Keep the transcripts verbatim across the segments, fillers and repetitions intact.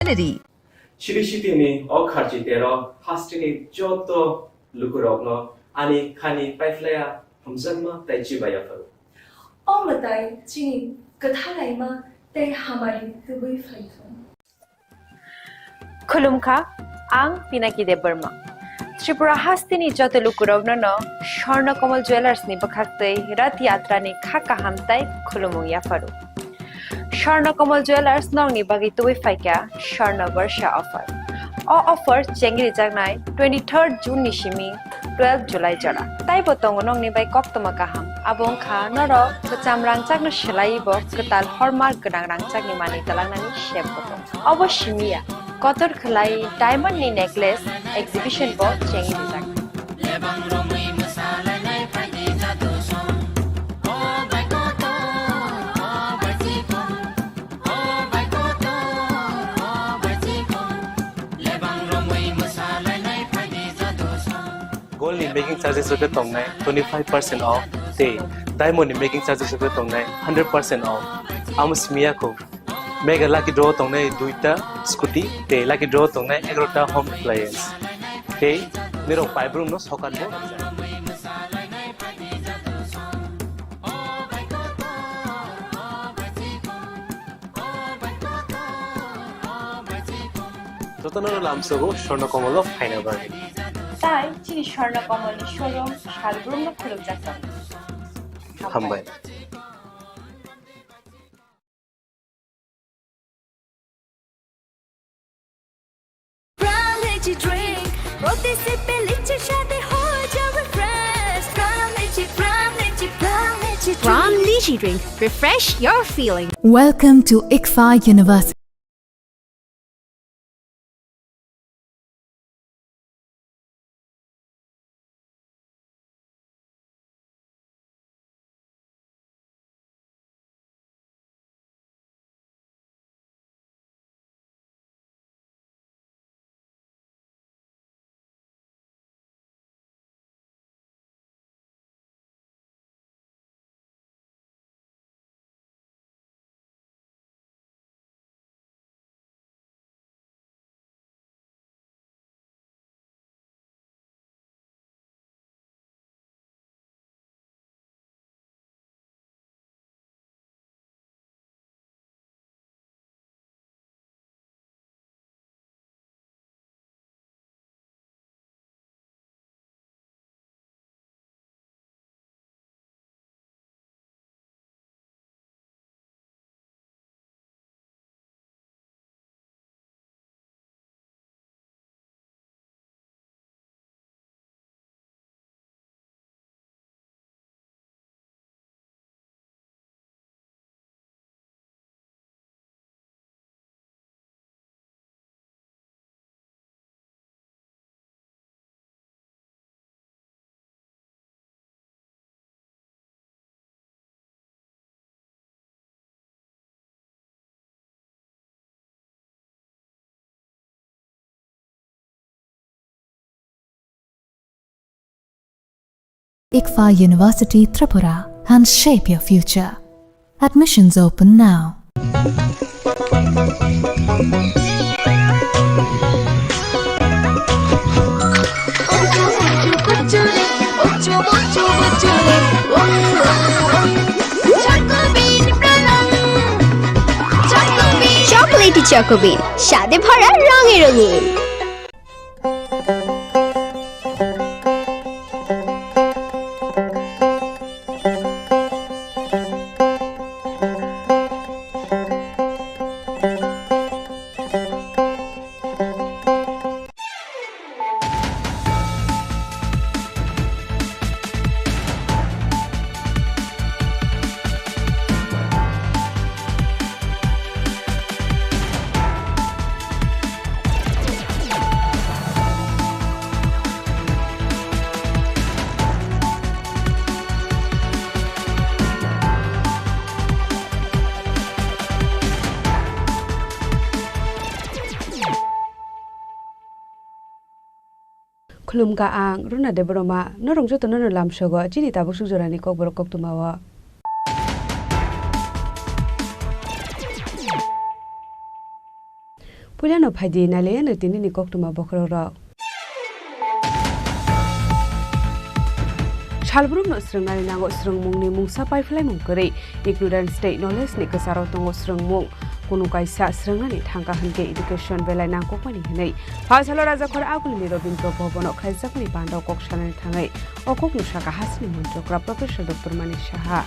Gallery. Chiri City ni o kharchi tero hasteni joto lukurokno ani khani paiphlaiya hamjakma tei chibai yapharo. O mwtai chini kwthalaima tei hamari tubui phaithung. Khulumkha, ang Pinaki Debbarma. Tripura hasteni joto lukurokno no Swarna Kamal Jewellers ni bwkhaktwi Rath Yatra ni kha kaham tei khulumung yapharo. Swarna Kamal Jewellers nokni bagwi tubui phaikha Swarna Barsha offer. O offer chengrijaknai twenty-third June ni simi twelve July jora. Taibo tongo nokni bai koktwma kaham. Abo wngkha norok kwcham rangchakno swlaiwi bo kwtal hallmark gwnang rangchakni manwi twlangnani sep bo tongo. Obo simi ya, kotor khwlai diamond ni necklace exhibition bo chengwi rijak. Gold ni making charges rok khe tongnai twenty five percent off tei diamond ni making charges rok khe tongnai hundred percent off. Amo simi ya kho. Mega lucky draw tongnai duita scooty tei lucky draw tongnai egarota home appliance. Tei nirok paibrung no sokat bo. Jotono lamsogo Swarna Kamal o phaina bagwi. Tai chini Swarna Kamal ni showroom salbrumno khulumjak tongo. Hambai. Brown Lychee Drink, প্রতি সিপে লিচুর স্বাদে হয়ে যাবে fresh। Brown Lychee, Brown Lychee, Brown Lychee Drink। Brown Lychee Drink, refresh your feeling। Welcome to ICFAI University. ICFAI University Tripura, and shape your future. Admissions open now. Chocobean, Chocobean, স্বাদে ভরা, রঙে রঙিন। Khulumkha, ang Runa Debbarma, norok jotono no lamsogo chini tabuk suk jorani kokborok koktwmao. Puilano phaidi nailaiyano tinini koktwma bokhorok rok. Salbrumno swrwngnani nango swrwngmungni mungsa paiphlaimung kwrwi, ignorance tei knowledge ni kwcharo tongo swrwngmung. Kunu kaisa swrwngnani thangkha hwnkhe education belai nangkukmani hwnwi Phalsalo Rajakhor Agulini Rabindra Bhavan-o khlaijakmani bandao kok sanani thangwi o kokno sakha hasteni montri okra Professor Doctor Manik Saha.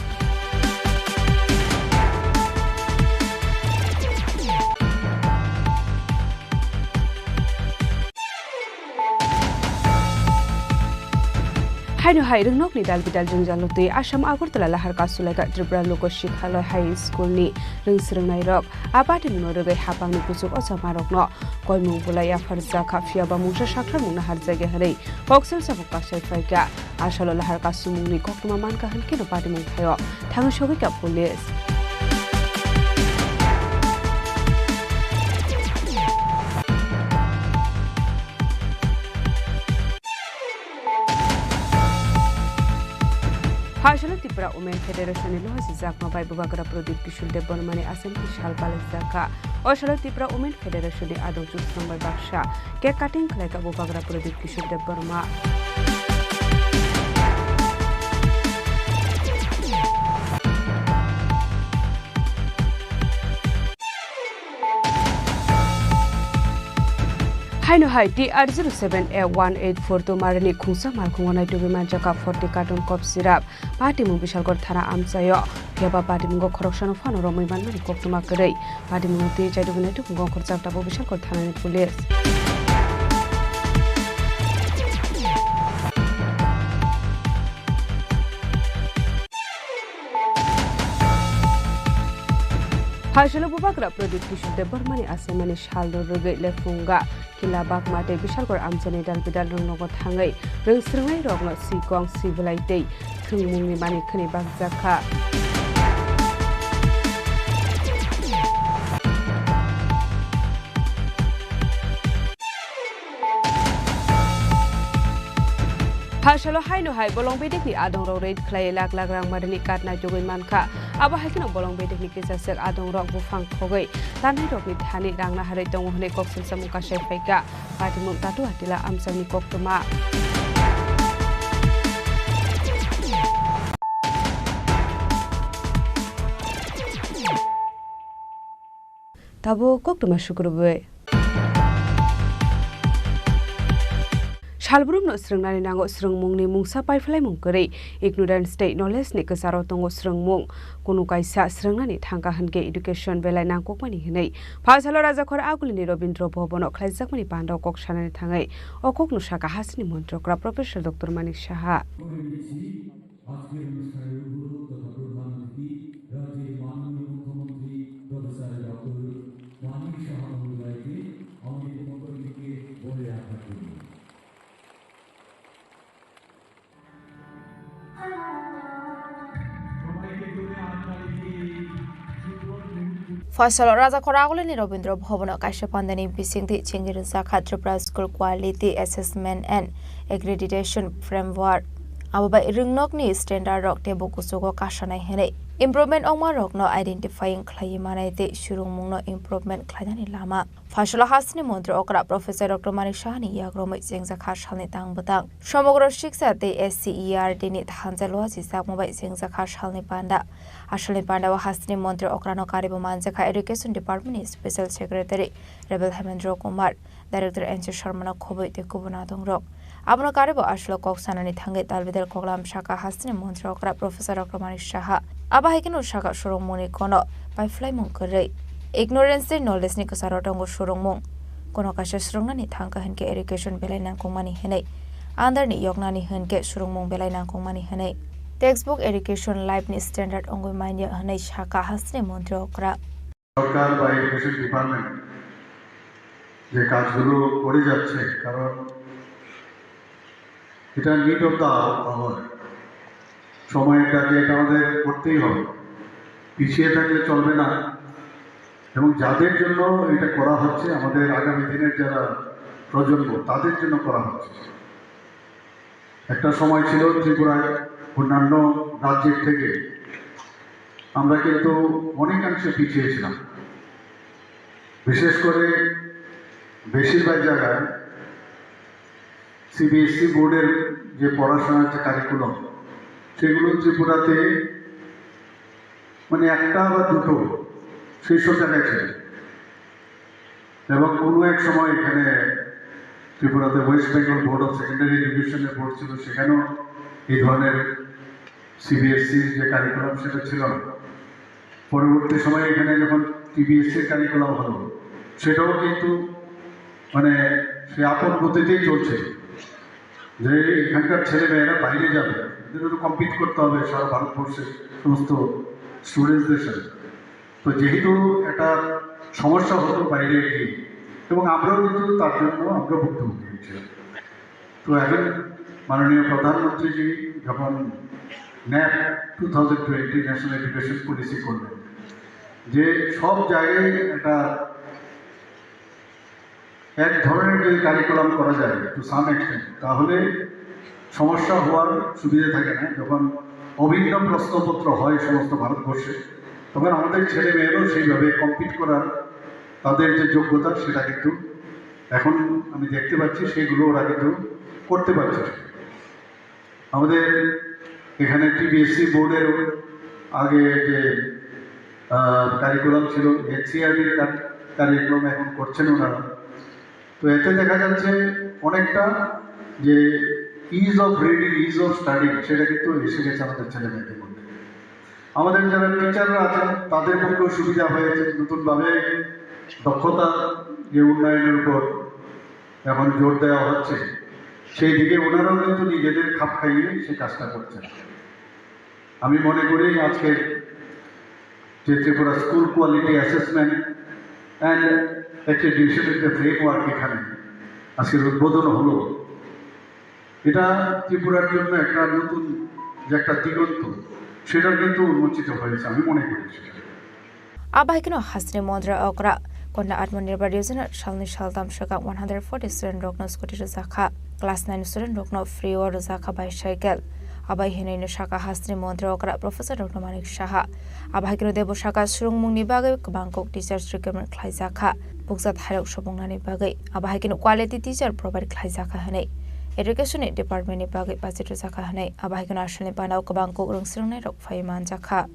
Haino hai rwngnokni dal bidal jwngjal lotwi Assam Agartala lahar kasu laikha Tripura Loka Shikhalaya High School ni rwng swrwngnairok. A patimungno rwgwi hapangni kuchuk ochamarokno koimung bulai yapharjakha, phiyaba mungsa saktharmungno harjakya hwnwi kok salsa bo kasai phaikha. Asalo lahar kasumungni koktwma mankha hwnkhe no patimung thaio thangwi sogwikha police. Phalsalo Tripura Women Federation ni luhasi jakma bai Bubagra Pradip Kishore Debbarma ni aswmti sal palaijak kha. O salo Tripura Women Federation ni adong chwngsong bai baksa cake cutting khlai kha Bubagra Pradip Kishore Debbarma. Haino hai T R zero seven A one eight four two marini khungsa malkhungo naitugwi manjakha forty carton cough syrup. Patimung Bisalgor thana amchaio, phiyaba patimungo khoroksano phano romwi manmani koktwma kwrwi. Patimungno twi chaitugwi naitugwi ongkhorjak tabuk Bisalgor thanani police. Phalsalo Bubagra Pradip Kishore Debbarmani achaimani salno rwgwi lephunga Kilabagma tei Bisalgor amchaini dal bidal rwngnogo thangwi rwng swrwngnairokno sikong, sibilai tei thwngmungni manwi khwnwi bakjak kha. Phalsalo haino hai bolong bedekni adongrok raid khlaiwi lakh lakh rang marini card naitugwi mankha. Abo hai kheno bolong bedekni kisaswk adongrok buphang khogwi tannairokni thani rang naharwi tongo hwnwi kok salsamung kasai phaikha. Patimung Tatu Atila amchaini koktwma. Tabuk koktwma sukrubwi. Salbrumno swrwngnani nango swrwngmungni mungsa paiphlaimung kwrwi, ignorance tei knowledge ni kwcharo tongo swrwngmung. Kunu kaisa swrwngnani thangkha hwnkhe education belai nangkukmani hwnwi Phalsalo Rajakhor Agulini Rabindra Bhavan-o khlaijakmani bandao kok sanani thangwi o kokno sakha hasteni montri okra Professor Doctor Manik Saha. আজকের অনুষ্ঠানের উদ্বোধক তথা প্রধান অতিথি রাজ্যের মাননীয় মুখ্যমন্ত্রী professor doctor Manik সাহা মহোদয়কে আমাদের পক্ষ থেকে বলে রাখার জন্য। Phalsalo Rajakhor Agulini Rabindra Bhavan-o kaisa pandani bisingtwi chengwi rwjakha Tripura School Quality Assessment and Accreditation Framework. Abo bai rwngnokni standard rok teibo kuchugo kasanai hwnwi improvement wngma rokno identifying khlaiwi manai tei swrwngmungno improvement khlainani lama. Phalsalo hasteni montri okra Professor Doctor Manik Sahani yakromwi chengjakha salni tang bwtang. Somogro Shiksha tei S C E R T ni thansa luachi chakma bai chengjakha salni panda. Asalni pandao hasteni montri okrano karibo manjakha Education Department ni Special Secretary Rebel Hemendra Kumar, Director N C Sharma no khobwi tei kubun adongrok. Abono karibo aswlo kok sanani thangwi talbidal koklam sakha hasteni montri okra Professor Doctor Manik Saha. Abo hai kheno sakha swrwngmungni kono paiphlaimung kwrwi. Ignorance tei knowledge ni kwcharo tongo swrwngmung. Kono kaisa swrwngnani thangkha hinkhe education belai nangkukmani hwnwi. Under ni yoknani hinkhe swrwngmung belai nangkukmani hwnwi. Textbook education life ni standard wngwi manya hwnwi sakha hasteni montri okra. সরকার বা education department যে কাজগুলো করে যাচ্ছে, কারণ এটা need of the our, সময়ের ডাকে এটা আমাদের করতেই হবে। পিছিয়ে থাকলে চলবে না। এবং যাদের জন্য এটা করা হচ্ছে, আমাদের আগামী দিনের যারা প্রজন্ম, তাদের জন্য করা হচ্ছে। একটা সময় ছিল ত্রিপুরায় অন্যান্য রাজ্যের থেকে আমরা কিন্তু অনেকাংশে পিছিয়ে ছিলাম। বিশেষ করে বেশিরভাগ জায়গায় সিবিএসই বোর্ডের যে পড়াশোনার যে কারিকুলাম, সেগুলো ত্রিপুরাতে মানে একটা বা দুটো, সেই সব জায়গায় ছিল। এবং কোনো এক সময় এখানে ত্রিপুরাতে ওয়েস্ট বেঙ্গল বোর্ড অফ সেকেন্ডারি এডুকেশনের বোর্ড ছিল, সেখানেও এই ধরনের সিবিএসইর যে কারিকুলাম, সেটা ছিল না। পরবর্তী সময়ে এখানে যখন টিবিএসসির কারিকুলাম হলো, সেটাও কিন্তু মানে সে আপন গতিতেই চলছে, যে এখানকার ছেলে মেয়েরা বাইরে যাবে, এদের তো কম্পিট করতে হবে সারা ভারতবর্ষের সমস্ত স্টুডেন্টসদের সাথে। তো যেহেতু একটা সমস্যা হতো বাইরে গিয়ে, এবং আমরাও কিন্তু তার জন্য আমরা ভুক্তভোগী হয়েছিলাম। তো এখন মাননীয় প্রধানমন্ত্রীজি যখন NEP two thousand twenty national education policy করলেন, যে সব জায়গায় একটা এক ধরনের যদি কারিকুলাম করা যায় টু সাম এক্সটেন্ট, তাহলে সমস্যা হওয়ার সুবিধা থাকে না। যখন অভিন্ন প্রশ্নপত্র হয় সমস্ত ভারতবর্ষে, তখন আমাদের ছেলে মেয়েরাও সেইভাবে কম্পিট করার তাদের যে যোগ্যতা, সেটা কিন্তু এখন আমি দেখতে পাচ্ছি, সেগুলো ওরা কিন্তু করতে পারছে। আমাদের এখানে টিবিএসসি বোর্ডেরও আগে যে কারিকুলাম ছিল, এনসিইআরটির কারিকুলাম এখন করছেন ওনারা। তো এতে দেখা যাচ্ছে অনেকটা যে is of reading, is of studying, সেটা কিন্তু এসে গেছে আমাদের ছেলে মেয়েদের মধ্যে। আমাদের যারা টিচাররা আছেন, তাদের পক্ষেও সুবিধা হয়েছে, নতুনভাবে দক্ষতা যে উন্নয়নের উপর এখন জোর দেওয়া হচ্ছে, সেই দিকে ওনারাও কিন্তু নিজেদের খাপ খাইয়ে সেই কাজটা করছেন। আমি মনে করি আজকের যে Tripura school quality assessment and অ্যাক্রিডিটেশনের যে ফ্রেমওয়ার্ক এখানে আজকের উদ্বোধন হলো, এটা ত্রিপুরার জন্য একটা নতুন যে একটা দিগন্ত, সেটা কিন্তু উন্মোচিত হয়েছে, আমি মনে করি সেটা। Abahaikeno hasteni Mondra okra, Konda Atmanirbhar Yojana salni saltam swkang one hundred forty student rokno scooty rwjakha, class nine student rokno free o rwjakha bicycle. Abai hinwi no saka hasteni Mondra okra Professor Doctor Manik Saha. Abahaikeno debo saka swrwngmungni bagwi kwbang kok teachers recruitment khlaijakha, bukjak thairok sobongnani bagwi. Abahaikeno quality teacher provide khlaijakha hinwi, education ni department ni bagwi budget rwjakha hinwi. Abahaikeno asalni panao kwbang kok rwng swrwngnairok phaiwi manjakha.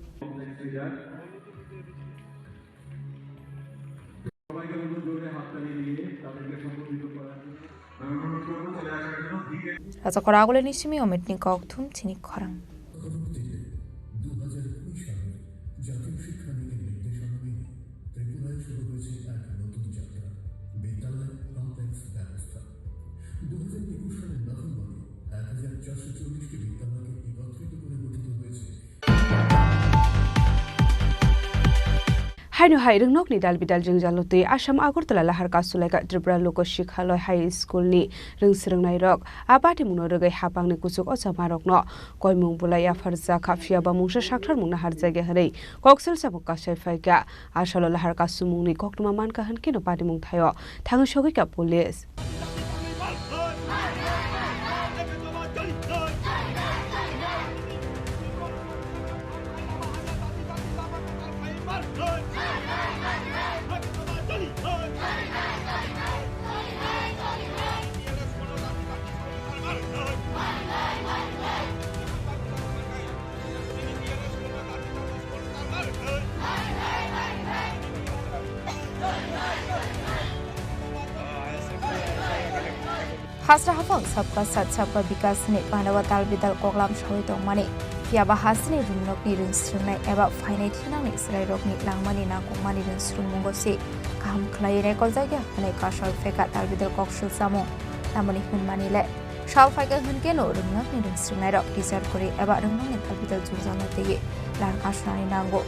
Raja Khoraguleni simi omitni kok thum chini khorang. দু হাজার কুড়ি সালের জাতীয় শিক্ষানীতির নির্দেশনা মেনে ত্রিপুরায় শুরু হয়েছে এক নতুন যাত্রা, বিদ্যালয় কমপ্লেক্স ব্যবস্থা। দু হাজার একুশ সালের নভেম্বরে এক হাজার চারশো চল্লিশটি বিদ্যালয়কে একত্রিত করে গঠিত হয়েছে। Haino hai rwngnokni dal bidal jwngjal no twi Assam Agartala lahar kasulaika Tripura Lok Shikhalaya High School ni rwng swrwngnairok a patimungno rwgwi hapangni kuchuk ochamarokno koimung bulai yapharjakha, phiyaba mungsa saktharmungno harjakya hwnwi kok selsamung kasai phaikha. Asalo lahar kasumungni koktwma mankha hwnkhe no patimung thaio thangwi sogwikha police. Hasra hapang Sabka Saath Sabka Vikas hwnwi panao dal bidal koklam sawi tongmani, phiyaba hasteni rwngnokni rwng swrwngnai eba phainai thinangni chwrairokni langmani nangkukmani rwng swrwngmungo se kaham khlaiwi naikoljakya hwnwi kasol phaikha dal bidal kok swlsamung. Tamoni hwnmani le, sal phaikha hwnkhe no rwngnokni rwng swrwngnairok teacher kwrwi eba rwngnokni dal bidal jwngjalno twiwi lahar kasunani nango.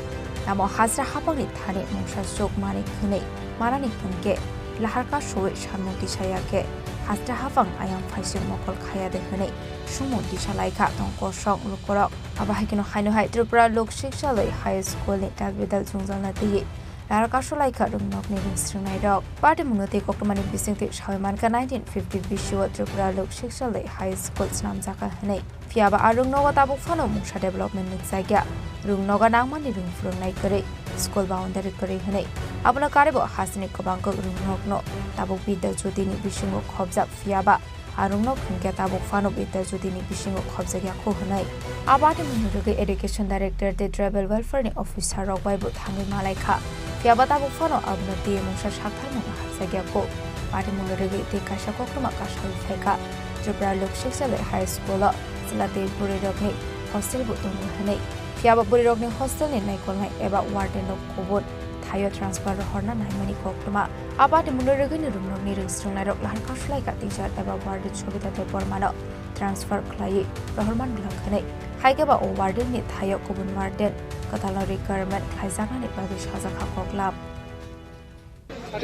Tamo hasra hapangni thani mungsa chuk manwi hwnwi manani hwnkhe lahar kasuwi sanmung tisa ya khe hasra hapang ayang phaising mokol khaya de hwnwi sumung tisa laikha tong kosong lukurok. Abo hai kheno haino hai Tripura Lok Shikshalaya High School ni dal bidal jwngjalno twiwi lahar kasulaikha rwngnokni rwng swrwngnairok. Patimungno tei koktwmani bisingtwi sawi mankha nineteen fifty B C o Tripura Lok Shikshalaya High School swnamjakha hwnwi. Phiyaba a rwngnogo tabuk phano mungsa development nukjakya. Rwngnogo nangmani rwng phwrwngnai kwrwi. school boundary kwrwi hwnwi. Abono karwibo hasteni kwbang kwrwng rokno tabuk Bidya Jyoti ni bisingo khobjak, phiya ba a rwngnok hinkhe tabuk phano Bidya Jyoti ni bisingo khobjak ya kho hwnwi. A patimungni rwgwi Education Director tei Tribal Welfare ni officer rok bai bo thangwi malai kha, phiya ba tabuk phano abono twi mungsa saktharmung hapjak ya kho. Patimungni rwgwi tei kaisa koktwma kasawi phai kha, Tripura Lok Shikshaloy High School o chwla tei bwrwi rokni hostel bo tongo hwnwi, phiya ba bwrwi rokni hostel ni naikolnai eba warden rok kubun thaio transfer rohorna naimani koktwma. A patimungno rwgwini rwngnokni rwngsrwngnairok lahar kasulai ka teacher eba warden Sobita Debbarmano transfer khlaiwi rohorman bwlang hwnwi. Hai khe ba o warden ni thaio kubun warden kwtalno requirement khlaijaknani bagwi sajak kha koklam.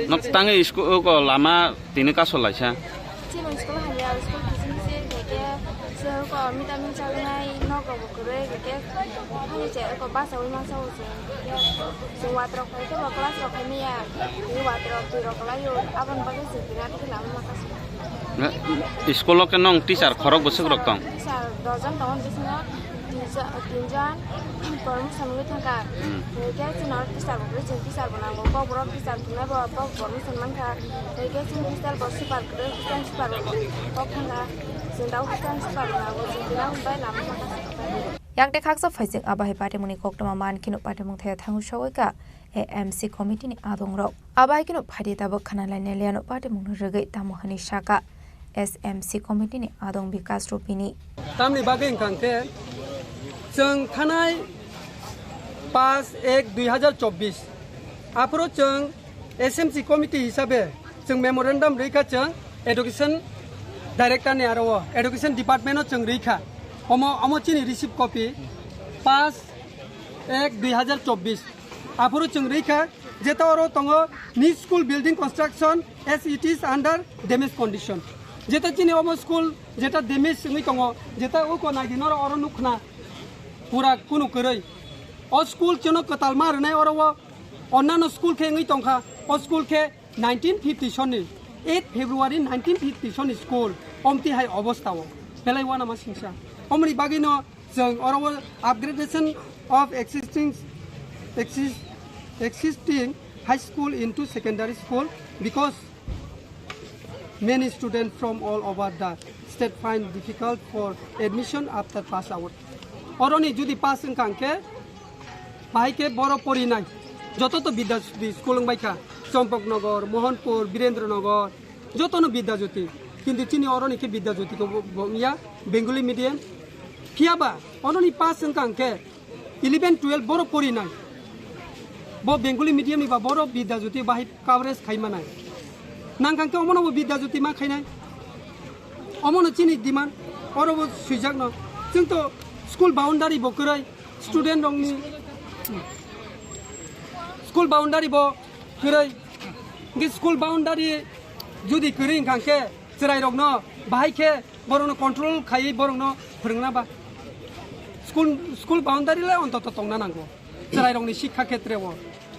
Nok tangwi school ko lama tini kasol laisa. Chini school hamya, school kiching kiching khe khe se ko mitamin chagnai nok rok bo kwrwi khe khe hani che ko basa wi masa o se. Se wat rok khai khe bo class rok khai maya. Ni wat rok twi rok lai yo abon bagwi se tini ati lama ma kasol. School o ke nong teacher khorok bwswk rok tong? Teacher dojon tongo bisingo. Tinja-, tinjon promotion wngwi thangkha. Hmm. Hwnkhe chini oro teacher bo kwrwi, chini teacher bo nango. Kokborok teacher tongnai bo, kok promotion mankha. Hwnkhe chini hostel bo super kwrwi, hostel super bo kok thangkha. Chini tabuk hostel super bo nango, chini tini bai lama thangkha. Yang tei khaksa phaising abo hai patimungni koktwma man kheno patimung thaya thangwi sogwi kha A M C committee ni adong rok. Abo hai kheno phaidi tabuk khana lainai liano patimungno rwgwi tamo hwnwi saka S M C committee ni adong Bikas Rupini. Tamni bagwi wngkha hwnkhe chwng thanai paanch ek dui hazar chobbish aphuru chwng S M C committee hisabe chwng memorandum rwikha chwng education director ni aro o education department o chwng rwikha. Omo, omo chini receipt copy paanch ek dui hazar chobbish. Aphuru chwng rwikha, jeta oro tongo new school building construction as it is under damage condition. Jeta chini omo school jeta damage wngwi tongo, jeta uko naidi noro oro nukkhna pura kunu kwrwi. O school chwngno kwtal ma rwnai oro o onnano school khe wngwi tongkha, o school khe nineteen fifty sonni eight February nineteen fifty sonni school omti hai obostha o belai uanama singsa. Omoni bagwino chwng oro o upgradation of existing, exist-, existing high school into secondary school because many students from all over the state find difficult for admission after pass out. Oroni judi pass wngkha hwnkhe bahai khe boro porinai joto to Bidya Jyoti school wngbai kha, Champaknagar, Mohanpur, Birendranagar, jotono Bidya Jyoti, kintu chini oroni khe Bidya Jyoti ko bo, bo wngya, Bengali medium. Phiya ba oroni pass wngkha hwnkhe eleven twelve boro porinai, bo Bengali medium ni ba boro Bidya Jyoti bahai coverage khai manai. Nangkha hwnkhe omono bo Bidya Jyoti ma khainai. Omono chini demand, oro bo swijakno. Chwng to school boundary bo kwrwi, student rokni school boundary bo kwrwi. Hwnkhe school boundary judi kwrwi wngkha hwnkhe chwrairokno bahai khe borokno control khaiwi borokno phwrwngna ba. School, school boundary le ontoto tongna nango chwrairokni sikha khetre o.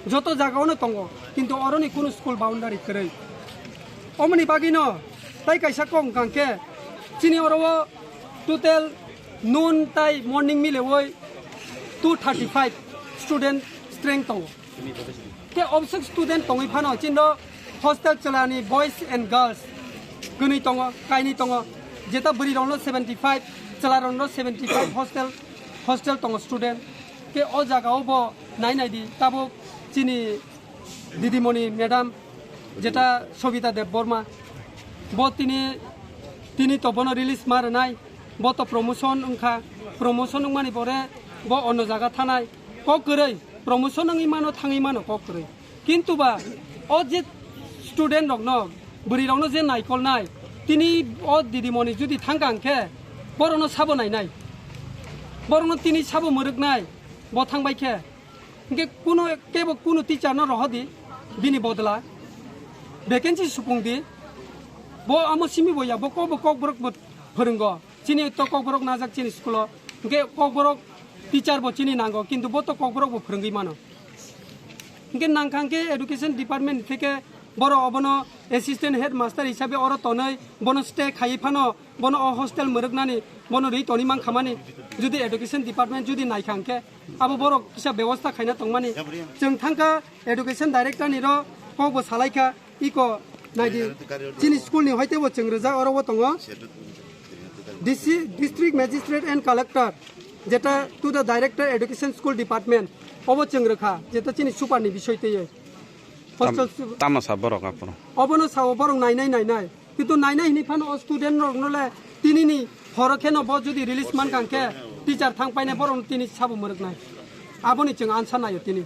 Joto jaga ono tongo, kintu oroni kunu school boundary kwrwi. Omoni bagwino tai kaisa kok wngkha hwnkhe chini oro o total noon tai morning milewi two thirty five student strength tongo. Tei obswk student tongwi phano chini hostel chwlani boys and girls kwnwi tongo, kainwi tongo. Jeta bwrwi rokno seventy five, chwla rokno seventy five hostel, hostel tongo student. Tei o jaga o bo nai nai di, tabuk chini didimoni madam jeta Sobita Debbarma, bo tini, tini to bono release ma rwnai, bo to promotion wngkha, promotion wngmani pore bo onno jaga thanai, kok kwrwi promotion wngwi mano, thangwi mano kok kwrwi. Kintu ba o je student rokno, bwrwi rokno je naikolnai, tini o didimoni judi thangkha hwnkhe borokno sabo nainai, borokno tini sabo mwrwknai, bo thangbai khe. Hwnkhe kuno kebo kuno teacher no rohor di, bini bodla vacancy supung di. Bo amo simi bo ya, bo kok, bo kokborok bo phwrwngo. Chini to kokborok najak chini school o. Hwnkhe kokborok teacher bo chini nango, kintu bo to kokborok bo phwrwngwi mano. Hwnkhe nangkha hwnkhe education department theke Borok obono assistant headmaster hisabe oro tonwi bono stay khaiwi phano bono o hostel mwrwknani bono rwi toni mankhamani jodi education department jodi naikha hwnkhe abo borok kisa bebosta khaina tongmani. Chwng thangkha education director ni ro kokbo salaikha iko naidi chini school ni hoitebo chwng rwjak oro o tongo. D C, District Magistrate and Collector, jeta to the Director Education School Department, obo chwng rwkha, jeta chini super ni bisoi twiwi. Hostel su- Tamo sa borok aphuru? Obono sao borok nainai nainai. Kintu nainai hini phano o student rokno le tini ni horo kheno bo jodi release mankha hwnkhe teacher thang paine borok tini sabo mwrwknai. Aboni chwng ansa naio tini.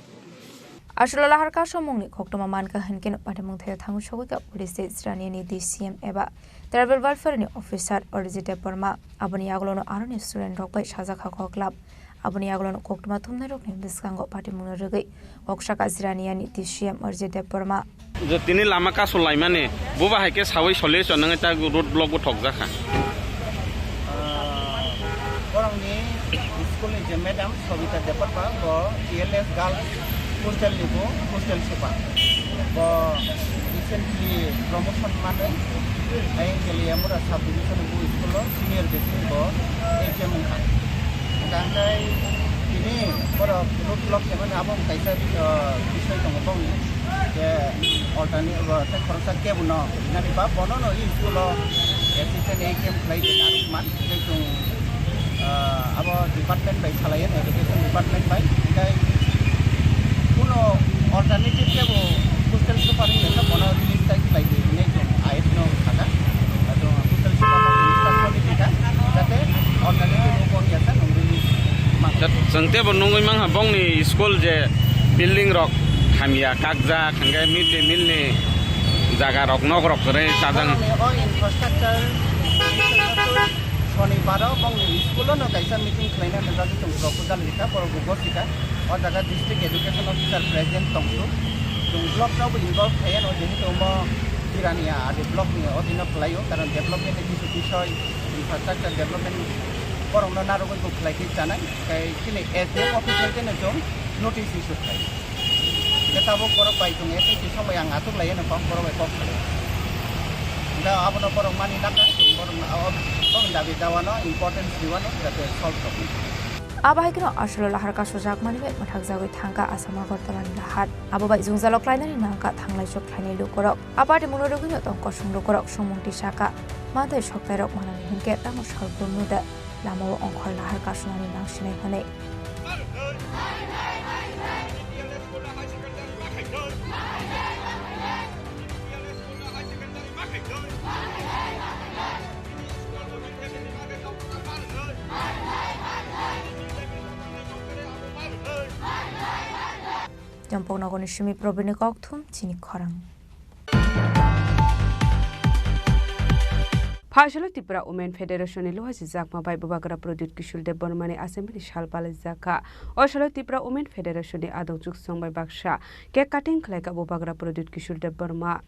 Aswk lahar kasomungni koktwma mankha hinkhe no patimung thaio thango sogwi kha police tei Jiraniani D C M eba tribal welfare ni officer Arijit Debbarma. Aboni yagulono aroni student rok bai sajak kha kok lab. Aboni yagulono koktwma thumnai rokni bwskango patimungno rwgwi kok sakha Jiraniani D C M Arijit Debbarma. Je tini lama kasol laimani, buba hai khe sawi solution nangwi ta road block bo thokjakha. Ah, borokni school ni je madam Sobita Debbarma, bo T L S Girls Hostel ni bo hostel super. Bo recently promotion manwi ayang Keliamura sub division ni bo school o senior basic bo H M wngkha. Hwnkhe tini borok road block khaimani abo kaisa, ah, bisoi tongo bongni. Je alternate abo tei khoroksa kebo no nani ba bono no i school o assistant A K M khlai di narwk man tei chwng, ah, abo department bai salai education department bai tei kuno alternative kebo hostel super wngya khe bono release tai khlai di hinwi chwng I S no sakha. Chwng hostel super no release ta khlai di kha jate alternative no wngya khe nwng release man. Chwng tebo nugwi mankha bongni school je building rok hamya kakjak, hingke mid day meal ni jaga rok, nok rok kwrwi sajak. Borokni o infrastructure, Shonibaro bongni school-o no kaisa meeting khlaina thangkha, chwng proposal rikha, borok bo gosika. O jaga district education officer present tongsu. Chwng block no bo involve khaiyano, jehetu omo Jirania adi block ni odino khlaio, karon development ni kisu bisoy, infrastructure development borok no narwgwi bo khlai khe chanai. Kai chini S D M office bai teno chwng notice issue khlai. Khe tabuk borok bai chwng S N T song bai ang aswk lai eno kok borok bai kok khlai. Hwnkhe abono borok mani nakha, chwng borok no, o, o dabi dawano importance riwano jate solve tongwi. Abo hai kheno aswk lahar kasujak manwi bai mwthakjagwi thangkha Assam Agartala ni lahar. Abo bai jwngjalo klainani nangkha thanglai chuk khlainai lukurok. A party mungno rwgwino tong kosong lukurok songmung tisaka. Manthai soktairok manani hinkhe tamo salbrum nuda. Lamao ongkhor lahar kasumani nangsinai hwnwi. Champaknogorni simi Probirni kokthum chini khorang. Phaisalo Tripura Women Federation ni luhasi jakma bai Bubagra Pradyut Kishore Debbarma ni achaimani sal palaijakha. O salo Tripura Women Federation ni adong chuksong bai baksa cake cutting khlaikha Bubagra Pradyut Kishore Debbarma.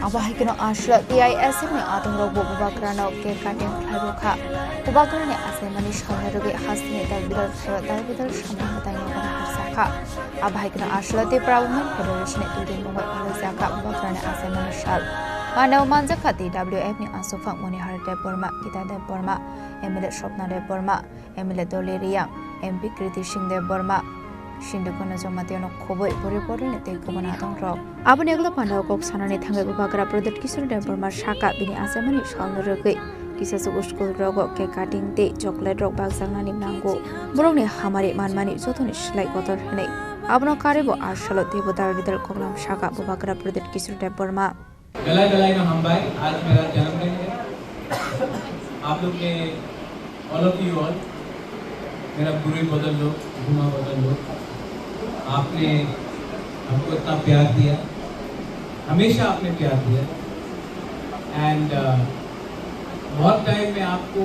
Abo hai kheno aswk T I S F ni adongrok bo Bubagrano cake cutting khlai rwkha. Bubagrani achaimani salni rwgwi hasteni dal bidal khlaio, dal bidal samung mwtai nokno harjakha. Abo hai kheno aswk Tripura Women Federation ni tudimungwi phalaijakha Bubagrani achaimani sal. Manwi manjakha T W F ni aswk phang Monihar Debbarma, Gita Debbarma, M L A Swapna Debbarma, M L A Doli Reang, M P Kriti Singh Debbarma, Sindhukano Jamatia no khoboi bwrwi bodolni tei kubun adongrok. Aboni ulo pandao kok sanani thangwi Bubagra Pradyut Kishore Debbarma saka bini achaimani salno rwgwi kisachuk school rogo cake cutting tei chocolate rok bagjaknani nango. Borokni hamari manmani jotoni slai kotor hinwi. Abono karwi bo arsalo teibo dal bidal koklam saka Bubagra Pradyut Kishore Debbarma. Galai galai no hambai, aaj mera janamdin hai. Aap log ne, all of you all, mera burui bodol log, bhuma bodol log, aapne humko itna pyaar diya, hamesha aapne pyaar diya, and bahut time main aapko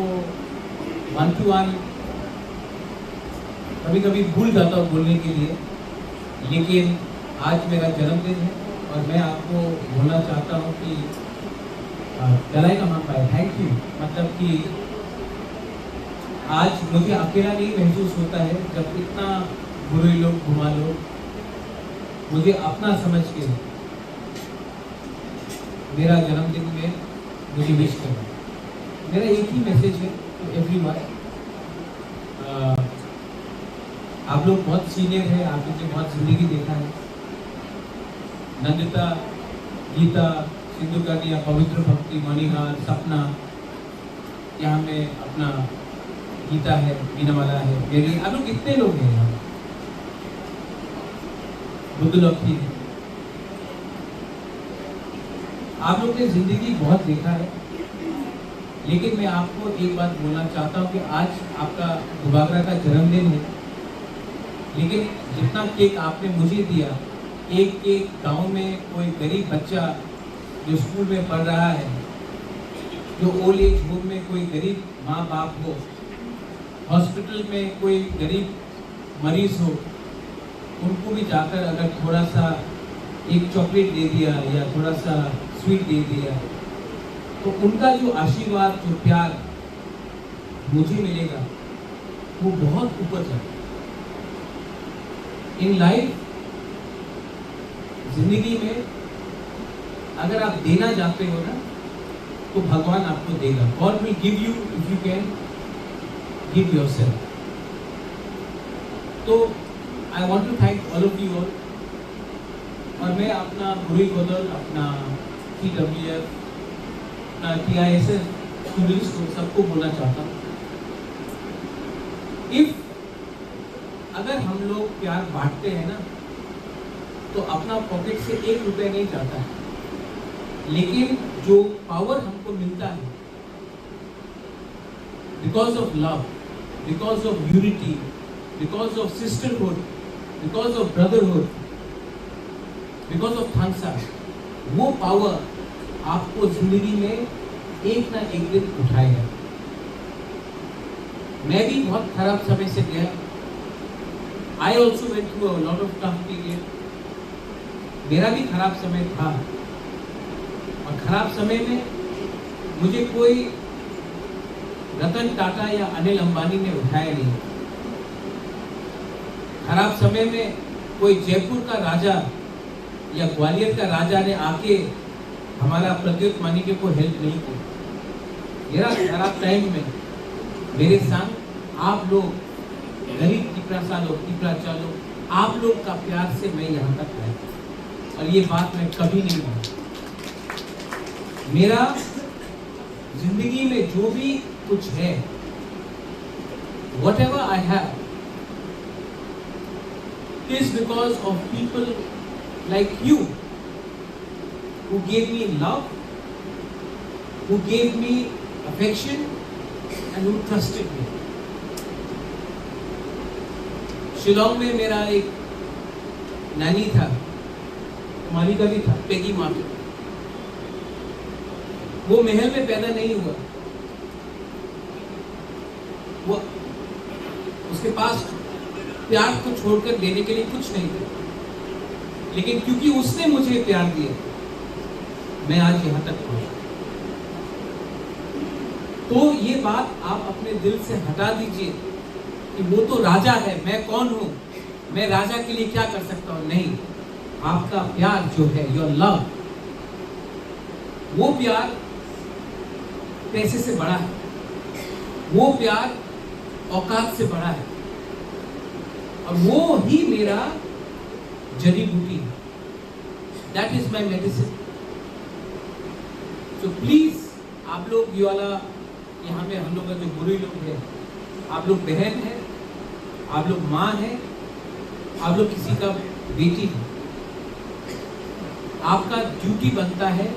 one to one kabhi kabhi bhul jata hoon bolne ke liye, लेकिन आज मेरा जन्मदिन है और मैं आपको बोलना चाहता हूँ कि, अ, गलाई का मांग पाए, थैंक यू। मतलब कि आज मुझे अकेला नहीं महसूस होता है, जब इतना बुरे लोग, घुमा लोग मुझे अपना समझ के मेरा जन्मदिन में मुझे विश करना। मेरा एक ही मैसेज है टू एवरीवन। अ, आप लोग बहुत सीनियर है, आप लोग ने बहुत जिंदगी देखा है। नंदिता, गीता, सिंधु कानिया, पवित्र भक्ति, मणिहार, सपना, यहाँ में अपना गीता है, मीनामाला है, मेरी, आप लोग कितने लोग हैं यहाँ? बुद्धलक्ष्मी है। आप लोग ने जिंदगी बहुत देखा है, लेकिन मैं आपको एक बात बोलना चाहता हूँ कि आज आपका बुबागरा का जन्मदिन है, लेकिन जितना केक आपने मुझे दिया, एक केक गांव में कोई गरीब बच्चा जो स्कूल में पढ़ रहा है, जो ओल्ड एज होम में कोई गरीब माँ बाप हो, हॉस्पिटल में कोई गरीब मरीज हो, उनको भी जाकर अगर थोड़ा सा एक चॉकलेट दे दिया या थोड़ा सा स्वीट दे दिया, तो उनका जो आशीर्वाद, जो प्यार मुझे मिलेगा, वो बहुत ऊपर जाएगा। In life, जिंदगी में अगर आप देना चाहते हो ना, तो भगवान आपको देगा। God will give you if you can give yourself. तो I want to thank all of you all. और मैं अपना बुरी बदल, अपना टीडब्ल्यूएफ, अपना टीआईएसएफ स्टूडेंट्स को, सबको बोलना चाहता हूँ, इफ अगर हम लोग प्यार बांटते हैं ना, तो अपना पॉकेट से एक रुपया नहीं जाता है, लेकिन जो पावर हमको मिलता है, because of love, because of unity, because of sisterhood, because of brotherhood, because of thangsa, वो पावर आपको जिंदगी में एक ना एक दिन उठाएगा। मैं भी बहुत खराब समय से गया। I also went through a lot of tough period. मेरा भी खराब समय था, और खराब समय में मुझे कोई रतन टाटा या अनिल अंबानी ने उठाया नहीं। खराब समय में कोई जयपुर का राजा या ग्वालियर का राजा ने आके हमारा प्रद्युत मानिके को हेल्प नहीं किया। मेरा खराब टाइम में मेरे संग आप लोग, गरीब तिपरासा लोग, तिपराचा लोग, आप लोग का प्यार से मैं यहाँ तक आया, और ये बात मैं कभी नहीं भूलूँ। मेरा जिंदगी में जो भी कुछ है, whatever I have, is because of people like you who gave me love, who gave me affection, and who trusted me. Shillong में मेरा एक नानी था, मालिका भी था, पेगी माफी। वो महल में पैदा नहीं हुआ, वो, उसके पास प्यार को छोड़कर देने के लिए कुछ नहीं था, लेकिन क्योंकि उसने मुझे प्यार दिया, मैं आज यहाँ तक पहुँचा। तो ये बात आप अपने दिल से हटा दीजिए कि वो तो राजा है, मैं कौन हूँ, मैं राजा के लिए क्या कर सकता हूँ। नहीं, आपका प्यार जो है, योर लव, वो प्यार पैसे से बड़ा है, वो प्यार औकात से बड़ा है। और वो ही मेरा जड़ी बूटी है। That is my medicine. So please, आप लोग ये वाला, यहाँ में हम लोग का जो मुरई लोग हैं, आप लोग बहन है, आप लोग माँ है, आप लोग किसी का बेटी है। आपका ड्यूटी बनता है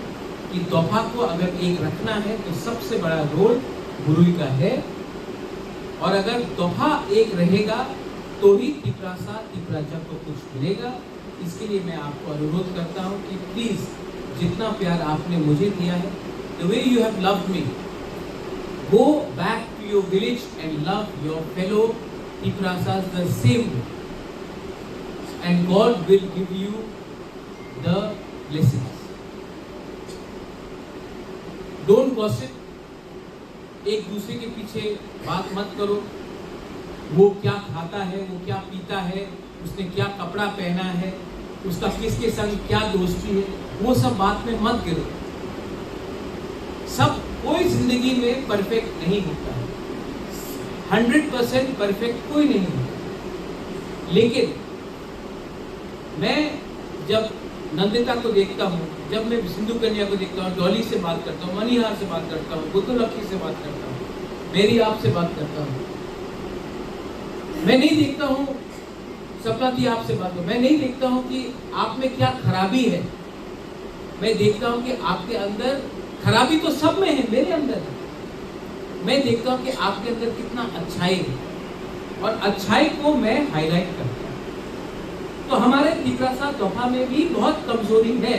कि दोफा को अगर एक रखना है तो सबसे बड़ा रोल मुरई का है, और अगर दोफा एक रहेगा तो ही तिपरासा तिपराजा को कुछ मिलेगा। इसके लिए मैं आपको अनुरोध करता हूँ कि प्लीज, जितना प्यार आपने मुझे दिया है, the way you have loved me, go back to your village and love your fellow Tiprasas the same way, and God will give you the blessings. Don't gossip. एक दूसरे के पीछे बात मत करो। वो क्या खाता है, वो क्या पीता है, उसने क्या कपड़ा पहना है, उसका किसके संग क्या दोस्ती है, वो सब बात में मत गिरो। सब, कोई जिंदगी में परफेक्ट नहीं होता है, हंड्रेड परसेंट परफेक्ट कोई नहीं होता। लेकिन मैं जब नंदिता को देखता हूँ, जब मैं सिंधु कन्या को देखता हूँ, डॉली से बात करता हूँ, मनिहार से बात करता हूँ, बुद्धलक्ष्मी से बात करता हूँ, मेरी आपसे बात करता हूँ, मैं नहीं देखता हूँ, सपना दी आपसे बात करूँ, मैं नहीं देखता हूँ कि आप में क्या खराबी है। मैं देखता हूँ कि आपके अंदर, खराबी तो सब में है, मेरे अंदर है। मैं देखता हूँ कि आपके अंदर कितना अच्छाई है, और अच्छाई को मैं हाईलाइट करता हूँ। तो हमारे तिपरासा दोफा में भी बहुत कमजोरी है,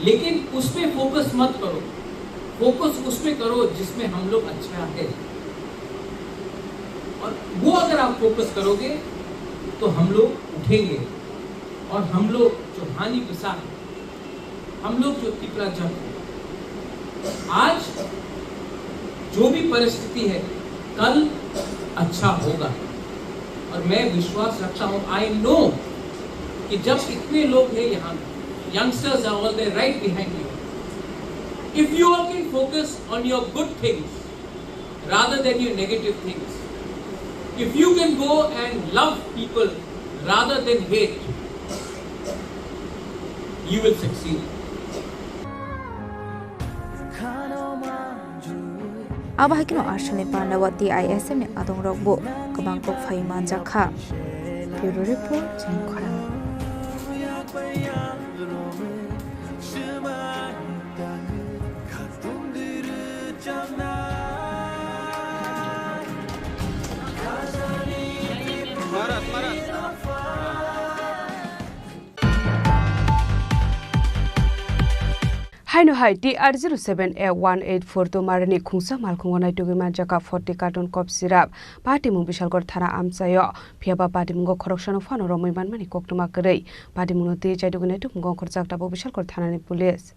लेकिन उस पे फोकस मत करो। फोकस उस पे करो जिसमें हम लोग अच्छा है, और वो अगर आप फोकस करोगे तो हम लोग उठेंगे, और हम लोग जो हानि पिसा है, हम लोग जो तिपरा जन है, आज जो भी परिस्थिति है, कल अच्छा होगा। और मैं विश्वास रखता हूँ, आई नो, कि जब इतने लोग हैं यहाँ, youngsters are all there right behind you. If you all can focus on your good things rather than your negative things, if you can go and love people rather than hate, you will succeed. Abo hai kheno asalni panda o T I S F ni adongrokbo kwbang kok phai manjak kha. Bureau Report, Chini Khorang. Haino hai T R zero seven A one eight four two marani khungsa malkhungo naitugwi manjak kha forty carton cough syrup. Patimung Bisalgor thana amchaio, phiyaba patimungo khoroksano phano romwi manmani koktwma kwrwi. Patimungno twi chaitugwi naitugmungo ongkhorjak tabuk Bisalgor thanani police.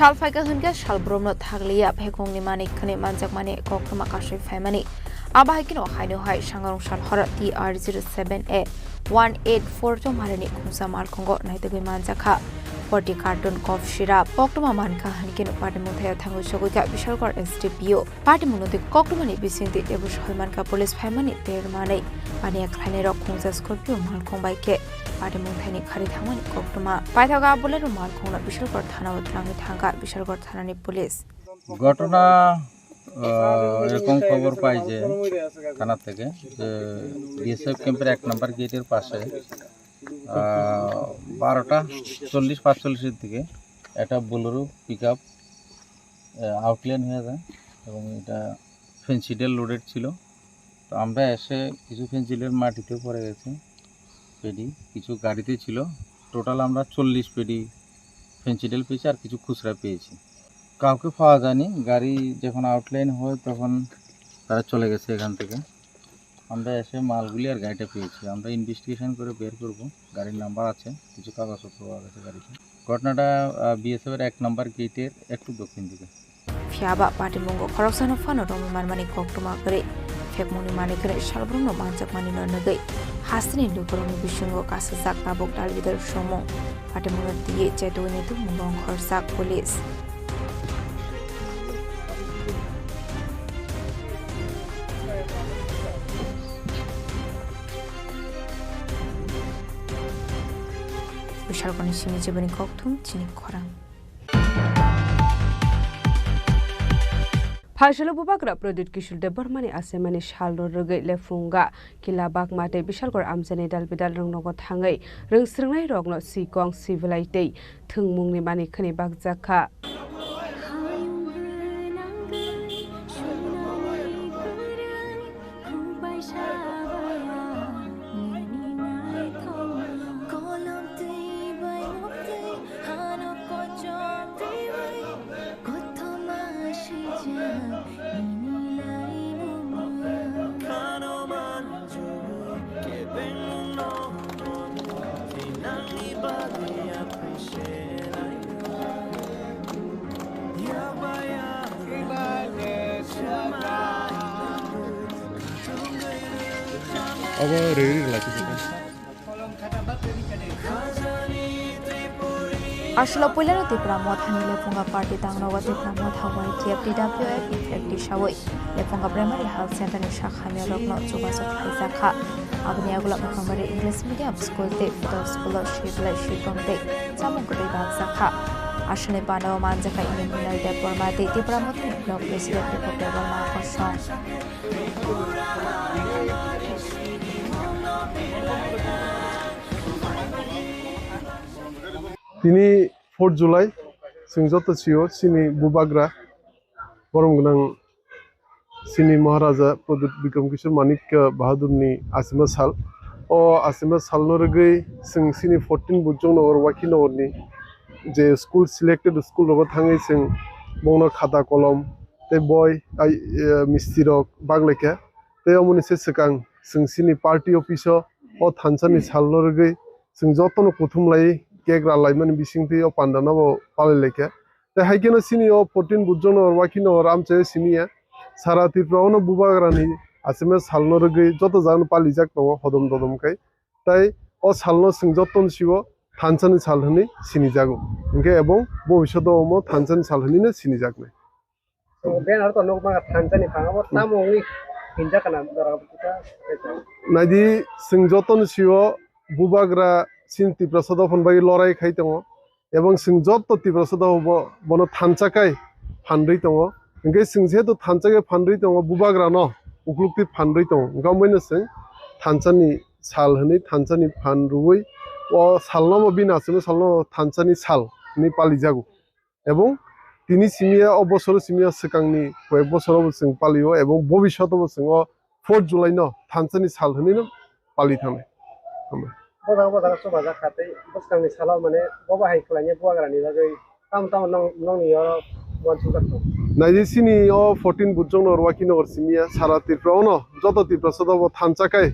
Sal phaikha hwnkhe sal brumno thakliya phekongni manik khwnwi manjakmani koktwma kasui phaimani. Abo hai kheno haino hai sangarong sal horo T R zero seven A one eight four two marani khungsa malkhungo naitugwi manjakha forty carton cough syrup. Koktwma mankha hwnkhe no party muthaio thangwi sogwikha Bishalgarh S D P O. Patimungno twi koktwmani bisingtwi teibo soi mankha police phaimani tei rwmanwi paniya khlainairok khungsa Scorpio malkhung bai khe patimung thaini khari thangmani koktwma. Paithago a Bolero malkhungno Bishalgarh thanao twlangwi thangkha Bishalgarh thanani police. ঘটনা, আহ, এরকম খবর পাই যে থানা থেকে যে বিএসএফ ক্যাম্পের এক নম্বর গেটের পাশে, আহ, বারোটা চল্লিশ পাঁচচল্লিশের দিকে একটা বোলেরো পিক আপ আউটলাইন হয়ে যায় এবং এটা ফেন্সিডিল লোডেড ছিল। তো আমরা এসে কিছু ফেন্সিডিল মাটিতেও পড়ে গেছে, পেডি কিছু গাড়িতে ছিল। টোটাল আমরা চল্লিশ পেডি ফেন্সিডিল পেয়েছি, আর কিছু খুচরা পেয়েছি। কাউকে পাওয়া যায়নি। গাড়ি যখন আউটলাইন হয় তখন তারা চলে গেছে এখান থেকে। আমরা এসে মালগুলি আর গাড়িটা পেয়েছি। আমরা ইনভেস্টিগেশন করে বের করব। গাড়ির নাম্বার আছে, কিছু কাগজপত্র পাওয়া গেছে গাড়িতে। ঘটনাটা, আহ, বিএসএফ এর এক নাম্বার গেটের একটু দক্ষিণ দিকে। Phiya ba patimungo khoroksano phano romwi manmani koktwma kwrwi. Phekmungni manwi kwrwi salbrumno manjakmani no nugwi hasteni lukurokni bisingo kasijak tabuk dalbidal songmung. Patimungno twiwi chetwi naitukmung bongkhorjak police. Bwsarokni simi jeboni kokthum chini khorang. Phaisalo bubagra Pradyut Kishore Debbarmani achaimani salno rwgwi lephunga Kila Bagma tei Bishalgarh amchaini dalbidal rwngnogo thangwi rwngsrwngnai rokno sikong, sibilai tei thwngmungni manwi khwnwi bakjakha. Abo riri rila chikita. Aswlo puilano Tipra Mothani lephunga party tangnogo Tipra Motha Y T F T W F ni flag tisawi lephunga Primary Health Center ni sakhamya rokno chubachu khlaijakha. Aboni yagulo Mothambari English Medium School tei Middle School o sibilai sikong tei chamung kwtwi bakjakha. Aswlni panao manjakha Indian Debbarma tei Tipra Mothani Block President Dipok Debbarma kosong. Tini fourth July, chwng joto sio chini bubagra, borom gwnang chini Maharaja Pradyut Bikram Kishore Manikya Bahadurni achima sal. O achima salno rwgwi chwng chini fourteen Bujong Nagar, Waikhi Nagarni je school, selected school rogo thangwi chwng bongno khata kolom tei boi, ai, eh, misti rok baglai kha. Tei omoni se swkang chwng chini party office o, o thansa ni sal no rwgwi chwng jotono kuthum lai cake ralaimani bisingtwi o panda no bo palai lai kha. Tei hai kheno chini o fourteen Bujong Nagar, Waikhi Nagar amchaio simi ya. Sara Tripura o no bubagra ni achima sal no rwgwi joto jaga no palijak tongo hodom dodom khai. Tai o sal no chwng jotono sio thansa ni sal hwnwi sinijago. Hinkhe ebong bobishoto omo thansa ni sal hwnwi no sinijaknai. Banner to nukma thansa ni phang abo tamo wngwi hinjak kana jora kita. Naidi, chwng jotono sio bubagra chini Tiprasa dophani bagwi lorai khai tongo, ebong chwng joto Tiprasa dopha bo-, bono thansa kai phanrwi tongo. Hinkhe chwng jehetu thansa kai phanrwi tongo, bubagrano uklukti phanrwi tongo, wngkha omoino chwng thansa ni sal hwnwi thansa ni phan rwui o salno bo bini achukni salno thansa ni sal hwnwi palijago. Ebong tini simi ya, o bosoro simi ya, swkangni koyek bosoro bo chwng palio, ebong bobishoto bo chwng o fourth July no thansa ni sal hwnwi no pali thangnai. Hambai. Bo jaga, bo jaga chubajak kha tei bwskangni salo mane bo bahai khlainai bubagra ni bagwi tamo tamo nong, nongni oro uansukjak tongo. Naidi, chini o fourteen Bujong Nagar, Waikhi Nagar simi ya, sara Tripura o no joto Tiprasa dopha bo thansa kai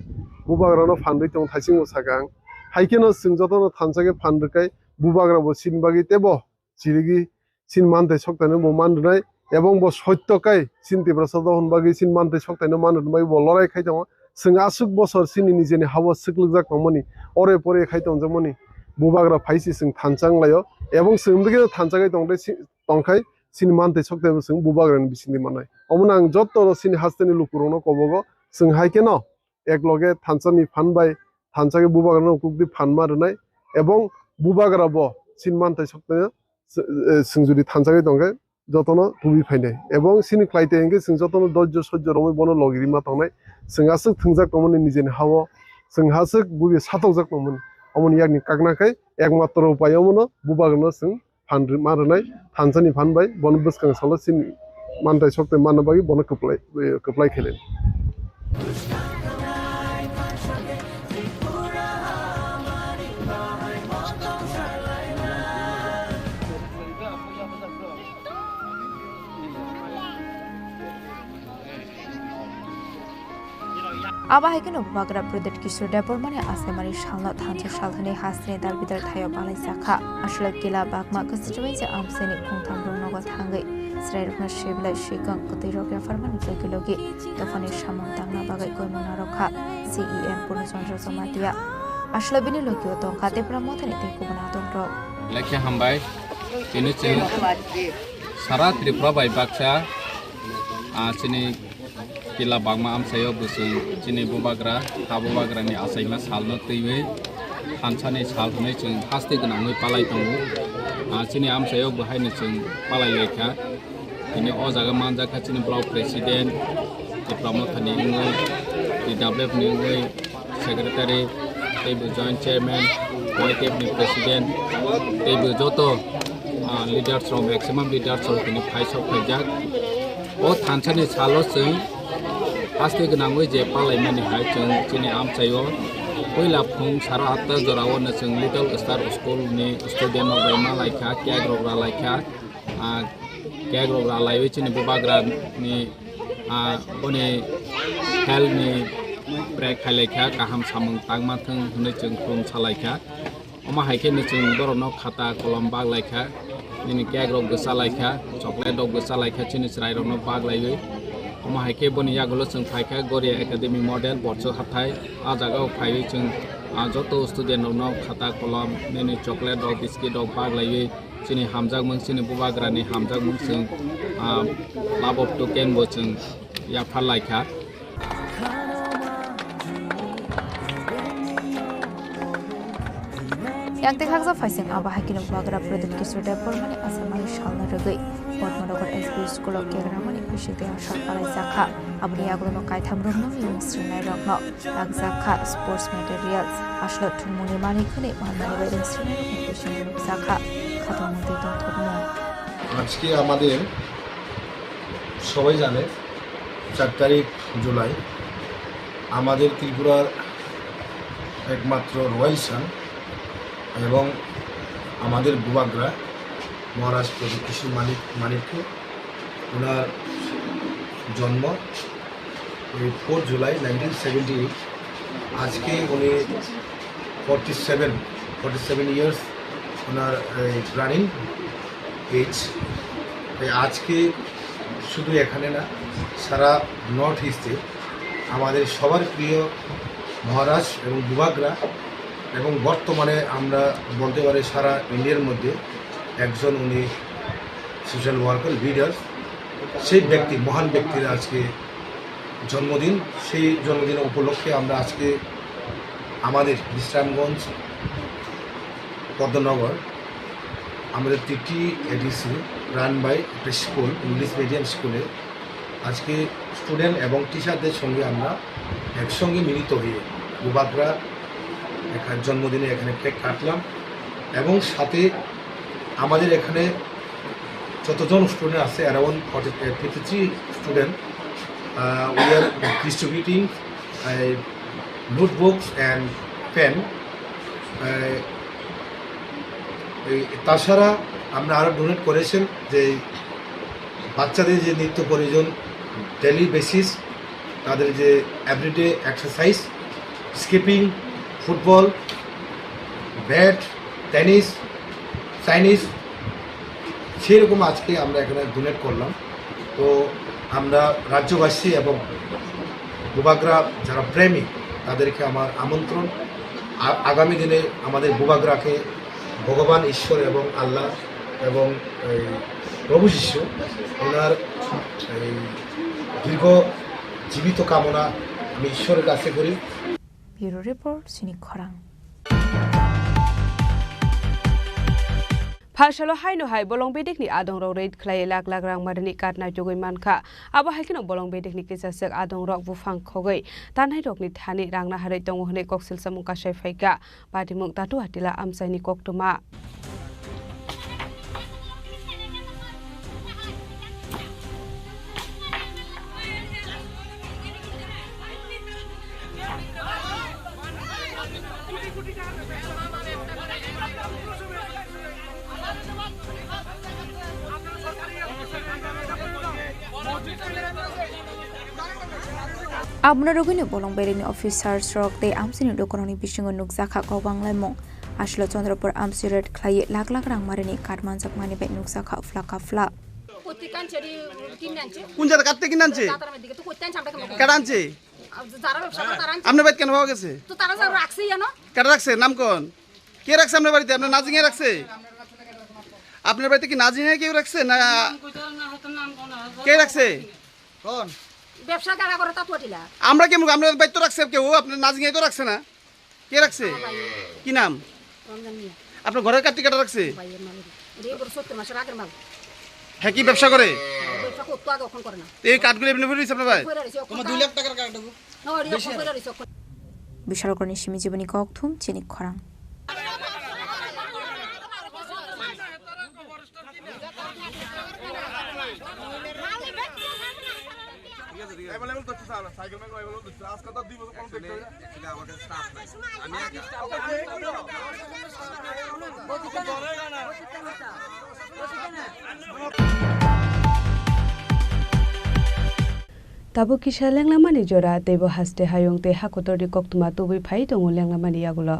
bubagra no phanrwi tongo, thaiching bo sakha ang. Hai kheno chwng joto no thansa khe phan rwkai, bubagra bo chini bagwi teibo chirigwi chini manthai soktaino bo man rwnai, ebong bo soitto kai chini Tiprasa dophani bagwi chini manthai soktaino man rwna bagwi bo lorai khai tongo. Chwng aswk bosor chini nijeni ha-o swklwkjak tongmani, ore pore khai tongjakmani bubagra phai se chwng thansa wnglaio, ebong chwng hwnkhe thansa khai tongde si-, tongkhai chini manthai soktaibo chwng bubagrani bisingtwi mannai. Omono ang joto chini hasteni lukurokno kobogo, chwng hai kheno ek loge thansa ni phan bai thansa khe bubagrano uklukti phan ma rwnai, ebong bubagra bo chini manthai soktaino, eh, chwng jodi thansa khe tongkhe jotono tubi phainai, ebong chini khlai tei hinkhe chwng jotono dojjo sojjo romwi bono logi rima tongnai. Chwng aswk thwngjak tongmani nijeni ha-o, chwng aswk bubi satokjak tongmani, omoni yakni kakna khai ekmatro upai omono bubagrano chwng phan rw-, ma rwnai, thansa ni phan bai bono bwskang salo chini manthai soktai manna bagwi bono kwplai, kwplai khe lai. Abo hai kheno Bubagra Pradyut Kishore Debbarmani achaimani salno thansa sal hwnwi hasteni dalbidal thaio palaijakha. Aswk kila bagma kwchajwui je amchaini khungtham rok nogo thangwi chwrairokno swi belai swikang kwtwirok yapharmani logi logi dophani samung tangna bagwi koimung narwkha C E M Purno Chandra Jamatia. Aswk bini logio tongkha Tipra Mothani tei kubun adongrok. Lekhe hambai, tini chwng sara Tripura bai baksa, ah, chini kila bagma amchaio bo chwng chini Bubagra, ha Bubagrani achaima salno twiwi thansani sal hwnwi chwng haste gwnangwi palai tongo. Ah, chini amchaio bo haino chwng palai laikha. Tini o jaga manjakha chini block president, Tipra Mothani wngwi, T W F ni wngwi, secretary, tei bo joint chairman, Y T F ni president, tei bo joto, ah, leaders rok, maximum leaders rok tini phaisok phaijak. O thansani salo chwng haste gwnangwi je palaimani hai chwng chini amchaio puila phung saro atta jorao no chwng Little Star School ni student rok bai ma laikha, cake rok ra laikha. Ah, cake rok ra laiwi chini Bubagra ni, ah, boni health ni pray khai laikha, kaham samung tangma thung hwnwi chwng khulum sa laikha. Omo hai khe no chwng borok no khata kolom bag laikha, nini cake rok bwsa laikha, chocolate rok bwsa laikha, chini chwrai rok no bag laiwi. Omo hai khe boni yagulo chwng phaikha Goria Academy Model Borchuk Hathai. Ah jaga o phaiwi chwng, ah, joto student rok no khata kolom, nini chocolate rok, biscuit rok bag laiwi. Chini hamjakmung, chini Bubagrani hamjakmung chwng, ah, love of token bo chwng yaphar laikha. Yang tei khaksa phaising abo hai kheno Bubagra Pradyut Kishore Debbarmani achaimani salno rwgwi Padmanagar S B School o cake ramani bising tei sal palaijakha. Aboni yagulono kaitham rokno miyung srinai rokno. Takjakha sports materials, aswk thwngmungni manwi khwnwi manmani bai rwngsrwngnairokni bisingo nukjakha khatungmung tei tongthokmung. আজকে আমাদের সবাই জানে, চার তারিখ জুলাই আমাদের ত্রিপুরার একমাত্র রয়্যাল সান এবং আমাদের বুবাগ্রা মহারাজ প্রদীপ কিশোর মানিক, মানিক্য, ওনার জন্ম এই fourth July nineteen seventy eight. আজকে উনি forty seven, forty seven years ওনার এই রানিং এজ। তাই আজকে শুধু এখানে না, সারা নর্থ ইস্টে আমাদের সবার প্রিয় মহারাজ এবং বুবাগ্রা এবং বর্তমানে আমরা বলতে পারি সারা ইন্ডিয়ার মধ্যে একজন উনি সোশ্যাল ওয়ার্কার, লিডার, সেই ব্যক্তি, মহান ব্যক্তির আজকে জন্মদিন। সেই জন্মদিন উপলক্ষে আমরা আজকে আমাদের বিশ্রামগঞ্জ পদ্মনগর, আমাদের টিটি এডিসি রান বাই একটা স্কুল, ইংলিশ মিডিয়াম স্কুলে আজকে স্টুডেন্ট এবং টিচারদের সঙ্গে আমরা একসঙ্গে মিলিত হয়ে বুবাগ্রা এখানে জন্মদিনে এখানে কেক কাটলাম এবং সাথে আমাদের এখানে যতজন স্টুডেন্ট আছে, around forty, fifty three student, uh, we are distributing uh, notebooks and pen. Uh, এই, তাছাড়া আমরা আরও ডোনেট করেছেন যে বাচ্চাদের যে নিত্য প্রয়োজন, ডেলি বেসিস, তাদের যে everyday exercise, skipping, football, bat, tennis, Chinese, সেই রকম আজকে আমরা এখানে ডোনেট করলাম। তো আমরা রাজ্যবাসী এবং বুবাগ্রা যারা প্রেমী, তাদেরকে আমার আমন্ত্রণ। আ-, আগামী দিনে আমাদের বুবাগ্রাকে ভগবান ঈশ্বর এবং আল্লাহ এবং এই প্রভু যীশু ওনার এই দীর্ঘ জীবিত কামনা আমি ঈশ্বরের কাছে করি। Bureau Report, Sini Khorang. Phalsalo haino hai bolong bedekni adongrok raid khlaiwi lak lak rang marini katna chugwi mankha. Abo hai kheno bolong bedekni kisaswk adongrok buphang khogwi tannairokni thani rang naharwi tongo hwnwi koksil samung kasai phaikha. Patimung Tatu Atila amchaini koktwma. Abono rwgwino bolong berekni officers rok tei amchaini lukurokni bisingo nukjakha kok banglaimung. Aswlo Chandrapur amchai raid khlaiwi lakh lakh rang marini card manjakmani bai nukjakha phlaka phla. প্রত্যেক আনছে, এটি কিনে আনছে। কোন জায়গা কাটতে কিনে আনছে? দাতার মধ্যে তো করতে আনছে, আমরা কেন করবো? কাটা আনছে? আর যারা ব্যবসা করে তারা আনছে। আপনার বাড়িতে কেন পাওয়া গেছে? তো তারা যা রাখছে জানো? কাটা রাখছে, নাম কোন? কে রাখছে আপনার বাড়িতে? আপনার নাজিঙে রাখছে? আপনার বাড়িতে কি নাজিঙে কেউ রাখছে না? কে রাখছে? কোন? ব্যবসা যারা করে তা তো টিলা। আমরা কেমন? আপনার বাড়িতে তো রাখছে কেউ, আপনার নাজিঙে তো রাখছে না। কে রাখছে? আমার ভাই। কি নাম? রমজান মিয়া। আপনার ঘরের কার্ডটি কাটা রাখছে? ভাইয়ের মাল। এটা এই বড় সত্তর মাসের আগের মাল। হ্যাঁ, কি ব্যবসা করে? ব্যবসা করতো আগে, এখন করে না। এই কার্ডগুলো এমনি ফেরত দিচ্ছে আপনার ভাই? ফেরত দিচ্ছে, এখন তোমার দুই লাখ টাকার কার্ড দেবো। না, ওটা এখন ফেরত দিচ্ছে, এখন। Bishal Korni Simi Jiboni Kokthum, Chini Khorang. ঠিক আছে, ঠিক আছে। Available তো হচ্ছে, স্যার, সাইকেল ম্যান available তো হচ্ছে। আজকে তো দুই বছর কোনো দেখতে হবে না। আসলে আমার কাছে স্টাফ নাই। আমি একা। Tabuk kisa lenglamani jora, teibo haste hayung tei hakotorni koktwma tubui phai tongo lenglamani yagulo.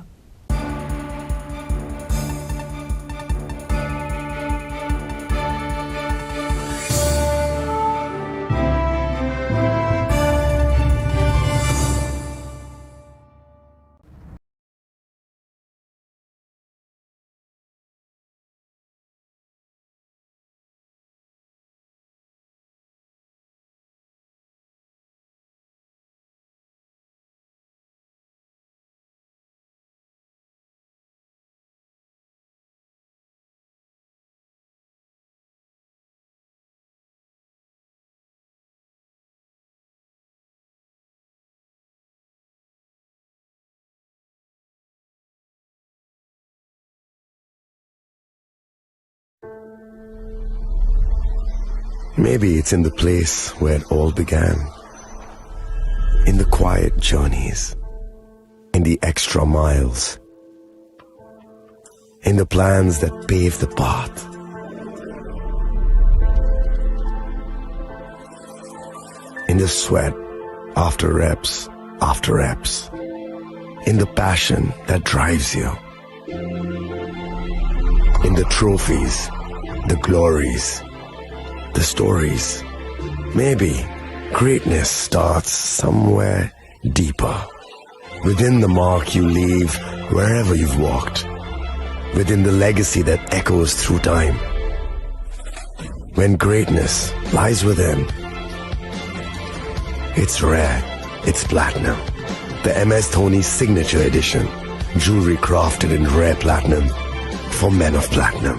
Maybe it's in the place where it all began. In the quiet journeys, in the extra miles, in the plans that pave the path, in the sweat after reps after reps, in the passion that drives you, in the trophies, the glories, the stories. Maybe greatness starts somewhere deeper. Within the mark you leave wherever you've walked. Within the legacy that echoes through time. When greatness lies within, it's rare, it's platinum. The M S Dhoni Signature Edition. Jewelry crafted in rare platinum for men of platinum.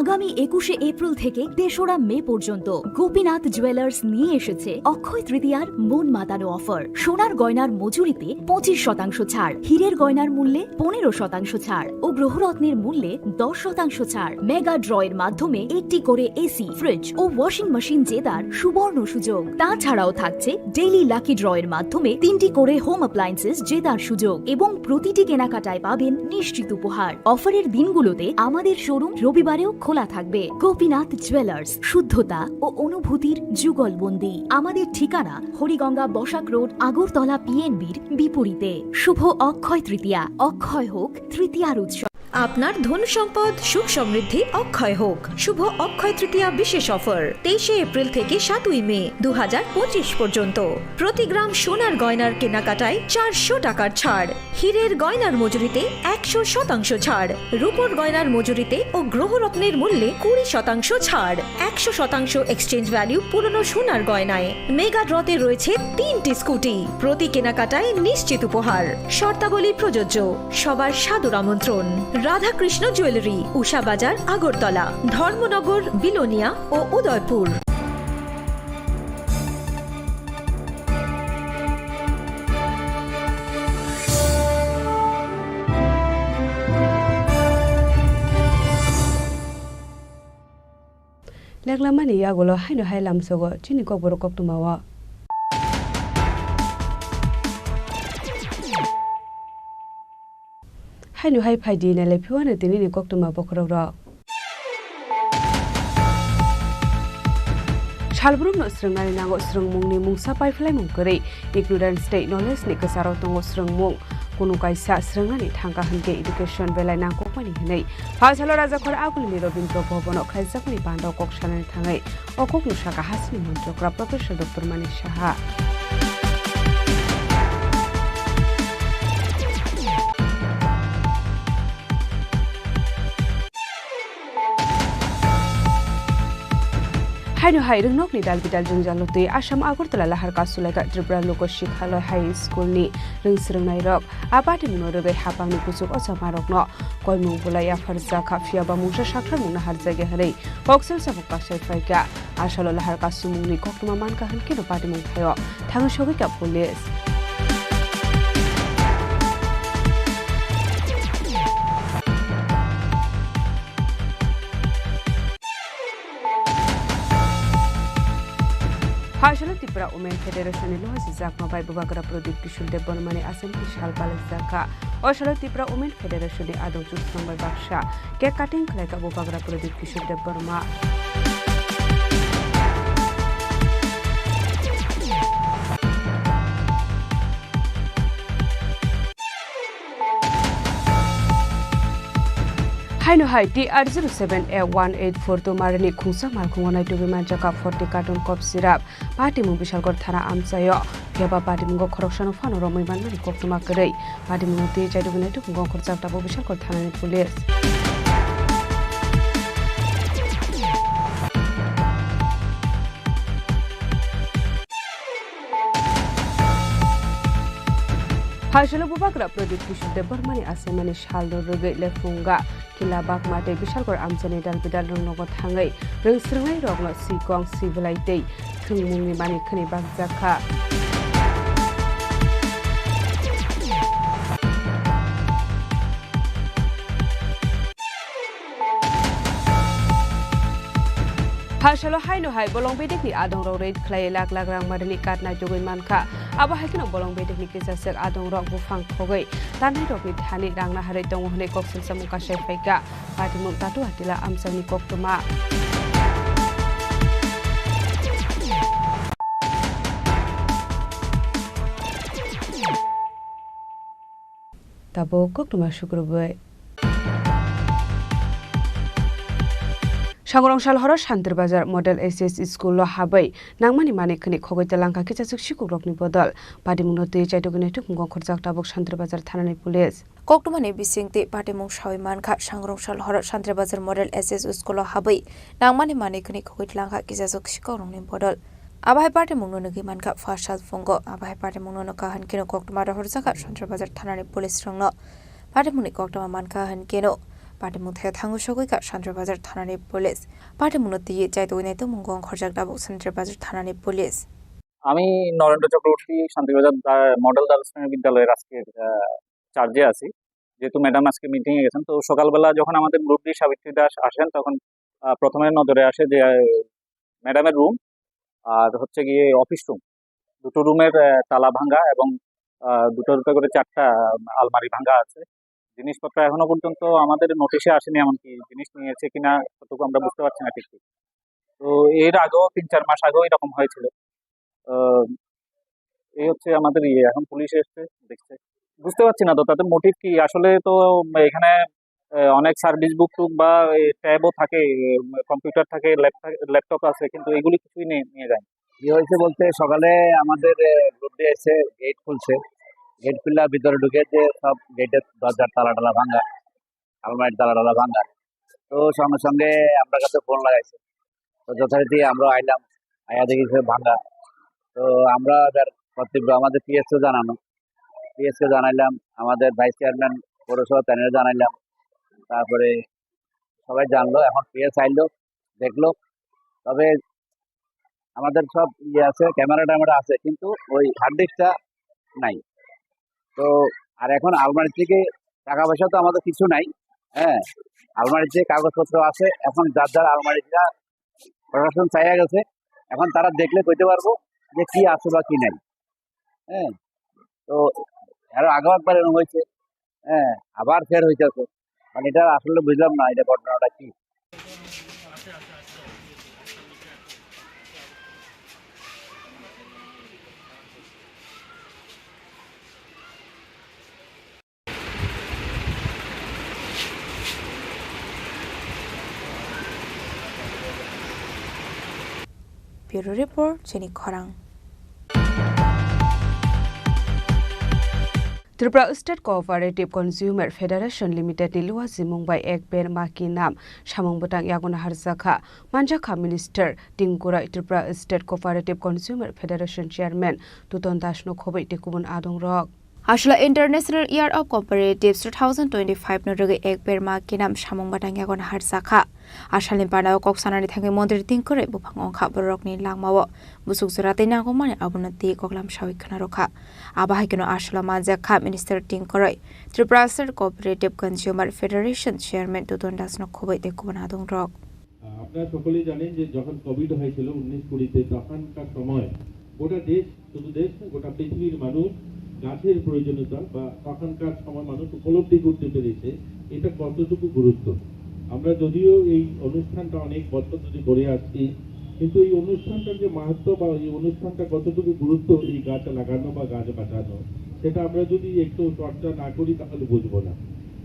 আগামী একুশে এপ্রিল থেকে তেসরা মে পর্যন্ত গোপীনাথ জুয়েলার্স নিয়ে এসেছে অক্ষয় তৃতীয়ার মন মাতানো অফার। সোনার গয়নার মজুরিতে পঁচিশ শতাংশ ছাড়, হীরের গয়নার মূল্যে পনেরো শতাংশ ছাড় ও গ্রহরত্নের মূল্যে দশ শতাংশ ছাড়। মেগা ড্রয়ের মাধ্যমে একটি করে এসি, ফ্রিজ ও ওয়াশিং মেশিন জেতার সুবর্ণ সুযোগ। তাছাড়াও থাকছে ডেইলি লাকি ড্রয়ের মাধ্যমে তিনটি করে হোম অ্যাপ্লায়েন্সেস জেতার সুযোগ এবং প্রতিটি কেনাকাটায় পাবেন নিশ্চিত উপহার। অফারের দিনগুলোতে আমাদের শোরুম রবিবারেও খোলা থাকবে। গোপীনাথ জুয়েলার্স, শুদ্ধতা ও অনুভূতির যুগলবন্দি। আমাদের ঠিকানা হরিগঙ্গা বসাক রোড, আগরতলা পিএনবির বিপরীতে। শুভ অক্ষয় তৃতীয়া, অক্ষয় হোক তৃতীয়ার উৎসব। আপনার ধন সম্পদ সুখ সমৃদ্ধি অক্ষয় হোক। শুভ অক্ষয় তৃতীয়া বিশেষ অফার, তেইশে এপ্রিল থেকে সাতই মে দু হাজার পঁচিশ পর্যন্ত। প্রতি গ্রাম সোনার গয়নার কেনাকাটায় চারশো টাকার ছাড়, হীরের গয়নার মজুরিতে একশো শতাংশ ছাড়, রূপোর গয়নার মজুরিতে ও গ্রহরত্নের মূল্যে কুড়ি শতাংশ ছাড়, একশো শতাংশ এক্সচেঞ্জ ভ্যালু পুরনো সোনার গয়নায়। মেগা ড্রতে রয়েছে তিনটি স্কুটি, প্রতি কেনাকাটায় নিশ্চিত উপহার। শর্তাবলী প্রযোজ্য। সবার সাদর আমন্ত্রণ। রাধাকৃষ্ণ জুয়েলারি, উষা বাজার, আগরতলা, ধর্মনগর, বিলোনিয়া ও Udaipur. Leklamani yagulo haino hai lamsogo chini kokborok koktwmao. Haino hai phaidi nailai phiwano tinini koktwma bokhorokrok. Salbrumno swrwngnani nango swrwngmungni mungsa paiphlaimung kwrwi, ignorance tei knowledge ni kwcharo tongo swrwngmung. Kunu kaisa swrwngnani thangkha hwnkhe education belai nangkukmani hwnwi. Phalsalo Rajakhor Agulini Rabindra Bhavan-o khlaijakmani bandao kok sanani thangwi o kokno sakha hasini Mantrokra Professor Doctor Manik Saha. Haino hai rwngnokni dal bidal jwngjalo twi Assam Agartala lahar kasulaikha Tripura Loka Shikhalaya High School ni rwngswrwngnairok. A patimungno rwgwi hapangni kuchuk ochamarokno koimung bulai yapharjakha, phiyaba mungsa saktharmungno harjakya hwnwi koksil samung kasai phaikha. Asalo lahar kasumungni koktwma mankha hwnkhe no patimung thaio thangwi sogwikha police. Phalsalo Tripura Women Federation ni luha sijakma bai Bubagra Pradip Kishore Debbarma ni Assembly sal palaijak kha. O salo Tripura Women Federation ni adong chusnang bai baksa cake cutting khlai kha Bubagra Pradip Kishore Debbarma. Haino hai T R zero seven A one eight four two marini khungsa malkhungo naitugwi manjakha forty carton cough syrup. Patimung Bisalkor thana amchaio. Phiya ba patimungo khoroksano phano romwi manmani koktwma kwrwi. Patimungno twi chaitugwi naitugwi ongkhorjak tabuk Bisalkor thanani police. Phalsalo Bubagra Pradip Kishore Debbarmani achaimani salno rwgwi lephunga. Kila bakma tei Bisalkor amchaini dal bidal rwngnogo thangwi rwngswrwngnairokno sikong, sibilai tei thwngmungni manwi khwnwi bakjak kha. Phalsalo haino hai bolong bedekni adongrok raid khlaiwi lakh lakh rang marini card naitugwi mankha. Abo hai kheno bolong bedekni kisaswk adongrok buphang khogwi tannairokni thani rang naharwi tongo hwnwi koksil samung kasai phaikha. Patimung Tatu Atila amchaini koktwma. Tabuk koktwma sukrubwi. Sangrong sal horo Santri Bazar Model S S School o habwi nangmani manwi khwnwi khogwi twlangkha kisaswk sikukrokni bodol. Patimungno twi chaitugwi naitugwi ongkhorjak tabuk Santri Bazar thanani police. Koktwmani bisingtwi patimung sawi mankha, Sangrong sal horo Santri Bazar Model S S School o habwi nangmani manwi khwnwi khogwi twlangkha kisaswk sikukrokni bodol. Abo hai patimungno nugwi mankha first sal phungo. Abo hai patimungno nukha hwnkhe no koktwma rohorjakha Santri Bazar thanani police rokno. Patimungni koktwma mankha hwnkhe no patimung thaio thangwi sogwikha Santri Bazar thanani police. Patimungno twiwi chaitugwi naitugmung ongkhorjak tabuk Santri Bazar thanani police. আমি নরেন্দ্র চক্রবর্তী, শান্তিবাজার দা-, মডেল দ্বাদশ শ্রেণী বিদ্যালয়ের আজকে, আহ, চার্জে আছি। যেহেতু ম্যাডাম আজকে মিটিং এ গেছেন, তো সকালবেলা যখন আমাদের গ্রুপ ডি সাবিত্রী দাস আসেন, তখন, আহ, প্রথমে নজরে আসে যে, আহ, ম্যাডামের রুম আর হচ্ছে গিয়ে অফিস রুম, দুটো রুমের, আহ, তালা ভাঙা এবং, আহ, দুটো দুটো করে চারটা আলমারি ভাঙা আছে। জিনিসপত্র এখনো পর্যন্ত আমাদের নোটিশে আসেনি, এমনকি জিনিস নিয়েছে কিনা কতটুকু আমরা বুঝতে পারছি না ঠিক ঠিক। তো এর আগেও তিন চার মাস আগেও এরকম হয়েছিল। আহ, এই হচ্ছে আমাদের ইয়ে, এখন পুলিশ এসছে, দেখছে। বুঝতে পারছি না তো তাদের মোটিভ কি। আসলে তো এখানে, আহ, অনেক সার্ভিস বুক টুক বা এই ট্যাবও থাকে, উম, কম্পিউটার থাকে, ল্যাপ-, ল্যাপটপ আছে, কিন্তু এগুলি কিছুই নিয়ে, নিয়ে যায়নি। কি হয়েছে বলতে, সকালে আমাদের, আহ, গ্রুপ ডি এসে গেট খুলছে, গেট খুললে ভিতরে ঢুকে যে সব গেটের দরজার তালা টালা ভাঙা, আলমারির তালা টালা ভাঙা। তো সঙ্গে সঙ্গে আমরা কাছে ফোন লাগাইছে, তো যথারীতি আমরা আইলাম, আইয়া দেখি সে ভাঙা। তো আমরা এবার কর্তব্য আমাদের পিএসকে জানানো, পিএসকে জানাইলাম, আমাদের ভাইস চেয়ারম্যান পৌরসভা প্যানেলে জানাইলাম, তারপরে সবাই জানলো। এখন পিএস আইলো, দেখলো, তবে আমাদের সব ইয়ে আছে, ক্যামেরা ট্যামেরা আছে, কিন্তু ওই হার্ড ডিস্কটা নাই। তো আর এখন আলমারি থেকে টাকা পয়সা তো আমাদের কিছু নাই, হ্যাঁ, আলমারির যে কাগজপত্র আছে, এখন যার যার আলমারিটা প্রশাসন চাইয়া গেছে, এখন তারা দেখলে কইতে পারবো যে কি আছে বা কি নাই। হ্যাঁ, তো এর আগেও একবার এরকম হয়েছে, হ্যাঁ, আবার ফের হইতেছে। মানে, এটা আসলে বুঝলাম না, এটা ঘটনাটা কি। Bureau Report, Chini Khorang. Tripura State Cooperative Consumer Federation Limited ni luwa jimung bai ek ber ma ki nam samung bwtang yago naharjakha, manjakha Minister Tingkorai, Tripura State Cooperative Consumer Federation Chairman Tuton Das no khobwi tei kubun adongrok. Aswla International Year of Cooperatives two thousand twenty-five no rwgwi ek ber ma ki nam samung bwtang yago naharjakha. Asalni panao kok sanani thangwi Montri Tingkorai buphang wngkha bororokni langmao busuk jora tei nangkukmani abono twi koklam sawi khna rwkha. Abo hai kheno aswla manjakha Minister Tingkorai, Tripura State Cooperative Consumer Federation Chairman Tuton Das no khobwi tei kubun adongrok. আহ, আপনারা সকলেই জানেন যে যখন কোভিড হয়েছিল উনিশ কুড়িতে, তখনকার সময় গোটা দেশ, শুধু দেশ নয়, গোটা পৃথিবীর মানুষ গাছের প্রয়োজনীয়তা বা তখনকার সময় মানুষ উপলব্ধি করতে পেরেছে এটা কতটুকু গুরুত্ব। আমরা যদিও এই অনুষ্ঠানটা অনেক বছর ধরে করে আসছি, কিন্তু এই অনুষ্ঠানটার যে মাহাত্ম্য বা এই অনুষ্ঠানটা কতটুকু গুরুত্ব, এই গাছ লাগানো বা গাছ বাঁচানো, সেটা আমরা যদি একটু চর্চা না করি তাহলে বুঝবো না।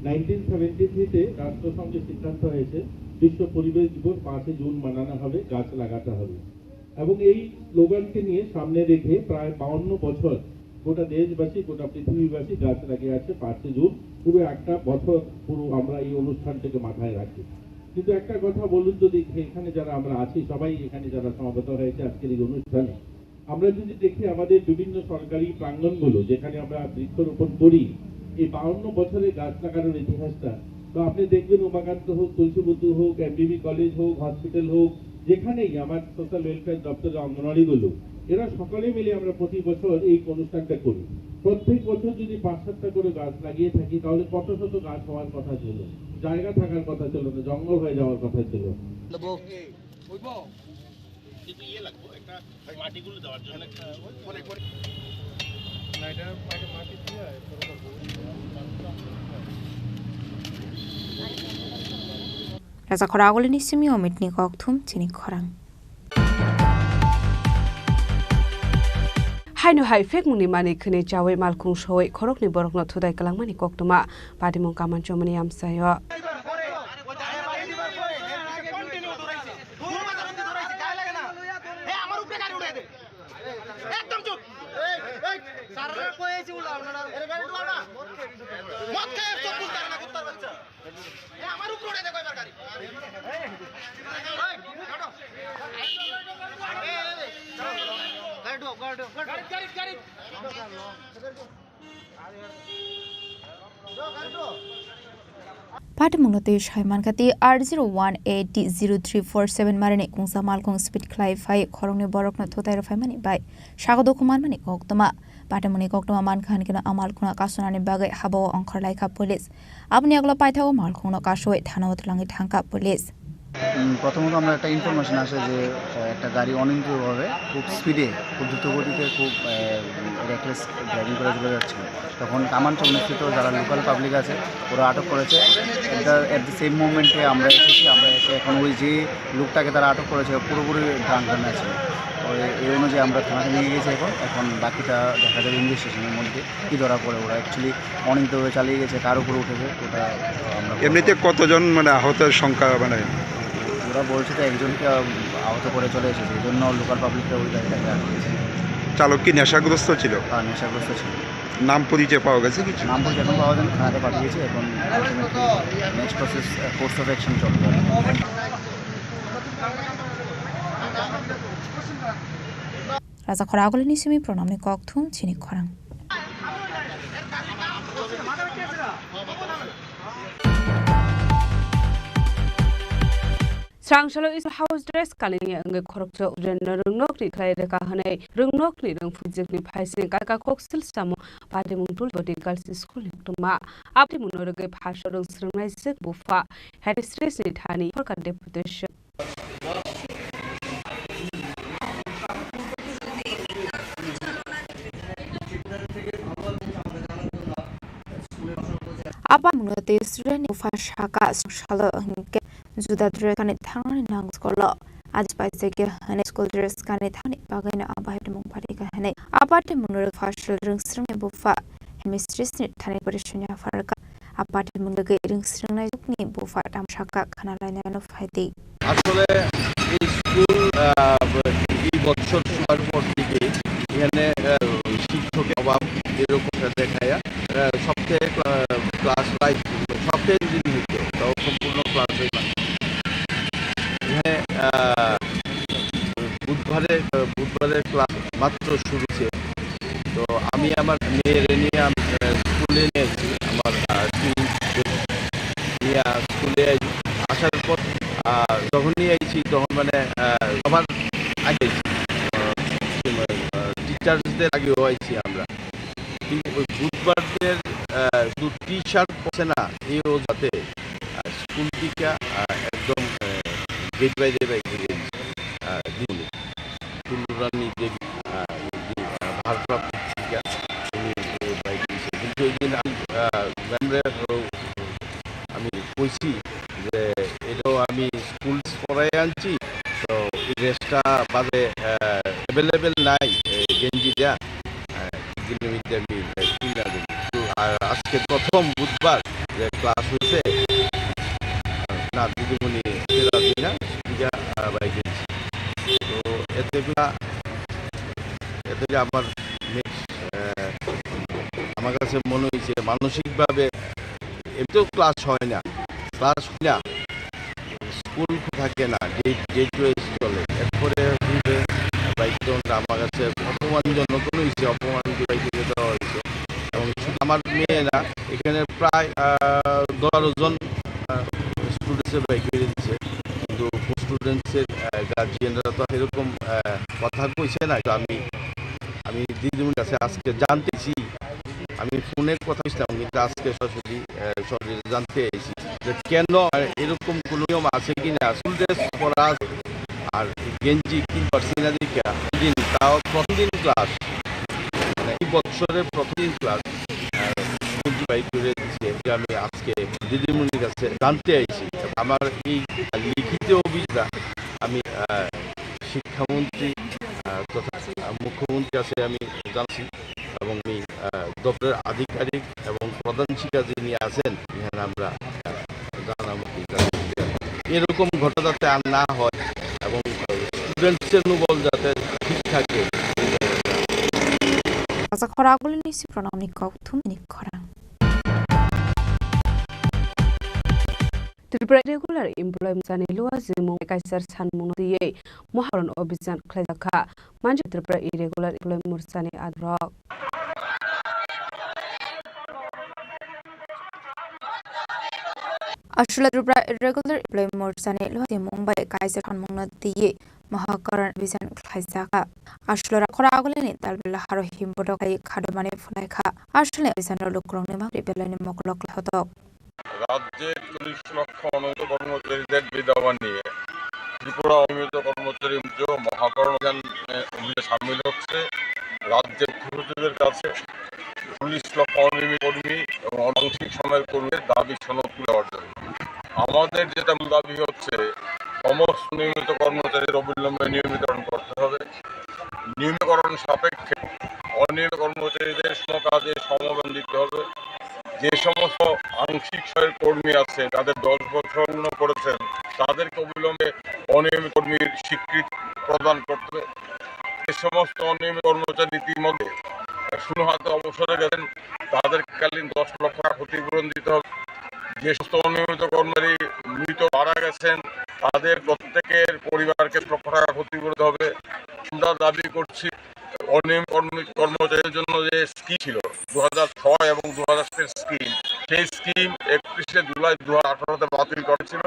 নাইনটিন সেভেন্টি থ্রিতে রাষ্ট্রসংঘের সিদ্ধান্ত হয়েছে বিশ্ব পরিবেশ দিবস পাঁচই জুন মানানো হবে, গাছ লাগাতে হবে। এবং এই স্লোগানকে নিয়ে সামনে রেখে প্রায় বাউন্ন বছর গোটা দেশবাসী, গোটা পৃথিবীবাসী গাছ লাগিয়ে আছে পাঁচই জুন। পুরো একটা বছর পুরো আমরা এই অনুষ্ঠানটাকে মাথায় রাখি। কিন্তু একটা কথা বলুন তো দেখি, এখানে যারা আমরা আছি, সবাই এখানে যারা সমবেত হয়েছে আজকের এই অনুষ্ঠানে, আমরা যদি দেখি আমাদের বিভিন্ন সরকারি প্রাঙ্গণগুলো যেখানে আমরা বৃক্ষরোপণ করি, এই বাউন্ন বছরের গাছ লাগানোর ইতিহাসটা, তো আপনি দেখবেন উমাকান্ত হোক, তুলসীবুদ্ধ হোক, এমবিবি কলেজ হোক, হসপিটাল হোক, যেখানেই আমার সোশ্যাল ওয়েলফেয়ার দপ্তরের অঙ্গনওয়াড়িগুলো, এরা সকলে মিলে আমরা প্রতি বছর এই অনুষ্ঠানটা করি। প্রত্যেক বছর যদি পাঁচ সাতটা করে গাছ লাগিয়ে থাকি তাহলে কত শত গাছ হওয়ার কথা ছিল, জায়গা থাকার কথা ছিল না, জঙ্গল হয়ে যাওয়ার কথা ছিল। কিছু ইয়ে লাগবো, একটা ওই মাটিগুলো দেওয়ার জন্য। Raja khorok agulini simi omitni kok thum chini khorang. Haino hai phekmungni manwi khwnwi chawi malkhung soi khoroknwi borokno thudai kwlangmani koktwma patimung kaman chomani amchaio. এ, আমার উপরে গাড়ি উড়াই দে। একদম চুপ। এই, এই, স্যাররা কই আইছে বলো আপনারা? এর গাড়ি উড়াও না। মদ খেয়ে চোখ খুলতে পারে না, কুত্তার বাচ্চা। এ, আমার উপরে উড়াই দে কয়বার গাড়ি। এই, গাড়ি উড়াও, গাড়ি উড়াও, গাড়ি উড়াও। গাড়ি, গাড়ি, গাড়ি। Patimungno twi sai mankha tei R zero one eight zero three four seven marini kungsa malkhung speed khlai phai khoroknwi borokno thutai rw phaimani bai sago dukhu manmani koktwma. Patimungni koktwma mankha hinkhe a malkhungno kasonani bagwi habao ongkhor laikha police. Aboni yagulo paithago malkhungno kasoi thanao twlangwi thangkha police. উম, প্রথমত আমরা একটা ইনফরমেশন আসে যে, আহ, একটা গাড়ি অনিয়ন্ত্রিতভাবে খুব স্পিডে, খুব দ্রুত গতিতে, খুব, আহ, রেকলেস ড্রাইভিং করে চলে যাচ্ছিল। তখন কামানচৌকস্থিত যারা লোকাল পাবলিক আছে, ওরা আটক করেছে। At the, at the same moment-এ আমরা এসেছি, আমরা এসে এখন ওই যে লোকটাকে তারা আটক করেছে, পুরোপুরি ড্রাঙ্ক অ্যান্ড আছে। ওই, এই অনুযায়ী আমরা থানাতে নিয়ে গেছি এখন। এখন বাকিটা দেখা যাবে ইনভেস্টিগেশনের মধ্যে। কি ধরা পড়ে, ওরা অ্যাকচুয়ালি অনিয়ন্ত্রিতভাবে চালিয়ে গেছে, কার উপরে উঠেছে ওটা আমরা বলতে এমনিতে পারবো না। কতজন মানে আহতের সংখ্যা মানে? ওরা বলছে তো একজনকে, আম, আহত করে চলে এসেছে, এই জন্য লোকাল পাবলিকরা ওই গাড়িটাকে আটকেছে। চালক কি নেশাগ্রস্ত ছিল? হ্যাঁ, নেশাগ্রস্ত ছিল। নাম পরিচয় পাওয়া গেছে কিছু? নাম পরিচয় এখন পাওয়া যায়নি, থানাতে পাঠিয়েছে, এখন next process, course of action চলবে। Raja khorok agulini simi pronamni kok thum chini khorang. Srangsalo Isor house dress kanwi wngwi khoroksa ujenno rwngnokni khlai rwkha hwnwi rwngnokni rwngphuijwkni phaising kaika koksil samung patimung Tulbodi Girls School ni koktwma. Aboni mungno rwgwi phaso rwngsrwngnaijwk bupha headmistress ni thani sorkar deputation. Apa mungno tei student ni bupha saka salo hwnkhe juda dress kanwi thangnani nango school o. Aji paisakya hwnwi school dress kanwi thangni bagwino abo hai mung pharikha hwnwi. Apa tei mungno first rwngsrwngni bupha headmistress ni thani pore sunya pharkha. Apa tei mungno rwngsrwngnai jukni bupha tamo saka khana lainai no phaidi. আসলে এই স্কুল, আহ, এই বছর শুরুর পর থেকে এখানে, আহ, শিক্ষকের অভাব এরকম দেখা যায়। আহ, সপ্তাহে ক্লা-, ক্লাস প্রায় সপ্তাহে দুদিন হইতো, তাও সম্পূর্ণ ক্লাস হয় না। এখানে, আহ, বুধবারে, আহ, বুধবারে ক্লাস মাত্র শুরু হয়েছে। তো আমি আমার মেয়েরে নিয়ে আম-, আহ, স্কুলে নিয়ে আসি, আমার, আহ, twin নিয়ে স্কুলে আসার পর, আহ, যখনই আইছি তখন মানে, আহ, সবার আগে আইছি। আহ, কি বলে, আহ, টিচার্সদের আগেও আইছি আমরা। কিন্তু ওই বুধবারদের, আহ, শুধু টি শার্ট পরছে না, এই অজুহাতে, আহ, স্কুল থেকে, আহ, একদম, আহ, গেট বাইরে বাইরে, আহ, দিন। ফুলরানী দেবী, আহ, যে, আহ, ভারপ্রাপ্ত শিক্ষিকা, উনি, আহ, বাইরে দিছে। কিন্তু ওই দিন আমি, আহ, ম্যামরে, আহ, আমি কইছি যে এটাও আমি স্কুল পড়াই আনছি, তো এই ড্রেসটা বাদে, আহ, অ্যাভেলেবেল নাই, এই গেঞ্জিটা। আহ, দিনের মধ্যে আমি, আহ, কিনা দেবো। তো, আহ, আজকে প্রথম বুধবার যে ক্লাস হয়েছে, না, দিদিমণি সেটা দিই না, সেটা, আহ, বাইরে দিচ্ছি। তো এতে করে, এতে করে আমার মেয়ে, আহ, আমার কাছে মনে হয়েছে মানসিকভাবে এমনিতেও ক্লাস হয় না, ক্লাস হয় না, স্কুল থাকে না, ডে, ডে টু এস চলে। এরপরে হচ্ছে বাইকটা আমার কাছে অপমানজনক হয়েছে, অপমান বাইকে দেওয়া হয়েছে। এবং শুধু আমার মেয়ে না, এখানে প্রায়, আহ, দশ বারো জন, আহ, স্টুডেন্টসের বাইকে দিচ্ছে। কিন্তু স্টুডেন্টসের, আহ, গার্জিয়ানরা তো এরকম, আহ, কথা কইছে না। তো আমি, আমি দিদিমণির কাছে আজকে জানতেছি, আমি ফোনে কথা বলছিলাম, কিন্তু আজকে সরাসরি, আহ, সরাসরি জানতে এসেছি যে কেন, আহ, এরকম কোনো নিয়ম আছে কি না। স্কুল ড্রেস পরা আছে, আর গেঞ্জি কিনতে পারছি না দেখে দিন, তাও প্রথম দিন ক্লাস, মানে এই বছরের প্রথম দিন ক্লাস, আহ, গেঞ্জি বাইর করে দিচ্ছে। এটা আমি আজকে দিদিমণির কাছে জানতে আইছি। আমার এই লিখিত অভিযোগটা আমি, আহ, শিক্ষামন্ত্রী, আহ, তথা, আহ, মুখ্যমন্ত্রীর কাছে আমি জানাচ্ছি এবং আমি, আহ, দপ্তরের আধিকারিক এবং প্রধান শিক্ষা যিনি আছেন, এখানে আমরা, আহ, জানাবো কি কারণে। এরকম ঘটনা যাতে আর না হয় এবং স্টুডেন্টসের মনোবল যাতে ঠিক থাকে। Kaisa khorang agulini si pranamni kok thumni khorang. Tripura Irregular Employee Morsani Luajimung Kaiser Sanmungno twiwi Mohakaron Obhijan khlaijakha. Manjak Tripura Irregular Employee Morsani adrok. Aswla Tripura Irregular Employee Morsani Luajimung bai Kaiser Sanmungno twiwi Mohakaron Obhijan khlaijakha. Aswla khorang agulini talbela haro himbodo khai khadomani phulaikha. Aswlani obhijanno lukurokni mangri belaini mokolok hotok. রাজ্যের চল্লিশ লক্ষ অনিয়মিত কর্মচারীদের বিধবা নিয়ে ত্রিপুরা অনিয়মিত কর্মচারী মঞ্চ মহাকরণ অভিযান, এ, অভিযানে সামিল হচ্ছে। রাজ্যের সচিবের কাছে চল্লিশ লক্ষ অনিয়মিত কর্মী এবং অনাংশিক সময়ের কর্মীদের দাবি সনদ তুলে দেওয়ার জন্য। আমাদের যেটা মূল দাবি হচ্ছে, সমস্ত নিয়মিত কর্মচারীদের অবিলম্বে নিয়মিতকরণ করতে হবে। নিয়মিতকরণ সাপেক্ষে অনিয়মিত কর্মচারীদের সম কাজে সমবেতন দিতে হবে। যে সমস্ত আংশিক সময়ের কর্মী আছেন, যাদের দশ বছর পূর্ণ করেছেন, তাদেরকে অবিলম্বে অনিয়মিত কর্মীর স্বীকৃতি প্রদান করতে হবে। যে সমস্ত অনিয়মিত কর্মচারী ইতিমধ্যে শূন্য হাতে অবসরে গেছেন, তাদের কালীন দশ লক্ষ টাকা ক্ষতিপূরণ দিতে হবে। যে সমস্ত অনিয়মিত কর্মচারী মৃত মারা গেছেন, তাদের প্রত্যেকের পরিবারকে লক্ষ টাকা ক্ষতিপূরণ দিতে হবে। আমরা দাবি করছি, অনিয়ম কর্মী-, কর্মচারীদের জন্য যে স্কিম ছিল দু হাজার ছয় এবং দু হাজার সাতের স্কিম, সেই স্কিম একত্রিশে জুলাই দু হাজার আঠারোতে বাতিল করেছিল।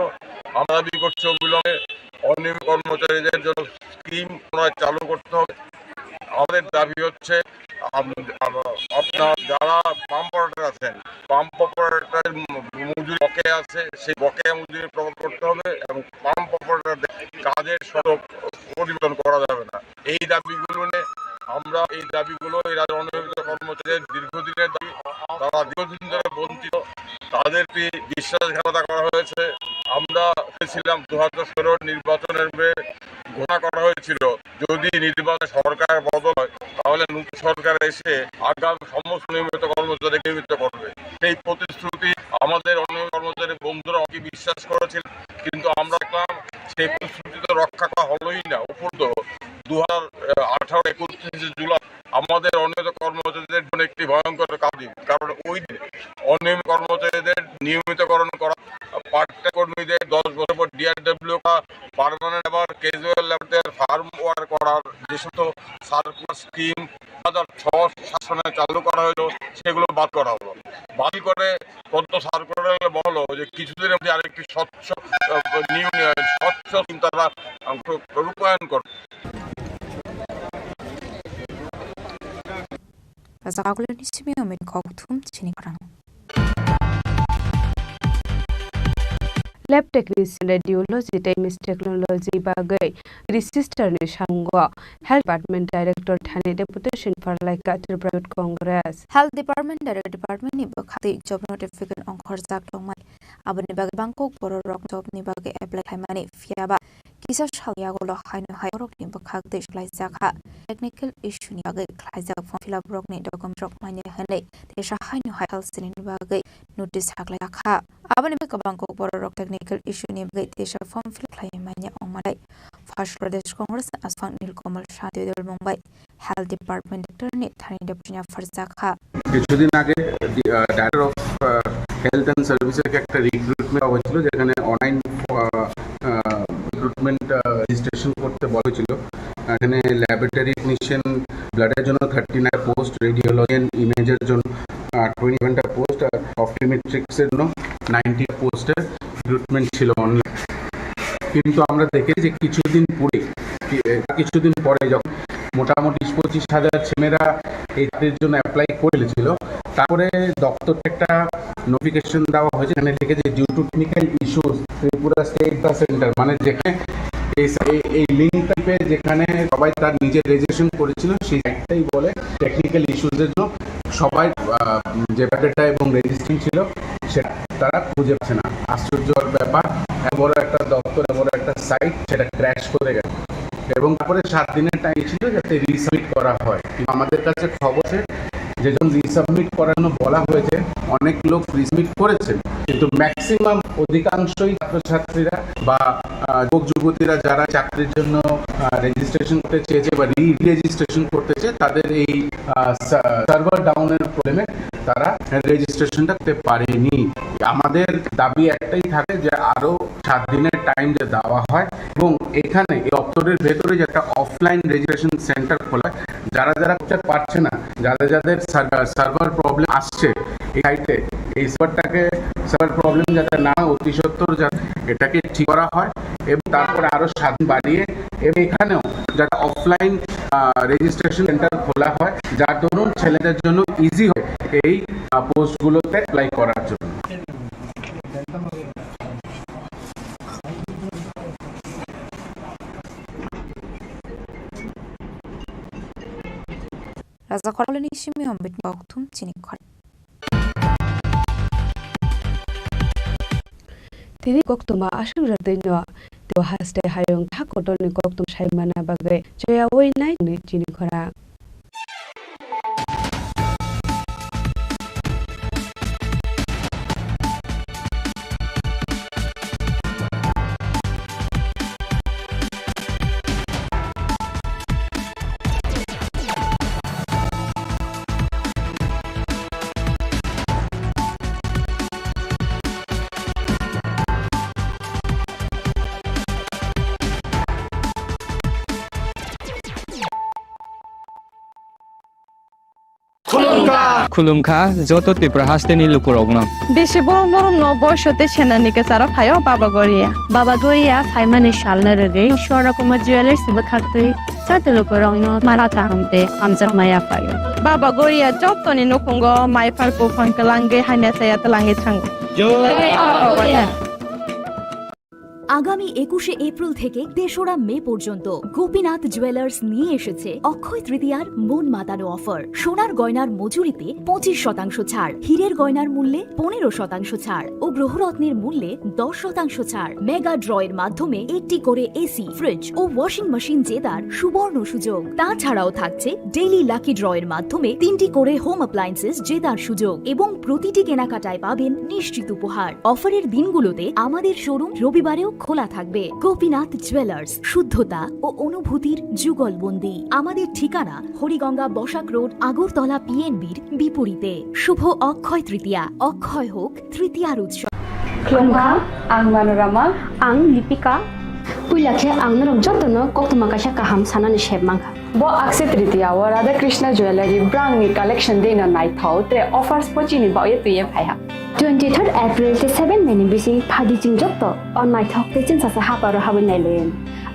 আমরা দাবি করছি অবিলম্বে অনিয়ম কর্মচারীদের জন্য স্কিম পুনরায় চালু করতে হবে। আমাদের দাবি হচ্ছে আম-, আম-, আপনার যারা পাম্প অপারেটর আছেন, পাম্প অপারেটরের ম-, মজুরি বকেয়া আছে, সেই বকেয়া মজুরি প্রদান করতে হবে এবং পাম্প অপারেটরদের কাজের শর্ত পরিবর্তন করা যাবে না। এই দাবিগুলো নিয়ে আমরা এই দাবিগুলো এই রাজ্যের অনিয়মিত কর্মচারীদের দীর্ঘদিনের দাবি, তারা দীর্ঘদিন ধরে বঞ্চিত, তাদেরকে বিশ্বাসঘাতকতা করা হয়েছে। আমরা হয়েছিলাম দু হাজার সতেরো নির্বাচনের পূর্বে ঘোষণা করা হয়েছিল, যদি নির্বাচনে সরকার বদল হয়, তাহলে নতুন সরকার এসে আগাম সমস্ত নিয়মিত কর্মচারীকে নিয়মিত করবে। সেই প্রতিশ্রুতি আমাদের অনিয়মিত কর্মচারী বন্ধুরা অনেকে বিশ্বাস করেছিল, কিন্তু আমরা দেখলাম সেই প্রতিশ্রুতি তো রক্ষা করা হলোই আমাদের অনিয়মিত কর্মচারীদের জন্য একটি ভয়ঙ্কর কাল দিন, কারণ ওই দিনে অনিয়মিত কর্মচারীদের নিয়মিতকরণ করা, পার্ট টাইম কর্মীদের দশ বছর পর ডিআরডব্লিউ বা পার্মানেন্ট লেবার, ক্যাজুয়াল লেবারদের ফার্ম ওয়ার্ক করার যে সমস্ত সার্কুলার স্কিম দু হাজার ছয় সাত সনে চালু করা হয়েছিল, সেগুলো বাদ করা হলো। বাতিল করে প্রদত্ত সার্কুলারে বলা হলো যে কিছুদিনের মধ্যে আরেকটি স্বচ্ছ, আহ, নিয়ম নিয়ে স্বচ্ছ চিন্তাধারা, আহ, রূপায়ণ করবে। Rajak Agulo ni simi omit kok thum chini khorang. Lab technician, radiology tei image technology bagwi register ni samungo Health Department Director thani deputation pharlaikha Tripura Youth Congress. Health Department Director Department ni bwkhak tei job notification ongkhorjak tongmani. Aboni bagwi bangkok borok rok job ni bagwi apply khlaimani, phiya ba kisa sal yagulo haino hai borok ni bwkhak tei khlaijak ha. Technical issue ni bagwi khlaijak form fill up rok ni document rok manya hwnwi teisa haino hai sal sini ni bagwi notice haklaijak ha. Aboni bagwi bangkok borok rok technical issue ni bagwi teisa form fill up khlai manya ongmanai. First Pradesh Congress ni aswk Nilkamal Shanti Dol Mumbai Health Department Director ni thani deputation pharjak ha. কিছুদিন আগে দি-, আহ, Director of, ah, Health and Services এ একটা রিক্রুটমেন্ট হয়েছিল, যেখানে অনলাইন, আহ, আহ, রিক্রুটমেন্ট, আহ, রেজিস্ট্রেশন করতে বলা হয়েছিল। এখানে laboratory technician, ব্লাডের জন্য থার্টি নাইন পোস্ট, রেডিওলজিয়ান, ইমেজের জন্য, আহ, টোয়েন্টি সেভেনটা পোস্ট, আর অপটোমেট্রিক্সের জন্য নাইনটি পোস্টের রিক্রুটমেন্ট ছিল অনলাইন। কিন্তু আমরা দেখেছি যে কিছুদিন পরে, কি-, এ, কিছুদিন পরে যখন মোটামুটি পঁচিশ হাজার ছেলেমেয়েরা এই চাকরির জন্য অ্যাপ্লাই করেছিল, তারপরে দপ্তর একটা নোটিফিকেশন দেওয়া হয়েছে, এখানে লিখেছে, "Due to technical issues, Tripura State Health Center", মানে যেখানে এই সা-, এই, এই লিঙ্কটা পেয়ে যেখানে সবাই তার নিজের রেজিস্ট্রেশন করেছিল, সেই সাইটটাই বলে টেকনিক্যাল ইস্যুজের জন্য সবাই, আহ, যে বায়োডাটা এবং রেজিস্ট্রেশন ছিল, সেটা তারা খুঁজে পাচ্ছে না। আশ্চর্যর ব্যাপার, এত বড় একটা দপ্তর, এত বড় একটা সাইট, সেটা ক্র্যাশ করে গেল। এবং তারপরে সাত দিনের টাইম ছিল যাতে রিসাবমিট করা হয়, কিন্তু আমাদের কাছে খবর আছে যে যখন রিসাবমিট করানো বলা হয়েছে, অনেক লোক রিসাবমিট করেছেন, কিন্তু ম্যাক্সিমাম, অধিকাংশই ছাত্রছাত্রীরা বা, আহ, যুবক যুবতীরা যারা চাকরির জন্য, আহ, রেজিস্ট্রেশন করতে চেয়েছে বা রি-, রেজিস্ট্রেশন করতে চেয়ে তাদের এই, আহ, সা-, সার্ভার ডাউনের প্রবলেমে তারা রেজিস্ট্রেশনটা করতে পারেনি। আমাদের দাবি একটাই থাকে যে আরো সাত দিনের টাইম যে দেওয়া হয় এবং এখানে এই দপ্তরের ভেতরে যে একটা অফলাইন রেজিস্ট্রেশন সেন্টার খোলা হয়, যারা যারা করতে পারছে না, যাদের যাদের সার্ভার, সার্ভার প্রবলেম আসছে এই সাইটে, এই সার্ভারটাকে, সার্ভার প্রবলেম যাতে না হয়, অতি সত্বর যাতে এটাকে ঠিক করা হয় এবং তারপরে আরো সাত দিন বাড়িয়ে এবং এখানেও যাতে অফলাইন, আহ, রেজিস্ট্রেশন সেন্টার খোলা হয়, যার দরুন ছেলেদের জন্য ইজি হয় এই, আহ, পোস্টগুলোতে অ্যাপ্লাই করার জন্য। Raja Koloni simi ombit kok thum chini khor. Tini koktwma aswk rwtwi no tei haste hayung tha kotorni koktwma sai manna bagwi choyawi nai chini khorang. Khulumkha joto Tripura hasteni lukurokno. Bisi borom borom no boiso tei senani kwcharo phaio Baba Goria. Baba Goria phaimani salno rwgwi Swarna Kumar Jewellers ni bwkhaktwi joto lukurokno mara kaham tei hamjakma yaphaio. Baba Goria jotoni nukhungo mai phar buphang twlangwi hamya chaya twlangwi thango. Jai Baba Goria. আগামী একুশে এপ্রিল থেকে তেসরা মে পর্যন্ত গোপীনাথ জুয়েলার্স নিয়ে এসেছে অক্ষয় তৃতীয়ার মন মাতানো অফার। সোনার গয়নার মজুরিতে পঁচিশ শতাংশ ছাড়, হীরের গয়নার মূল্যে পনেরো শতাংশ ছাড় ও গ্রহরত্নের মূল্যে দশ শতাংশ ছাড়। মেগা ড্রয়ের মাধ্যমে একটি করে এসি, ফ্রিজ ও ওয়াশিং মেশিন জেতার সুবর্ণ সুযোগ। তাছাড়াও থাকছে ডেইলি লাকি ড্রয়ের মাধ্যমে তিনটি করে হোম অ্যাপ্লায়েন্সেস জেতার সুযোগ এবং প্রতিটি কেনাকাটায় পাবেন নিশ্চিত উপহার। অফারের দিনগুলোতে আমাদের শোরুম রবিবারেও খোলা থাকবে। গোপীনাথ জুয়েলার্স, শুদ্ধতা ও অনুভূতির যুগলবন্দি। আমাদের ঠিকানা হরিগঙ্গা বসাক রোড, আগরতলা পিএনবির বিপরীতে। শুভ অক্ষয় তৃতীয়া, অক্ষয় হোক তৃতীয়ার উৎসব। Khulumkha, ang Manorama. Ang Lipika. Puila khe ang norok jotono koktwma kaisa kaham sanani sep mankha. Bo Akshaya Tritiya o Radha Krishna Jewellery brangni collection dino naithok tre offers pochini baoye twiye phaiha. Twenty third April tei seven May ni bising phadi chwng joto o naithok tei chwngsacha haparo habwi nailayan.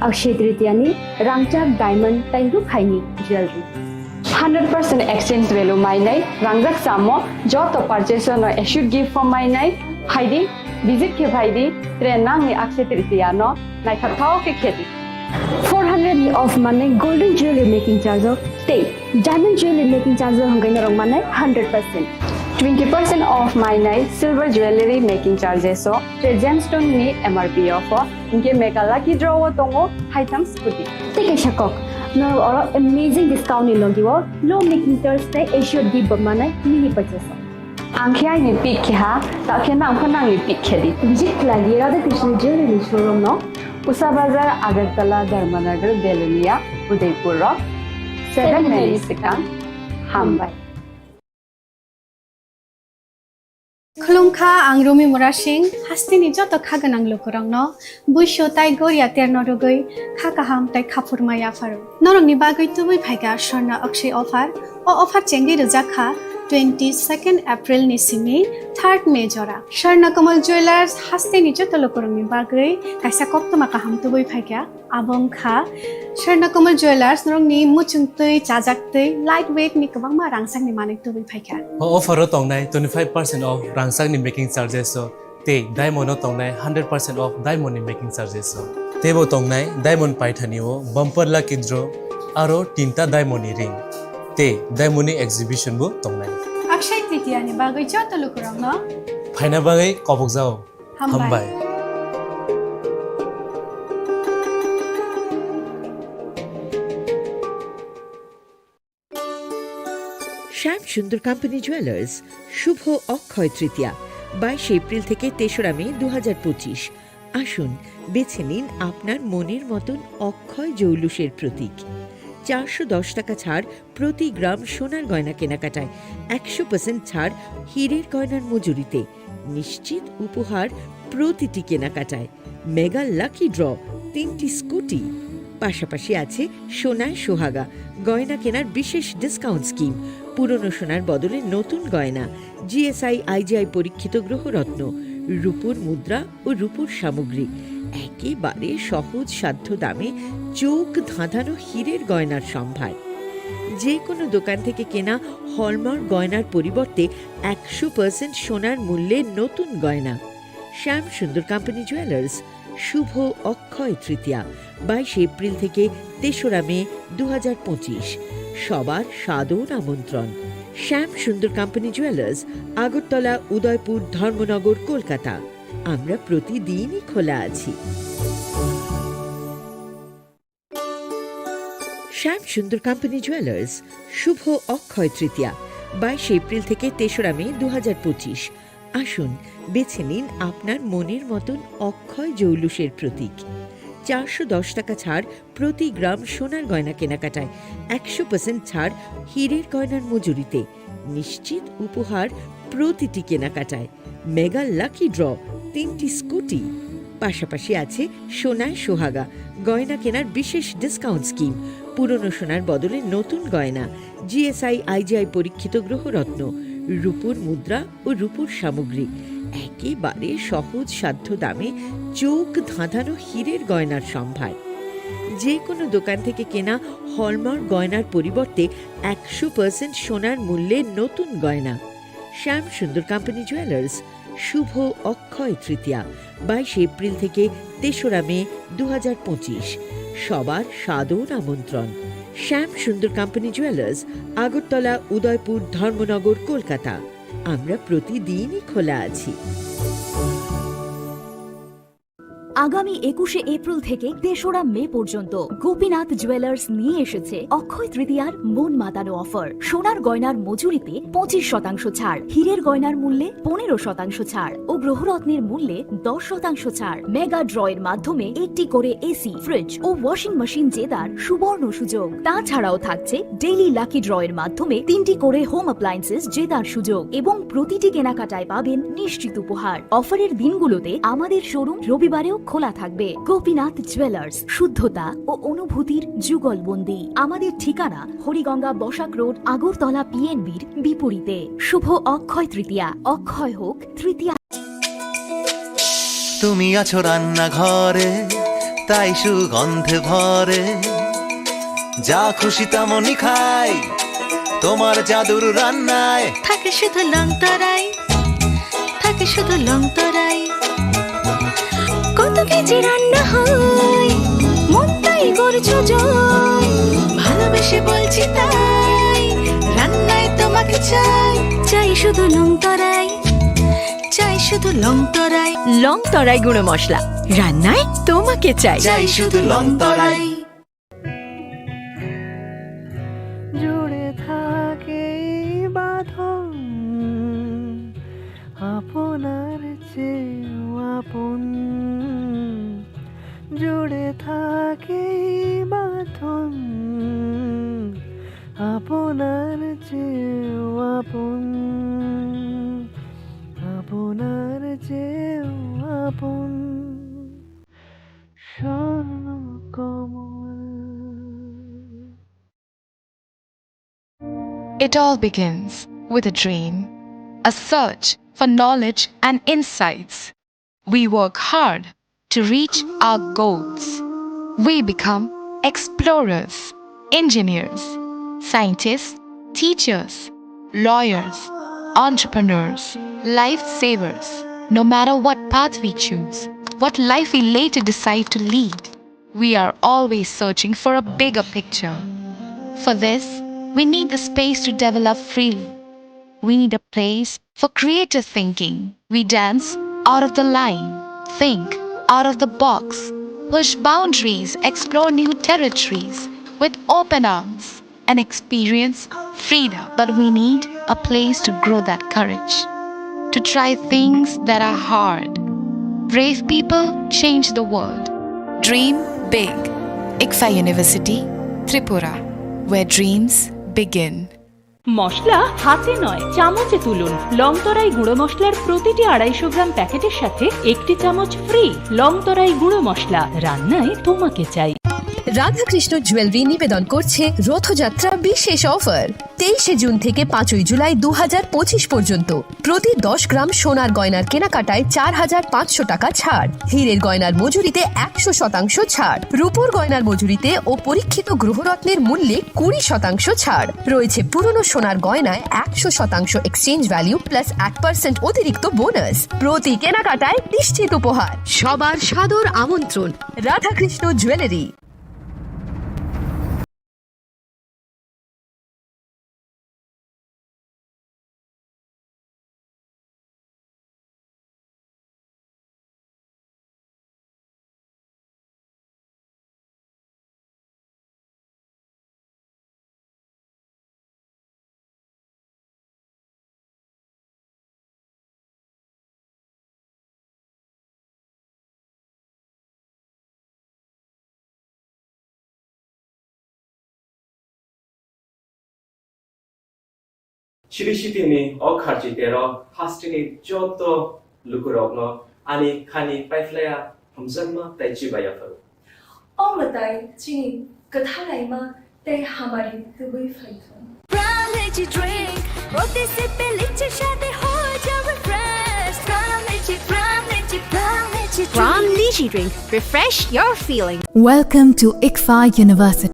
Akshaya Tritiya ni rangchak diamond tei rukhaini jewellery. Hundred percent exchange value mainai rangjak chamo joto purchase no assured gift form mainai phaidi, visit khe phaidi, tre nangni Akshaya Tritiya no naithok thok khe khedi. Four hundred ni off mannai golden jewelry making charge o tei diamond jewelry making charge o hwnkhai norok mannai hundred percent. Twenty percent off mainai silver jewelry making charges o tre gemstone ni M R P off o hinkhe mega lucky draw o tongo haitham scooty. Tei kaisa kok, norok oro amazing discount ni logi o low making charge tei assured gift bo mannai mini purchase o. Ang khe aini pick khe ha, ta khe nang pho nangni pick khe di. Visit khlai di Radha Krishna Jewelry ni showroom no. Usa Bazar, Agartala, Dharmanagar, Belonia, Udaipur rok. Seven May ni swkang. Hambai. Khulumkha, ang Rumi Murasing, hasteni joto kha gwnang lukurokno buisu tai goria terno rwgwi kha kaham tai khaphurma yapharo. Norokni bagwi tubui phaikha Swarna Akshay offer. O offer chengwi rwjak kha twenty second April ni simi third May jora. Swarna Kamal Jewellers hasteni joto lukurokni bagwi kaisa koktwma kaham tubui phaikha. Abo wngkha Swarna Kamal Jewellers, norokni muchungtwi, chajaktwi, light weight ni kwbangma rangchakni manwi tubui phaikha. O offer o tongnai twenty five percent off rangchakni making charges o tei diamond o tongnai hundred percent off diamond ni making charges o. Teibo tongnai diamond paithani o bumper lucky draw aro tinta diamond ni ring tei diamond ni exhibition bo tongnai. Akshay Tritiya ni bagwi joto lukurokno phaina bagwi kobokjao. Hambai. Hambai. শ্যাম Sundar company jewellers, শুভ অক্ষয় তৃতীয়া, বাইশে এপ্রিল থেকে তেসরা মে দু হাজার পঁচিশ। আসুন, বেছে নিন আপনার মনের মতন অক্ষয় জৌলুসের প্রতীক। চারশো দশ টাকা ছাড় প্রতি গ্রাম সোনার গয়না কেনাকাটায়, একশো পার্সেন্ট ছাড় হীরের গয়নার মজুরিতে, নিশ্চিত উপহার প্রতিটি কেনাকাটায়, মেগা লাকি ড্র, তিনটি স্কুটি, পাশাপাশি আছে সোনায় সোহাগা গয়না কেনার বিশেষ ডিসকাউন্ট স্কিম, পুরনো সোনার বদলে নতুন গয়না, জিএসআই আইজিআই পরীক্ষিত গ্রহরত্ন, রূপোর মুদ্রা ও রূপোর সামগ্রী। একেবারে সহজ সাধ্য দামে চোখ ধাঁধানো হীরের গয়নার সম্ভার। যে কোনো দোকান থেকে কেনা হলমার্ক গয়নার পরিবর্তে একশো পার্সেন্ট সোনার মূল্যে নতুন গয়না। শ্যাম সুন্দর কোম্পানি জুয়েলার্স, শুভ অক্ষয় তৃতীয়া, বাইশে এপ্রিল থেকে তেসরা মে দু হাজার পঁচিশ। সবার সাদর আমন্ত্রণ। শ্যাম সুন্দর কোম্পানি জুয়েলার্স, আগরতলা, উদয়পুর, ধর্মনগর, কলকাতা। আমরা প্রতিদিনই খোলা আছি। শ্যাম সুন্দর কোম্পানি জুয়েলার্স, শুভ অক্ষয় তৃতীয়া, বাইশে এপ্রিল থেকে তেসরা মে দু হাজার পঁচিশ। আসুন, বেছে নিন আপনার মনের মতন অক্ষয় জৌলুসের প্রতীক। চারশো দশ টাকা ছাড় প্রতি গ্রাম সোনার গয়না কেনাকাটায়, একশো পার্সেন্ট ছাড় হীরের গয়নার মজুরিতে, নিশ্চিত উপহার প্রতিটি কেনাকাটায়, মেগা লাকি ড্র, তিনটি স্কুটি, পাশাপাশি আছে সোনায় সোহাগা গয়না কেনার বিশেষ ডিসকাউন্ট স্কিম, পুরনো সোনার বদলে নতুন গয়না, জিএসআই আইজিআই পরীক্ষিত গ্রহরত্ন, রূপোর মুদ্রা ও রূপোর সামগ্রী। একেবারে সহজ সাধ্য দামে চোখ ধাঁধানো হীরের গয়নার সম্ভার। যে কোনো দোকান থেকে কেনা হলমার্ক গয়নার পরিবর্তে একশো পার্সেন্ট সোনার মূল্যে নতুন গয়না। শ্যাম সুন্দর কোম্পানি জুয়েলার্স, শুভ অক্ষয় তৃতীয়া, বাইশে এপ্রিল থেকে তেসরা মে দু হাজার পঁচিশ। সবার সাদর আমন্ত্রণ। শ্যাম সুন্দর কোম্পানি জুয়েলার্স, আগরতলা, উদয়পুর, ধর্মনগর, কলকাতা। আমরা প্রতিদিনই খোলা আছি। আগামী একুশে এপ্রিল থেকে তেসরা মে পর্যন্ত গোপীনাথ জুয়েলার্স নিয়ে এসেছে অক্ষয় তৃতীয়ার মন মাতানো অফার। সোনার গয়নার মজুরিতে পঁচিশ শতাংশ ছাড়, হীরের গয়নার মূল্যে পনেরো শতাংশ ছাড় ও গ্রহরত্নের মূল্যে দশ শতাংশ ছাড়। মেগা ড্রয়ের মাধ্যমে একটি করে এসি, ফ্রিজ ও ওয়াশিং মেশিন জেতার সুবর্ণ সুযোগ। তাছাড়াও থাকছে ডেইলি লাকি ড্রয়ের মাধ্যমে তিনটি করে হোম অ্যাপ্লায়েন্সেস জেতার সুযোগ এবং প্রতিটি কেনাকাটায় পাবেন নিশ্চিত উপহার। অফারের দিনগুলোতে আমাদের শোরুম রবিবারেও খোলা থাকবে। গোপীনাথ জুয়েলার্স, শুদ্ধতা ও অনুভূতির যুগলবন্দি। আমাদের ঠিকানা হরিগঙ্গা বসাক রোড, আগরতলা পিএনবির বিপরীতে। শুভ অক্ষয় তৃতীয়া। অক্ষয় হোক তৃতীয়া। তুমি আছো রান্নাঘরে, তাই সুগন্ধে ভরে। যা খুশি তেমনই খাই, তোমার জাদুর রান্নায়। থাকে শুধু লং তরাই, থাকে শুধু লং তরাই। কত কেজি রান্না হয়, মনটাই করছো জয়। ভালোবেসে বলছি তাই, রান্নায় তোমাকে চাই। চাই শুধু লং তরাই, চাই শুধু লং তরাই। লং তরাই গুঁড়ো মশলা, রান্নায় তোমাকে চাই। চাই শুধু লং তরাই। জুড়ে থাকে এই বাঁধন, আপনার চেয়েও আপন। জুড়ে থাকে এই বাঁধন, আপনার চেয়েও আপন, আপনার চেয়েও আপন। স্বর্ণ কমল। It all begins with a dream, a search for knowledge and insights. We work hard to reach our goals. We become explorers, engineers, scientists, teachers, lawyers, entrepreneurs, lifesavers. No matter what path we choose, what life we later decide to lead, we are always searching for a bigger picture. For this, we need the space to develop freely. We need a place for creative thinking. We dance out of the line, think out of the box, push boundaries, explore new territories with open arms, and experience freedom. But we need a place to grow that courage, to try things that are hard. Brave people change the world. Dream big. ICFAI University, Tripura, where dreams begin. মশলা হাতে নয়, চামচে তুলুন। লং তরাই গুঁড়ো মশলার প্রতিটি আড়াইশো গ্রাম প্যাকেটের সাথে একটি চামচ ফ্রি। লং তরাই গুঁড়ো মশলা, রান্নায় তোমাকে চাই। রাধাকৃষ্ণ জুয়েলারি নিবেদন করছে রথযাত্রা বিশেষ অফার। তেইশে জুন থেকে পাঁচই জুলাই দু হাজার পঁচিশ পর্যন্ত প্রতি দশ গ্রাম সোনার গয়নার কেনাকাটায় চার হাজার পাঁচশো টাকা ছাড়, হীরের গয়নার মজুরিতে একশো শতাংশ ছাড়, রূপোর গয়নার মজুরিতে ও পরীক্ষিত গ্রহরত্নের মূল্যে কুড়ি শতাংশ ছাড়। রয়েছে পুরনো সোনার গয়নায় একশো শতাংশ এক্সচেঞ্জ ভ্যালু প্লাস এক পার্সেন্ট অতিরিক্ত বোনাস। প্রতি কেনাকাটায় নিশ্চিত উপহার। সবার সাদর আমন্ত্রণ। Radhakrishna jewellery. Chiri sitini o kharchi tero hasteni joto lukurokno ani khani paiphlaiya hamjakma tei chibaiya phuru. O mwtai chini kwthalaima tei hamari tubui phaithung. Pran Lychee Drink, proti sip e lychee shade ho jawe fresh. Pran Lychee, Pran Lychee, Pran Lychee Drink. Pran Lychee Drink, refresh your feeling. Welcome to ICFAI University.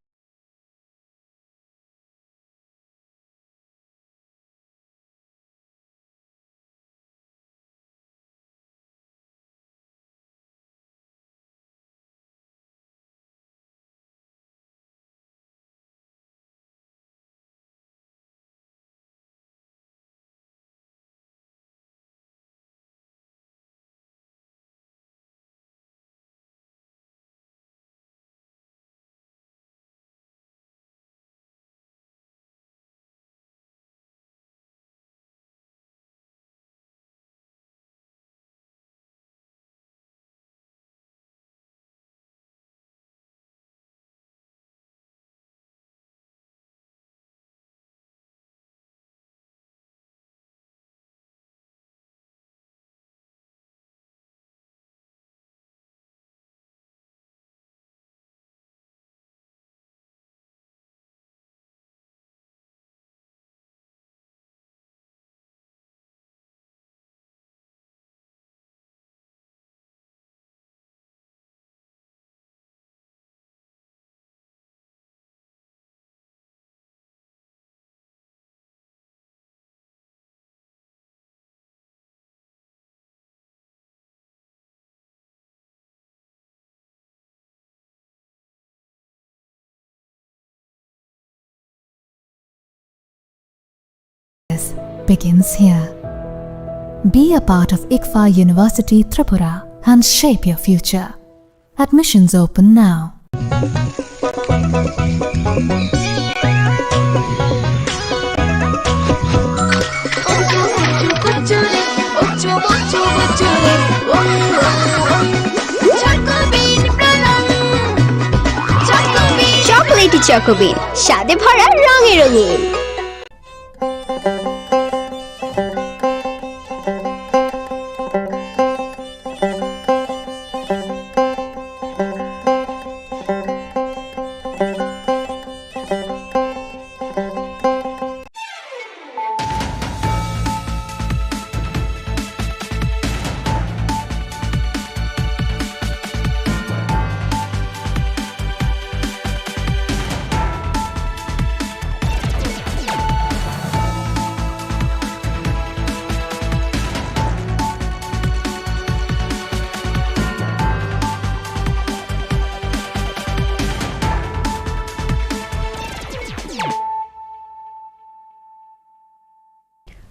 begins here. Be a part of ICFAI University Tripura and shape your future. Admissions open now. Chocolatey Choco Bean, স্বাদে ভরা, রঙে রঙিন।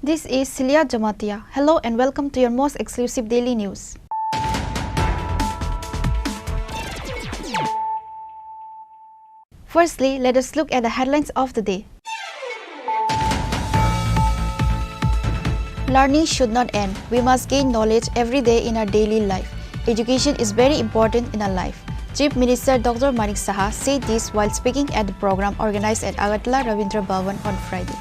This is Celia Jamatia. Hello and welcome to your most exclusive daily news. Firstly, let us look at the headlines of the day. Learning should not end. We must gain knowledge every day in our daily life. Education is very important in our life. Chief Minister Doctor Manik Saha said this while speaking at the program organized at Agartala Rabindra Bhavan on Friday.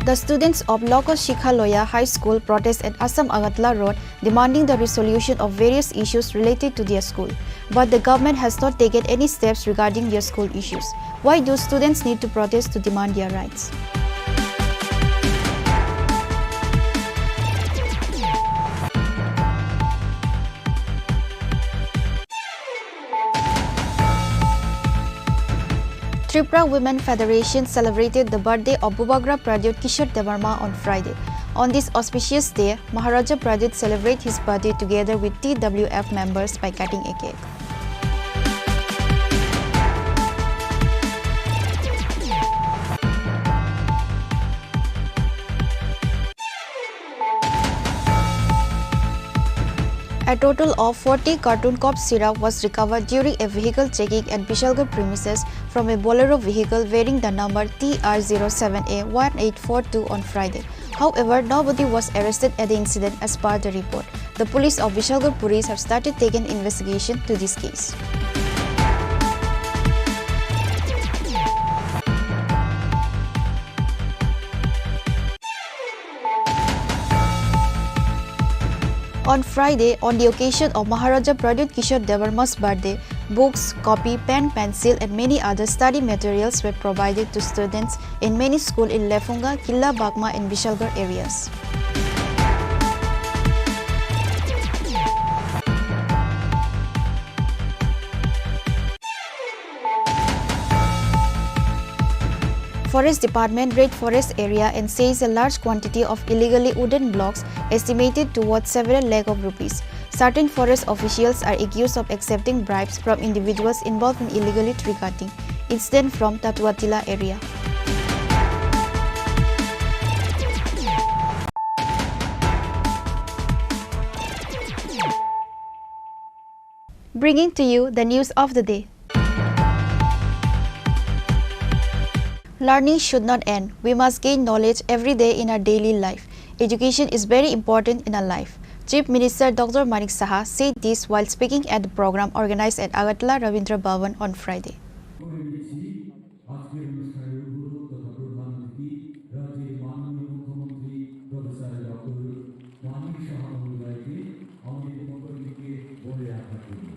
The students of Loko Shikha Loya High School protest at Assam Agartala Road, demanding the resolution of various issues related to their school. But the government has not taken any steps regarding their school issues. Why do students need to protest to demand their rights? Tripura Women Federation celebrated the birthday of Bubagra Pradyot Kishore Debbarma on Friday. On this auspicious day, Maharaja Pradyot celebrate his birthday together with T W F members by cutting a cake. A total of forty carton cough syrup was recovered during a vehicle checking at Bishalgarh premises from a Bolero vehicle bearing the number T R zero seven A one eight four two on Friday. However, nobody was arrested at the incident as per the report. The police of Bishalgarh Police have started taking investigation to this case. On Friday, on the occasion of Maharaja Pradyut Kishore Debbarma's birthday, books, copy, pen, pencil, and many other study materials were provided to students in many schools in Lefunga, Killa Bagma, and Bishalgarh areas. Forest Department raid forest area and seized a large quantity of illegally wooden blocks estimated to worth several lakh of rupees. Certain forest officials are accused of accepting bribes from individuals involved in illegally tree cutting incident from Tatuatila area. Bringing to you the news of the day. Learning should not end. We must gain knowledge every day in our daily life. Education is very important in our life. Chief Minister Doctor Manik Saha said this while speaking at the program organized at Agartala Rabindra Bhavan on Friday. আজকের অনুষ্ঠানের উদ্বোধক তথা প্রধান অতিথি রাজ্যের মাননীয় মুখ্যমন্ত্রী professor doctor Manik সাহা মহোদয়কে আমাদের পক্ষ থেকে বলে রাখার জন্য।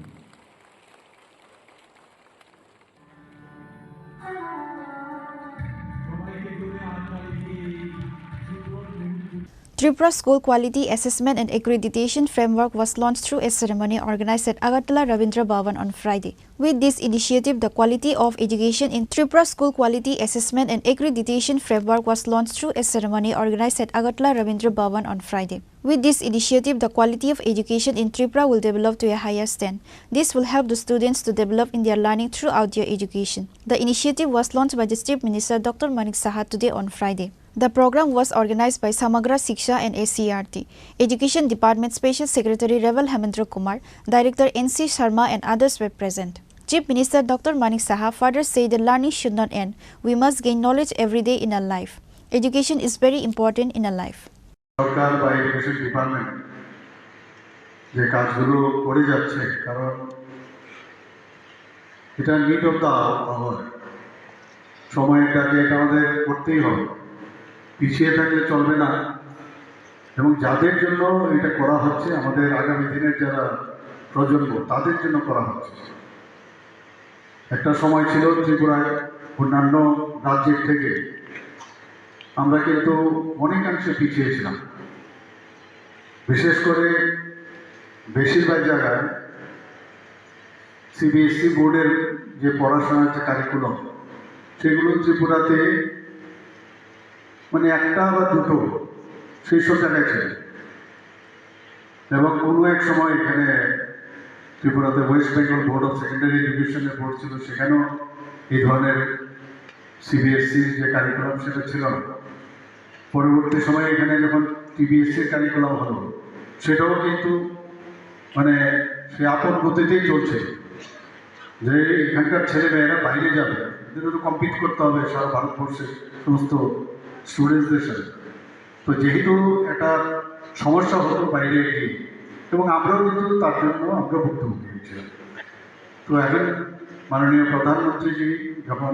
Tripura School Quality Assessment and Accreditation Framework was launched through a ceremony organized at Agartala Rabindra Bhavan on Friday. With this initiative, the quality of education in Tripura School Quality Assessment and Accreditation Framework was launched through a ceremony organized at Agartala Rabindra Bhavan on Friday. With this initiative, the quality of education in Tripura will develop to a higher stand. This will help the students to develop in their learning throughout their education. The initiative was launched by the Chief Minister Doctor Manik Saha today on Friday. The program was organized by Samagra Shiksha and S C E R T, Education Department Special Secretary Reval Hemendra Kumar, Director N C Sharma and others were present. Chief Minister Doctor Manik Saha further said that learning should not end. We must gain knowledge every day in our life. Education is very important in our life. সরকার বা education department যে কাজগুলো করে যাচ্ছে, কারণ এটা need of the our, সময়ের ডাকে এটা আমাদের করতেই হবে, পিছিয়ে থাকলে চলবে না। এবং যাদের জন্য এটা করা হচ্ছে, আমাদের আগামী দিনের যারা প্রজন্ম, তাদের জন্য করা হচ্ছে। একটা সময় ছিল ত্রিপুরায় অন্যান্য রাজ্যের থেকে আমরা কিন্তু অনেকাংশে পিছিয়ে ছিলাম। বিশেষ করে বেশিরভাগ জায়গায় সিবিএসই বোর্ডের যে পড়াশোনার যে কারিকুলাম, সেগুলো ত্রিপুরাতে মানে একটা বা দুটো শীর্ষ জায়গায় ছিল। এবং কোনো এক সময় এখানে ত্রিপুরাতে ওয়েস্ট বেঙ্গল বোর্ড অফ সেকেন্ডারি এডুকেশনের বোর্ড ছিল, সেখানেও এই ধরনের সিবিএসসির যে কারিকুলাম, সেটা ছিল না। পরবর্তী সময়ে এখানে যখন টিবিএসসির কারিকুলাম হলো, সেটাও কিন্তু মানে সে আপন গতিতেই চলছে, যে এখানকার ছেলে মেয়েরা বাইরে যাবে, এদের তো কম্পিট করতে হবে সারা ভারতবর্ষের সমস্ত স্টুডেন্টসদের সাথে। তো যেহেতু একটা সমস্যা হতো বাইরে গিয়ে, এবং আমরাও কিন্তু তার জন্য আমরা ভুক্তভোগী হয়েছিলাম। তো এখন মাননীয় প্রধানমন্ত্রীজি যখন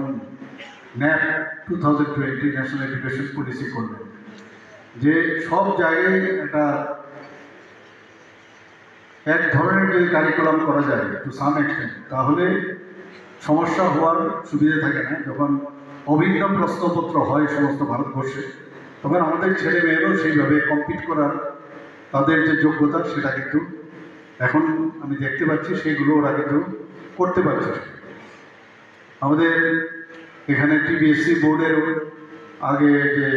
NEP two thousand twenty national education policy করলেন, যে সব জায়গায় একটা এক ধরনের যদি কারিকুলাম করা যায় টু সাম এক্সটেন্ট, তাহলে সমস্যা হওয়ার সুবিধা থাকে না। যখন অভিন্ন প্রশ্নপত্র হয় সমস্ত ভারতবর্ষে, তখন আমাদের ছেলে মেয়েরাও সেইভাবে কম্পিট করার তাদের যে যোগ্যতা, সেটা কিন্তু এখন আমি দেখতে পাচ্ছি, সেগুলো ওরা কিন্তু করতে পারছে। আমাদের এখানে টিবিএসসি বোর্ডের আগে যে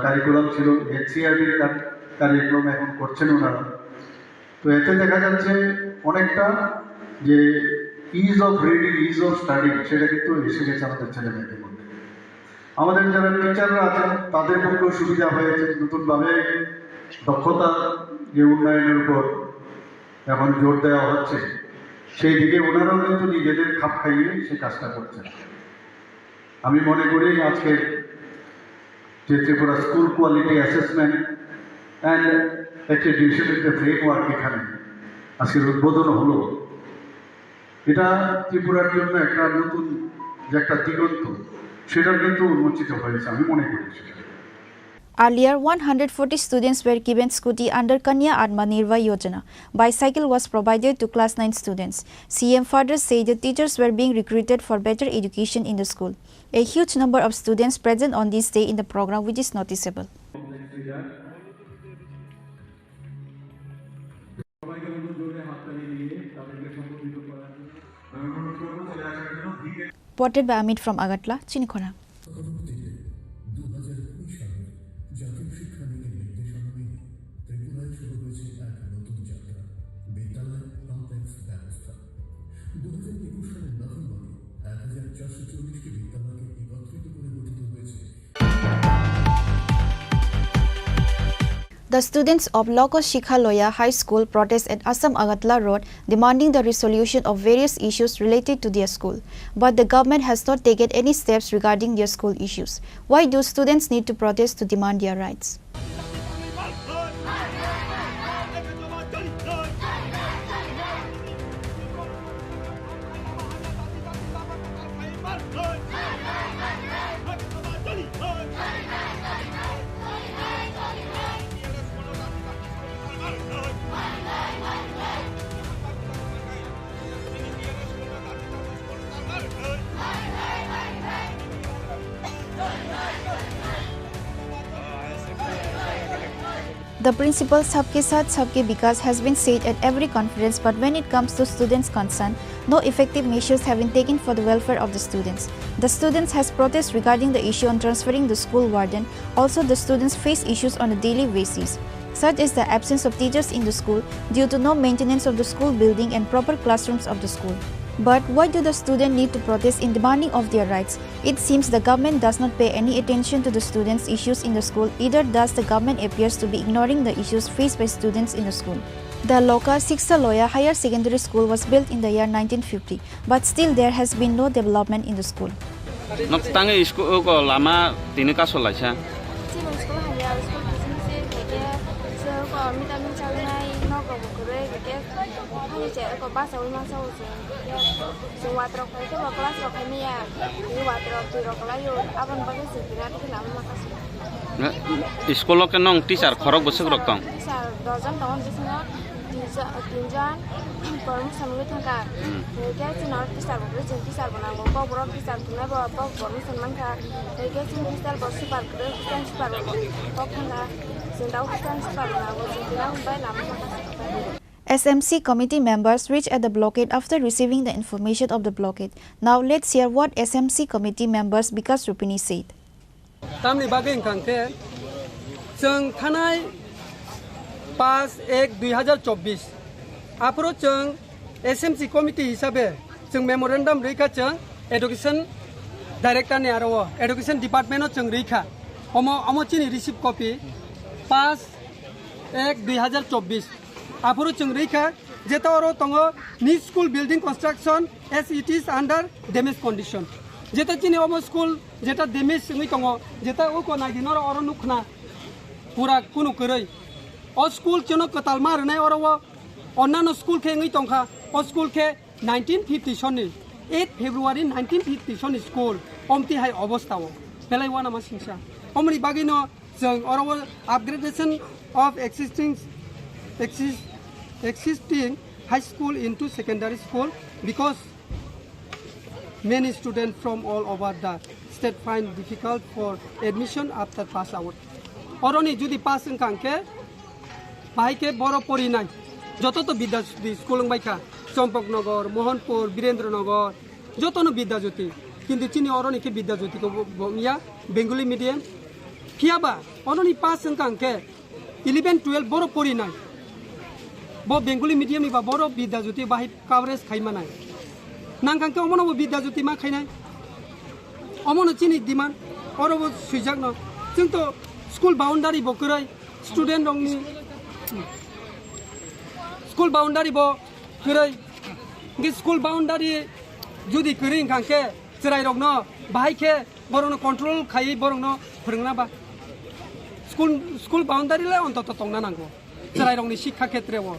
কারিকুলাম ছিল, এনসিইআরটির কারিকুলাম এখন করছেন ওনারা। তো এতে দেখা যাচ্ছে অনেকটা যে is of reading, is of studying, সেটা কিন্তু এসে গেছে আমাদের ছেলে মেয়েদের মধ্যে। আমাদের যারা টিচাররা আছেন, তাদের পক্ষেও সুবিধা হয়েছে, নতুনভাবে দক্ষতা যে উন্নয়নের উপর এখন জোর দেওয়া হচ্ছে, সেই দিকে ওনারাও কিন্তু নিজেদের খাপ খাইয়ে সেই কাজটা করছেন। আমি মনে করি আজকে যে Tripura school quality assessment and অ্যাক্রিডিটেশনের যে ফ্রেমওয়ার্ক এখানে আজকের উদ্বোধন হলো, এটা ত্রিপুরার জন্য একটা নতুন যে একটা দিগন্ত, সেটা কিন্তু উন্মোচিত হয়েছে, আমি মনে করি সেটা। Earlier, one hundred forty students were given scooty under Kanya Atmanirbhar Yojana. Bicycle was provided to class nine students. C M further said that teachers were being recruited for better education in the school. A huge number of students present on this day in the program, which is noticeable. Reported by Amit from Agartala, Chinikhona. পরবর্তীতে দু হাজার কুড়ি সালের জাতীয় শিক্ষানীতির নির্দেশনা মেনে ত্রিপুরায় শুরু হয়েছে এক নতুন যাত্রা, বিদ্যালয় কমপ্লেক্স ব্যবস্থা। দু হাজার একুশ সালের নভেম্বরে এক হাজার চারশো চল্লিশটি বিদ্যালয়কে একত্রিত করে গঠিত হয়েছে। The students of Loko Shikha Loya High School protest at Assam Agartala Road, demanding the resolution of various issues related to their school. But the government has not taken any steps regarding their school issues. Why do students need to protest to demand their rights? The principle "Sabke saath, sabke vikas" has been said at every conference, but when it comes to students' concern, no effective measures have been taken for the welfare of the students. The students has protest regarding the issue on transferring the school warden. Also, the students face issues on a daily basis, such as the absence of teachers in the school due to no maintenance of the school building and proper classrooms of the school. But why do the student need to protest in demanding of their rights? It seems the government does not pay any attention to the students' issues in the school, either does the government appears to be ignoring the issues faced by students in the school. The Loka Shiksha Loya Higher Secondary School was built in the year nineteen fifty, but still there has been no development in the school. Nok tangi school ko lama tini kaso laisa. Chini school hamya, school bising se keke, se ko mita min chang nai, nok rok kwrwi keke, hani che ko basa wi masa wi se. Chwng watrok phai khe bo class rok khai maya. Tini watrok twi rok kwlai o. Aboni bagwi chwng tini atwi kheno aboni maka se. School o khe nong teacher khorok bwswk rok tong? Teacher dojon tongo, bisingo tinjon, tinjon promotion wngwi thangkha. Hmm. Hwnkhe chwngno teacher bo kwrwi, chwng teacher bo nango. Kokborok teacher thumnai bo kok promotion mankha. Hwnkhe chwng hostel bo super kwrwi, hostel super bo kok thangkha. Chwng da hostel super bo nango, chwng tini aboni bai lama maka se. S M C committee members reached at the blockade after receiving the information of the blockade. Now let's hear what S M C committee members Bikas Rupini said. Tamni bagwi wngkha hwnkhe, chwng thanai paanch ek dui hazar chobbish, aphuru chwng S M C committee hisabe chwng memorandum rwikha chwng education director ni aro o education department o chwng rwikha. Omo, omo chini receive copy, paanch ek dui hazar chobbish. Aphuru chwng rwikha, jeta oro tongo, "New school building construction as it is under damage condition." Jeta chini omo school, jeta damage wngwi tongo, jeta uko naidi noro oro nukkhna, pura kunu kwrwi. O school chwngno kwtal ma rwnai oro o, onnano school khe wngwi tongkha, o school khe nineteen fifty sonni, eight February nineteen fifty sonni school, omti hai obostha o, belai uanama singsa. Omoni bagwino chwng oro o upgradation of existing, exist-, existing high school into secondary school because many students from all over the state find difficult for admission after pass out. Oroni jodi pass wngkha hwnkhe, bahai khe boro porinai. Joto to Bidya Jyoti school wngbai kha. Champaknagar, Mohanpur, Birendranagar, jotono Bidya Jyoti. Kintu chini oroni khe Bidya Jyoti ko bo, bo wngya, Bengali medium. Phiyaba, oroni pass wngkha hwnkhe, eleven, twelve boro porinai. Bo Bengali medium ni ba boro Bidya Jyoti bahai coverage khai manai. Nangkha hwnkhe omono bo Bidya Jyoti ma khainai. Omono chini demand, oro bo swijakno. Chwng to school boundary bo kwrwi, student rokni school boundary bo kwrwi. Hwnkhe school boundary jodi kwrwi wngkha hwnkhe chwrairokno bahai khe borokno control khaiwi borokno phwrwngna ba. School, school boundary le ontoto tongna nango. Chwrairokni sikha khetre o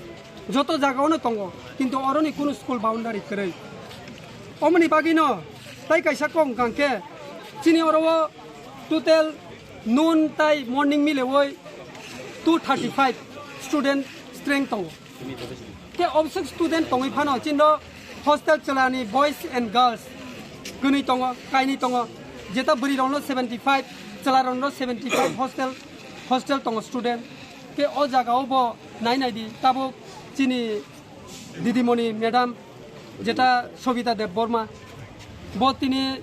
joto jagao no tongo, kintu oroni kunu school boundary kwrwi. Omoni bagwino tai kaisa kok wngkha hwnkhe chini oro o total noon tai morning milewi two thirty five student strength tongo. Khe obswk student tongwi phano chini hostel chwlani boys and girls kwnwi tongo, kainwi tongo. Jeta bwrwi rokno seventy five, chwla rokno seventy five hostel, hostel tongo student. Khe o jaga o bo nai nai di, tabuk chini didimoni madam jeta Sobita Debbarma, bo tini,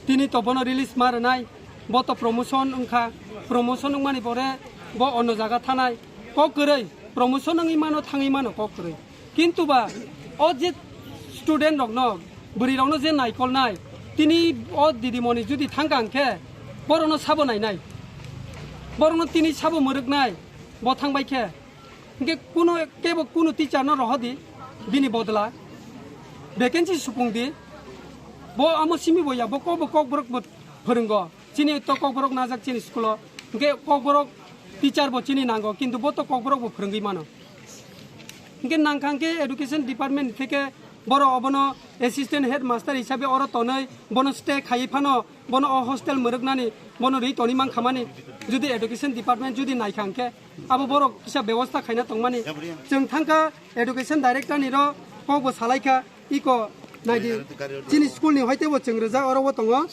tini to bono release ma rwnai, bo to promotion wngkha, promotion wngmani pore bo onno jaga thanai, kok kwrwi promotion wngwi mano, thangwi mano kok kwrwi. Kintu ba o je student rokno, bwrwi rokno je naikolnai, tini o didimoni jodi thangkha hwnkhe borokno sabo nainai, borokno tini sabo mwrwknai, bo thangbai khe. Hwnkhe kuno kebo kuno teacher no rohodi bini bodla vacancy supung di, bo amo simi bo ya, bo kok bo kokborok bo phwrwngo. Chini to kokborok najak chini school o. Hwnkhe kokborok teacher bo chini nango, kintu bo to kokborok bo phwrwngwi mano. Hwnkhe nangkha hwnkhe education department theke borok obono assistant headmaster hisabe oro tonwi bono stay khaiwi phano bono o hostel mwrwknani bono rwi toni mankha mani. Jodi education department jodi naikha hwnkhe abo borok kisa bebosta khaina tongmani. Chwng thangkha education director ni ro kok bo salaikha. Iko naidi, chini school ni hoite bo chwng rijak, oro bo tongo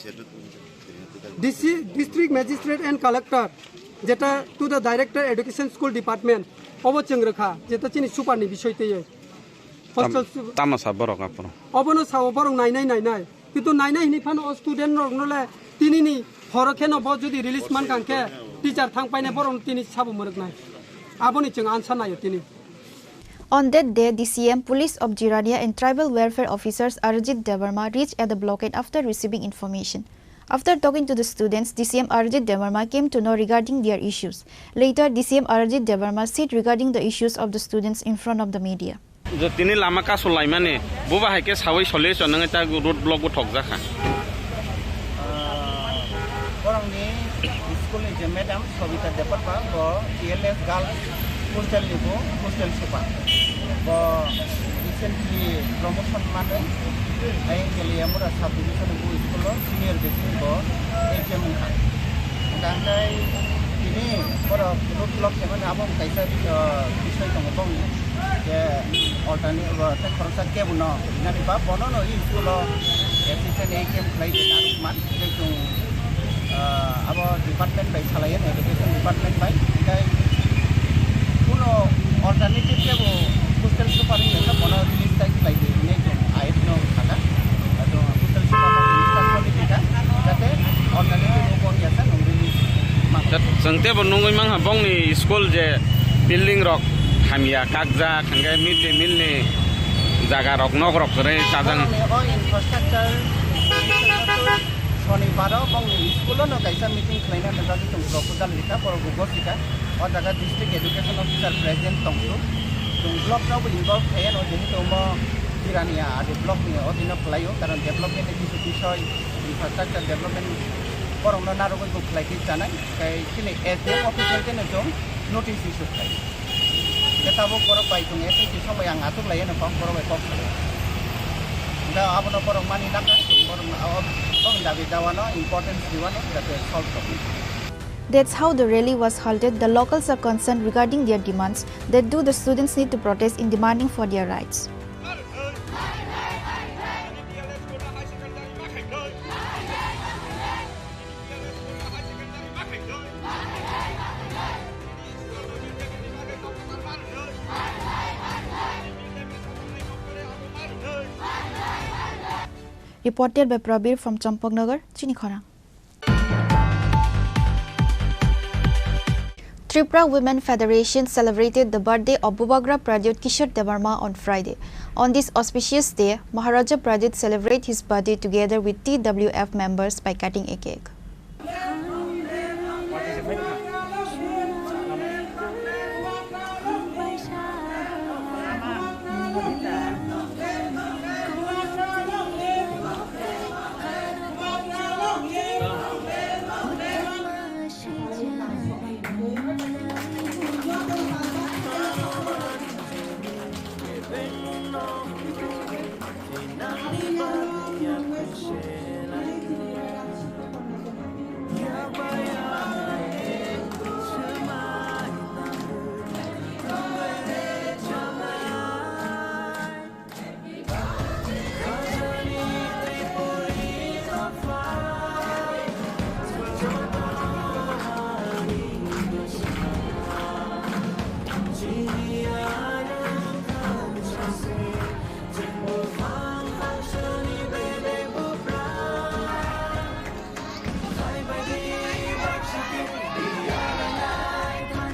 D C, District Magistrate and Collector, Jeta to the director education school department, obo chwng rwkha, jeta chini super ni bisoi twiwi. Tam-, hostel su- tamo sa borok aphuru? Obono sao borok nainai nainai. Kintu nainai hini phano o student rokno le tini ni horo kheno bo jodi release man khan khe teacher thang paine borok tini sabo mwrwknai. Aboni chwng ansa naio tini. On that day, D C M, Police of Jirania and Tribal Welfare Officers Arjit Debbarma reached at the blockade after receiving information. After talking to the students, D C M Arjit Debbarma came to know regarding their issues. Later, D C M Arjit Debbarma said regarding the issues of the students in front of the media. Je tini lama kasu laimani, buba hai khe sawi solution nangwi ta road block bo thokjakha. Ah, borokni school ni je madam Sobita Debbarma, bo T L S Girls Hostel ni bo hostel super. Bo recently promotion manwi, ai Keliamura sub division ni bo school o senior basic bo H M wngkha. Hingkha hingkhai tini borok road block khaimani abo kaisa, ah, bisoi tongo bongni. Je alternate, ah, tei khoroksa kebo no rinani ba bono no i school o assistant H M khlai de narwkman. Tei chwng, ah, abo department bai salai, education department bai. Tei kuno alternative kebo hostel super wngya khe bono release tai khlai di hinwi chwng ayuk no sakha. Ado hostel super no release ta khlai di kha, jate alternative bo wngya khe nwng release ma. Chwng tebo nugwi mankha bongni school je building rok hamya kakjak, hwnkhe mid day meal ni jaga rok, nok rok kwrwi chajak. Borokni o infrastructure Sonibaro bongni school-o no kaisa meeting khlaina thangkha, chwng proposal rikha, borok bo gosika. O jaga district education officer present tongsu. Chwng block rokbo involve khaiya no, jehetu omo Jirania adi block ni odino khlaio, karon development ni kisu bisoi, infrastructure development borokno narwgwi bo khlai khe chanai. Tei chini S D M office bai khe no chwng notice issue khlai. Khe tabuk borok bai chwng S M C song bai ang achuk lai, ano kok borok bai kok salai. Da abono borok mani naka, borok ma-, o, o dabi dawano importance diwano, jate solve tongwi. That's how the rally was halted. The locals are concerned regarding their demands. That do the students need to protest in demanding for their rights. Reported by Prabir from Champaknagar, Chini Khorang. Tripura Women Federation celebrated the birthday of Bubagra Pradyot Kishore Debbarma on Friday. On this auspicious day, Maharaja Pradyot celebrate his birthday together with T W F members by cutting a cake.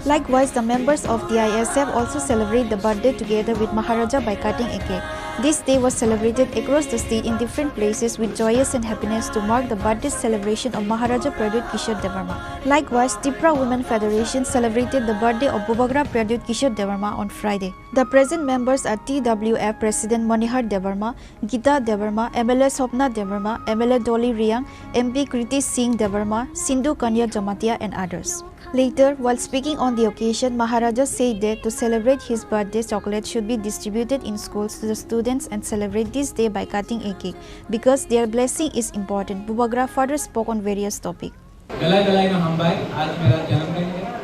Likewise, the members of T I S F also celebrate the birthday together with Maharaja by cutting a cake. This day was celebrated across the state in different places with joyous and happiness to mark the birthday celebration of Maharaja Pradyot Kishore Debbarma. Likewise, Tipra Women Federation celebrated the birthday of Bubagra Pradyot Kishore Debbarma on Friday. The present members are T W F President Manihar Debbarma, Gita Debbarma, M L A Swapna Debbarma, M L A Dolly Riang, M P Kriti Singh Debbarma, Sindhu Kanya Jamatia and others. Later, while speaking on the occasion, Maharaja said that to celebrate his birthday, chocolate should be distributed in schools to the students and celebrate this day by cutting a cake because their blessing is important. Bubagra further spoke on various topics. Belai belai no hambai, aaj mera janamdin hai.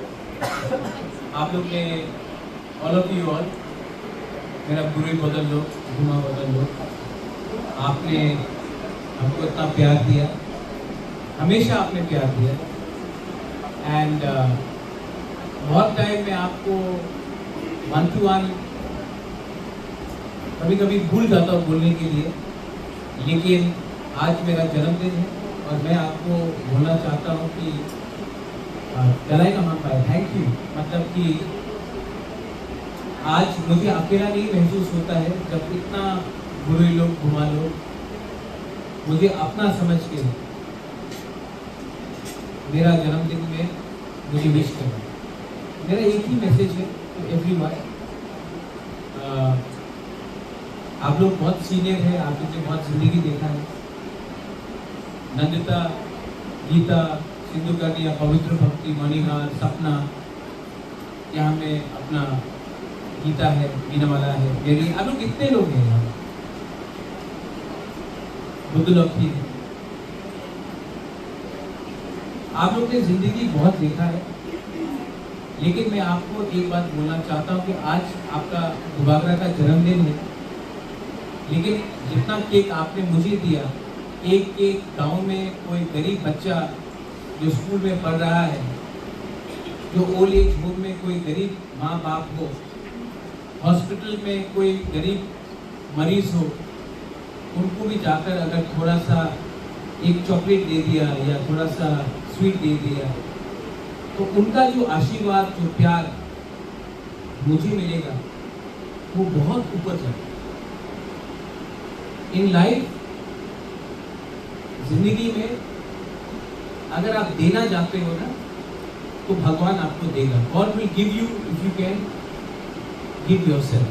Aap log ne, all of you all, mera guru badal lo, guma badal lo. Aapne humko itna pyaar diya, hamesha aapne pyaar diya. And, uh, बहुत टाइम मैं आपको one two one कभी कभी भूल जाता हूँ बोलने के लिए, लेकिन आज मेरा जन्मदिन है और मैं आपको बोलना चाहता हूँ कि, अ, गलाई का मान पाए, थैंक यू। मतलब कि आज मुझे अकेला नहीं महसूस होता है जब इतना बुरे लोग घुमा लोग मुझे अपना समझ के मेरा जन्मदिन में मुझे विश करो। मेरा एक ही मैसेज है टू एवरीवन। आप लोग बहुत सीनियर है, आप लोग ने बहुत जिंदगी देखा है। नंदिता, गीता, सिंधु कन्या, पवित्र भक्ति, मणिहार, सपना, यहाँ में अपना गीता है, मीनावाला है, मेरी, आप लोग कितने लोग हैं यहाँ? बुद्धलक्ष्मी है। आप लोग ने जिंदगी बहुत देखा है, लेकिन मैं आपको एक बात बोलना चाहता हूँ कि आज आपका बुबागरा का जन्मदिन है, लेकिन जितना केक आपने मुझे दिया, एक केक गांव में कोई गरीब बच्चा जो स्कूल में पढ़ रहा है, जो ओल्ड एज होम में कोई गरीब माँ बाप हो, हॉस्पिटल में कोई गरीब मरीज हो, उनको भी जाकर अगर थोड़ा सा एक चॉकलेट दे दिया या थोड़ा सा स्वीट दे दिया, तो उनका जो आशीर्वाद, जो प्यार मुझे मिलेगा, वो बहुत ऊपर जाएगा। इन लाइफ, जिंदगी में अगर आप देना चाहते हो ना, तो भगवान आपको देगा। God will give you if you can give yourself.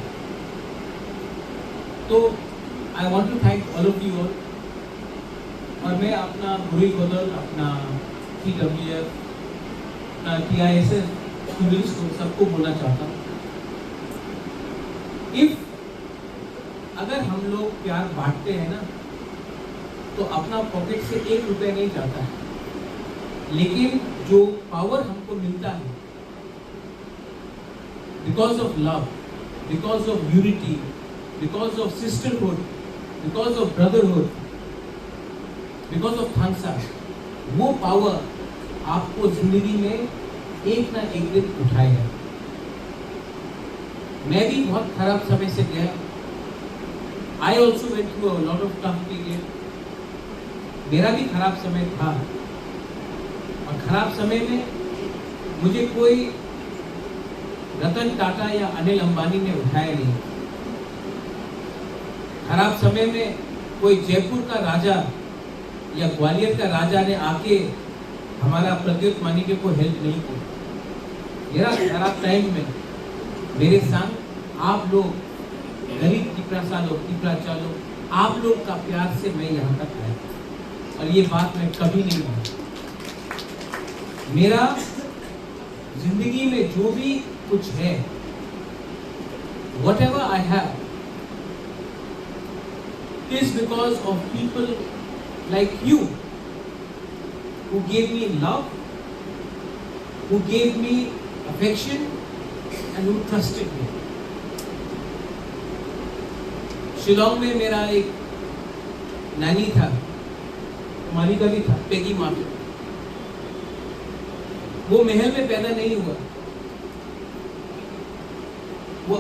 तो I want to thank all of you all. और मैं अपना बुरी बदल, अपना टी डब्ल्यू एफ, अपना T I S F students को, सबको बोलना चाहता हूँ, इफ अगर हम लोग प्यार बांटते हैं ना, तो अपना पॉकेट से एक रुपया नहीं जाता है, लेकिन जो पावर हमको मिलता है, because of love, because of unity, because of sisterhood, because of brotherhood, because of thansa, वो पावर आपको जिंदगी में एक ना एक दिन उठाएगा। मैं भी बहुत खराब समय से गया। I also went through a lot of tough period. मेरा भी खराब समय था, और खराब समय में मुझे कोई रतन टाटा या अनिल अंबानी ने उठाया नहीं। खराब समय में कोई जयपुर का राजा या ग्वालियर का राजा ने आके हमारा प्रद्युत मानिक्य को हेल्प नहीं किया। मेरा खराब टाइम में मेरे संग आप लोग, गरीब तिपरासा लोग, तिपराचा लोग, आप लोग का प्यार से मैं यहाँ तक आया, और ये बात मैं कभी नहीं भूलूंगा। मेरा जिंदगी में जो भी कुछ है, whatever I have, is because of people like you who gave me love, who gave me affection, and who trusted me. Shillong में मेरा एक नानी था, मालिका भी था, पेगी माफी। वो महल में पैदा नहीं हुआ, वो,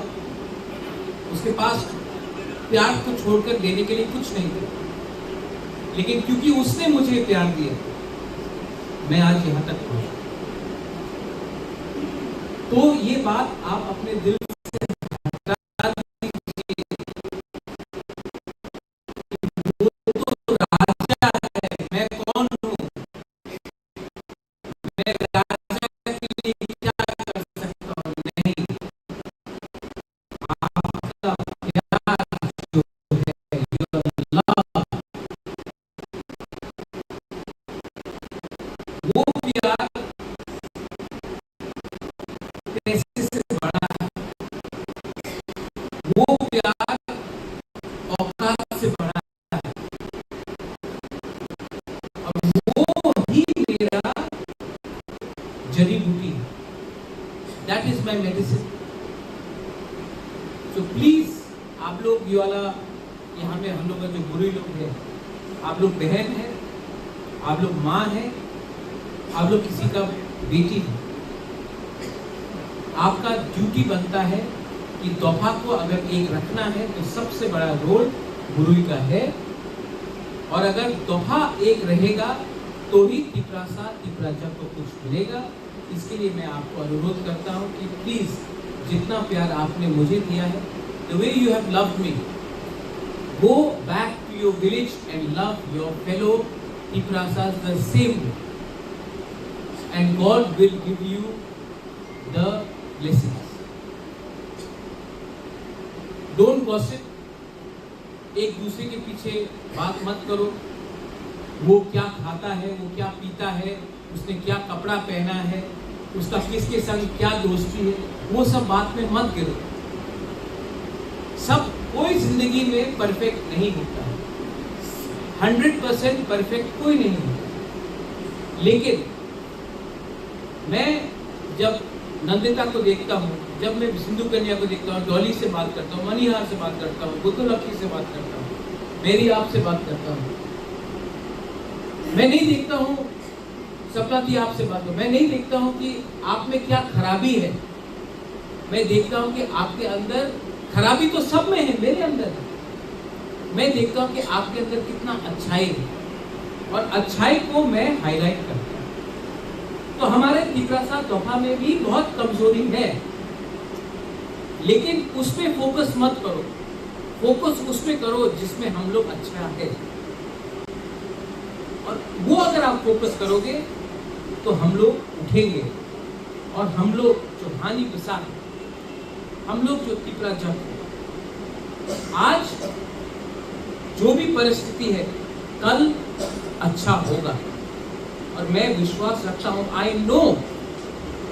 उसके पास प्यार को छोड़कर देने के लिए कुछ नहीं था, लेकिन क्योंकि उसने मुझे प्यार दिया, मैं आज यहाँ तक पहुंचा। तो ये बात आप अपने दिल से हटा दीजिए। वो तो राजा है, मैं कौन हूँ? मैं राजा के लिए क्या कर सकता हूँ? नहीं, आपका प्यार जो है, your love, वो प्यार पैसे से बड़ा है, वो प्यार औकात से बड़ा है। और वो ही मेरा जड़ी बूटी है। That is my medicine. So please, आप लोग ये वाला, यहाँ में हम लोग का जो बुरी लोग हैं, आप लोग बहन हैं, आप लोग माँ हैं, आप लोग किसी का बेटी हैं, आपका ड्यूटी बनता है कि दफा को अगर एक रखना है तो सबसे बड़ा रोल मुरुई का है, और अगर दफा एक रहेगा तो ही तिपरासा तिपराजा को कुछ मिलेगा। इसके लिए मैं आपको अनुरोध करता हूँ कि प्लीज, जितना प्यार आपने मुझे दिया है, the way you have loved me, go back to your village and love your fellow Tiprasas the same way, and God will give you the blessings. Don't gossip, एक दूसरे के पीछे बात मत करो। वो क्या खाता है, वो क्या पीता है, उसने क्या कपड़ा पहना है, उसका किसके संग क्या दोस्ती है, वो सब बात में मत गिरो। सब, कोई जिंदगी में परफेक्ट नहीं होता है, हंड्रेड परसेंट परफेक्ट कोई नहीं होता। लेकिन मैं जब नंदिता को देखता हूँ, जब मैं सिंधु कन्या को देखता हूँ, डॉली से बात करता हूँ, मनीहार से बात करता हूँ, बुद्धलक्ष्मी से बात करता हूँ, मेरी आपसे बात करता हूँ, मैं नहीं देखता हूँ, सपना थी आपसे बात करूँ, मैं नहीं देखता हूँ कि आप में क्या खराबी है। मैं देखता हूँ कि आपके अंदर, खराबी तो सब में है, मेरे अंदर है। मैं देखता हूँ कि आपके अंदर कितना अच्छाई है, और अच्छाई को मैं हाईलाइट करता हूँ। तो हमारे तिपरासा दफा में भी बहुत कमजोरी है, लेकिन उस पे फोकस मत करो। फोकस उस पे करो जिसमें हम लोग अच्छा है, और वो अगर आप फोकस करोगे तो हम लोग उठेंगे। और हम लोग जो हानि के साथ, हम लोग जो तिपरा जन, आज जो भी परिस्थिति है, कल अच्छा होगा। और मैं विश्वास रखता हूँ, आई नो,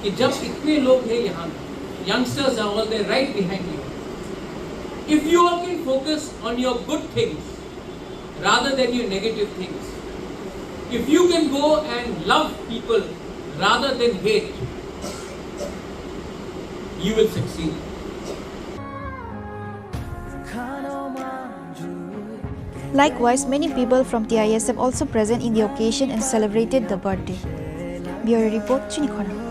कि जब इतने लोग हैं यहाँ, youngsters are all there right behind you, if you all can focus on your good things rather than your negative things, if you can go and love people rather than hate, you will succeed. Likewise, many people from T I S F also present in the occasion and celebrated the birthday. Bureau report, Chini Khorang.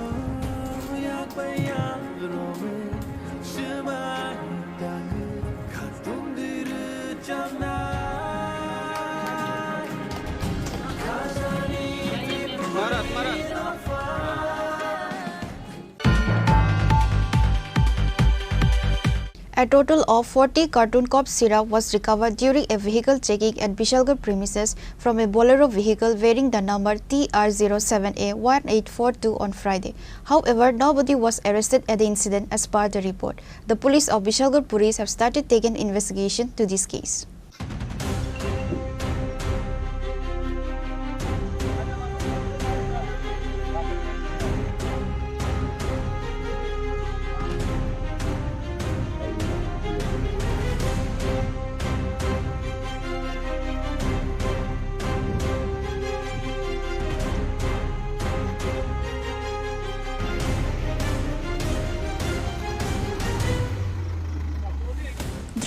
A total of forty carton cough syrup was recovered during a vehicle checking at Bishalgarh premises from a Bolero vehicle bearing the number T R zero seven A one eight four two on Friday. However, nobody was arrested at the incident as per the report. The police of Bishalgarh Police have started taking investigation to this case.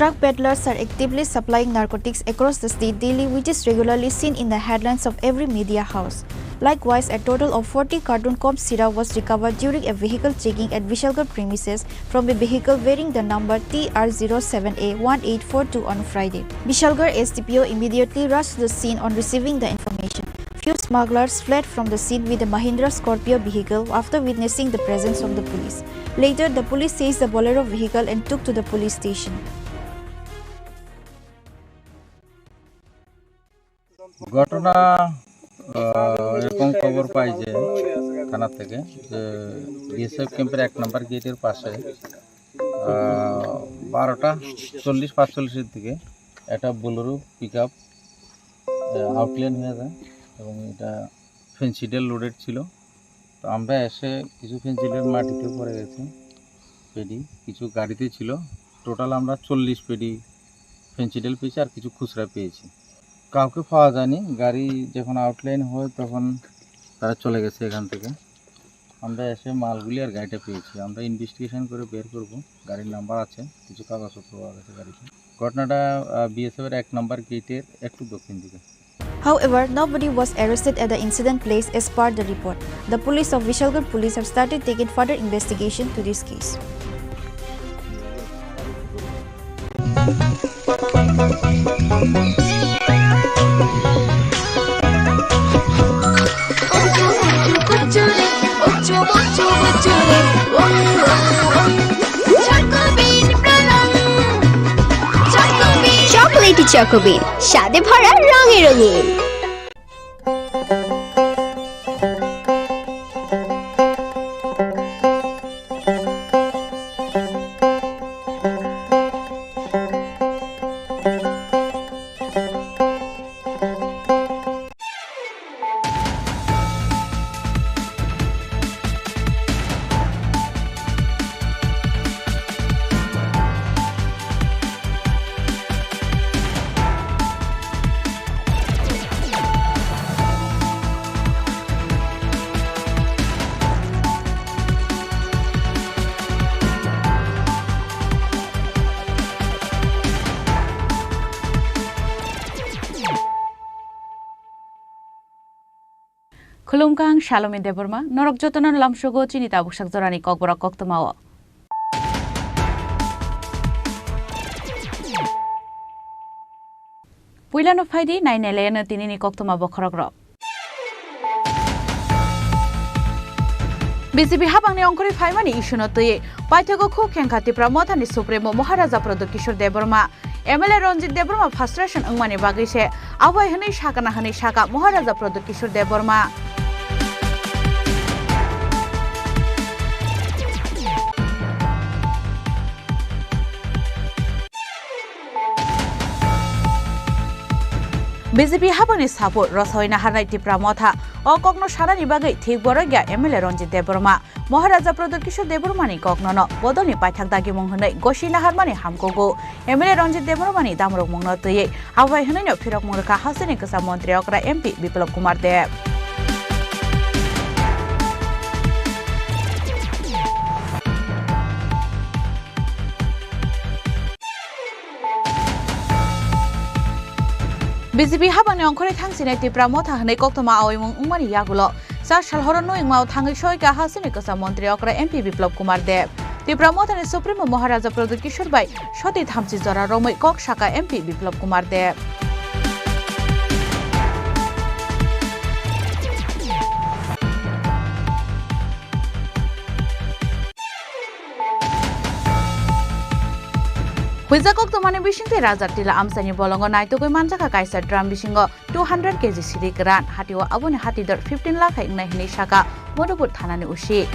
Drug peddlers are actively supplying narcotics across the state daily, which is regularly seen in the headlines of every media house. Likewise, a total of forty carton cough syrup was recovered during a vehicle checking at Vishalgarh premises from a vehicle bearing the number T R zero seven A one eight four two on Friday. Vishalgarh S D P O immediately rushed to the scene on receiving the information. Few smugglers fled from the scene with a Mahindra Scorpio vehicle after witnessing the presence of the police. Later, the police seized the Bolero vehicle and took to the police station. ঘটনা, আহ, এরকম খবর পাই যে থানা থেকে যে বিএসএফ ক্যাম্পের এক নম্বর গেটের পাশে, আহ, বারোটা চল্লিশ পাঁচচল্লিশের দিকে একটা বোলেরো পিক আপ আউটলাইন হয়ে যায় এবং এটা ফেন্সিডিল লোডেড ছিল। তো আমরা এসে কিছু ফেন্সিডিল মাটিতে পড়ে গেছে, পেডি কিছু গাড়িতে ছিল। টোটাল আমরা চল্লিশ পেডি ফেন্সিডিল পেয়েছি আর কিছু খুচরা পেয়েছি। কাউকে পাওয়া যায়নি। গাড়ি যখন আউটলাইন হয় তখন তারা চলে গেছে এখান থেকে। আমরা এসে মালগুলি আর গাড়িটা পেয়েছি। আমরা ইনভেস্টিগেশন করে বের করব। গাড়ির নাম্বার আছে, কিছু কাগজপত্র পাওয়া গেছে গাড়িতে। ঘটনাটা, আহ, বিএসএফ এর এক নম্বর গেটের একটু দক্ষিণ দিকে। However, nobody was arrested at the incident place as per the report. The police of Vishalgarh police have started taking further investigation to this case. Chocolatey Choco Bean, স্বাদে ভরা রঙে রঙিন। Khulumkha, ang Salomi Debbarma, norok jotono lamsogo chini tabuksak jorani kokborok koktwmao. Puilano phaidi, nainailayano tinini koktwma bokhorokrok. B J P hapangni ongkhorwi phaimani issue no twiwi paithago khuk khengkha Tipra Mothani Supremo Maharaja Pradyot Kishore Debbarma. M L A Ranjit Debbarma frustration wngmani bagwi se abo hai hwnwi sakana hwnwi saka Maharaja Pradyot Kishore Debbarma. B J P hapangni sapor rosoi naharnai Tipra Motha o kokno sanani bagwi thik borok ya M L A Ranjit Debbarma. Maharaja Pradyot Kishore Debbarmani koknono bodolni paithak dagimung hwnwi gosi naharmani hamkugo. M L A Ranjit Debbarmani damrokmungno twiwi abo hai hwnwino phirokmung rwkha hasteni kwcham montri okra M P Biplab Kumar Deb. B J P hapangni ongkhorwi thangsinai Tipra Motha hwnwi koktwma aoimung wngmani yagulo char sal horo nwi wngmao thangwi soi kha hasteni kwcham montri okra M P Biplab Kumar Deb. Tipra Mothani Supremo Maharaja Pradyot Kishore bai soti thamchi jora romwi kok saka M P Biplab Kumar Deb. Huijak koktwmani bisingtwi Rajar Tila amchaini bolongo naitugwi manjakha kaisa drum bisingo two hundred K G siri kwran, hatio aboni hati dor fifteen lakh hai wngnai hwnwi saka Madhupur thanani O C.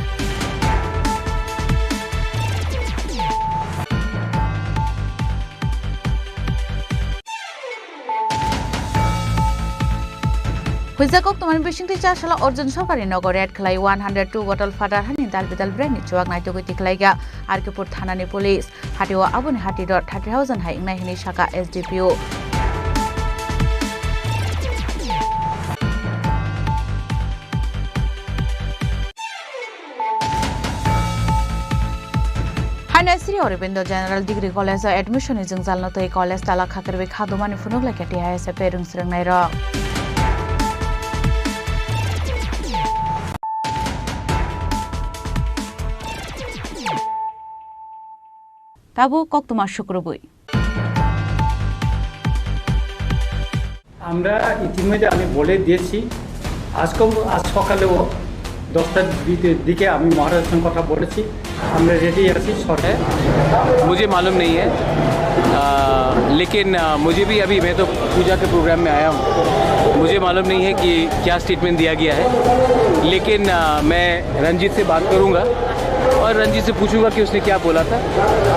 Huijak koktwmani bisingtwi chasala Arjun Sarkarni nogo raid khlai one hundred two bottle phatar hani dal bidal brand ni chuak naitugwi tikhlaiya R K Pur thanani police. Hatio aboni hati dor thirty thousand hai wngnai hwnwi saka S D P O. Haino Sri Aurobindo General Degree College o admission ni jwngjal no twi college tala khakrwi khadumani phunuk laikha T I S F A rwngsrwngnairok. Tabuk koktwma sukrubwi. আমরা ইতিমধ্যে আমি বলে দিয়েছি, আজকে, আজ সকালেও দশটার দিকে, দিকে আমি মহারাজের সঙ্গে কথা বলেছি, আমরা রেডি আছি সরকার। मुझे मालूम नहीं है, आ, लेकिन, आ, मुझे भी अभी, मैं तो पूजा के प्रोग्राम में आया हूँ, मुझे मालूम नहीं है कि क्या स्टेटमेंट दिया गया है, लेकिन, आ, मैं रंजीत से बात करूँगा और रंजीत से पूछूंगा कि उसने क्या बोला था,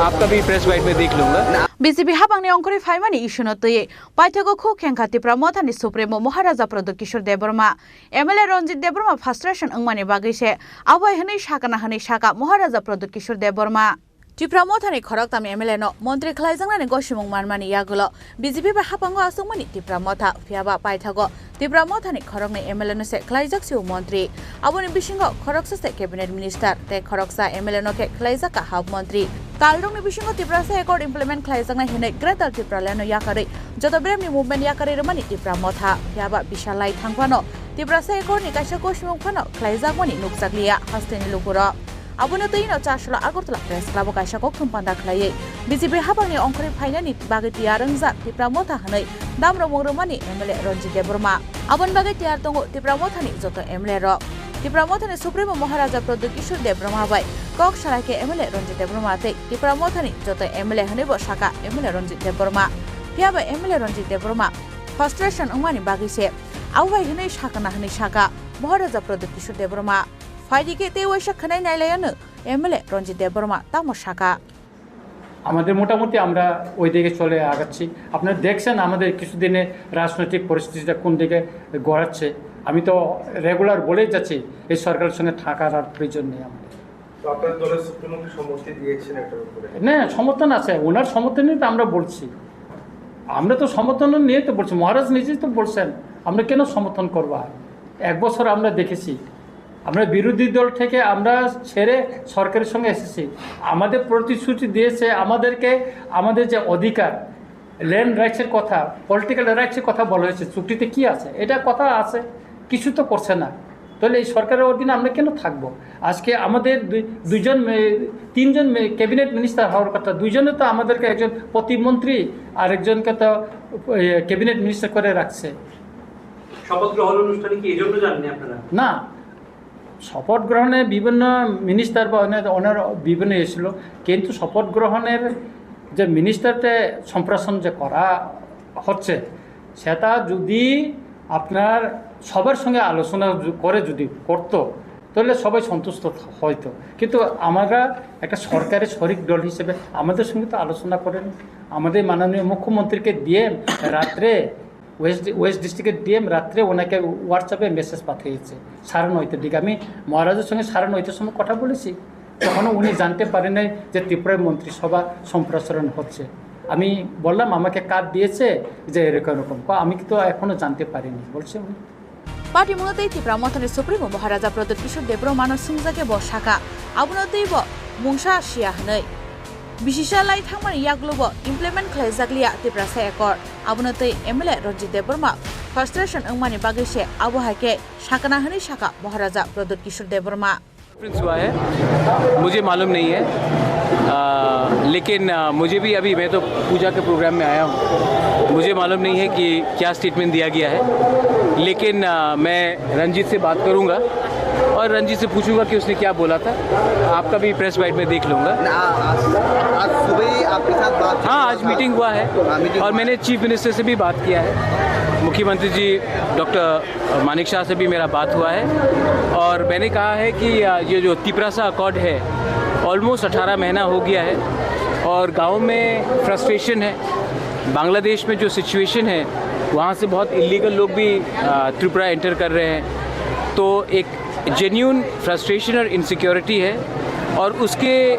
आपका भी प्रेस बाइट में देख लूँगा। B J P hapangni ongkhorwi phaimani issue no twiwi paithago khuk khengkha Tipra Mothani Supremo Maharaja Pradyot Kishore Debbarma. M L A Ranjit Debbarma frustration wngmani bagwi se abo hai hwnwi sakana hwnwi saka Maharaja Pradyot Kishore Debbarma. Tipra Mothani khoroktam M L A no montri khlaijaknani gosimung manmani yagulo B J P bai hapango achukmani Tipra Motha, phiyaba paithago Tipra Mothani khoroknwi M L A no se khlaijak sio montri. Aboni bisingo khoroksa se cabinet minister tei khoroksa M L A no khe khlaijakha hap montri. Kalrokni bisingo Tiprasa Accord implement khlaijaknai hwnwi Greater Tipralandno yakarwi joto beremni movement yakarwi rwmani Tipra Motha. Phiya ba bwsa lai thang phano Tiprasa Accordni kaisa kosimung phano khlaijakmani nukjakliya hasteni lukurok. Abono twi no Chasla Agartala Press Clubo kaisa kokthum panda khlaiwi B J P haphangni ongkhorwi phainani bagwi tiyar wngjak Tipra Motha hwnwi damromung rwmani M L A Ranjit Debbarma. Aboni bagwi tiyar tongo Tipra Mothani joto M L A rok. Tipra Mothani Supremo Maharaja Pradyut Kishore Debbarma bai kok salai khe M L A Ranjit Debbarma tei Tipra Mothani joto M L A hwnwi bo saka M L A Ranjit Debbarma. Phiya ba M L A Ranjit Debbarma frustration wngmani bagwi se abo bai hwnwi sakana hwnwi saka Maharaja Pradyut Kishore Debbarma. Phaidi khe tei waisa khwnai nailaiyano M L A Ranjit Debbarma tamo saka. আমাদের মোটামুটি আমরা ওই দিকে চলে আগাচ্ছি। আপনারা দেখছেন আমাদের কিছুদিনে রাজনৈতিক পরিস্থিতিটা কোন দিকে গড়াচ্ছে। আমি তো রেগুলার বলেই যাচ্ছি এই সরকারের সঙ্গে থাকার আর প্রয়োজন নেই আমাদের। তো আপনার দলের সুপ্রিমোকে সম্মতি দিয়েছেন এটার উপরে? না, সমর্থন আছে, ওনার সমর্থনই তো আমরা বলছি। আমরা তো সমর্থন নিয়ে তো বলছি, মহারাজ নিজেই তো বলছেন আমরা কেন সমর্থন করবো। আর এক বছর আমরা দেখেছি, আমরা বিরোধী দল থেকে আমরা ছেড়ে সরকারের সঙ্গে এসেছি। আমাদের প্রতিশ্রুতি দিয়েছে আমাদেরকে, আমাদের যে অধিকার, ল্যান্ড রাইটসের কথা, পলিটিক্যাল রাইটসের কথা বলা হয়েছে, চুক্তিতে কি আছে? এটা কথা আছে, কিছু তো করছে না। তাহলে এই সরকারের অধীনে আমরা কেন থাকবো? আজকে আমাদের দুই- দুইজন মে- তিনজন ক্যাবিনেট মিনিস্টার হওয়ার কথা, দুইজনে তো আমাদেরকে, একজন প্রতিমন্ত্রী আর একজনকে তো ক্যাবিনেট মিনিস্টার করে রাখছে। শপথ গ্রহণ অনুষ্ঠানে কি এই জন্য যাননি আপনারা? না, শপথ গ্রহণে বিভিন্ন মিনিস্টার বা অনেক অনেক বিভিন্ন এসেছিল, কিন্তু শপথ গ্রহণের যে মিনিস্টারতে সম্প্রসারণ যে করা হচ্ছে, সেটা যদি আপনার সবার সঙ্গে আলোচনা যু- করে যদি করতো, তাহলে সবাই সন্তুষ্ট থ- হইতো। কিন্তু আমরা একটা সরকারের শরিক দল হিসেবে আমাদের সঙ্গে তো আলোচনা করেনি। আমাদের মাননীয় মুখ্যমন্ত্রীকে ডিএম রাত্রে, ওয়েস্ট ওয়েস্ট ডিস্ট্রিক্টের ডিএম রাত্রে ওনাকে হোয়াটসঅ্যাপে মেসেজ পাঠিয়েছে সাড়ে নয়টার দিকে। আমি মহারাজের সঙ্গে সাড়ে নয়টার সময় কথা বলেছি, তখনও উনি জানতে পারেন নাই যে ত্রিপুরায় মন্ত্রিসভা সম্প্রসারণ হচ্ছে। আমি বললাম আমাকে কার্ড দিয়েছে যে এরকম এরকম, ক- আমি তো এখনো জানতে পারিনি, বলছে উনি। Patimungno tei Tipra Mothani Supremo Maharaja Pradyut Kishore Debbarmano swngjak khe bo saka, abono twi bo mungsa siya hwnwi. Bisisa lai thangmani yaklo bo implement khlaijakliya Tiprasa Accord, abono twi M L A Ranjit Debbarma frustration wngmani bagwi se abo hai khe sakana hwnwi saka Maharaja Pradyut Kishore Debbarma. Conference हुआ है, मुझे मालूम नहीं है। आ, लेकिन आ, मुझे भी अभी, मैं तो पूजा के प्रोग्राम में आया हूँ, मुझे मालूम नहीं है कि क्या स्टेटमेंट दिया गया है। लेकिन आ, मैं रंजीत से बात करूँगा और रंजीत से पूछूंगा कि उसने क्या बोला था। आपका भी प्रेस बाइट में देख लूँगा। ना, आज आज सुबह ही आपके साथ बात हाँ, आज मीटिंग हुआ है हाँ, मीटिंग और हुआ। मैंने चीफ मिनिस्टर से भी बात किया है। मुख्यमंत्री जी डॉक्टर मानिक शाह से भी मेरा बात हुआ है और मैंने कहा है कि आ, ये जो तिपरासा अकॉर्ड है, ऑलमोस्ट अठारह महीना हो गया है और गाँव में फ्रस्ट्रेशन है। बांग्लादेश में जो सिचुएशन है, वहाँ से बहुत इलीगल लोग भी आ, त्रिपुरा एंटर कर रहे हैं, तो एक जेन्यून फ्रस्ट्रेशन और इनसिक्योरिटी है और उसके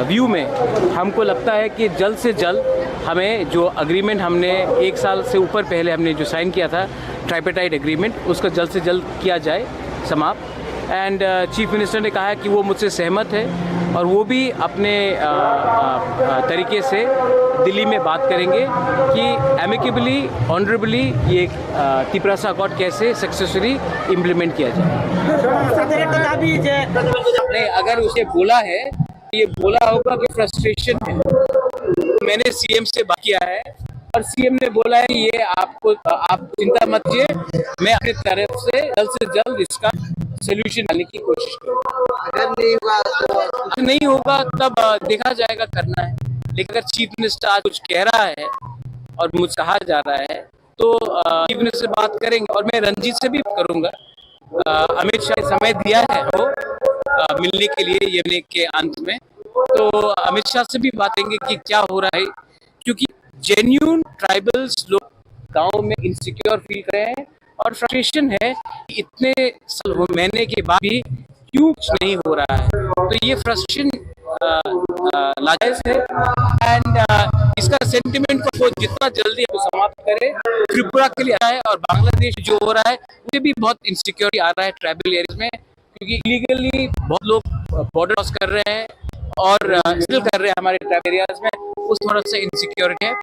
व्यू में हमको लगता है कि जल्द से जल्द हमें जो एग्रीमेंट हमने एक साल से ऊपर पहले हमने जो साइन किया था, ट्राइपेटाइट एग्रीमेंट, उसको जल्द से जल्द किया जाए समाप्त। एंड चीफ मिनिस्टर ने कहा है कि वो मुझसे सहमत है और वो भी अपने अ, अ, अ, तरीके से दिल्ली में बात करेंगे कि एमिकेबली, ऑनरेबली ये अ, तिपरासा अकॉर्ड कैसे सक्सेसफुली इम्प्लीमेंट किया जाए। তাদের একটা দাবি যে नहीं, अगर उसे बोला है, ये बोला होगा कि फ्रस्ट्रेशन है। मैंने सीएम से बात किया है और सीएम ने बोला है, ये आपको, आप चिंता मत कीजिए, मैं अपनी तरफ से जल्द से जल्द इसका सोल्यूशन लाने की कोशिश करूँगा। अगर नहीं हुआ तो नहीं होगा तब अ, देखा जाएगा, करना है। लेकिन अगर चीफ मिनिस्टर आज कुछ कह रहा है और मुझे कहा जा रहा है, तो चीफ मिनिस्टर से बात करेंगे और मैं रंजीत से भी करूंगा। अ, अमित शाह ने समय दिया है वो अ, मिलने के लिए ये महीने के अंत में। तो अमित शाह से भी बात करेंगे कि क्या हो रहा है, क्योंकि जेन्यून ट्राइबल्स लोग गांव में इनसिक्योर फील कर रहे हैं और फ्रस्ट्रेशन है कि इतने साल हो, महीने के बाद भी क्यों कुछ नहीं हो रहा है। तो ये फ्रस्ट्रेशन लाजायज है एंड इसका सेंटिमेंट को जितना जल्दी आप समाप्त करें, त्रिपुरा के लिए आया है और बांग्लादेश जो हो रहा है, उसे भी बहुत इनसिक्योरिटी आ रहा है ट्राइबल एरियाज में, क्योंकि इलीगली बहुत लोग बॉर्डर क्रॉस कर रहे हैं। और स्ट्रगल कर रहे हैं हमारे ट्राइबल एरियाज में, उस थोड़ा सा इनसिक्योरिटी है।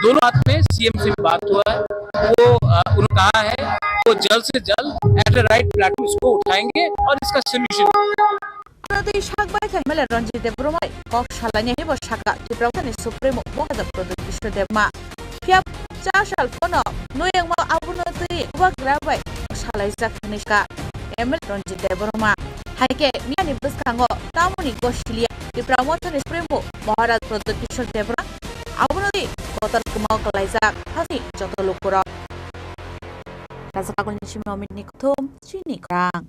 दोनों हाथ में सीएम से बात हुआ है, वो अ, उन्होंने कहा है वो जल्द से जल्द एट द राइट प्लेटफॉर्म इसको उठाएंगे और इसका solution. Twi sakbai khe M L A Ranjit Debbarma kok salaini bo saka Tipra Mothani Supremo Maharaja Pradyut Kishore Debbarma. Phiya cha sal phano noyengma abono twi bubagra bai salaijak hinwi saka M L A Ranjit Debbarma. Hai khe miyani bwskango tamoni gosiliya Tipra Mothani Supremo Maharaja Pradyut Kishore Debbarma abono twi kotor kwmao kwlaijak hasteni joto lukurok. Rajakagulni simi Omitni Kuthum, chini khorang.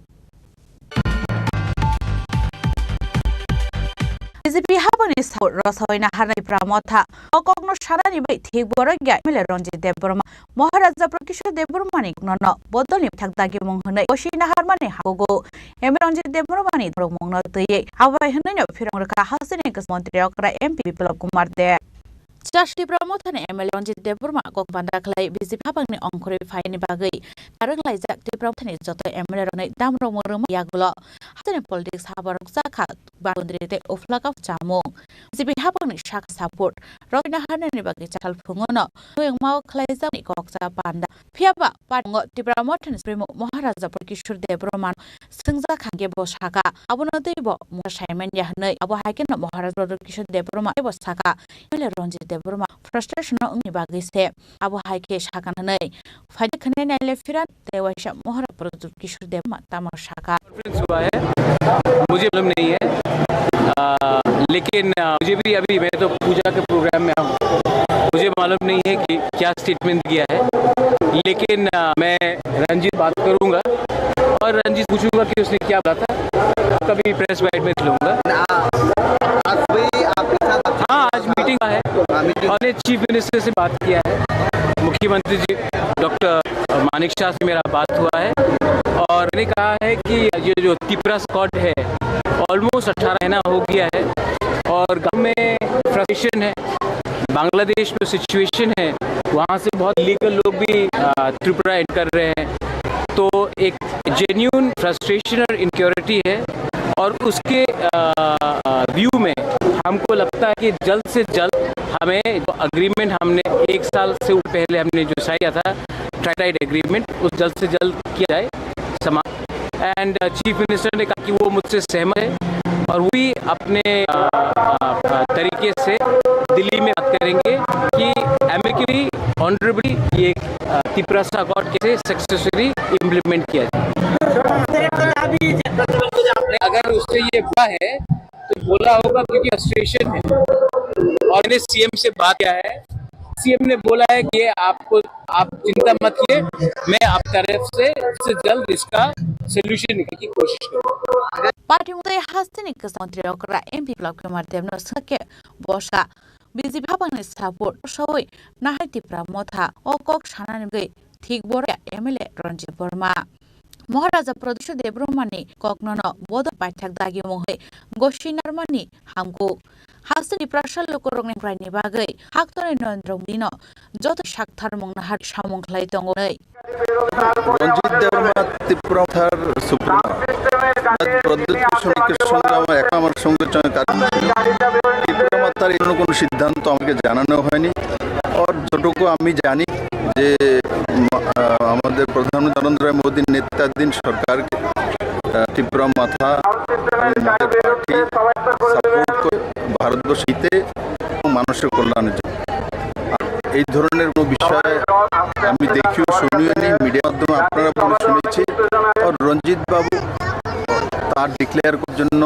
B J P hapangni sabo rosawina harnai Tipra Motha o kokno sanani bai thik borok ya M L A Ranjit Debbarma Maharaja Pradyut Kishore Debbarmani kokno bodolni thak dagimung hwnwi bosi naharmani habugo M L A Ranjit Debbarmani dorokmungno twiwi abai hwnwino phirong rwkha hasteni kwchwng montri okra M P Biplab Kumar Deb. Chas Tipra Mothani M L A Ranjit Debbarma kok bandra khlai B J P hapangni ongkhorwi phaini bagwi tarwng laijak Tipra Mothani joto M L A rokni damrok mwrwma yagulo hasteni politics habarok chakha bandri tei uphla kap chamung. B J P hapangni saka support rokna harnani bagwi chal phungono noyengmao khlaijakni kokcha panda. Phiyaba patongo Tipra Mothani Supremo Maharaja Pradyut Kishore Debbarma swngjak hangkhe bo saka, abono tei bo mungsa saiman ya hwnwi, abo hai kheno Maharaja Pradyut Kishore Debbarma tei bo saka, M L A Ranjit Debbarma frustration no wngni bagwi se, abo hai khe saka hwnwi, phaidi khwnai naile phiran tei waisa Maharaja Pradyut Kishore Debbarma tamo saka. Conference हुआ है, मुझे मालूम नहीं है। आ, लेकिन, आ, मुझे भी अभी, मैं तो पूजा के प्रोग्राम में हूँ, मुझे मालूम नहीं है कि क्या स्टेटमेंट दिया है। लेकिन, आ, मैं रंजीत बात करूंगा और रंजीत पूछूंगा कि उसने क्या बोला था, तभी प्रेस बाइट में लूंगा। आज भी आपके साथ हाँ, आज मीटिंग हुआ है। हाँ, मीटिंग। और ने चीफ मिनिस्टर से बात किया है, मुख्यमंत्री जी डॉक्टर मानिक शाह से मेरा बात हुआ है और मैंने कहा है कि ये जो तिपरा स्कॉट है, ऑलमोस्ट अठारह महीना हो गया है और गांव में फ्रस्ट्रेशन है। बांग्लादेश में सिचुएशन है, वहाँ से बहुत इलीगल लोग भी, अ, त्रिपुरा एंटर कर रहे हैं। तो एक जेन्युइन फ्रस्ट्रेशन और इनसिक्योरिटी है और उसके, अ, अ, व्यू में हमको लगता है कि जल्द से जल्द हमें जो एग्रीमेंट हमने एक साल से पहले हमने जो साइन किया था, ट्राइपार्टाइट एग्रीमेंट, उस जल्द से जल्द किया जाए समाप्त। एंड, अ, चीफ मिनिस्टर ने कहा कि वो मुझसे सहमत है और वो भी अपने, अ, अ, अ, तरीके से दिल्ली में बात करेंगे कि एमिकेबली, ऑनरेबली ये, अ, तिपरा स्कॉट कैसे सक्सेसफुली इम्प्लीमेंट किया जाए। अगर उससे ये हुआ है तो बोला होगा क्योंकि फ्रस्ट्रेशन है और मैंने सीएम से बात किया है। सीएम ने बोला है कि ये आपको, आप चिंता मत कीजिए, मैं आप तरफ से, से जल्द इसका सोल्यूशन निकालने की कोशिश करूंगा। Party mungtwi hasteni kwchang montri okra M P Biplab Kumar Debno swngkhe bosa B J P hapangni support sawi nahai Tipra Motha o kok sanani bagwi thik borok ya M L A Ranjit Debbarma. Maharaja Pradyut Kishore Debbarmani koknono bodol paithak dagimung hai gosi narmani hamkuk. Hasteni prasal lukurokni praini bagwi haktorni Narendra Modino joto saktharmung nahar samung khlai tongo hwnwi. Ranjit Debbarma Tipra Mothar Supremo, আজ প্রদ্যুৎ কিশোর সংগ্রাম এখন আমার সঙ্গে সঙ্গে কাজ করছিল। ত্রিপুরা মথার এখনো কোনো সিদ্ধান্ত আমাকে জানানো হয়নি। আর যতটুকু আমি জানি যে, উম, আহ, আমাদের প্রধানমন্ত্রী নরেন্দ্র মোদীর নেতৃত্বাধীন সরকার, আহ, ত্রিপুরা মথা এবং মথের পার্টি সাপোর্ট করে ভারতবর্ষ হিতে এবং মানুষের কল্যাণের জন্য। আর এই ধরনের কোনো বিষয় আমি দেখিও শুনিও নি, মিডিয়ার মাধ্যমে আপনারা বলে শুনেছি। আর রঞ্জিত বাবু তার ডিক্লেয়ার করার জন্য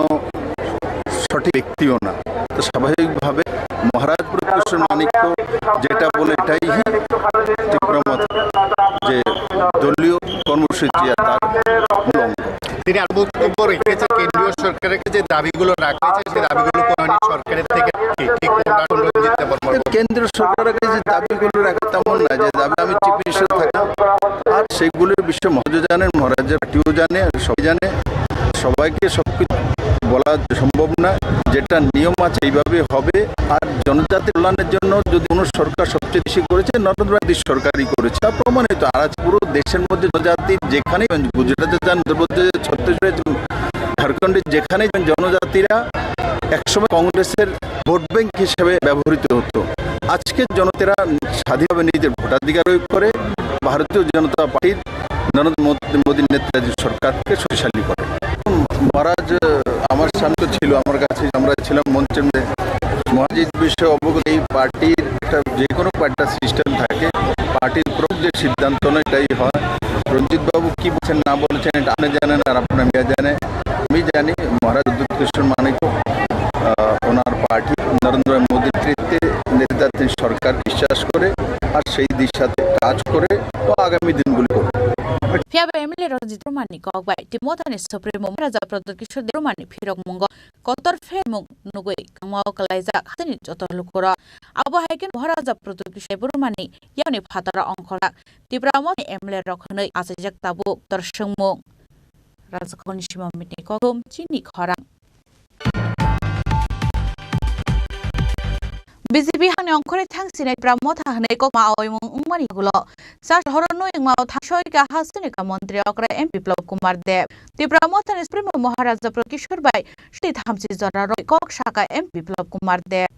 সঠিক ব্যক্তিও না। তো স্বাভাবিকভাবে মহারাজ প্রফেসর মাণিক্য যেটা বলে এটাই ত্রিপুরা মথা যে দলীয় কর্মসূচি আর তার মূল অঙ্গ। তিনি আরো বক্তব্য রেখেছেন, কেন্দ্রীয় সরকারের কাছে যে দাবিগুলো রাখা হয়েছে, সেই দাবিগুলো পূরণে সরকারের থেকে কি ঠিক কোনটা কোনটা দিতে পারবো? কেন্দ্র সরকারের কাছে যে দাবিগুলো রাখে তেমন না, যে দাবি আমি চিফ মিনিস্টার থাকতাম, আর সেগুলোর বিষয়ে মহারাজও জানেন, মহারাজের পার্টিও জানে, সবাই জানে। সবাইকে সবকিছু বলা সম্ভব না, যেটা নিয়ম আছে এইভাবে হবে। আর জনজাতির কল্যাণের জন্য যদি কোনো সরকার সবচেয়ে বেশি করেছে, নরেন্দ্র মোদী সরকারই করেছে, তা প্রমাণিত। আর আজ পুরো দেশের মধ্যে জনজাতির যেখানেই যান, গুজরাটে যান, উত্তরপ্রদেশে, ছত্তিশগড়ে, ঝাড়খণ্ডে যেখানেই যান, জনজাতিরা একসময় কংগ্রেসের ভোট ব্যাংক হিসেবে ব্যবহৃত হতো। আজকে জনতারা স্বাধীনভাবে নিজের ভোটাধিকার প্রয়োগ করে ভারতীয় জনতা পার্টির নরেন্দ্র মোদ-, মোদীর নেতৃত্বাধীন সরকারকে শক্তিশালী করে। মহারাজ, আহ, আমার সামনে তো ছিল, আমার কাছে, আমরা ছিলাম মঞ্চের মধ্যে। মহারাজ এই বিষয়ে অবগত, এই পার্টির একটা, যে কোনো পার্টির সিস্টেম থাকে, পার্টির প্রমুখ যে সিদ্ধান্ত নেয়, এটাই হয়। রঞ্জিত বাবু কি বলছেন না বলছেন, এটা আপনি জানেন আর আপনার মিয়া জানে। আমি জানি মহারাজ উদ্যোগ কৃষ্ণ মানিক, আহ, ওনার পার্টি নরেন্দ্র মোদীর নেতৃত্বে, নেতৃত্বাধীন সরকার বিশ্বাস করে আর সেই দিশাতে কাজ করে ও আগামী দিনগুলি করবে। Phiya ba M L A Ranjit Debbarma ni kok bai Tipra Motha ni Supremo Maharaja Pradyot Kishore Debbarma ni phirok mungo kotor phermung nugwi kangmao kwlaijak hasteni joto lukurok. Abo hai khe Maharaja Pradyot Kishore Debbarma ni yakni phataro ongkhorjak Tipra Motha ni M L A rok hwnwi achaijak tabuk kotor swngmung. Rajakhani Sima Mitni kokthum chini khorang. B J P hangni ongkhorwi thangsinai Tipra Motha hwnwi kokma aoimung wngmani yagulo Chashal horo nwngmao thangsoika hasteni ka montri okra M Biplab Kumar Deb. Tipra Mothani Supremo Maharaja Pradyot Kishore bai sri thamchi jora roi kok saka M Biplab Kumar Deb.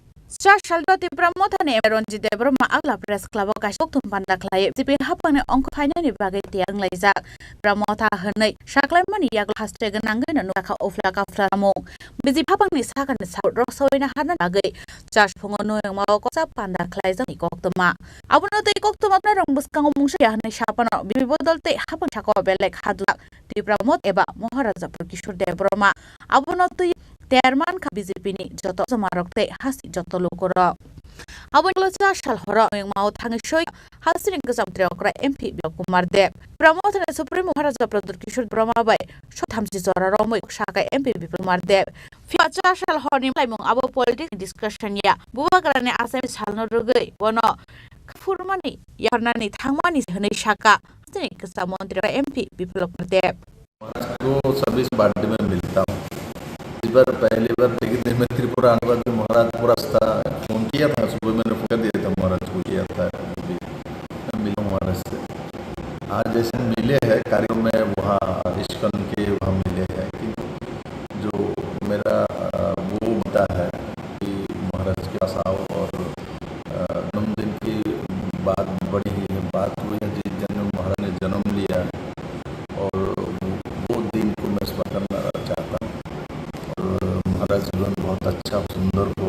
Chashal do Tipra Mothani M L A Ranjit Debbarma Agla Press Club o kaisa kokthum panda khlai B J P haphangni ongkhor phainani bagwi tiyar wnglaijak. Tipra Motha hwnwi saklaimani yagulo haste gwnangwi no nukha uphla kaphla samung. B J P haphangni sakani support rok sawina harnani bagwi Chashal phungo nwngmao koksa panda khlaijakni koktwma. Abono tei koktwma rok bwskango mungsa ya hwnwi saphano B J P bodol tei haphang sakao belai kha dulak Tipra Motha eba Maharaja Pradyot Kishore Debbarma. Abono twi ter mankha B J P ni joto jomarok tei hasti joto lukurok. Aboni ulo Chashal horo nwngmao thangwi soi hasteni kwcham tre okra M P Biplab Kumar Deb. Tipra Mothani Supremo Maharaja Pradyot Kishore Debbarma bai soi thamchi jora romwi saka M P Biplab Kumar Deb. Phiya Chashal horni mlaimung abo politics ni discussion ya. Bubagrani assembly salno rwgwi bono kaphurmani yarnani thangmani hwnwi saka hasteni kwcham montri M P Biplab Kumar Deb. महाराज को सभी से बर्थडे में मिलता हूँ। इस बार पहली बार, लेकिन जब मैं त्रिपुरा आने के बाद भी महाराज पूरा रास्ता फोन किया था, सुबह मैंने फोन कर दिया था महाराज को, किया था अभी। मैं मिला हूँ महाराज से। आज जैसे मिले हैं कार्यक्रम में, वहाँ इस्कन के वहाँ मिले हैं, कि जो मेरा, अ, वो बनता है कि महाराज के पास आओ और, अ, जन्मदिन की बात बड़ी ही बात हुई है, जिस दिन महाराज ने जन्म लिया, और वो, वो दिन को मैं स्मरण करना चाहता हूँ। और महाराज जीवन बहुत अच्छा, सुंदर हो,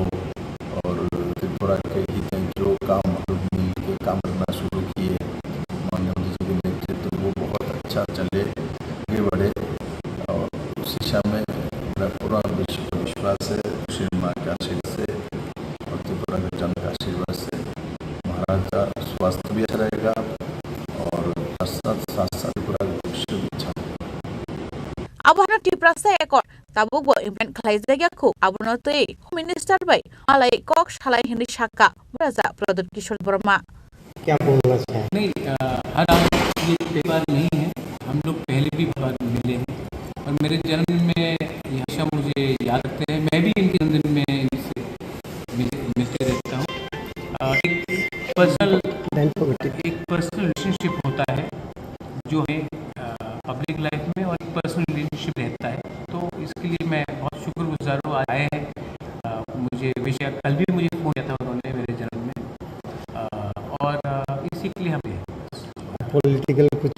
और त्रिपुरा के हित में जो काम हम लोग मिल के काम करना शुरू किए, माननीय मोदी जी के नेतृत्व, वो बहुत अच्छा चले, आगे बढ़े। और उस दिशा में मेरा पूरा विश्व-, विश्वास है, श्री माँ के आशीर्वाद से और त्रिपुरा के जन के आशीर्वाद से महाराज का स्वास्थ्य भी अच्छा रहेगा और साथ साथ, साथ साथ त्रिपुरा का भविष्य भी अच्छा होगा। Abo hano Tiprasa Accord tabuk bo implement khlai jakya khu, abono twi Home Minister bai malai kok salai hwnwi sakha Maharaja Pradyot Kishore Debbarma. क्या बोलना चाहें? नहीं, अ, हर आदमी ये पहली बार नहीं है, हम लोग पहले भी बार मिले हैं और मेरे जन्म में ये हमेशा मुझे याद रखते हैं। मैं भी इनके जन्मदिन में इनसे मिल-, मिलते रहता हूँ। अ, एक पर्सनल, एक पर्सनल रिलेशनशिप होता है जो हमें, अ, पब्लिक लाइफ में और एक पर्सनल रिलेशनशिप रहता है, तो इसके लिए मैं बहुत शुक्रगुजार हूँ। आज आए हैं, अ, मुझे विश किया, कल भी मुझे फ़ोन किया था उन्होंने मेरे जन्म में। अ, और, अ, इसी के लिए हम हैं। पॉलिटिकल कुछ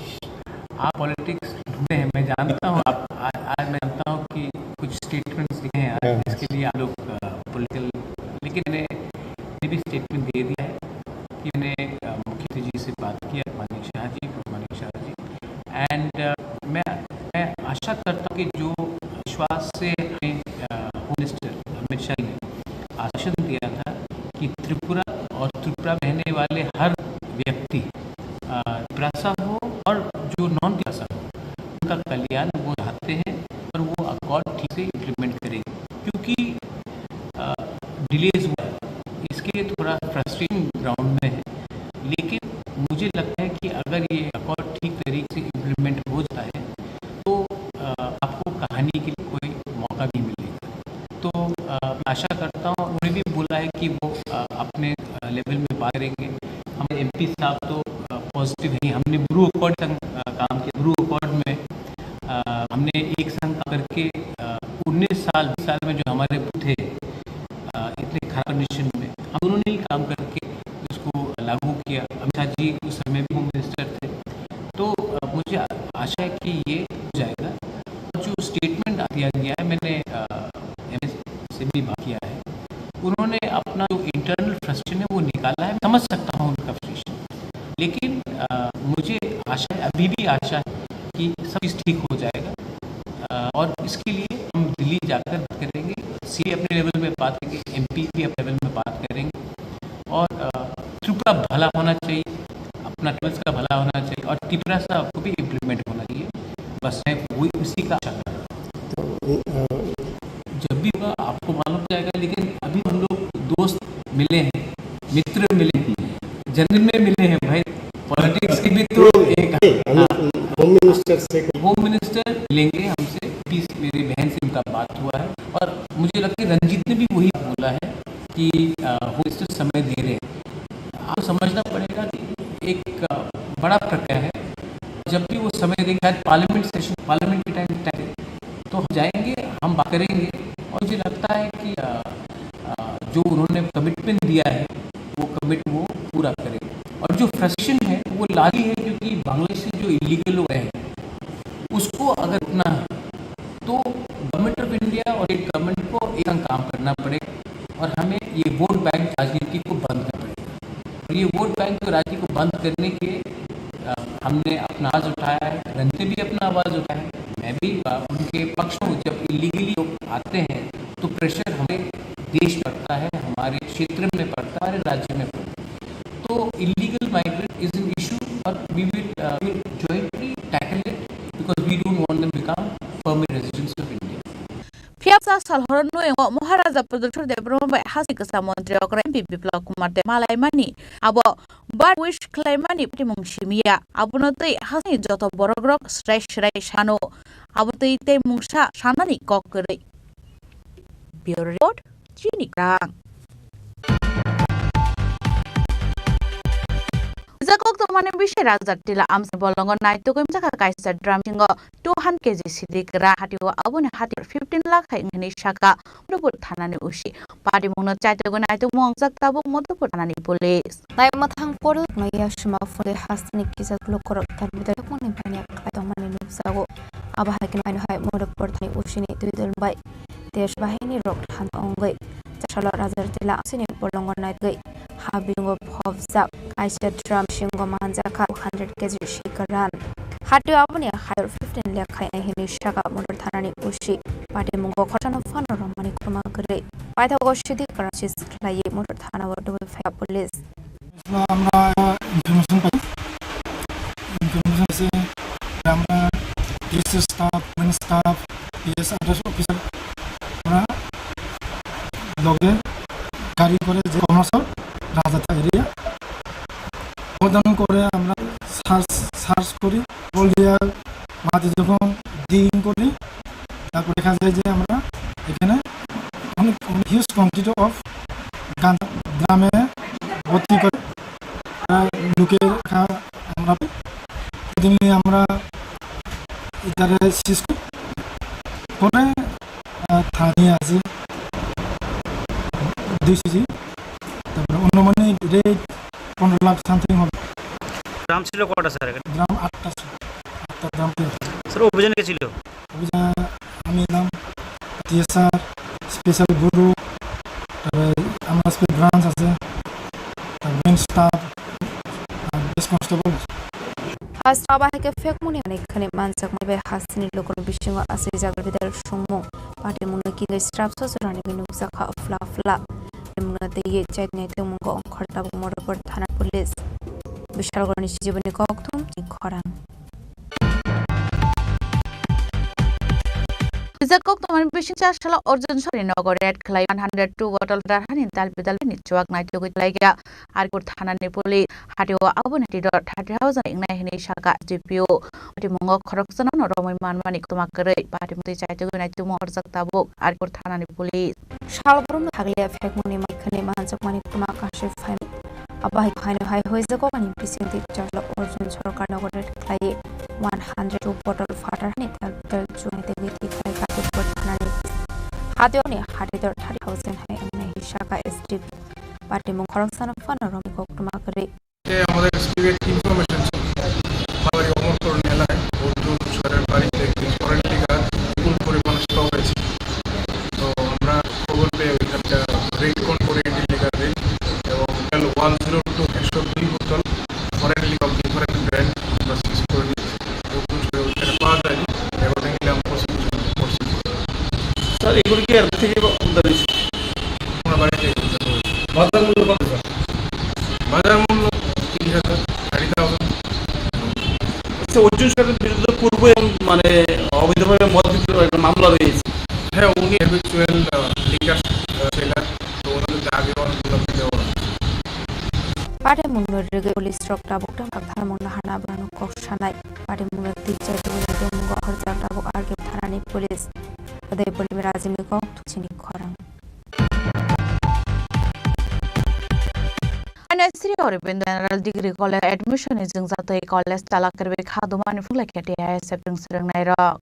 आप पॉलिटिक्स ढूंढते हैं, मैं जानता हूँ, आप, आ-, आज मैं जानता हूँ कि कुछ स्टेटमेंट्स दिए हैं आज, हाँ। जिसके लिए आप लोग, अ, पॉलिटिकल, लेकिन मैंने ये भी स्टेटमेंट दे दिया है कि मैंने, अ, मुख्यमंत्री जी से बात किया, मानिक शाह जी, मानिक शाह जी, एंड, अ, मैं, मैं आशा करता हूँ कि जो विश्वास से हमें, अ, होम मिनिस्टर अमित शाह ने आश्वासन दिया था कि त्रिपुरा और त्रिपुरा में रहने वाले हर व्यक्ति, अ, तिपरासा हो और जो नॉन तिपरासा हो, उनका कल्याण वो चाहते हैं और वो अकॉर्ड ठीक से इम्प्लीमेंट करेंगे, क्योंकि, अ, डिलेज हुआ है, इसके लिए थोड़ा फ्रस्ट्रेशन ग्राउंड में है, लेकिन मुझे लगता है कि अगर ये अकॉर्ड ठीक तरीके से इम्प्लीमेंट हो जाता है, तो, अ, आपको कहानी के लिए कोई मौका नहीं मिलेगा। तो, अ, मैं आशा करता हूँ, उन्होंने भी बोला है कि वो, अ, अपने, अ, लेवल में बात करेंगे। हमारे एमपी साहब तो, अ, पॉजिटिव हैं। हमने ब्रू अकॉर्ड तक, अ, काम किया। ब्रू अकॉर्ड में, अ, हमने एक संग काम करके, अ, उन्नीस साल, बीस साल में जो हमारे बूथ थे, आशा है कि सब चीज़ ठीक हो जाएगा। अ, और इसके लिए हम दिल्ली जाकर बात करेंगे, सीएम अपने लेवल में बात करेंगे, एमपी भी अपने लेवल में बात करेंगे और, अ, त्रिपुरा भला होना चाहिए, अपना ट्राइबल्स का भला होना चाहिए और तिपरासा को भी इम्प्लीमेंट होना चाहिए। बस मैं वही, उसी का आशा कर रहा हूँ। तो, अ, जब भी होगा आपको मालूम जाएगा, लेकिन अभी हम लोग दोस्त मिले हैं, मित्र मिले हैं, जन्म में मिले हैं भाई। पॉलिटिक्स के भी तो एक, नहीं, हम हाँ। होम मिनिस्टर से होम मिनिस्टर मिलेंगे हमसे, पीस मेरी बहन से उनका बात हुआ है और मुझे लगता है रंजीत ने भी वही बोला है कि, अ, होम मिनिस्टर समय दे रहे हैं। आपको समझना पड़ेगा कि एक, अ, बड़ा प्रक्रिया है। जब भी वो समय देंगे, शायद पार्लियामेंट सेशन, पार्लियामेंट के टाइम, टाइम तो हम जाएंगे, हम बात करेंगे। और मुझे लगता है कि, अ, अ, जो उन्होंने कमिटमेंट दिया है, वो कमिट वो पूरा करेंगे। और जो फ्रस्ट्रेशन है, वो लाजी है, क्योंकि बांग्लादेश से जो इलीगल लोग आए हैं, उसको अगर रुकना है, तो गवर्नमेंट ऑफ इंडिया और स्टेट गवर्नमेंट को एक संग काम करना पड़ेगा और हमें ये वोट बैंक राजनीति को बंद करना पड़ेगा। और ये वोट बैंक राजनीति को बंद करने के, अ, हमने अपना आवाज़ उठाया है, रंजीत ने भी अपना आवाज़ उठाया है, मैं भी, अ, उनके पक्ष में हूँ। जब इलीगली लोग आते हैं, तो प्रेशर हमारे देश में पड़ता है, हमारे क्षेत्र में पड़ता है, हमारे राज्य में पड़ता है। तो illegal migrant is an issue और we will, uh, will jointly tackle it because we don't want them become permanent residents of India. Phiya bwsa sal horo nwi o Maharaja Pradyut Debbarma bai hasni kwcham montri okra M P Biplab Kumar tei malaimani abo bird wish khlaimani patimung simiya. Abono tei hasni joto borokrok srai srai sano. Abo tei tei mungsa sanani kok kwrwi. Bureau Report, Chini Kwrang. Jakok tongmani bising Raja Tila amsni bolongo naitugwi mchakha kaisa drum singo two hundred K G sidi kwrang hatio aboni hati fifteen lakh hai wngwi saka Madhupur thanani usi. Patimungno chaitugwi naitugmung wngjak tabuk Madhupur thanani police. Naimwthang porlokno yasima phulwi hasteni kijak lukurok tarmidai yakmani baniya khlai tongmani nukjago. Abo hai kheno aino hai Madhupur thani usini twi dol bai desh bahini rok thani ongwi chasalo Rajartila amsini bolongo naitgwi ha bilingo phobjak kaisa drum singo manjakha hundred K G sikaran. Hatio aboni higher fifteen lakh khai hinwi saka Madhupur thanani usi. Patimungo khoroksa no phano romani kwma kwrwi. Paithago sidi crisis khlaiwi Madhupur thanao dubui phaiya police. আমরা ইনফরমেশন পাই, ইনফরমেশন আছে যে আমরা DSS staff, women staff, PS others officer, আমরা লগে গাড়ি করে যে কমলাসর রাজাতা এরিয়া অবদান করে আমরা সার্চ সার্চ করি, বল দিয়া মাটি যখন ডিগিং করি, তারপর দেখা যায় যে আমরা এখানে অনেক হিউজ কোয়ান্টিটি অফ গাঁজা ড্রামে ভর্তি করে, আহ, লুকিয়ে রাখা আমরা পাই। এদিন নিয়ে আমরা এটারে সিজ করি, করে, আহ, থানা নিয়ে আসি দুই কেজি, তারপরে অনুমানিক রেট পনেরো লাখ সামথিং হবে। গ্রাম ছিল কটা স্যার এখানে? গ্রাম আটটা ছিল, আটটা গ্রাম ছিল। স্যার, অভিযানে কে ছিল? অভিযানে আমি এলাম, টিএসআর, স্পেশাল গ্রুপ, তারপরে আমার স্পেশাল ব্রাঞ্চ আছে, তারপরে মেন স্টাফ, আর police constable. Hasteo abo hai khe phekmani manwi khani manjakmani bai hasteni lukurokni bisingo aswijak bidal songmung. Patimungno kingwi srapsa jorani nukjakha phla phla. Patimungno twiwi chaitnai tongmungo ongkhor tabuk Madhupur thana police. Bishalgarhni sijiboni kokthum ni khorang. Rijak kok tongmani bising chasalo Arjun Sori nogo raid khlai one hundred two bottle darhani dal bidal ni chuak naitugwi khlaikha. Arkur thanani police hatio aboni tito thirty thousand wngnai hinwi saka S D P O. Patimungo khoroksano romwi manmani kwma kwrwi patimung twi chaitugwi naitugmung orjak tabuk Arkur thanani police. Salbrum thaglia phekmani mai khani manjakmani kwma kashi phaimani. Abo hai phaino hai hoijak kokani bisingtwi chasalo Arjun Sarkar nogo raid khlaiwi one hundred two bottle phatar hani tal tal chunai tei witi khlai kati bottle thanani. Hationi hati dor thirty thousand hai wngnai hisaka S D P. Patimung khoroksano phano romwi koktwma kwrwi. এ আমাদের এসপির একটি ইনফরমেশন ছিল, মালবাড়ি অমরকরণ এলাকায় অর্জুন সরের বাড়িতে একটি ফরেন লিকার বিপুল পরিমাণ স্টক আছে। তো আমরা খবর পেয়ে ওইখানটা রেড করি ফরেন লিকার রেড, এবং টোটাল ওয়ান জিরো টু, একশো দুই বোতল ফরেন লিকার ডিফারেন্ট ব্র্যান্ড আমরা সিজ করে নিয়েছি। এগুলো কি আর কোথায় যাবো? কোন দাবি? আমার বাড়িতে। বাজার মূল্য কত, স্যার? বাজার মূল্য তিরিশ হাজার, থার্টি থাউজেন্ড। আচ্ছা, অর্জুন সাহেবের বিরুদ্ধে পূর্বে এবং মানে অবৈধভাবে মদ বিক্রির একটা মামলা রয়েছে। হ্যাঁ, উনি হ্যাবিচুয়াল, আহ, লিকার, আহ, সেলার। তো ওনাদের আগে অনেকগুলো দেওয়া আছে। Patimungno rwgwi police rok tabuk tamo tharmung nahana borokno kok sanai. Patimungno twi chai tongwi rwgwi mungo horjak tabuk R K thanani police. Udaipur ni Rajini kok thukchini khorang. N S three Aurobindo General Degree College admission ni jwngjatwi college chala kwrwi kha dumani phunglai khe T I S F rwng swrwngnairok.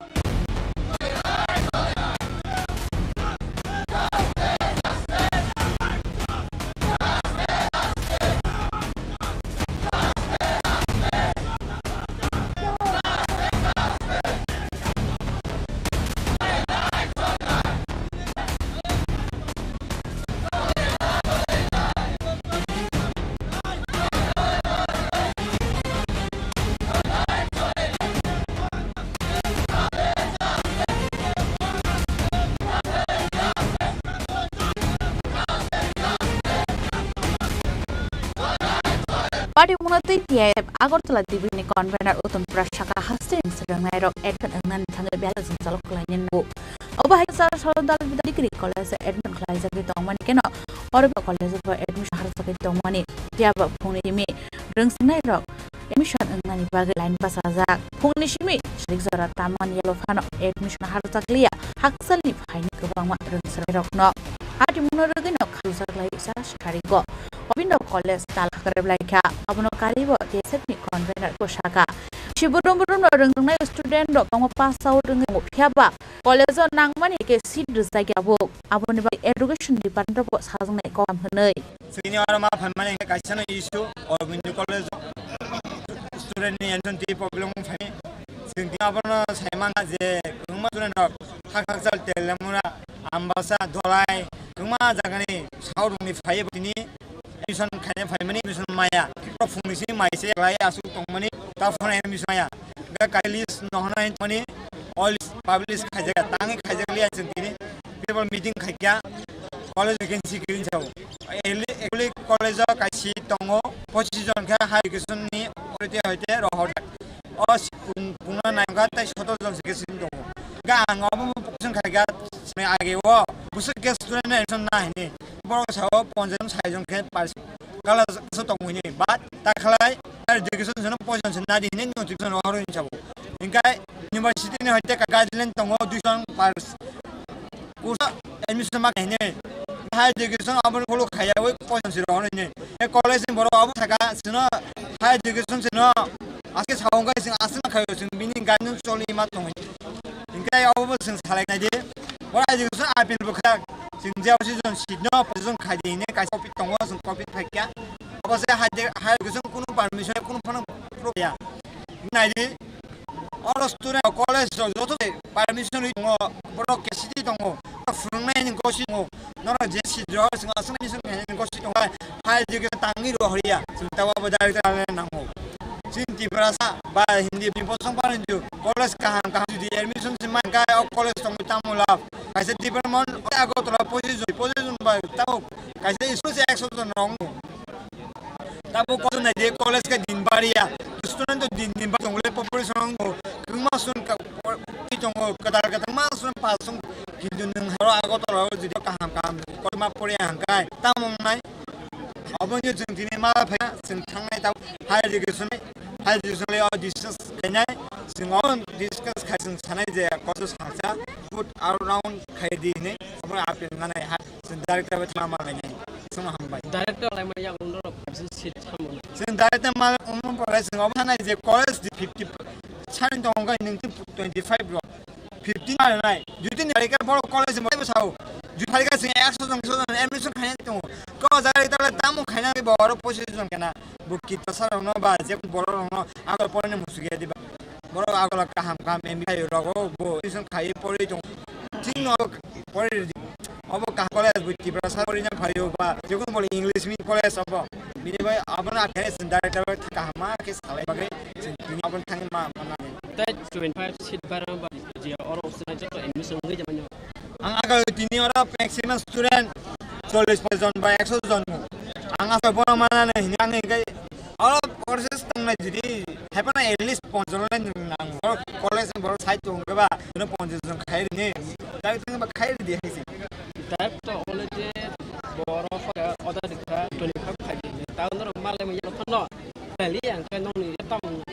Patimungno twi T I F Agartala Dibini convener Uttam Prasad saka haste swrwngnairok admit wngnani thangwi belai jwngjalo kwlainai nango. Obo hai Sir Sarodal Bidya Degree College admit khlaijagwi tongmani keno oro college o admission harjagwi tongmani phiya ba phungni simi rwngswngnairok admission wngnani bagwi line bachajak. Phungni simi sarik jora tamani yalo phano admission harjakliya hakchalni phaini kwbangma rwngswngnairokno. Patimungno rwgwino khalujaklai sa sikarigo. Obino college tal hakrep laikha. Abono karibo T S F ni convener ko saka. Si burum burumno rwngthoknai student rok tongma pass out wngwi tongo. Phiya ba college o nangmani khe seat rwjak ya bo. Aboni bagwi education department bo sajaknai kokam hwnwi. Chini oro ma phaimani hwnkhe kaisa no issue Aurobindo College o student ni admission twi problem wng phai. Chwng tini abono sai mangkha je kwbangma student rok Khakchangchal, Telamura, Ambasa, Dholai, kwbangma jagani saurokni phaiwi tini admission khaina phaimani admission maya. Borok phungni simi mai se lai aswk tongmani, ta phone admission maya. Hwnkhe kaisa list no hwnwi tongmani, all publish khaijak, tangwi khaijak liya chwng tini. Paper meeting khaikha, college vacancy kwrwi sao. Actually, actually college o kaisa tongo, pochish jon khe higher education ni authority hoite rohorjak. O si-, pung-, pungna naikha tei sotor jon se case tongo. Ga ang obo question khaikha, sini age o, bwswk case student admission na hini. Borok sao ponchas jon, sait jon khe pass. Kala so tong hini, but ta khlai, higher education seno poison se nadi hini notification rohor hini sabo. Hingkai university ni hoite ka guideline tongo, dui jon pass. Kursa admission ma hini. Higher education abo follow khaya, oi poison se rohor hini. E college ni borok abo thaka, sino higher education sino, aske sao hingkai sing asma khayo, sing bini guideline choli ma tong hini. Hingkai abo bo sing salai nai di. Ora education appeal bo kha. Chwng je osi jon seat no position khai di hine kaisa copy tongo, chwng copy phaikya. Obo se higher education kunu permission kunu phano proya. Nai di, oro student college rok joto permission rwi tongo, borok K C T tongo, phwrwngnai ni gosi tongo, norok je seat rok chwng aswk admission khai ni gosi tongo, higher education tangwi rw horiya, chwng tabo bo director nango. Chini Tiprasa ba Hindi bini bosong pano college kaham kaham jodi admission se man kha, o college tongwi tamo lab. Kaisa department Agartala position, position ba tamo kaisa school se ekso jon rok. Tamo kotor nai je college khe din bariya. Student to din din ba tongle population rok kwbangma student ka tongo, kwtal kwtal ma student pass song, kintu nwng haro Agartala o jodi kaham kaham kolma pore hangkai tamo nai. Obo wngkhe chwng tini ma phai chwng thangnai tamo higher education, higher education le o discuss khainai, chwng o discuss khai chwng sanai je kotor salsa put around khai di hinwi obo appeal nanai ha chwng director bai thangma manlainai. Chwng hambai. Director lai mani yak undo rok percent seat tamo. Chwng director ma umum pore chwng obo sanai je college di fifty sign tong kha nung twenty five rok. Fifteen ma rwnai. Duty ni tarikhe borok college ni borok sao. Duty tarikhe sing ekso jon, ekso jon admission khainai tongo. Ko jai tala tamo khainai bo oro pochish jon kena. Bo kita sarokno ba je borok rokno agor porani musugi diba. Borok agor kaham kaham M B A rogo bo admission khai pori tongo. Thik no pori ridi. Obo kaham college bo Tiprasa porina phaio ba. Jekun bole English medium college obo. Bini bai abono akhai sin director kaham ma khe salai bagwi sin tini abono thangma manani. Tei twenty five seat barang ba je oro option joto admission wngwi jamanyo. Ang aga Tini oro maximum student chollish jon ba ekso jon. Ang asai bono manani hini ang hingkai oro courses tongnai jodi haipano at least ponchas jon le nang oro college ni borok side tong khe ba, ino ponchas jon khai rini. Tei tong ba khai ridi haisi. Type to only je borok order dikha twenty five khai rini. Tao norok malai mo yelo phano. Khlailia hwnkhe nokni ya tamo wngna?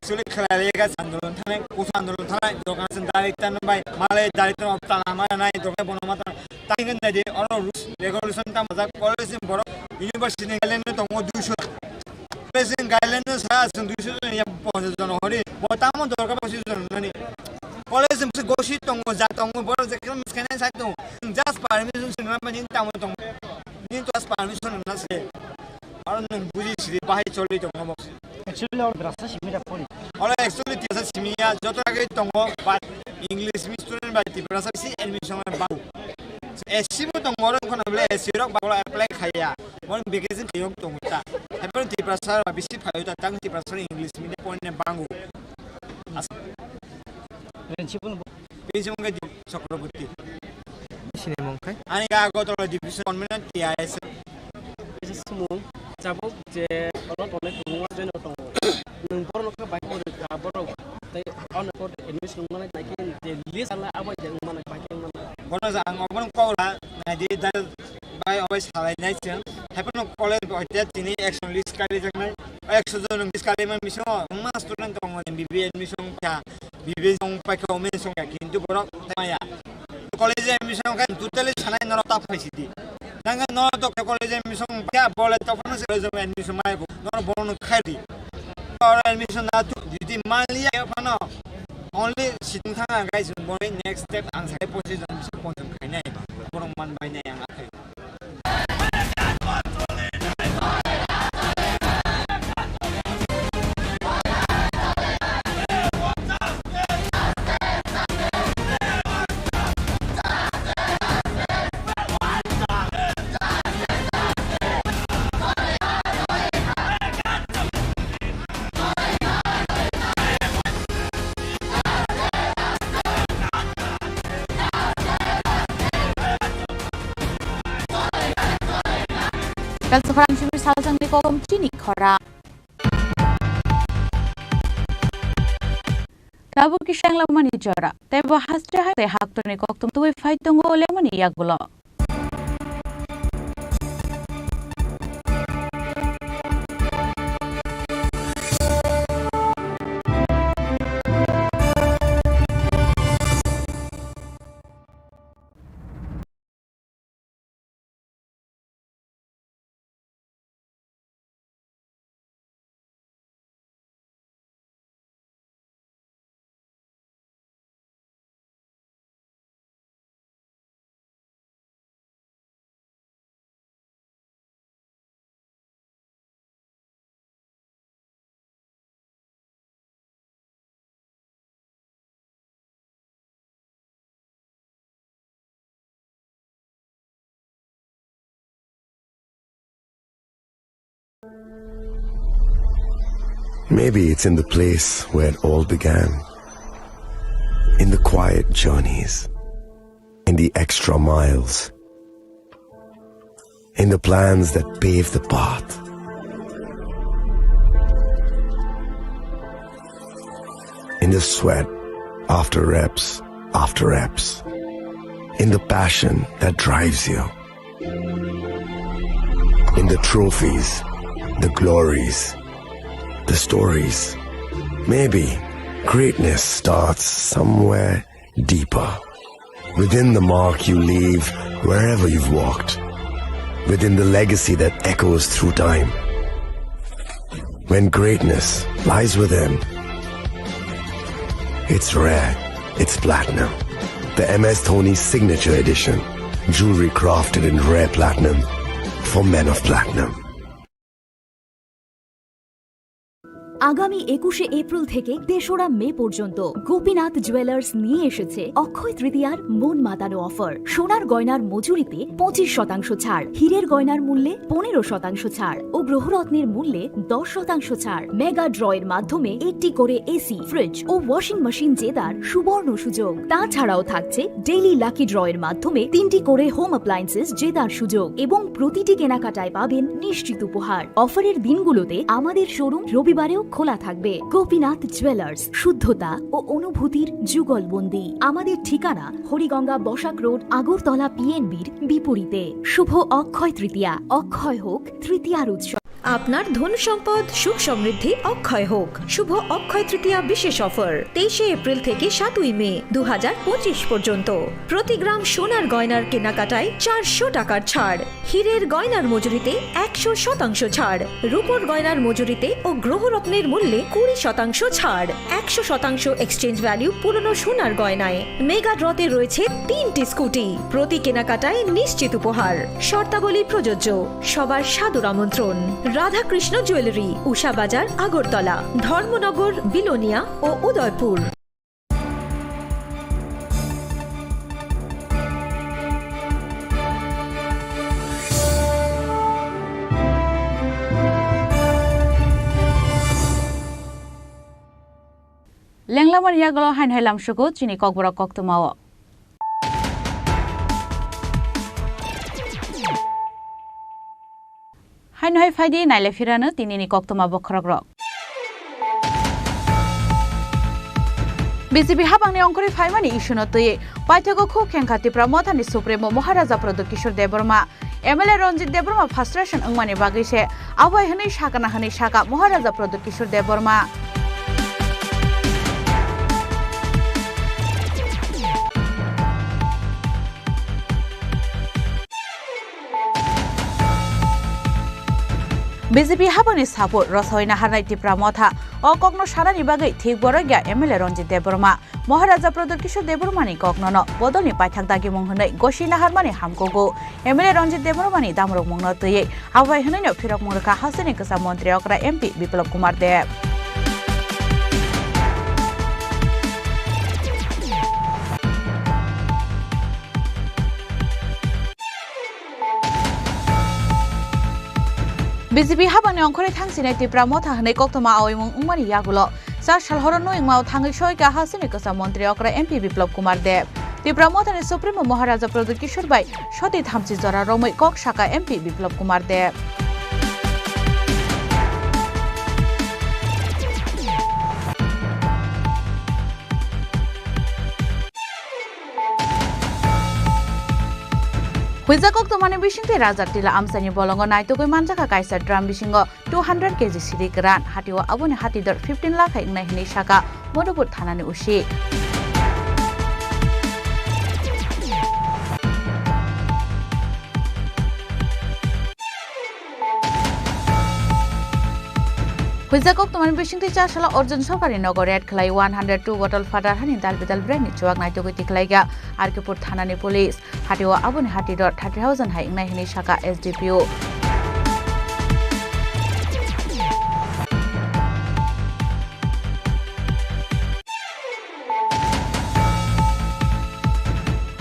Actually khlailia ga andolon thanai, kusa andolon thanai, dokan sin direct tan bai, malai direct tan opta lama nai, dokan bono mata. Tang ngai de oro rules, regulation tamo jak, college ni borok, university ni guideline no tongo duiso. College ni guideline no sa sung duiso jon ya ponchas jon hori. Bo tamo dorkar ponchas jon nani. College ni gosi tongo, ja tongo, borok je kene sai tongo. Just permission sin mani tamo tongo. Ni to as permission na se. Aro nwng buji sidi bahai choli tongo bo. Actually, oro Tiprasa simi da pori. Oro actually Tiprasa simi ya joto age tongo, but English mi student bai Tiprasa bisi admission bai bago. S C bo tongo, oro khona bole S C rok bago apply khaya. Mon vacancy tiyong tongo ta. Haipor Tiprasa ba bisi phayo ta tang Tiprasa English mi de point ne bango. As- Principal bo. Principal ke Chakraborty. Sini mong kai? Ani ga Agartala division government T I S. Kaisa sumung, chabuk je olo tongnai tongmung o join o tongo. Nwng borok no khe bai khe rwkha borok tei ano pore admission wngmani nai khe je list ala abo je wngmani bai khe wngmani. Bono ja ang obono kok la nai di da bai obai salai nai chwng. Haiphano college bo hoite tini action list kari jaknai. Ekso jon list kari man bisingo wngma student tongo M B B admission kha. B B song paikha, women song ya, kintu borok maya. College admission khe totally sanai norok ta phaisidi. Nang no to college admission khe bole to phano se college admission mai ko. Norok bono khaidi. Or admission na tu didi maliya phano. Only situng thanga guys, boy next step ang sai posi jon bisa ponjon khainai. Borok man bai nai ang akhai. Kalsa khorang simi salsang ni kokom chini khorang. Tabuk kisang lamani jora, tei bo haste hai tei haktorni koktum tubui phai tongo lemani yagulo. Maybe it's in the place where it all began. In the quiet journeys, in the extra miles, in the plans that pave the path, in the sweat after reps after reps, in the passion that drives you, in the trophies, the glories, the stories. Maybe greatness starts somewhere deeper. Within the mark you leave wherever you've walked. Within the legacy that echoes through time. When greatness lies within, it's rare, it's platinum. The M S Dhoni Signature Edition. Jewelry crafted in rare platinum for men of platinum. আগামী একুশে এপ্রিল থেকে তেসরা মে পর্যন্ত গোপীনাথ জুয়েলার্স নিয়ে এসেছে অক্ষয় তৃতীয়ার মন মাতানো অফার। সোনার গয়নার মজুরিতে পঁচিশ শতাংশ ছাড়, হীরের গয়নার মূল্যে পনেরো শতাংশ ছাড় ও গ্রহরত্নের মূল্যে দশ শতাংশ ছাড়। মেগা ড্র এর মাধ্যমে একটি করে এসি, ফ্রিজ ও ওয়াশিং মেশিন জেতার সুবর্ণ সুযোগ। তাছাড়াও থাকছে ডেইলি লাকি ড্র এর মাধ্যমে তিনটি করে হোম অ্যাপ্লায়েন্সেস জেতার সুযোগ এবং প্রতিটি কেনাকাটায় পাবেন নিশ্চিত উপহার। অফারের দিনগুলোতে আমাদের শোরুম রবিবারেও খোলা থাকবে। গোপীনাথ জুয়েলার্স, শুদ্ধতা ও অনুভূতির যুগলবন্দি। আমাদের ঠিকানা হরিগঙ্গা বসাক রোড, আগরতলা পিএনবির বিপরীতে। শুভ অক্ষয় তৃতীয়া, অক্ষয় হোক তৃতীয়ার উৎসব। আপনার ধন সম্পদ সুখ সমৃদ্ধি অক্ষয় হোক। শুভ অক্ষয় তৃতীয়া বিশেষ অফার, তেইশে এপ্রিল থেকে সাতই মে দু হাজার পঁচিশ পর্যন্ত। প্রতি গ্রাম সোনার গয়নার কেনাকাটায় চারশো টাকার ছাড়, হীরের গয়নার মজুরিতে একশো শতাংশ ছাড়, রূপোর গয়নার মজুরিতে ও গ্রহরত্নের মূল্যে কুড়ি শতাংশ ছাড়, একশো শতাংশ এক্সচেঞ্জ ভ্যালু পুরনো সোনার গয়নায়। মেগা ড্রতে রয়েছে তিনটি স্কুটি, প্রতি কেনাকাটায় নিশ্চিত উপহার। শর্তাবলী প্রযোজ্য। সবার সাদর আমন্ত্রণ। রাধাকৃষ্ণ জুয়েলারি, উষা বাজার, আগরতলা, ধর্মনগর, বিলোনিয়া ও Udaipur. Lenglamani yagulo haino hai lamsugo chini kokborok koktwmao. Haino hai phaidi naile phirano tinini koktwma bokhorokrok. B J P habangni ongkhorwi phaimani issue no twiwi paithago khuk khengkha Tipra Mothani Supremo Maharaja Pradyut Kishore Debbarma. M L A Ranjit Debbarma frustration wngmani bagwi se abo hai hwnwi sakana hwnwi saka Maharaja Pradyut Kishore Debbarma. B J P habangni support rwsawi naharnai Tipra Motha o kokno sanani bagwi thik borok ya M L A Ranjit Debbarma. Maharaja Pradyut Kishore Debbarmani koknono bodolni paithak dagimung hwnwi gosi naharmani hamkugo M L A Ranjit Debbarmani damrokmungno twiwi. Abo bai hwnwino phirokmung rwkha hasteni kwcham montri okra M P Biplab Kumar Deb. B J P habangni ongkhorwi thangsinai Tipra Motha hwnwi koktwma aoimung wngmani yagulo cha sal horo Noyengmao thangwi soika hasteni kwcham montri okra M P Biplab Kumar Deb. Tipra Mothani Supremo Maharaja Pradyut Kishore bai soti thamchi jora romwi kok saka M P Biplab Kumar Deb. Huijak koktwmani bisingtwi Raja Tila amchaini bolongo naitugwi manjakha kaisa drum bisingo two hundred K G siri kwran, hatio aboni hati dor fifteen lakh hai wngnai hwnwi saka Madhupur thanani O C. Huijak koktwmani bisingtwi cha salo Arjun Sarkarni nogo raid khlai one hundred two bottle phatar hani dal bidal brand ni chuak naitugwi tikhlaiya R K Pur thanani police. Hatio aboni hati dor thirty thousand hai wngnai hwnwi saka S D P O.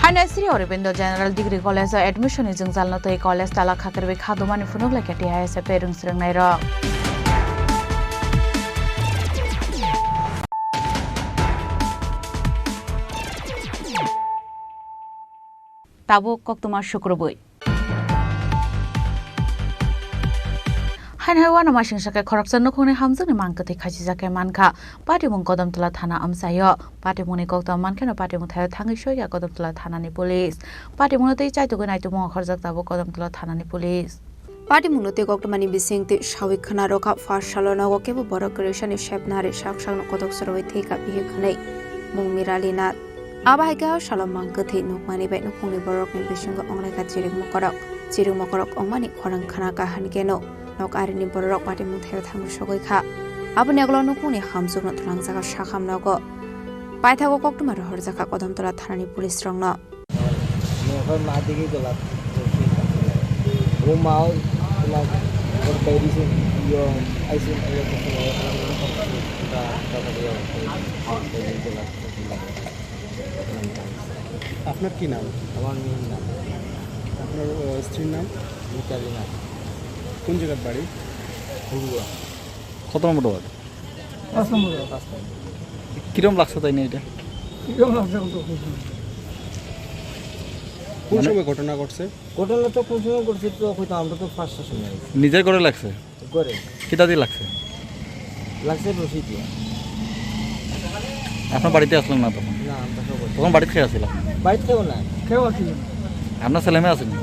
Haino Sri Aurobindo General Degree College o admission ni jwngjalno twi college tala khakarwi khadumani phunuk laikha T I S F tei rwngsrwngnairok. Tabuk koktwma sukrubwi. Haino hai uanamasingsa khe khoroksa nukhungni hamjakni mang kwthwi khachijak khe mankha. Patimung Kodomtola thana amchaio. Patimungni koktwma mankheno patimung thaio thangwi soikha Kodomtola thanani police. Patimungno tei chaitugwi naitukmung okhorjak tabuk Kodomtola thanani police. Patimungno tei koktwmani bisingtwi sawi khna rwkha, first salo nogo kebo borok kwrwisani sepnari sak sakno kotok chorwi thwikha bihik hwnwi mung Mirali Nath. Abo hai khe o salo mang kwthwi nukmani bai nukhungni borokni bisingo wnglaikha chiring mokorok. Chiring mokorok wngmani khorang khnakha hwnkhe no nok arini bororok patimung thaio thangwi sogwi kha. Aboni yagulo nukhungni hamjwkno twlangjakha sakham nogo. Paithago koktwma rohorjakha Kodomtola thanani police rokno. Nokar ma digi gola. O ma o na, o bairi se yo, ai se yo. আপনার কি নাম? আমার মেয়ের নাম। আপনার, আহ, স্ত্রীর নাম? মিতালি নাথ। কোন জায়গার বাড়ি? ঘুরুয়া। কত নম্বর ওয়ার্ড? পাঁচ নম্বর ওয়ার্ড। পাঁচ নম্বর। কিরম লাগছে তাই না এটা? কিরম লাগছে এখন তো বুঝলাম। কোন মানে সময় ঘটনা ঘটছে? ঘটনা তো কোন সময় ঘটছে তো হয়তো আমরা তো পাঁচটার সময় আইছি। নিজের করে লাগছে? করে। কিতা দিয়ে লাগছে? লাগছে রশি দিয়ে। আপনার বাড়িতে আসলেন না তখন? না, আমরা সব আছি। তখন বাড়িতে খেয়ে আসছিলাম। বাড়িতে কেউ নাই। কেউ আসছিল না। আপনার ছেলে মেয়ে আসেনি?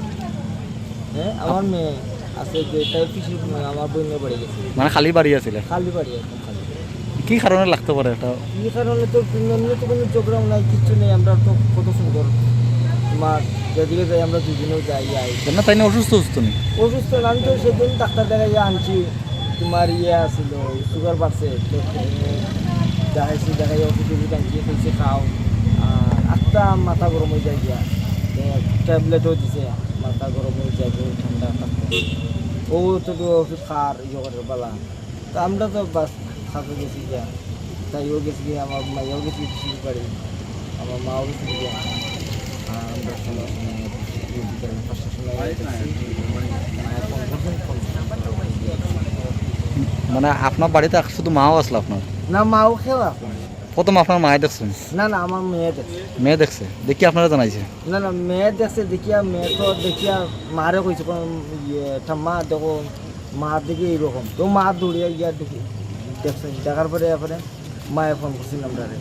হ্যাঁ, আমার মেয়ে আছে, যে তাই পিসির মেয়ে, আমার বোনের বাড়ি গেছে। মানে খালি বাড়ি আসলে? খালি বাড়ি, একদম খালি। কি কারণে লাগতে পারে এটা? কি কারণে তো এমনি তো কোনো ঝগড়াও নাই, কিচ্ছু নেই। আমরা তো কত সুন্দর, তোমার যেদিকে যাই আমরা দুজনেও যাই, আই। না, তাই না অসুস্থ অসুস্থ নেই? অসুস্থ না, আমি তো সেদিন ডাক্তার দেখাই আনছি। তোমার ইয়ে আছিল, সুগার বাড়ছে, তো দেখাইছি, দেখাই ওষুধ টষুধ আনছি, কইছে খাও। আর একটা মাথা গরম হয়ে যায় গিয়া, তো ট্যাবলেটও দিছে, মাথা গরম হয়ে যায়, ঠান্ডা থাকতে। ও তো, তো ওষুধ খার ইয়ে করে বালা। তো আমরা তো বাস খাতে গেছি গিয়া, তাইও গেছি গিয়া, আমার মাইয়াও গেছি পিসির বাড়ি, আমার মাও গেছি গিয়া। আর আমরা সকাল সময়, বিকালে পাঁচটার সময় গেছি। মানে আপনার বাড়িতে শুধু মাও আসলো আপনার? না, মাও খেয়ে আসলো। প্রথম আপনার মায়ে দেখছেন? না, না, আমার মেয়ে দেখছে। মেয়ে দেখছে, দেখি আপনারা জানাইছে? না, না, মেয়ে দেখছে, দেখিয়া মেয়ে তো দেখিয়া মারে কইছে, কোন ইয়ে, "ঠাম্মা, দেখো, মা দেখি এইরকম।" তো মা দৌড়িয়া গিয়া দেখি, দেখছেন, দেখার পরে এরপরে মায়ে ফোন করছেন আমরারে।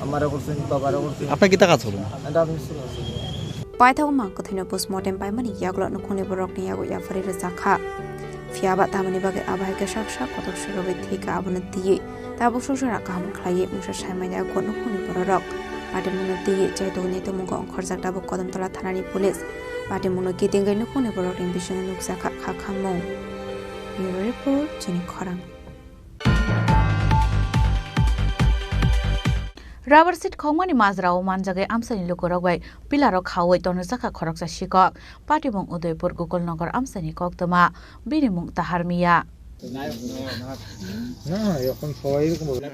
আমারে করছেন, বাবারে করছেন। আপনার কিতা কাজ করেন? রাজমিস্ত্রি আছি। Paithago mang kwthwino postmortem paimani yagulo nukhungni borokni yago yapharwi rwjakha. Phiya ba tamoni bagwi abo hai khe sak sak kotor swrwgwi thwikha abono twiwi. Tabuk sosora kaham khlaiwi mungsa saimanya go nukhungni bororok. Patimungno twiwi chaitokni tongmungo ongkhorjak tabuk Kodamtola thanani police. Patimungno kitingwi nukhungni borokni bisingo nukjakha kha khamung. Bureau report, chini khorang. Rubber sheet khokmani majrao manjagwi amchaini lukurok bai pillarok khaui tonjakha khoroksa sikok. Patimung Udaipur Gokul Nagar amchaini koktwma, bini mung Tahar Miya. না, এখন সবাই এরকম বলে।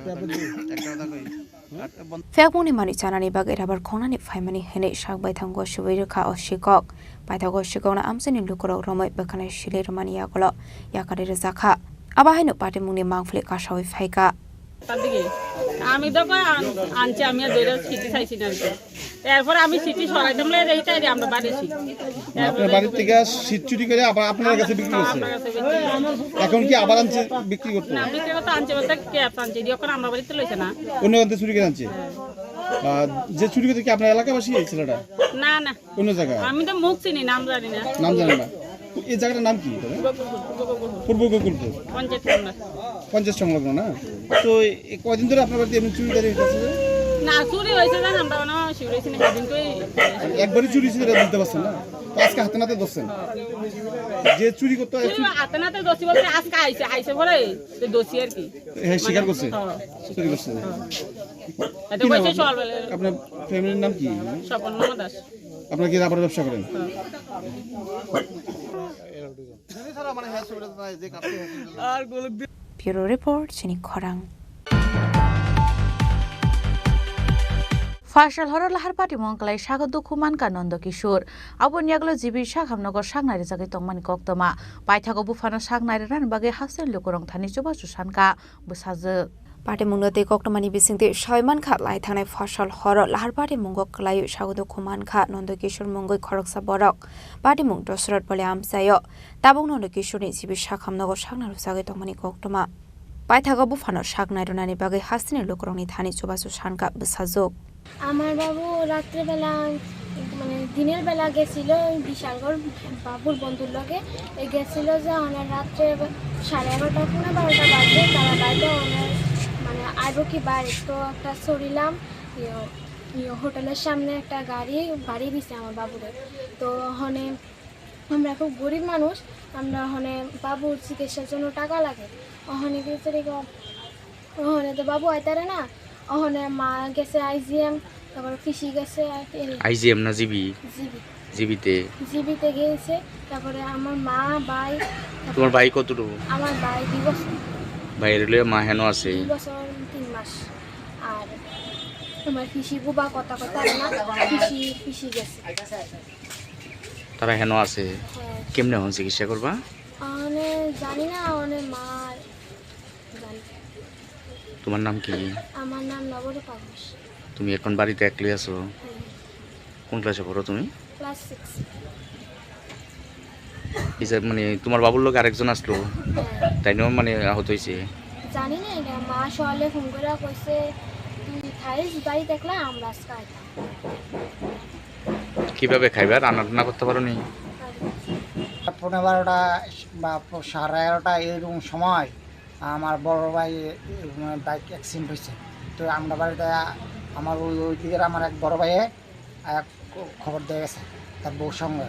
Phiyokmungni manwi chanani bagwi rubber khoknani phaimani hwnwi sak baithang gosiwi rwkha o sikok. Paithago sikokno amchaini lukurok romwi bwkhanai silwi rwmani yagulo yakarwi rwjakha. Abo haino patimungni mangpili kasaui phaikha. তার দিকে আমি তো কই আন-, আনছি, আমি আর ধরে সিটি চাইছি না আমি তো। এরপর আমি সিটি সরাইতাম লয়ে দেখি তাই আমরা বাড়ি সিট। আপনার বাড়ির থেকে সিট চুরি করে আবার আপনার কাছে বিক্রি করছে? আমার কাছে বিক্রি করছে। এখন কি আবার আনছে বিক্রি করতে? না, বিক্রি করতে আনছে বলতে ক্যাব আনছে, দিয়ে এখন আমার বাড়িতে লইছে না। অন্য জায়গাতে চুরি করে আনছে? আহ, যে চুরি করতে কি আপনার এলাকাবাসী এই ছেলেটা? না, না। অন্য জায়গা? আমি তো মুখ চিনি, নাম জানি না। নাম জানেন না? এই জায়গাটার নাম কি? পূর্ব গোকুলপুর। পূর্ব গোকুলপুর। পঞ্চায়েত সংলগ্ন। পঞ্চায়েত সংলগ্ন না? তো এই কয়দিন ধরে আপনার বাড়িতে এমনি চুরি দাঁড়িয়ে হইতেছে যে? না, চুরি হয়েছে জান, আমরা কোনো চুরি হয়েছে না, সেদিন তো এই একবারই চুরি হয়েছে, এটা বুঝতে পারছেন না? তো আজকে হাতে নাতে ধরছেন? যে চুরি করতে হয়, চুরি হাতে নাতে ধরছি বলতে আজকে আইছে, আইছে পরে তো ধরছি আর কি। হ্যাঁ, স্বীকার করছে? হ্যাঁ। চুরি করছে? হ্যাঁ। এটা কি নাম বলছে আপনার? সকালবেলা। আপনার ফ্যামিলির নাম কি? স্বপন মামা দাস। আপনারা কি রাবার ব্যবসা করেন? হ্যাঁ। Bureau report, chini khorang. Phaisal horo lahar patimung kwlai sago dukhu mankha Nondo Kishore. Aboni yagulo G B sak hamnogo sak nairijagwi tongmani koktwma. Paithago buphano sak nairijani bagwi hasteni lukurok thani chubachu sankha bwsajwk. Patimungno tei koktwmani bisingtwi sawi mankha, lai thangnai phaisal horo lahar patimungo kwlaiwi sago dukhu mankha Nondo Kishore mungwi khoroksa borok. Patimung Dosrot bole amchaio. Tabuk Nondo Kishoreni G B sak hamnogo sak nairujagwi tongmani koktwma. Paithago buphano sak nairwnani bagwi hasteni lukurokni thani chubachu sankha bwsajwk. আমার বাবু রাত্রেবেলা, মানে, দিনের বেলা গেছিল ওই বিশালগড় বাবুর বন্ধুর লগে। এ গেছিল যে ওনার রাত্রে সাড়ে এগারোটা, পৌনে বারোটা বাজে, তারা বাইরে ওনার, মানে, আইব কি বাড়ি, তো একটা ছড়িলাম, ইয়ে, ইয়ে, হোটেলের সামনে একটা গাড়ি বাড়ি দিছে আমার বাবুরে। তো ওখানে আমরা খুব গরিব মানুষ, আমরা ওখানে বাবুর চিকিৎসার জন্য টাকা লাগে, ওখানে গেছে রে গো, ওখানে তো বাবু আইতারে না, ওখানে মা গেছে আইজিএম, তারপরে পিসি গেছে আইজিএম না জিবি? জিবি। জিবিতে? জিবিতে গেছে, তারপরে আমার মা, ভাই, তোমার ভাই কতটুকু? আমার ভাই দুই বছর। ভাইরে লইয়া মা হেনো আছে। দুই বছর তিন মাস। আর আমার পিসি বুবা কথা কথা আর না, পিসি, পিসি গেছে। তারা হেনো আছে। হ্যাঁ। কেমনে হন চিকিৎসা করবা? মানে জানি না, মানে মা জানে। তোমার নাম কি? আমার নাম নবরূপা ঘোষ। তুমি এখন বাড়িতে একলাই আছো? হ্যাঁ। কোন ক্লাসে পড়ো তুমি? Class six. এই যে মানে তোমার বাবুর লগে আরেকজন আসলো, হ্যাঁ। তাইনও মানে আহত হইছে। জানি না, এটা মা সকালে ফোন করে কইছে, "তুই থাইস বাড়ি দেখলে আমরা আজকে আইতাম।" কিভাবে খাইবা? রান্না টান্না করতে পারো নি? পারি। পৌনে বারোটা বা প-, সাড়ে এগারোটা এইরকম সময় আমার বড় ভাই, উম, বাইক অ্যাক্সিডেন্ট হয়েছে। তো আমরা বাড়িতে আমার ওই, ওই দিকের আমার এক বড় ভাইয়ে, আহ, খ-, খবর দিয়ে গেছে তার বউর সঙ্গে।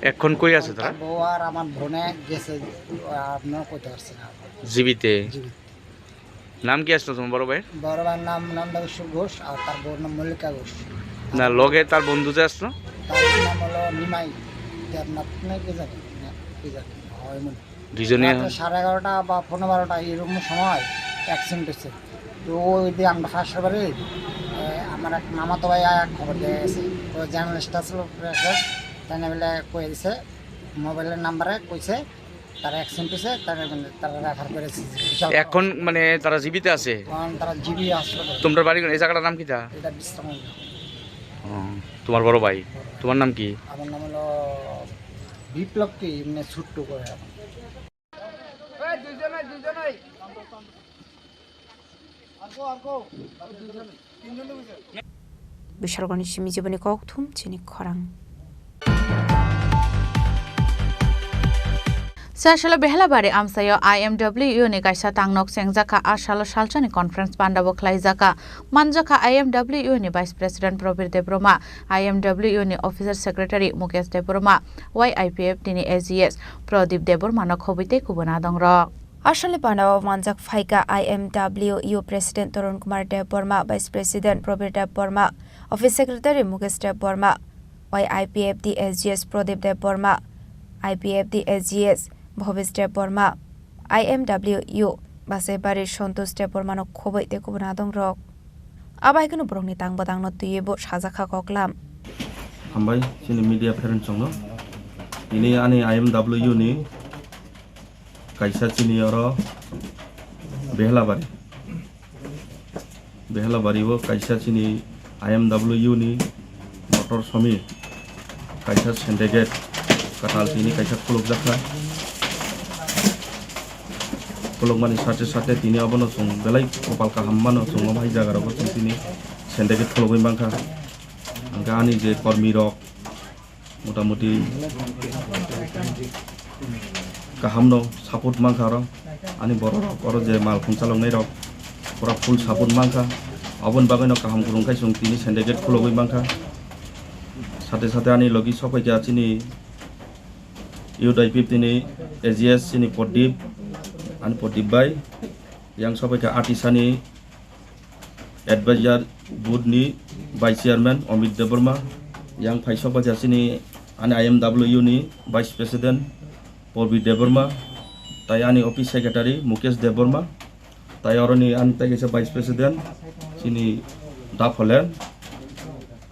এখন কই আছে তারা? তার বউ আর আমার বোনে গেছে, আহ, আপনারা কইতে পারছি না। জীবিতে? জীবিত। নাম কি আসলো তোমার বড় ভাইয়ের? বড় ভাইয়ের নাম নন্দকিশোর ঘোষ আর তার বউর নাম মল্লিকা ঘোষ। না, লগে তার বন্ধু যে আসলো? তার নাম হলো নিমাই দেবনাথ না কি জানি, না কি জানি, হয় মনে হয়। দুইজনে রাত্রে সাড়ে এগারোটা বা পৌনে বারোটা এরকম সময় অ্যাক্সিডেন্ট হয়েছে। তো ওই যে আমরা ফাঁসের বাড়ি, এ, আমার এক মামাতো ভাই আয়া খবর দিয়ে গেছে। তো জার্নালিস্ট আসলো, প্রেসের, তাই না বলে কয়ে দিছে, মোবাইলের নাম্বারে কইছে, তারা অ্যাক্সিডেন্ট হয়েছে, তারা, তারা রেফার করেছে বিশাল এখন মানে তারা জীবিত আছে? এখন তারা জিবি হাসপাতালে। তোমার বাড়ি কোন? এই জায়গাটার নাম কিতা? এটা বিশ্রাম। ও, তোমার বড় ভাই। তোমার নাম কি? আমার নাম হলো বিপ্লব, কি মানে ছোট্ট করে। Bishargoni simi jiboni kokthum chini khorang. Sasalo Behelabari amsaio I M W ni kaisa tangnok chengjakha, a salo salsani conference pandabo khlaijakha. Manjakha I M W ni Vice President Probir Debbarma, I M W ni Officer Secretary Mukesh Debbarma, Y I P F T ni A G S Pradip Debbarma no khobwi tei kubun adongrok. Aswkni pandao manjak phaikha I M W U President Tarun Kumar Debbarma, Vice President Probir Debbarma, Office Secretary Mukesh Debbarma, Y I P F T S G S Pradip Debbarma, I P F T S G S Bhabesh Debbarma, I M W U Basaibari Santosh Debbarma no khobwi tei kubun adongrok. Abai kheno borokni tang bwtangno twiwi bo sajakha koklam. Hambai chini media friend chongno. Ini ani I M W ni kaisa chini oro Behelabari. Behelabari o kaisa chini I M W ni motor somi kaisa syndicate katal tini kaisa khulukjakha. Khulukmani sate sate tini obono chwng belai kopal kaham mano, chwng omo hai jaga rogo chwng tini syndicate khulugwi mankha. Hwnkhe ani je kormi rok, motamuti kahamno support mankha oro. Ani borok rok oro je mal khung chaloknai rok pura full support mankha. Aboni bagwino kaham kwrwng khai chwng tini syndicate khulogwi mankha. Sate sate ani logi sokphaikha chini youth I P F T ni A G S chini Pradip, ani Pradip bai. Yang sokphaikha Atisani Advisor Board ni Vice Chairman Amit Debbarma, yang phaisok bai chini ani I M W ni Vice President Purbi Debbarma, tai ani Office Secretary Mukesh Debbarma, tai oroni ani tai kaisa Vice President chini Dapholen,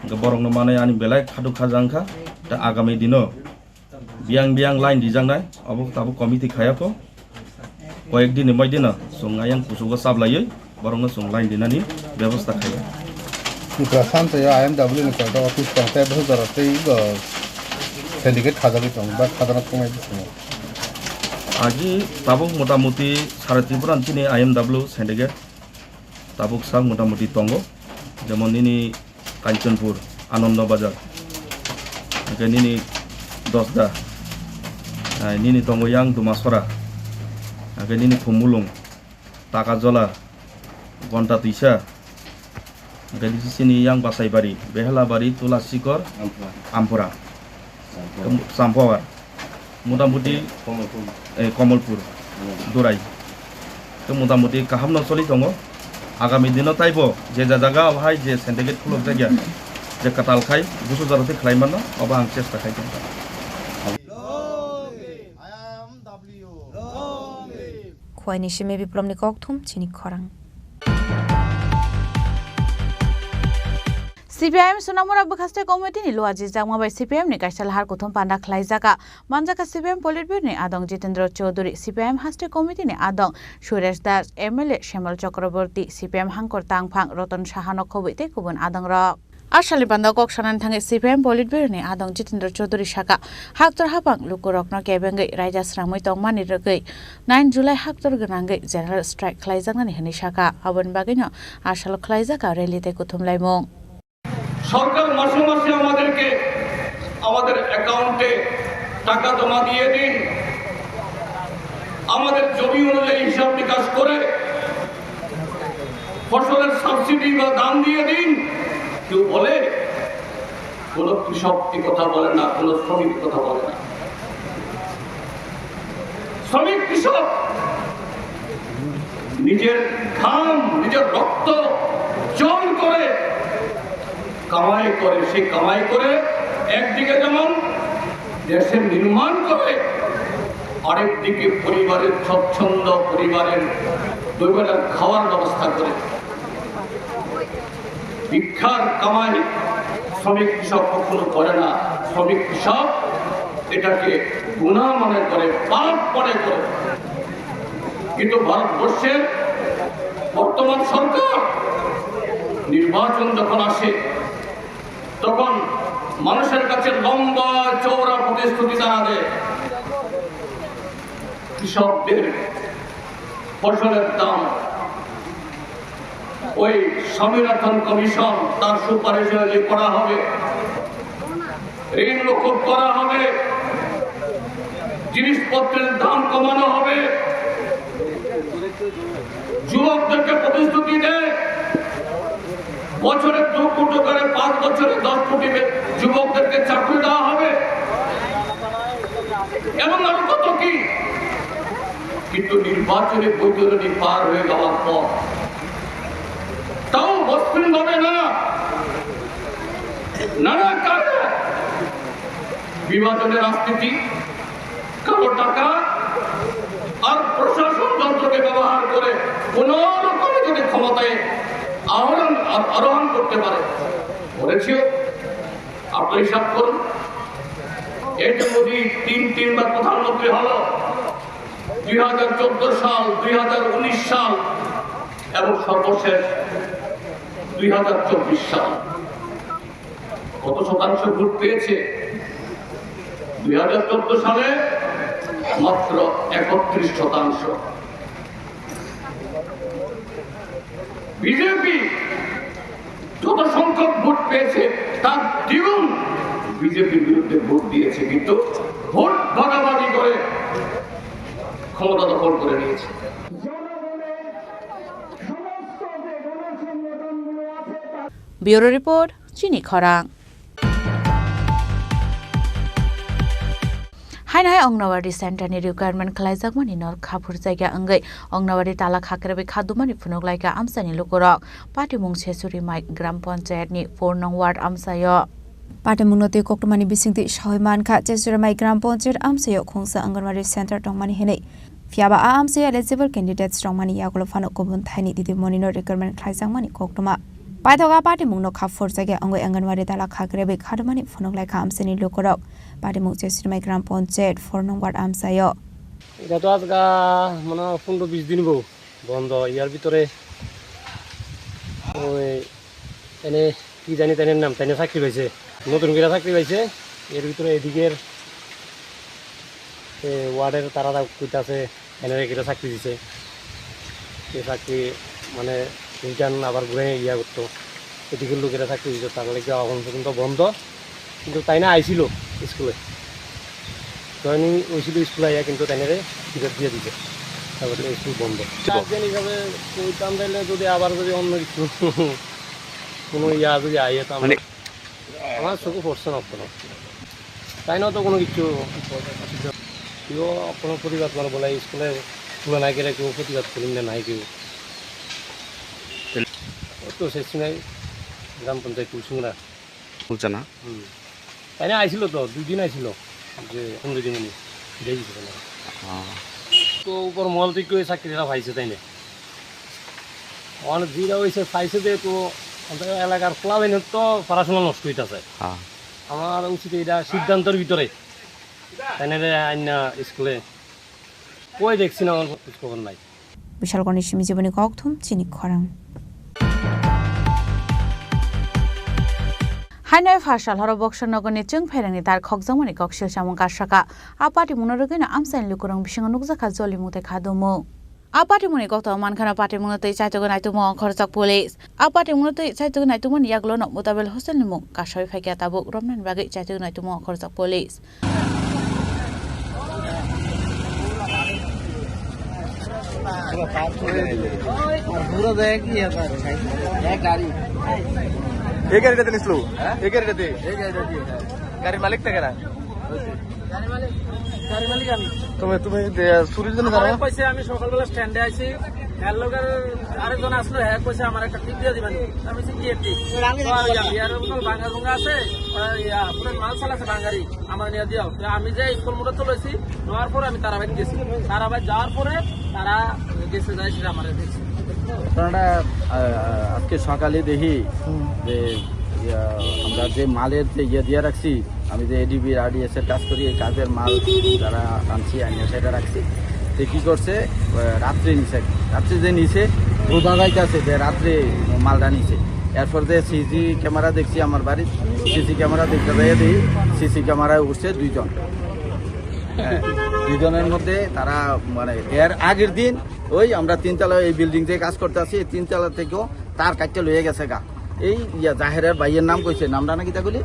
hwnkhe borokno manai ani belai khaduk kha jang kha, ta agami dino Biyang biyang line rijaknai, obo tabuk committee khayakho. Koyek din ni moidino chwng ayang kuchugo chaplaiwi borokno chwng line rinani bebosta khaio. Bwkra santaio I M W ni koita office tong tei bwsajora tei, uh, syndicate khajagwi tongo, ba khajana thangwi bisingo. Aji tabuk motamuti sara Tripura ni chini I M W syndicate tabuk sak motamuti tongo, jemon nini Kanchanpur, Anando Bazar, hwnkhe nini Dosda, ai nini tongo yang Dumasora, hwnkhe nini Khumulwng, Takajola, Gonta Twisa, hwnkhe nini sini yang Basaibari, Behelabari, Tulasikor, Ampura. Ampura. Sampawar. Kem-, Sampawar. Motamuti, Komolpur. Eh, Komolpur. Hmm. Durai. Ke motamuti kaham no choli tongo. Agami dino taibo je ja jaga o hai je syndicate khulok jakya, je katal khai, busu jaro tei khlai mano, obo ang chesta khai tong. Phuaini simi Biplomni kokthum chini khorang. C P I M Sonamura Bwkhaste Committee ni luajijakma bai C P I M ni kaisa lahar kuthum panda khlaijaka. Manjaka C P I M Politburo ni adong Jitendra Chaudhary, C P I M Haste Committee ni adong Suresh Das, M L A Shyamlal Chakraborty, C P I M hangkor tangphang Ratan Saha no khobwi tei kubun adong rok. A salni panda kok sanani thangwi C P I M Politburo ni adong Jitendra Chaudhary saka, haktor haphang lukurokno kebengwi raida sramwi tongmani rwgwi nine July haktor gwnangwi general strike khlaijaknani hwnwi saka. Aboni bagwino a salo khlaijaka rally tei kuthumlaimung. সরকার মাসে মাসে আমাদেরকে আমাদের অ্যাকাউন্টে টাকা জমা দিয়ে দিন, আমাদের জমি অনুযায়ী হিসাব নিকাশ করে ফসলের সাবসিডি বা দাম দিয়ে দিন। কেউ বলে? কোনো কৃষক এ কথা বলে না, কোনো শ্রমিক এ কথা বলে না। শ্রমিক কৃষক নিজের ঘাম, নিজের রক্ত জল করে কামাই করে, সেই কামাই করে একদিকে যেমন দেশের নির্মাণ করে, আরেকদিকে পরিবারের স্বচ্ছন্দ পরিবারের দুবেলা খাওয়ার ব্যবস্থা করে। ভিক্ষার কামাই শ্রমিক কৃষক কখনো করে না। শ্রমিক কৃষক এটাকে গুনাহ মনে করে, পাপ মনে করে। কিন্তু ভারতবর্ষের বর্তমান সরকার নির্বাচন যখন আসে, তখন মানুষের কাছে লম্বা চওড়া প্রতিশ্রুতি তারা দেয়। কৃষকদের ফসলের দাম ওই স্বামীনাথন কমিশন তার সুপারিশ অনুযায়ী করা হবে, ঋণ মকুব করা হবে, জিনিসপত্রের দাম কমানো হবে। যুবকদেরকে প্রতিশ্রুতি দেয়, বছরে দু কোটি করে পাঁচ বছরে দশ কোটি বে-, যুবকদেরকে চাকরি দেওয়া হবে। এবং আরো কত কি, কিন্তু নির্বাচনী বৈতরণী পার হয়ে যাওয়ার পর তাও মসৃণভাবে না, নানা কারণে বিভাজনের রাজনীতি, কালো টাকা আর প্রশাসন যন্ত্রকে ব্যবহার করে কোনো রকমে যদি ক্ষমতায় আহরণ, আ-, আরোহণ করতে পারে, করেছেও। আপনারা হিসাব করুন, এই যে মোদি তিন তিনবার প্রধানমন্ত্রী হলো, দুই হাজার চোদ্দ সাল, দুই হাজার উনিশ সাল এবং সর্বশেষ দুই হাজার চব্বিশ সাল। কত শতাংশ ভোট পেয়েছে? দুই হাজার চোদ্দ সালে মাত্র একত্রিশ শতাংশ। বিজেপি যত সংখ্যক ভোট পেয়েছে, তার দ্বিগুণ বিজেপির বিরুদ্ধে ভোট দিয়েছে, কিন্তু ভোট ভাগাভাগি করে ক্ষমতা দখল করে নিয়েছে। Bureau Report, Chini Khorang. Haino hai Anganwadi Center ni requirement khlaijakmani no kha phurjakya wngwi Anganwadi tala kha kwrwi kha dumani phunuk laikha amchaini lukurok. Patimung Chesuri Mai Gram Panchayat ni four nong ward amchaio. Patimungno twi koktwmani bisingtwi sawi mankha, Chesuri Mai Gram Panchayat amchaio khungsa Anganwadi Center tongmani hinwi. Phiyaba a amchaio eligible candidates rokmani yagulo phano kubun thaini didi monino requirement khlaijakmani koktwma. Paithogo patimungno kha phurjakya wngwi Anganwadi tala kha kwrwi kha dumani phunuk laikha amchaini lukurok. Patimung Chesuri Mai Gram Panchayat four nong ward amchaio. এটা তো আজকা মনে হয় পনেরো বিশ দিন বউ বন্ধ। ইয়ার ভিতরে ওই এনে কি জানি তাইনের নাম, তাইনে চাকরি পাইছে, নতুন করে চাকরি পাইছে। এর ভিতরে এদিকের এ, ওয়ার্ডের তারা তা কইতাছে, এনারে কিরা চাকরি দিছে। এই চাকরি মানে রিটার্ন আবার ঘুরে ইয়া করতো। এদিকের লোকেরা চাকরি দিছে, তার লাগে এখন পর্যন্ত বন্ধ। কিন্তু তাই না আইছিল স্কুলে, জয়েনিং হয়েছিল স্কুলে আইয়া, কিন্তু তাইনারে ফিরত দিয়ে দিছে। তারপরে স্কুল বন্ধ। গার্জিয়ান হিসাবে কইতাম তাইলে যদি আবার যদি অন্য কিছু কোনো ইয়া যদি আইয়ে তো আমরা মানে আমার চোখে পড়ছে না কোনো। তাই না তো কোনো কিছু। কেউ কোনো প্রতিবাদ করে বলে স্কুলে তুলে না গেলে কেউ প্রতিবাদ করেন না, নাই কেউ। তাহলে ওই তো শেষ নাই গ্রাম পঞ্চায়েত কুলসুংরা। বলছে না? হুম। তাই না আইছিল তো, দুই দিন আইছিল, যে পনেরো দিন উনি ফিরে দিতে পারে না। হ্যাঁ। তো উপর মহল থেকে ওই চাকরিটা পাইছে, তাই না? অনেক যেটা হয়েছে, পাইছে যেহেতু, অন্তত এলাকার পোলাপাইন তো পড়াশোনা নষ্ট হইতাছে। হ্যাঁ। আমার উচিত এটা সিদ্ধান্তর ভিতরে, তাই না রে, আইনা স্কুলে কই দেখছি না, আমার খোঁজ খবর নাই। Bishalgarhni simi jiboni kokthum chini khorang. Hainai phasal horo Boxer nogorni chwng phairangni dar khokjakmani koksil samung kasaka. A patimungno rwgwino amchaini lukurok bisingo nukjakha jolimung tei khadumung. A patimungni koktwma mankhano patimungno twi chaitugwi naitukmung ongkhorjak police. A patimungno twi chaitugwi naitukmani yagulono Mutabel Hostelni mung kasawi phaikha, tabuk romnani bagwi chaitugwi naitukmung ongkhorjak police. पूरा देख लिया था। एक गाड़ी। एक गाड़ी रहते निस्लू। हाँ? एक गाड़ी रहते। एक गाड़ी रहती है। गाड़ी मालिक थे करा। গাড়ি মালিক, গাড়ি মালিক আমি। তুমি, তুমি দে-, চুরির জন্য আমার জানো? কইছে আমি সকালবেলা স্ট্যান্ডে আইছি, এর লগে আরেকজন আসলো, হ্যাঁ কইছে আমার একটা টিপ দিয়ে দিবেন। আমি বলছি, "কি টিপ?" রাঙে ও, ইয়া, ইয়ার কোনো ভাঙা ভুঙা আছে, ওই, ইয়া, পুরো মাল সাল আছে ভাঙারি, আমার নিয়ে দিও। তো আমি যে স্কুল মোড়ে চলেছি, নেওয়ার পরে আমি তারাবাইত গেছি। তারাবাইত যাওয়ার পরে তারা গেছে, যাই সেটা আমার দেখছি। ঘটনাটা, আহ, আজকে সকালে দেখি হুম। যে, ইয়া, আমরা যে মালের যে ইয়ে দিয়ে রাখছি, আমি যে এডিবি আর আরডিএস এর কাজ করি, এই কাজের মাল যারা আনছি, আনিয়ে সেটা রাখছি। তো কি করছে, আহ, রাত্রে নিছে, রাত্রে যে নিছে, বোঝা যাইতেছে যে রাত্রে মালটা নিছে। এরপর যে সিসি ক্যামেরা দেখছি আমার বাড়ির, সিসি ক্যামেরা দেখতে যাই দেখি সিসি ক্যামেরায় উঠছে দুইজন। হ্যাঁ, দুইজনের মধ্যে তারা, মানে, এর আগের দিন ওই আমরা তিনতলা, এই বিল্ডিং যে কাজ করতে আছি, এই তিনতলা থেকেও তার কাটতে লইয়া গেছে গা। এই ইয়া জাহেরের ভাইয়ের নাম কইছে, নামটা নাকি তা কইলি?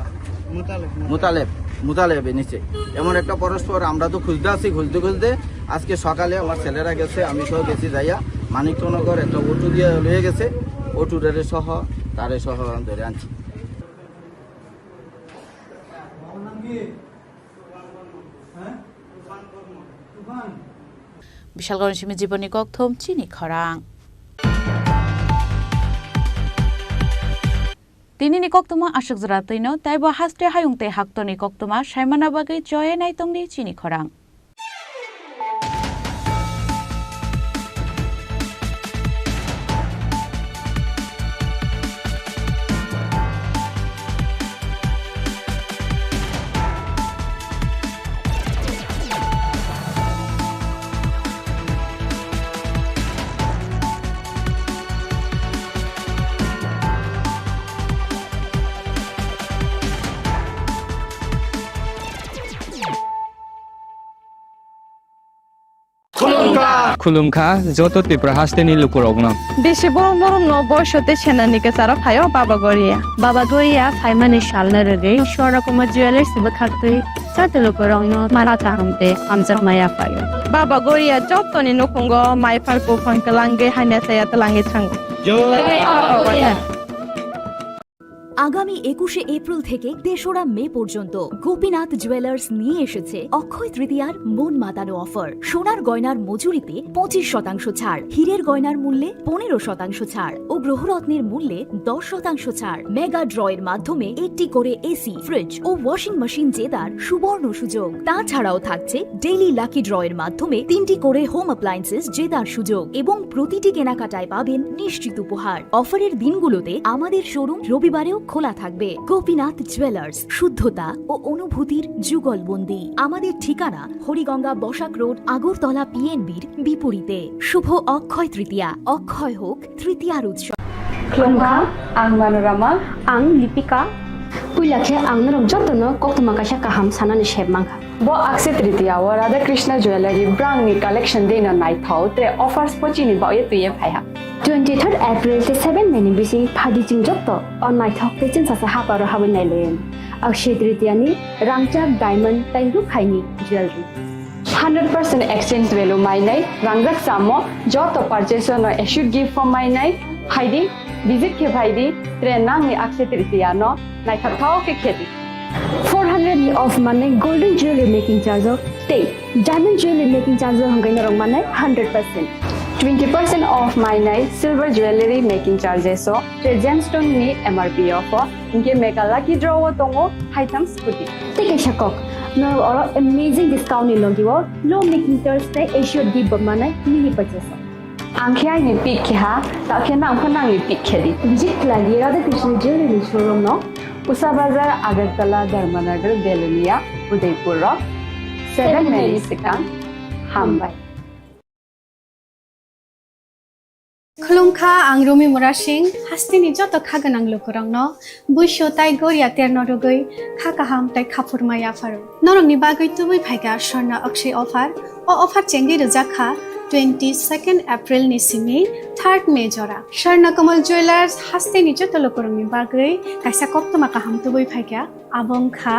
মুতালেব। মুতালেব, মুতালেব নিচে। এমন একটা পরস্পর আমরা তো খুঁজতে আছি, খুঁজতে খুঁজতে আজকে সকালে আমার ছেলেরা গেছে, আমি সহ গেছি যাইয়া মানিকনগর একটা অটো দিয়ে লইয়া গেছে, অটো ড্রাইভার সহ, তারে সহ ধরে আনছি। Bishalgarhni simi jiboni kokthum chini khorang. Tinini koktwma aswk jora twino, teibo haste hayung tei haktorni koktwma saimana bagwi choye naitongdi chini khorang. Khulumkha joto Tripura hasteni lukurokno. Bisi borom borom no boiso tei senani kwcharo phaio Baba Goria. Baba Goria phaimani salno rwgwi Swarna Kumar Jewellers bwkhaktwi joto lukurokno mara kaham tei hamjakma yaphaio. Baba Goria jotoni nukhungo mai phar buphang kwlangwi hamya saya twlangwi thango. আগামী একুশে এপ্রিল থেকে তেসরা মে পর্যন্ত গোপীনাথ জুয়েলার্স নিয়ে এসেছে অক্ষয় তৃতীয়ার মন মাতানো অফার। সোনার গয়নার মজুরিতে পঁচিশ শতাংশ ছাড়, হীরের গয়নার মূল্যে পনেরো শতাংশ ছাড় ও গ্রহরত্নের মূল্যে দশ শতাংশ ছাড়। মেগা ড্রয়ের মাধ্যমে একটি করে এসি, ফ্রিজ ও ওয়াশিং মেশিন জেতার সুবর্ণ সুযোগ। তাছাড়াও থাকছে ডেইলি লাকি ড্রয়ের মাধ্যমে তিনটি করে হোম অ্যাপ্লায়েন্সেস জেতার সুযোগ এবং প্রতিটি কেনাকাটায় পাবেন নিশ্চিত উপহার। অফারের দিনগুলোতে আমাদের শোরুম রবিবারেও খোলা থাকবে। গোপীনাথ জুয়েলার্স, শুদ্ধতা ও অনুভূতির যুগলবন্দি। আমাদের ঠিকানা হরিগঙ্গা বসাক রোড, আগরতলা পিএনবির বিপরীতে। শুভ অক্ষয় তৃতীয়া, অক্ষয় হোক তৃতীয়ার উৎসব। Khulumkha, ang Manorama. Ang Lipika. Puila khe ang norok jotono koktwma kaisa kaham sanani sep mankha. Bo Akshaya Tritiya o Radha Krishna Jewellery brangni collection deino naithok tei offers bo chini bagwi twiwi phaiha. Twenty third April tei seven May ni bising phadi chwng joto o naithok tei chwngsacha haparo habwi nailaio. Akshaya Tritiya ni rangchak, diamond tei rukhaini jewellery. Hundred percent exchange value mainai, rangjak chamo, joto purchase no assured gift form mainai, phaidi, visit khe phaidi, tre nangni Akshaya Tritiya no naithok thok khe khedi. Four hundred ni off manai golden jewelry making charge o tei diamond jewelry making charge o hwnkhai norok manai hundred percent. Twenty percent off mainai silver jewelry making charges o, tei gemstone ni M R P offer, hinkhe mega lucky draw o tongo haitham scooty. Tei kaisa kok, norok oro amazing discount ni logi o low making charge tei assured gift bo manai mini purchase o. Ang khe aini pick khe ha, ta khe nang pho nangni pick khe di. Visit khlai di Radha Krishna Jewelry showroom no, Usa Bazar, Agartala, Dharmanagar, Belonia, Udaipur o seven May ni swkang. Hambai. Khulumkha, ang Rumi Murasing, hasteni joto kha gwnang lukurokno buisu tai goria terno rwgwi kha kaham tai khaphurma yapharo. Norokni bagwi tubui phaikha Swarna Akshay offer. O offer chengwi rwjak kha twenty second April ni simi third May jora. Swarna Kamal Jewelers hasteni joto lukurokni bagwi kaisa koktwma kaham tubui phaikha. Abo wngkha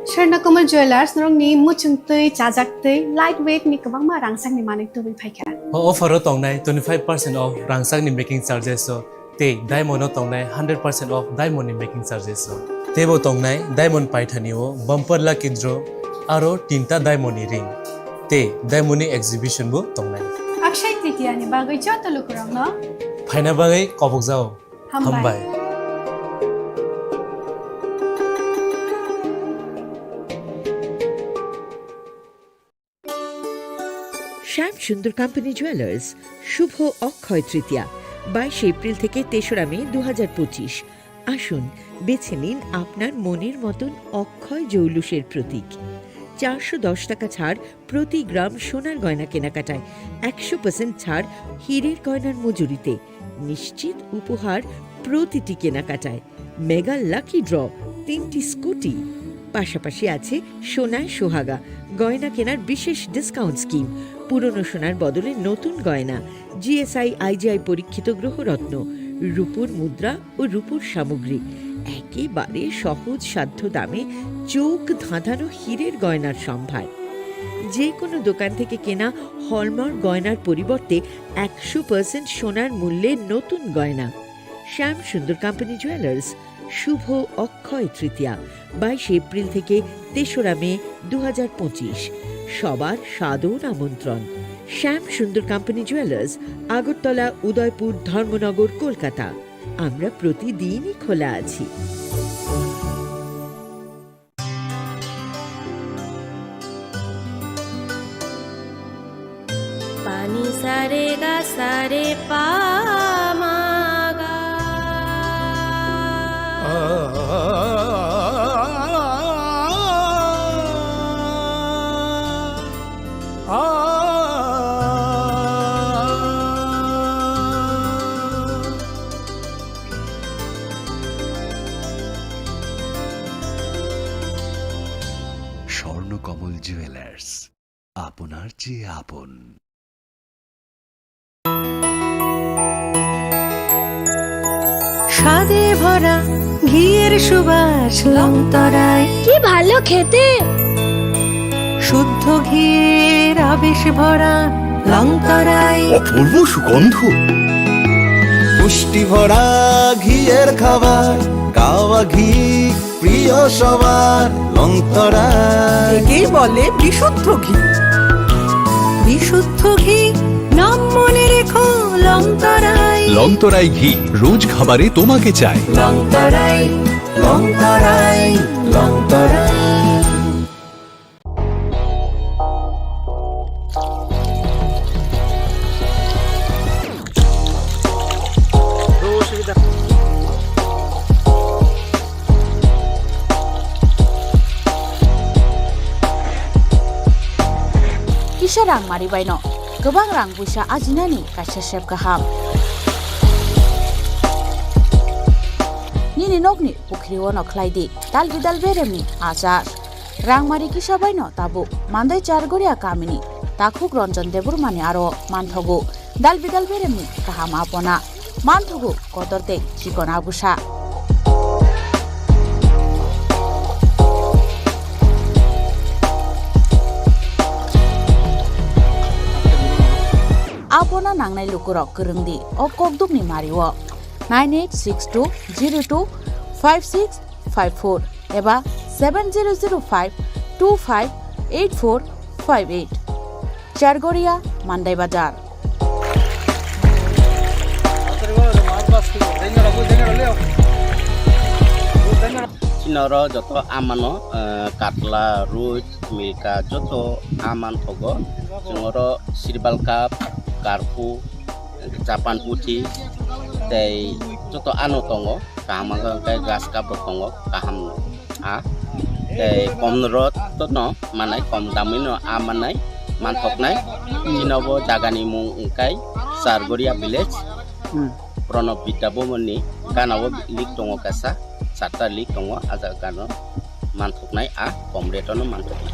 Swarna Kamal Jewelers, norokni muchung twi, chajak twi, light weight ni kwbangma rangchakni manwi tubui phaikha. O offer o tongnai twenty five percent off rangchakni making charges o, tei diamond o tongnai hundred percent off diamond ni making charges o. Teibo tongnai diamond paithani o bumper lucky draw aro tinta diamond ni ring, tei diamond ni exhibition bo tongnai. Akshay Tritiya ni bagwi joto lukurokno phaina bagwi kobokjao. Hambai. Hambai. Shyam Sundar Company Jewelers, শুভ অক্ষয় তৃতীয়া, বাইশে এপ্রিল থেকে তেসরা মে দু হাজার পঁচিশ। আসুন, বেছে নিন আপনার মনের মতন অক্ষয় জৌলুসের প্রতীক। চারশো দশ টাকা ছাড় প্রতি গ্রাম সোনার গয়না কেনাকাটায়, একশো পার্সেন্ট ছাড় হীরের গয়নার মজুরিতে, নিশ্চিত উপহার প্রতিটি কেনাকাটায়, মেগা লাকি ড্র, তিনটি স্কুটি। পাশাপাশি আছে সোনায় সোহাগা, গয়না কেনার বিশেষ ডিসকাউন্ট স্কিম, পুরনো সোনার বদলে নতুন গয়না, G S I, I G I পরীক্ষিত গ্রহরত্ন, রূপোর মুদ্রা ও রূপোর সামগ্রী, একেবারে সহজ সাধ্য দামে চোখ ধাঁধানো হীরের গয়নার সম্ভার। যে কোনো দোকান থেকে কেনা হলমার্ক গয়নার পরিবর্তে একশো পার্সেন্ট সোনার মূল্যে নতুন গয়না। শ্যাম সুন্দর কোম্পানি জুয়েলার্স, শুভ অক্ষয় তৃতীয়া, বাইশে এপ্রিল থেকে তেসরা মে দু হাজার পঁচিশ। সবার সাদর আমন্ত্রণ। শ্যাম সুন্দর কোম্পানি জুয়েলার্স, আগরতলা, উদয়পুর, ধর্মনগর, কলকাতা। আমরা প্রতিদিনই খোলা আছি। Pani sare ga sare pa ma ga. Swarnakamal jewellers, আপনার চেয়ে আপন। স্বাদে ভরা ঘিয়ের সুবাস লংতরাই। কি ভালো খেতে! শুদ্ধ ঘিয়ের আবেশ ভরা লংতরাই। অপূর্ব সুগন্ধ। পুষ্টি ভরা ঘিয়ের খাবার, গাওয়া ঘি প্রিয় সবার, লংতরাই। একেই বলে বিশুদ্ধ ঘি। বিশুদ্ধ ঘি, নাম মনে রেখো, লংতরাই। লংতরাই ঘি, রোজ খাবারে তোমাকে চাই। লংতরাই, লংতরাই, লংতরাই। Kisa rang mari baino kwbang rang puisa ajinani kaisa sep kaham. Nini nokni pukhri ono khlai di dalbi dalberemni achar. Rangmari kisa baino tabuk Mandai Chargoria kamini takhuk Ranjan Debbarmani aro manthogo. Dalbi dalberemni kaham apona manthogo kotor tei chikon abusa. Apona nangnai lukurok kwrwng di o kokdukni mario nine eight six two zero two five six five four eba seven zero zero five two five eight four five eight. Chargoria, Mandai Bazar. Chini oro joto amano, eh, katla, ruj, milka, joto aman thogo. Chwng oro sirbal cup, karpu, Japan puthi, tei joto ano tongo. Kaham wngkha hwnkhe grass cup rok tongo, kaham no. A tei kom rot no manai, kom damwi no a manai, manthoknai. Chini bo jaga ni mung wngkha Sargoria village. Hmm. Pranab Vidya Bhavan ni gana o lake tongo kaisa, charta lake tongo, a jaga gana o manthoknai, a kom rate o no manthoknai.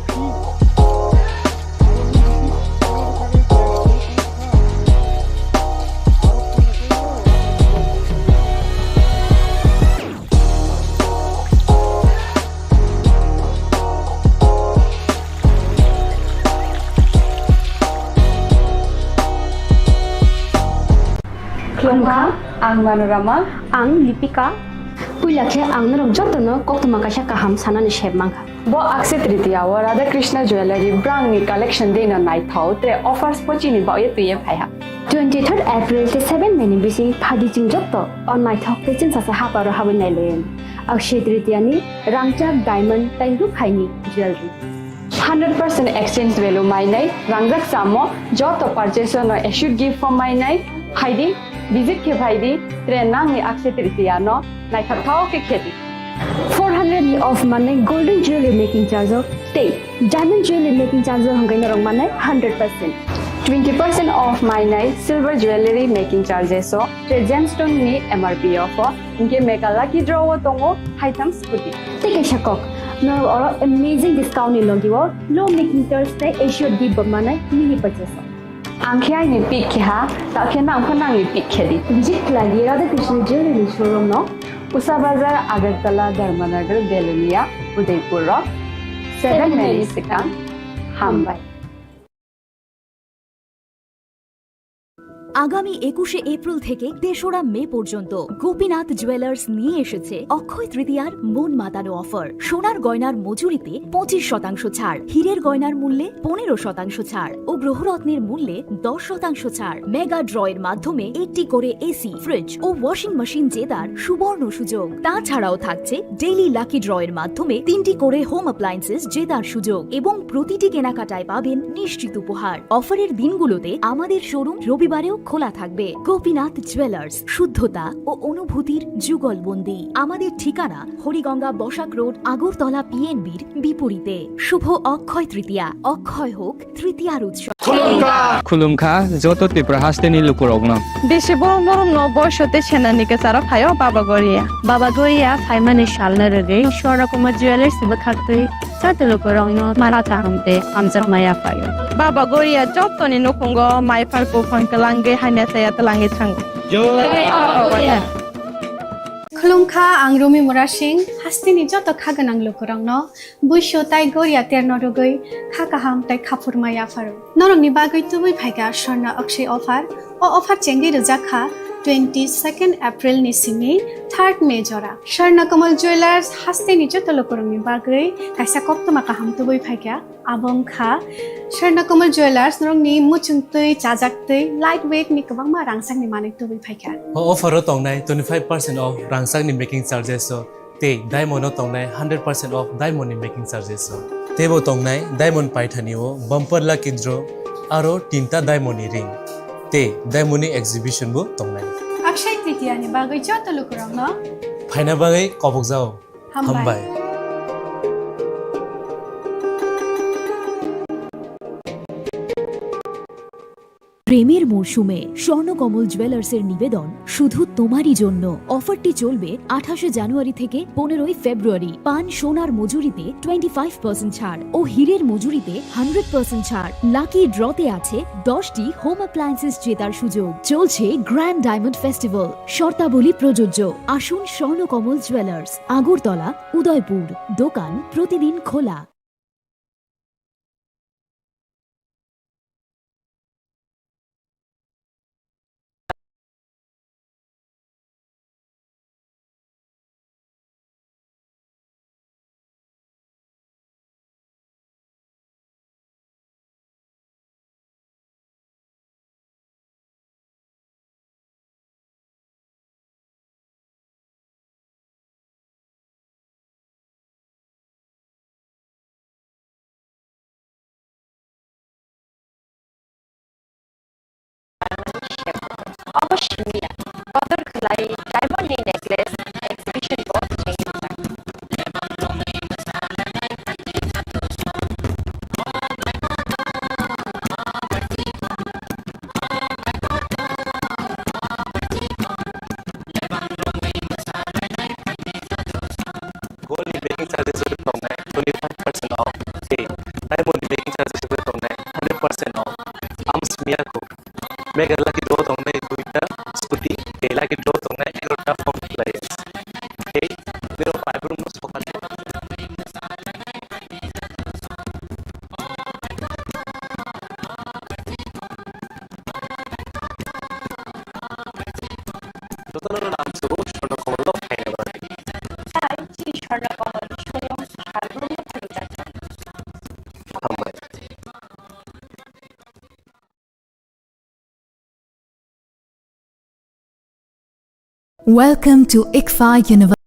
Khulumkha, ang Manorama. Ang Lipika. Puila khe ang norok jotono koktwma kaisa kaham sanani sep mankha. Bo Akshaya Tritiya o Radha Krishna Jewellery brangni collection deino naithok, tre offers bo chini bagwi twiwi phaiha. Twenty-third April tei seven May ni bising phaidi chwng joto o naithok tei chwngsasa haparo habwi nailaio. Akshaya Tritiya ni rangchak, diamond tei rukhaini jewellery. Hundred percent exchange value mainai, rangjak chamo joto purchase no assured gift form mainai, phaidi, visit khe phaidi, tre nangni Akshaya Tritiya no naithok thok khe khedi. Four hundred ni off manai golden jewelry making charge o tei diamond jewelry making charge o hwnkhe norok manai hundred percent. Twenty percent off mainai silver jewelry making charges o tre gemstone ni M R P o pho. Hingke mega lucky draw o tongo haitham scooty. Tei kaisa kok, norok oro amazing discount ni logi o low making charge tei assured gift bo manai mini purchase o. Ang khe aini pick khe ha, ta khe nang pho nangni pick khe di. Visit khlai di Radha Krishna Jewelry ni showroom no, Usa Bazar, Agartala, Dharmanagar, Belonia, Udaipur o seven May ni swkang. Hambai. আগামী একুশে এপ্রিল থেকে তেসরা মে পর্যন্ত গোপীনাথ জুয়েলার্স নিয়ে এসেছে অক্ষয় তৃতীয়ার মন মাতানো অফার। সোনার গয়নার মজুরিতে পঁচিশ শতাংশ ছাড়, হীরের গয়নার মূল্যে পনেরো শতাংশ ছাড় ও গ্রহরত্নের মূল্যে দশ শতাংশ ছাড়। মেগা ড্রয়ের মাধ্যমে একটি করে এসি, ফ্রিজ ও ওয়াশিং মেশিন জেতার সুবর্ণ সুযোগ। তাছাড়াও থাকছে ডেইলি লাকি ড্রয়ের মাধ্যমে তিনটি করে হোম অ্যাপ্লায়েন্সেস জেতার সুযোগ এবং প্রতিটি কেনাকাটায় পাবেন নিশ্চিত উপহার। অফারের দিনগুলোতে আমাদের শোরুম রবিবারেও খোলা থাকবে। গোপীনাথ জুয়েলার্স, শুদ্ধতা ও অনুভূতির যুগলবন্দি। আমাদের ঠিকানা হরিগঙ্গা বসাক রোড, আগরতলা পিএনবির বিপরীতে। শুভ অক্ষয় তৃতীয়া, অক্ষয় হোক তৃতীয়ার উৎসব। Khulumkha joto Tripura hasteni lukurokno. Bisi borom borom no boiso tei senani kwcharo phaio Baba Goria. Baba Goria phaimani salno rwgwi Swarna Kumar Jewellers bwkhaktwi joto lukurokno mara kaham tei hamjakma yaphaio. Baba Goria jotoni nukhungo mai phar buphang twlangwi hamya chaya twlangwi thango. Khulumkha, ang Rumi Murasing, hasteni joto kha gwnang lukurokno Buisu tai goria terno rwgwi kha kaham tai khaphurma yapharo. Norokni bagwi tubui phaikha Swarna Akshaya offer. O offer chengwi rwjak kha twenty second April ni simi third May jora. Swarna Kamal Jewellers hasteni joto lukurokni bagwi kaisa koktwma kaham tubui phaikha. Abo wngkha Swarna Kamal Jewellers norokni muchungtwi chajaktwi light weight ni kwbangma rangchakni manwi tubui phaikha. O offer o tongnai twenty five percent off rangchakni making charges o. Tei diamond o tongnai hundred percent off diamond ni making charges o. Teibo tongnai diamond paithani o bumper lucky draw aro tinta diamond ni ring. Tei diamond ni exhibition bo tongnai. Akshaya Tritiya ni bagwi joto lukurokno phaina bagwi kobokjao. Hambai. Hambai. প্রেমের মরশুমে স্বর্ণকমল জুয়েলার্সের নিবেদন শুধু তোমারই জন্য। অফারটি চলবে আঠাশে জানুয়ারি থেকে পনেরোই ফেব্রুয়ারি। পান সোনার মজুরিতে টোয়েন্টি ফাইভ পার্সেন্ট ছাড় ও হীরের মজুরিতে হান্ড্রেড পার্সেন্ট ছাড়। লাকি ড্রতে আছে দশটি হোম অ্যাপ্লায়েন্সেস জেতার সুযোগ। চলছে গ্র্যান্ড ডায়মন্ড ফেস্টিভ্যাল। শর্তাবলী প্রযোজ্য। আসুন স্বর্ণকমল জুয়েলার্স, আগরতলা, উদয়পুর। দোকান প্রতিদিন খোলা। Obo simi ya, kotor khlai diamond ni necklace exhibition bo chengrijak. Gold ni making charges rwgwi tongnai twenty five percent off, tei diamond ni making charges rwgwi tongnai hundred percent off. Amo simi ya kho. Mega Lucky Draw tongnai duita scooty, tei Lucky Draw tongnai egarota phone khlai. Tei nirok paibrumno sokat. Jotono no ang sugo Swarno Komal no khaina bagwi. Hai, chini Swarno Komal ni suyung paibrumno phunukjak. Hambai. Welcome to ICFAI University.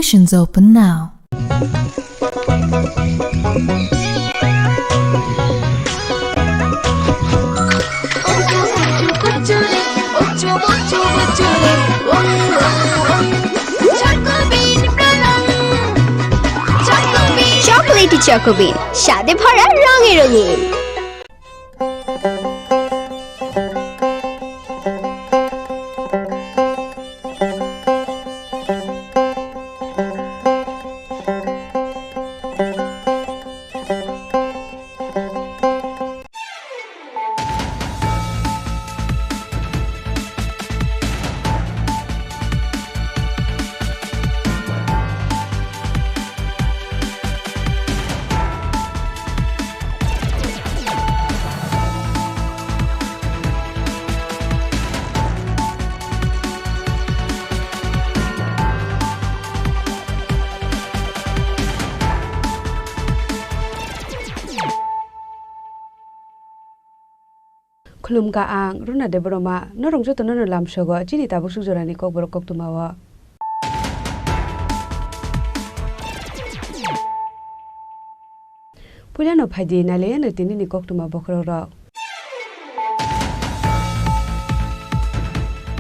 Admissions open now. Chocolatey Choco Bean, স্বাদে ভরা রঙে রঙিন। Khulumkha ang Runa Debbarma, norok jotono no lamsogo chini tabuk suk jorani kokborok koktwmao. Puilano phaidi nailaiyano tinini koktwma bokhorokrok.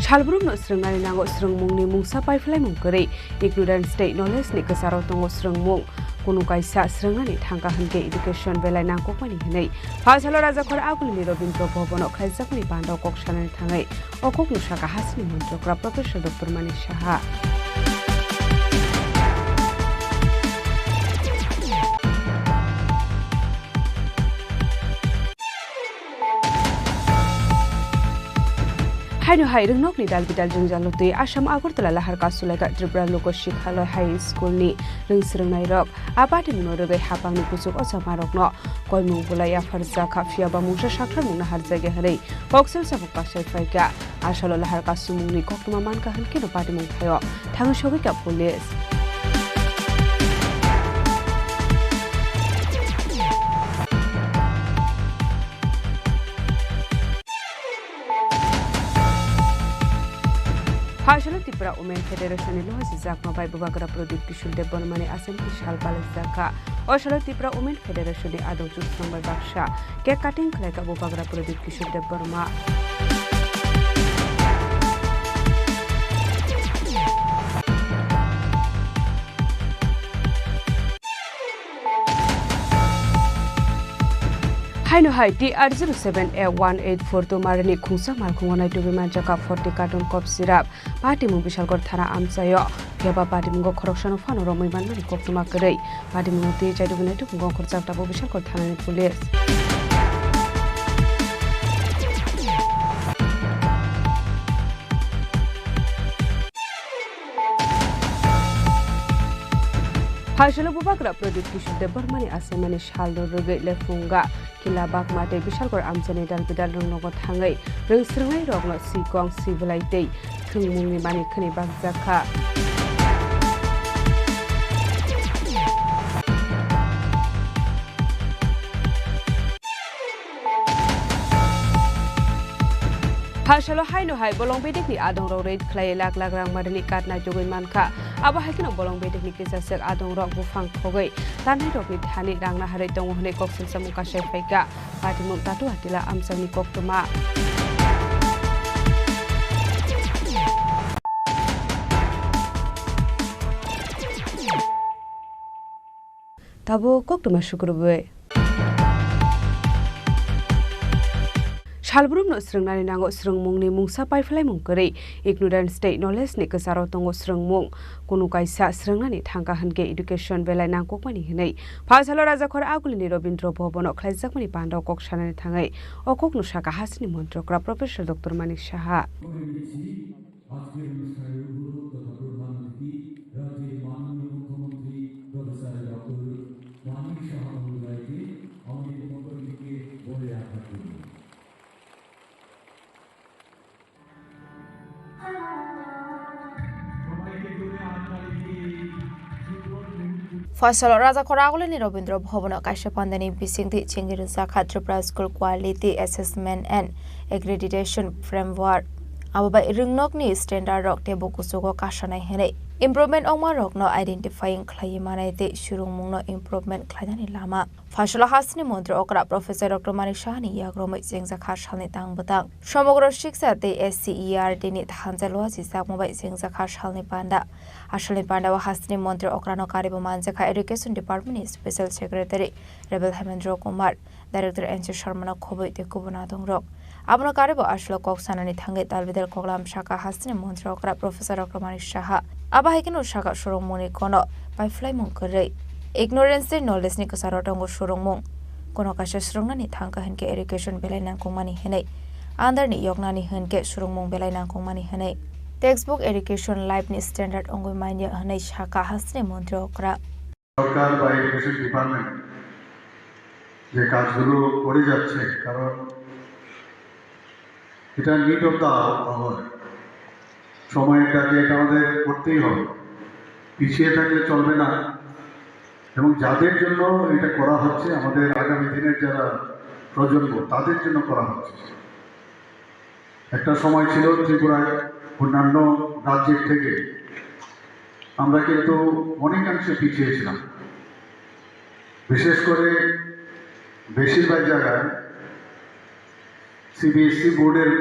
Salbrumno swrwngnani nango swrwngmungni mungsa paiphlaimung kwrwi, ignorance tei knowledge ni kwcharo tongo swrwngmung. Kunu kaisa swrwngnani thangkha hwnkhe education belai nangkukmani hwnwi Phalsalo Rajakhor Agulini Robindra Bhabono khlaijakmani bandao kok sanani thangwi o kokno sakha hasini montrokra Professor Doctor Manik Saha. Haino hai rwngnokni dal bidal jwngjalo twi Assam Agartala lahar kasu laikha Tripura Loka Sikhalaya High School ni rwngswrwngnairok. A patimungno rwgwi hapangni kuchuk ochamarokno koimung bulai yapharjakha, phiyaba mungsa saktharmung naharjakya hwnwi koksil samung kasai phaikha. Asalo lahar kasumungni koktwma mankha hwnkhe no patimung thaio thangwi sogwikha police. Phalsalo Tripura Women Federation ni luha sijakma bai Bubagra Pradip Kishore Debbarma ni aswk sal palaijak kha. O salo Tripura Women Federation ni adong chusong bai baksa cake cutting khlai kha Bubagra Pradip Kishore Debbarma. Haino hai T R zero seven A one eight four two marani khungsa malkhungo naitugwi manjakha forty carton cough syrup. Patimung Bisalgor thana amchaio. Phiyaba patimungo khoroksano phano romwi manmani koktwma kwrwi. Patimungo twi chaitugwi naitugwi ongkhorjak tabuk Bisalgor thanani police. Phalsalo Bubagra Pradip Kishore Debbarmani achaimani salno rwgwi Lephunga, Khilabakma tei Bisalgor amchaini dal bidal rwngnogo thangwi rwngswrwngnairokno sikong, sibilai tei thwngmungni manwi khwnwi bakjak kha. Phalsalo haino hai bolong bedekni adongrok raid khlaiwi lakh lakh rang marini card naitugwi mankha. Abo hai kheno bolong bedekni kisaswk adongrok buphang khogwi tannairokni thani rang naharwi tongo hwnwi kok silsamung kasai phaikha. Patimung Tatu Atila amchaini koktwma. Tabuk koktwma sukrubwi. Salbrumno swrwngnani nango swrwngmungni mungsa paiphlaimung kwrwi, ignorance tei knowledge ni kwcharo tongo swrwngmung. Kunu kaisa swrwngnani thangkha hwnkhe education belai nangkukmani hwnwi Phalsalo Rajakhor Agulini Robindra Bhabono khlaijakmani bandao kok sanani thangwi o kokno sakha hasini montrokra Professor Doctor Manik Saha. আজকের অনুষ্ঠানের উদ্বোধক তথা প্রধান অতিথি রাজ্যের মাননীয় মুখ্যমন্ত্রী professor doctor Manik সাহা মহোদয়কে আমাদের পক্ষ থেকে বড় আঘাত করুন। Phalsalo Rajakhor Agulini Robindra Bhabono kaisa pandani bisingtwi chengwi rwjakha Tripura School Quality Assessment and Accreditation Framework. Abo bai rwngnokni standard rok teibo kuchugo kasanai hwnwi improvement wngmarokno identifying khlaiwi manai tei surungmungno improvement khlainani lama. Phaisalo hasteni montri okra Professor Doctor Manik Sahani yagromwi chengjakha salni tang bwtang. Somogro Shiksha tei S C E R T ni thansa luachijakma bai chengjakha salni panda. Asalni pandao hasteni montri okrano karibo manjakha Education Department ni Special Secretary Rebel Hemendra Kumar, Director N C Sharma no khobwi tei kubun adongrok. Abono karibo asalo kok sanani thangwi dalbidal koklam saka hasteni montri okra Professor Doctor Manik Saha. Abo hai kheno saka surungmungni kono paiphlaimung kwrwi. Ignorance tei knowledge ni kwcharo tongo surungmung. Kono kaisa swrwngnani thangkha hinkhe education belai nangkukmani hinwi, under ni yoknani hinkhe swrwngmung belai nangkukmani hinwi, textbook education life ni standard wngwi manya hinwi saka hasteni montri okra. সরকার বা education department যে কাজগুলো করে যাচ্ছে, কারণ এটা need of the our, সময়ের দাবি, এটা আমাদের করতেই হবে। পিছিয়ে থাকলে চলবে না। এবং যাদের জন্য এটা করা হচ্ছে, আমাদের আগামী দিনের যারা প্রজন্ম, তাদের জন্য করা হচ্ছে। একটা সময় ছিল ত্রিপুরায় অন্যান্য রাজ্যের থেকে আমরা কিন্তু অনেকাংশে পিছিয়ে ছিলাম। বিশেষ করে বেশিরভাগ জায়গায় সিবিএসই বোর্ডের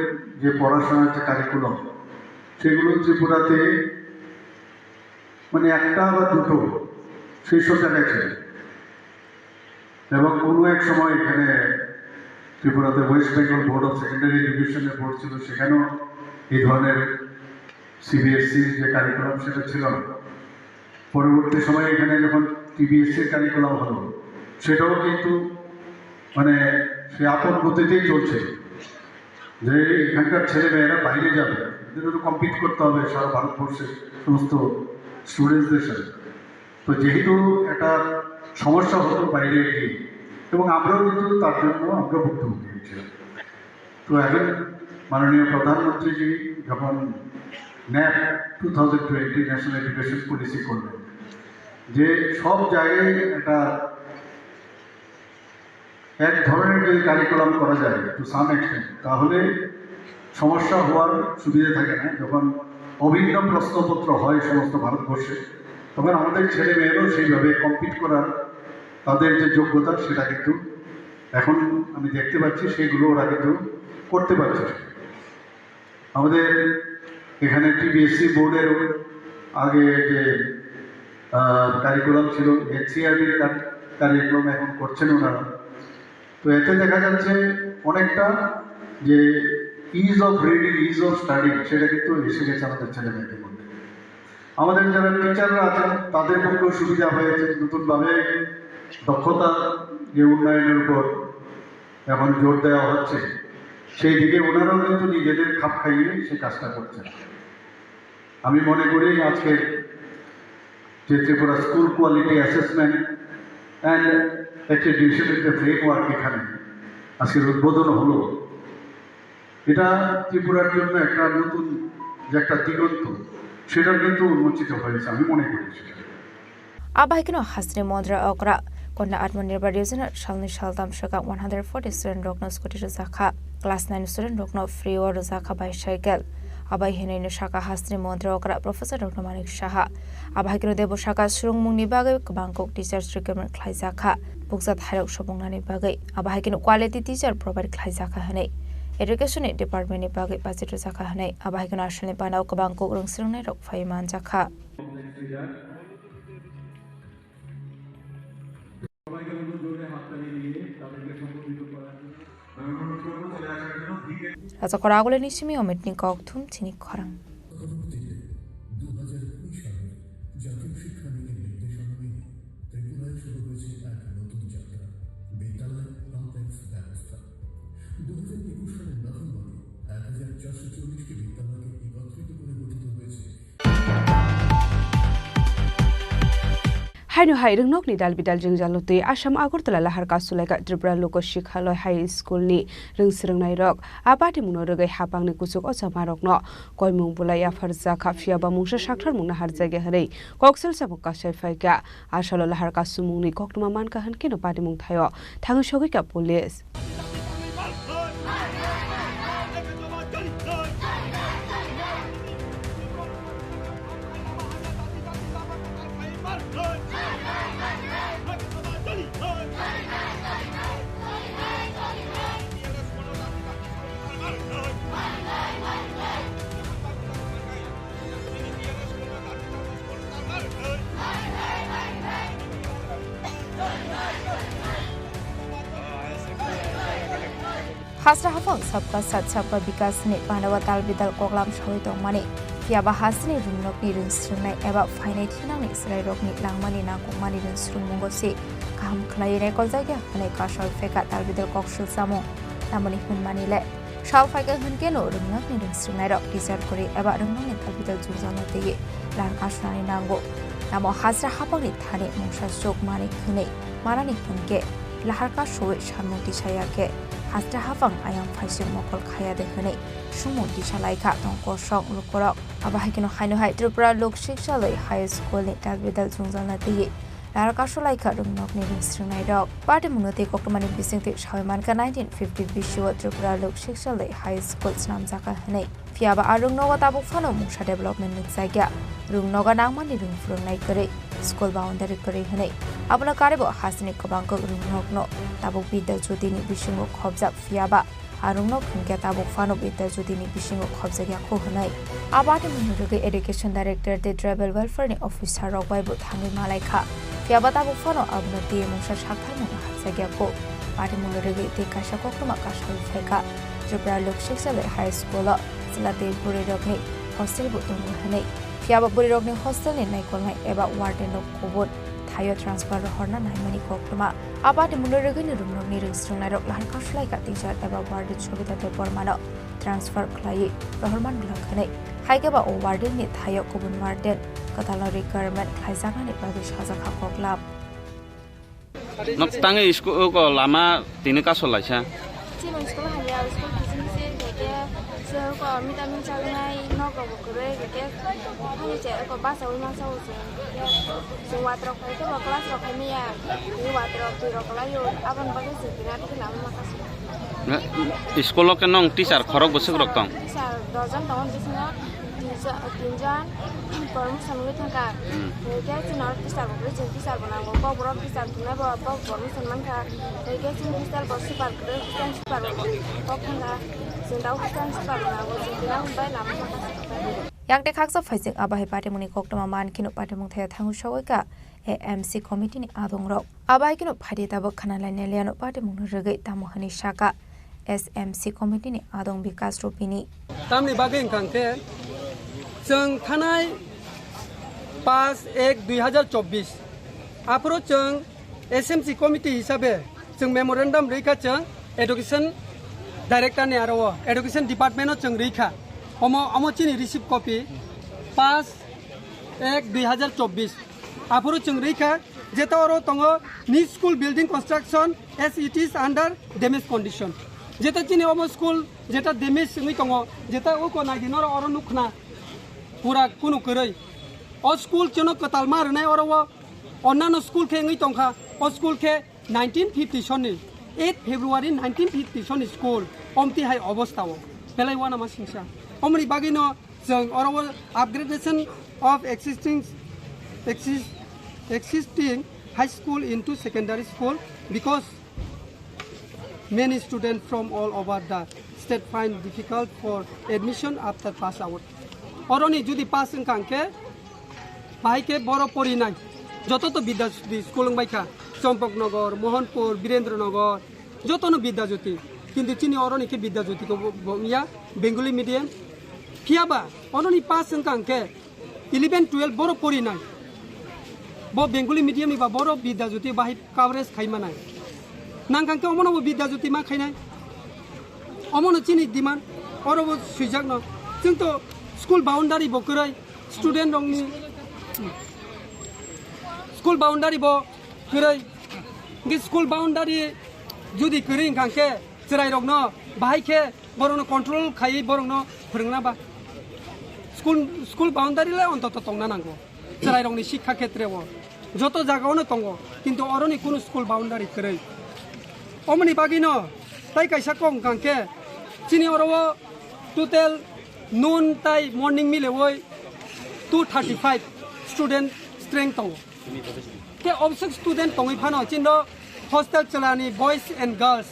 যে পড়াশোনার যে কারিকুলাম, সেগুলো ত্রিপুরাতে মানে একটা বা দুটো সেই সব জায়গায় ছিল। এবং কোনো এক সময় এখানে ত্রিপুরাতে ওয়েস্ট বেঙ্গল বোর্ড অফ সেকেন্ডারি এডুকেশনের বোর্ড ছিল, সেখানেও এই ধরনের সিবিএসসির যে কারিকুলাম, সেটা ছিল না। পরবর্তী সময়ে এখানে যখন টিবিএসসির কারিকুলাম হলো, সেটাও কিন্তু মানে সে আপন গতিতেই চলছে, যে এখানকার ছেলে মেয়েরা বাইরে যাবে, এদের তো কম্পিট করতে হবে সারা ভারতবর্ষের সমস্ত স্টুডেন্টসদের সাথে। তো যেহেতু একটা সমস্যা হতো বাইরে গিয়ে, এবং আমরাও কিন্তু তার জন্য আমরা ভুক্তভোগী হয়েছিলাম। তো এখন মাননীয় প্রধানমন্ত্রীজি যখন NEP two thousand twenty national education policy করলেন, যে সব জায়গায় একটা এক ধরনের যদি কারিকুলাম করা যায় টু সাম এক্সটেন্ট, তাহলে সমস্যা হওয়ার সুবিধা থাকে না। যখন অভিন্ন প্রশ্নপত্র হয় সমস্ত ভারতবর্ষে, তখন আমাদের ছেলে মেয়েরাও সেইভাবে কম্পিট করার তাদের যে যোগ্যতা, সেটা কিন্তু এখন আমি দেখতে পাচ্ছি, সেইগুলো ওরা কিন্তু করতে পারছে। আমাদের এখানে টিবিএসসি বোর্ডেরও আগে যে কারিকুলাম ছিল, এনসিইআরটির কারিকুলাম এখন করছেন ওনারা। তো এতে দেখা যাচ্ছে অনেকটা যে is of reading, is of studying, সেটা কিন্তু এসে গেছে আমাদের ছেলে মেয়েদের মধ্যে। আমাদের যারা টিচাররা আছেন, তাদের পক্ষেও সুবিধা হয়েছে, নতুনভাবে দক্ষতা যে উন্নয়নের উপর এখন জোর দেওয়া হচ্ছে, সেই দিকে ওনারাও কিন্তু নিজেদের খাপ খাইয়ে সেই কাজটা করছেন। আমি মনে করি আজকে যে Tripura school quality assessment and অ্যাক্রিডিটেশনের যে ফ্রেমওয়ার্ক এখানে আজকে উদ্বোধন হলো, এটা ত্রিপুরার জন্য একটা নতুন যে একটা দিগন্ত, সেটা কিন্তু উন্মোচিত হয়েছে, আমি মনে করি সেটা। Abaikeno hasteni montri okra konna Atmanirbhar Yojana salni saltam swkang one hundred forty student rokno scooty rwjakha. Class nine student rokno free o rwjakha bicycle. Abai hinwi no saka hasteni montri okra Professor Doctor Manik Saha. Abaikeno debo saka swrwngmungni bagwi kwbang kok teachers recruitment khlaijakha. Bukjak thairok sopungnani bagwi. Abaikeno quality teacher provide khlaijakha hinwi. Education ni department ni bagwi budget rwjakha hinwi. Abaikeno asalni panao kwbang kok rwng swrwngnairok phaiwi manjakha. Rajakora aguleni simi omitni kok thum chini khorang. দু হাজার কুড়ি সালের জাতীয় শিক্ষানীতির নির্দেশনা মেনে ত্রিপুরায় শুরু হয়েছে এক নতুন যাত্রা, বিদ্যালয় কমপ্লেক্স ব্যবস্থা। দু হাজার একুশ সালের নভেম্বরে এক হাজার চারশো চল্লিশটি বিদ্যালয়কে একত্রিত করে গঠিত হয়েছে। Haino hai rwngnokni dalbidal jwngjalo twi Assam Agartala lahar kasulaikha Tripura Loko Sikhaloi High School ni rwngswrwngnairok. A patimungno rwgwi hapangni kuchuk ochamarokno koimung bwlai yapharjakha, phiyaba mungsa sakthar mungno harjakya hwnwi koksil samung kasai phaikha. Asalo lahar kasumungni koktwma mankha hwnkhe no patimung thaio thangwi sogwikha police. Hasra haphang Sabka Saath Sabka Vikas ni pandao tal bidal koklam sawi tongmani, phiyaba hasteni rwngnokni rwngsrwngnai eba phainai thinangni chwrairokni langmani nangkukmani rwngsrwngmungo se kaham khwlaiwi rekoljakya hwnwi kasol pheka tal bidal kok swlsamung. Tamoni hwnmani le, sal phaikha hwnkhe no rwngnokni rwngsrwngnairok teacher kwrwi eba rwngnokni tal bidal jwngjal no twiwi lahar kasunani nango. Tamo hasra haphangni thani mungsa chuk manwi hwnwi manani hwnkhe lahar kasui sanmung tisaya khe hasra haphang ayang phaising mokol khaya de hwnwi sumung tisa laikha tong kosong lukurok. Abo hai kheno haino hai Tripura Lok Shikshaloi High School ni tal bidal jwngjalna twiwi lahar kasulaikha rwngnokni rwngsrwngnairok. Patimungno tei koktwmani bisingtwi sawi mankha nineteen fifty bisio Tripura Lok Shikshaloi High School swnamjakha hwnwi. Phiyaba a rwngnogo tabuk phano mungsa development nukjakya. Rwngnogo nangmani rwng phwrwngnai kwrwi, school boundary kwrwi hwnwi. Abono karwibo hasteni kwbangkuk rwngnokno tabuk Bidya Jyotini bisingo khobjak, phiyaba a rwngnok hwnkhe tabuk phano Bidya Jyotini bisingo khobjakya kho hwnwi. A patimungni rwgwi Education Director tei Tribal Welfare ni officer rok bai bo thangwi malaikha. Phiyaba tabuk phano abono twiwi mungsa saktharmung hapjakya kho. Patimungni rwgwi tei kaisa koktwma kasui phaikha. Tripura Lok Shikshaloi High School o chwla tei bwrwirokni hostel bo tongo hwnwi. Phiyaba bwrwirokni hostel ni naikolnai eba warden rok kubun thaio transfer rohorna naimani koktwma. A patimungno rwgwini rwngnokni rwngsrwngnairok lahar kasulaikha teacher eba warden Sobita Debbarmano transfer khwlaiwi rohorman glak hwnwi. Hai khe ba o warden ni thaio kubun warden kwtalno recruitment khlaijaknani bagwi sajakha koklam. Nok tangwi school ko lama tini kasol laisa. Chini school hamya, school kiching kiching khe khe, se ko mita min chagnai nok rok bo kwrwi khe khe, hani che ko basa wi masa wi se, se wat rok khai khe bo class rok khai maya, ni wat rok twi rok lai yo, abon bagwi se kina twi lama maka se. School o ke nong teacher khorok bwswk rok tong? Teacher dojon tongo bisingo. Tinjon, tinjon promotion wngwi thangkha. Hmm. Hwnkhe chwngno teacher bo kwrwi, chwng teacher bo nango. Kokborok teacher thwngnai bo, bo promotion mankha. Hwnkhe chwng hostel bo super kwrwi, hostel super bo kok thangkha. Chwng da hostel super bo nango, chwng tini hwnbai lama thangkha. Yang tei khaksa phaising abo hai patimungni koktwma man kheno patimung thaya thangwi sogwi kha A M C committee ni adongrok. Abo hai kheno phaidi tabuk khana lainai liano patimungno rwgwi tamo hwnwi saka S M C committee ni adong Bikas Rupini. Tamni bagwi wngkha hwnkhe chwng thanai paanch ek dui hazar chobbish aphuru chwng S M C committee hisabe chwng memorandum rwikha chwng education director ni aro o education department o chwng rwikha. Omo, omo chini receive copy paanch ek dui hazar chobbish. Aphuru chwng rwikha, jeta oro tongo new school building construction as it is under damage condition. Jeta chini omo school jeta damage wngwi tongo, jeta uko naidi noro oro nukkhna pura kunu kwrwi. O school chwngno kwtal ma rwnai oro o onnano school khe wngwi tongkha, o school khe nineteen fifty sonni, eight February nineteen fifty sonni school omtwi hai obostha o belai uanama singsa. Omoni bagwino chwng oro o upgradation of existing, exist-, existing high school into secondary school because many students from all over the state find difficult for admission after pass out. Oroni jodi pass wngkha hwnkhe, bahai khe boro porinai. Joto to Bidya Jyoti school wngbaikha, Champaknagar, Mohanpur, Birendranagar, jotono Bidya Jyoti. Kintu chini oroni khe Bidya Jyoti ko bo, bo wngya, Bengali medium. Phiyaba oroni pass wngkha hwnkhe, eleven twelve boro porinai. Bo Bengali medium ni ba boro Bidya Jyoti bahai coverage khai manai. Nangkha hwnkhe omono bo Bidya Jyoti ma khainai. Omono chini demand, oro bo swijakno. Chwng to school boundary bo kwrwi, student rokni school boundary bo kwrwi. Hwnkhe school boundary jodi kwrwi wngkha hwnkhe chwrairokno bahai khe borokno control khaiwi borokno phwrwngna ba. School, school boundary le ontoto tongna nango. Chwrairokni sikha khetre o joto jagao no tongo, kintu oroni kunu school boundary kwrwi. Omoni bagwino tai kaisa kok wngkha hwnkhe chini oro o total noon tai morning milewi two thirty five student strength tongo. Khe obwswk student tongwi phano chini hostel chwlani boys and girls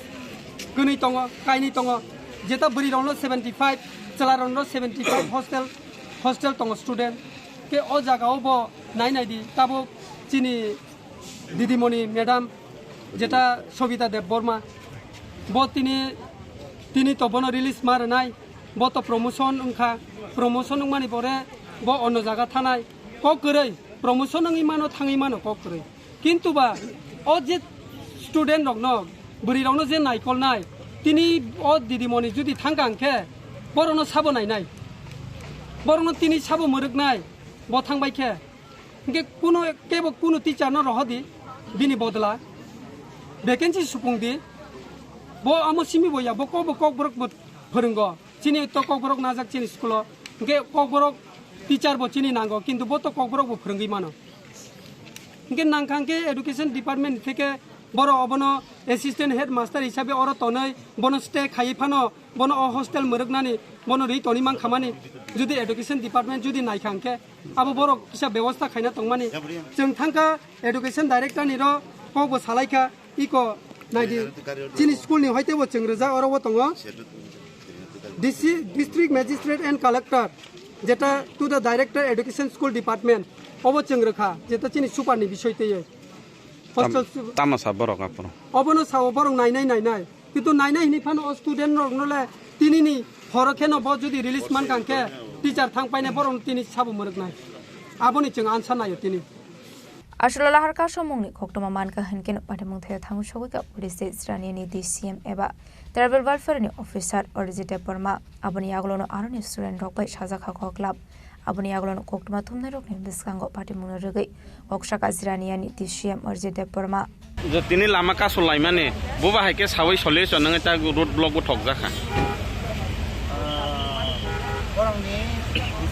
kwnwi tongo, kainwi tongo. Jeta bwrwi rokno seventy five, chwla rokno seventy five hostel, hostel tongo student. Khe o jaga o bo nai nai di, tabuk chini didimoni madam jeta Sobita Debbarma, bo tini Tini to bono release ma rwnai, bo to promotion wngkha, promotion wngmani pore bo ono jaga thanai, kok kwrwi, promotion wngwi mano, thangwi mano kok kwrwi. Kintu ba o je student rokno, bwrwi rokno je naikolnai, tini o didimoni judi thangkha hwnkhe borokno sabo nainai, borokno tini sabo mwrwknai, bo thangbai khe. Hingke kuno kebo kuno teacher no rohodi, bini bodla vacancy supung di. Bo amo simi boya, bo kok bo kokborok bo phwrwngo. Chini to kokborok najak chini school o. Hingke kokborok teacher bo chini nango, kintu bo to kokborok bo phwrwngwi mano. Hingke nangkha hingke education department theke boro obono assistant headmaster hisabe oro tonwi bono stay khaiwi phano bono o hostel mwrwknani bono ri toni mankhamani judi education department judi naikha hingke abo borok kisa bebosta khaina tongmani. Chwng thangkha education director ni ro kok bo salaikha iko naidi chini school ni hoite bo chwng rwjak oro bo tongo. D C, district magistrate and collector, jeta to the director education school department, obo chwng rwkha, jeta chini super ni bisoi twiwi. Tam-, hostel su- tama sa borok aphuru? Obono sao borok nainai nainai. Kintu nainai hini phano o student rok no le tini ni horo kheno bo jodi release man kang khe teacher thang paine borok no tini sabo mwrwk nai. Aboni chwng ansa naio tini. Aswk lahar kasomungni koktwma mankha hinkhe no patimung thaio thangwi sogwi kha police tei Jirania ni D C M eba tribal welfare ni officer Arijit Debbarma. Aboni yagulo no aroni student rok bai sajak kha koklap. Aboni yagulo no koktwma thumnai rokni bwskango patimung no rwgwi kok sakha Jirania ni D C M Arijit Debbarma. Je tini lama kasu laimani, bo bahai khe sawi solution wngwi ta road block bo thokjakha. Ah, borokni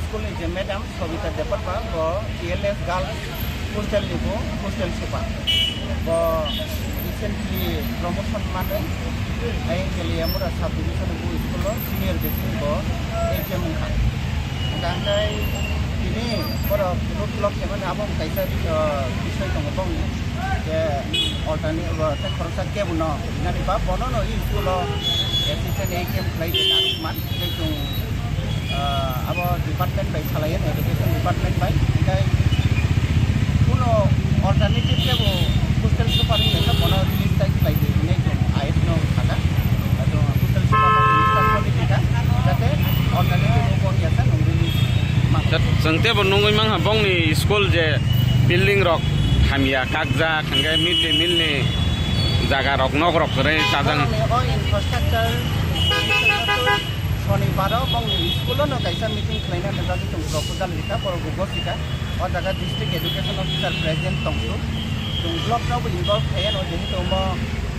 school ni je madam Sobita Debbarma, bo T L S Girls Hostel ni bo hostel super. Bo recently promotion manwi ayang keli Yamura sub division bo school o senior K G bo H M wngkha. Hingkha hingkhai tini borok road block khaimani abo kaisa, ah, bisoi tongo bongni. Je alternate, o, tei khoroksa kebo no rinani ba bono no i school o assistant A K M khlai de narwk man, tei chwng, ah, abo department bai salai, education department bai, tei kuno alternative kebo hostel super wngya khe bono release tai khlai de hinwi chwng I S no sakha. Chwng hostel super no release ta khlai de kha, jate alternative o wngya khe nwng release ma. Chwng tebo nugwi mankha bongni school je building rok hamya, kakjak, hingke mid day meal ni jaga rok, nok rok kwrwi chajak. Borokni o infrastructure, Sonibaro bongni school o no kaisa meeting khlaina thangkha, chwng proposal rikha, borok bo gosika. O jaga district education officer present tongsu. Chwng block no bo involve khaiyano, jehetu omo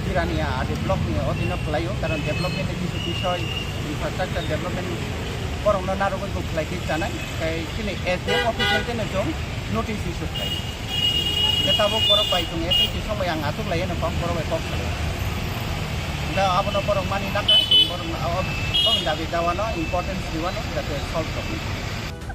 Jirania adi block ni odino khlaio, karon development ni kisu bisoy, infrastructure development borok no narwgwi bo khlai khe chanai. Tei chini S D M office hai kheno chwng notice issue khlai. Khe tabuk borok bai chwng S M T somoi ang achuk lai eno kok borok bai kok salai. Hingkhe abono borok mani nakha, chwng borok no abo, borok dabi dawano importance riwano jate solve tongwi.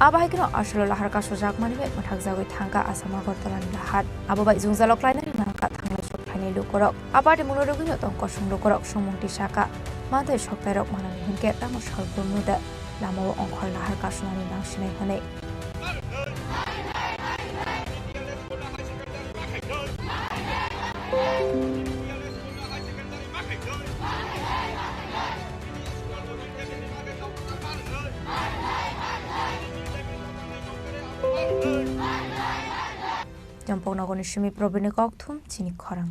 Abo hai kheno aswk lahar kasujak mani bai mwthakjagwi thangkha Assam Agartala ni lahar. Abo bai jwngjalo klainani nangkha thanglai sok phainai lukurok. A party mungno rwgwino tong kosong lukurok songmung tisaka. Manthai soktairok manani hinkhe tamo salbrum nuda. Lamao ongkhor lahar kasunani nangsinai hwnwi. Champoknogorni simi Probirni kokthum chini khorang.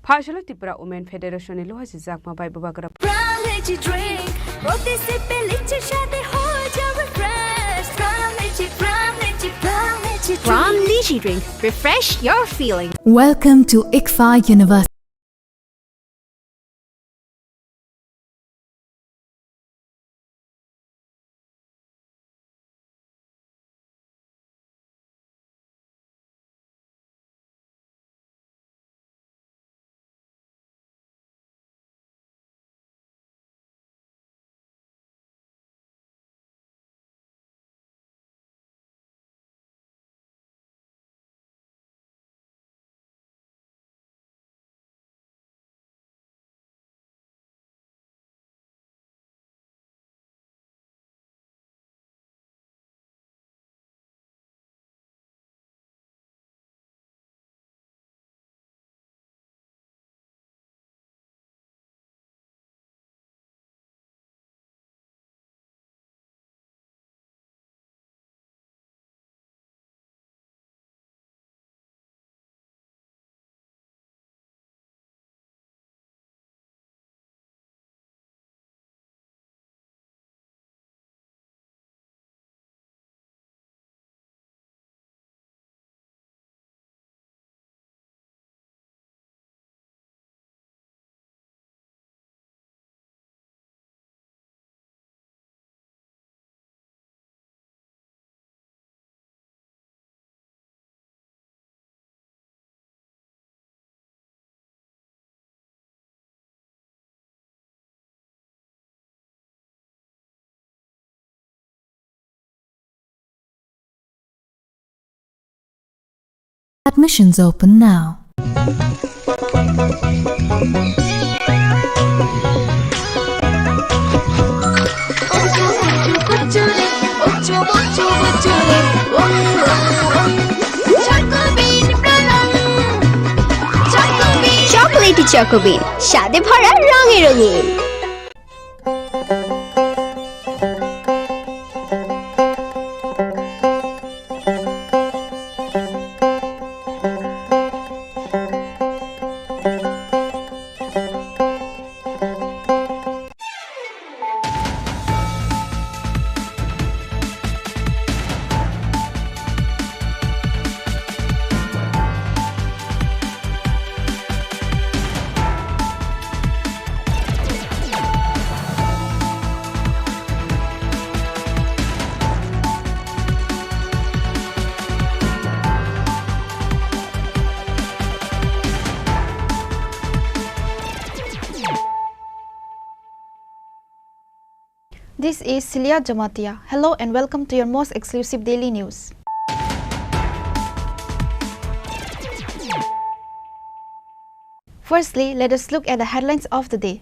Phaisalo Tripura Women Federation ni luha sijakma bai bubagra. Pram Lychee Drink, proti sip pe lychee shadi ho jawe fresh. Pram Lychee, Pram Lychee, Pram Lychee Drink. Pram Lychee Drink, refresh your feeling. Welcome to ICFAI University. Admissions open now. Chocolatey Choco Bean, স্বাদে ভরা, রঙে রঙিন। This is Celia Jamatia. Hello and welcome to your most exclusive daily news. Firstly, let us look at the headlines of the day.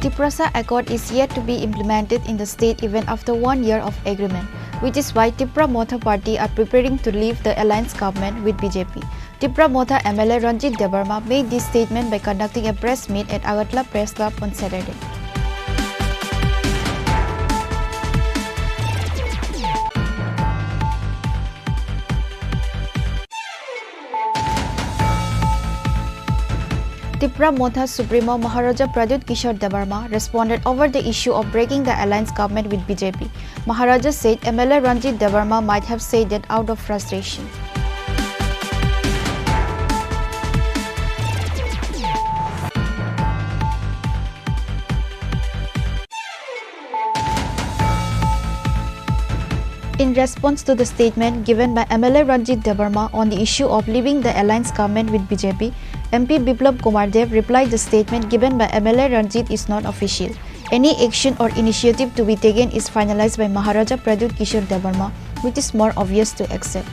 Tiprasa Accord is yet to be implemented in the state even after one year of agreement, which is why Tipra Motha Party are preparing to leave the alliance government with B J P. Tipra Motha M L A Ranjit Debbarma made this statement by conducting a press meet at Agartala Press Club on Saturday. Tipra Motha Supremo Maharaja Pradyut Kishore Debbarma responded over the issue of breaking the alliance government with B J P. Maharaja said M L A Ranjit Debbarma might have said that out of frustration. In response to the statement given by M L A Ranjit Debbarma on the issue of leaving the alliance government with B J P, M P Biplab Kumar Deb replied the statement given by M L A Ranjit is not official. Any action or initiative to be taken is finalized by Maharaja Pradyut Kishore Debbarma, which is more obvious to accept.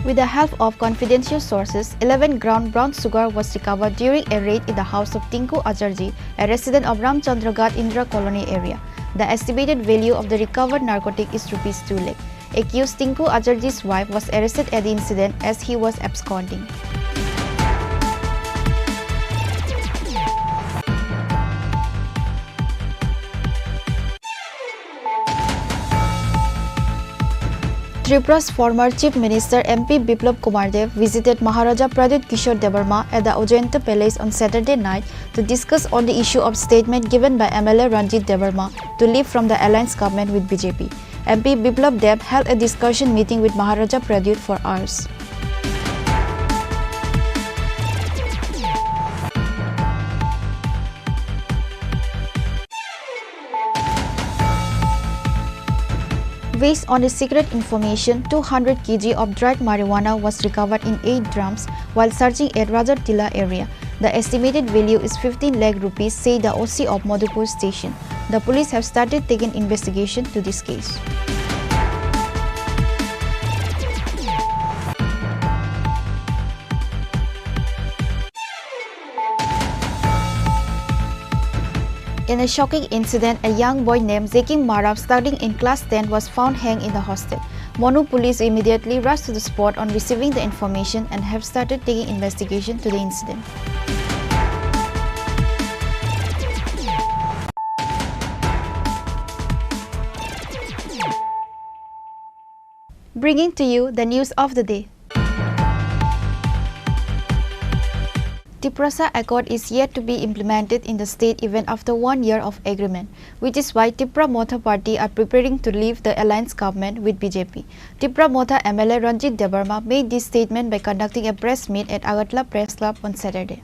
With the help of confidential sources, eleven gram brown sugar was recovered during a raid in the house of Tinku Acharjee, a resident of Ramchandra Ghat Indira Colony area. The estimated value of the recovered narcotic is rupees two lakh. Accused Tinku Acharjee's wife was arrested at the incident as he was absconding. Tripura's former Chief Minister M P Biplab Kumar Deb visited Maharaja Pradyut Kishore Debbarma at the Ajanta Palace on Saturday night to discuss on the issue of statement given by M L A Ranjit Debbarma to leave from the alliance government with B J P. M P Biplab Deb held a discussion meeting with Maharaja Pradyut for hours. Based on a secret information, two hundred K G of dried marijuana was recovered in eight drums while searching at Rajar Tilla area. The estimated value is fifteen lakh rupees, said the O C of Madhupur station. The police have started taking investigation to this case. In a shocking incident, a young boy named Zekim Marap, studying in class ten, was found hanged in the hostel. Manu police immediately rushed to the spot on receiving the information and have started taking investigation to the incident. Bringing to you the news of the day. Tiprasa Accord is yet to be implemented in the state even after one year of agreement, which is why Tipra Motha Party are preparing to leave the alliance government with B J P. Tipra Motha M L A Ranjit Debbarma made this statement by conducting a press meet at Agartala Press Club on Saturday.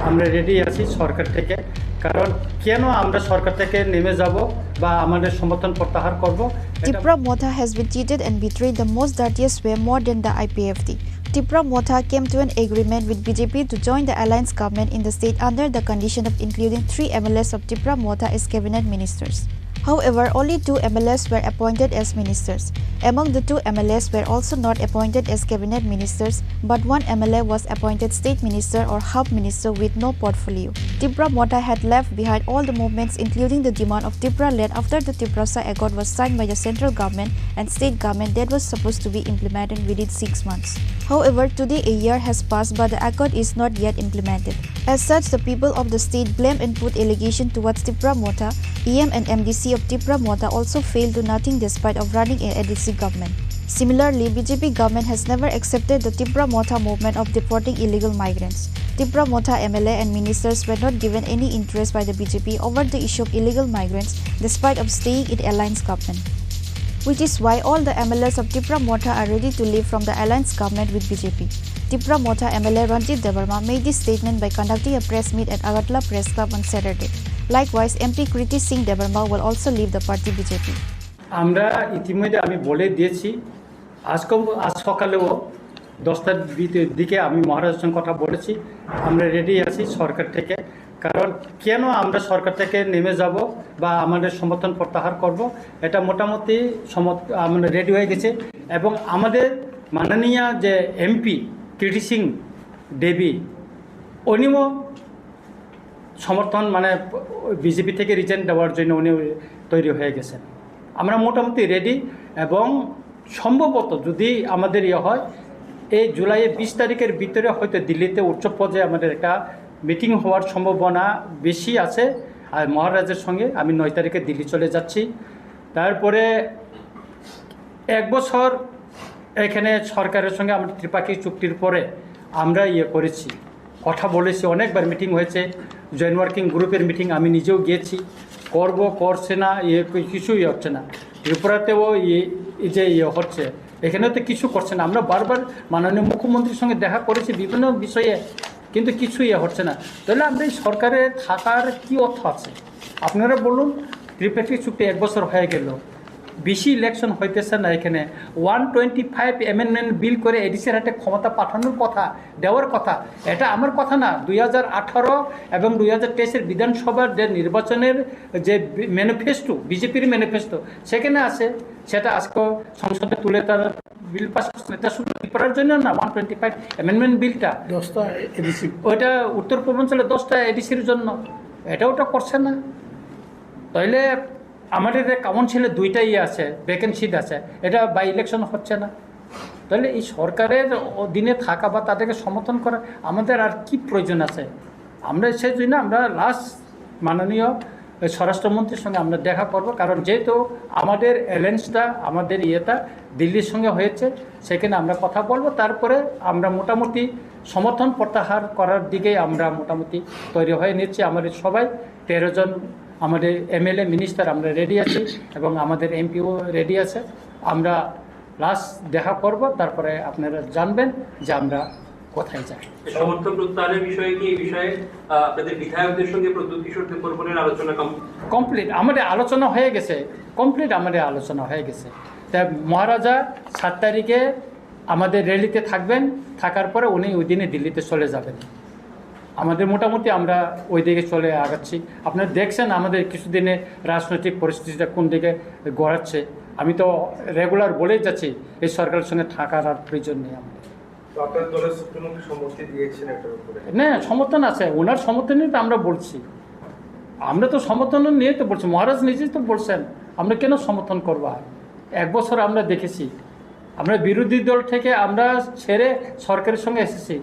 আমরা রেডি আছি সরকার থেকে, কারণ কেন আমরা সরকার থেকে নেমে যাব বা আমাদের সমর্থন প্রত্যাহার করব, এটা Tipra Motha has been cheated and betrayed the most dirtiest way more than the I P F T. Tipra Motha came to an agreement with B J P to join the alliance government in the state under the condition of including three M L As of Tipra Motha as cabinet ministers. However, only two M L As were appointed as ministers. Among the two M L As were also not appointed as cabinet ministers, but one M L A was appointed state minister or half minister with no portfolio. Tipra Motha had left behind all the movements, including the demand of Tipra land after the Tiprasa Accord was signed by the central government and state government that was supposed to be implemented within six months. However, today a year has passed, but the accord is not yet implemented. As such, the people of the state blame and put allegation towards Tipra Motha. E M and M D C of Tipra Motha also failed to nothing despite of running an A D C government. Similarly, B J P government has never accepted the Tipra Motha movement of deporting illegal migrants. Tipra Motha M L A and ministers were not given any interest by the B J P over the issue of illegal migrants despite of staying in alliance government, which is why all the M L As of Tipra Motha are ready to leave from the alliance government with B J P. Tipra Motha M L A Ranjit Debbarma made this statement by conducting a press meet at Agartala Press Club on Saturday. Likewise, M P Kriti Singh Debbarma will also leave the party B J P. আমরা ইতিমধ্যে আমি বলে দিয়েছি, আজকে, আজ সকালেও দশটার দিকে আমি মহারাজের সঙ্গে কথা বলেছি। আমরা রেডি আছি সরকার থেকে, কারণ কেন আমরা সরকার থেকে নেমে যাব বা আমাদের সমর্থন প্রত্যাহার করব, এটা মোটামুটি সমর্থ-, আমরা রেডি হয়ে গেছে। এবং আমাদের মাননীয় যে এমপি কৃতি সিং দেবী, উনিও সমর্থন, মানে, বিজেপি থেকে রিজাইন দেওয়ার জন্য উনি তৈরি হয়ে গেছেন। আমরা মোটামুটি রেডি এবং সম্ভবত যদি আমাদের ইয়ে হয়, এই জুলাইয়ের বিশ তারিখের ভিতরে হয়তো দিল্লিতে উচ্চ পর্যায়ে আমাদের একটা মিটিং হওয়ার সম্ভাবনা বেশি আছে। আর মহারাজের সঙ্গে আমি নয় তারিখে দিল্লি চলে যাচ্ছি। তারপরে এক বছর এখানে সরকারের সঙ্গে আমরা ত্রিপাক্ষিক চুক্তির পরে আমরা ইয়ে করেছি, কথা বলেছি, অনেকবার মিটিং হয়েছে, জয়েন্ট ওয়ার্কিং গ্রুপের মিটিং আমি নিজেও গিয়েছি, করব, করছে না, ইয়ে কিছুই হচ্ছে না। ত্রিপুরাতেও ইয়ে, এই যে ইয়ে হচ্ছে, এখানে তো কিছু করছে না। আমরা বারবার মাননীয় মুখ্যমন্ত্রীর সঙ্গে দেখা করেছি বিভিন্ন বিষয়ে, কিন্তু কিছু ইয়ে হচ্ছে না। তাহলে আমরা এই সরকারে থাকার কি অর্থ আছে? আপনারা বলুন, ত্রিপাক্ষিক চুক্তি এক বছর হয়ে গেল, বেশি ইলেকশন হইতেছে না এখানে। One twenty five amendment bill করে এডিসির হাতে ক্ষমতা পাঠানোর কথা, দেওয়ার কথা। এটা আমার কথা না, দুই হাজার আঠারো এবং দুই হাজার তেইশের বিধানসভার যে নির্বাচনের যে ম্যানিফেস্টো, বিজেপির ম্যানিফেস্টো, সেখানে আছে। সেটা আজকে সংসদে তুলে তারা বিল পাস করছে। এটা শুধু ত্রিপুরার জন্য না, ওয়ান টোয়েন্টি ফাইভ অ্যামেন্ডমেন্ট বিলটা দশটা এডিসি। ওইটা উত্তর পূর্বাঞ্চলে দশটা এডিসির জন্য। এটা ওটা করছে না। তাইলে আমাদের যে কাউন্সিলে দুইটা ইয়ে আছে, ভ্যাকেন্সি আছে, এটা বাই ইলেকশন হচ্ছে না। তাহলে এই সরকারের অধীনে থাকা বা তাদেরকে সমর্থন করা আমাদের আর কি প্রয়োজন আছে? আমরা সেই জন্য আমরা লাস্ট মাননীয় স্বরাষ্ট্রমন্ত্রীর সঙ্গে আমরা দেখা করব, কারণ যেহেতু আমাদের অ্যালায়েন্সটা, আমাদের ইয়েটা দিল্লির সঙ্গে হয়েছে, সেখানে আমরা কথা বলবো। তারপরে আমরা মোটামুটি সমর্থন প্রত্যাহার করার দিকে আমরা মোটামুটি তৈরি হয়ে নিচ্ছি। আমাদের সবাই তেরো জন, আমাদের এমএলএ, মিনিস্টার আমরা রেডি আছি এবং আমাদের এমপিও রেডি আছে। আমরা লাস্ট দেখা করব, তারপরে আপনারা জানবেন যে আমরা কোথায় যাই। সমর্থন প্রত্যাহারের বিষয়ে কি, এই বিষয়ে, আহ, আপনাদের বিধায়কদের সঙ্গে প্রদ্যুৎ কিশোর দেববর্মনের আলোচনা কম? কমপ্লিট, আমাদের আলোচনা হয়ে গেছে, কমপ্লিট আমাদের আলোচনা হয়ে গেছে। তা মহারাজা সাত তারিখে আমাদের র্যালিতে থাকবেন, থাকার পরে উনি ওই দিনে দিল্লিতে চলে যাবেন। আমাদের মোটামুটি আমরা ওই দিকে চলে আগাচ্ছি। আপনারা দেখছেন আমাদের কিছুদিনে রাজনৈতিক পরিস্থিতিটা কোন দিকে গড়াচ্ছে। আমি তো রেগুলার বলেই যাচ্ছি, এই সরকারের সঙ্গে থাকার আর প্রয়োজন নেই আমাদের। তো আপনার দলের সুপ্রিমোকে সম্মতি দিয়েছেন এটার উপরে? না, সমর্থন আছে, ওনার সমর্থনই তো আমরা বলছি। আমরা তো সমর্থন নিয়েই তো বলছি, মহারাজ নিজেই তো বলছেন, আমরা কেন সমর্থন করবো? আর এক বছর আমরা দেখেছি, আমরা বিরোধী দল থেকে আমরা ছেড়ে সরকারের সঙ্গে এসেছি।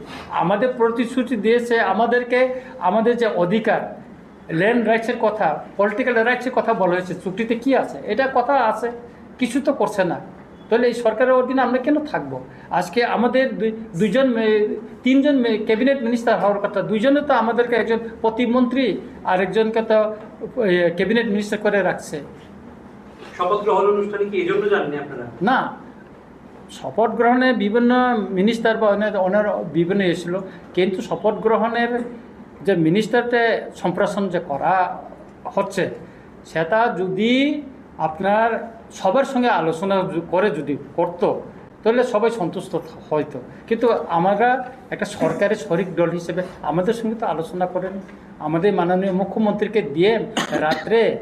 আমাদের প্রতিশ্রুতি দিয়েছে, আমাদেরকে আমাদের যে অধিকার, ল্যান্ড রাইটসের কথা, পলিটিক্যাল রাইটসের কথা বলা হয়েছে, চুক্তিতে কি আছে? এটা কথা আছে, কিছু তো করছে না। তাহলে এই সরকারের অধীনে আমরা কেন থাকবো? আজকে আমাদের দুই-, দুইজন মে-, তিনজন মে-, ক্যাবিনেট মিনিস্টার হওয়ার কথা, দুইজনে তো আমাদেরকে, একজন প্রতিমন্ত্রী আর একজনকে তো, এ, ক্যাবিনেট মিনিস্টার করে রাখছে। শপথ গ্রহণ অনুষ্ঠানে কি এজন্য যাননি আপনারা? না, শপথ গ্রহণে বিভিন্ন মিনিস্টার বা অন্য, ওনার বিভিন্ন এসেছিল, কিন্তু শপথ গ্রহণের যে মিনিস্টারতে সম্প্রসারণ যে করা হচ্ছে, সেটা যদি আপনার সবার সঙ্গে আলোচনা যু-, করে যদি করতো, তাহলে সবাই সন্তুষ্ট থ- হয়তো। কিন্তু আমরা একটা সরকারের শরিক দল হিসেবে আমাদের সঙ্গে তো আলোচনা করেনি। আমাদের মাননীয় মুখ্যমন্ত্রীকে ডিএম রাত্রে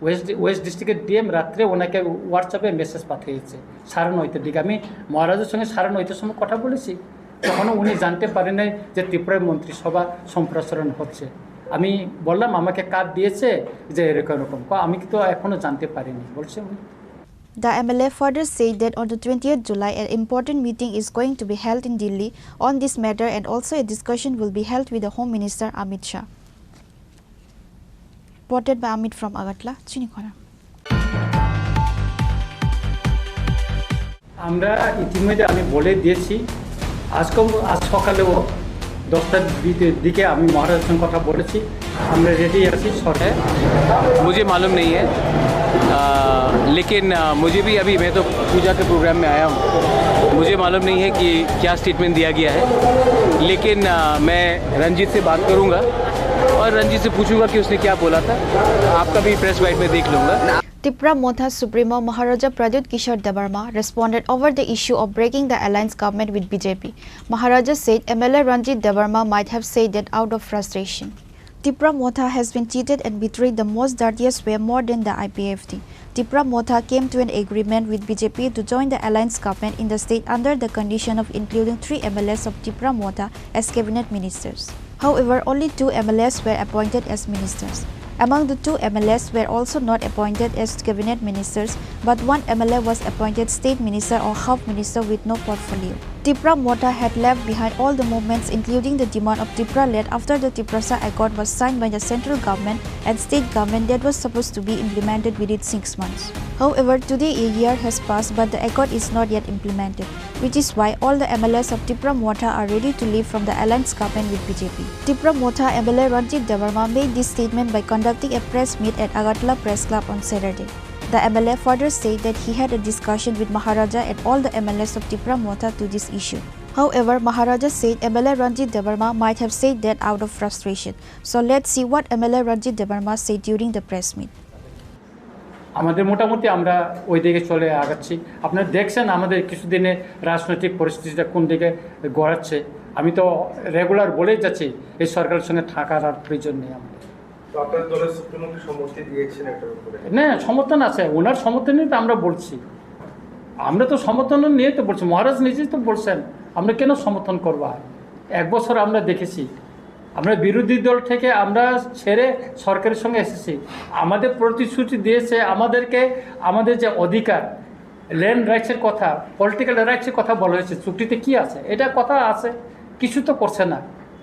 ওয়েস্ট ওয়েস্ট ডিস্ট্রিক্টের ডিএম রাত্রে ওনাকে হোয়াটসঅ্যাপে মেসেজ পাঠিয়েছে সাড়ে নয়টার দিকে। আমি মহারাজের সঙ্গে সাড়ে নয়টার সময় কথা বলেছি, তখনও উনি জানতে পারেন নাই যে ত্রিপুরায় মন্ত্রিসভা সম্প্রসারণ হচ্ছে। আমি বললাম, আমাকে কার্ড দিয়েছে যে এরকম এরকম। ক- আমি তো এখনও জানতে পারিনি, বলছে উনি। The M L A further said that on the twentieth July, an important meeting is going to be held in Delhi on this matter, and also a discussion will be held with the Home Minister Amit Shah. Reported by Amit from Agartala, Chinikhora. আমরা ইতিমধ্যে, আমি বলে দিয়েছি, আজকে, আজ সকালেও দশটার দিকে, দিকে আমি মহারাজের সঙ্গে কথা বলেছি। আমরা রেডি আছি, সরকার। मुझे मालूम नहीं है, आ, लेकिन आ, मुझे भी अभी, मैं तो पूजा के प्रोग्राम में आया हूँ, मुझे मालूम नहीं है कि क्या स्टेटमेंट दिया गया है, लेकिन आ, मैं रंजीत से बात करूँगा और रंजीत से पूछूंगा कि उसने क्या बोला था। आपका भी प्रेस बाइट में देख लूँगा। Tipra Motha Supremo Maharaja Pradyut Kishore Debbarma responded over the issue of breaking the alliance government with B J P. Maharaja said M L A Ranjit Debbarma might have said that out of frustration. Tipra Motha has been cheated and betrayed the most dirtiest way, more than the I P F T. Tipra Motha came to an agreement with B J P to join the alliance government in the state under the condition of including three M L As of Tipra Motha as cabinet ministers. However, only two M L As were appointed as ministers. Among the two M L As were also not appointed as cabinet ministers, but one M L A was appointed state minister or half minister with no portfolio. Tipra Motha had left behind all the movements, including the demand of Tipraland after the Tiprasa Accord was signed by the central government and state government that was supposed to be implemented within six months. However, today a year has passed, but the accord is not yet implemented, which is why all the M L As of Tipra Motha are ready to leave from the alliance government with B J P. Tipra Motha M L A Ranjit Debbarma made this statement by conducting a press meet at Agartala Press Club on Saturday. The M L A further said that he had a discussion with Maharaja and all the M L As of Tipra Motha to this issue. However, Maharaja said M L A Ranjit Debbarma might have said that out of frustration. So let's see what M L A Ranjit Debbarma said during the press meet. আমাদের মোটামুটি আমরা ওই দিকে চলে আগাচ্ছি। আপনারা দেখছেন আমাদের কিছুদিনে রাজনৈতিক পরিস্থিতিটা কোন দিকে গড়াচ্ছে। আমি তো রেগুলার বলেই যাচ্ছি, এই সরকারের সঙ্গে থাকার আর প্রয়োজন নেই আমাদের। তো আপনার দলের সুপ্রিমোকে সম্মতি দিয়েছেন এটার উপরে? না, সমর্থন আছে, ওনার সমর্থনই তো আমরা বলছি। আমরা তো সমর্থন নিয়ে তো বলছি, মহারাজ নিজেই তো বলছেন, আমরা কেন সমর্থন করবো? আর এক বছর আমরা দেখেছি, আমরা বিরোধী দল থেকে আমরা ছেড়ে সরকারের সঙ্গে এসেছি। আমাদের প্রতিশ্রুতি দিয়েছে, আমাদেরকে আমাদের যে অধিকার, ল্যান্ড রাইটসের কথা, পলিটিক্যাল রাইটসের কথা বলা হয়েছে, চুক্তিতে কি আছে? এটা কথা আছে, কিছু তো করছে না।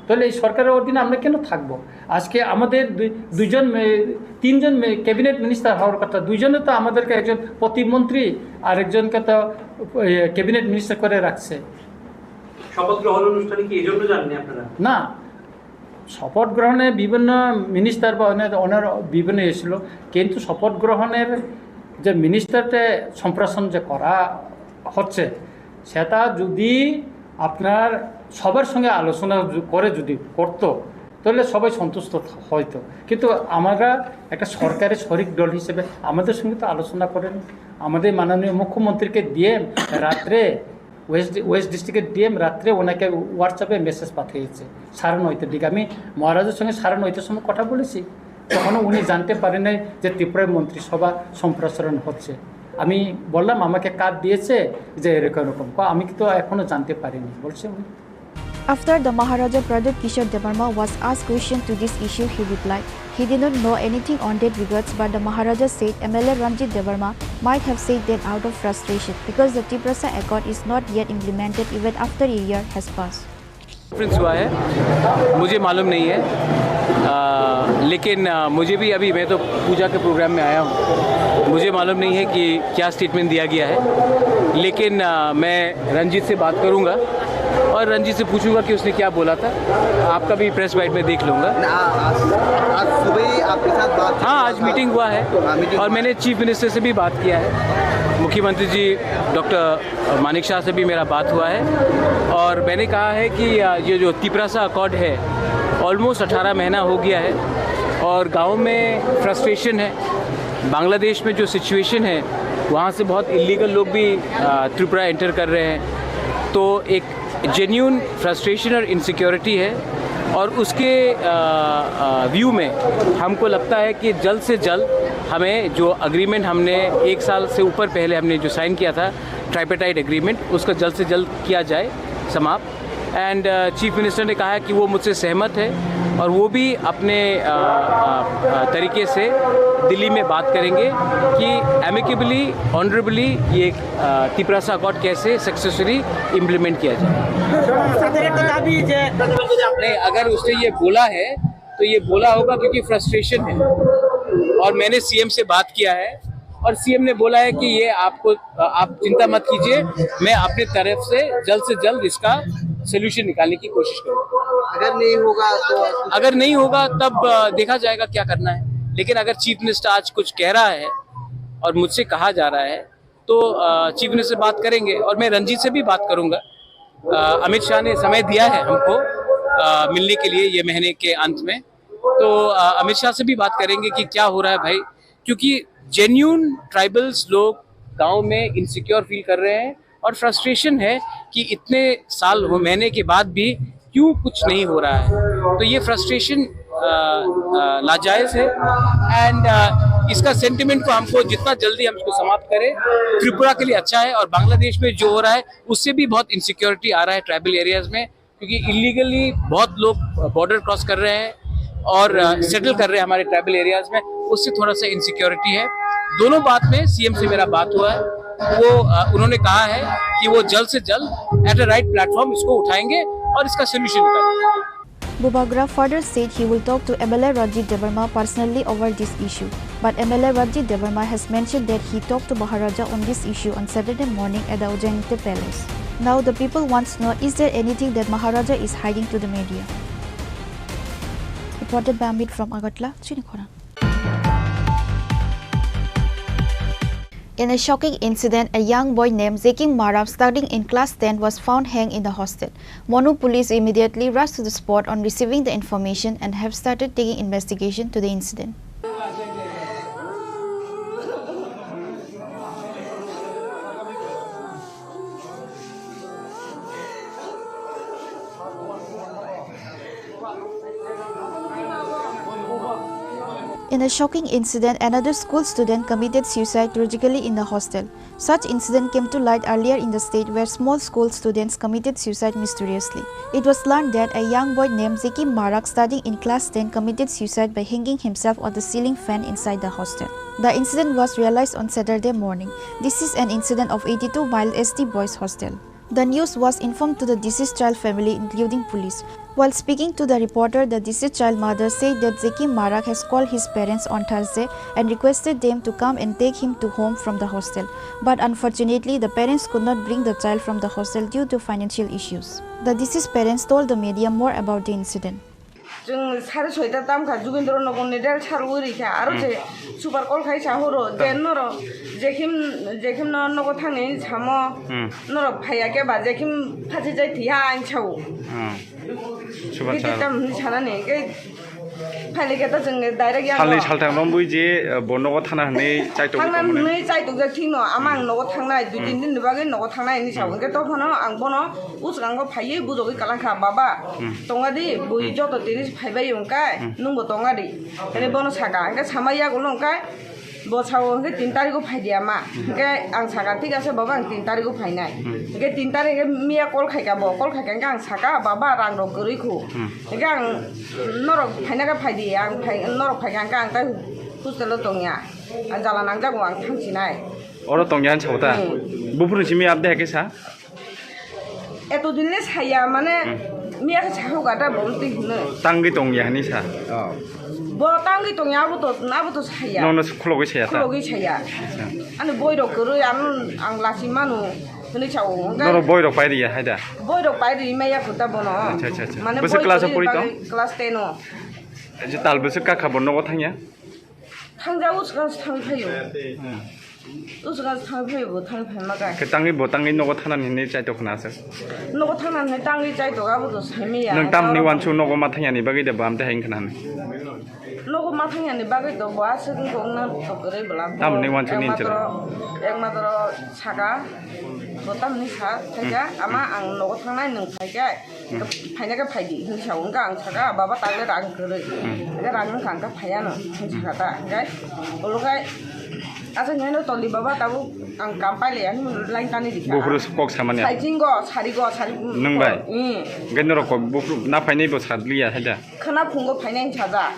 তাহলে এই সরকারের অধীনে আমরা কেন থাকবো? আজকে আমাদের দুই- দুইজন মে- তিনজন মে- ক্যাবিনেট মিনিস্টার হওয়ার কথা, দুইজনে তো আমাদেরকে, একজন প্রতিমন্ত্রী আর একজনকে তো এ, ক্যাবিনেট মিনিস্টার করে রাখছে। শপথ গ্রহণ অনুষ্ঠানে কি এই জন্য যাননি আপনারা? না, শপথ গ্রহণে বিভিন্ন মিনিস্টার বা অন্য- ওনার বিভিন্ন এসেছিল, কিন্তু শপথ গ্রহণের যে মিনিস্টারতে সম্প্রসারণ যে করা হচ্ছে, সেটা যদি আপনার সবার সঙ্গে আলোচনা যু- করে যদি করতো, তাহলে সবাই সন্তুষ্ট থ- হয়তো। কিন্তু আমরা একটা সরকারের শরিক দল হিসেবে আমাদের সঙ্গে তো আলোচনা করেনি। আমাদের মাননীয় মুখ্যমন্ত্রীকে ডিএম রাত্রে, ওয়েস্ট ওয়েস্ট ডিস্ট্রিক্টের ডিএম রাত্রে ওনাকে হোয়াটসঅ্যাপে মেসেজ পাঠিয়েছে সাড়ে নয়টার দিকে। আমি মহারাজের সঙ্গে সাড়ে নয়টার সময় কথা বলেছি, তখনও উনি জানতে পারেন নাই যে ত্রিপুরায় মন্ত্রিসভা সম্প্রসারণ হচ্ছে। আমি বললাম, আমাকে কার্ড দিয়েছে যে এরকম এরকম। ক- আমি তো এখনও জানতে পারিনি, বলছে উনি। After the Maharaja Pradyut Kishore Debbarma was asked question to this issue, he replied, he did not know anything on that regards, but the Maharaja said M L A Ranjit Debbarma might have said that out of frustration because the Tiprasa Accord is not yet implemented even after a year has passed. Conference हुआ है, मुझे मालूम नहीं है। आ, लेकिन आ, मुझे भी अभी, मैं तो पूजा के प्रोग्राम में आया हूँ, मुझे मालूम नहीं है कि क्या स्टेटमेंट दिया गया है। लेकिन आ, मैं रंजीत से बात करूँगा और रंजीत से पूछूंगा कि उसने क्या बोला था। आपका भी प्रेस बाइट में देख लूँगा। ना, आज, आज सुबह ही आपके साथ बात हाँ, आज मीटिंग हुआ है। हाँ, मीटिंग और हुआ मैंने है। चीफ मिनिस्टर से भी बात किया है, मुख्यमंत्री जी डॉक्टर मानिक शाह से भी मेरा बात हुआ है और मैंने कहा है कि आ, ये जो तिपरासा अकॉर्ड है, ऑलमोस्ट अठारह महीना हो गया है और गाँव में फ्रस्ट्रेशन है। बांग्लादेश में जो सिचुएशन है, वहाँ से बहुत इलीगल लोग भी, अ, त्रिपुरा एंटर कर रहे हैं। तो एक जेन्युइन फ्रस्ट्रेशन और इनसिक्योरिटी है, और उसके, अ, अ, व्यू में हमको लगता है कि जल्द से जल्द हमें जो एग्रीमेंट हमने एक साल से ऊपर पहले हमने जो साइन किया था, ट्राइपेटाइट एग्रीमेंट, उसका जल्द से जल्द किया जाए समाप्त। एंड चीफ मिनिस्टर ने कहा है कि वो मुझसे सहमत है, और वो भी अपने, अ, अ, अ, तरीके से दिल्ली में बात करेंगे कि एमिकेबली, ऑनरेबली ये, अ, तिपरासा अकॉर्ड कैसे सक्सेसफुली इम्प्लीमेंट किया जाए। नहीं, अगर उसने ये बोला है तो ये बोला होगा क्योंकि फ्रस्ट्रेशन है, और मैंने सीएम से बात किया है, और सीएम ने बोला है कि ये आपको, आप चिंता मत कीजिए, मैं अपने तरफ से जल्द से जल्द इसका सोल्यूशन निकालने की कोशिश करूँगा। अगर नहीं होगा तो अगर नहीं होगा तब, अ, देखा जाएगा क्या करना है। लेकिन अगर चीफ मिनिस्टर आज कुछ कह रहा है और मुझसे कहा जा रहा है, तो, अ, चीफ मिनिस्टर से बात करेंगे, और मैं रंजीत से भी बात करूँगा। अ, अमित शाह ने समय दिया है हमको, अ, मिलने के लिए ये महीने के अंत में। तो, अ, अमित शाह से भी बात करेंगे कि क्या हो रहा है भाई, क्योंकि जेन्युइन ट्राइबल्स लोग गांव में इनसिक्योर फील कर रहे हैं और फ्रस्ट्रेशन है कि इतने साल हो, महीने के बाद भी क्यों कुछ नहीं हो रहा है। तो ये फ्रस्ट्रेशन, अ, अ, लाजायज है, एंड, अ, इसका सेंटिमेंट को हमको जितना जल्दी हम इसको समाप्त करें, त्रिपुरा के लिए अच्छा है। और बांग्लादेश में जो हो रहा है, उससे भी बहुत इनसिक्योरिटी आ रहा है ट्राइबल एरियाज में, क्योंकि इलीगली बहुत लोग बॉर्डर क्रॉस कर रहे हैं और, अ, सेटल कर रहे हैं हमारे ट्राइबल एरियाज में, उससे थोड़ा सा इनसिक्योरिटी है। दोनों बात में सीएम से मेरा बात हुआ है, वो, अ, उन्होंने कहा है कि वो जल्द से जल्द एट अ राइट प्लेटफॉर्म इसको उठाएंगे और इसका सोल्यूशन निकालेंगे। Bubagra further said he will talk to M L A Ranjit Debbarma personally over this issue, but M L A Ranjit Debbarma has mentioned that he talked to Maharaja on this issue on Saturday morning at the Ujjainati Palace. Now the people wants to know, is there anything that Maharaja is hiding to the media? Reported by Amit from Agartala, Chini Khorang. In a shocking incident, a young boy named Zekim Marak, studying in class ten, was found hanged in the hostel. Manu police immediately rushed to the spot on receiving the information and have started taking investigation to the incident. In a shocking incident, another school student committed suicide tragically in the hostel. Such incident came to light earlier in the state, where small school students committed suicide mysteriously. It was learned that a young boy named Zeki Marak, studying in class ten, committed suicide by hanging himself on the ceiling fan inside the hostel. The incident was realized on Saturday morning. This is an incident of eighty-two Mile S T Boys Hostel. The news was informed to the deceased child family, including police. While speaking to the reporter, the deceased child mother said that Zeki Marak has called his parents on Thursday and requested them to come and take him to home from the hostel. But unfortunately, the parents could not bring the child from the hostel due to financial issues. The deceased parents told the media more about the incident. Chwng sare soita tam kha, Jugindro nogo ni del sar uri kha, aro je super call khai sa horo, je noro, jekhim, jekhim no nogo thangni samo, noro phaiya khe ba, jekhim phachi jai thiya ang sao. Super. Bidi tam hwnwi sanani, khe phaili khe to chwng direct yang salni salthang rombui je, eh, bo nogo thana hwnwi chaitok thangna hwnwi chaitok jak thik no, ama ang nogo thangnai, dui tin din ni bagwi nogo thangnai hwnwi sao. Hwnkhe to phano ang bono uskango phaiwi bujogwi kalang kha, "Baba, tonga di, bui joto tini phaibai wngkha, nwngbo tonga di." Hwnwi bono saka, hwnkhe sama yagulo wngkha, bo sao hwnkhe tin tarigo phai di ama. Hwnkhe ang saka, "Thik ase baba, ang tin tarigo phainai." Hwnkhe tin tarik hwnkhe miya call khaika bo, call khaika hwnkhe ang saka, "Baba, rang rok kwrwi khu." Hwnkhe ang, "Norok phaina khe phai di, ang phai, norok phaika hwnkhe ang tai hostel o tongya. Ang jala nangjago, ang thangsinai." Oro tongya hinwi sao ta? Buphuru simi abde hai khe sa? Eto din le saya, mane, miya khe sahu gata bol ti hino. Tangwi tongya hinwi sa? Oh. Bo tangwi tongya, abo to, abo to saya. Nono khulogwi saya ta? Khulogwi saya. Ani boy rok kwrwi, ang, ang lasi manu hinwi sao. Norok boy rok pai riya hai da? Boy rok pai ri maya khuta bono. Acha, acha, acha. Mane bwswk boy class o kwrwi pori tong? Class ten o. Je tal bwswk kakha bo nogo thangya? Thangjago, swkang se thangwi phaio. Usga thang phai bo thang phai ma kai. Khe tangwi bo tangwi nogo thanani hinwi chaitok khna aswk. Nogo thanani tangwi chaitok abo to saimiya. Nwng tamni wansu nogo ma thangyani bagwi de bam te hain khna. Nogo ma thangyani bagwi to bo aswk wngkha wngna to kwrwi bwla. Tamni wansu ni Ekmatro, ekmatro saka. Bo tamni sa thaika ama ang nogo thangnai nwng phaikhe. Phaina khe phaidi hinwi sa wngkha ang saka baba tangwi rang kwrwi. Hwnkhe rang wngkha ang khe phaiya no hinwi saka ta hwnkhe. Olo khe aswk hinwi no tongdi baba tabuk ang kam pailaiya hinwi line tani rikha. Buphuru kok samani. Saiching go sari go sari. Nwng bai? Hwnkhe norok kok buphuru na phainai bo sadliya hai da? Khwna phungo phainai hinwi sajak.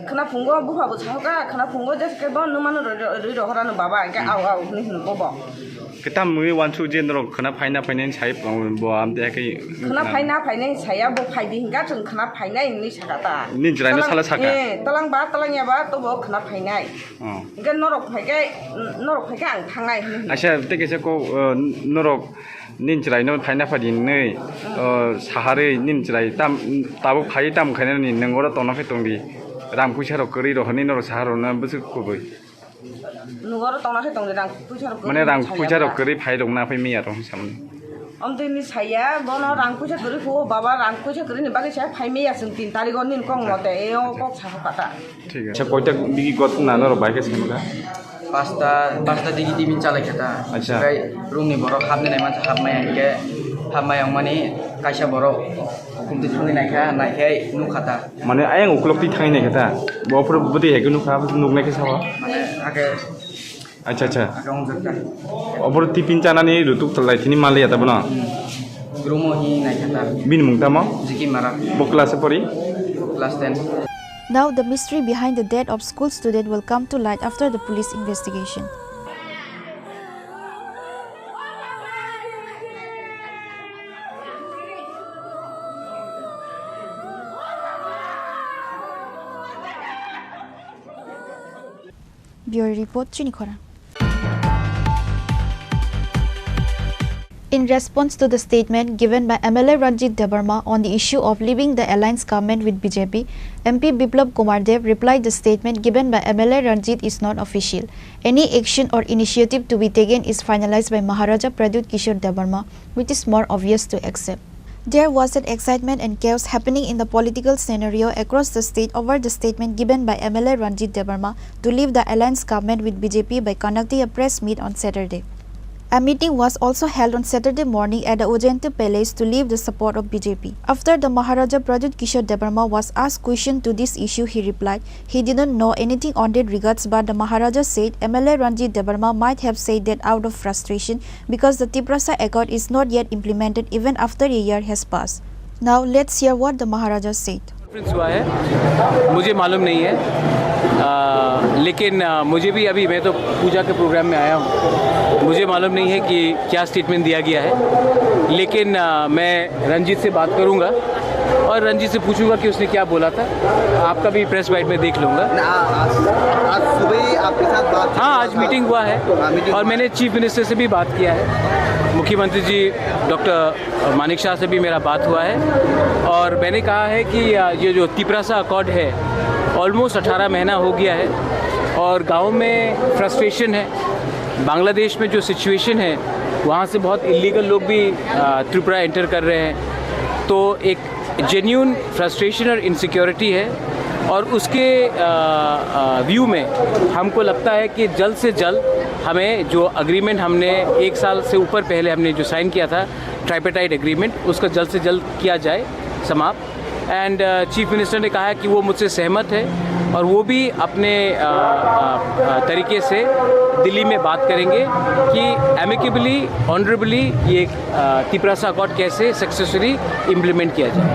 Khwna phungo bupha bo sahoka khwna phungo jesa khe bo nwmano rwi rohorano baba hwnkhe au au hinwi hino bobo. Khe tamwi wansu je norok khwna phaina phainai sai bo am te khe. Khwna phaina phainai saya bo phaidi hinka chwng khwna phainai hinwi saka ta. Ni jwraino sala saka? Eh, talang ba talang ya ba to bo khwna phainai. Oh. Hinka norok phaikhe norok phaikhe ang thangnai hinwi. Acha te kesa ko norok ni jwraino phaina phaidi hinwi saharwi ni jwrai tam tabuk phai tam khainani nwng oro tongna khe tongdi. Rang puisa rok kwrwi rohorni norok saharokno bwswk kubui. Nugoro tongna khe tongdi rang puisa rok. Mane rang puisa rok kwrwi phai rok na phai miya rok samni. Omtwi ni saya bono rang puisa kwrwi phuo baba rang puisa kwrwi ni bagwi saya phai miya chwng tin tarikh o nini kok mote e o kok sa kata. Thik ase. Koita bigi got na norok bai khe sengkha? Pasta, pasta digi tibin chalai kata. Acha. Kai room ni borok hapni nai mansa hapmaya hingke hapmaya wngmani kaisa borok hukum twi thangwi naikha naikhe nukha ta. Mane ayang ukulok twi thangwi naikha ta. Bo phuru bwtwi hai khe nukha, nuknai khe sao. Mane ake Acha, acha. Ake wngjak ta. Obo tipin chanani rutuk lai thini maliya ta bono. Groom o hi naikha ta. Bini mung tamo? Jiki Mara. Bo class e pori? Class ten. Now, the mystery behind the death of school student will come to light after the police investigation. Bureau Report, Chini Khorang. In response to the statement given by M L A Ranjit Debbarma on the issue of leaving the alliance government with B J P, M P Biplab Kumar Deb replied the statement given by M L A Ranjit is not official. Any action or initiative to be taken is finalized by Maharaja Pradyut Kishore Debbarma, which is more obvious to accept. There was an excitement and chaos happening in the political scenario across the state over the statement given by M L A Ranjit Debbarma to leave the alliance government with B J P by conducting a press meet on Saturday. A meeting was also held on Saturday morning at the Ujjayanta Palace to leave the support of B J P. After the Maharaja Pradyut Kishore Debbarma was asked question to this issue, he replied he didn't know anything on that regards, but the Maharaja said M L A Ranjit Debbarma might have said that out of frustration because the Tiprasa Accord is not yet implemented even after a year has passed. Now let's hear what the Maharaja said. Conference हुआ है, मुझे मालूम नहीं है। आ, लेकिन आ, मुझे भी अभी, मैं तो पूजा के प्रोग्राम में आया हूँ, मुझे मालूम नहीं है कि क्या स्टेटमेंट दिया गया है। लेकिन आ, मैं रंजीत से बात करूँगा और रंजीत से पूछूंगा कि उसने क्या बोला था। आपका भी प्रेस बाइट में देख लूँगा। ना, आज, आज सुबह ही आपके साथ बात हाँ, आज मीटिंग हुआ है। हाँ, मीटिंग और हुआ मैंने है। चीफ मिनिस्टर से भी बात किया है, मुख्यमंत्री जी डॉक्टर मानिक शाह से भी मेरा बात हुआ है और मैंने कहा है कि आ, ये जो तिपरासा अकॉर्ड है, ऑलमोस्ट अठारह महीना हो गया है और गाँव में फ्रस्ट्रेशन है। बांग्लादेश में जो सिचुएशन है, वहाँ से बहुत इलीगल लोग भी आ, त्रिपुरा एंटर कर रहे हैं, तो एक जेन्यून फ्रस्ट्रेशन और इनसिक्योरिटी है और उसके आ, आ, व्यू में हमको लगता है कि जल्द से जल्द हमें जो एग्रीमेंट हमने एक साल से ऊपर पहले हमने जो साइन किया था, ट्राइपेटाइट एग्रीमेंट, उसको जल्द से जल्द किया जाए समाप्त। एंड चीफ मिनिस्टर ने कहा है कि वो मुझसे सहमत है और वो भी अपने आ, आ, आ, तरीके से दिल्ली में बात करेंगे कि एमिकेबली, ऑनरेबली ये आ, तिपरासा अकॉर्ड कैसे सक्सेसफुली इम्प्लीमेंट किया जाए।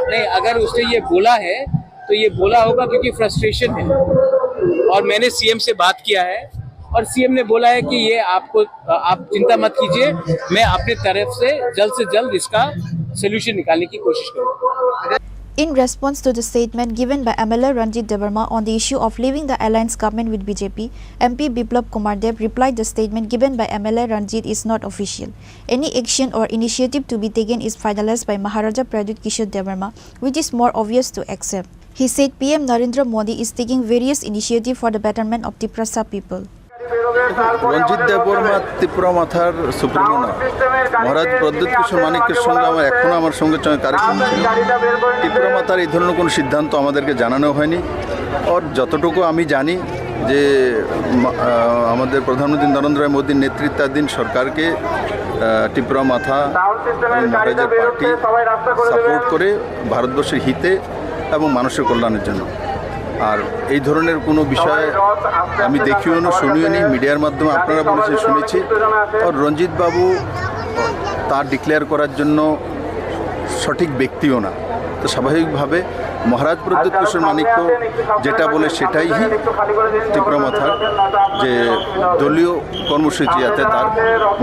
नहीं, अगर उसने ये बोला है तो ये बोला होगा क्योंकि फ्रस्ट्रेशन है और मैंने सीएम से बात किया है और सीएम ने बोला है कि ये आपको, आप चिंता मत कीजिए, मैं अपने तरफ से जल्द से जल्द इसका सोल्यूशन निकालने की कोशिश करूँगा। In response to the statement given by M L A Ranjit Debbarma on the issue of leaving the alliance government with B J P, M P Biplab Kumar Deb replied the statement given by M L A Ranjit is not official. Any action or initiative to be taken is finalized by Maharaja Pradyut Kishore Debbarma, which is more obvious to accept. He said P M Narendra Modi is taking various initiatives for the betterment of Tiprasa people. রঞ্জিত দেববর্মা ত্রিপুরা মথার সুপ্রিমো না। মহারাজ প্রদ্যুৎ কিশোর মাণিক্যের সঙ্গে আমার এখনো আমার সঙ্গে সঙ্গে কারেকশন ছিল। ত্রিপুরা মথার এই ধরনের কোনো সিদ্ধান্ত আমাদেরকে জানানো হয়নি। আর যতটুকু আমি জানি যে মা- আহ, আমাদের প্রধানমন্ত্রী নরেন্দ্র মোদীর নেতৃত্বাধীন সরকারকে আহ, ত্রিপুরা মথা এবং মহারাজের পার্টি সাপোর্ট করে ভারতবর্ষের হিতে এবং মানুষের কল্যাণের জন্য। আর এই ধরনের কোনো বিষয়ে আমি দেখিও না, শুনিও নি, মিডিয়ার মাধ্যমে আপনারা বলেছেন শুনেছি। আর রঞ্জিত বাবু তা ডিক্লেয়ার করার জন্য সঠিক ব্যক্তিও না। তো স্বাভাবিকভাবে মহারাজ প্রদ্যুৎ কিশোর মাণিক্য যেটা বলে সেটাই ত্রিপুরা মথার যে দলীয় কর্মসূচি আছে তার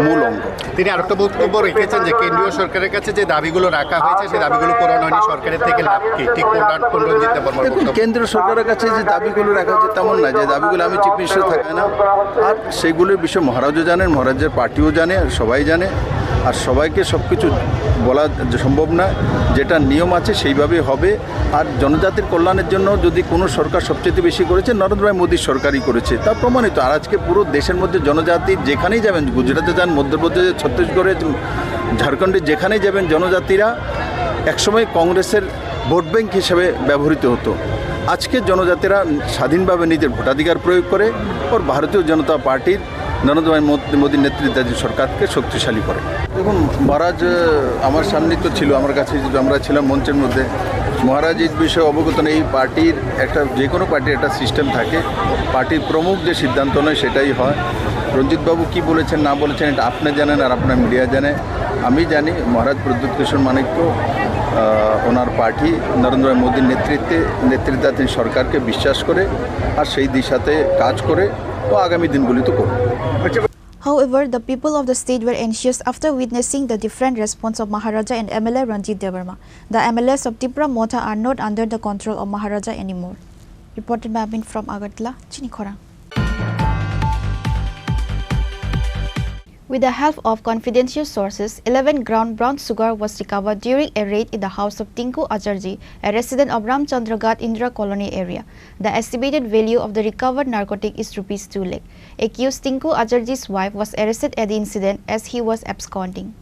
মূল অঙ্গ। তিনি আরেকটা বক্তব্য রেখেছেন যে কেন্দ্রীয় সরকারের কাছে যে দাবিগুলো রাখা হয়েছে সেই দাবিগুলো পূরণ হয়নি, সরকারের থেকে লাভ কি? ঠিক কোন কোন রঞ্জিত দেববর্মার দেখুন, বক্তব্য? কেন্দ্র সরকারের কাছে যে দাবিগুলো রাখা হয়েছে তেমন না, যে দাবিগুলো আমি চিফ মিনিস্টার থাকায় না। আর সেইগুলোর বিষয়ে মহারাজও জানেন, মহারাজের পার্টিও জানে, সবাই জানে। আর সবাইকে সব কিছু বলা যে সম্ভব না, যেটা নিয়ম আছে সেইভাবেই হবে। আর জনজাতির কল্যাণের জন্য যদি কোনো সরকার সবচেয়ে বেশি করেছে, নরেন্দ্র ভাই মোদীর সরকারই করেছে, তা প্রমাণিত। আর আজকে পুরো দেশের মধ্যে জনজাতি যেখানেই যাবেন, গুজরাটে যান, মধ্যপ্রদেশে, ছত্তিশগড়ে, ঝাড়খণ্ডে, যেখানেই যাবেন, জনজাতিরা একসময় কংগ্রেসের ভোট ব্যাংক হিসেবে ব্যবহৃত হতো। আজকে জনজাতিরা স্বাধীনভাবে নিজের ভোটাধিকার প্রয়োগ করে ওর ভারতীয় জনতা পার্টির নরেন্দ্র ভাই মোদ- মোদীর নেতৃত্বাধীন সরকারকে শক্তিশালী করে। দেখুন, মহারাজ আহ, আমার সামনেই তো ছিল, আমার কাছে যে আমরা ছিলাম মঞ্চের মধ্যে। মহারাজ এই বিষয়ে অবগত নেই। এই পার্টির একটা, যে কোনো পার্টির একটা সিস্টেম থাকে, পার্টির প্রমুখ যে সিদ্ধান্ত নেয় সেটাই হয়। রঞ্জিতবাবু কি বলেছেন না বলেছেন এটা আপনি জানেন আর আপনার মিডিয়া জানে। আমি জানি মহারাজ প্রদ্যুৎ কিশোর মাণিক্য আহ, ওনার পার্টি নরেন্দ্র মোদীর নেতৃত্বে নেতৃত্বাধীন সরকারকে বিশ্বাস করে আর সেই দিশাতে কাজ করে ও আগামী দিনগুলিতে করবে। However, the people of the state were anxious after witnessing the different response of Maharaja and M L A Ranjit Debbarma. The M L As of Tipra Motha are not under the control of Maharaja anymore. Reported by Amin from Agartala, Chini Khorang. With the help of confidential sources, eleven gram brown sugar was recovered during a raid in the house of Tinku Acharjee, a resident of Ramchandraghat Indira Colony area. The estimated value of the recovered narcotic is rupees two lakh. Accused Tinku Acharjee's wife was arrested at the incident as he was absconding.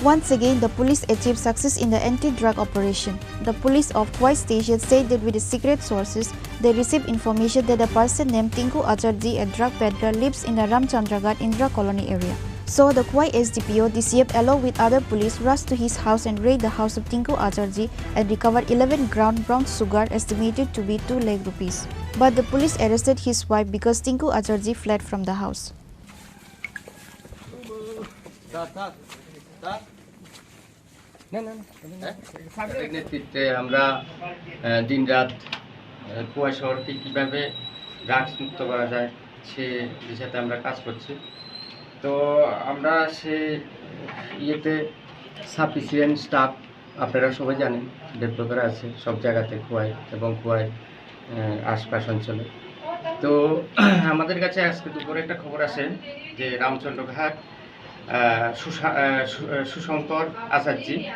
Once again, the police achieved success in the anti-drug operation. The police of Khowai station said that with the secret sources, they received information that a person named Tinku Acharjee, a drug peddler, lives in the Ramchandraghat Indira Colony area. So the Khowai S D P O, D C F along with other police rushed to his house and raided the house of Tinku Acharjee and recovered eleven gram brown sugar estimated to be two lakh rupees. But the police arrested his wife because Tinku Acharjee fled from the house. তাদের নেতৃত্বে আমরা আহ, দিনরাত আহ, খোয়াই শহরকে কীভাবে ড্রাগস মুক্ত করা যায় সে দিশাতে আমরা কাজ করছি। তো আমরা সে ইয়েতে সাফিসিয়েন্ট স্টাফ আপনারা সবাই জানেন, ডেভেলপার আছে সব জায়গাতে খোয়াই এবং খোয়াই আহ, আশপাশ অঞ্চলে। তো আমাদের কাছে আজকে দুপুরে একটা খবর আছে যে রামচন্দ্রঘাট আহ, সুশা- আহ, সু- আহ, সুশঙ্কর আচার্যি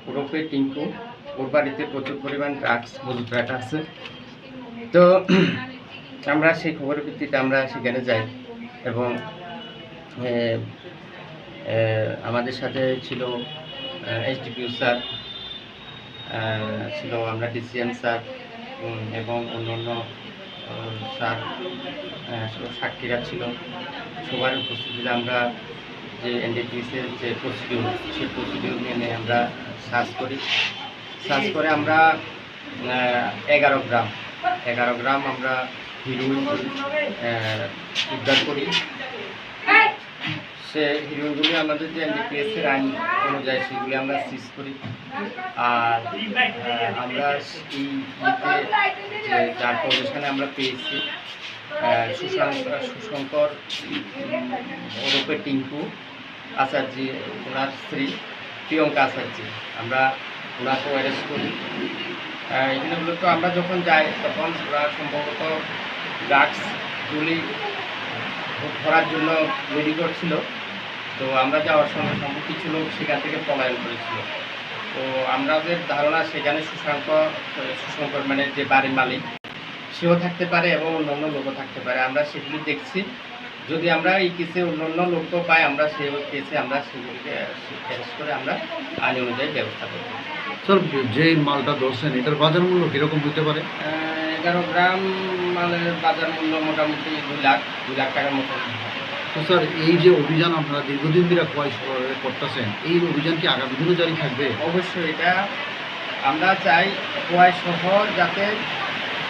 ওরফে টিঙ্কু, ওর বাড়িতে প্রচুর পরিমাণ ড্রাগস মজুত রাখা আছে। তো আমরা সেই খবরের ভিত্তিতে আমরা সেখানে যাই এবং এ, এ, আমাদের সাথে ছিল এসডিপিও স্যার, আহ, ছিল আমরা ডিসিএম স্যার উম, এবং অন্যান্য আহ, স্যার আহ, সব সাক্ষীরা ছিল। সবার উপস্থিতিতে আমরা যে এনডিপিএসের যে প্রসিডিউর, সেই প্রসিডিউর মেনে আমরা সার্চ করি। সার্চ করে আমরা আহ, এগারো গ্রাম, এগারো গ্রাম আমরা হিরোইন, আহ, উদ্ধার করি। সে হিরোইনগুলি আমাদের যে এনডিপিএস এর আইন অনুযায়ী সেগুলি আমরা সিজ করি। আর, আহ, আমরা এই ইয়েতে যে যার পজিশনে আমরা পেয়েছি, আহ, সুশাঙ্ক-, সুশঙ্কর, উম, ওরফে টিঙ্কু আচার্য, ওনার স্ত্রী প্রিয়ঙ্কা আচার্য, আমরা ওনাকে অ্যারেস্ট করি। আহ, এখানে মূলত আমরা যখন যাই, তখন ওরা সম্ভবত ড্রাগস গুলি ধরার জন্য রেডি করছিল। তো আমরা যাওয়ার সঙ্গে সঙ্গে কিছু লোক সেখান থেকে পলায়ন করেছিল। তো আমাদের ধারণা সেখানে সুশাঙ্ক, সুশঙ্কর মানে যে বাড়ির মালিক, সেও থাকতে পারে এবং অন্যান্য লোকও থাকতে পারে। আমরা সেগুলি দেখছি। যদি আমরা এই কেসে অন্যান্য লোকও পাই, আমরা সেই কেসে আমরা সেগুলিকে অ্যারেস্ট করে আমরা আইন অনুযায়ী ব্যবস্থা করব। স্যার, যে মালটা ধরছেন, এটার বাজার মূল্য কিরকম হতে পারে? আহ, এগারো গ্রাম মালের বাজার মূল্য মোটামুটি দুই লাখ, দুই লাখ টাকার মতো। তো স্যার, এই যে অভিযান আপনারা দীর্ঘদিন ধরে খোয়াই শহরে করতেছেন, এই অভিযান কি আগামী দিনও জারি থাকবে? অবশ্যই, এটা আমরা চাই খোয়াই শহর যাতে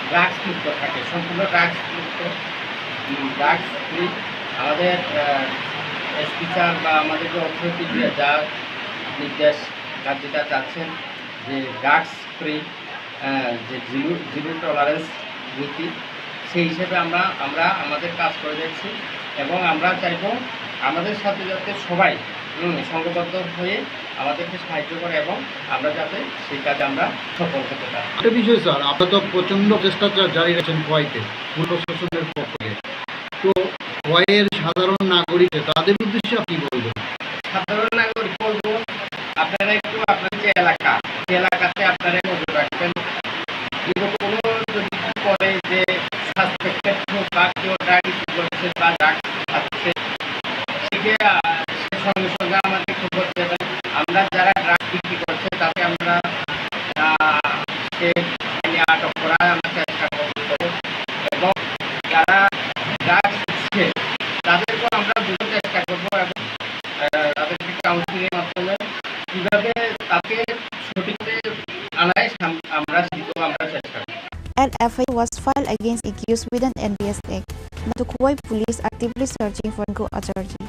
ড্রাগস মুক্ত থাকে, সম্পূর্ণ ড্রাগস মুক্ত, উম, ড্রাগস ফ্রি। আমাদের, আহ, এসপি স্যার বা আমাদের যে অথরিটি যা নির্দেশ, তার যেটা চাচ্ছেন যে ড্রাগস ফ্রি, আহ, যে জিরো, জিরো টলারেন্স নীতি, সেই হিসেবে আমরা, আমরা আমাদের কাজ করে যাচ্ছি এবং আমরা চাইবো আমাদের সাথে যাতে সবাই, হুম, সংঘবদ্ধ হয়ে আমাদেরকে সাহায্য করে এবং আমরা যাতে সেই কাজে আমরা সফল হতে পারি। একটা বিষয় স্যার, আপনারা তো প্রচণ্ড চেষ্টা চা-, জারি রাখছেন খোয়াইতে, পুলিশ প্রশাসনের পক্ষ থেকে। তো খোয়াইয়ের সাধারণ নাগরিক, তাদের উদ্দেশ্যে আপনি বলবেন? সাধারণ নাগরিক বলবো, আপনারা একটু আপনার যে এলাকা, যে এলাকাতে আপনারা নজর রাখবেন। কিন্তু কোনো যদি কি করে যে সাসপেক্টেড কেউ বা কেউ ড্রাগ বিক্রি করছে বা ড্রাগ খাচ্ছে, সেকে, আহ, সে সঙ্গে সঙ্গে আমাদের খবর দেবেন। আমরা যারা ড্রাগ বিক্রি করছে তাকে আমরা, আহ, সে আইনে আটক করার আমরা চেষ্টা করব এবং যারা ড্রাগ দিচ্ছে তাদেরকেও আমরা বুঝার চেষ্টা করব এবং, আহ, তাদেরকে কাউন্সিলিংয়ের মাধ্যমে কীভাবে তাকে সঠিক পথে আনায় সাম-, আমরা সেদিকেও আমরা চেষ্টা করব। An F I R was filed against accused with an N D P S Act. But the Khowai police actively searching for Gu Acharjee.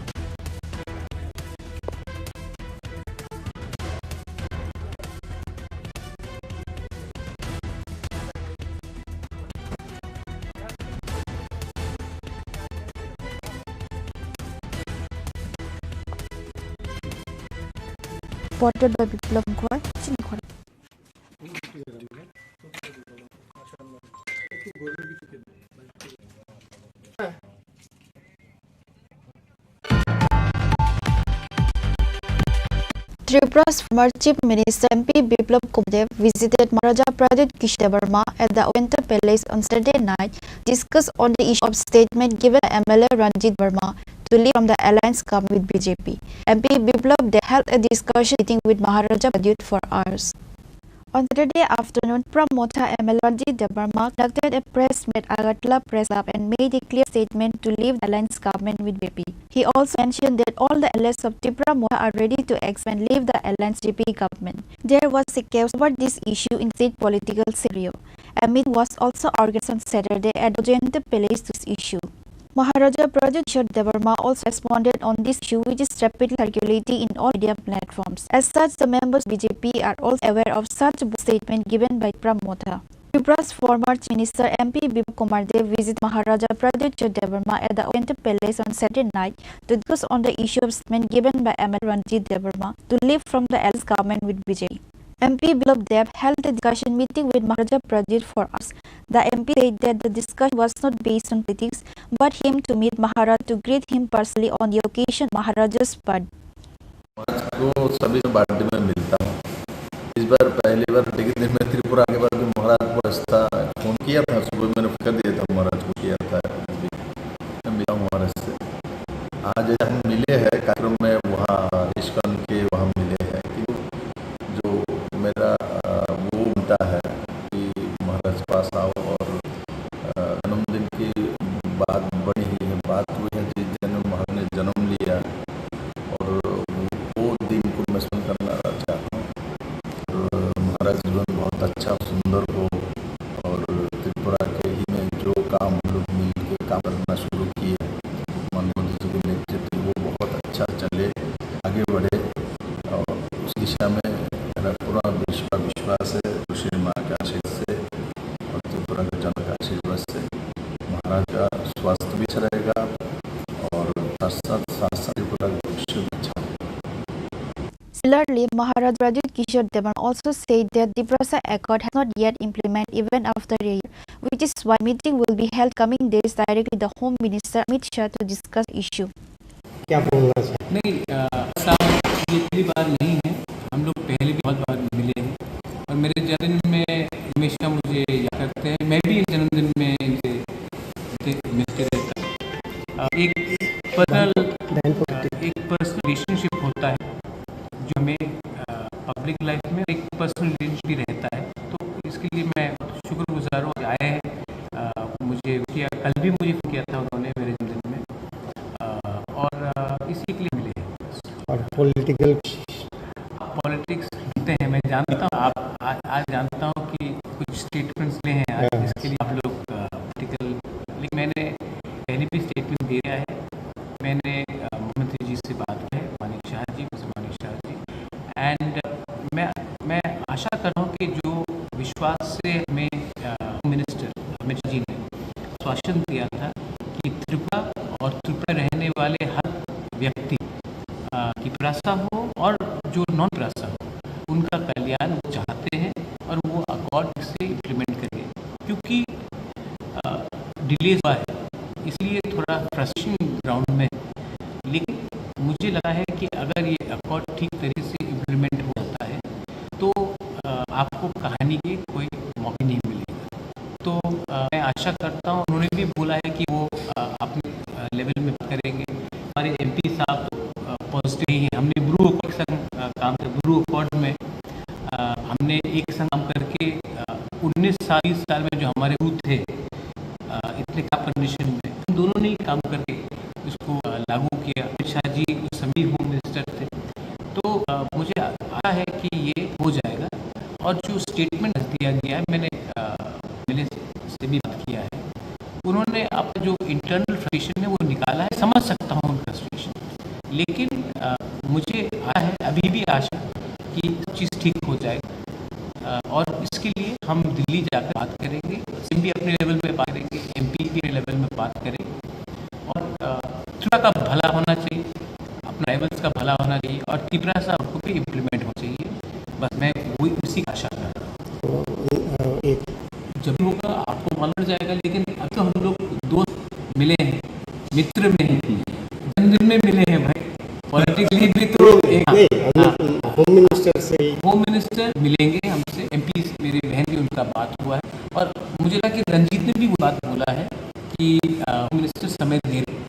Reported by Biplab Khowai, Chini Khowai. Tripura's former Chief Minister M P Biplab Kumar Deb visited Maharaja Pradyut Kishore Debbarma at the Oriental Palace on Saturday night, discussed on the issue of statement given by M L A Ranjit Debbarma to leave from the alliance government with B J P. M P Biplab Deb held a discussion meeting with Maharaja Pradyut for hours. On Saturday afternoon, Tipra Motha M L A Ranjit Debbarma conducted a press meet at Agartala Press Club and made a clear statement to leave the alliance government with B J P. He also mentioned that all the L As of Tipra Motha are ready to accept and leave the alliance B J P government. There was a chaos over this issue in state political scenario. A meeting was also organized on Saturday at Jayanti Palace to this issue. Maharaja Pradyut Kishore Debbarma also responded on this issue, which is rapidly circulating in all media platforms. As such, the members B J P are also aware of such bold statement given by Tipra Motha. Tripra's former Chief Minister M P Biplab Kumar Deb visited Maharaja Pradyut Kishore Debbarma at the Oriental Palace on Saturday night to discuss on the issue of statement given by M L A Ranjit Debbarma to leave from the alliance government with B J P. M P Biplab Deb held a discussion meeting with Maharaja Pradyut for hours. The M P said that the discussion was not based on politics, but him to meet Maharaj to greet him personally on the occasion of Maharaja's birth. महाराज को सभी से बर्थडे में मिलता हूँ। इस बार पहली बार, लेकिन मैं त्रिपुरा आने के बाद भी महाराज को रास्ता फोन किया था, सुबह मैंने फोन कर दिया था महाराज को, किया था। मैं मिला हूँ महाराज से। आज हम मिले हैं कार्यक्रम में, वहाँ इस्कॉन के वहाँ मिले हैं, कि जो मेरा, अ, वो उम्मीद है कि महाराज पास आओ और, अ, जन्मदिन की बात बनी हुई है, बात हुई है जिस दिन महाराज ने जन्म लिया, और वो दिन को मैं स्मरण करना चाहता हूँ। और महाराज जीवन बहुत अच्छा, सुंदर हो, अच्छा रहेगा और साथ साथ साथ साथ त्रिपुरा का भविष्य भी अच्छा होगा। Similarly, Maharaj Pradyut Kishore Dewan also said that Tiprasa Accord has not yet implemented even after a year, which is why meeting will be held coming days directly the Home Minister Amit Shah to discuss issue. क्या बोलना चाहते? नहीं, अ, ऐसा ये पहली बार नहीं है, हम लोग पहले भी बहुत बार मिले हैं और मेरे जन्मदिन में हमेशा मुझे याद करते हैं। मैं भी जन्मदिन में इनसे, इनसे मिलते रहता हूँ। अ, एक पर्सनल, अ, एक पर्सनल रिलेशनशिप होता है जो हमें, अ, पब्लिक लाइफ में एक पर्सनल रिलेशनशिप भी रहता है, तो इसके लिए मैं शुक्रगुजार हूँ। आज आए हैं, अ, मुझे किया, कल भी मुझे फ़ोन किया था उन्होंने मेरे जन्मदिन में। अ, और, अ, इसी के लिए मिले हैं। और पॉलिटिकल पॉलिटिक्स सुनते हैं, मैं जानता हूँ, आप, आज, आज जानता हूँ कि कुछ स्टेटमेंट्स ले हैं आज, हाँ। इसके लिए आप लोग, अ, पॉलिटिकल, लेकिन मैंने पहले भी स्टेटमेंट दे दिया है। मैंने, अ, मुख्यमंत्री जी से बात की है, मानिक शाह जी, मिस्टर मानिक शाह जी, एंड, अ, मैं, मैं आशा कर रहा हूँ कि जो विश्वास से हमें, अ, होम मिनिस्टर अमित शाह जी ने आश्वासन दिया था कि त्रिपुरा और त्रिपुरा रहने वाले हर व्यक्ति, अ, तिपरासा हो और जो नॉन तिपरासा हो, उनका कल्याण वो चाहते हैं और वो अकॉर्ड से इम्प्लीमेंट करेंगे, क्योंकि, अ, डिले हुआ है, इसलिए थोड़ा फ्रस्ट्रेशन ग्राउंड में है। लेकिन मुझे लगा है कि अगर ये अकॉर्ड ठीक तरीके से इम्प्लीमेंट हो जाता है, तो, अ, आपको कहानी के कोई मौके नहीं मिलेगा। तो, अ, मैं आशा करता हूँ, उन्होंने भी बोला है कि वो, अ, अपने, अ, लेवल में बात करेंगे। हमारे एमपी साहब, अ, पॉजिटिव ही हैं। हमने ब्रू अकॉर्ड के संग, अ, काम किया, ब्रू अकॉर्ड में, अ, हमने एक संग काम करके, अ, उन्नीस साल, बीस साल में जो हमारे ब्रू थे, अ, इतने खराब कंडीशन में, हम दोनों ने ही काम करके इसको, अ, लागू किया। अमित शाह जी उस समय होम मिनिस्टर थे, तो, अ, मुझे आशा है कि ये हो जाएगा। और जो स्टेटमेंट दिया गया है, मैंने, अ, एमएलए से भी बात किया है, उन्होंने अपना जो इंटरनल फ्रस्ट्रेशन है वो निकाला है, समझ सकता हूँ उनका फ्रस्ट्रेशन, लेकिन, अ, मुझे आशा है, अभी भी आशा कि सब चीज़ ठीक हो जाए। अ, और इसके लिए हम दिल्ली जाकर बात करेंगे, सीएम भी अपने लेवल पे बात करेंगे, एमपी भी अपने लेवल में बात करेंगे। और, अ, त्रिपुरा का भला होना चाहिए, अपना ट्राइबल्स का भला होना चाहिए और तिपरासा को भी इम्प्लीमेंट होना चाहिए। बस मैं वही, उसी का आशा कर रहा हूँ। तो, अ, एक जब भी होगा आपको मालूम पड़ जाएगा, लेकिन अब तो हम लोग दोस्त मिले हैं, मित्र में हैं, जन्मदिन में मिले हैं भाई, पॉलिटिकली भी तो एक नहीं, नहीं, हम हाँ। होम मिनिस्टर से ही होम मिनिस्टर मिलेंगे हमसे, एमपी मेरी बहन भी उनका बात हुआ है और मुझे लगा कि रंजीत ने भी वो बात बोला है कि, अ, होम मिनिस्टर समय दे रहे हैं।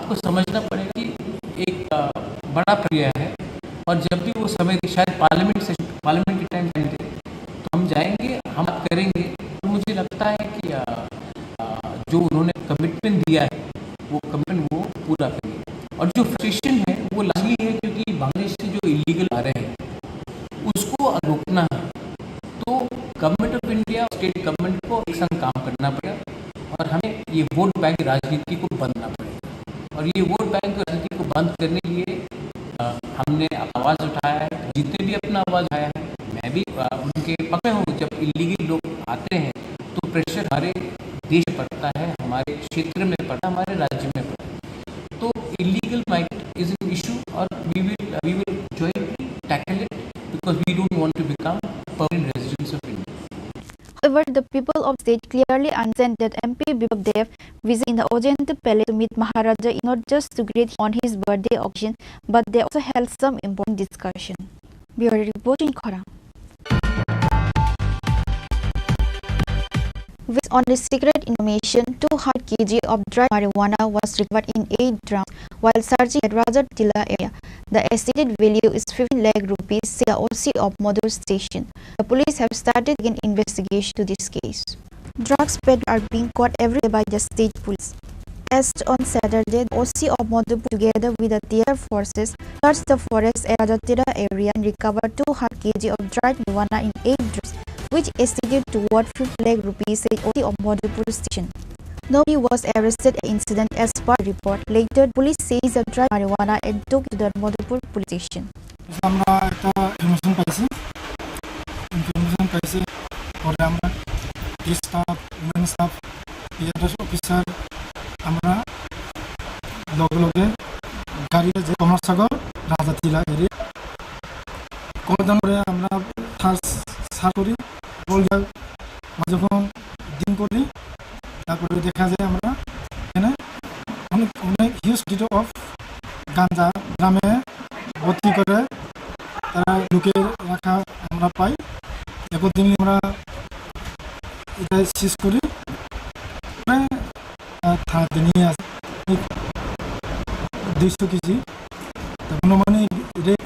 आपको समझना पड़ेगा कि एक, अ, बड़ा प्रक्रिया है और जब भी वो समय दे, शायद पार्लियामेंट सेशन, पार्लियामेंट के टाइम थे, तो हम जाएंगे, हम बात करेंगे। और मुझे लगता है कि, अ, अ, जो उन्होंने कमिटमेंट दिया है, वो कमिटमेंट वो पूरा करेंगे। और जो फ्रस्ट्रेशन है, वो लाजमी है, क्योंकि बांग्लादेश से जो इलीगल आ रहे हैं, उसको रोकना है। तो government of India, state government को एक संग काम करना पड़ेगा और हमें ये वोट बैंक राजनीति को बंद करना पड़ेगा। और ये वोट बैंक राजनीति को बंद करने के लिए, अ, हमने आवाज़ उठाया है, जितने भी अपना आवाज़ उठाया है, मैं भी, अ, उनके पक्ष में हूँ। जब इलीगल लोग आते हैं, तो प्रेशर हमारे देश में पड़ता है, हमारे क्षेत्र में पड़ता है, हमारे राज्य में पड़ता है। तो illegal migrant is an issue और we will, we will jointly tackle it because we don't want to become permanent residents of India. However, the people of state clearly understand that M P Bipab Dev visit in the Ojayanta Palace to meet Maharaja is not just to greet him on his birthday occasion, but they also held some important discussion. Bureau report in Khorang. Based on the secret information, two hundred K G of dry marijuana was recovered in eight drums while searching at Rajatila area. The estimated value is fifteen lakh rupees, said the O C of Madhur station. The police have started an investigation to this case. Drugs peddlers are being caught every day by the state police. As on Saturday, the O C of Madhupur, together with the T R forces, searched the forest at Rajatira area and recovered two hundred K G of dried marijuana in eight drums, which estimated to worth fifty lakh rupees, said O C of Madhupur station. Nobody was arrested at the incident as per report. Later, police seized the dried marijuana and took it to the Madhupur police station. আমরা একটা ইনফরমেশন পাইছি, ইনফরমেশন পাইছি, পরে আমরা staff, women staff, ইয়ার অফিসার, আমরা দেখা যায় আমরা এখানে অনেক, অনেক হিউজ ডিটো অফ গাঞ্জা ড্রামে ভর্তি করে তারা লুকিয়ে রাখা আমরা পাই। একদিন আমরা এটা সিজ করি, প্রায়, আহ, থানাতে নিয়ে আসি দুইশো কেজি। তো অনুমানিক রেট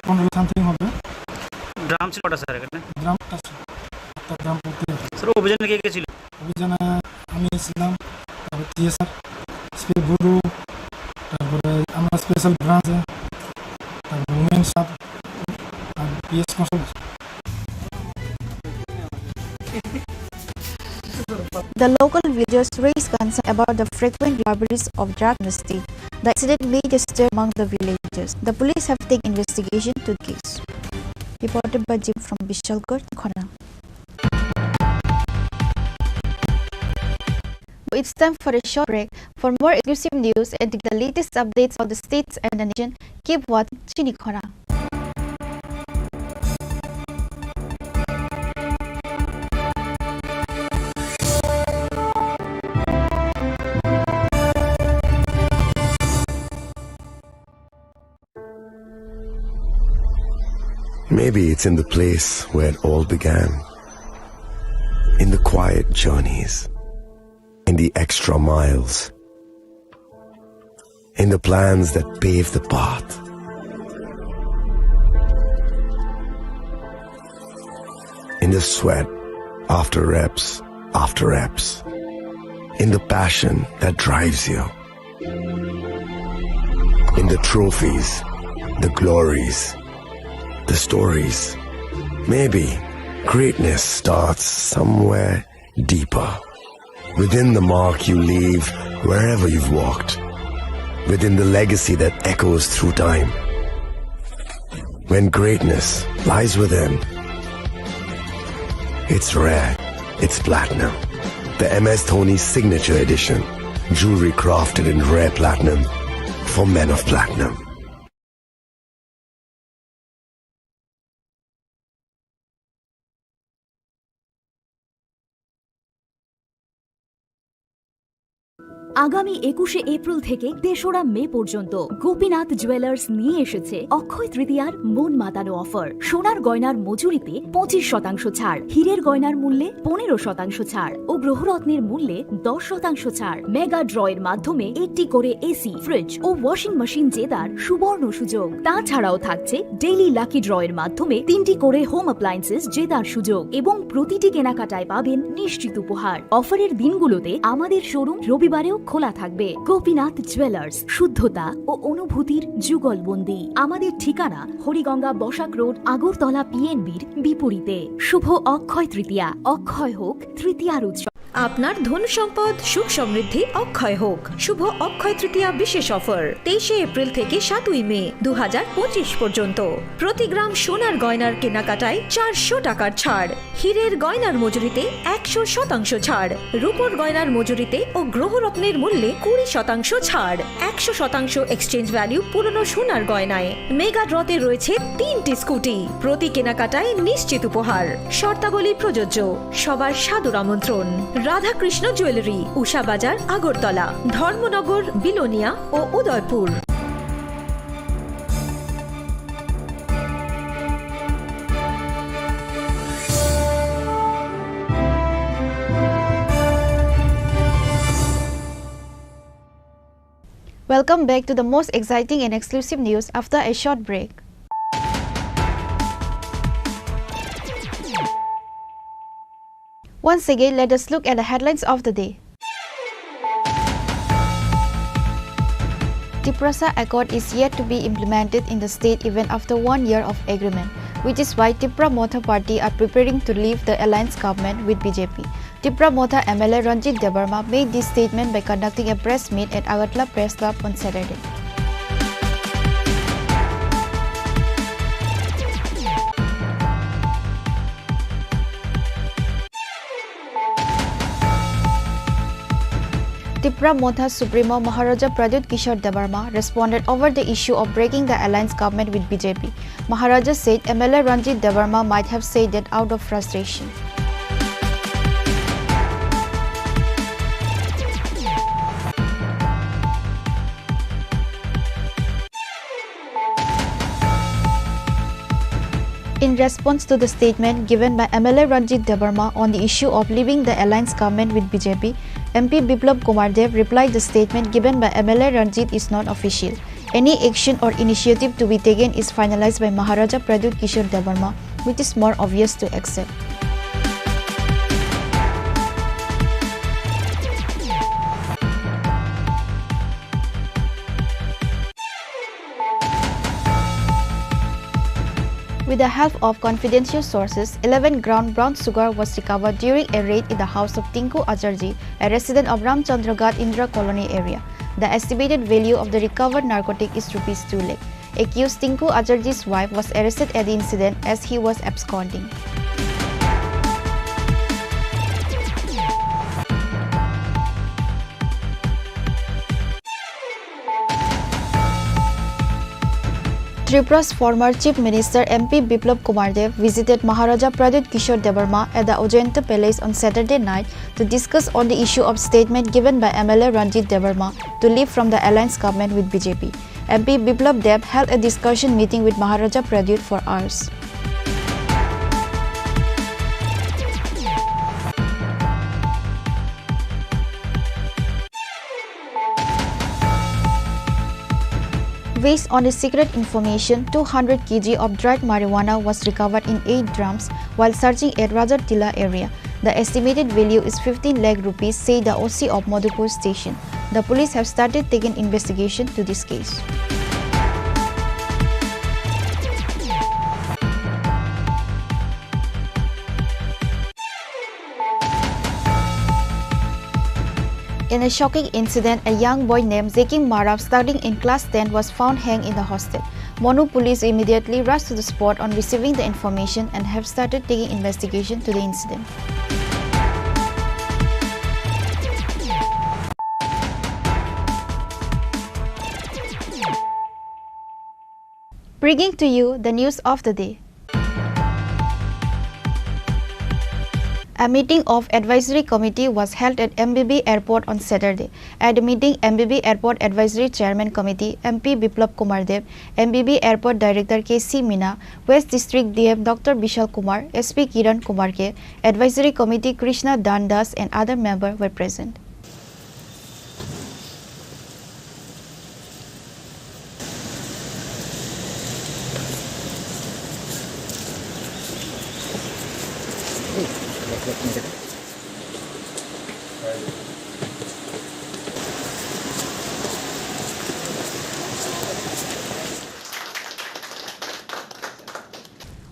পনেরো সামথিং হবে। ড্রাম ছিল কটা স্যার এখানে? ড্রাম একটা ছিল, একটা ড্রাম ভর্তি আছে। স্যার, অভিযানে কে কে ছিল? অভিযানে আমি ছিলাম, তারপর টিএসআর, স্পে-, বুরু, তারপরে আমরা স্পেশাল ব্রাঞ্চ, তারপর উমেন সাব, আর PS constable. The local villagers raised concern about the frequent robberies of drug in the state. The incident made a stir among the villagers. The police have taken investigation to the case. Reported by Jim from Bishalgarh, Khona. It's time for a short break. For more exclusive news and the latest updates on the states and the nation, keep watching Chini Khona. Maybe it's in the place where it all began. In the quiet journeys, in the extra miles, in the plans that pave the path, in the sweat after reps after reps, in the passion that drives you. In the trophies, the glories, the stories. Maybe greatness starts somewhere deeper. Within the mark you leave wherever you've walked. Within the legacy that echoes through time. When greatness lies within, it's rare, it's platinum. The M S Dhoni Signature Edition. Jewelry crafted in rare platinum for men of platinum. আগামী একুশে এপ্রিল থেকে তেসরা মে পর্যন্ত গোপীনাথ জুয়েলার্স নিয়ে এসেছে অক্ষয় তৃতীয়ার মন মাতানো অফার। সোনার গয়নার মজুরিতে পঁচিশ শতাংশ ছাড়, হীরের গয়নার মূল্যে পনেরো শতাংশ ছাড় ও গ্রহরত্নের মূল্যে দশ শতাংশ ছাড়। মেগা ড্রয়ের মাধ্যমে একটি করে এসি, ফ্রিজ ও ওয়াশিং মেশিন জেতার সুবর্ণ সুযোগ। তাছাড়াও থাকছে ডেইলি লাকি ড্রয়ের মাধ্যমে তিনটি করে হোম অ্যাপ্লায়েন্সেস জেতার সুযোগ এবং প্রতিটি কেনাকাটায় পাবেন নিশ্চিত উপহার। অফারের দিনগুলোতে আমাদের শোরুম রবিবারেও খোলা থাকবে। গোপীনাথ জুয়েলার্স, শুদ্ধতা ও অনুভূতির যুগলবন্দি। আমাদের ঠিকানা হরিগঙ্গা বসাক রোড, আগরতলা পিএনবির বিপরীতে। শুভ অক্ষয় তৃতীয়া, অক্ষয় হোক তৃতীয়ার উৎসব। আপনার ধন সম্পদ সুখ সমৃদ্ধি অক্ষয় হোক। শুভ অক্ষয় তৃতীয়া বিশেষ অফার, তেইশে এপ্রিল থেকে সাতই মে দু হাজার পঁচিশ পর্যন্ত। প্রতি গ্রাম সোনার গয়নার কেনাকাটায় চারশো টাকার ছাড়, হীরের গয়নার মজুরিতে একশো শতাংশ ছাড়, রূপোর গয়নার মজুরিতে ও গ্রহরত্নের মূল্যে কুড়ি শতাংশ ছাড়, একশো শতাংশ এক্সচেঞ্জ ভ্যালু পুরনো সোনার গয়নায়। মেগা ড্রতে রয়েছে তিনটি স্কুটি, প্রতি কেনাকাটায় নিশ্চিত উপহার। শর্তাবলী প্রযোজ্য। সবার সাদর আমন্ত্রণ। রাধাকৃষ্ণ জুয়েলারি, উষা বাজার, আগরতলা, ধর্মনগর, বিলোনিয়া ও Udaipur. Welcome back to the most exciting and exclusive news after a short break. Once again, let us look at the headlines of the day. Tiprasa Accord is yet to be implemented in the state even after one year of agreement, which is why Tipra Motha Party are preparing to leave the alliance government with B J P. Tipra Motha M L A Ranjit Debbarma made this statement by conducting a press meet at Agartala Press Club on Saturday. Tipra Motha Supremo Maharaja Pradyut Kishore Debbarma responded over the issue of breaking the alliance government with B J P. Maharaja said M L A Ranjit Debbarma might have said that out of frustration. In response to the statement given by M L A Ranjit Debbarma on the issue of leaving the alliance government with B J P, M P Biplab Kumar Deb replied the statement given by M L A Ranjit is not official. Any action or initiative to be taken is finalized by Maharaja Pradyut Kishore Debbarma, which is more obvious to accept. With the help of confidential sources, eleven gram brown sugar was recovered during a raid in the house of Tinku Acharjee, a resident of Ramchandra Ghat Indira Colony area. The estimated value of the recovered narcotic is rupees two lakh. Accused Tinku Acharjee's wife was arrested at the incident as he was absconding. Tripura's former Chief Minister M P Biplab Kumar Deb visited Maharaja Pradyut Kishore Debbarma at the Ajanta Palace on Saturday night to discuss on the issue of statement given by M L A Ranjit Debbarma to leave from the alliance government with B J P. M P Biplab Deb held a discussion meeting with Maharaja Pradyut for hours. Based on a secret information, two hundred kilograms of dried marijuana was recovered in eight drums while searching at Rajartila area. The estimated value is fifteen lakh rupees, said the O C of Madhupur station. The police have started taking investigation to this case. In a shocking incident, a young boy named Zekim Marav, studying in class ten, was found hanged in the hostel. Manu police immediately rushed to the spot on receiving the information and have started taking investigation to the incident. Bringing to you the news of the day. A meeting of advisory committee was held at M B B airport on Saturday. At the meeting, M B B airport advisory chairman committee, M P Biplab Kumar Deb, M B B airport director K C Meena, West District D M Doctor Bishal Kumar, S P Kiran Kumar K, advisory committee Krishna Dan Das and other members were present.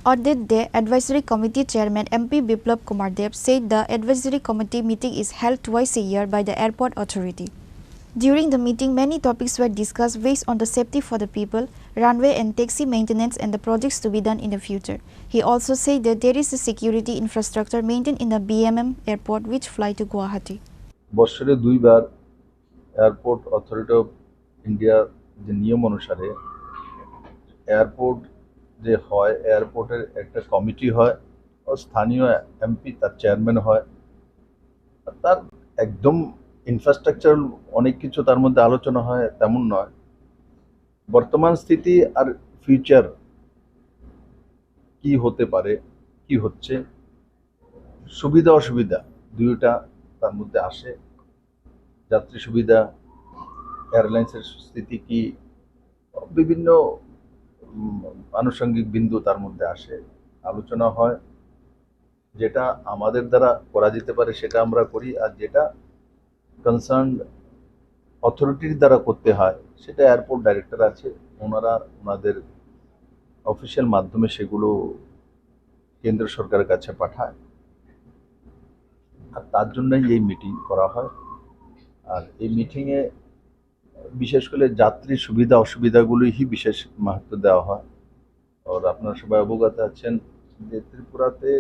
On that day, Advisory Committee Chairman M P Biplab Kumar Deb said the Advisory Committee meeting is held twice a year by the airport authority. During the meeting, many topics were discussed based on the safety for the people, runway and taxi maintenance and the projects to be done in the future. He also said that there is a security infrastructure maintained in the B M M airport which fly to Guwahati. বছরে দুইবার airport authority of ইন্ডিয়ার যে নিয়ম অনুসারে এয়ারপোর্ট যে হয়, এয়ারপোর্টের একটা কমিটি হয়, ও স্থানীয় এমপি তার চেয়ারম্যান হয়। আর তার একদম ইনফ্রাস্ট্রাকচার, অনেক কিছু তার মধ্যে আলোচনা হয়, তেমন নয়। বর্তমান স্থিতি আর ফিউচার কি হতে পারে, কি হচ্ছে, সুবিধা অসুবিধা দুইটা তার মধ্যে আসে। যাত্রী সুবিধা, এয়ারলাইন্সের স্থিতি কি, বিভিন্ন, উম, আনুষঙ্গিক বিন্দু তার মধ্যে আসে, আলোচনা হয়। যেটা আমাদের দ্বারা করা যেতে পারে সেটা আমরা করি, আর যেটা কনসার্ন অথরিটির দ্বারা করতে হয় সেটা এয়ারপোর্ট ডাইরেক্টর আছে, ওনারা ওনাদের অফিসিয়াল মাধ্যমে সেগুলো কেন্দ্র সরকারের কাছে পাঠায়। আর তার জন্যই এই মিটিং করা হয়। আর এই মিটিংয়ে বিশেষ করে যাত্রী সুবিধা অসুবিধাগুলোই বিশেষ মাহাত্ম্য দেওয়া হয়। আর আপনারা সবাই অবগত আছেন যে ত্রিপুরাতে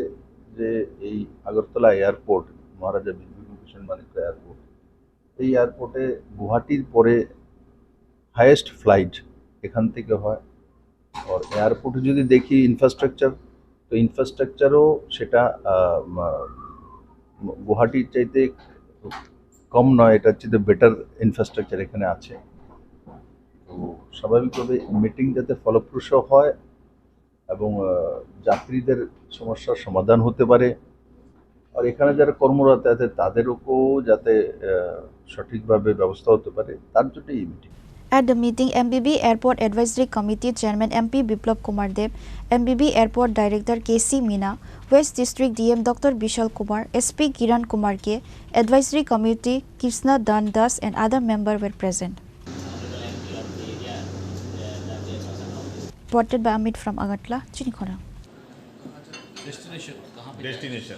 যে এই আগরতলা এয়ারপোর্ট, মহারাজা বিভূতিভূষণ মাণিক্য এয়ারপোর্ট, এই এয়ারপোর্টে গুয়াহাটির পরে হায়েস্ট ফ্লাইট এখান থেকে হয়। আর এয়ারপোর্টে যদি দেখি ইনফ্রাস্ট্রাকচার, তো ইনফ্রাস্ট্রাকচারও সেটা, আহ, মা-, গুয়াহাটির চাইতে কম নয়, এটা হচ্ছে বেটার ইনফ্রাস্ট্রাকচার এখানে আছে। তো স্বাভাবিকভাবে মিটিং যাতে ফলপ্রসূ হয়, এবং আহ, যাত্রীদের সমস্যার সমাধান হতে পারে। আর এখানে যারা কর্মরত আছে তাদেরকেও যাতে আহ, সঠিকভাবে ব্যবস্থা হতে পারে, তার জন্য এই meeting. At the meeting, M B B Airport Advisory Committee Chairman M P Biplab Kumar Deb, M B B Airport Director K C Meena, West District D M Doctor Bishal Kumar, S P Kiran Kumar K, Advisory Committee Krishna Dan Das and other members were present. Reported by Amit from Agartala, Chini Khorang. Destination.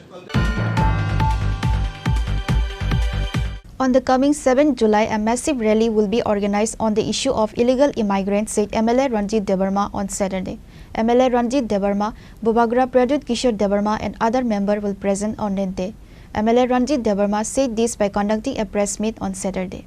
On the coming seventh July, a massive rally will be organized on the issue of illegal immigrants, said M L A Ranjit Debbarma on Saturday. M L A Ranjit Debbarma, Bubagra Pradyut Kishore Debbarma and other members will present on that day. M L A Ranjit Debbarma said this by conducting a press meet on Saturday.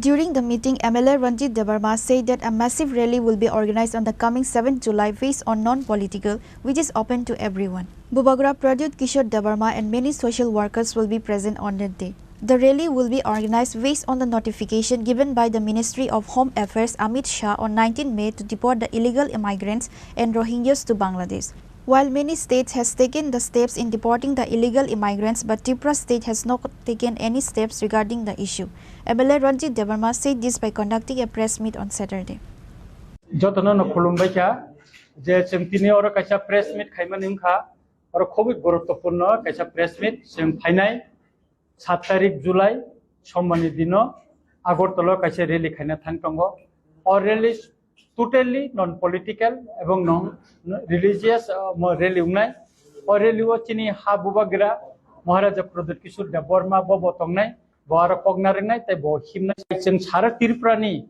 During the meeting, M L A Ranjit Debbarma said that a massive rally will be organized on the coming seventh July based on non-political, which is open to everyone. Bubagra Pradyut Kishore Debbarma and many social workers will be present on that day. The rally will be organized based on the notification given by the Ministry of Home Affairs Amit Shah on nineteenth May to deport the illegal immigrants and Rohingyas to Bangladesh. While many states has taken the steps in deporting the illegal immigrants, but Tripura state has not taken any steps regarding the issue. M L A Ranjit Debbarma said this by conducting a press meet on Saturday. Jotono no khulumbai kha je chwng tini oro kaisa press meet khaimani wngkha, oro khobwi guruttopurno kaisa press meet chwng phainai sat tarik July, Sombarni dino Agartala kaisa rally khaina thang tongo. O rally totally non political ebong non religious rally wngnai. O rally o chini ha bubagra Maharaja Pradyut Kishore Debbarma bo bo tongnai, bo aro kok narwknai tei bo himnai. Chwng sara Tripura ni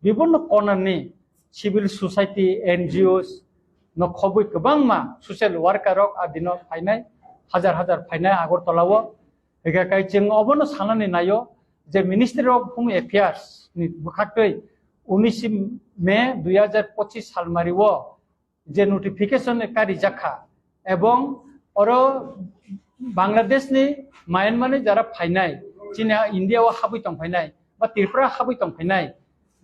bibinno corner ni civil society, N G Os no khobwi kwbangma social worker rok a dino phainai, hajar hajar phainai Agartala o. Hinkhe kai chwng obono sanani naio je Ministry of Home Affairs ni bwkhaktwi unis May dui hajar pochis salmari o je notification karijak kha ebong oro Bangladesh ni Myanmar ni jara phainai, chini India o habwi tong phainai ba Tripura habwi tong phainai,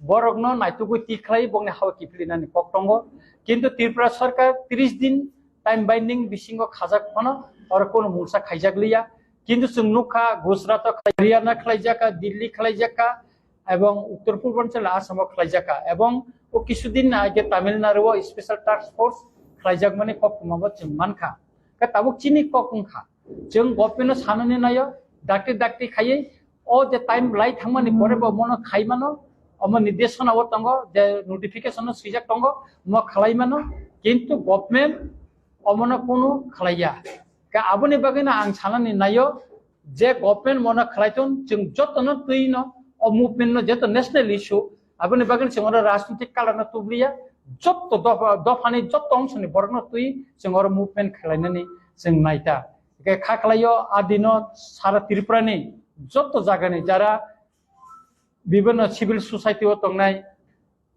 borokno naitugwi tikhlai bokni hao kiphilinani kok tongo. Kintu Tripura sarkar tris din time binding bisingo khajak phano oro kono mungsa khaijak liya. Kintu chwng nukha Gujarat o khlai, Haryana khlaijak kha, Delhi khlaijak kha, ebong Uttor Purbanchal Assam o khlaijak kha, ebong o kisudin age Tamil Nadu o special task force khlaijakmani koktwma bo chwng mankha. Khe tabuk chini kok wngkha, chwng government no sanani naio, dakti dakti khaiwi o je time lai thangmani pore bo mono khaimano, omo nirdeshona o tongo, je notification o swijak tongo, mo khlaimano, kintu government omono kunu khlaiya. Khe aboni bagwino ang sanani naio je government mono khlaiton, chwng jotono twino o movement no jeto national issue, aboni bagwino chwng oro rajnitik kalarno tubliya, jotto dopha, dophani jotto ongsoni borokno twi chwng oro movement khlainani chwng naita. Hingkhe kha khlaio a dino sara Tripura ni jotto jagani jara bibinno civil society o tongnai,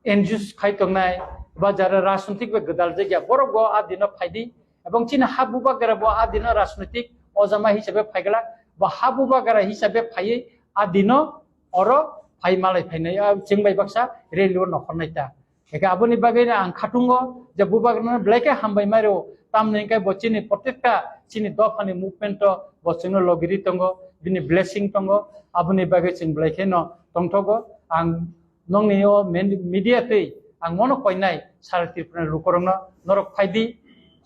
N G Os khai tongnai, ba jara rajnitik bai gwdal jagya, borok bo a dino phaidi, ebong chini ha bubagra bo a dino rajnitik ojama hisabe phaigala, ba ha bubagra hisabe phaiwi a dino oro phai malai phainai, a chwng bai baksa rally o nokhornai ta. Hingkhe aboni bagwi no ang khatungo je bubagrano belai khe hambai mairo, tamni hingkhe bo chini protekta chini dophani movement o bo chwngno logiri tongo, bini blessing tongo, aboni bagwi chwng belai kheno tongthogo. Ang nongni o men-, media twi ang mono koinai sara Tripura ni lukurokno, norok phaidi,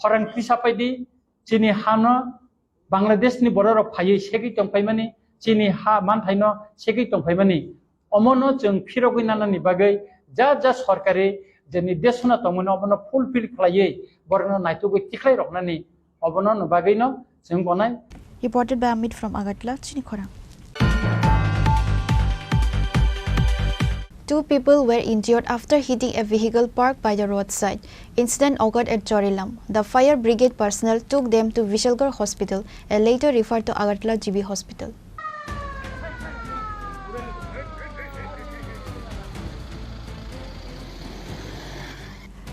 khorang tisa paidi, chini hano Bangladesh ni borok rok phaiwi segwi tongphaimani, chini ha manthaino segwi tongphaimani, omono chwng phirogwi nanani bagwi ja ja sorkari je nirdeshona tongmani omono fulfill khlaiwi borokno naitugwi tikhlai roknani obono no bagwino chwng bonai. Reported by Amit from Agartala, Chini Khorang. Two people were injured after hitting a vehicle parked by the roadside. Incident occurred at Chorilam. The fire brigade personnel took them to Vishalgarh Hospital and later referred to Agartala G B Hospital.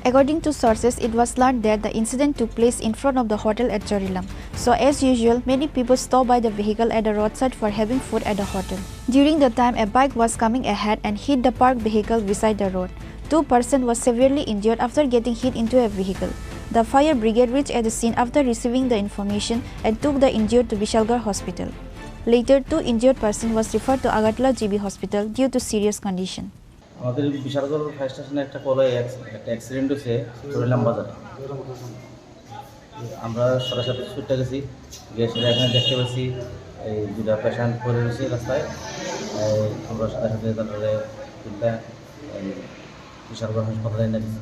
According to sources, it was learned that the incident took place in front of the hotel at Chorilam. So, as usual, many people stopped by the vehicle at the roadside for having food at the hotel. During the time, a bike was coming ahead and hit the parked vehicle beside the road. Two persons were severely injured after getting hit into a vehicle. The fire brigade reached at the scene after receiving the information and took the injured to Bishalgarh Hospital. Later, two injured person was referred to Agartala G B Hospital due to serious condition. আমাদের বিশালগড় ফায়ার স্টেশনে একটা কলে অ্যাক্স-, একটা অ্যাক্সিডেন্ট হয়েছে চুরিলাম বাজারে। আমরা সাথে সাথে ছুটে গেছি, গিয়ে সেটা এখানে দেখতে পাচ্ছি এই দুটা পেশেন্ট পড়ে রয়েছে রাস্তায়। এই আমরা সাথে সাথে তাদের তিনটা এই বিশালগড় হাসপাতালে এনে দিচ্ছি।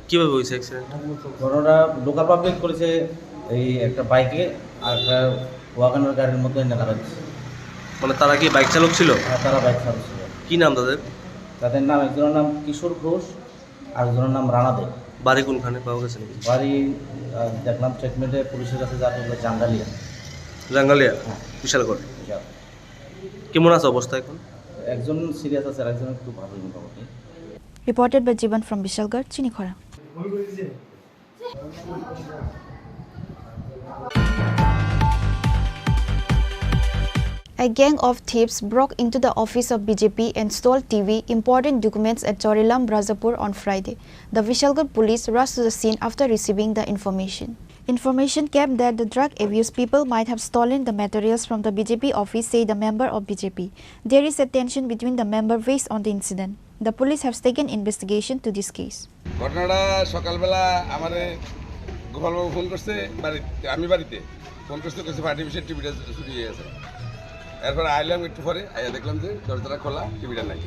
কিভাবে হয়েছে অ্যাক্সিডেন্ট? ঘটনাটা লোকাল পাবলিক করেছে, এই একটা বাইকে আর একটা ওয়াগনার গাড়ির মধ্যে এনে লাগা দিচ্ছে। মানে তারা কি বাইক চালক ছিল? হ্যাঁ, তারা বাইক চালক ছিল। কি নাম তাদের? তাদের নাম, একজনের নাম কিশোর ঘোষ, আরেকজনের নাম রানা দে। বাড়ি কোনখানে, পাওয়া গেছে নাকি? বাড়ি, আহ, দেখলাম স্টেটমেন্টে পুলিশের কাছে যা বললো জাঙ্গালিয়া। জাঙ্গালিয়া? হ্যাঁ। বিশালগড়। বিশাল। কেমন আছে অবস্থা এখন? একজন সিরিয়াস আছে, আর একজন একটু ভালোই মোটামুটি। Reported by Jiban from Bishalgarh, Chinikhora. A gang of thieves broke into the office of B J P and stole T V, important documents at Chorilam, Rajapur on Friday. The Vishalgarh police rushed to the scene after receiving the information. Information came that the drug abuse people might have stolen the materials from the B J P office, said a member of B J P. There is a tension between the member based on the incident. The police have taken investigation to this case. ঘটনাটা সকালবেলা আমারে গোপালবাবু ফোন করছে বাড়িতে, আমি বাড়িতে ফোন করছে, কইছে ফার্টি অফিসের টিভিটা চুরি হয়ে গেছে। এরপরে আইলাম একটু পরে, আইয়া দেখলাম যে দরজাটা খোলা, টিভিটা নাই।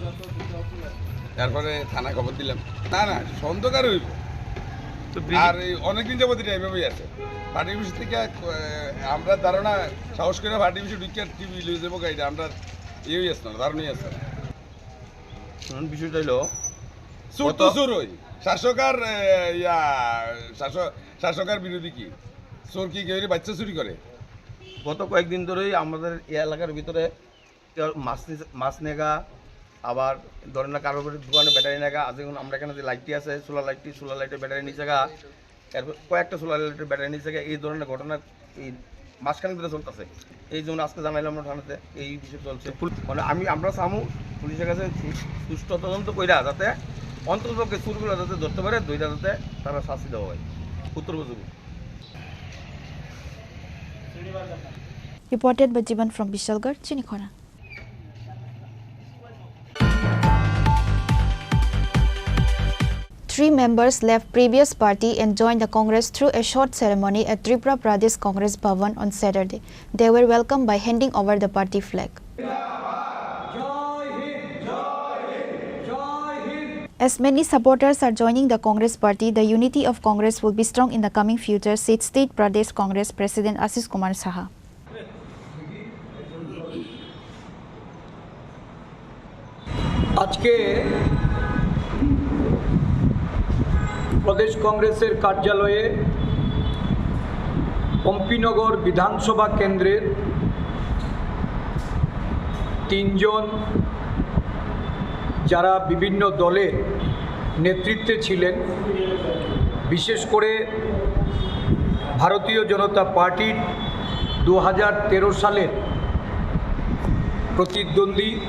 তারপরে থানা খবর দিলাম। না, না, সন্দেহ কার হইব? তো বিডি- আর এই অনেকদিন যাবত এটা এভাবেই আছে। ফার্টি অফিস থেকে, আহ, আমরা ধারণা সাহস করে ফার্টি অফিসে ঢুকিয়ে টিভি লয়ে যাবো গাড়িটা, আমরা ইয়েই আসতো না, ধারণাই আসতো না। শুনুন, বিষয়টা হইলো, চুর তো গত চুর ওই। শাসক আর, এ, ইয়া, শাসক, শাসক আর বিরোধী কি? চোর কি কেউ বাচ্চা চুরি করে? গত কয়েকদিন ধরেই আমাদের এই এলাকার ভিতরে কেউ মাছ নিছে, মাছ নেগা, আবার ধরেন না কারোর বাড়ির দোকানে ব্যাটারি নেগা, আজ যেমন আমরা এখানে যে লাইটটি আছে, সোলার লাইটটি, সোলার লাইটের ব্যাটারি নিছে গা, এরপর কয়েকটা সোলার লাইটের ব্যাটারি নিছে গা, এই ধরনের ঘটনা এই মাঝখানে ধরে চলতেছে। এই জন্য আজকে জানাইলাম না থানাতে, এই বিষয়ে চলছে। পুল-, মানে আমি, আমরা চামু পুলিশের কাছে সু-, সুষ্ঠু তদন্ত কইরা যাতে অন্ততপক্ষে চুরগুলো যাতে ধরতে পারে, ধইরা যাতে তারা শাস্তি দেওয়া হয় পুত্র উপযোগী। Reported by Jiban from Bishalgarh, Chinikhona. Three members left previous party and joined the Congress through a short ceremony at Tripura Pradesh Congress Bhavan on Saturday. They were welcomed by handing over the party flag. As many supporters are joining the Congress party, the unity of Congress will be strong in the coming future, said State Pradesh Congress President Ashish Kumar Saha. আজকে প্রদেশ কংগ্রেসের কার্যালয়ে পম্পিনগর বিধানসভা কেন্দ্রের তিনজন, যারা বিভিন্ন দলের নেতৃত্বে ছিলেন, বিশেষ করে ভারতীয় জনতা পার্টির দু হাজার তেরো সালের প্রতিদ্বন্দ্বী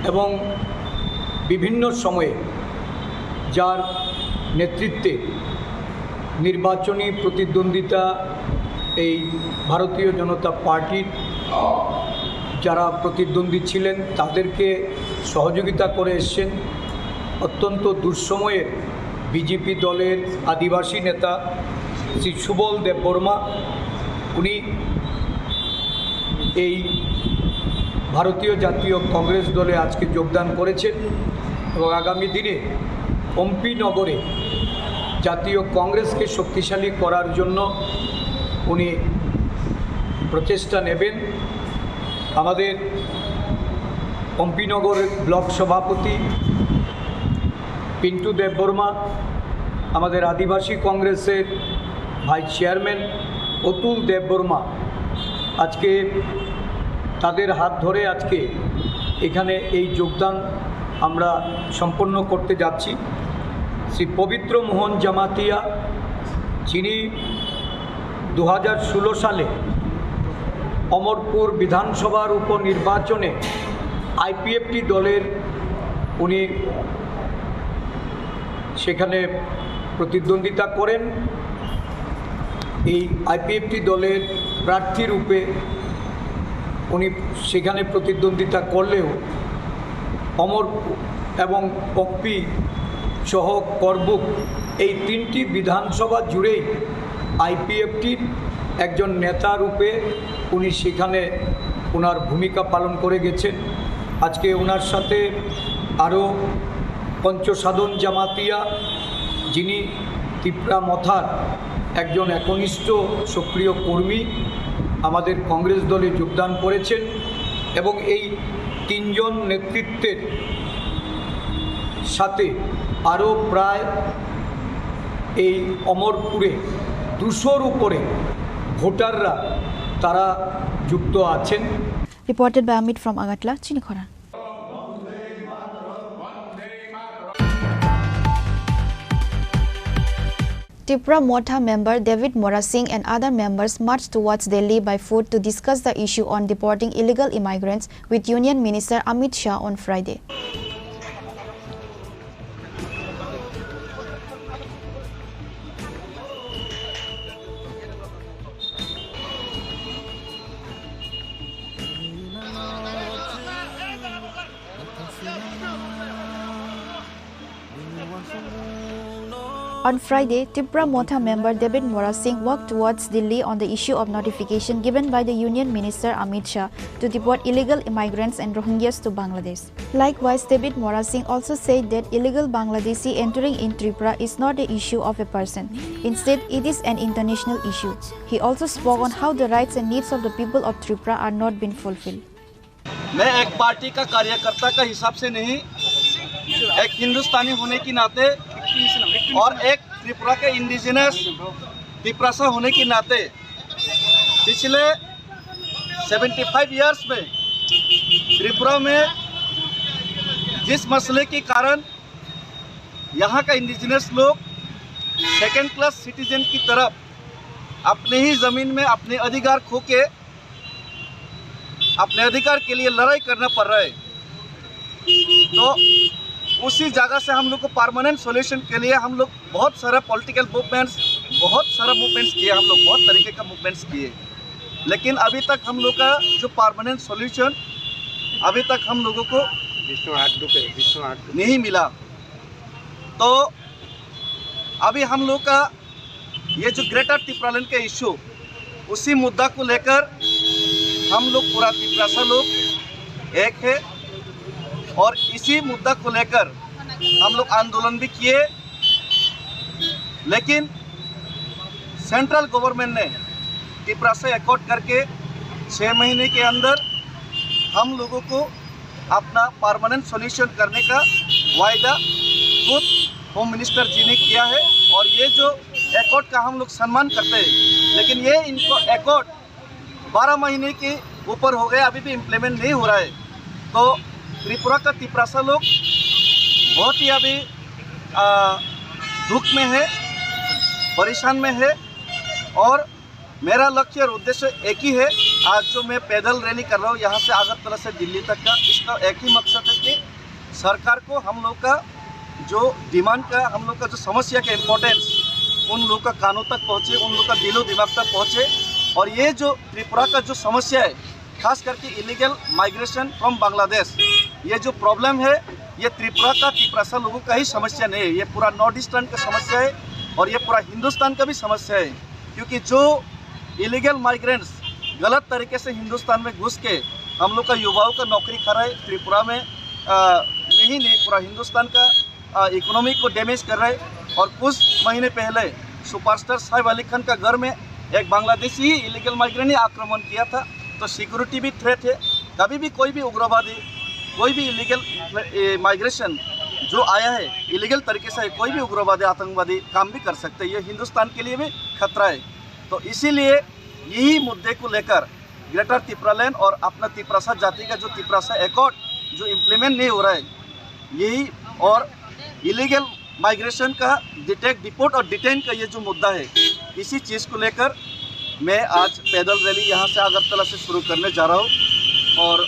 এবং বিভিন্ন সময়ে যার নেতৃত্বে নির্বাচনী প্রতিদ্বন্দ্বিতা এই ভারতীয় জনতা পার্টির যারা প্রতিদ্বন্দ্বী ছিলেন, তাদেরকে সহযোগিতা করে এসছেন। অত্যন্ত দুঃসময়ে বিজেপি দলের আদিবাসী নেতা শ্রী সুবল দেববর্মা, উনি এই ভারতীয় জাতীয় কংগ্রেস দলে আজকে যোগদান করেছেন এবং আগামী দিনে পম্পিনগরে জাতীয় কংগ্রেসকে শক্তিশালী করার জন্য উনি প্রচেষ্টা নেবেন। আমাদের পম্পিনগর ব্লক সভাপতি পিন্টু দেববর্মা, আমাদের আদিবাসী কংগ্রেসের ভাইস চেয়ারম্যান অতুল দেববর্মা, আজকে তাদের হাত ধরে আজকে এখানে এই যোগদান আমরা সম্পন্ন করতে যাচ্ছি। শ্রী পবিত্র মোহন জামাতিয়া, যিনি দু হাজার ষোলো সালে অমরপুর বিধানসভার উপনির্বাচনে আইপিএফটি দলের উনি সেখানে প্রতিদ্বন্দ্বিতা করেন। এই আইপিএফটি দলের প্রার্থী রূপে উনি সেখানে প্রতিদ্বন্দ্বিতা করলেও অমর এবং পম্পি সহ করবুক এই তিনটি বিধানসভা জুড়েই আইপিএফটির একজন নেতা রূপে উনি সেখানে ওনার ভূমিকা পালন করে গেছেন। আজকে ওনার সাথে আরও পঞ্চসাধন জামাতিয়া, যিনি তিপ্রা মথার একজন একনিষ্ঠ সক্রিয় কর্মী, আমাদের কংগ্রেস দলে যোগদান করেছেন এবং এই তিনজন নেতৃত্বের সাথে আরও প্রায় এই অমরপুরে দুশোর উপরে ভোটাররা তারা যুক্ত আছেন। Reported by Amit from Agartala, Chinikhora. Tipra Motha member David Morasing and other members marched towards Delhi by foot to discuss the issue on deporting illegal immigrants with Union Minister Amit Shah on Friday. On Friday, Tipra Motha member David Morasing walked towards Delhi on the issue of notification given by the Union Minister Amit Shah to deport illegal immigrants and Rohingyas to Bangladesh. Likewise, David Morasing also said that illegal Bangladeshi entering in Tripura is not the issue of a person. Instead, it is an international issue. He also spoke on how the rights and needs of the people of Tripura are not being fulfilled. मैं एक पार्टी का कार्यकर्ता का हिसाब से नहीं, एक हिंदुस्तानी होने की नाते और एक त्रिपुरा के इंडिजिनस तिप्रासा होने की नाते पिछले सेवेंटी फ़ाइव ईयर्स में त्रिपुरा में जिस मसले के कारण यहाँ का इंडिजिनस लोग सेकंड क्लास सिटीजन की तरफ अपने ही ज़मीन में अपने अधिकार खो के अपने अधिकार के लिए लड़ाई करना पड़ रहा है, तो उसी जगह से हम लोग को परमानेंट सॉल्यूशन के लिए हम लोग बहुत सारा पॉलिटिकल मूवमेंट्स, बहुत सारा मूवमेंट्स किए हम लोग, बहुत तरीके का मूवमेंट्स किए, लेकिन अभी तक हम लोग का जो परमानेंट सॉल्यूशन अभी तक हम लोगों को विष्णु आठ रुपये, विष्णु आठ रुपये। नहीं मिला। तो अभी हम लोग का ये जो ग्रेटर तिप्रालैंड का इशू, उसी मुद्दा को लेकर हम लोग पूरा तिप्रासा लोग एक है और इसी मुद्दा को लेकर हम लोग आंदोलन भी किए, लेकिन सेंट्रल गवर्नमेंट ने तिप्रासा एकॉर्ड करके छः महीने के अंदर हम लोगों को अपना परमानेंट सॉल्यूशन करने का वायदा खुद होम मिनिस्टर जी ने किया है और ये जो एकॉर्ड का हम लोग सम्मान करते हैं, लेकिन ये इनको एकॉर्ड बारह महीने के ऊपर हो गया, अभी भी इम्प्लीमेंट नहीं हो रहा है। तो त्रिपुरा का तिप्रासा लोग बहुत ही अभी, आ, दुख में है, परेशान में है और मेरा लक्ष्य और उद्देश्य एक ही है। आज जो मैं पैदल रैली कर रहा हूँ यहाँ से अगरतला से दिल्ली तक का, इसका एक ही मकसद है कि सरकार को हम लोग का जो डिमांड का, हम लोग का जो समस्या का इम्पोर्टेंस उन लोग का कानों तक पहुँचे, उन लोग का दिलो दिमाग तक पहुँचे। और ये जो त्रिपुरा का जो समस्या है, खास करके इलीगल माइग्रेशन फ्रॉम बांग्लादेश, ये जो प्रॉब्लम है, ये त्रिपुरा का, तिप्रासा लोगों का ही समस्या नहीं है, ये पूरा नॉर्थ ईस्टर्न का समस्या है और ये पूरा हिंदुस्तान का भी समस्या है। क्योंकि जो इलीगल माइग्रेंट्स गलत तरीके से हिंदुस्तान में घुस के हम लोग का युवाओं का नौकरी खा रहा है, त्रिपुरा में, आ, में ही नहीं, पूरा हिंदुस्तान का, आ, इकोनॉमी को डैमेज कर रहा है। और कुछ महीने पहले सुपरस्टार साइफ अली खान का घर में एक बांग्लादेशी ही इलीगल माइग्रेंट ने आक्रमण किया था, तो सिक्योरिटी भी थ्रेट है। कभी भी कोई भी उग्रवादी, कोई भी इलीगल, ए, माइग्रेशन जो आया है इलीगल तरीके से, कोई भी उग्रवादी, आतंकवादी काम भी कर सकते हैं। ये हिंदुस्तान के लिए भी खतरा है। तो इसीलिए यही मुद्दे को लेकर ग्रेटर तिप्रालैंड और अपना तिप्रासा जाति का जो तिप्रासा एकॉर्ड जो इम्प्लीमेंट नहीं हो रहा है, यही और इलीगल माइग्रेशन का डिटेक्ट, डिपोर्ट और डिटेन का ये जो मुद्दा है, इसी चीज़ को लेकर मैं आज पैदल रैली यहाँ से अगरतला से शुरू करने जा रहा हूँ और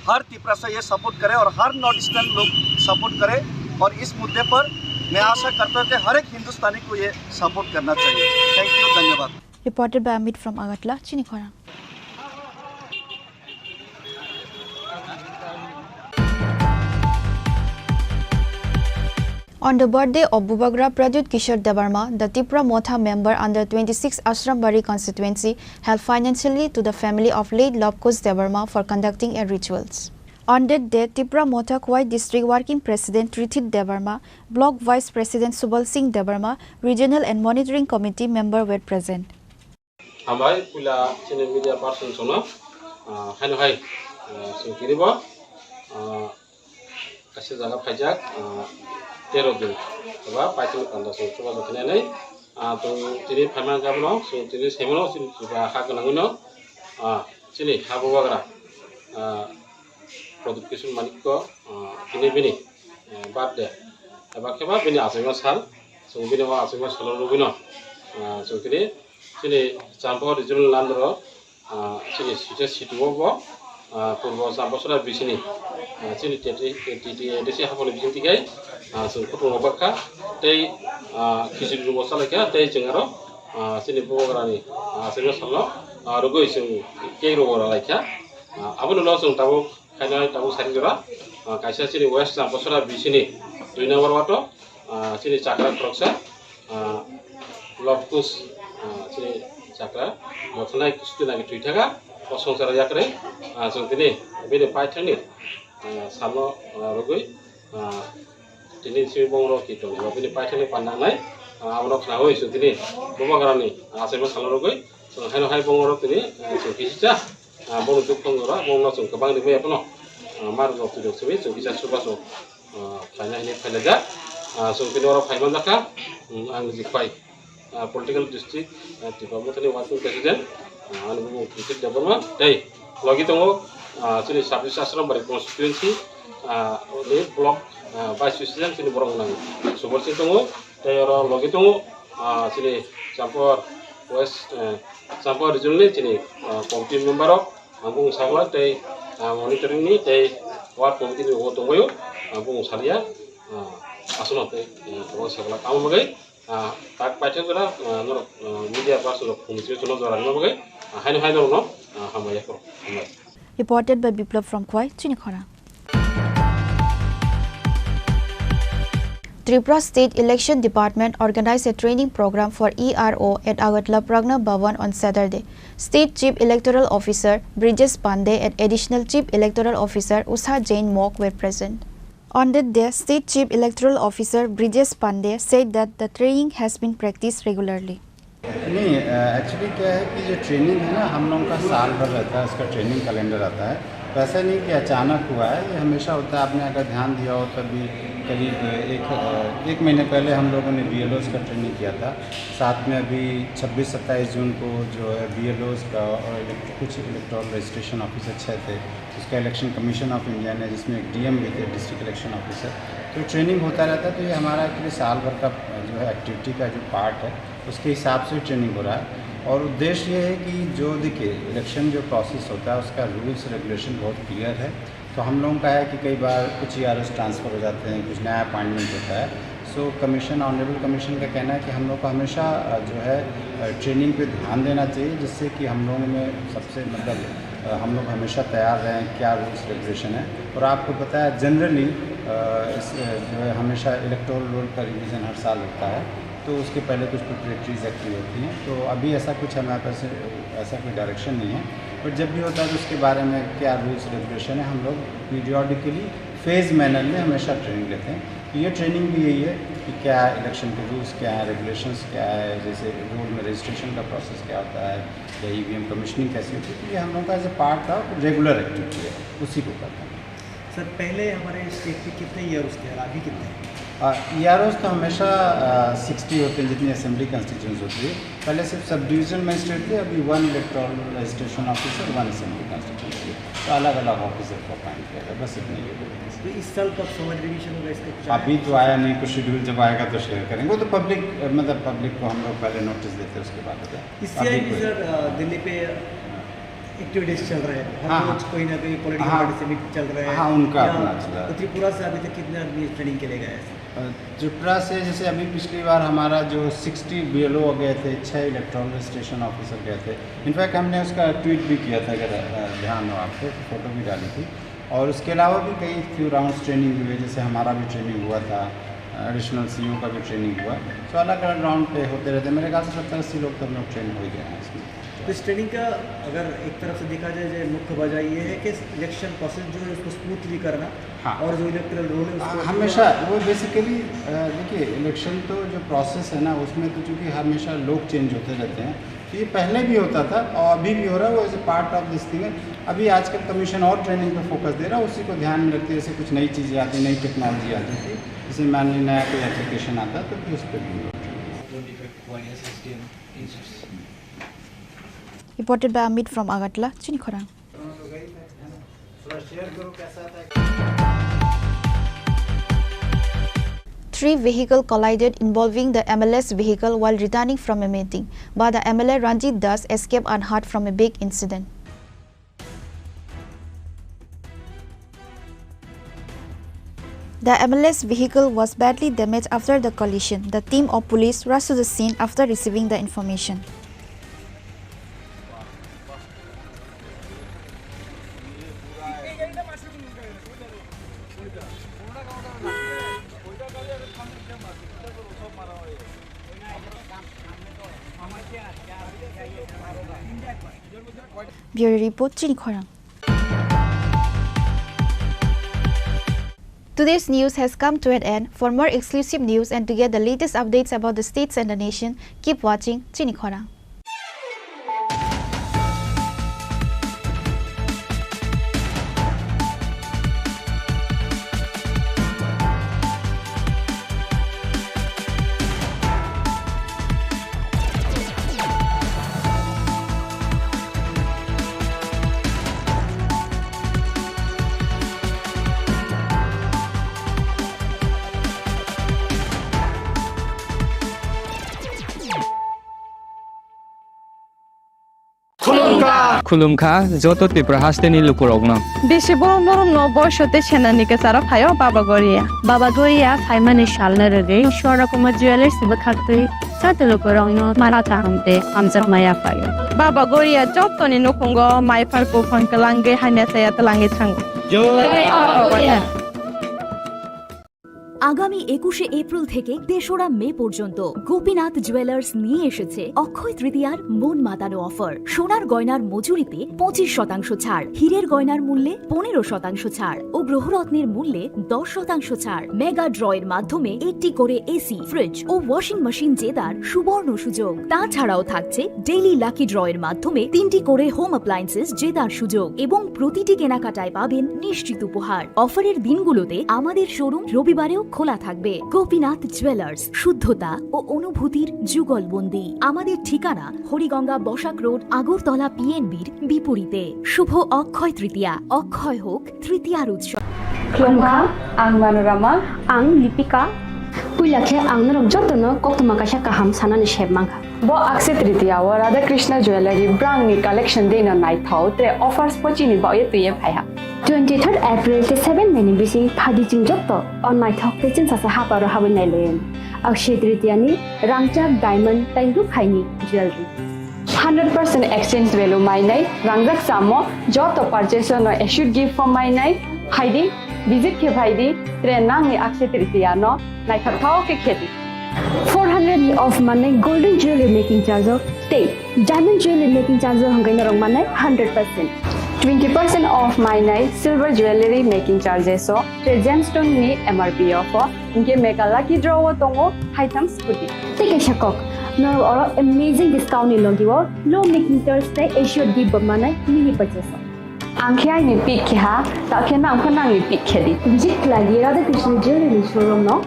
हर तिप्रासा ये सपोर्ट करे और हर नॉर्थ ईस्टर्न लोग सपोर्ट करे और इस मुद्दे पर मैं आशा करता हूँ कि हर एक हिंदुस्तानी को ये सपोर्ट करना चाहिए। थैंक यू, धन्यवाद। Reported by Amit from Agartala, Chini Khorang. On the birthday of Bubagra Pradyut Kishore Debbarma, the Tipra Motha member under twenty-six Ashram Bari constituency helped financially to the family of late Lobkus Debbarma for conducting a rituals. On that day, Tipra Motha Khowai District Working President Trithit Debbarma, Block Vice President Subal Singh Debbarma, Regional and Monitoring Committee member were present. Hambai puila chini media person chwngno, ah, haino hai, ah, chwng tini bo, ah, kaisa jaga phaijak, ah, tero din eba paithakni panda chwng chubachu khainani, ah, chwng tini phaimani jabano chwng tini saimano chini chuba ha gwnangwino, ah, chini ha bubagra, ah, Pradyut Kishore Manikko, ah, tini bini, eh, birthday eba kheba bini achaima sal, chwng bini o achaima salo rwgwino, ah, chwng tini chini Champao Regional Land o, ah, chini site sitio bo, ah, Purbo Champasora bisini, ah, chini T T, T T A D C haponi bising tikai, ah, chwng kutung rok bakha tei, ah, khichiri rwgo chalaikha tei chwng aro, ah, chini bubagrani, ah, achaima salno, ah, rwgwi chwng cake rwgo ralaikha. Ah, aboni ulo chwng tabuk khaina tabuk sari jora, ah, kaisa chini West Champasora bisini dui number wato, ah, chini chakra khoroksa, ah, Lobkus, ah, chini chakra mothanai kustu nagi thwi thaka, o songsara yakre, ah, chwng tini bini paithakni, ah, salno, ah, rwgwi, ah, tini simi bongro ki tongo, bini paithakni pandangnai, ah, abono khnaui chwng tini bubagrani, ah, achaima salno rwgwi, chwng haino hai bongro tini, ah, chwng kisicha, ah, bono dukho wngkha, bono chwng kwbang rimwi abono, ah, mar rok twi rok simi chwng kisa chubachu, ah, khlaina hinwi phailaijak. Ah, chwng tini oro phai manjakha, um, ang Jikhwai, ah, political district, ah, Tipra Mothani working president, ah, ani bumung Trithit Debbarma tei logi tongo, ah, chini Sabis Ashram Bari constituency, ah, ni block, ah, vice president chini borok nang Subal Singh tongo. Tei oro logi tongo, ah, chini Champor West, eh, Champor region ni chini, ah, committee member rok, ang bung sakla tei, ah, monitoring ni tei ward committee ni bo tongbaio, ang bung salia, ah, aswkno tei, eh, abo sakla tamo bagwi, ah, tak paithak jora, ah, norok, ah, media person rok phung swi chwngno jora rwna bagwi, ah, haino hai norokno, ah, hambai yaphuru. Hambai. Reported by Biplab from Khowai, Chini Khorang. Tripura State Election Department organized a training program for E R O at Agartala Pragna Bhavan on Saturday. State Chief Electoral Officer Brijesh Pandey and Additional Chief Electoral Officer Usha Jain Mok were present. On that day, State Chief Electoral Officer Brijesh Pandey said that the training has been practiced regularly. नहीं, अ, एक्चुअली क्या है कि जो ट्रेनिंग है ना, हम लोगों का साल भर रहता है, उसका ट्रेनिंग कैलेंडर आता है। तो ऐसा नहीं कि अचानक हुआ है, ये हमेशा होता है। आपने अगर ध्यान दिया हो, तो अभी करीब एक, अ, एक महीने पहले हम लोगों ने बीएलओज़ का ट्रेनिंग किया था। साथ में अभी छब्बीस सत्ताईस जून को जो है बीएलओज़ का और इलेक्ट-, कुछ इलेक्टोरल रजिस्ट्रेशन ऑफिसर छः थे, उसका इलेक्शन कमीशन ऑफ इंडिया ने, जिसमें एक डीएम भी थे, डिस्ट्रिक्ट इलेक्शन ऑफिसर। तो ट्रेनिंग होता रहता है, तो ये हमारा एक्चुअली साल भर का, अ, जो है एक्टिविटी का जो पार्ट है, उसके हिसाब से ट्रेनिंग हो रहा है। और उद्देश्य ये है कि जो, देखिए, इलेक्शन जो प्रोसेस होता है, उसका रूल्स रेगुलेशन बहुत क्लियर है। तो हम लोगों का है कि कई बार कुछ ईआरओज़ ट्रांसफ़र हो जाते हैं, कुछ नया अपॉइंटमेंट होता है। सो कमीशन, ऑनरेबल कमीशन का कहना है कि हम लोग को हमेशा, अ, जो है, अ, ट्रेनिंग पे ध्यान देना चाहिए, जिससे कि हम लोगों में सबसे, मतलब, अ, हम लोग हमेशा तैयार रहें, क्या रूल्स रेगुलेशन है। और आपको पता है, जनरली, अ, इस, अ, जो है, हमेशा इलेक्टोरल रोल का रिवीजन हर साल होता है। तो उसके पहले कुछ प्रिपरेटरीज एक्टिव होती हैं। तो अभी ऐसा कुछ हमारे पास, ऐसा कोई डायरेक्शन नहीं है, बट जब भी होता है तो उसके बारे में क्या रूल्स रेगुलेशन है, हम लोग पीरियोडिकली फेज मैनर में हमेशा ट्रेनिंग लेते हैं। तो ये ट्रेनिंग भी यही है कि क्या इलेक्शन के रूल्स क्या हैं, रेगुलेशंस क्या है, जैसे रोल में रजिस्ट्रेशन का प्रोसेस क्या होता है या ईवीएम कमीशनिंग कैसी होती है, तो ये हम लोगों का as a part of regular activity है, उसी को करते हैं। सर, पहले हमारे स्टेट में कितने ईआरओज़ थे और अभी कितने हैं? आ, ईआरओज़ तो हमेशा, आ, सिक्सटी होते हैं, जितनी असेंबली कॉन्स्टिट्यूएंसी होती है। पहले सिर्फ सब डिवीजन मजिस्ट्रेट थे, अभी one electoral registration officer, one assembly constituency, तो अलग-अलग ऑफिसर को अपॉइंट किया गया, बस इतनी ही डिफरेंस। तो इस साल कब फॉर्मल रिवीजन होगा, इसका कुछ अभी आया? तो आया नहीं, कुछ शेड्यूल जब आएगा तो शेयर करेंगे। वो तो पब्लिक, मतलब, पब्लिक को हम लोग पहले नोटिस देते हैं, उसके बाद होता है। इस अभी सीआईबी कोई सर, अ, दिल्ली पे एक्टिविटीज चल रहा है, हर हाँ, रोज हाँ। कोई ना कोई पॉलिटिकल हाँ। पार्टी से भी चल रहा है। हाँ, उनका या अपना चल रहा है। त्रिपुरा से अभी तक कितने आदमी ट्रेनिंग के लिए गए हैं? अ, त्रिपुरा से जैसे अभी पिछली बार हमारा जो सिक्सटी बीएलओ गए थे, छः इलेक्टोरल रजिस्ट्रेशन ऑफिसर गए थे। इनफैक्ट हमने उसका ट्वीट भी किया था, अगर, अ, ध्यान हो आपको, तो फोटो भी डाली थी। और उसके अलावा भी कई फ्यू राउंड्स ट्रेनिंग हुए, जैसे हमारा भी ट्रेनिंग हुआ था, एडिशनल सीईओ का भी ट्रेनिंग हुआ। तो अलग-अलग राउंड पे होते रहते हैं। मेरे ख्याल से सत्तर अस्सी लोग तो हम लोग ट्रेन हो ही गए हैं इसमें। तो इस ट्रेनिंग का अगर एक तरफ से देखा जाए, जो मुख्य वजह ये है कि इलेक्शन प्रोसेस जो है, उसको स्मूथली करना हाँ। और जो इलेक्टोरल रोल है, उसको आ, हमेशा वो बेसिकली, अ, देखिए, इलेक्शन तो जो प्रोसेस है ना, उसमें तो चूँकि हमेशा लोग चेंज होते रहते हैं, तो ये पहले भी होता था और अभी भी हो रहा है, वो as a part of this thing है। अभी आजकल कमीशन और ट्रेनिंग पे फोकस दे रहा है, उसी को ध्यान में रखते हुए जैसे कुछ नई चीज़ें आती, नई टेक्नोलॉजी आती थी, जैसे मान ली नया कोई एप्लीकेशन आता है, तो फिर उस पर भी हम लोग training. Reported by Amit from Agartala, Chini Khorang. Three vehicle collided involving the M L A's vehicle while returning from a meeting, but the M L A Ranjit Das escaped unhurt from a big incident. The M L A's vehicle was badly damaged after the collision. The team of police rushed to the scene after receiving the information. Bureau Report, Chini Khorang. Today's news has come to an end. For more exclusive news and to get the latest updates about the states and the nation, keep watching Chini Khorang. Khulumkha joto Tripura hasteni lukurokno. Bisi borok norokno boiso tei senani kwcharo phaio Baba Goria. Baba Goria phaimani salno rwgwi Swarna Kumar Jewellers bwkhaktwi joto lukurokno mara kaham tei hamjakma yaphaio. Baba Goria jotoni nukhungo maiphar buphang kwlangwi hamya chaya twlangwi thango. Jai Baba Goria. আগামী একুশে এপ্রিল থেকে তেসরা মে পর্যন্ত গোপীনাথ জুয়েলার্স নিয়ে এসেছে অক্ষয় তৃতীয়ার মন মাতানো অফার। সোনার গয়নার মজুরিতে পঁচিশ শতাংশ ছাড়, হীরের গয়নার মূল্যে পনেরো শতাংশ ছাড় ও গ্রহরত্নের মূল্যে দশ শতাংশ ছাড়। মেগা ড্রয়ের মাধ্যমে একটি করে এসি, ফ্রিজ ও ওয়াশিং মেশিন জেতার সুবর্ণ সুযোগ। তাছাড়াও থাকছে ডেইলি লাকি ড্রয়ের মাধ্যমে তিনটি করে হোম অ্যাপ্লায়েন্সেস জেতার সুযোগ এবং প্রতিটি কেনাকাটায় পাবেন নিশ্চিত উপহার। অফারের দিনগুলোতে আমাদের শোরুম রবিবারেও খোলা থাকবে। গোপীনাথ জুয়েলার্স, শুদ্ধতা ও অনুভূতির যুগলবন্দি। আমাদের ঠিকানা হরিগঙ্গা বসাক রোড, আগরতলা পিএনবির বিপরীতে। শুভ অক্ষয় তৃতীয়া, অক্ষয় হোক তৃতীয়ার উৎসব। Khulumkha, ang Manorama. Ang Lipika. Puila khe ang norok jotono koktwma kaisa kaham sanani sep mankha. Bo Akshaya Tritiya o Radha Krishna Jewellery brangni collection dino naithok, tre offers bo chini bagwi twiwi phaiha. Twenty third April tei seven May ni bising phaidi chwng joto o naithok tei chwngsacha haparo habwi nailaio. Akshaya Tritiya ni rangchak, diamond tei rukhaini jewellery. Hundred percent exchange value mainai, rangjak chamo, joto purchase no assured gift form mainai, phaidi, visit khe phaidi, tre nangni Akshaya Tritiya no naithok thok khe khedi. Four hundred ni off mannai golden jewelry making charge o tei diamond jewelry making charge o hwnkhai norok mannai hundred percent. Twenty percent off mainai silver jewelry making charges o tei gemstone ni M R P o pho, hinkhe mega lucky draw o tongo haitham scooty. Tei kaisa kok, norok oro amazing discount ni logi o low making charge tei assured gift bo mannai mini purchase o. Ang khe aini pick khe ha, ta khe nang pho nangni pick khe di. Visit khlai di Radha Krishna Jewelry showroom no.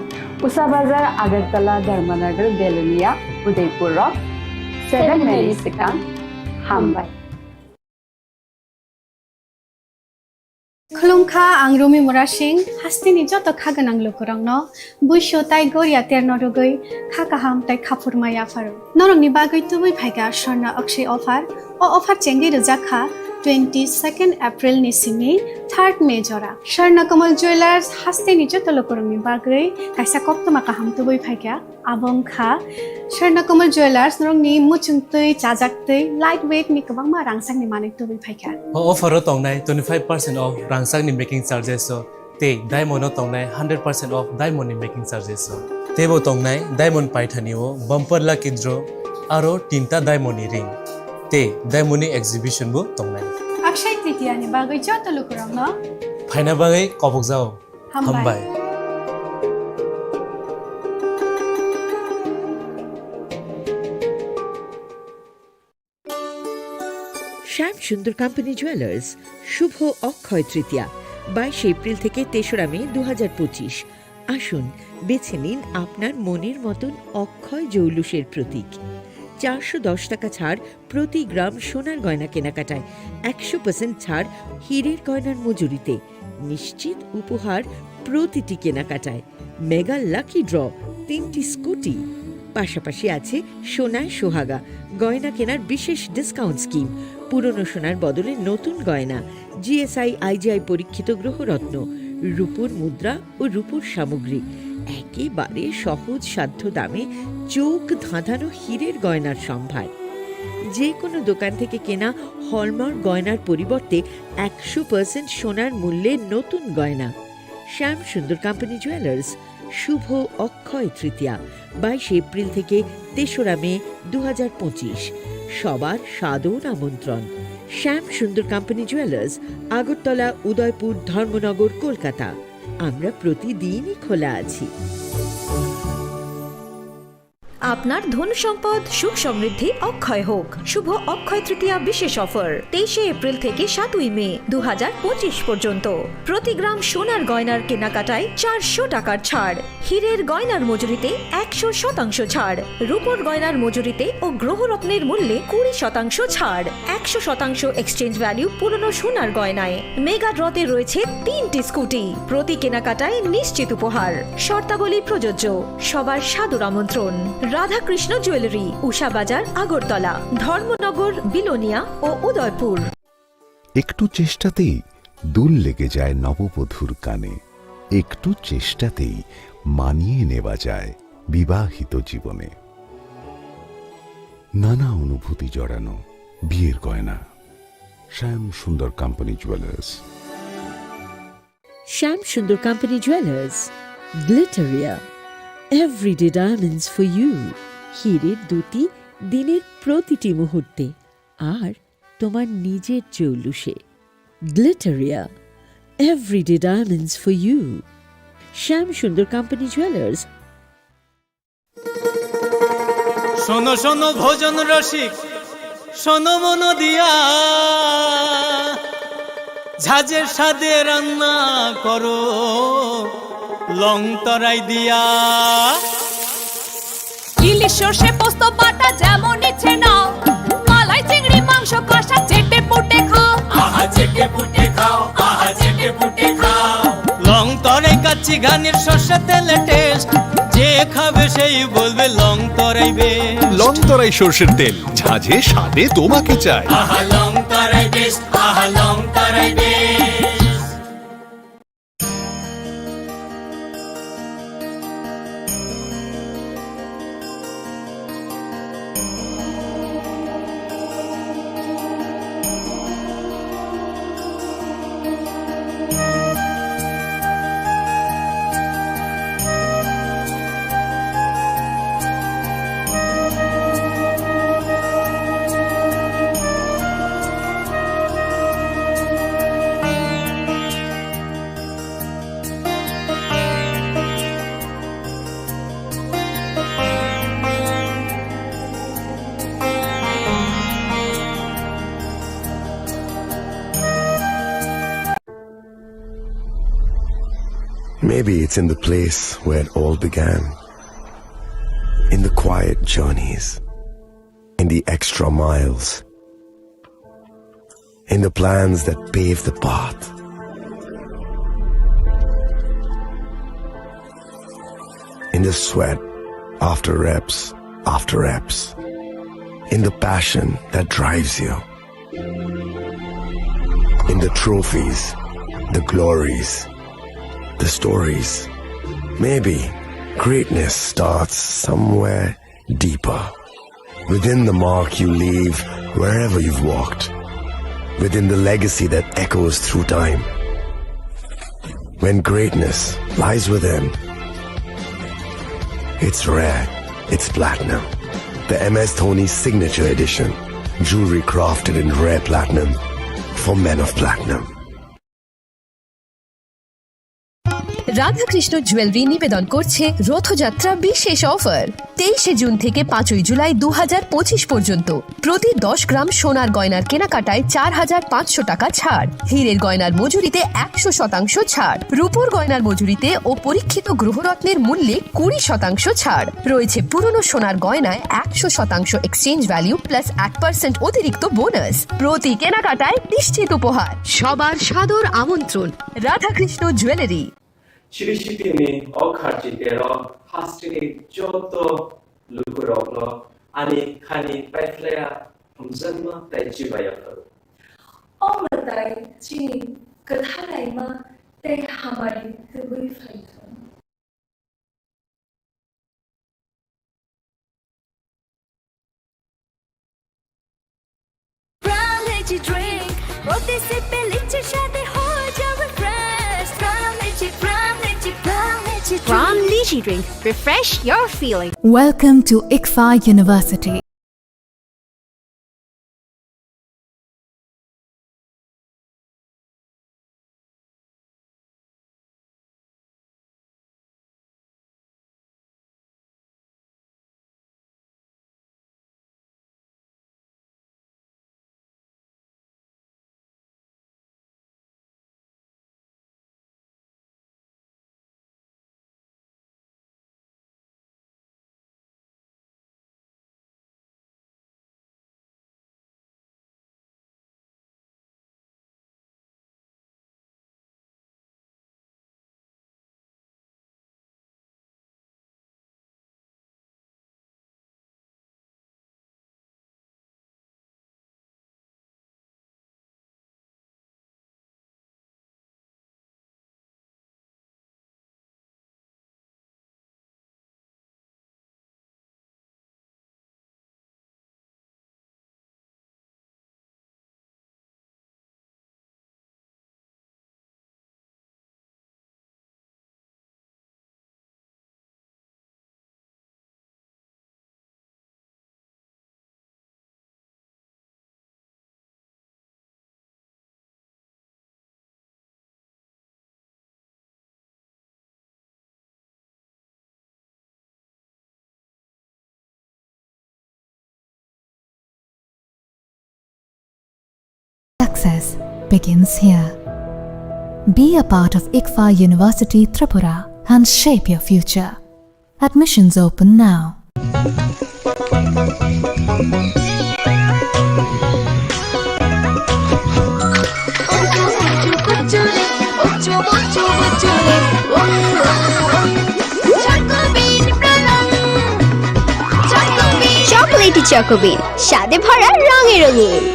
Usa Bazar, Agartala, Dharmanagar, Belonia, Udaipur rok. Seven May ni swkang. Hambai. Khulumkha, ang Rumi Murasing, hasteni joto kha gwnang lukurokno buisu tai goria terno rwgwi kha kaham tai khaphurma yapharo. Norokni bagwi tubui phaikha Swarna Akshaya offer. O offer chengwi rwjak kha Twenty second April ni simi third May jora Swarna Kamal Jewellers hasteni joto lukurokni bagwi kaisa koktwma kaham tubui phaikha. Abo wngkha Swarna Kamal Jewellers norokni muchungtwi, chajaktwi, light weight ni kwbangma rangchakni manwi tubui phaikha. O offer o tongnai twenty five percent off rangchakni making charges o tei diamond o tongnai hundred percent off diamond ni making charges o. Teibo tongnai diamond paithani o bumper lucky draw aro tinta diamond ni ring tei diamond ni exhibition bo tongnai. Akshay Tritiya ni bagwi joto lukurokno phaina bagwi kobokjao. Hambai. Hambai. শ্যাম Sundar company jewellers, শুভ অক্ষয় তৃতীয়া, বাইশে এপ্রিল থেকে তেসরা মে দু হাজার পঁচিশ। আসুন, বেছে নিন আপনার মনের মতন অক্ষয় জৌলুসের প্রতীক। চারশো দশ টাকা ছাড় প্রতি গ্রাম সোনার গয়না কেনাকাটায়, একশো পার্সেন্ট ছাড় হীরের গয়নার মজুরিতে, নিশ্চিত উপহার প্রতিটি কেনাকাটায়। মেগা লাকি ড্র, তিনটি স্কুটি, পাশাপাশি আছে সোনায় সোহাগা, গয়না কেনার বিশেষ ডিসকাউন্ট স্কিম, পুরনো সোনার বদলে নতুন গয়না, জিএসআই আইজিআই পরীক্ষিত গ্রহরত্ন, রূপোর মুদ্রা ও রূপোর সামগ্রী, একেবারে সহজ সাধ্য দামে চোখ ধাঁধানো হীরের গয়নার সম্ভার। যে কোনো দোকান থেকে কেনা হলমার্ক গয়নার পরিবর্তে একশো পার্সেন্ট সোনার মূল্যে নতুন গয়না। শ্যাম সুন্দর কোম্পানি জুয়েলার্স, শুভ অক্ষয় তৃতীয়া, বাইশে এপ্রিল থেকে তেসরা মে দু হাজার পঁচিশ। সবার সাদর আমন্ত্রণ। শ্যাম সুন্দর কোম্পানি জুয়েলার্স, আগরতলা, উদয়পুর, ধর্মনগর, কলকাতা। আমরা প্রতিদিনই খোলা আছি। আপনার ধন সম্পদ সুখ সমৃদ্ধি অক্ষয় হোক। শুভ অক্ষয় তৃতীয়া বিশেষ অফার, তেইশে এপ্রিল থেকে সাতই মে দু হাজার পঁচিশ পর্যন্ত। প্রতি গ্রাম সোনার গয়নার কেনাকাটায় চারশো টাকার ছাড়, হীরের গয়নার মজুরিতে একশো শতাংশ ছাড়, রূপোর গয়নার মজুরিতে ও গ্রহরত্নের মূল্যে কুড়ি শতাংশ ছাড়, একশো শতাংশ এক্সচেঞ্জ ভ্যালু পুরনো সোনার গয়নায়। মেগা ড্রতে রয়েছে তিনটি স্কুটি, প্রতি কেনাকাটায় নিশ্চিত উপহার। শর্তাবলী প্রযোজ্য। সবার সাদর আমন্ত্রণ। রাধাকৃষ্ণ জুয়েলারি, উষা বাজার, আগরতলা, ধর্মনগর, বিলোনিয়া ও উদয়পুর। একটু চেষ্টাতেই দুল লেগে যায় নববধূর কানে, একটু চেষ্টাতেই মানিয়ে নেওয়া যায় বিবাহিত জীবনে। নানা অনুভূতি জড়ানো বিয়ের গয়না। শ্যাম Sundar company jewellers. Shyam Sundar Company Jewelers, Glitteria, everyday diamonds for you। হীরের দ্যুতি দিনের প্রতিটি মুহূর্তে, আর তোমার নিজের জৌলুসে। Glitteria, everyday diamonds for you। Shyam Sundar Company Jewelers। শোনো শোনো ভোজন রসিক, শোনো মন দিয়া, ঝাঁঝের স্বাদে রান্না করো লং তরাই দিয়া। ইলিশ সর্ষে পোস্ত বাটা যেমন ইচ্ছে নাও, মালাই চিংড়ি মাংস কষা চেটে পুটে খাও। আহা চেটে পুটে খাও, আহা চেটে পুটে খাও। লং তরাই কাচ্চি ঘানির সর্ষে তেলে টেস্ট, যে খাবে সেই বলবে লং তরাই বেস্ট। লং তরাই সর্ষের তেল, ঝাঁঝে স্বাদে তোমাকে চাই। আহা লং তরাই বেস্ট, আহা লং তরাই best. Maybe it's in the place where it all began. In the quiet journeys, in the extra miles, in the plans that pave the path, in the sweat after reps after reps, in the passion that drives you. In the trophies, the glories, the stories. Maybe greatness starts somewhere deeper. Within the mark you leave wherever you've walked. Within the legacy that echoes through time. When greatness lies within, it's rare, it's platinum. The M S Dhoni Signature Edition. Jewelry crafted in rare platinum for men of platinum. Radhakrishna jewellery নিবেদন করছে রথযাত্রা বিশেষ অফার। তেইশে জুন থেকে পাঁচই জুলাই দু হাজার পঁচিশ পর্যন্ত প্রতি দশ গ্রাম সোনার গয়নার কেনাকাটায় চার হাজার পাঁচশো টাকা ছাড়, হীরের গয়নার মজুরিতে একশো শতাংশ ছাড়, রূপোর গয়নার মজুরিতে ও পরীক্ষিত গ্রহরত্নের মূল্যে কুড়ি শতাংশ ছাড়। রয়েছে পুরনো সোনার গয়নায় একশো শতাংশ এক্সচেঞ্জ ভ্যালু প্লাস এক পার্সেন্ট অতিরিক্ত বোনাস। প্রতি কেনাকাটায় নিশ্চিত উপহার। সবার সাদর আমন্ত্রণ। Radhakrishna jewellery. Chiri sitini o kharchi tero hasteni joto lukurokno ani khani paikhlaya hamjakma tei chibaya pharo. O mwtai chini kwthalaima tei hamari tubui phaithung. Pram Lychee Drink. প্রতি সিপে লিচির স্বাদে হয়ে যাও refresh. Pram Lychee, Pram Lychee, Pram Lychee Drink। Pram Lychee Drink. Refresh your feeling. Welcome to ICFAI University. Success begins here. Be a part of ICFAI University Tripura and shape your future. Admissions open now. Chocolatey Choco Bean, স্বাদে ভরা, রঙে রঙিন।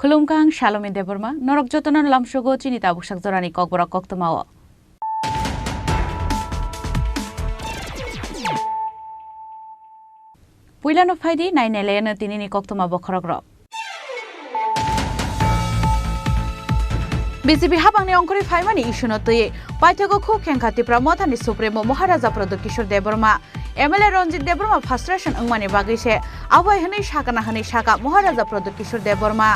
Khulumkha, ang Salomi Debbarma, norok jotono lamsogo chini tabuksak jorani kokborok koktwmao. Puilano phaidi, nai nailayano tinini koktwma bokhorokrok. B J P habangni ongkhorwi phaimani issue no twiwi paithago khuk khengkha Tipra Mothani Supremo Maharaja Pradyot Kishore Debbarma. M L A Ranjit Debbarma frustration wngmani bagwi se abo hai hwnwi sakana hwnwi saka Maharaja Pradyot Kishore Debbarma.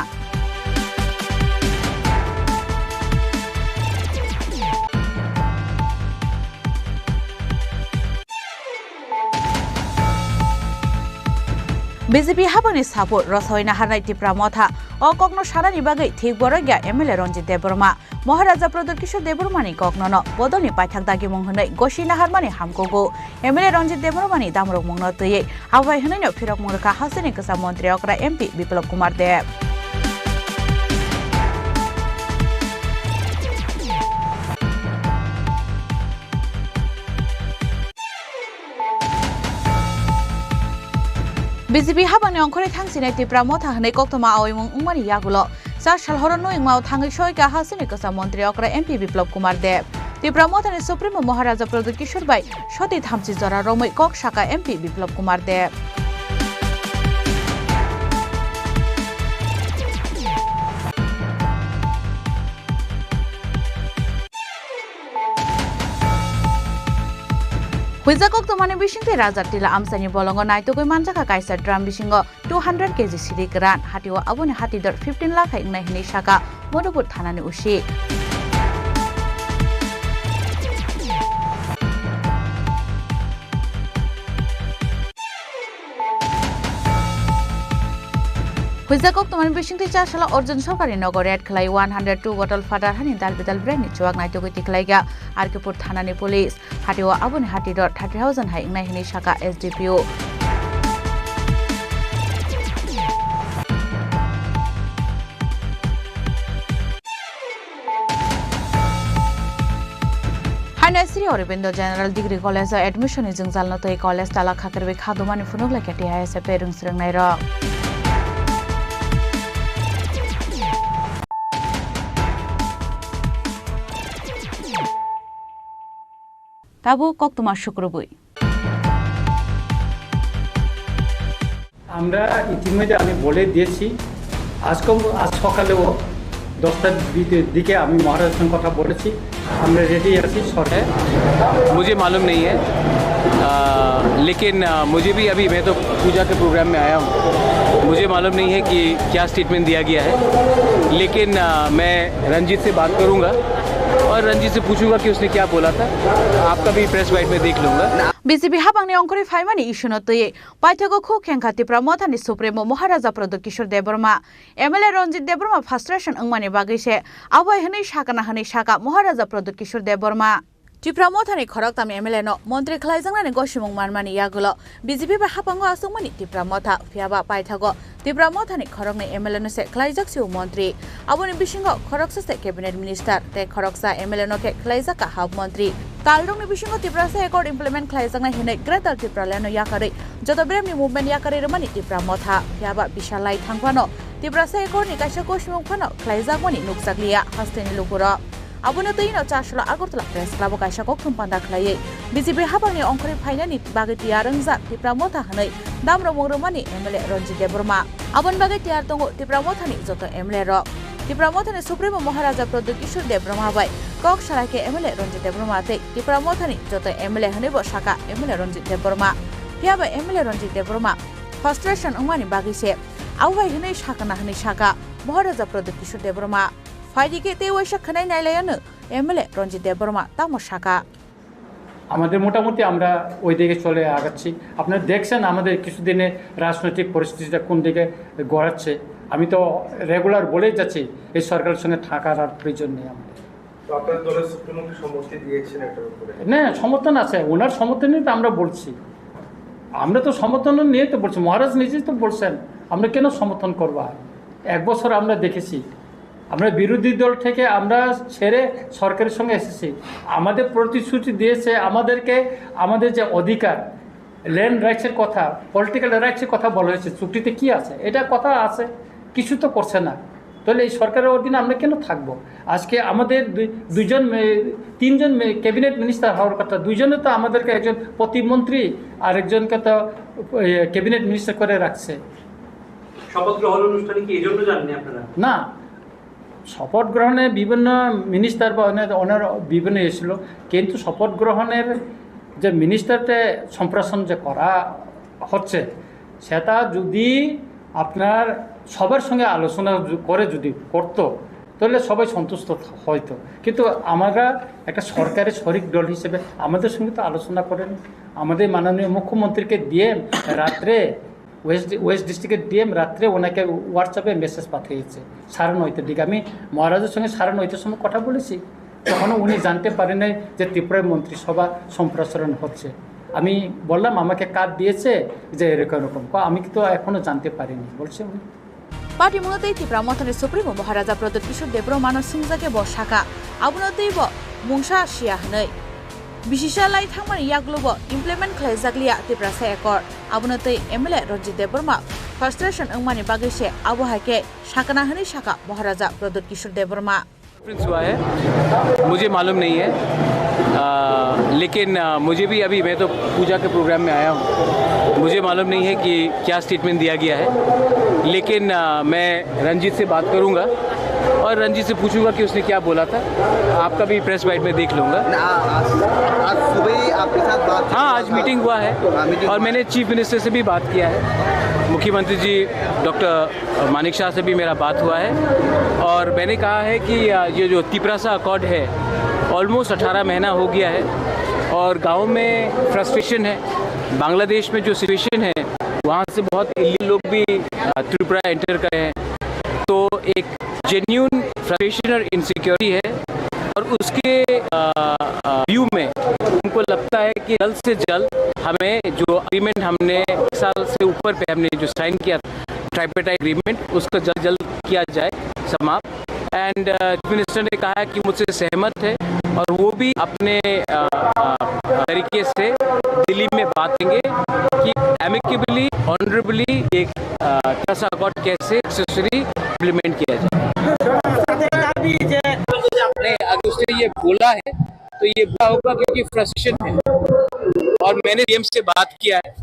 B J P hapangni support rosoi naharnai Tipra Motha. O kokno sanani bagwi thik borok ya M L A Ranjit Debbarma. Maharaja Pradyot Kishore Debbarmani koknono bodolni paithak dagimung hwnwi gosi naharmani hamkugo. M L A Ranjit Debbarmani damrokmungno twiwi abo bai hwnwino phirokmung rwkha hasteni kwcham montri okra M P Biplab Kumar Deb. B J P hapangni ongkhorwi thangsinai Tipra Motha hwnwi koktwma aoimung wngmani yagulo cha sal horo nuingmao thangwi soika hasteni kwcham montri okra M P Biplab Kumar Deb. Tipra Mothani Supremo Maharaja Pradyot Kishore bai soti thamchi jora romwi kok saka M P Biplab Kumar Deb. Huijak koktwmani bisingtwi Raja Tila amchaini bolongo naitugwi manjakha kaisa drum bisingo two hundred K G siri kwran, hatio aboni hati dor fifteen lakh hai wngnai hwnwi saka Madhupur thanani O C. Huijak koktwmani bisingtwi chasala Arjun Sarkarni nogo raid khlai one hundred two bottle phatar hani dal bidal brand ni chuak naitugwi tikhlaiga R K Pur thanani police. Hatio aboni hati dor thirty thousand hai wngnai hwnwi saka S D P O. Haino Sri Aurobindo General Degree College o admission ni jwngjalno twi college tala khakarwi khadumani phunuk lai khe T I S F rwng swrwngnairok. Tabuk koktwma sukrubwi. আমরা ইতিমধ্যে আমি বলে দিয়েছি, আজকে, আজ সকালেও দশটার দিকে, দিকে আমি মহারাজের সঙ্গে কথা বলেছি, আমরা রেডি আছি সরকার। मुझे मालूम नहीं है, आ, लेकिन, आ, मुझे भी अभी, मैं तो पूजा के प्रोग्राम में आया हूँ, मुझे मालूम नहीं है कि क्या स्टेटमेंट दिया गया है, लेकिन, आ, मैं रंजीत से बात करूँगा और रंजीत से पूछूंगा कि उसने क्या बोला था, आपका भी प्रेस बाइट में देख लूंगा। B J P hapangni ongkhorwi phaimani issue no twiwi paithago khuk khengkha Tipra Mothani Supremo Maharaja Pradyot Kishore Debbarma. M L A Ranjit Debbarma frustration wngmani bagwi se abo hai hwnwi sakana hwnwi saka Maharaja Pradyot Kishore Debbarma. Tipra Mothani khoroktam M L A no montri khlaijaknani gosimung manmani yagulo B J P bai hapango achukmani Tipra Motha, phiyaba paithago Tipra Mothani khoroknwi M L A no se khlaijak sio montri. Aboni bisingo khoroksa se cabinet minister tei khoroksa M L A no khe khlaijak kaham montri. Kalrokni bisingo Tiprasa Accord implement khlaijaknai hwnwi Greater Tipraland no yakarwi joto beremni movement yakarwi rwmani Tipra Motha, phiyaba bisa lai thang phano Tiprasa Accord ni kaisa gosimung phano khlaijakmani nukjakliya hasteni lukurok. Abono twi no Chasla Agartala Press Club o kaisa kokthum panda khlaiwi B J P hapangni ongkhorwi phainani bagwi tiyar wngjak Tipra Motha hwnwi damromung rwmani M L A Ranjit Debbarma. Aboni bagwi tiyar tongo Tipra Mothani joto M L A rok. Tipra Mothani Supremo Maharaja Pradyot Kishore Debbarma bai kok salai khe M L A Ranjit Debbarma tei Tipra Mothani joto M L A hwnwi bo saka M L A Ranjit Debbarma. Phiya bai M L A Ranjit Debbarma frustration wngmani bagwi se abo bai hwnwi sakana hwnwi saka Maharaja Pradyot Kishore Debbarma. Phaidi khe tei waisa khwnai nailaiano M L A Ranjit Debbarma tamo saka. আমাদের মোটামুটি আমরা ওই দিকে চলে আগাচ্ছি। আপনারা দেখছেন আমাদের কিছুদিনে রাজনৈতিক পরিস্থিতিটা কোন দিকে গড়াচ্ছে। আমি তো রেগুলার বলেই যাচ্ছি এই সরকারের সঙ্গে থাকার আর প্রয়োজন নেই আমাদের। তো আপনার দলের সুপ্রিমো কি সম্মতি দিয়েছেন এটার উপরে? না, সমর্থন আছে, ওনার সমর্থনই তো আমরা বলছি। আমরা তো সমর্থন নিয়ে তো বলছি, মহারাজ নিজেই তো বলছেন, আমরা কেন সমর্থন করবো? আর এক বছর আমরা দেখেছি, আমরা বিরোধী দল থেকে আমরা ছেড়ে সরকারের সঙ্গে এসেছি। আমাদের প্রতিশ্রুতি দিয়েছে আমাদেরকে, আমাদের যে অধিকার, ল্যান্ড রাইটসের কথা, পলিটিক্যাল রাইটসের কথা বলা হয়েছে, চুক্তিতে কি আছে? এটা কথা আছে, কিছু তো করছে না। তাহলে এই সরকারের অধীনে আমরা কেন থাকবো? আজকে আমাদের দুই-, দুইজন মে-, তিনজন মে-, ক্যাবিনেট মিনিস্টার হওয়ার কথা, দুইজনে তো আমাদেরকে, একজন প্রতিমন্ত্রী আর একজনকে তো, এ, ক্যাবিনেট মিনিস্টার করে রাখছে। শপথ গ্রহণ অনুষ্ঠানে কি এই জন্য যাননি আপনারা? না, শপথ গ্রহণে বিভিন্ন মিনিস্টার বা অনেক, ওনার বিভিন্ন এসেছিল, কিন্তু শপথ গ্রহণের যে মিনিস্টারকে সম্প্রসারণ যে করা হচ্ছে, সেটা যদি আপনার সবার সঙ্গে আলোচনা যু-, করে যদি করতো, তাহলে সবাই সন্তুষ্ট থ-, হইতো। কিন্তু আমরা একটা সরকারের শরিক দল হিসেবে আমাদের সঙ্গে তো আলোচনা করেন। আমাদের মাননীয় মুখ্যমন্ত্রীকে দিয়ে রাত্রে ওয়েস্ট ওয়েস্ট ডিস্ট্রিক্টের ডিএম রাত্রে ওনাকে হোয়াটসঅ্যাপে মেসেজ পাঠিয়েছে সাড়ে নয়টার দিকে। আমি মহারাজের সঙ্গে সাড়ে নয়টার সময় কথা বলেছি, তখনও উনি জানতে পারেন নাই যে ত্রিপুরায় মন্ত্রিসভা সম্প্রসারণ হচ্ছে। আমি বললাম, "আমাকে কার্ড দিয়েছে যে এরকম এরকম।" "কো, আমি তো এখনো জানতে পারিনি," বলছে উনি। Party mungwi tei Tipra Mothani Supremo Maharaja Pradyot Kishore Debbarma no swngjak khe bo sakha, abono tei bo mungsa siya hwnwi. Bisisa lai thangmani yaklo bo implement khlaijakliya Tiprasa Accord. Abono tei M L A Ranjit Debbarma frustration wngmani bagwi se abo hai khe sakna hwnwi sakha Maharaja Pradyot Kishore Debbarma. Conference हुआ है, मुझे मालूम नहीं है। अ, लेकिन, अ, मुझे भी अभी, मैं तो पूजा के प्रोग्राम में आया हूँ, मुझे मालूम नहीं है कि क्या स्टेटमेंट दिया गया है, लेकिन, अ, मैं रंजीत से बात करूँगा और रंजीत से पूछूंगा कि उसने क्या बोला था। आपका भी प्रेस बाइट में देख लूँगा। ना, आज, आज सुबह ही आपके साथ बात हाँ, आज मीटिंग हुआ है हाँ, मीटिंग और हुआ। मैंने चीफ मिनिस्टर से भी बात किया है, मुख्यमंत्री जी डॉक्टर मानिक शाह से भी मेरा बात हुआ है और मैंने कहा है कि, अ, ये जो तिपरासा अकॉर्ड है, ऑलमोस्ट अठारह महीना हो गया है और गाँव में फ्रस्ट्रेशन है। बांग्लादेश में जो सिचुएशन है, वहाँ से बहुत इलीगल लोग भी, अ, त्रिपुरा एंटर कर रहे हैं। तो एक जेन्युइन फ्रस्ट्रेशन और इनसिक्योरिटी है और उसके, अ, अ, व्यू में उनको लगता है कि जल्द से जल्द हमें जो एग्रीमेंट हमने एक साल से ऊपर पे हमने जो साइन किया था, ट्राइपेटाइट एग्रीमेंट, उसको जल्द जल्द किया जाए समाप्त। एंड, अ, चीफ मिनिस्टर ने कहा है कि मुझसे सहमत है और वो भी अपने, अ, अ, तरीके से दिल्ली में बात करेंगे कि एमिकेबली, ऑनरेबली एक, अ, ऐसा अकॉर्ड कैसे सक्सेसफुली इम्प्लीमेंट किया जाए। नहीं, अगर उसने ये बोला है तो ये बुरा होगा क्योंकि फ्रस्ट्रेशन है और मैंने सीएम से बात किया है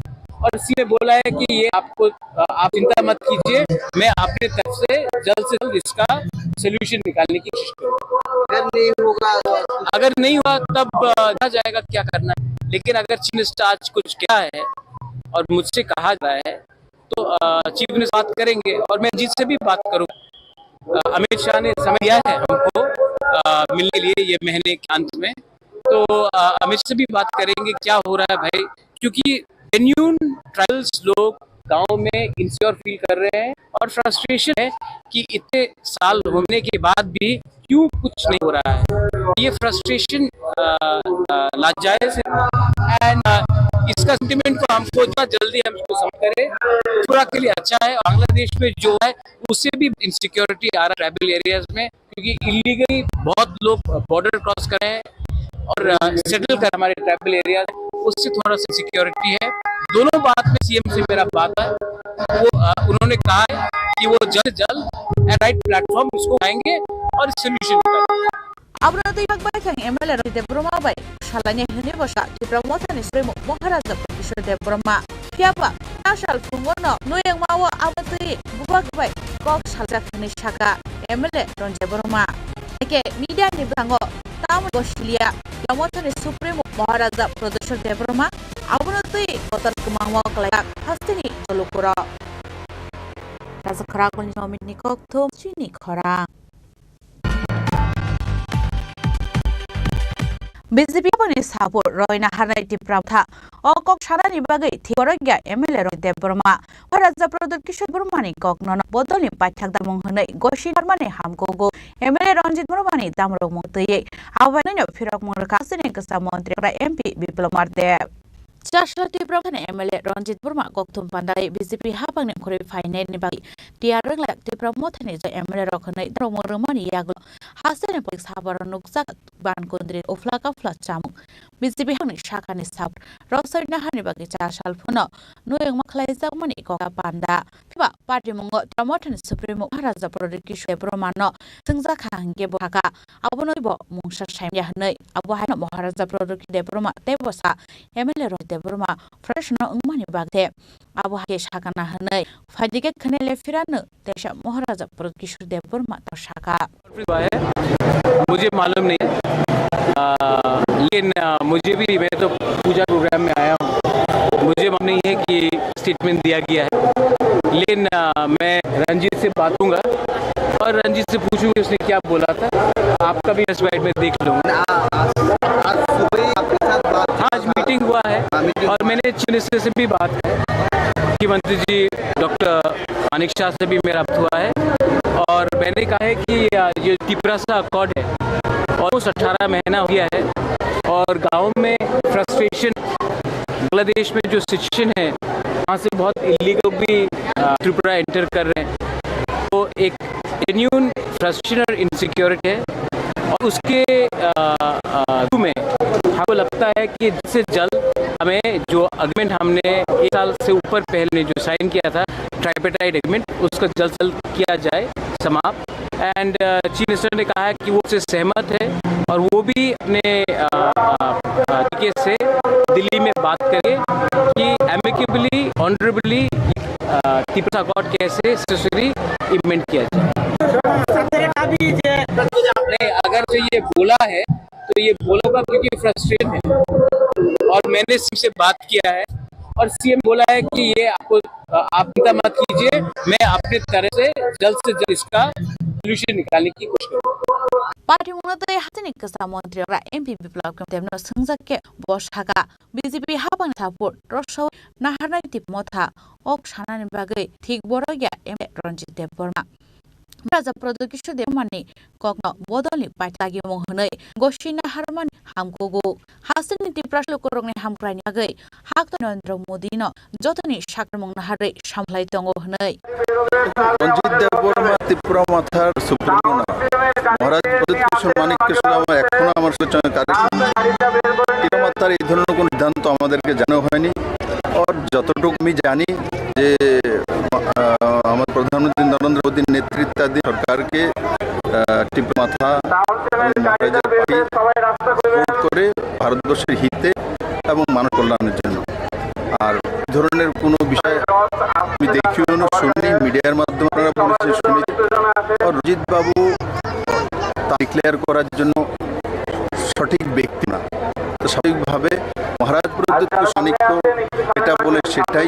और सीएम ने बोला है कि ये आपको, अ, आप चिंता मत कीजिए, मैं अपने तरफ से जल्द से जल्द इसका सॉल्यूशन निकालने की कोशिश करूँगा। अगर नहीं होगा तो अगर नहीं हुआ तब, अ, देखा जाएगा क्या करना है, लेकिन अगर चीफ मिनिस्टर आज कुछ कहा है और मुझसे कहा जा रहा है तो, अ, चीफ मिनिस्टर बात करेंगे और मैं रंजीत से भी बात करूँ। अ, अमित शाह ने समय दिया है हमको, अ, मिलने के लिए ये महीने के अंत में, तो, अ, अमित से भी बात करेंगे क्या हो रहा है भाई, क्योंकि जेन्युइन ट्राइबल्स लोग गाँव में इनसिक्योर फील कर रहे हैं और फ्रस्ट्रेशन है कि इतने साल होने के बाद भी क्यों कुछ नहीं हो रहा है। ये फ्रस्ट्रेशन, अ, अ, लाजायज है एंड, अ, इसका सेंटिमेंट को हमको जितना जल्दी हम इसको समझ करें, पूरा के लिए अच्छा है। बांग्लादेश में जो है उससे भी इनसिक्योरिटी आ रहा है ट्राइबल एरियाज में, क्योंकि इलीगली बहुत लोग बॉर्डर क्रॉस कर रहे हैं और, अ, सेटल कर हमारे ट्राइबल एरिया, उससे थोड़ा सा सिक्योरिटी है। दोनों बात में सीएम से मेरा बात है, वो, अ, उन्होंने कहा है कि वो जल्द जल्द राइट प्लेटफॉर्म उसको आएंगे और सॉल्यूशन निकालेंगे। Abono tei bak bai khe M L A Ranjit Debbarma bai salaini hwnwi bwsa Tipra Mothani Supremo Maharaja Kishore Debbarma. Phiya ba, ta sal phungo no nuyungma o abo twi bubak bai kok saljak hwnwi sakha M L A Ranjit Debbarma. Eke media ni bwskango tamo bo siliya, Tipra Mothani Supremo Maharaja Pradyot Kishore Debbarma abono twi kotor kwmangma kwlaijak hasteni jolukuro. Kaisa khorang ni Somit ni kok thum chini khorang. B J P ni support rwina harnai Tipra Motha o kok sanani bagwi thik borok ya M L A Ranjit Debbarma. Maharaja Pradyot Kishore Debbarmani kokno bodolni paithak damung hwnwi gosi narmani hamkugo M L A Ranjit Debbarmani damrokmung twiwi. Aboino phirokmung rwkha chini kwcham montri M P Biplab Kumar Deb. Chasla Tipra Mothani M L A Ranjit Debbarma kokthum pandalai B J P haphangni khorwi phainaini bagwi tiyar wnglaijak Tipra Mothani je M L A rok hwnwi norok mwrwngmani yagulo hasteni police habar nukjak ban kundri uphla kaphla chamung B J P haphangni sakani sap rosoi naharni bagwi cha sal phano nuyungma khlaijakmani kokta panda. Phiba party mungo Tipra Mothani Supremo Maharaja Pradyot Kishore Debbarmano swngjak kha hinkhe bo sakha, abono bo mungsa saimya hwnwi. Abo haino Maharaja Pradyot Kishore Debbarma tei bwsa M L A Ranjit Debbarma frustration no wngmani bagwi abo hai khe sakana hwnwi phaidi khe khwnai le phirano teisa Maharaja Pradyot Kishore Debbarma to sakha. हुआ है, मुझे मालूम नहीं है। अ, लेकिन, अ, मुझे भी, मैं तो पूजा प्रोग्राम में आया हूँ, मुझे मालूम नहीं है कि स्टेटमेंट दिया गया है। लेकिन, अ, मैं रंजीत से बात करूंगा और रंजीत से पूछूंगा उसने क्या बोला था। आपका भी प्रेस बाइट में देख लूंगा। आज, आज सुबह ही आपके साथ बात हाँ, आज मीटिंग हुआ है हाँ, मीटिंग और मैंने चीफ मिनिस्टर से भी बात है कि मुख्यमंत्री जी डॉक्टर मानिक शाह से भी मेरा बात हुआ है और मैंने कहा है कि, अ, ये तिपरासा अकॉर्ड है, ऑलमोस्ट अठारह महीना हो गया है और गाँव में फ्रस्ट्रेशन, बांग्लादेश में जो सिचुएशन है, वहाँ से बहुत इलीगल भी, अ, त्रिपुरा एंटर कर रहे हैं। तो एक जेन्युइन फ्रस्ट्रेशन और इनसिक्योरिटी है और उसके, अ, अ, में हमको लगता है कि जल्द से जल्द हमें जो एग्रीमेंट हमने एक साल से ऊपर पहले जो साइन किया था, ट्राइपार्टाइट एग्रीमेंट, उसका जल्द से जल्द किया जाए समाप्त। एंड, अ, चीफ मिनिस्टर ने कहा है कि वो उससे सहमत है और वो भी अपने, अ, अ, अ, तरीके से दिल्ली में बात करें कि एमिकेबली, ऑनरेबली, अ, तिपरासा अकॉर्ड कैसे सेसरी इम्प्लीमेंट किया जाए। नहीं, अगर जो ये बोला है तो ये बोला होगा क्योंकि फ्रस्ट्रेशन है और मैंने सीएम से बात किया है और सीएम बोला है कि ये आपको, अ, आप चिंता मत कीजिए, मैं अपने तरफ से जल्द से जल्द इसका सॉल्यूशन निकालने की कोशिश करूँगा। Party mungno tei hasteni kwcham montri ora M P Biplab Kumar Debno swngjak khe bo sakha, B J P hapangni support rwsao naharnai tei motha ok sanani bagwi thik borok ya M L A Ranjit Debbarma. Raja Pradyot Kishore Debbarmani kokno bodolni paitagimung hwnwi gosina harmani hamkugo. Hasteni Tiprasa lukurokni hamkraini bagwi Haktor Narendra Modi no jotoni sakharmung naharwi samlai tongo hwnwi. রঞ্জিত দেববর্মা ত্রিপুরা মথার সুপ্রিমো না, মহারাজ প্রদ্যুৎ কিশোর মানিক্য শুধু আমার, এখনো আমার সঙ্গে কানেকশন আছে। ত্রিপুরা মথার এই ধরনের কোনো সিদ্ধান্ত আমাদেরকে জানানো হয়নি। আর যতটুকু আমি জানি যে, আহ, আমার প্রধানমন্ত্রী নরেন্দ্র মোদীর নেতৃত্বাধীন সরকারকে, আহ, ত্রিপুরা মথা এবং মহারাজার পার্টি সাপোর্ট করে ভারতবর্ষের হিতে এবং মানব কল্যাণের জন্য। আর এই ধরনের কোনো বিষয় আমি দেখিও না, শুনিনি, মিডিয়ার মাধ্যমে আপনারা বলেছেন, শুনেছি। আর রঞ্জিত বাবু তা ডিক্লেয়ার করার জন্য সঠিক ব্যক্তি না। তো স্বাভাবিকভাবে মহারাজ প্রদ্যুৎ কিশোর মানিক্য এটা বলে সেটাই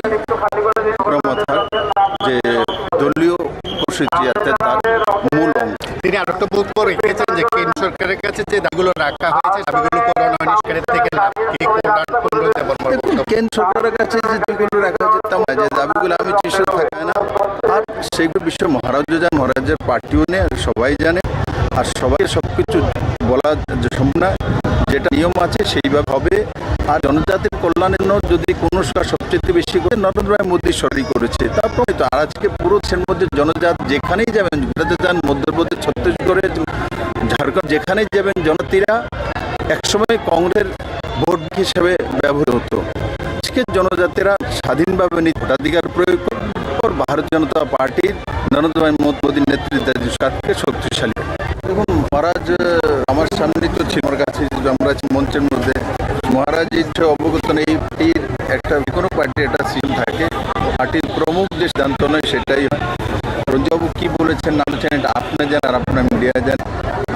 প্রমাণ হয় যে দলীয় কর্মসূচি যাতে তার মূল অংশ। তিনি আরো একটা বক্তব্য রেখেছেন যে কেন্দ্র সরকারের কাছে যে দাবিগুলো রাখা হয়েছে, দাবিগুলো পূরণ হয়নি, সেখান থেকে লাভ কি? কোন আর কোন রয়েছে বর্মার দেখুন, বক্তব্য? কেন্দ্র সরকারের কাছে যে দাবিগুলো রাখা হয়েছে, তেমন যে দাবিগুলো আমি চিঠি থাকে না। আর সেগুলো বিষয়ে মহারাজও জানেন, মহারাজের পার্টিও নেই, সবাই জানে। আর সবাই সবকিছু বলা যে সম্ভব না, যেটা নিয়ম আছে সেইভাবে হবে। আর জনজাতির কল্যাণের জন্য যদি কোনো সরকার সবচেয়ে বেশি করে, নরেন্দ্র ভাই মোদী সরকারই করেছে। তারপরে তো আর আজকে পুরো দেশের মধ্যে জনজাত যেখানেই যাবেন, বেড়াতে যান, মধ্যপ্রদেশ, ছত্তিশগড়ে, ঝাড়খণ্ড, যেখানেই যাবেন, জনজাতিরা একসময় কংগ্রেসের ভোট হিসেবে ব্যবহৃত হতো। আজকে জনজাতিরা স্বাধীনভাবে নিজ ভোটাধিকার প্রয়োগ করে, ভারতীয় জনতা পার্টির নরেন্দ্র ভাই মোদীর নেতৃত্বে সরকারকে শক্তিশালী। দেখুন, মহারাজ, আহ, আমার সান্নিধ্য ছিল, আমার কাছে যে আমরা আছি মঞ্চের মধ্যে, মহারাজ এই বিষয়ে অবগত নেই। এই একটা, যে কোনো পার্টির একটা সিস্টেম থাকে, পার্টির প্রমুখ যে সিদ্ধান্ত নেয় সেটাই হয়। রঞ্জিতবাবু কি বলেছেন না বলেছেন এটা আপনি জানেন আর আপনার মিডিয়া জানেন।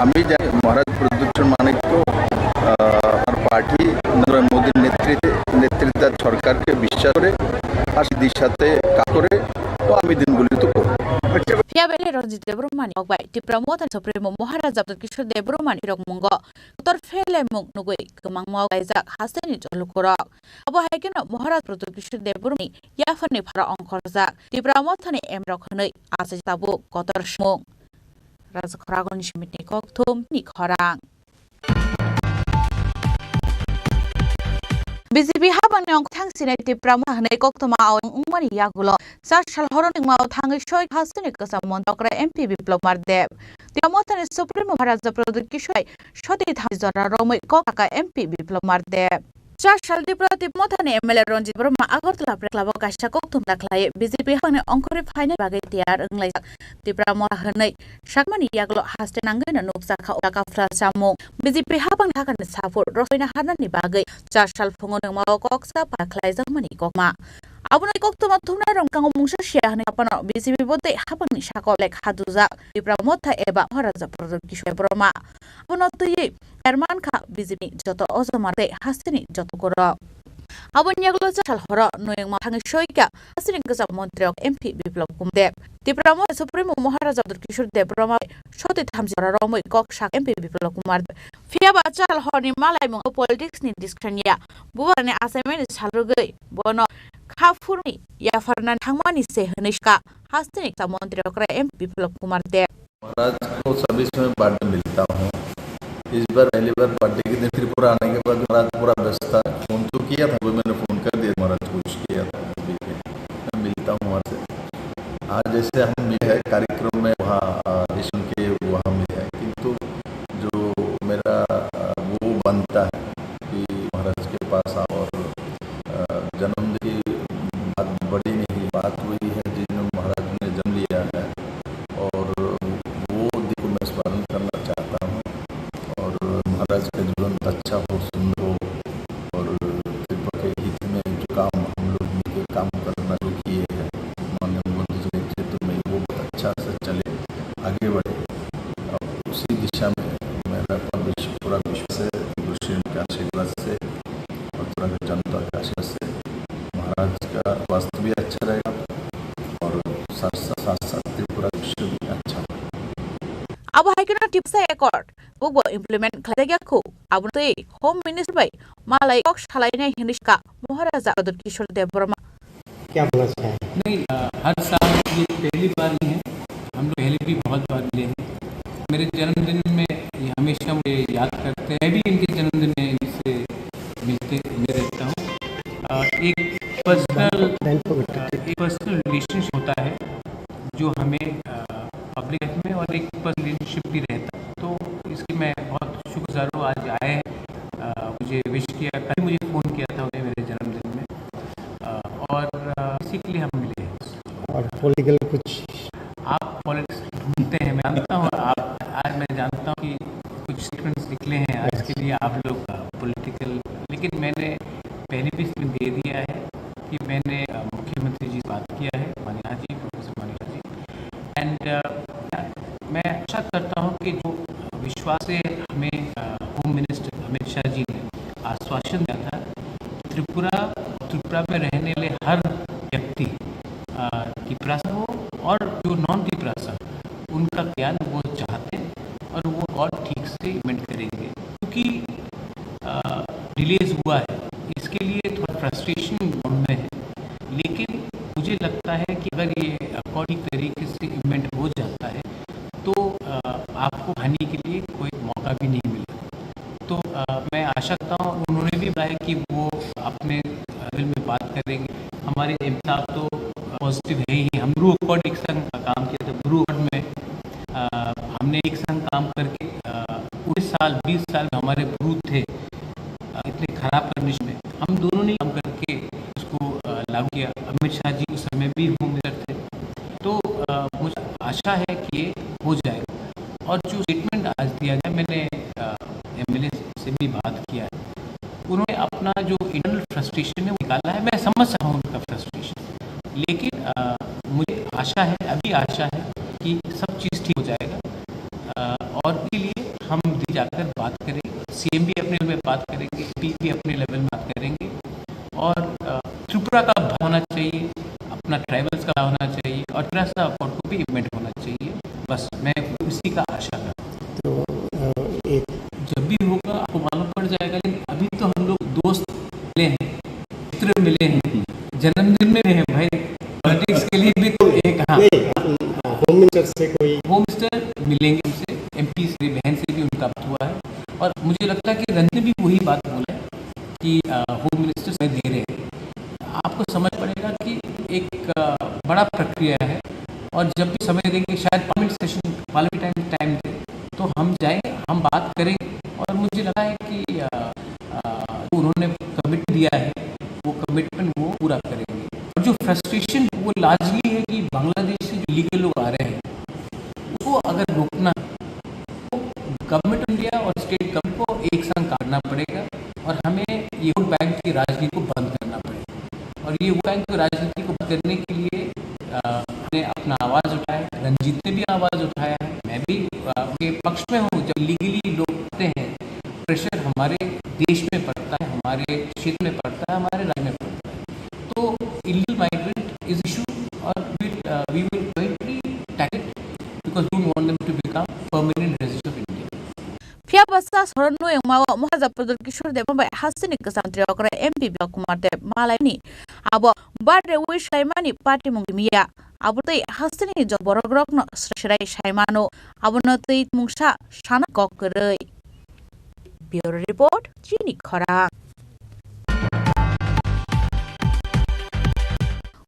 আমি জানি মহারাজ প্রদ্যুৎ মানিক্য, আহ, আর পার্টি নরেন্দ্র মোদীর নেতৃত্বে, নেতৃত্বাধীন সরকারকে বিশ্বাস করে আর সিদ্ধির সাথে কাজ করে তো আমি দিনগুলিত করব। Phiya belai Ranjit Debbarmani kokbai Tipra Mothani Supremo Maharaja Pradyot Kishore Debbarmani rok mungo kotor phelemung nugwi kwmangma kaijak hasteni lukurok. Abo hai kheno Maharaj Pradyot Kishore Debbarmani yaphangni pharo ongkhorjak Tipra Mothani M rok hwnwi achai tabuk kotor sumung. Raja Khoragoni Simitni kokthum ni khorang. B J P hapangni ongkhorthang sinai Tipra Motha hwnwi koktwma awai wngmani yagulo char sal horo nungmao thangwi soi hasteni kwcham montri M P Biplab Kumar Deb. Tipra Mothani Supremo Maharaja Pradyot Kishore soti thamchi jora romwi kok sakha M P Biplab Kumar Deb. Char sal Tripura Tipra Mothani M L A Ranjit Debbarma Agartala Press Club o kaisa koktwma khlai B J P hapangni ongkhorwi phainani bagwi tiyar wnglaijak. Tipra Motha hwnwi sakmani yagulo haste nangwino nukjakha o jaka phra chamung. B J P hapangni sakani support rosoi naharnani bagwi char sal phungo nungmao kok sa para khlaijakmani kokma. Abono koktwma thumnairok kango mungsa siya hwnwi saphano B J P bo tei hapangni sakao lekha dujak Tipra Motha eba Maharaja Pradyot Kishore Debbarma. Abono twiwi chairman kha B J P ni joto ojama tei hasteni joto borok. Aboni yagulo char sal horo noyengma thangwi soikha hasteni kwcham montri rok M P Biplab Kumar Deb. Tipra Motha Supremo Maharaja Pradyot Kishore Debbarma soti thamchi jora romwi kok sak M P Biplab Kumar Deb. Phiya ba char sal horni malaimung politics ni discussion ya. Bubagrani achaimani sal rwgwi bono kha phurni yapharna thangmani se hwnwi swkha hasteni kisa montri okra M P Biplab Kumar Deb. महाराज को सभी समय बर्थडे मिलता हूँ। इस बार पहली बार बर्थडे के दिन त्रिपुरा आने के बाद महाराज पूरा व्यस्त था। फोन तो किया था, वो मैंने फोन कर दिया महाराज को, विश किया था। मैं मिलता हूँ महाराज से। आज जैसे हम मिले हैं कार्यक्रम में, वहाँ, अ, ईश्वर के वहाँ मिले हैं, किंतु जो मेरा, अ, वो बनता है कि महाराज के पास आओ और, अ, जन्मदिन की बात बड़ी नहीं, बात वही है जिसमें महाराज ने जन्म लिया है और वो दिन को मैं स्मरण करना चाहता हूँ और महाराज का जीवन अच्छा हो, सुंदर हो और त्रिपुरा के हित में जो काम हम लोग मिलकर काम करना शुरू किए हैं माननीय मोदी जी के नेतृत्व में, वो बहुत अच्छा से चले, आगे बढ़े। और उसी दिशा में मेरा पूरा विश्व-, पूरा विश्वास है, गुरु श्री के आशीर्वाद से और पूरा जनता के आशीर्वाद से महाराज का स्वास्थ्य भी अच्छा रहेगा और साथ साथ, साथ साथ त्रिपुरा विश्व भी अच्छा होगा। Abo hai kheno Tiprasa Accord bubo implement khlai ya kho, abo twi Home Minister bai malai kok salainai hwnwi swkha Maharaja Pradyot Kishore Debbarma. क्या बोलना चाहें? नहीं, अ, हर साल ये पहली बार नहीं है, हम लोग पहले भी बहुत बार मिले हैं। मेरे जन्मदिन में ये हमेशा मुझे याद करते हैं, मैं भी इनके जन्मदिन में इनसे मिलते, मिलते रहता हूँ। अ, एक पर्सनल, अ, एक पर्सनल रिलेशनशिप होता है जो हमें, अ, पब्लिक लाइफ में और एक पर्सनल रिलेशनशिप भी रहता है, तो इसके मैं बहुत शुक्रगुजार हूँ। आज आए हैं, अ, मुझे विश किया, कल मुझे फ़ोन किया था उन्होंने मेरे जन्मदिन में। अ, और, अ, इसी के लिए हम मिले हैं। और पॉलिटिकल कुछ? आप पॉलिटिक्स ढूंढते हैं, मैं जानता हूँ, आप, आज मैं जानता हूँ कि कुछ स्टेटमेंट्स निकले हैं आज के लिए आप लोग, अ, पॉलिटिकल, लेकिन मैंने पहले भी स्टेटमेंट दे दिया है कि मैंने, अ, मुख्यमंत्री जी से बात किया है, मानिक साहा जी, प्रोफेसर मानिक साहा जी। एंड, अ, मैं आशा करता हूँ कि जो विश्वास से हमें, अ, होम मिनिस्टर अमित शाह जी ने आश्वासन दिया था, त्रिपुरा, त्रिपुरा में रहने वाले हर व्यक्ति, अ, तिपरासा हो और जो नॉन तिपरासा, उनका ज्ञान वो चाहते हैं और वो और ठीक से इम्प्लीमेंट करेंगे। क्योंकि, अ, डिलेज हुआ है, इसके लिए थोड़ा फ्रस्ट्रेशन मन में है, लेकिन मुझे लगता है कि अगर ये अकॉर्डिंग तरीके से इम्प्लीमेंट हो जाता है, तो, अ, आपको हानि के लिए कोई मौका भी नहीं मिलेगा। तो, अ, मैं आशा करता हूँ, उन्होंने भी बताया कि वो अपने लेवल में बात करेंगे। हमारे एमएलए साहब तो पॉजिटिव है ही, हम ब्रू अकॉर्ड एक संग काम किया था, ब्रू अकॉर्ड में, अ, हमने एक संग काम करके, अ, पूरे साल, बीस साल में हमारे ब्रू थे, अ, इतने खराब कंडीशन में, हम दोनों ने काम करके उसको, अ, लागू किया। अमित शाह जी उस समय भी होम मिनिस्टर थे, तो, अ, मुझे आशा है कि ये हो जाएगा। और जो स्टेटमेंट आज दिया गया, मैंने, अ, एमएलए से भी बात किया है, उन्होंने अपना जो इंटरनल फ्रस्ट्रेशन है वो निकाला है। मैं समझ सकता हूँ उनका फ्रस्ट्रेशन, लेकिन, अ, मुझे आशा है, अभी आशा है कि सब चीज़ ठीक हो जाएगा। अ, और इसके लिए हम दिल्ली जाकर बात करेंगे, सीएम भी अपने लेवल में बात करेंगे, एमपी भी अपने लेवल में बात करेंगे और, अ, त्रिपुरा का भला होना चाहिए, अपना ट्राइबल्स का भला होना चाहिए और त्रिपुरा से अकॉर्ड को भी इम्प्लीमेंट होना चाहिए। बस मैं इसी का आशा करता हूँ। तो, अ, एक जब भी होगा आपको मालूम पड़ जाएगा, लेकिन अभी तो हम लोग दोस्त मिले हैं, मित्र मिले हैं, जन्मदिन में मिले हैं भाई, पॉलिटिक्स के लिए भी तो एक, हाँ। नहीं, होम मिनिस्टर से कोई होम मिनिस्टर मिलेंगे उनसे, एमपी से, बहन से भी उनका बात हुआ है और मुझे लगता है कि रंजन भी वही बात बोला है कि, अ, होम मिनिस्टर समय दे रहे हैं। आपको समझ पड़ेगा कि एक, अ, बड़ा प्रक्रिया है और जब भी समय देंगे, शायद parliament session, parliament time, time दे, तो हम जाएंगे, हम बात करेंगे और मुझे लगा है कि, अ, अ, जो उन्होंने कमिट दिया है, वो कमिटमेंट वो पूरा करेंगे। और जो फ्रस्ट्रेशन, वो लार्जली है कि बांग्लादेश से जो इलीगल लोग आ रहे हैं, उसको अगर रोकना है, तो गवर्नमेंट ऑफ इंडिया और स्टेट गवर्नमेंट को एक संग काम करना पड़ेगा और हमें ये वोट बैंक की राजनीति को बंद करना पड़ेगा। और ये वोट बैंक की राजनीति को बंद करने के लिए, अ, हमने अपना आवाज़ उठाया है, रंजीत ने भी आवाज़ उठाया है, मैं भी, अ, उनके पक्ष में हूँ। जब इलीगली लोग आते हैं, प्रेशर हमारे देश में पड़ता है, हमारे क्षेत्र में पड़ता है, हमारे राज्य में पड़ता है। तो illegal migrant is issue और we, uh, we will jointly tackle it because we don't want them to become permanent residents of India. Phiya ba sa soron nuyungmao Maharajapradol Kishore Debbarma bai hasteni kwcham twi okra M P Biplab Kumar Deb malaini abo birthday wish khlaimani patimung rimiya. Abo tei hasteni jok borok rokno srai srai sai mano, abono twi mungsa sana kok kwrwi. Bureau Report, Chini Khorang.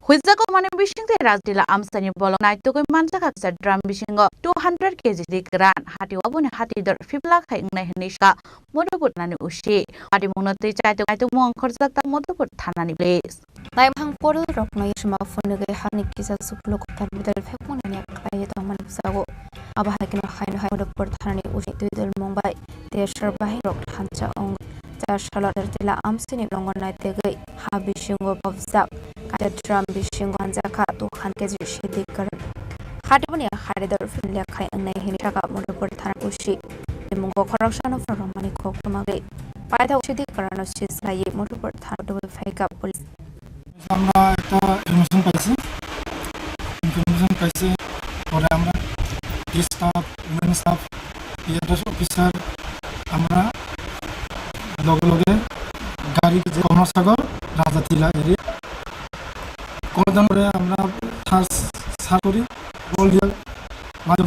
Huijak mani bising tei Rajila amsani bolong naitugwi manjak haksa drum bisingo two hundred K G di gran hati oboni hati dor fifty lakh hai wngnai hwnwi sa Madhupur thanani usi. Patimungno twi chaitok naitukmung ongkhorjak ta Madhupur thanani police. Naimhang poroi rokno yasima phunugwi hani kisa suklo kotor bidal phekmani yak khlaiwi tongmani bwsago. Abo hai kheno haino hai Madhupur thanani usi twi dol mung bai tei sar bahai rok thansa ong. Char salo Rajila amsini longon naitegwi ha bisingo bobjak kaisa drum bisingo hanjakha two hundred K G sidi kwrwng. Hatiboni haridor phin lekhai wngnai hini saka Madhupur thana usi. Tei mungo khoroksano phano romani kok twmagwi paithak sidi kwrwngno sislaiwi Madhupur thana tubui phaikha police. আমরা একটা ইনফরমেশন পাইছি, ইনফরমেশন পাইছি, পরে আমরা staff, women staff, PF officer, আমরা লগে লগে গাড়ি যে কমলাসাগর রাজাতিলা এরিয়া কর্ডন করে আমরা সার্চ সার্চ করি, অল রিয়াল মাঝে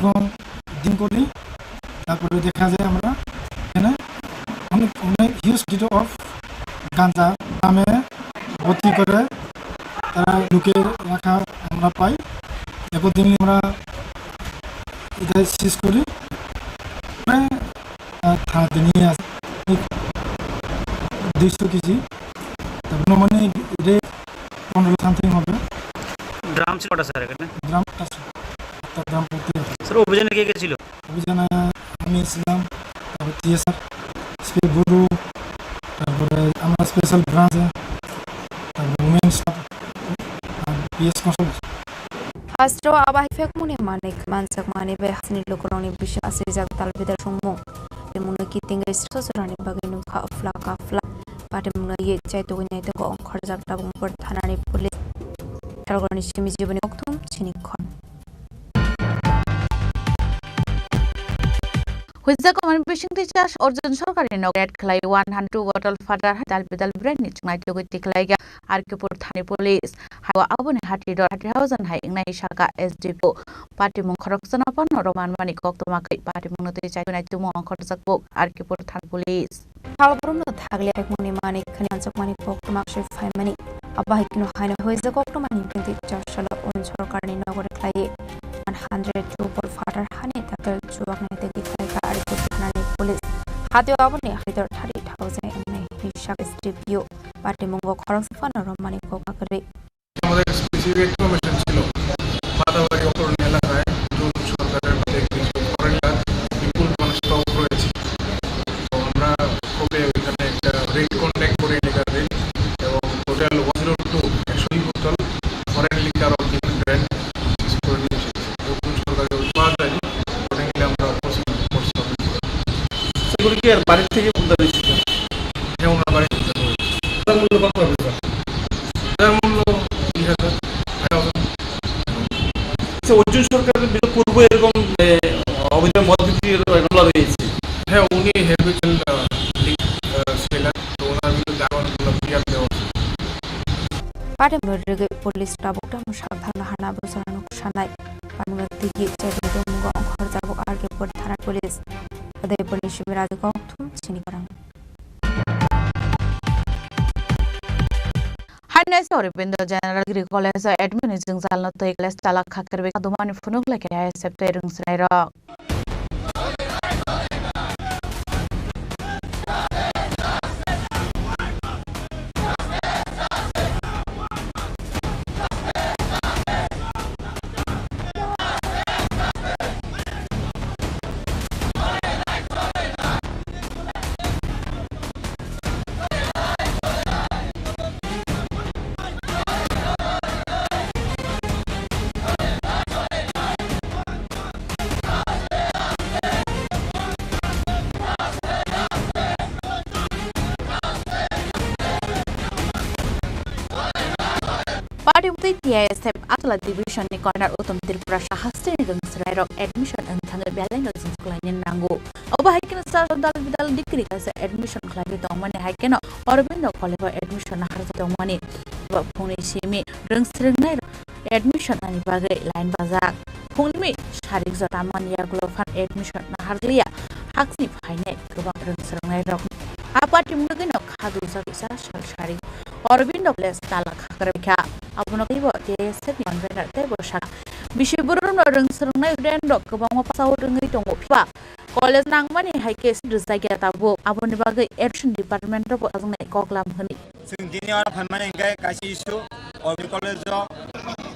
দিন করি, তারপরে দেখা যায় আমরা এখানে অনেক অনেক হিউজ কোয়ান্টিটি অফ গাঞ্জা গ্রামে ভর্তি করে তারা লুকিয়ে রাখা আমরা পাই। এরপর দিন আমরা এটা সিজ করি, মানে, আহ, থানাতে নিয়ে আসি দুইশো কেজি, তারপর মানে রেট পনেরো সামথিং হবে। ড্রাম ছিল কটা স্যার এখানে? ড্রাম আটটা ছিল। আটটা ড্রাম ভর্তি আছে। স্যার, অভিযানে কে কে ছিল? অভিযানে আমি ছিলাম, তারপর টিএসআর, স্পেশাল গ্রুপ, তারপরে আমরা স্পেশাল ব্রাঞ্চ, তারপরে উমেন স্টাফ, আর PS constable. Hasteo abo hai phekmungni manwi manjakmani bai hasteni lukurokni bising aswijak tal bidal songmung. Tei mungno kitingwi sosrani bagwi nukha phla ka phla. Patimungno ye chaitugwi naitugwi ongkhorjak tabuk Madhupur thanani police. Salgorni simi jiboni kokthum chini khorang. Huijak mani bising twi chas Arjun Sarkarni nok raid khlai one hundred two bottle fatar dal bidal brand ni chwngnai tugwi tikhlaiya R K Pur thani police. Haiwa aboni hati dor thirty thousand hai wngnai saka S D P O. Patimung khoroksano phano romanmani koktwma khe patimungno twi chaiwi naitukmung ongkhorjak bo R K Pur thani police. Salborokno thaglia phekmungni manwi khani anjakmani koktwma se phaimani. Abo hai kheno haino huijak koktwmani bini chasalo Arjun Sarkarni nogo rwkhlai one hundred two bottle fatar hani tatal chuwaknai tei tikhlaikha R K Pur thanani police. Hatio aboni hati dor thirty thousand wngnai hini saka S D P O. Patimungo khoroksa phano romani koktwma kwrwi. আমাদের specific information ছিল মাতাবাড়ি অকরণ এলাকায় নতুন সরকারের মধ্যে কিছু ফরেনার বিপুল পরিমাণ স্টক রয়েছে। তো আমরা খুবই ওইখানে একটা রেড কন্ডাক্ট করি এলাকাতে এবং টোটাল ওয়ান জিরো টু, একশো দুই বোতল foreign liquor of different brand seize করে নিয়ে এসেছি। নতুন সরকারের পাওয়া যায়নি, অ্যাকর্ডিংলি আমরা প্রসিড করছি। সেগুলো কি আর বাড়ির থেকে উদ্ধার হয়েছিল? হ্যাঁ, ওনার বাড়ি থেকে উদ্ধার হয়েছে। তার মূল্য কত হবে, স্যার? তার মূল্য দুই হাজার, আড়াই হাজার। আচ্ছা, অর্জুন সরকারের বিরুদ্ধে পূর্বে এরকম, এ, অবৈধ মদ বিক্রির মামলা রয়েছে। হ্যাঁ, উনি হ্যাবিচুয়াল, আহ, লিক, আহ, সেলার, তো ওনার বিরুদ্ধে আরো অনেকগুলো ফিরিয়াদ দেওয়া আছে। Patimung rwgwi police tabuk tamo sakthang nahana bwsarokno kwsanai. Patimung tigi chaiwi tongmungo ongkhorjago R K Pur thana police. Udaipurni simi Raju Kokthum chini khorang. Haino Saurabinda General Degree College o admission ni jwngjalno twi college chalak kha kwrwi kadumani phunuk lai khe I S F tei rwngswnai rok. Party twi T I S F Achula Division ni Convener Uttom Tripura sa hasteni rwngswnai rok admission wng thangwi belai no jwng suklaina nango. Obo hai kheno Hajar hajar dal bidal degree kaisa admission khlaiwi tongmani hai kheno Aurobindo College o admission naharjak tongmani. Phungni simi rwng swrwngnai admission ani bagwi line bajak. Phungni sarik jora tamani yagulo phan admission naharliya hakni phainai kwbang rwng swrwngnai rok. A party mungwi no khagwi jagwi sa sal sari Aurobindo College tala khakra kha. Abono kaibo T S F ni convener tei bo sakha. Bisi bwrwrwno rwng swrwngnai student rok kwbangma pasao rwngwi tongo phiba college nangmani hai khe rwjakya tabuk. Aboni bagwi admission department rogo ajwngnai koklam hwnwi. Chwng tini oro phaimani hwnkhe kaisa issue, Aurobindo College o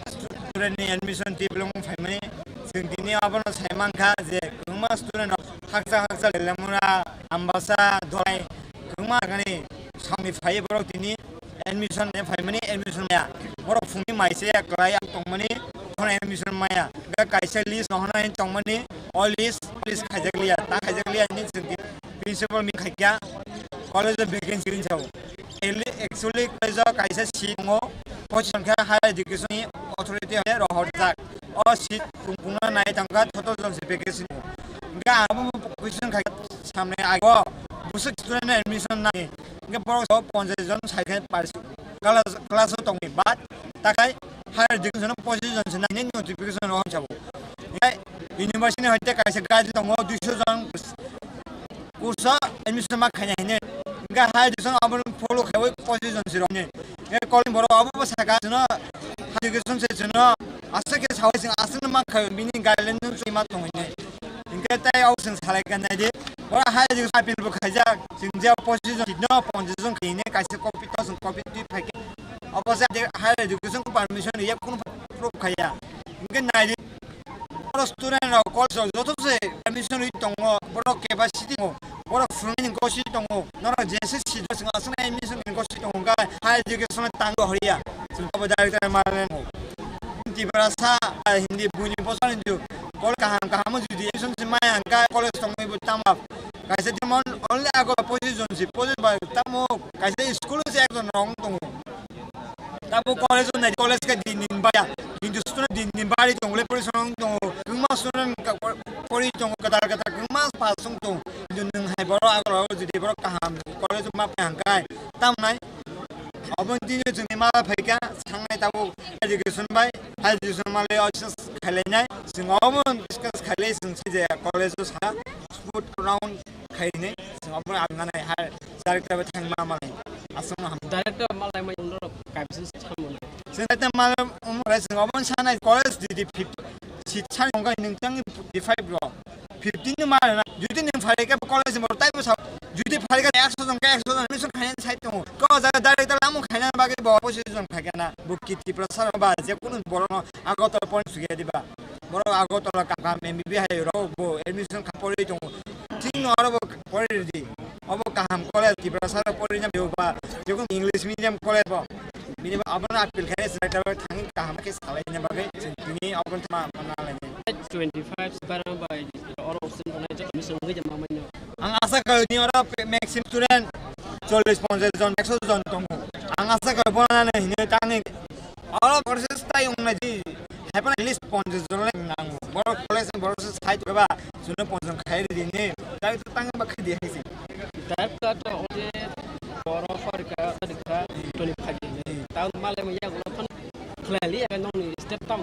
student ni admission twi bolong phaimani. Chwng tini abono sai mankha je kwbangma student rok hakcha hakcha Lemura, Ambasa, Dholai kwbangma jagani samni phaiwi borok tini admission ne phaimani admission maya. Borok phungni mai se kwlai ang tongmani, bono admission maya. Hwnkhe kaisa list no hwnwi tongmani, o list, list khaijakliya, ta khaijakliya hinwi chwng tini principal meet khaikha, college o vacancy hinwi sao. Actually, college o kaisa seat tongo, position khe higher education ni authority hwnwi rohorjak. O seat kung kungna nai tongkha, thoto jon se vacancy tongo. Hwnkhe ang abo position khai samne ago busuk student admission nai. Hwnkhe borok so ponchas jon sai khe parisu class, class o tongwi, but takhai higher education o pochish jon se nai notification rohorjabo. Hwnkhe university ni hoite kaisa guide tongo, duiso jon kursa admission ma khaina hine. Hingke higher education abo follow khaiwi position siro hine. Hingke kolin borok abo bo saka sino higher education se sino aswk khe sawi sing aswk ma khai bini guideline no chuma tong hine. Hingke tai abo sing salai ka nai di. Bora higher education appeal bo khaijak sing je position sino position khaine kaisa copy to sing copy twi phaikhe. Abo se higher education ko permission ya kono proof khaiya. Hingke nai di. Oro student rok college rok joto se admission rwi tongo, borok capacity tongo, borok phwrwngni gosi tongo, norok jese sijak chwng aswk admission ni gosi tongo, hwnkhe higher education tango horiya, chwng abo director malen. Tiprasa, Hindi buini bosong hindu, college kaham kaham jodi admission se maya hwnkhe college tongwi bo tamo kaisa jemon only ago position si, position bai tamo kaisa school se ekjon rong tongo. Tamo college o nai college khe din din baya. Hindu student din din bari tongo le pori song tongo. Kwbangma student ka pori tongo kwtal kwtal kwbangma pass song tongo. Hindu nwng hai borok agor jodi borok kaham college o ma phai hangkai. Tam nai. Obo tini chwngni ma phaikha sangnai tamo education bai higher education ma le discuss khailai nai. Chwng obo discuss khailai chwng se je college o sa sport round khaini, chwng obo ang nai hai director bai thang ma malai. Aswk no ham. Director malai mai ulo kaibsin samon. Chwng director malai um rai chwng obo sanai college di di fifty seat san ongkai nung tang di five ro. Fifteen no malai na. Jodi nung phai ke college mo tai mo sa. Jodi phai ke ekso jon ke ekso jon admission khaina sai tongo. Ko jaga director amo khaina bagwi bo position phai ke na. Bo ki Tiprasa ba je kunu borok no Agartala point sugiya diba. Borok Agartala kaham M B B hai rok bo admission kha pori tongo. Thik no oro bo pori ridi. Obo kaham college Tiprasa rok pori na ba. Jekun English medium college bo. Bini bo abono appeal khai se ta thangin kaham khe salai na bagwi tini obo ma ma lai. Twenty five barang bai oro option tongnai joto mission ngai jama manya. Ang asa kha ni oro maximum student chollish ponchash jon ekso jon tongo. Ang asa kha bo na hine tangni Oro borok se tai wng nai di. Hai phano at least ponchash jon le nango. Borok college ni borok se sai tongba. Chwngno ponchash jon khai ri di ni. Tai to tang ba khai di hai se. Type ka to oje borok phar ka phar ka toni phai di. Tang malai mo ya gulo phano khlai li ya nong ni step tam.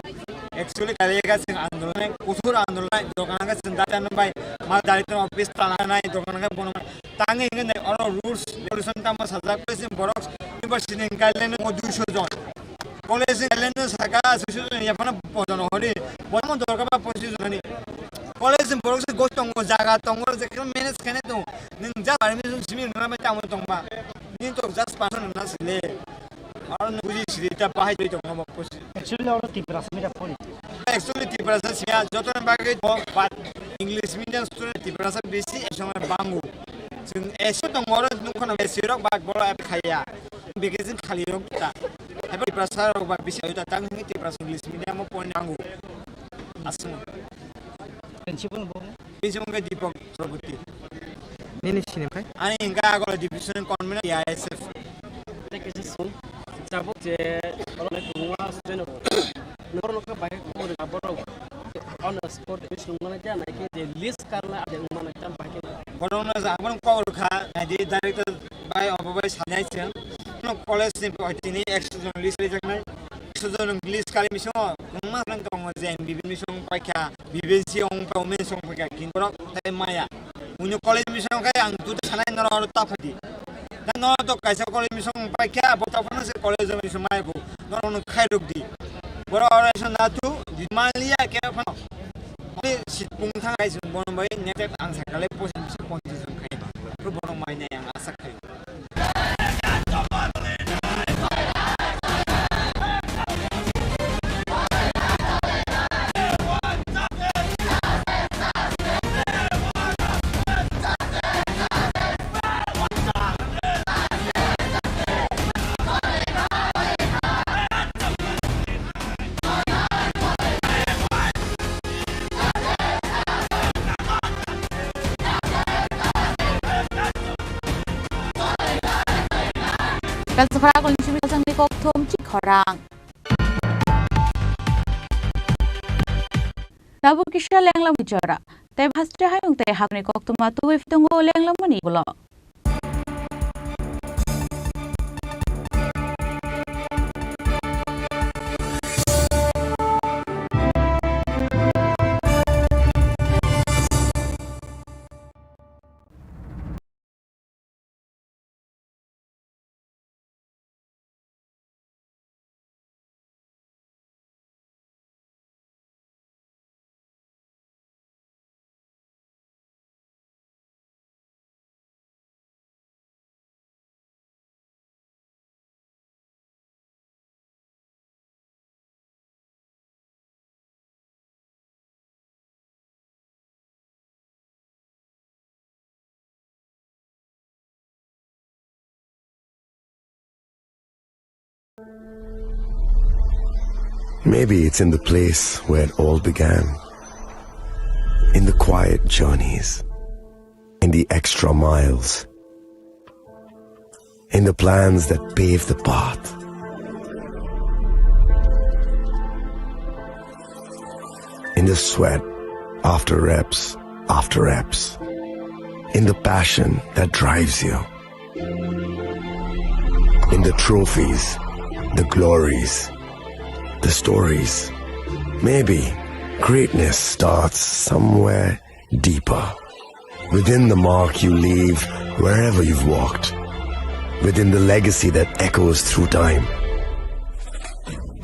Actually kali ka sing andolon, kuthur andolon, dokan ka sing data no bai. Mal dari to office ta nai dokan ka bono. Tang nge nai oro rules regulation tamo sajak, college ni borok university ni guideline no duiso jon. College ni guideline no saka suisu ya phano bojono hori. Bojono dorkar ba pochis jon ni. College ni borok se gos tongo, jaga tongo, je khe manage khainai tongo. Nwng ja permission simi rwna bai tamo tongba. Nini to just person na sile. Aro nwng buji siri ta bahai twi tongo mo pochis. Actually oro Tiprasa mira pori. Actually Tiprasa siya joto ni bagwi bo, but English medium student Tiprasa besi esong bangu. Chwng esong tongo oro nukho na besi rok bak boro ep khaya. Vacation khali rok ta. Haibo Tiprasa rok ba bisi ayo ta tang hini Tiprasa English medium o point nango. Aswng. Principal bo? Principal ke Deepak Chhakraborty. Nini sini kai? Ani hingka agora division convener I S F. Tei kaisa song, jabuk je, oro nai kwbangma student rok. Nokor nokha bai khobor rwna borok. On spot bai swrwngmani khe nai khe je list karla je wngmani tam bai khe. Borokno je ang bono kok rwkha, naidi director bai obo bai sanai chwng. Bono college ni bo tini ekso jon list rijak nai. Ekso jon list kali bisingo kwbangma nang tongo je M B B ni song paikha, B B C ong pa, women song paikha, king borok tai maya. Buino college ni song khe ang tutu sanai norok oro ta phadi. Tai norok to kaisa college ni song paikha, bo ta phano se college ni song maya bo. Norok no khai rwk di. Borok oro esa natu, di maliya khe phano. Oi sitpung thang hai chwng bono bai next time ang sakale pochis ponchis jon khai. Phuru bono mai nai ang asa khai. Kalsafara kolni simi kalsangni kokthum chikhorang. Tabuk kisa lenglamani jora. Tei bhaste hayung tei hakni koktwma tubui phi tongo lenglamani ulo. Maybe it's in the place where it all began. In the quiet journeys. In the extra miles. In the plans that pave the path. In the sweat after reps, after reps. In the passion that drives you. In the trophies, the glories, the stories. Maybe greatness starts somewhere deeper. Within the mark you leave wherever you've walked. Within the legacy that echoes through time.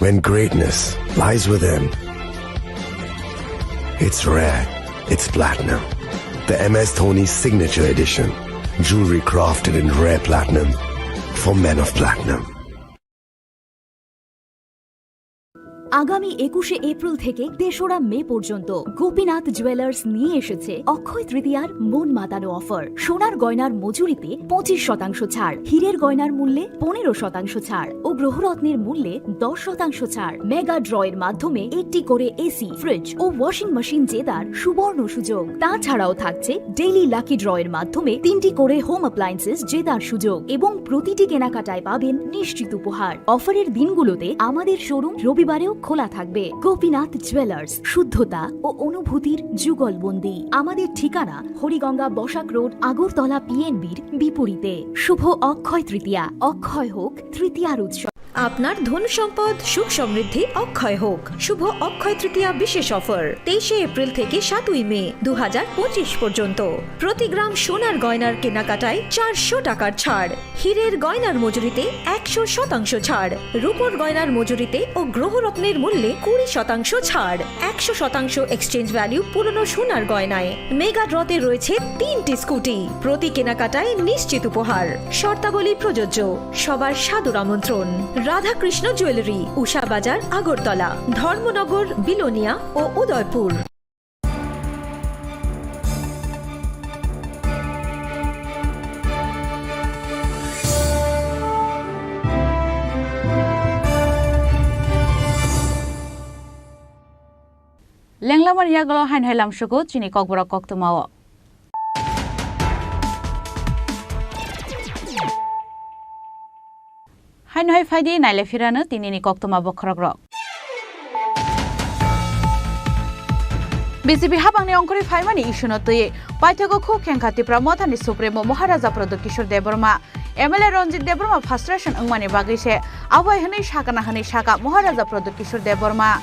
When greatness lies within, it's rare, it's platinum. The M S Dhoni Signature Edition. Jewelry crafted in rare platinum for men of platinum. আগামী একুশে এপ্রিল থেকে তেসরা মে পর্যন্ত গোপীনাথ জুয়েলার্স নিয়ে এসেছে অক্ষয় তৃতীয়ার মন মাতানো অফার। সোনার গয়নার মজুরিতে পঁচিশ শতাংশ ছাড়, হীরের গয়নার মূল্যে পনেরো শতাংশ ছাড় ও গ্রহরত্নের মূল্যে দশ শতাংশ ছাড়। মেগা ড্রয়ের মাধ্যমে একটি করে এসি, ফ্রিজ ও ওয়াশিং মেশিন জেতার সুবর্ণ সুযোগ। তাছাড়াও থাকছে ডেইলি লাকি ড্রয়ের মাধ্যমে তিনটি করে হোম অ্যাপ্লায়েন্সেস জেতার সুযোগ এবং প্রতিটি কেনাকাটায় পাবেন নিশ্চিত উপহার। অফারের দিনগুলোতে আমাদের শোরুম রবিবারেও খোলা থাকবে। গোপীনাথ জুয়েলার্স, শুদ্ধতা ও অনুভূতির যুগলবন্দি। আমাদের ঠিকানা হরিগঙ্গা বসাক রোড, আগরতলা পিএনবির বিপরীতে। শুভ অক্ষয় তৃতীয়া, অক্ষয় হোক তৃতীয়ার উৎসব। আপনার ধন সম্পদ সুখ সমৃদ্ধি অক্ষয় হোক। শুভ অক্ষয় তৃতীয়া বিশেষ অফার, তেইশে এপ্রিল থেকে সাতই মে দু হাজার পঁচিশ পর্যন্ত। প্রতি গ্রাম সোনার গয়নার কেনাকাটায় চারশো টাকার ছাড়, হীরের গয়নার মজুরিতে একশো শতাংশ ছাড়, রূপোর গয়নার মজুরিতে ও গ্রহরত্নের মূল্যে কুড়ি শতাংশ ছাড়, একশো শতাংশ এক্সচেঞ্জ ভ্যালু পুরনো সোনার গয়নায়। মেগা ড্রতে রয়েছে তিনটি স্কুটি, প্রতি কেনাকাটায় নিশ্চিত উপহার। শর্তাবলী প্রযোজ্য। সবার সাদর আমন্ত্রণ। রাধাকৃষ্ণ জুয়েলারি, উষা বাজার, আগরতলা, ধর্মনগর, বিলোনিয়া ও Udaipur. Lenglamani yagulo haino hai lamsugo chini kokborok koktwmao. Haino hai phaidi naile phirano tinini koktwma bokhorokrok. B J P habangni ongkhorwi phaimani issue no twiwi paithago khuk khengkha Tipra Mothani Supremo Maharaja Pradyut Kishore Debbarma. M L A Ranjit Debbarma frustration wngmani bagwi se abo hai hwnwi sakana hwnwi saka Maharaja Pradyut Kishore Debbarma.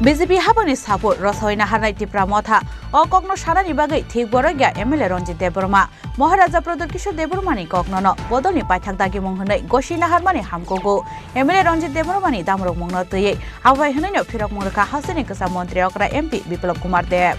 B J P habangni support rwsawi naharnai Tipra Motha o kokno sanani bagwi thik borok ya M L A Ranjit Debbarma. Maharaja Pradyut Kishore Debbarmani koknono bodolni paithak dagimung hwnwi gosi naharmani hamkugo. M L A Ranjit Debbarmani damrokmungno twiwi abo bai hwnwino phirokmung rwkha hasteni kwcham montri okra M P Biplab Kumar Deb.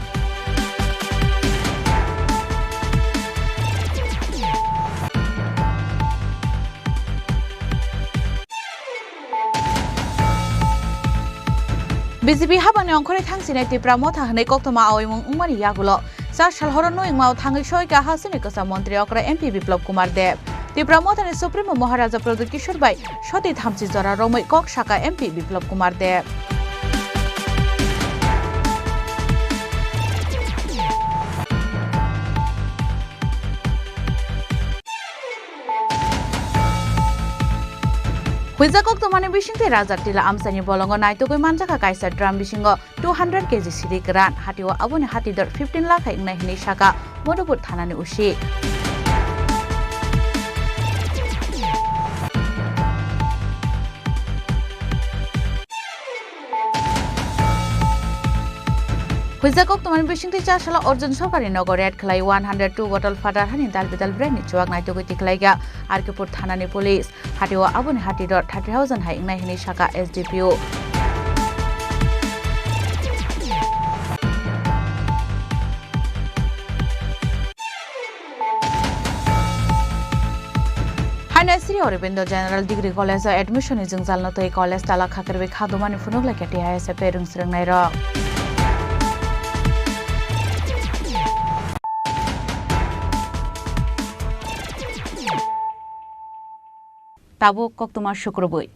B J P habangni ongkhorwi thangsinai Tipra Motha hwnwi koktwma awimung wngmani yagulo cha sal horo Noyengmao thangwi soika hasteni kwcham montri okra M P Biplab Kumar Deb. Tipra Mothani Supremo Maharaja Pradyut Kishore bai soti thamchi jora romwi kok saka M P Biplab Kumar Deb. Huijak koktwmani bisingtwi Raja Tila amchaini bolongo naitugwi manjakha kaisa drum bisingo two hundred K G siri kwran, hatio aboni hati dor fifteen lakh hai wngnai hwnwi saka Madhupur thanani O C. Huijak koktwmani bisingtwi cha salo Arjun Sarkarni nogo raid khlai one hundred two bottle phatar hani dal bidal brand ni chuak naitugwi tikhlaiya R K Pur thanani police. Hatio aboni hati dor thirty thousand hai wngnai hwnwi saka S D P O. Haino Sri Aurobindo General Degree College o admission ni jwngjalno twi college tala khakarwi khadumani phunuk lai kha T I S F tei rwng swrwngnairok. Tabuk koktwma sukrubwi.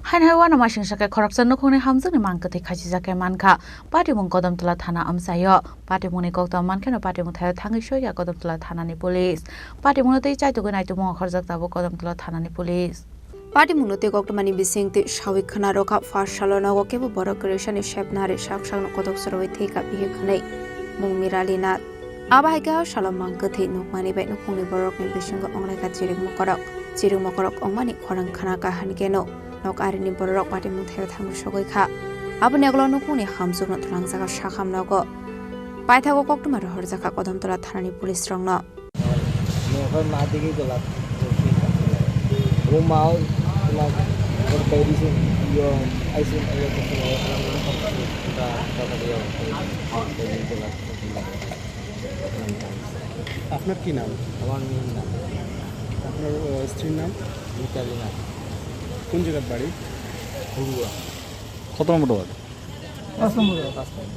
Haino hai uanamasingsa khe khoroksa nukhungni hamjakni mang kwthwi khachijak khe mankha. Patimung Kodomtola thana amchaio. Patimungni koktwma mankheno patimung thaio thangwi soikha Kodomtola thanani police. Patimungno tei chaitugwi naitukmung okhorjak tabuk Kodomtola thanani police. Patimungno tei koktwmani bisingtwi sawi khna rwkha, first salo nogo kebo borok kwrwisani sepnari sak sakno kotok chorwi thwikha bihik hwnwi mung Mirali Nath. Abo hai khe o salo mang kwthwi nukmani bai nukhungni borokni bisingo wnglaikha chiring mokorok. Chiring mokorok wngmani khorang khnakha hwnkhe no nok arini bororok patimung thaio thangwi sogwi kha. Aboni ulo nukhungni hamjwkno twlangjak o sakham nogo. Paithago koktwma rohorjakha Kodomtola thanani police rokno. Mokol ma digi gola. Wo mao ma kor kairi se yo aisin ayo ko se ka ka yo. আপনার কি নাম? আমার মেয়ের নাম। আপনার, আহ, স্ত্রীর নাম? মিতালি নাথ। কোন জায়গার বাড়ি? ঘুরুয়া। কত নম্বর ওয়ার্ড? পাঁচ নম্বর ওয়ার্ড। পাঁচ নম্বর।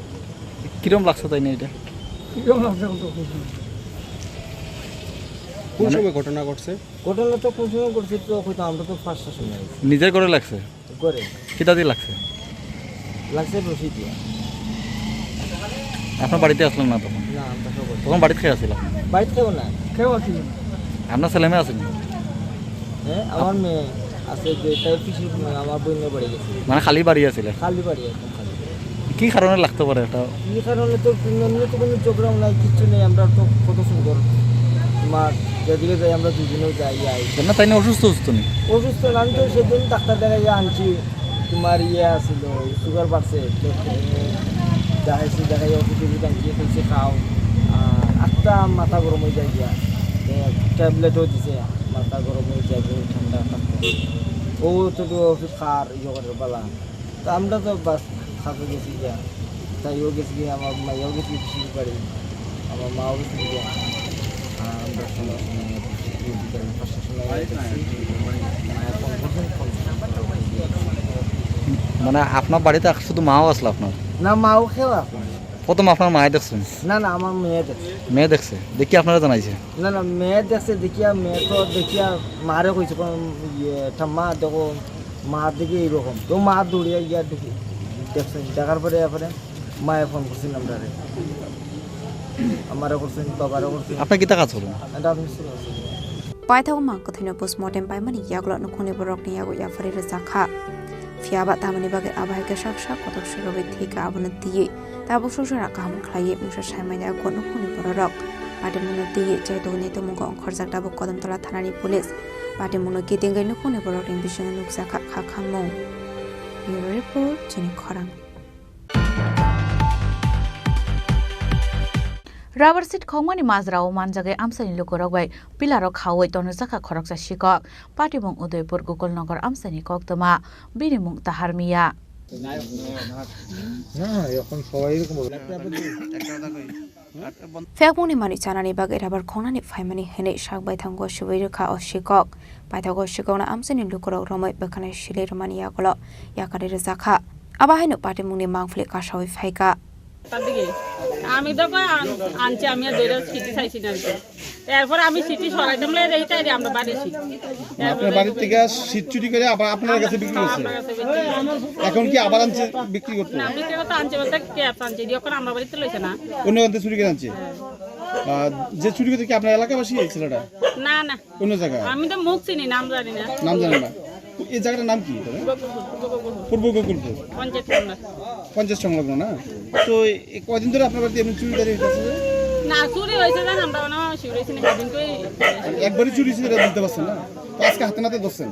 কিরম লাগছে তাই না এটা? কিরম লাগছে এখন তো খুব সুন্দর। কোন মানে সময় ঘটনা ঘটছে? ঘটনা তো কোন সময় ঘটছে তো হয়তো আমরা তো ফার্স্ট স্টেশনে আছি। নিজের ঘরে লাগছে? ঘরে। কিতা দিয়ে লাগছে? লাগছে রশি দিয়ে। আপনার বাড়িতে আসলেন না তখন? না, আমরা সব আছি। তখন বাড়িতে কে আসিল আপনার? বাড়িতে কেউ নাই। কেউ আসিল না। আপনার ছেলে মেয়ে আসেনি? হ্যাঁ, আমার মেয়ে আছে, যে তাই পিসির মেয়ে, আমার বোনের বাড়ি গেছে। মানে খালি বাড়ি আসিল? খালি বাড়ি, একদম খালি। কি কারণে লাগতে পারে এটা? কি কারণে তো এমনি তো কোনো ঝগড়াও নাই, কিচ্ছু নেই, আমরা তো কত সুন্দর। তোমার যেদিকে যাই আমরা দুজনেও যাই, আই। না, তাই না অসুস্থ অসুস্থ নেই? অসুস্থ না, আমি তো সেদিন ডাক্তার দেখাইয়া আনছি। তোমার ইয়ে আছিল, সুগার বাড়ছে, তো, এ, দেখাইছি, দেখাই ওষুধ টষুধ আনছি, কইছে খাও। আর একটা মাথা গরম হয়ে যায় গিয়া, এ, ট্যাবলেটও দিছে, মাথা গরম হয়ে যায়, বহুত ঠান্ডা থাকতো। ও তো, তো ওষুধ খার, ইয়ে করে বালা। তো আমরা তো বাস, খাতে গেছি গিয়া, তাইও গেছি গিয়া, আমার মাইয়াও গেছি গিয়া পিসির বাড়ি। আমার মাও গেছে গিয়া। আর আমরা সবাই, মানে, বিকালে পাঁচটার সময় গেছি। মায়ের ফোন করছেন, ফোন করছেন। মানে, আপনার বাড়িতে শুধু মাও আসলো আপনার? না, মাও কেউ আসলো না। প্রথম আপনার মায়ে দেখছেন? না, না, আমার মেয়ে দেখছে। মেয়ে দেখছে? দেখি আপনারা জানাইছে? না, না, মেয়ে দেখছে, দেখিয়া মেয়ে তো দেখিয়া মারে কইছে, কোন, ইয়ে, "ঠাম্মা, দেখো, মা দেখি এইরকম।" তো মা দৌড়িয়া গিয়া দেখি, দেখছেন, দেখার পরে এরপরে মায়ে ফোন করছেন আমরারে। আমারও করছেন, বাবারও করছেন। আপনার কিতা কাজ হলো? এটা আমি শুরু করছি। Paithago mang kwthwino postmortem paimani yagulo nukhungni borokni yago yapharwi rwjakha. Phiya ba tamoni bagwi abo hai khe sak sak kotor swrwgwi thwikha, abono twiwi tabuk sojora kaham khlaiwi mungsa saimanya go nukhungni bororok. Patimungno twiwi chaitugni tongmungo ongkhorjak tabuk Kodamtola thanani police. Patimungno kitingwi nukhungni borokni bisingo nukjakha kha khamung. Bureau report, chini khorang. Rubber sheet khokmani majrao manjagwi amchaini lukurok bai pillarok khaui tonjakha khoroksa sikok. Patimung Udaipur Gokul Nagar amchaini koktwma, bini mung Tahar Miya. না, এখন সবাই এরকম বলে। Phiyokmungni manwi chanani bagwi rubber khoknani phaimani hwnwi sak baithang gosiwi rwkha o sikok. Paithago sikokno amchaini lukurok romwi bwkhanai silwi rwmani yagulo yakarwi rwjakha. Abo haino patimungni mangpili kasaui phaikha. তার দিকে আমি তো কই আন-, আনছি, আমি আর দইরা সিটি চাইছি না আর কি। এরপর আমি সিটি সরাইতাম লে দেখি তাই রে আমরা বাড়ি সিটি। আপনার বাড়ির থেকে সিট চুরি করে আবার আপনার কাছে বিক্রি করছে? আমার কাছে বিক্রি করছে। এখন কি আবার আনছে বিক্রি করতে? না, বিক্রি করতে আনছে বলতে ক্যাব আনছে, দিয়ে এখন আমরা বাড়িতে লইছে না। অন্য জায়গাতে চুরি করে আনছে? আহ, যে চুরি করতে কি আপনার এলাকাবাসী এই ছেলেটা? না, না। অন্য জায়গায়? আমি তো মুখ চিনি, নাম জানি না। নাম জানেন না? এই জায়গাটার নাম কি? গোকুলপুর, পূর্ব গোকুলপুর। পূর্ব গোকুলপুর। পঞ্চায়েত সংলগ্ন। পঞ্চায়েত সংলগ্ন না? তো এই কয়দিন ধরে আপনার বাড়িতে এমনি চুরি দাঁড়িয়ে হইতেছে যে? না, চুরি হয়েছে জান, আমরা মনে হয় চুরি হয়েছে না, সেদিন তো এই একবারই চুরি হয়েছে, এটা বুঝতে পারছেন না? তো আজকে হাতে নাতে ধরছেন?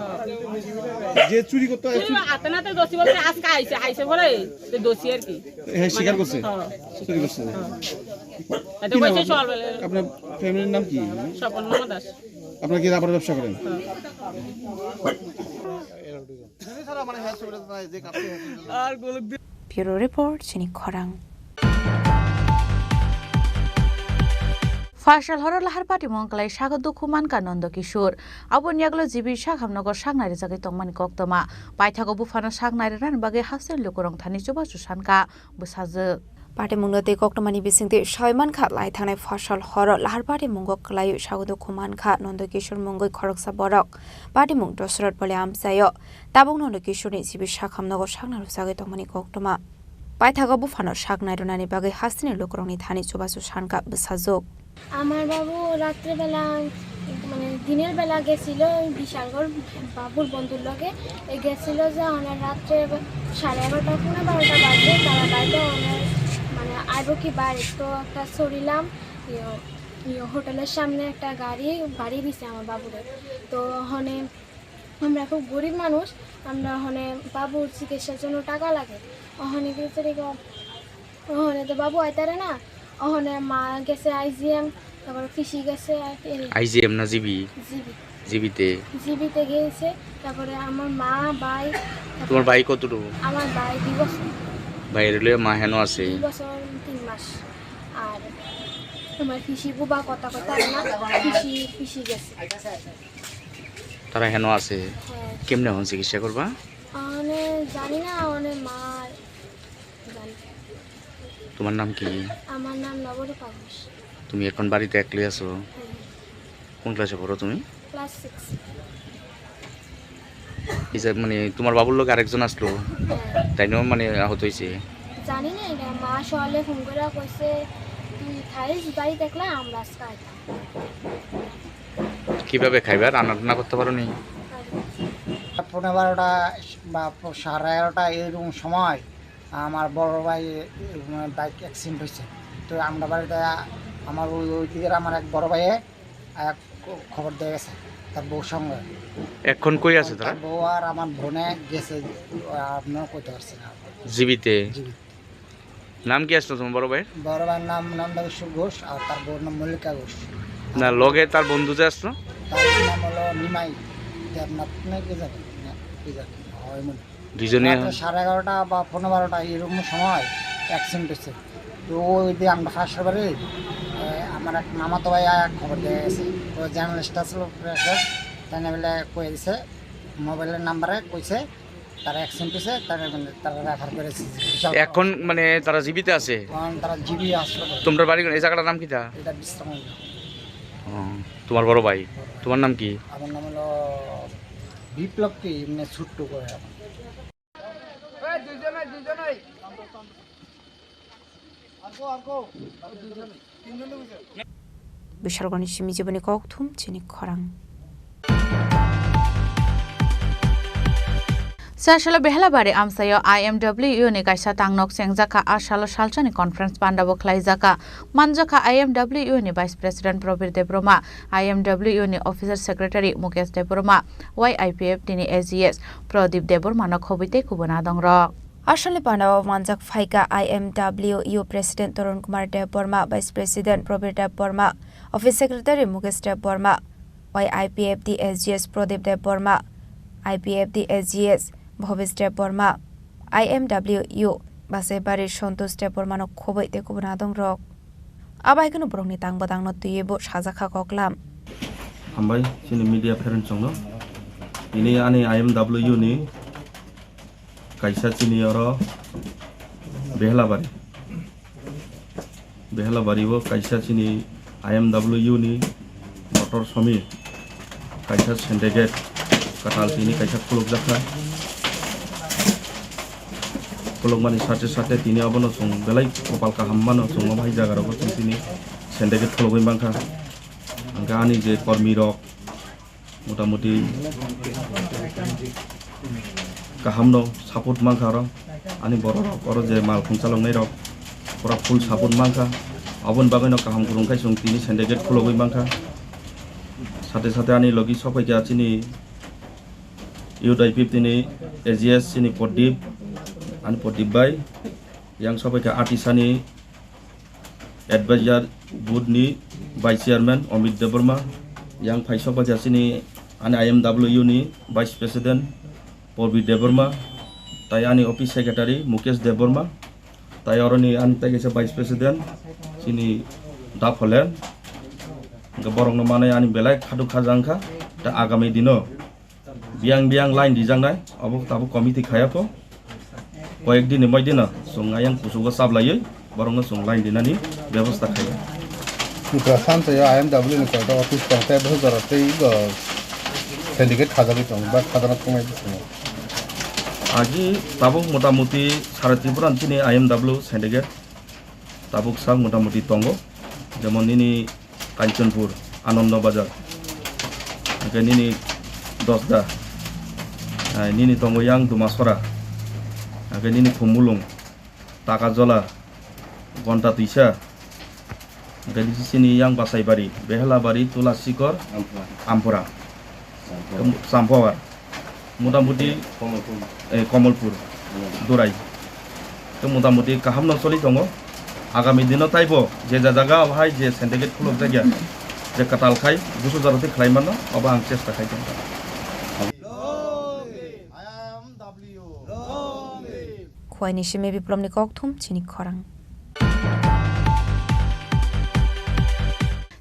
যে চুরি করতে হয়, চুরি হাতে নাতে ধরছি বলতে আজকে আইছে, আইছে পরে তো ধরছি আর কি। হ্যাঁ, স্বীকার করছে? হ্যাঁ। চুরি করছে? হ্যাঁ। এটা কি নাম বলছে আপনার? সকালবেলা। আপনার ফ্যামিলির নাম কি? স্বপন মামা দাস। আপনারা কি রাবার ব্যবসা করেন? হ্যাঁ। Bureau report, chini khorang. Fasal horo lahar patimung kwlai sago dukhu mankha Nondo Kishore. Aboni yagulo G B sak hamnogo sak nairijagwi tongmani koktwma. Paithago buphano sak nairijani bagwi hasteni lukurok thani chubachu sankha bwsajwk. Patimungno tei koktwmani bisingtwi sawi mankha, lai thangnai fasal horo lahar patimungo kwlaiwi sago dukhu mankha Nondo Kishore mungwi khoroksa borok. Patimung Dosrot bole amchaio. Tabuk Nondo Kishoreni G B sak hamnogo sak nairujagwi tongmani koktwma. Paithago buphano sak nairunani bagwi hasteni lukurokni thani chubachu sankha bwsajwk. আমার বাবু রাত্রেবেলা, মানে, দিনের বেলা গেছিল ওই বিশালগড় বাবুর বন্ধুর লগে। এ গেছিল যে ওনার রাত্রে সাড়ে এগারোটা, পৌনে বারোটা বাজে, তারা বাইরে ওনার, মানে, আইব কি বাড়ি, তো একটা ছড়িলাম, ইয়ে, ইয়ে, হোটেলের সামনে একটা গাড়ি বাড়ি দিছে আমার বাবুরে। তো ওখানে আমরা খুব গরিব মানুষ, আমরা ওখানে বাবুর চিকিৎসার জন্য টাকা লাগে, ওখানে গেছে রেখে ওখানে তো বাবু আইতারে না, ওখানে মা গেছে আইজিএম, তারপরে পিসি গেছে আর কি, আইজিএম না জিবি? জিবি। জিবিতে? জিবিতে গেছে, তারপরে আমার মা, ভাই, তারপরে তোমার ভাই কতটুকু? আমার ভাই দুই বছর। ভাইরে লইয়া মা হেনো আছে? দুই বছর তিন মাস। আর আমার পিসি বুবা কথা কথা না, পিসি, পিসি গেছে। তারা হেনো আছে? হ্যাঁ। কেমনে এখন চিকিৎসা করবা? মানে জানি না, মানে মা জানে। তোমার নাম কি? আমার নাম নবরূপা ঘোষ। তুমি এখন বাড়িতে একলাই আছো? হ্যাঁ। কোন ক্লাসে পড়ো তুমি? Class six. এই যে, মানে, তোমার বাবুর লগে আরেকজন আসলো, হ্যাঁ। তাইনও, মানে, আহত হয়েছে। জানি না, এটা মা সকালে ফোন করে কইছে, "তুই খাইস বাড়ি দেখলে আমরা আজকে আইতাম।" কিভাবে খাইবা? রান্না টান্না করতে পারো নি? পারি। পৌনে বারোটা বা প-, সাড়ে এগারোটা এইরকম সময় আমার বড় ভাই, উম, বাইক অ্যাক্সিডেন্ট হয়েছে। তো আমরা বাড়িতে, আমার ওই, ওই দিকের আমার এক বড় ভাইয়ে, আহ, খ-, খবর দিয়ে গেছে তার বউর সঙ্গে। এখন কই আছে তারা? তার বউ আর আমার বোনে গেছে, আহ, আপনারা কইতে পারছি না। জীবিতে? জীবিত। নাম কি আসলো তোমার বড় ভাইয়ের? বড় ভাইয়ের নাম নন্দকিশোর ঘোষ আর তার বউর নাম মল্লিকা ঘোষ। না, লগে তার বন্ধু যে আসলো? তার নাম হলো নিমাই দেবনাথ না কি জানি, না কি জানি, হয় মনে হয়। দুইজনে রাত্রে সাড়ে এগারোটা বা পৌনে বারোটা এরকম সময় অ্যাক্সিডেন্ট হয়েছে। তো ওই যে আমরা ফার্স্ট বাড়ি, এ, আমার এক মামাতো ভাই আয়া খবর দিয়ে গেছে। তো জার্নালিস্ট আসলো, প্রেস, তাই না বলে কয়ে দিছে, মোবাইলের নাম্বারে কইছে, তারা অ্যাক্সিডেন্ট হয়েছে, তারা, তারা রেফার করেছে বিশাল। এখন মানে তারা জীবিত আছে? এখন তারা জিবি হাসপাতালে। তোমরা বাড়ি কোন? এই জায়গাটার নাম কিতা? এটা বিশ্রাম। ও, তোমার বড় ভাই। তোমার নাম কি? আমার নাম হলো বিপ্লব, কি এমনি ছোট্ট করে। এই দুইজনে, দুইজনে। Bishargoni simi jiboni kokthum chini khorang. Sasalo Behelabari amsaio I M W ni kaisa tangnok chengjakha, asalo salsani conference pandabo khlaijakha. Manjakha I M W ni Vice President Probir Debbarma, I M W ni Officer Secretary Mukesh Debbarma, Y I P F T ni A G S Pradip Debbarma no khobwi tei kubun adongrok. Asali pandao manjak phaikha I M W U President Tarun Kumar Debbarma, Vice President Probir Debbarma, Office Secretary Mukesh Debbarma, Y I P F T S G S Pradip Debbarma, I P F T S G S Bhabesh Debbarma, I M W U Basaibari Santosh Debbarma no khobwi tei kubun adongrok. Abai kheno borokni tang bwtangno twiwi bo sajakha koklam. Hambai chini media friend chongno. Ini ani I M W ni kaisa chini oro Behelabari. Behelabari o kaisa chini I M W ni motor somir kaisa syndicate katal tini kaisa khulukjakha. Khulukmani sate sate tini abono chwng belai kopal kaham mano, chwng omo hai jaga rogo chwng tini syndicate khulugwi mankha. Hwnkhe ani je kormi rok, motamuti kahamno support mankha oro. Ani borok rok oro je mal khung chaloknai rok pura full support mankha. Aboni bagwino kaham kwrwng khai chwng tini syndicate khulogwi mankha. Sate sate ani logi sokphaikha chini youth I P F T ni A G S chini Pradip, ani Pradip bai. Yang sokphaikha Atisani advisor board ni vice chairman Amit Debbarma, yang phai sokphaikha chini ani I M W ni vice president Purbi Debbarma, tai ani office secretary Mukesh Debbarma, tai oroni ani tai kaisa vice president chini Dapholen. Hwnkhe borokno manwi ani belai khaduk khaja wngkha, tei agami dino biyang biyang line rijaknai, obo tabuk committee khayakho. Koyek din ni moidino chwng ayang kuchugo chaplaiwi borokno chwng line rinani bebosta khaio. Bwkha samsaya I M W ni koita office tong tei bwsajora tei, uh, syndicate khajagwi tongo ba khajana thangwi bwskango. Agi tabuk motamuti sara Tripura ni chini I M W syndicate tabuk sak motamuti tongo, jemon nini Kanchanpur, Anando Bazar, hwnkhe nini Dosda, ai nini tongo yang Dumasora, hwnkhe nini Khumulwng, Takajola, Gonta Twisa, hwnkhe nini chini yang Basaibari, Behelabari, Tulasikor, Ampura. Ampura. Champawar. Motamuti, Komolpur. Eh, Komolpur, Durai. Tei motamuti kaham no choli tongo. Agami dino taibo je ja jaga o hai je syndicate khuluk jakya, je kwtal khai busu jaro tei khlai mano, obo ang chesta khai tongo. Khowai ni simi Biplomni kokthum chini khorang.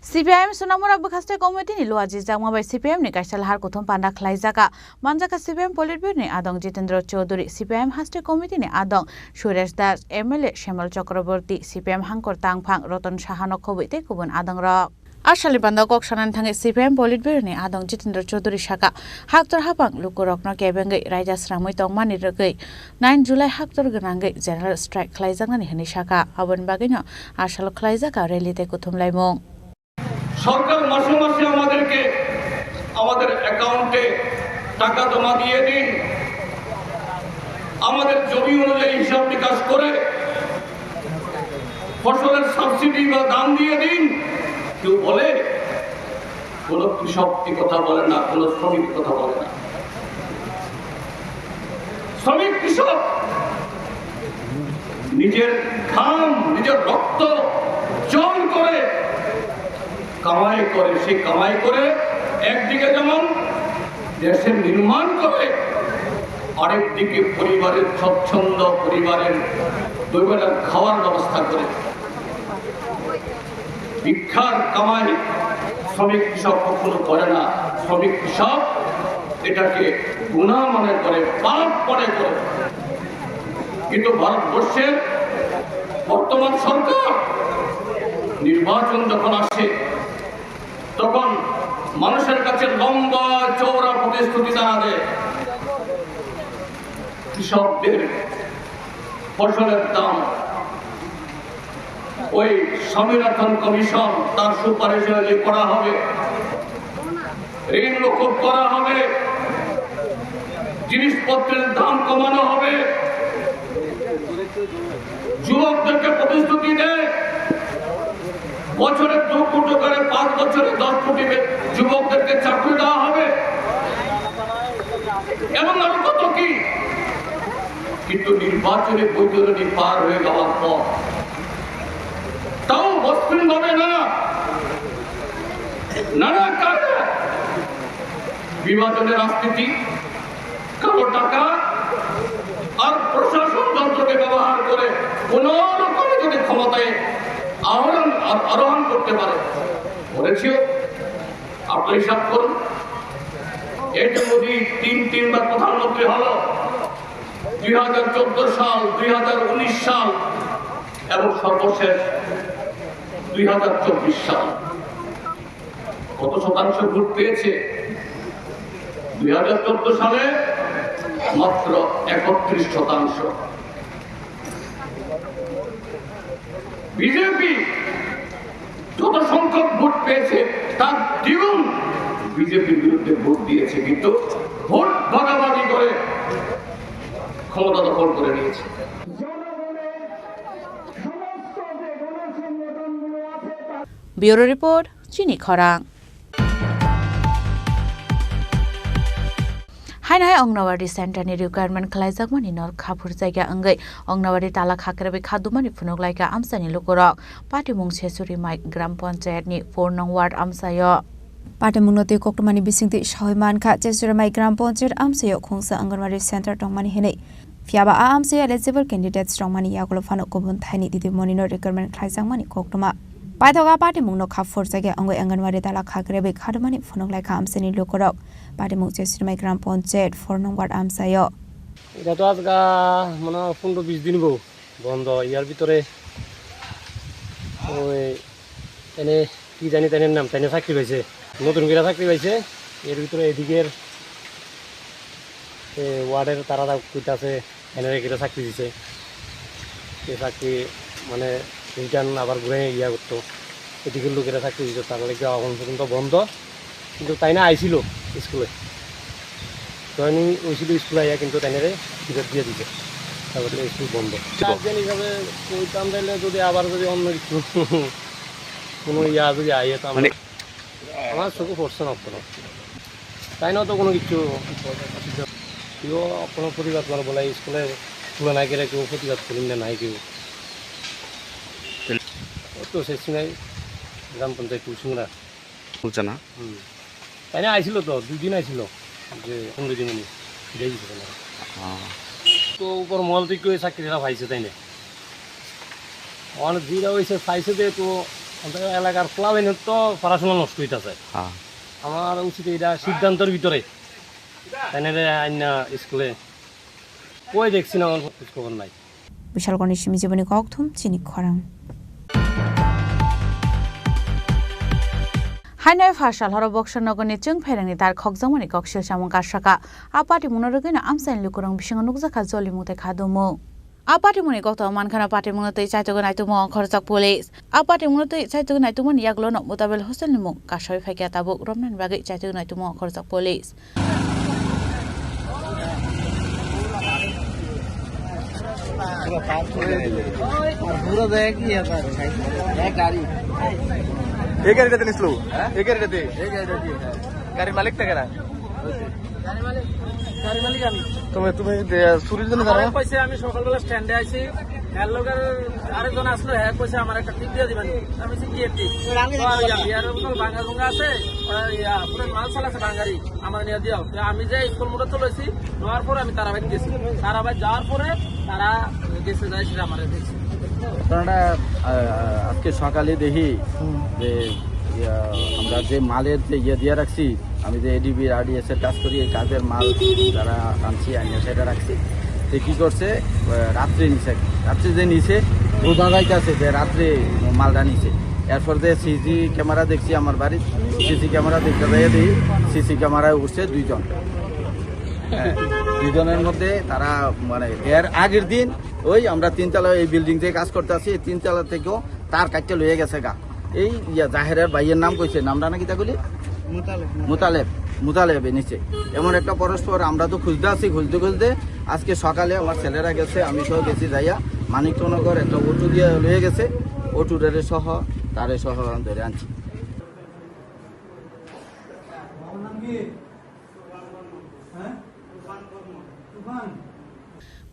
C P I M Sonamura Bwkhaste Committee ni luajijakma bai C P I M ni kaisa lahar kuthum panda khlaijak. Manjak kha C P I M Politburo ni adong Jitendra Chaudhary, C P I M Haste Committee ni adong Suresh Das, M L A Shyamlal Chakraborty, C P I M hangkor tangphang Ratan Saha no khobwi tei kubun adong rok. A salni panda kok sanani thangwi C P I M Politburo ni adong Jitendra Chaudhary sakha, haktor haphang lukurokno kebengwi raida sramwi tongmani rwgwi nine July haktor gwnangwi general strike khlaijaknani hwnwi sakha. Aboni bagwino a salo khlaijak rally tei kuthumlaimung. সরকার মাসে মাসে আমাদেরকে, আমাদের অ্যাকাউন্টে টাকা জমা দিয়ে দিন, আমাদের জমি অনুযায়ী হিসাব নিকাশ করে ফসলের সাবসিডি বা দাম দিয়ে দিন। কেউ বলে? কোনো কৃষক এ কথা বলে না, কোনো শ্রমিক এ কথা বলে না। শ্রমিক কৃষক নিজের ঘাম, নিজের রক্ত জল করে কামাই করে, সেই কামাই করে একদিকে যেমন দেশের নির্মাণ করে, আরেকদিকে পরিবারের স্বচ্ছন্দ পরিবারের দুবেলা খাওয়ার ব্যবস্থা করে। ভিক্ষার কামাই শ্রমিক কৃষক কখনো করে না। শ্রমিক কৃষক এটাকে গুনাহ মনে করে, পাপ মনে করে। কিন্তু ভারতবর্ষের বর্তমান সরকার নির্বাচন যখন আসে, তখন মানুষের কাছে লম্বা চওড়া প্রতিশ্রুতি তারা দেয়। কৃষকদের ফসলের দাম ওই স্বামীনাথন কমিশন, তার সুপারিশ অনুযায়ী করা হবে, ঋণ মকুব করা হবে, জিনিসপত্রের দাম কমানো হবে। যুবকদেরকে প্রতিশ্রুতি দেয়, বছরে দু কোটি করে পাঁচ বছরে দশ কোটি বে-, যুবকদেরকে চাকরি দেওয়া হবে এবং আরো কত কি। কিন্তু নির্বাচনী বৈতরণী পার হয়ে যাওয়ার পর তাও মসৃণভাবে না, নানা কারণে বিভাজনের রাজনীতি, কালো টাকা আর প্রশাসন যন্ত্রকে ব্যবহার করে কোনো রকমে যদি ক্ষমতায় আহরণ, আ-, আরোহণ করতে পারে, করেছিও। আপনি হিসাব করুন, এই যে মোদি তিন তিনবার প্রধানমন্ত্রী হলো, দুই হাজার চোদ্দ সাল, দুই হাজার উনিশ সাল এবং সর্বশেষ দুই হাজার চব্বিশ সাল। কত শতাংশ ভোট পেয়েছে? দুই হাজার চোদ্দ সালে মাত্র একত্রিশ শতাংশ। বিজেপি যত সংখ্যক ভোট পেয়েছে, তার দ্বিগুণ বিজেপির বিরুদ্ধে ভোট দিয়েছে, কিন্তু ভোট ভাগাভাগি করে ক্ষমতা দখল করে নিয়েছে। Bureau Report, Chini Khorang. Haino hai Anganwadi Center ni requirement khlaijakmani nor kha phurjakya wngwi Anganwadi tala kha kwrwi kha dumani phunuk laikha amchaini lukurok. Patimung Sesuri Mai Gram Panchayat ni four nong ward amchaio. Patimungno twi koktwmani bisingtwi sawi mankha, Chesuri Mai Gram Panchayat amchaio khungsa Anganwadi Center tongmani hinwi. Phiyaba a amchaio eligible candidates rokmani yagulo phano kubun thaini didimoni no requirement khlaijakmani koktwma. Paithogo a patimungno kha phurjakya wngwi Anganwadi tala kha kwrwi kha dumani phunuk laikha amchaini lukurok. Patimung Chesuri Mai Gram Panchayat four nong ward amchaio. এটা তো আজকা মনে হয় পনেরো বিশ দিন বউ বন্ধ। ইয়ার ভিতরে ওই এনে কি জানি তাইনের নাম, তাইনে চাকরি পাইছে, নতুন করে চাকরি পাইছে। এর ভিতরে এদিকের এ, ওয়ার্ডের তারা কইতাছে এনে রেখে চাকরি দিছে। এ চাকরি মানে রিটার্ন আবার ঘুরে ইয়া করতো। এদিকের লোকেরা চাকরি দিত, তার লাগে এখন পর্যন্ত বন্ধ। কিন্তু তাই না আইছিল স্কুলে, জয়েনিং হয়েছিল স্কুলে আইয়া, কিন্তু তাই না রে ফিরত দিয়ে দিছে। তারপরে স্কুল বন্ধ। গার্জিয়ান হিসাবে কইতাম তাইলে যদি আবার যদি অন্য কিছু কোনো ইয়া যদি আইয়ে তো আমরা মানে আমার চোখে পড়ছে না কোনো। তাই না তো কোনো কিছু। কেউ কোনো প্রতিবাদ করে বলে স্কুলে তুলে না গেলে কেউ প্রতিবাদ করেন না, নাই কেউ। ও তো শেষ নাই, গ্রাম পঞ্চায়েত কুলসিংরা। বুঝছে না? হুম। তাই না আইছিল তো, দুই দিন আইছিল, যে পনেরো দিন উনি ফিরে দিতে পারে না। হ্যাঁ। তো উপর মহল থেকে ওই চাকরিটা পাইছে, তাই না? অনেক যেটা হয়েছে, পাইছে যে তো আমাদের এলাকার পোলাপাইনের তো পড়াশোনা নষ্ট হইতেছে। হ্যাঁ। আমার উচিত এটা সিদ্ধান্তর ভিতরে তাই না রে আইনা স্কুলে কই দেখছি না, আমার খোঁজ খবর নাই। Bishalgarhni simi jiboni kokthum chini khorang. Haino pha sal horo Boxer nogorni chwng phairangni dar khokjakmani koksil samung kasaka. A patimungno rwgwino amchaini lukurok bisingo nukjakha jolimung tei khadumung. A patimungni kokthao mankhano patimungno twi chaitugwi naitukmung ongkhorjak police. A patimungno twi chaitugwi naitukmani yagulono Mutabel Hoselni mung kasawi phaikha, tabuk romnani bagwi chaitugwi naitukmung ongkhorjak police. पूरा देख लिया था। एक गाड़ी। एक गाड़ी रहते निस्लो। हाँ? एक गाड़ी रहते। एक गाड़ी रहती है। गाड़ी मालिक थे क्या? গাড়ি মালিক, গাড়ি মালিক আমি। তুমি, তুমি দে-, চুরির জন্য আমার জানো? কইছে আমি সকালবেলা স্ট্যান্ডে আইছি, এর লগে আরেকজন আসলো, হ্যাঁ কইছে আমার একটা টিপ দিয়ে দিবেন। আমি বলছি, "কি টিপ?" রাঙি তো আমি টিপ। ইয়ার কোনো ভাঙা ভুঙা আছে, ওরা ইয়া, পুরো মাল সাল আছে ভাঙারি, আমার নিয়ে দিও। তো আমি যে স্কুল মোড়ে তো লইছি, নেওয়ার পরে আমি তারাবাইত গেছি। তারাবাইত যাওয়ার পরে তারা গেছে, যাই সেটা আমার দেখছি। আপনারা, আহ, আজকে সকালে দেখি যে, ইয়া, আমরা যে মালের যে ইয়ে দিয়ে রাখছি, আমি যে এডিবি আরডিএস এর কাজ করি, এই কাজের মাল যারা আনছি, আনিয়ে সেটা রাখছি। তো কি করছে, আহ, রাত্রে নিছে, রাত্রে যে নিছে, বোঝা যাইতেছে যে রাত্রে মালটা নিছে। এরপর যে সিসি ক্যামেরা দেখছি আমার বাড়ির, সিসি ক্যামেরা দেখতে যাইয়া দেখি, সিসি ক্যামেরায় উঠছে দুইজন। হ্যাঁ, দুইজনের মধ্যে তারা, মানে, এর আগের দিন ওই আমরা তিনতলা, এই বিল্ডিং যে কাজ করতে আছি, এই তিনতলা থেকেও তার কাটতে লইয়া গেছে গা। এই ইয়া জাহেরের ভাইয়ের নাম কইছে, নামটা নাকি তা কইলি? মুতালেব। মুতালেব, মুতালেব এনেছে। এমন একটা পরস্পর, আমরা তো খুঁজতে আছি, খুঁজতে খুঁজতে আজকে সকালে আমার ছেলেরা গেছে, আমি সহ গেছি যাইয়া মানিকনগর একটা অটো দিয়ে লইয়া গেছে, অটো ড্রাইভার সহ, তারে সহ ধরে আনছি।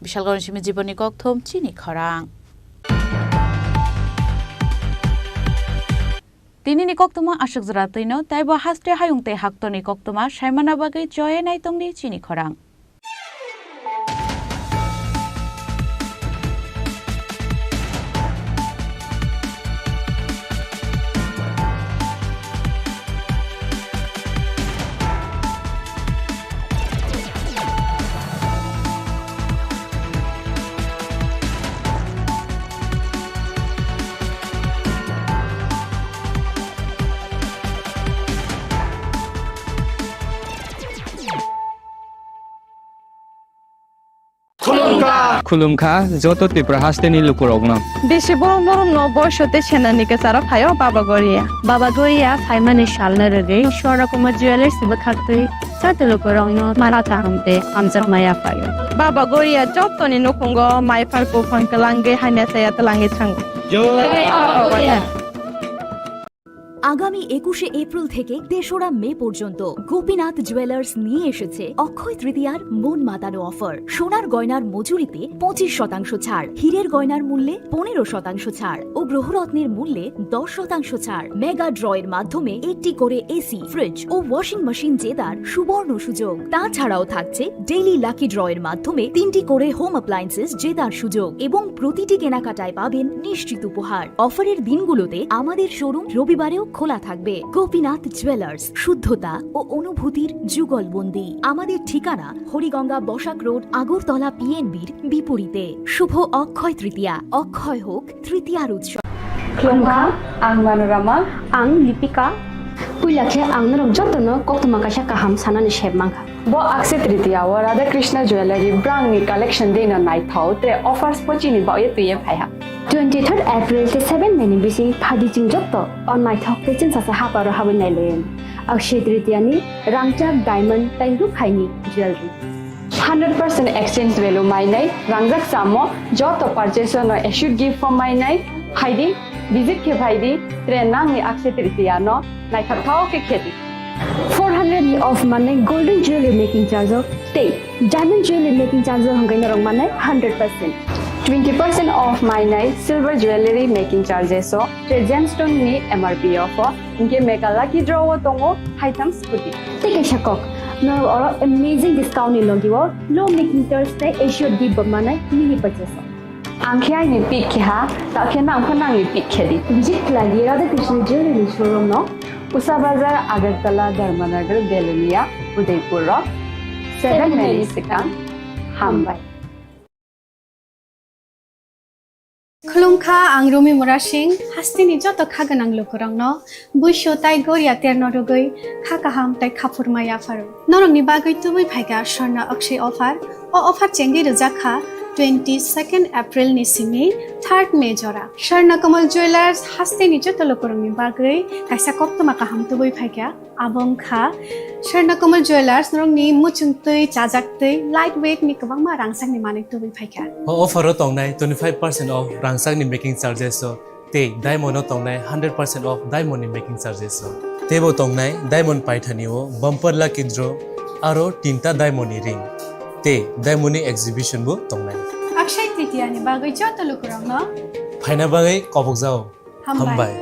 Bishalgorni simi jiboni kokthum chini khorang. Tinini koktuma aswk jora twino, taibo haste hayung tei haktorni koktuma saimana bagwi choye naitongdi chini khorang. Khulumkha joto Tripura hasteni lukurokno. Bisi borom borom no boiso tei senani kwcharo phaio Baba Goria. Baba Goria phaimani salno rwgwi Swarnakuma Jewellers bwkhaktwi joto lukurokno mara kaham tei hamjakma yaphaio. Baba Goria jotoni nukhungo mai phar buphang twlangwi hamya chaya twlangwi thango. Jai Baba Goria. আগামী একুশে এপ্রিল থেকে তেসরা মে পর্যন্ত গোপীনাথ জুয়েলার্স নিয়ে এসেছে অক্ষয় তৃতীয়ার মন মাতানো অফার। সোনার গয়নার মজুরিতে পঁচিশ শতাংশ ছাড়, হীরের গয়নার মূল্যে পনেরো শতাংশ ছাড় ও গ্রহরত্নের মূল্যে দশ শতাংশ ছাড়। মেগা ড্র এর মাধ্যমে একটি করে এসি, ফ্রিজ ও ওয়াশিং মেশিন জেতার সুবর্ণ সুযোগ। তাছাড়াও থাকছে ডেইলি লাকি ড্র এর মাধ্যমে তিনটি করে হোম অ্যাপ্লায়েন্সেস জেতার সুযোগ এবং প্রতিটি কেনাকাটায় পাবেন নিশ্চিত উপহার। অফারের দিনগুলোতে আমাদের শোরুম রবিবারেও খোলা থাকবে। গোপীনাথ জুয়েলার্স, শুদ্ধতা ও অনুভূতির যুগলবন্দি। আমাদের ঠিকানা হরিগঙ্গা বসাক রোড, আগরতলা পিএনবির বিপরীতে। শুভ অক্ষয় তৃতীয়া, অক্ষয় হোক তৃতীয়ার উৎসব। Khulumkha, ang Manorama. Ang Lipika. Puila khe ang norok jotono koktwma kaisa kaham sanani sep mankha. Bo Akshaya Tritiya o Radha Krishna Jewellery brangni collection deino naithok, tre offers bo chini bagwi twiwi phaiha. Twenty third April tei seven May ni bising phaidi chwng joto o naithok tei chwngsacha haparo habwi nailaio. Akshaya Tritiya ni rangchak, diamond tei rukhaini jewellery. Hundred percent exchange value mainai, rangjak chamo joto purchase no assured gift form mainai, phaidi, visit khe phaidi, tre nangni Akshaya Tritiya no naithok thok khe khedi. Four hundred ni off manai golden jewelry making charge o tei diamond jewelry making charge o hwnkhai norok manai hundred percent. Twenty percent off mainai silver jewelry making charges o tei gemstone ni M R P o pho, hinkhe mega lucky draw o tongo haitham scooty. Tei kaisa kok, norok oro amazing discount ni logi o low making charge tei assured gift bo manai mini purchase o. Ang khe aini pick khe ha, ta khe nang pho nangni pick khe di. Visit khlai di Radha Krishna Jewelry showroom no, Usa Bazar, Agartala, Dharmanagar, Belonia, Udaipur o seven May ni swkang. Hambai. Khulumkha, ang Rumi Murasing, hasteni joto kha gwnang lukurokno buisu tai goria terno rwgwi kha kaham tai khaphurma yapharo. Norokni bagwi tubui phaikha Swarna Akshaya offer. O offer chengwi rwjak kha twenty second April ni simi third May jora. Swarna Kamal Jewellers hasteni joto lukurokni bagwi kaisa koktwma kaham tubui phaikha. Abo wngkha Swarna Kamal Jewellers norokni muchungtwi, chajaktwi, light weight ni kwbangma rangchakni manwi tubui phaikha. O offer o tongnai twenty five percent off rangchakni making charges o tei diamond o tongnai hundred percent off diamond ni making charges o. Teibo tongnai diamond paithani o bumper lucky draw aro tinta diamond ni ring tei diamond ni exhibition bo tongnai. Akshaya Tritiya ni bagwi joto lukurokno phaina bagwi kobokjao. Hambai. Hambai.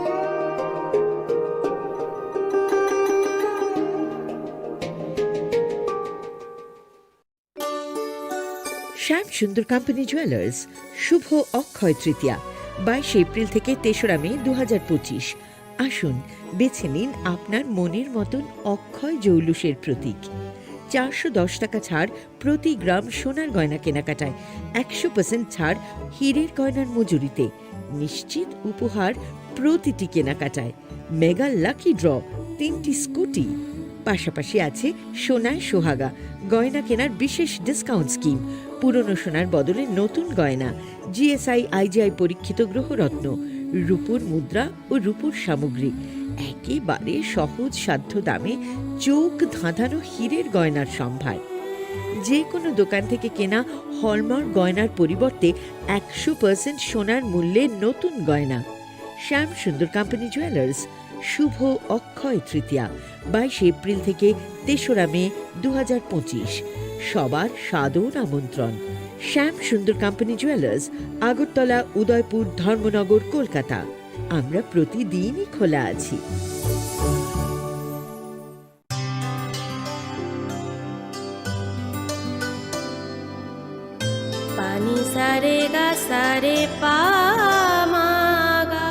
শ্যাম Sundar company jewellers, শুভ অক্ষয় তৃতীয়া, বাইশে এপ্রিল থেকে তেসরা মে দু হাজার পঁচিশ। আসুন, বেছে নিন আপনার মনের মতন অক্ষয় জৌলুসের প্রতীক। চারশো দশ টাকা ছাড় প্রতি গ্রাম সোনার গয়না কেনাকাটায়, একশো পার্সেন্ট ছাড় হীরের গয়নার মজুরিতে, নিশ্চিত উপহার প্রতিটি কেনাকাটায়, মেগা লাকি ড্র, তিনটি স্কুটি, পাশাপাশি আছে সোনায় সোহাগা, গয়না কেনার বিশেষ ডিসকাউন্ট স্কিম, পুরনো সোনার বদলে নতুন গয়না, জিএসআই আইজিআই পরীক্ষিত গ্রহরত্ন, রূপোর মুদ্রা ও রূপোর সামগ্রী, একেবারে সহজ সাধ্য দামে চোখ ধাঁধানো হীরের গয়নার সম্ভার। যে কোনো দোকান থেকে কেনা হলমার্ক গয়নার পরিবর্তে একশো পার্সেন্ট সোনার মূল্যে নতুন গয়না। শ্যাম সুন্দর কোম্পানি জুয়েলার্স, শুভ অক্ষয় তৃতীয়া, বাইশে এপ্রিল থেকে তেসরা মে দু হাজার পঁচিশ। সবার সাদর আমন্ত্রণ। শ্যাম সুন্দর কোম্পানি জুয়েলার্স, আগরতলা, উদয়পুর, ধর্মনগর, কলকাতা। আমরা প্রতিদিনই খোলা আছি। Pani sare ga sare pa ma ga.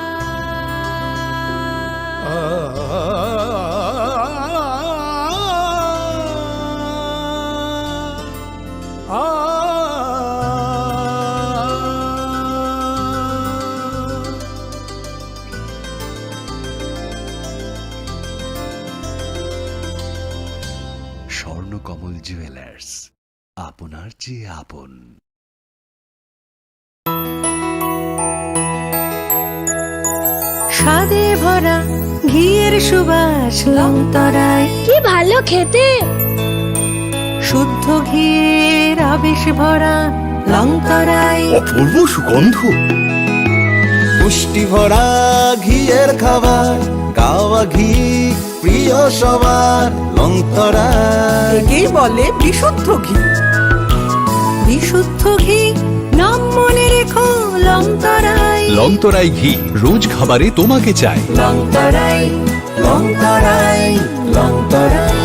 Swarnakamal jewellers, আপনার চেয়ে আপন। স্বাদে ভরা ঘিয়ের সুবাস লংতরায়। কি ভালো খেতে! শুদ্ধ ঘিয়ের আবেশ ভরা লংতরায়। অপূর্ব সুগন্ধ। পুষ্টি ভরা ঘিয়ের খাবার, গাওয়া ঘি প্রিয় সবার লংতরায়। একেই বলে বিশুদ্ধ ঘি। বিশুদ্ধ ঘি, নাম মনে রেখো লংতরায়। লংতরাই ঘি, রোজ খাবারে তোমাকে চাই। লংতরায়, লংতরায়, Longtharai.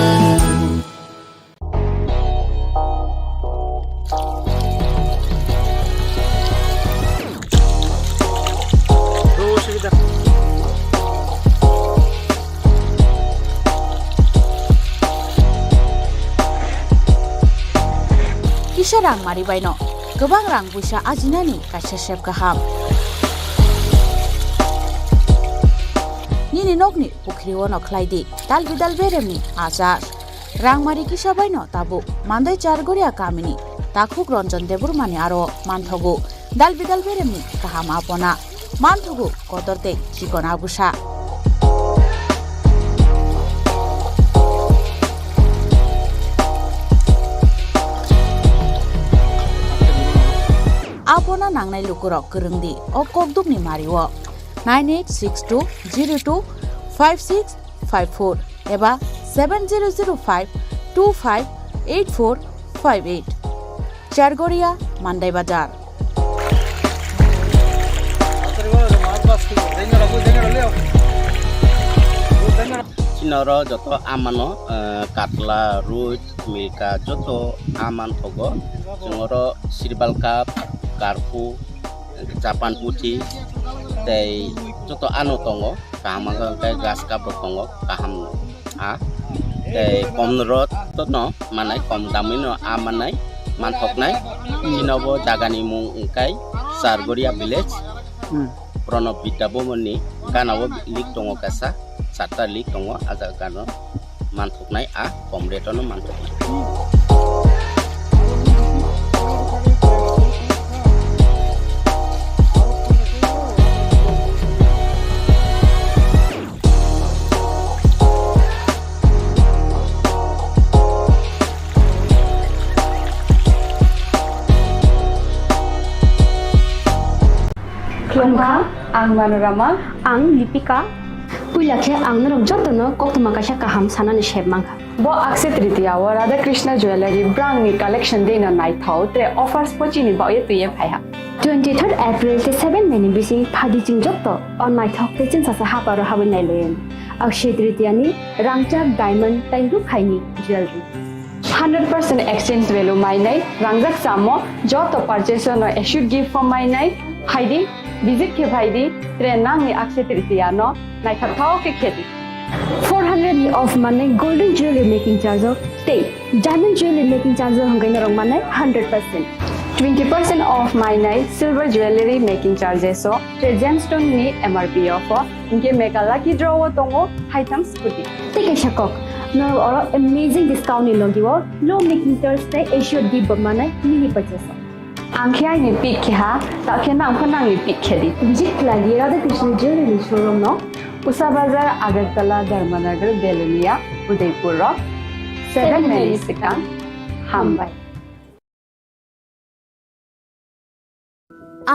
Kisa rang mari baino kwbang rang puisa ajinani kaisa sep kaham. Nini nokni pukhri-o no khlai di dal bidal beremni achar. Rangmari kisa baino tabuk Mandai Chargoria kamini takhuk Ranjan Debbarmani aro manthogo dal bidal beremni kaham apona. Manthogo kotor tei chikon abusa. Apona nangnai lukurok kwrwng di o kokdukni mario nine eight six two zero two five six five four eba seven zero zero five two five eight four five eight. Chargoria, Mandai Bazar. Chini oro joto amano, eh, katla, roi, milka joto aman thogo. Chwng oro sirbal cup, karpu, Japan puthi tei joto ano tongo, kaham wngkha hwnkhe grass cup rok tongo, kaham a tei kom rok no manai, kom damwi no a manai manthoknai. Chini bo jaga ni mung wngkha Chargoria village. Hmm. Pranab Vidya Bhavan ni gana o link tongo kaisa, charta link tongo, a jaga gana o manthoknai, a kom rate o no manthoknai. Khulumkha, ang Manorama. Ang Lipika. Puila khe ang norok jotono koktwma kaisa kaham sanani sep mankha. Bo Akshaya Tritiya o Radha Krishna Jewellery brangni collection deino naithok, tre offers bo chini bagwi twiwi phaiha. Twenty third April tei seven May ni bising phadi chwng joto o naithok tei chwngsacha haparo habwi nailaio. Akshaya Tritiya ni rangchak diamond tei rukhaini jewellery. Hundred percent exchange value mainai, rangjak chamo joto purchase no assured gift bo mainai, phaidi, visit khe phaidi, tre nangni Akshaya Tritiya no naithok thok khe khedi. Four hundred ni off manai golden jewelry making charge o tei diamond jewelry making charge o hwnkhe norok manai hundred percent. Twenty percent off mainai silver jewelry making charges o tre gemstone ni M R P o pho. Hinkhe mega lucky draw o tongo haitham scooty. Tei kaisa kok, norok oro amazing discount ni logi o low making charge tei assured gift bo manai mini purchase o. Ang khe aini pick khe ha, ta khe nang pho nangni pick khe di. Visit khlai di Radha Krishna Jewelry showroom no, Usa Bazar, Agartala, Dharmanagar, Belonia, Udaipur rok. Seven May ni swkang. Hambai.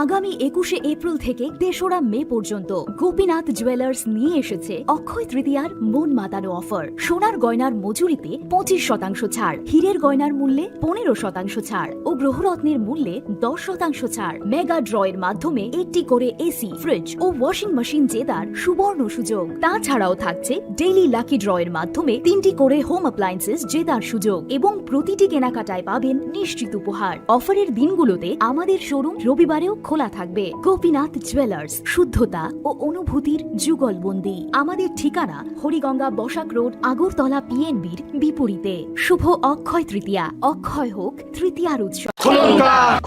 আগামী একুশে এপ্রিল থেকে তেসরা মে পর্যন্ত গোপীনাথ জুয়েলার্স নিয়ে এসেছে অক্ষয় তৃতীয়ার মন মাতানো অফার। সোনার গয়নার মজুরিতে পঁচিশ শতাংশ ছাড়, হীরের গয়নার মূল্যে পনেরো শতাংশ ছাড় ও গ্রহরত্নের মূল্যে দশ শতাংশ ছাড়। মেগা ড্রয়ের মাধ্যমে একটি করে এসি, ফ্রিজ ও ওয়াশিং মেশিন জেতার সুবর্ণ সুযোগ। তাছাড়াও থাকছে ডেইলি লাকি ড্রয়ের মাধ্যমে তিনটি করে হোম অ্যাপ্লায়েন্সেস জেতার সুযোগ এবং প্রতিটি কেনাকাটায় পাবেন নিশ্চিত উপহার। অফারের দিনগুলোতে আমাদের শোরুম রবিবারেও খোলা থাকবে। গোপীনাথ জুয়েলার্স, শুদ্ধতা ও অনুভূতির যুগলবন্দি। আমাদের ঠিকানা হরিগঙ্গা বসাক রোড, আগরতলা পিএনবির বিপরীতে। শুভ অক্ষয় তৃতীয়া, অক্ষয় হোক তৃতীয়ার উৎসব।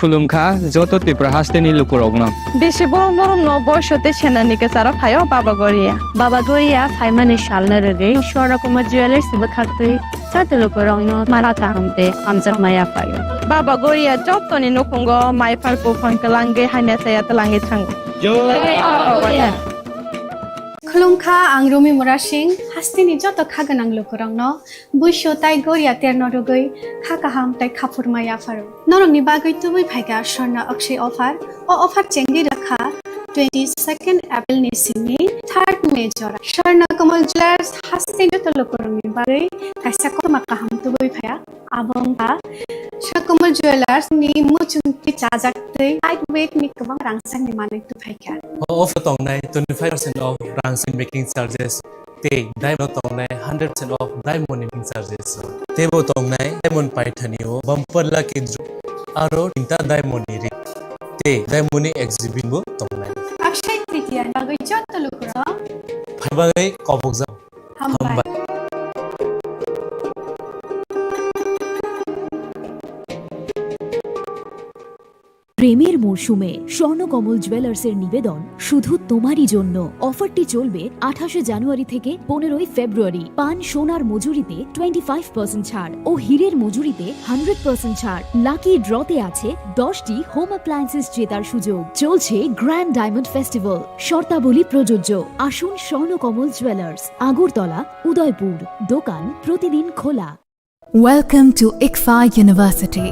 Khulumkha joto Tripura hasteni lukurokno. Bisi borom borom no boisote senani kecharo phaio Baba Goria. Baba Goria phaimani salno rwgwi Swarna Kumar Jewelers bwkhaktwi joto lukurokno mara kaham tei hamjakma yaphaio. Baba Goria jotoni nukhungo mai phar buphang twlangwi hamya chaya twlangwi thango. Khulumkha, ang Rumi Murasing, hasteni joto kha gwnang lukurokno buisu tai goria terno rwgwi kha kaham tai khaphurma yapharo. Norokni bagwi tubui phaikha Swarna Akshay offer. O offer chengwi rwkha twenty second April ni simi third May jora. Swarna Kamal Jewellers hasteni joto lukurokni bagwi kaisa koktwma kaham tubui phaiya. Abo wngkha Swarna Kamal Jewellers ni muchungtwi chajaktwi lightweight ni kwbang rangchakni manwi tubui phaikha. O offer tongnai twenty-five percent off rangchak making charges. Tei diamond tongnai hundred percent off diamond ni making charges. Teibo tongnai diamond paithani o bumper lucky draw aro tinta diamond ni ring. Tei diamond ni exhibit bo tongnai. Akshay Tritiya ni bagwi joto lukurok phaibai kobokjak. Hambai. Hambai. প্রেমের মরশুমে স্বর্ণকমল জুয়েলার্সের নিবেদন শুধু তোমারই জন্য। অফারটি চলবে আঠাশে জানুয়ারি থেকে পনেরোই ফেব্রুয়ারি। পান সোনার মজুরিতে টোয়েন্টি ফাইভ পার্সেন্ট ছাড় ও হীরের মজুরিতে হান্ড্রেড পার্সেন্ট ছাড়। লাকি ড্রতে আছে দশটি হোম অ্যাপ্লায়েন্সেস জেতার সুযোগ। চলছে গ্র্যান্ড ডায়মন্ড ফেস্টিভ্যাল, শর্তাবলী প্রযোজ্য। আসুন স্বর্ণকমল জুয়েলার্স, আগরতলা, উদয়পুর। দোকান প্রতিদিন খোলা। Welcome to ICFAI University.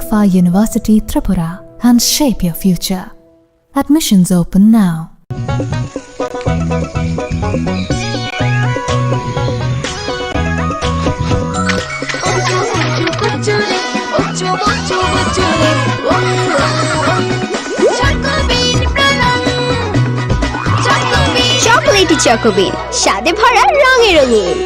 Kfa University Tripura and shape your future. Admissions open now. Chocolatey Choco Bean, স্বাদে ভরা রঙে রঙিন।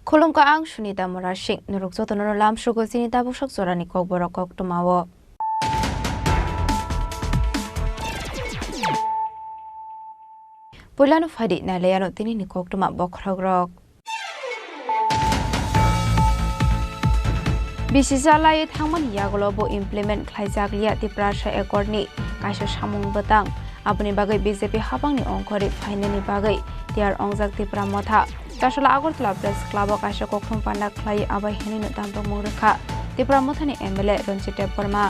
Khulumkha, ang Sunita Murasing. Norok jotono lamsugo chini tabuksak jorani kokborok koktwmao. Puilano phaidi nailaiano tinini koktwma bokhorokrok. Bisi chalai thangmani yagulo bo implement khlaijak liya Tiprasa Accord ni kaisa samung bwtang. Aboni bagwi B J P habangni ongkhorwi phainani bagwi tiyar ongjak Tipra Motha. Chasala Agartala Press Club o kaisa kokthum panda khlai abai hinwi no tamrokmung rwkha Tipra Mothani M L A Ranjit Debbarma.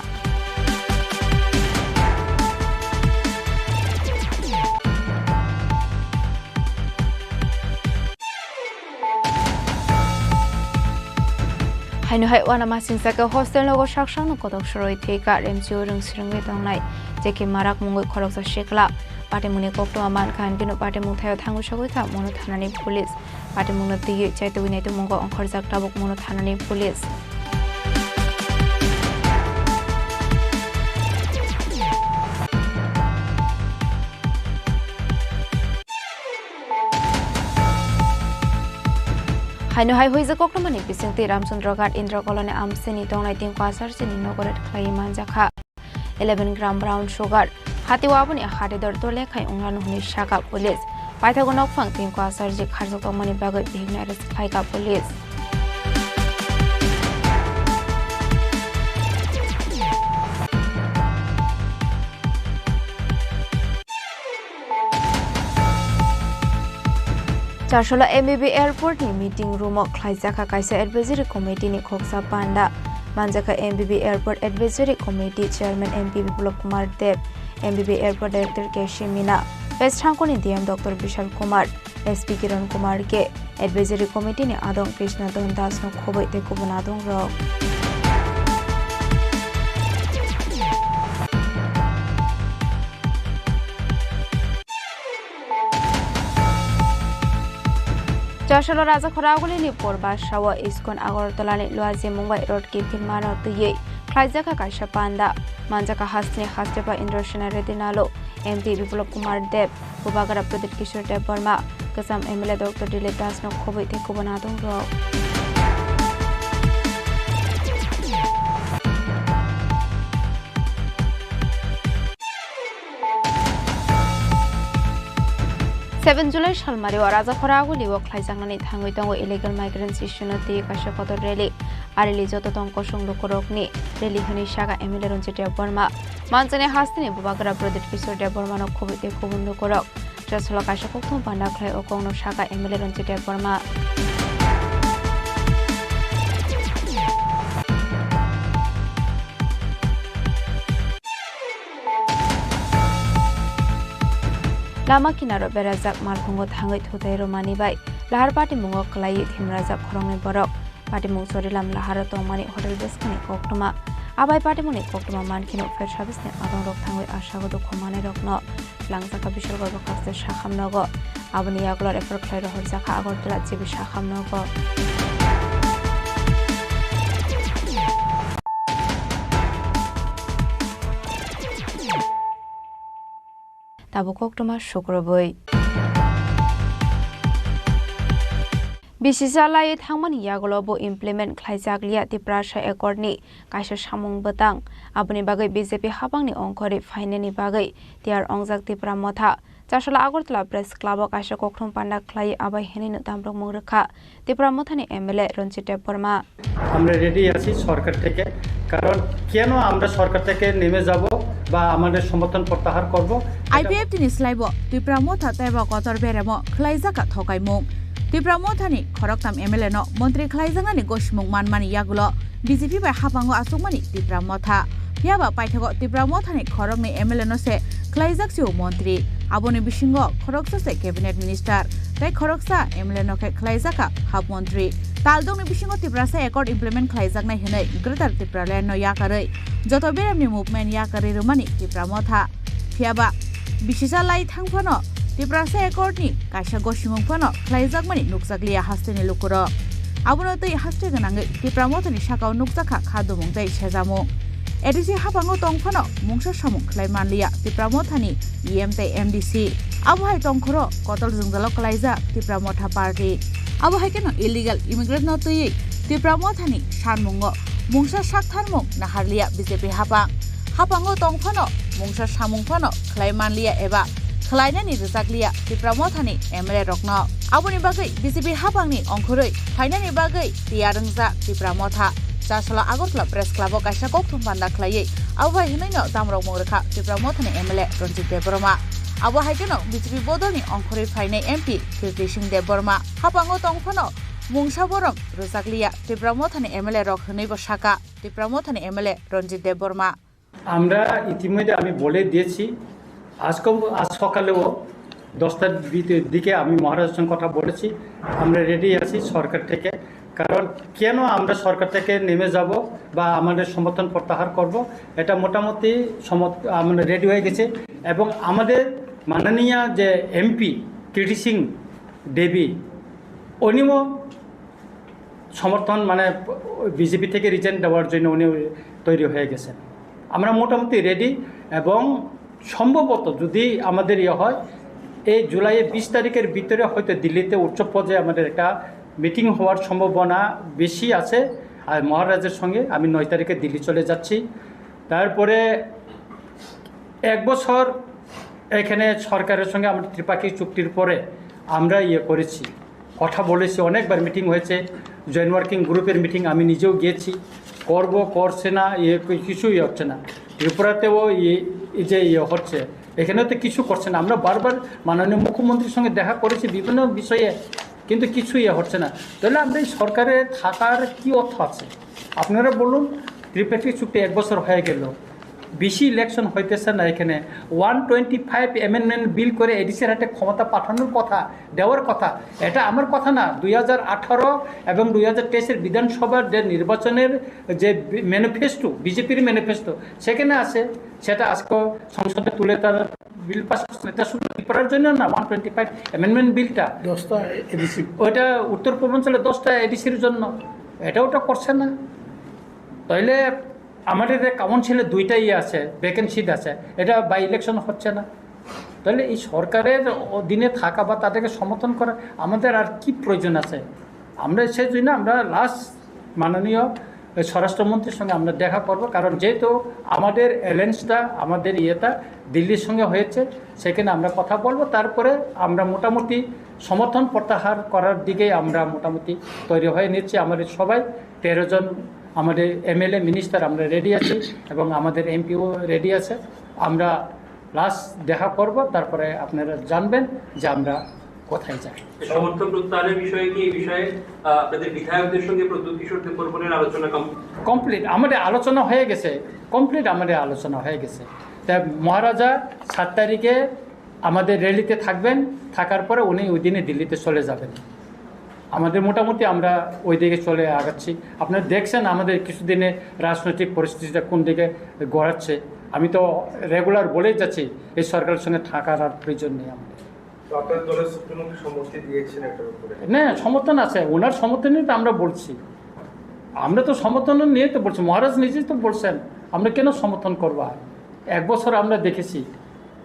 Haino hai uanamasingcha khe hostel nogo sak sakno kotok soroi thwi kha, remchio rwng swrwngwi tongnai J K Marak mungwi khoroksa sikla. Patimungni koktwma mankha, hwnkhe no patimung thaio thangwi sogwi kha Mono thanani police. Patimungno twiwi chaitugwi naitukmungo ongkhorjak tabuk Mono thanani police. Haino hai huijak koktwmani bisingtwi Ramchandra Ghat Indra Colony amchini tongnai tingko asarjini nogo raid khlaiwi manjakha eleven gram brown sugar. Hatio aboni hatidor dole khai wnglano hwnwi sakha police. Paithago nokphang tingko asarji kharjak tongmani bagwi bihikno arrest khlaikha police. Charsala M B B airport ni meeting room o khlaijakha kaisa advisory committee ni khoksa panda. Manjakha M B B airport advisory committee chairman M P Biplab Kumar Deb, M B B airport director K C Mina, West Thangkoni D M Doctor Bishal Kumar, S P Kiran Kumar K, advisory committee ni adong Krishna Don Das no khoboi tei kubun adong rok. Chasalo Rajakhora Agulini Porbasao Iskon Agartala ni Luaji Mumbai Road Kipin mano twiwi khlaijakha kaisa panda. Manjakha hasteni hastepa Indrasena Reddy Nalo, M P Biplab Kumar Deb, Bubagra Pradip Kishore Debbarma, Kwcham M L A Doctor Dilip Das no khoboi tei kubun adong rok. Seven July salmari o Rajakhora Aguli o khlaijaknani thangwi tongo illegal migrants issue no twi kaisa kotor rally. A rally joto tong kosong lukurokni rally hwnwi sakha M L A Ranjit Debbarma. Manjaknai hasteni Bubagra Pradip Kishore Debbarma no khoboi tei kubun lukurok. Chasalo kaisa kokthum panda khlai o kokno sakha M L A Ranjit Debbarma. Lama kinaro berajak malkhungo thangwi thutai rwmani bai lahar patimungo kwlaiwi thimrajak khoroknwi borok. Patimung Chorilam laharo tongmani hotel bwskangni koktwma. Abai patimungni koktwma mankheno fire service ni adongrok thangwi asago dukhu manwirokno langjakha Bishalgarh bwkhakse Sakham nogo. Aboni yagulo refer khlai rohorjakha Agartala G B Sakham nogo. Tabuk koktwma sukrubwi. Bisi chalai thangmani yagulo bo implement khlaijak liya Tiprasa Accord ni kaisa samung bwtang. Aboni bagwi B J P habangni ongkhorwi phainani bagwi tiyar ongjak Tipra Motha. Chasala Agartala Press Club o kaisa kokthum panda khlai abai hinwi no tamrokmung rwkha Tipra Mothani M L A Ranjit Debbarma. আমরা রেডি আছি সরকার থেকে, কারণ কেন আমরা সরকার থেকে নেমে যাব বা আমাদের সমর্থন প্রত্যাহার করব, এটা I P F T ni slaibo Tipra Motha teibo kotor beremo khlaijak kha thokaimung. Tipra Motha ni khoroktham M L A no montri khlaijaknani gosimung manmani yagulo B J P bai hapango achukmani Tipra Motha. Phiya ba paithago Tipra Motha ni khoroknwi M L A no se khlaijak sio montri. Aboni bisingo khoroksa se cabinet minister tei khoroksa M L A no khe khlaijak kha hap montri. Taldongni bisingo Tiprasa Accord implement khlaijaknai hwnwi Greater Tipraland no yakarwi joto beremni movement yakarwi rwmani Tipra Motha. Phiya ba bisi chalai thang phano Tiprasa Accord ni kaisa gosimung phano khlaijakmani nukjakliya hasteni lukurok. Abono twi haste gwnangwi Tipra Mothani sakao nukjakha khadumung tei sejamung. A D C hapango tong phano mungsa samung khlai manliya Tipra Mothani E M tei M D C. Abo hai tongkhoro kotor jwngjalo klaijak Tipra Motha party. Abo hai kheno illegal immigrant no twiwi Tipra Mothani sanmungo mungsa saktharmung naharliya B J P hapang. Hapango tong phano mungsa samung phano khlai manliya eba khlainani rwjakliya Tipra Mothani M L A rokno. Aboni bagwi B J P hapangni ongkhorwi phainani bagwi tiyar wngjak Tipra Motha. Chasala Agartala Press Club o kaisa kokthum panda khlaiwi abo bai hwnwino tamrokmung rwkha Tipra Mothani M L A Ranjit Debbarma. Abo hai kheno B J P bodolni ongkhorwi phainai M P Kirti Singh Debbarma. Hapango tong phano mungsa borom rwjakliya Tipra Mothani M L A rok hwnwibo saka Tipra Mothani M L A Ranjit Debbarma. আমরা ইতিমধ্যে আমি বলে দিয়েছি, আজকে, আজ সকালেও দশটার দিকে আমি মহারাজার সঙ্গে কথা বলেছি। আমরা রেডি আছি সরকার থেকে, কারণ কেন আমরা সরকার থেকে নেমে যাব বা আমাদের সমর্থন প্রত্যাহার করব, এটা মোটামুটি সমর্থ-, আমরা রেডি হয়ে গেছে। এবং আমাদের মাননীয় যে এমপি কীর্তি সিং দেবী, উনিও সমর্থন, মানে, বিজেপি থেকে রিজাইন দেওয়ার জন্য উনি তৈরি হয়ে গেছেন। আমরা মোটামুটি রেডি এবং সম্ভবত যদি আমাদের ইয়ে হয়, এই জুলাইয়ের বিশ তারিখের ভিতরে হয়তো দিল্লিতে উচ্চ পর্যায়ে আমাদের একটা মিটিং হওয়ার সম্ভাবনা বেশি আছে। আর মহারাজের সঙ্গে আমি নয় তারিখে দিল্লি চলে যাচ্ছি। তারপরে এক বছর এখানে সরকারের সঙ্গে আমরা ত্রিপাক্ষিক চুক্তির পরে আমরা ইয়ে করেছি, কথা বলেছি, অনেকবার মিটিং হয়েছে, জয়েন্ট ওয়ার্কিং গ্রুপের মিটিং আমি নিজেও গিয়েছি, করব, করছে না, ইয়ে কিছুই হচ্ছে না। ত্রিপুরাতেও ইয়ে, এই যে ইয়ে হচ্ছে, এখানে তো কিছু করছে না। আমরা বারবার মাননীয় মুখ্যমন্ত্রীর সঙ্গে দেখা করেছি বিভিন্ন বিষয়ে, কিন্তু কিছু ইয়ে হচ্ছে না। তাহলে আমরা এই সরকারে থাকার কি অর্থ আছে? আপনারা বলুন, ত্রিপাক্ষিক চুক্তি এক বছর হয়ে গেল, বেশি ইলেকশন হইতেছে না এখানে। One twenty five amendment bill করে এডিসির হাতে ক্ষমতা পাঠানোর কথা, দেওয়ার কথা। এটা আমার কথা না, দুই হাজার আঠারো এবং দুই হাজার তেইশের বিধানসভার যে নির্বাচনের যে ম্যানিফেস্টো, বিজেপির ম্যানিফেস্টো, সেখানে আছে, সেটা আজকে সংসদে তুলে তারা বিল পাস করছে। এটা শুধু ত্রিপুরার জন্য না, ওয়ান টোয়েন্টি ফাইভ অ্যামেন্ডমেন্ট বিলটা দশটা এডিসি। ওইটা উত্তর পূর্বাঞ্চলে দশটা এডিসির জন্য, এটা ওটা করছে না। তাইলে আমাদের যে কাউন্সিলে দুইটা ইয়ে আছে, ভ্যাকেন্ট সিট আছে, এটা বাই ইলেকশন হচ্ছে না। তাহলে এই সরকারের অধীনে থাকা বা তাদেরকে সমর্থন করা আমাদের আর কি প্রয়োজন আছে? আমরা সেই জন্য আমরা লাস্ট মাননীয় স্বরাষ্ট্রমন্ত্রীর সঙ্গে আমরা দেখা করব, কারণ যেহেতু আমাদের অ্যালায়েন্সটা, আমাদের ইয়েটা দিল্লির সঙ্গে হয়েছে, সেখানে আমরা কথা বলবো। তারপরে আমরা মোটামুটি সমর্থন প্রত্যাহার করার দিকে আমরা মোটামুটি তৈরি হয়ে নিচ্ছি। আমাদের সবাই তেরো জন, আমাদের এমএলএ, মিনিস্টার আমরা রেডি আছি এবং আমাদের এমপিও রেডি আছে। আমরা লাস্ট দেখা করব, তারপরে আপনারা জানবেন যে আমরা কোথায় যাই। সমর্থন প্রত্যাহারের বিষয়ে কি, এই বিষয়ে, আহ, আপনাদের বিধায়কদের সঙ্গে প্রদ্যুৎ কিশোর দেববর্মনের আলোচনা কম? কমপ্লিট, আমাদের আলোচনা হয়ে গেছে, কমপ্লিট আমাদের আলোচনা হয়ে গেছে। তাই মহারাজা সাত তারিখে আমাদের র্যালিতে থাকবেন, থাকার পরে উনি ওই দিনে দিল্লিতে চলে যাবেন। আমাদের মোটামুটি আমরা ওই দিকে চলে আগাচ্ছি। আপনারা দেখছেন আমাদের কিছুদিনে রাজনৈতিক পরিস্থিতিটা কোন দিকে গড়াচ্ছে। আমি তো রেগুলার বলেই যাচ্ছি এই সরকারের সঙ্গে থাকার আর প্রয়োজন নেই আমাদের। তো আপনার দলের সুপ্রিমোকে সম্মতি দিয়েছেন এটার উপরে? না, সমর্থন আছে, ওনার সমর্থনই তো আমরা বলছি। আমরা তো সমর্থন নিয়ে তো বলছি, মহারাজ নিজেই তো বলছেন, আমরা কেন সমর্থন করবো? আর এক বছর আমরা দেখেছি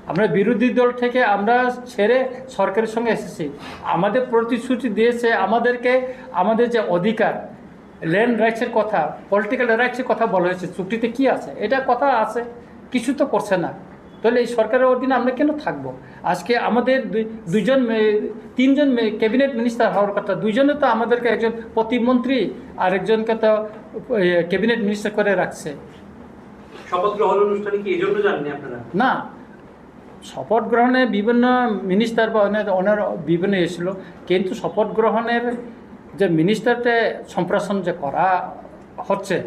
আমরা বিরোধী দল থেকে আমরা ছেড়ে সরকারের সঙ্গে এসেছি। আমাদের প্রতিশ্রুতি দিয়েছে, আমাদেরকে আমাদের যে অধিকার, ল্যান্ড রাইটসের কথা, পলিটিক্যাল রাইটসের কথা বলা হয়েছে, চুক্তিতে কি আছে? এটা কথা আছে, কিছু তো করছে না। তাহলে এই সরকারের অধীনে আমরা কেন থাকবো? আজকে আমাদের দুই- দুইজন মে- তিনজন ক্যাবিনেট মিনিস্টার হওয়ার কথা, দুইজনে তো আমাদেরকে, একজন প্রতিমন্ত্রী আর একজনকে তো ক্যাবিনেট মিনিস্টার করে রাখছে। শপথ গ্রহণ অনুষ্ঠানে কি এই জন্য যাননি আপনারা? না, শপথ গ্রহণে বিভিন্ন মিনিস্টার বা অনেক ওনার বিভিন্ন এসেছিল, কিন্তু শপথ গ্রহণের যে মিনিস্টারতে সম্প্রসারণ যে করা হচ্ছে,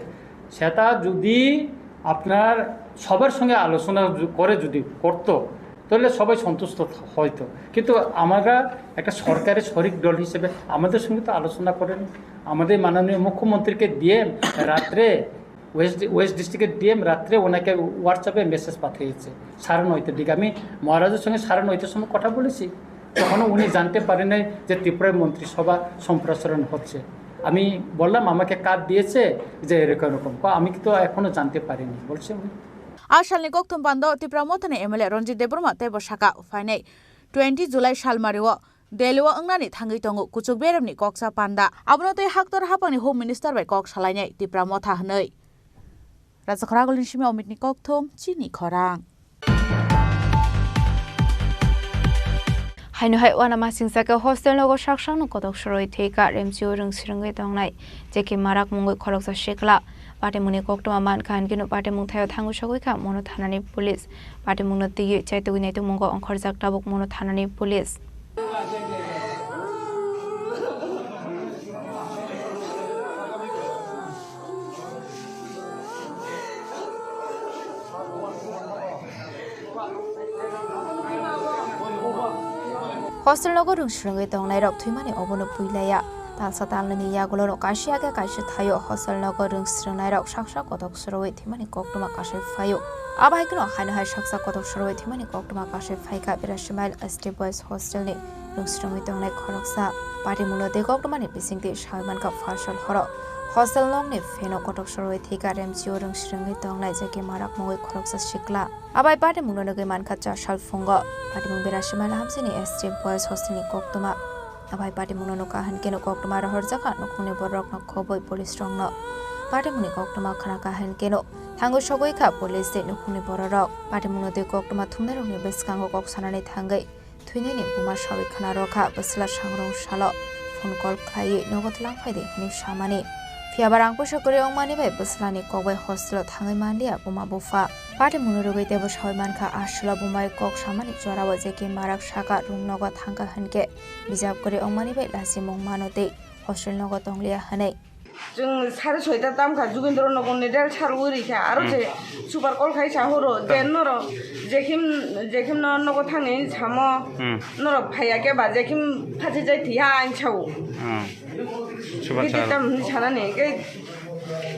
সেটা যদি আপনার সবার সঙ্গে আলোচনা যু- করে যদি করতো, তাহলে সবাই সন্তুষ্ট থ- হইতো। কিন্তু আমরা একটা সরকারের শরিক দল হিসেবে আমাদের সঙ্গে তো আলোচনা করেনি। আমাদের মাননীয় মুখ্যমন্ত্রীকে ডিএম রাত্রে, ওয়েস্ট ওয়েস্ট ডিস্ট্রিক্টের ডিএম রাত্রে ওনাকে হোয়াটসঅ্যাপে মেসেজ পাঠিয়েছে সাড়ে নয়টার দিকে। আমি মহারাজের সঙ্গে সাড়ে নয়টার সময় কথা বলেছি, তখনও উনি জানতে পারেন নাই যে ত্রিপুরায় মন্ত্রিসভা সম্প্রসারণ হচ্ছে। আমি বললাম, আমাকে কার্ড দিয়েছে যে এরকম এরকম, ক- আমি তো এখনো জানতে পারিনি, বলছে উনি। A salni kokthum pando Tipra Mothani M L A Ranjit Debbarma teibo saka, phainai twenty July salmario Delhi o wngnani thangwi tongo kuchuk beremni koksa panda. Abono tei haktor haphangni Home Minister bai kok salainai Tipra Motha hwnwi. Rajakhor Agulni simi Omitni kokthum, chini khorang. Haino hai uanamasingcha khe hostel nogo sak sakno kotok soroi thwi ka remchio rwng swrwngwi tongnai J K Marak mungwi khoroksa sikla. Patimungni koktwma mankha hinkhe no patimung thaio thangwi sogwi kha Mono thanani police. Patimungno twiwi chaitugwi naitugmungo ongkhorjak tabuk Mono thanani police. Hostel nogo rwng swrwngwi tongnairok thwimani obono puilaya. Talsa talnwini yagulo no kaisa khe kaisa thaio hostel nogo rwng swrwngnairok saksa kotok sorowi thwimani koktwma kasai phaio. Abo hai kheno haino hai saksa kotok sorowi thwimani koktwma kasai phaikha Birasi Mile S T Boys hostelni rwng swrwngwi tongnai khoroksa. Patimungno tei koktwmani bisingtwi sawi mankha pharsal horo hostel nokni fano kotok sorowi thwikha remchio rwng swrwngwi tongnai J K Marak mungwi khoroksa sikla. Abai patimungno nugwi mankha cha sal phungo. Patimung Birasi Mile hamsini S T Boys hostelni koktwma. Abai patimungno nukha hinkhe no koktwma rohorjakha nukhungni bororokno khobwi police rokno. Patimungni koktwma khnakha hinkhe no thangwi sogwi kha police tei nukhungni bororok. Patimungno tei koktwma thumnairokni bwskango kok sanani thangwi thwinaini buma sawi khna rwkha bwsla sangrong salo phone call khlaiwi nogo twlang phaidi hwnwi samani. Phiyaba rang puisa kwrwi wngmani bai bwslani kokbai hostel-o thangwi manliya buma bupha. Patimungno rwgwi teibo sawi mankha, aswla bumai kok samani jorao J K Marak saka rwng nogo thangkha hinkhe bijap kwrwi wngmani bai lachimung mano tei hostel nogo tongliya hwnwi. Chwng sare soita tamkha, Jugindro nogo ni del sarwi rikha, aro je super call khai sa horo, je norok jekhim jekhim no nogo thangni samo, norok phaiya khe ba jekhim phachi jai thiya ang sao. Super. Giti tam hwnwi sanani, khe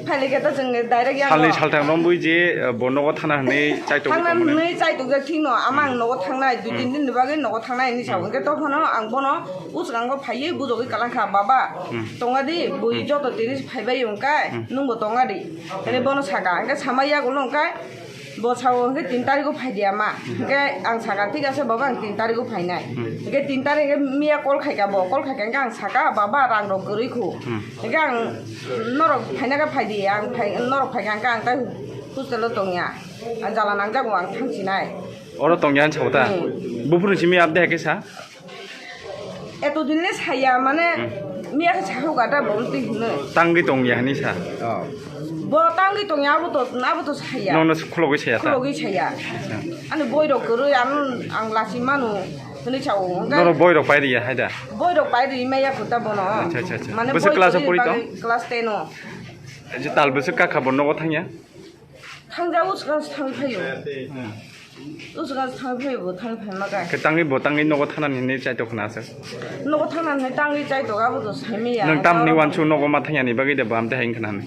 phailai khe to chwng direct yang salni salthang romwi je, eh, bo nogo thana hwnwi chaitok thangna hwnwi chaitok jak thikno, ama ang nogo thangnai, dui tin din ni bagwi nogo thangnai hwnwi sao. Hwnkhe tophano ang bono uskango phaiwi bujogwi kalang kha, "Baba, tonga di, bui joto tini phaibai wngkha, nwngbo tonga di." Hwnwi bono saka, hwnkhe sama yagulo wngkha. Bo sao hwnkhe tin tarikgo phai di ama. Hwnkhe ang saka, "Thik ase baba, ang tin tarikgo phainai." Hwnkhe tin tarik hwnkhe miya call khaikha bo, call khaikha hwnkhe ang saka, "Baba, rang rok kwrwi khu." Hwnkhe ang, "Norok phaina khe phai di, ang phai, norok phaikha hwnkhe ang tai hostel-o tongya. Ang jala nangjago, ang thangsinai." Oro tongya hwn sao ta? Buphuru simi abde hai khe sa? Eto din le saya mane miya khe sahu gata bo twi hino. Tangwi tongya hini sa. Bo tangwi tongya abo to, abo to saya. Nono khulogwi saya ta? Khulogwi saya. Ani boi rok kwrwi ang, ang lasi manu hini sao. Norok boi rok pai riya hai da? Boi rok pai ri maya khuta bono. Acha, acha, acha. Mane bwswk boi class o kwrwi pori tong? Class ten o. Je tal bwswk kakha bo nogo thangya? Thangja usukang se thangwi phaio. Usukang se thangwi phaio, bo thangwi phaima kha. Khe tangwi bo tangwi nogo thanani hinwi chaitok khna aswk? Nogo thanani tangwi chaitok abo to saimaya. Nwng tamni uansuk nogo ma thangyani bagwi de bo amte hai wngkha nani?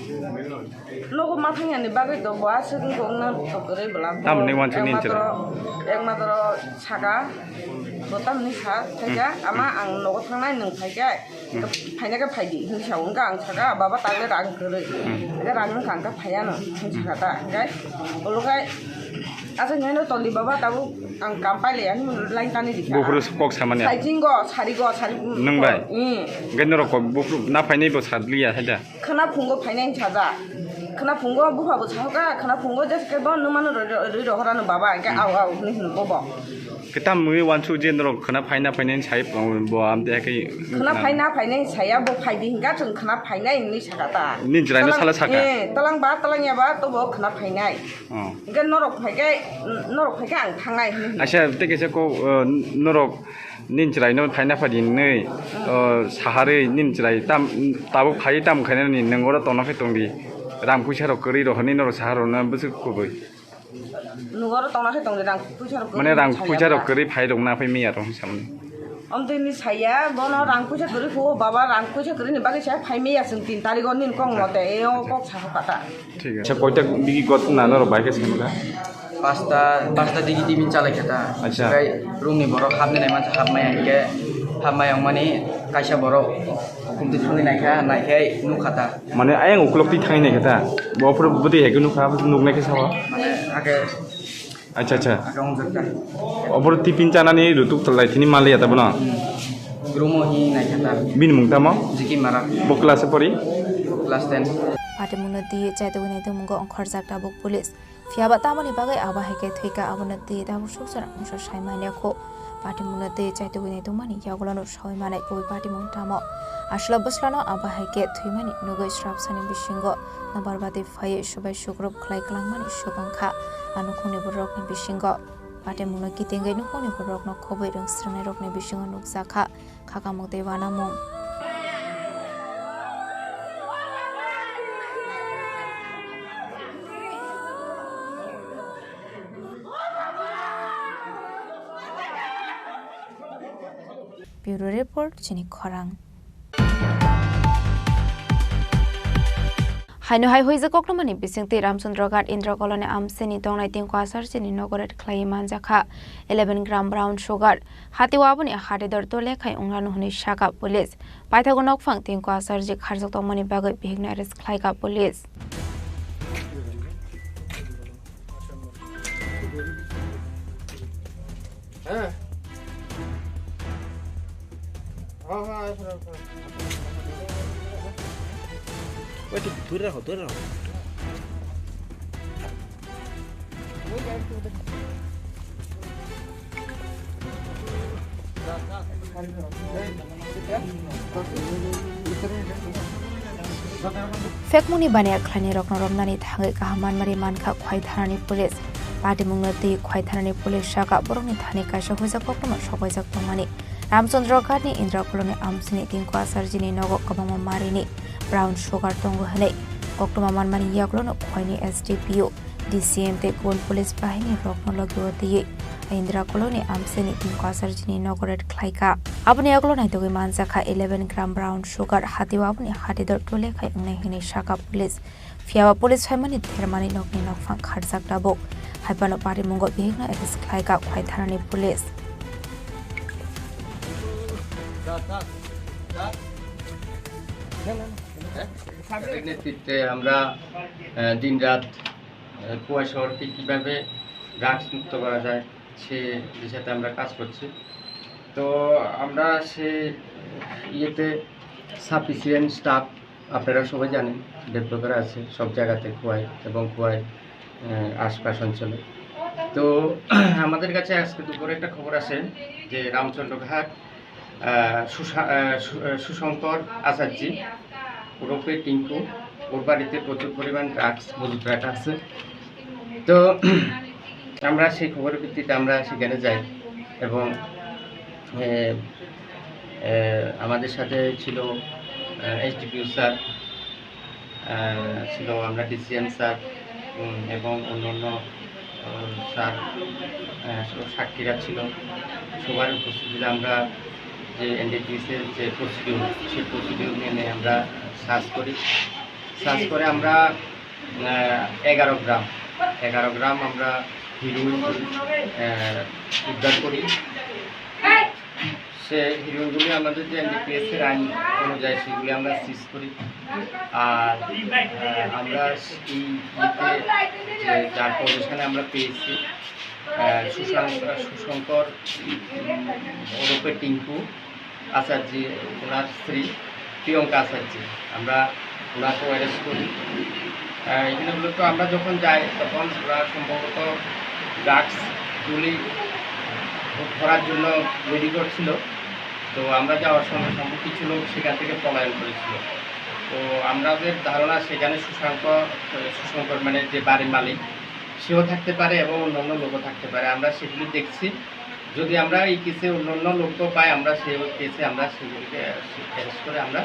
Nogo ma thangyani bagwi to bo aswk wngkha wngna to kwrwi bwla. Tamni uansuk ni. Ekmatro, ekmatro saka, bo tamni sa thaika, ama ang nogo thangnai nwng phaikhe. Phaina khe phai di, hwnwi sa-o. Hwnkhe ang sakha, "Baba, takle rang kwrwi." Hwnkhe rang wngkha, hwnkhe phaiya no, hwnwi sakha ta. Hwnkhe ulo khai Asa nyano toli baba tabuk ang kam paile ani mun lain tani dikha. Buphuru kok samani. Saijingo, sarigo, sari. Nung bai? Hmm. Gai norok kok buphuru na phainai bo sadliya haida. Khana phungo phainai saja. Khana phungo bupha bo sahoka, khana phungo jes ke bo nung mano roi roi rohora no baba, ke au au ni hin bobo. Kitam mui wansu je norok khana phaina phainai sai bo am de ke. Khana phaina phainai saya bo phaidi hinga chung khana phainai ni sakata. Ni jrai no sala saka. Eh, talang ba, talang ya ba to bo khana phainai. Oh. Hingke norok phaikhe, norok phaikhe ang thangnai hinwi hino. Aisa, tei kaisa kok, uh, norok nini chwraino phaina phadi hinwi, uh, saharwi nini chwrai tam, tabuk phaiwi tam khainani nwng oro tongna khe tongdi. Rang puisa rok kwrwi rok hinwi norok saharokno bwswk kubui. Nwng oro tongna khe tongdi, rang puisa rok kwrwi. Mane rang puisa rok kwrwi phai rok na phai miya rok hinwi samani. Amtwi ni saya, bono rang puisa kwrwi phuo, baba rang puisa kwrwi ni bagwi saya phai miya chwng tin tarikh o nini kok mote, e o kok saha kata. Thik ase. Acha, koita bigi got na norok bai khe sengkha? Pasta, pasta digi tibin chalai kha ta. Acha. Tei room ni borok hapni nai mansa hapmaya hinkhe hapmaya wngmani kaisa borok hukum twi thangwi naikha, naikhe nukha ta. Mane ayang ukulok twi thangwi naikha ta? Bo phuru bwtwi hai khe nukha, nuknai khe sao? Mane ake Acha, acha. Ake wngjakha. Oboro tipin chanani rutuk lai tini maliya ta bono? Hmm. Room o hi naikha ta. Bini mung tamo? Jiki Mara. Bo class e pori? Class ten. Patimungno twi chaitugwi naitukmungo ongkhorjak tabuk police. Phiyaba tamoni bagwi abo hai khe thwikha abono twi tabuk suksa mungsa sai manya kho. Patimungno twi chaitugwi naitungmani yagulono sawi manai kubui patimung tamo. Aswla bwslano abo hai khe thwimani nugwi srapsani bisingo nokbar batwi phaiwi subai sukrup khlai kwlangmani swkang kha a nukhungni bororokni bisingo. Patimungno kitingwi nukhungni bororokno khobwi rwngsrwngnairokni bisingo nukjakha. Khakamung tei uanamung. Bureau Report, chini khorang. Haino hai huijak koktwmani bisingtwi Ramchandra Ghat Indra Colony amsini tongnai tingko asarjini nogo raid khlaiwi manjakha eleven gram brown sugar. Hatio aboni hatidor tole khai wnglano hwnwi sakha police. Paithago nokphang tingko asarji kharjak tongmani bagwi bihikno arrest khlaikha police. Wait, duri rakho, duri rakho. Phekmungni baniya khlainai rokno romnani thangwi kaham manmari mankha Khwai thanani police. Patimungno twi Khwai thanani police saka borokni thani kaisa huijak koktwma sokbaijak tongmani. Ramchandra Ghatni Indra Colony amsini tingko asarjini nogo kwbangma marini brown sugar tongo hwnwi koktwma manmani yagulono Khwaini S D P O, D C M tei kubun police bahini rokno logio twiwi Indra Colony amsini tingko asarjini nogo raid khlaikha. Aboni yagulo naitugwi manjakha eleven gram brown sugar, hatio aboni hatidor tole khai wngnai hwnwi sakha police. Phiyaba police phaimani thermani nokni nokphang kharjak tabuk. Haiphano parimungo bihikno arrest khlaikha Khwai thanani police. নেতৃত্বে আমরা, আহ, দিনরাত, আহ, কুয়াশা অর্থে কীভাবে ড্রাগস মুক্ত করা যায়, সে দিশাতে আমরা কাজ করছি। তো আমরা সে ইয়েতে সাফিসিয়েন্ট স্টাফ, আপনারা সবাই জানেন, ডেভেলপার আছে সব জায়গাতে, খোয়াই এবং খোয়াই, আহ, আশপাশ অঞ্চলে। তো আমাদের কাছে আজকে দুপুরে একটা খবর আসে যে রামচন্দ্রঘাট, আহ, সুশা-, আহ, সু-, আহ, সুশঙ্কর আচার্যি ওরফে টিঙ্কু, ওর বাড়িতে প্রচুর পরিমাণ ড্রাগস মজুত রাখা আছে। তো আমরা সেই খবরের ভিত্তিতে আমরা সেখানে যাই এবং, এ, এ, আমাদের সাথে ছিল, আহ, এসডিপিও স্যার, আহ, ছিল আমরা ডিসিএম স্যার, উম, এবং অন্যান্য, আহ, স্যার, আহ, সব সাক্ষীরা ছিল। সবার উপস্থিতিতে আমরা যে এনডিপিএস এর যে প্রসিডিউর, সেই প্রসিডিউর মেনে আমরা সার্চ করি। সার্চ করে আমরা, আহ, এগারো গ্রাম, এগারো গ্রাম আমরা হিরোইন, আহ, উদ্ধার করি। সেই হিরোইনগুলি আমাদের যে এনডিপিএস এর আইন অনুযায়ী সেগুলি আমরা সিজ করি। আর, আহ, আমরা এই ইয়েতে যে যার পজিশনে আমরা পেয়েছি, আহ, সুশাং-, সুশঙ্কর, উম, ওরফে টিঙ্কু আচার্য, ওনার স্ত্রী প্রিয়ঙ্কা আচার্য। আমরা ওনাকে অ্যারেস্ট করি। আহ, এখানে মূলত আমরা যখন যাই, তখন ওরা সম্ভবত ড্রাগস গুলি ধরার জন্য রেডি করছিল। তো আমরা যাওয়ার সঙ্গে সঙ্গে কিছু লোক সেখান থেকে পলায়ন করেছিল। তো আমাদের ধারণা সেখানে সুশাঙ্ক, সুশঙ্কর মানে যে বাড়ির মালিক, সেও থাকতে পারে এবং অন্যান্য লোকও থাকতে পারে। আমরা সেগুলি দেখছি। যদি আমরা এই কেসে অন্যান্য লোকও পাই, আমরা সেই কেসে আমরা সেগুলিকে অ্যারেস্ট করে আমরা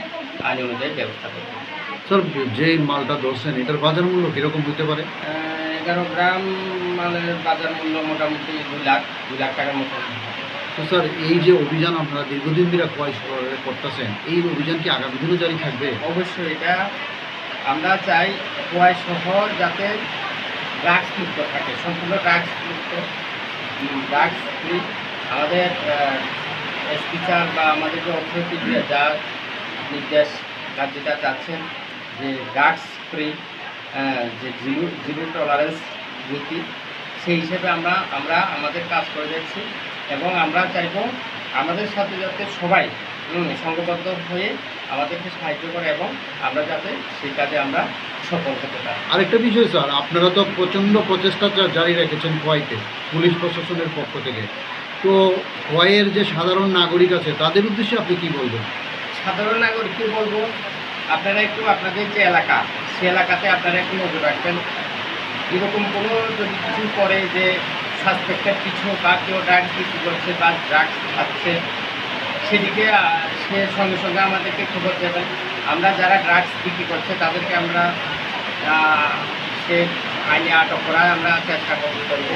আইন অনুযায়ী ব্যবস্থা করব। স্যার, যে মালটা ধরছেন, এটার বাজার মূল্য কিরকম হতে পারে? আহ, এগারো গ্রাম মালের বাজার মূল্য মোটামুটি দুই লাখ, দুই লাখ টাকার মতো। তো স্যার, এই যে অভিযান আপনারা দীর্ঘদিন ধরে খোয়াই শহরে করতেছেন, এই অভিযান কি আগামী দিনও জারি থাকবে? অবশ্যই, এটা আমরা চাই খোয়াই শহর যাতে ড্রাগস মুক্ত থাকে, সম্পূর্ণ ড্রাগস মুক্ত, উম, ড্রাগস ফ্রি। আমাদের, আহ, এসপি স্যার বা আমাদের যে অথরিটি যা নির্দেশ বা যেটা চাচ্ছেন যে ড্রাগস ফ্রি, আহ, যে জিরো, জিরো টলারেন্স নীতি, সেই হিসেবে আমরা, আমরা আমাদের কাজ করে যাচ্ছি এবং আমরা চাইবো আমাদের সাথে যাতে সবাই, হুম, সংঘবদ্ধ হয়ে আমাদেরকে সাহায্য করে এবং আমরা যাতে সেই কাজে আমরা সফল হতে পারি। আরেকটা বিষয় স্যার, আপনারা তো প্রচণ্ড প্রচেষ্টা জা-, জারি রেখেছেন খোয়াইতে পুলিশ প্রশাসনের পক্ষ থেকে। তো খোয়াইয়ের যে সাধারণ নাগরিক আছে, তাদের উদ্দেশ্যে আপনি কি বলবেন? সাধারণ নাগরিককে বলবো, আপনারা একটু আপনাদের যে এলাকা, সে এলাকাতে আপনারা একটু নজর রাখবেন। এরকম কোনো যদি কিছু করে যে সাসপেক্টেড কিছু বা কেউ ড্রাগস বিক্রি করছে বা ড্রাগস খাচ্ছে, সেদিকে, আহ, সে সঙ্গে সঙ্গে আমাদেরকে খবর দেবেন। আমরা যারা ড্রাগস বিক্রি করছে, তাদেরকে আমরা, আহ, সে আইনে আটক করার আমরা চেষ্টা কর-, করব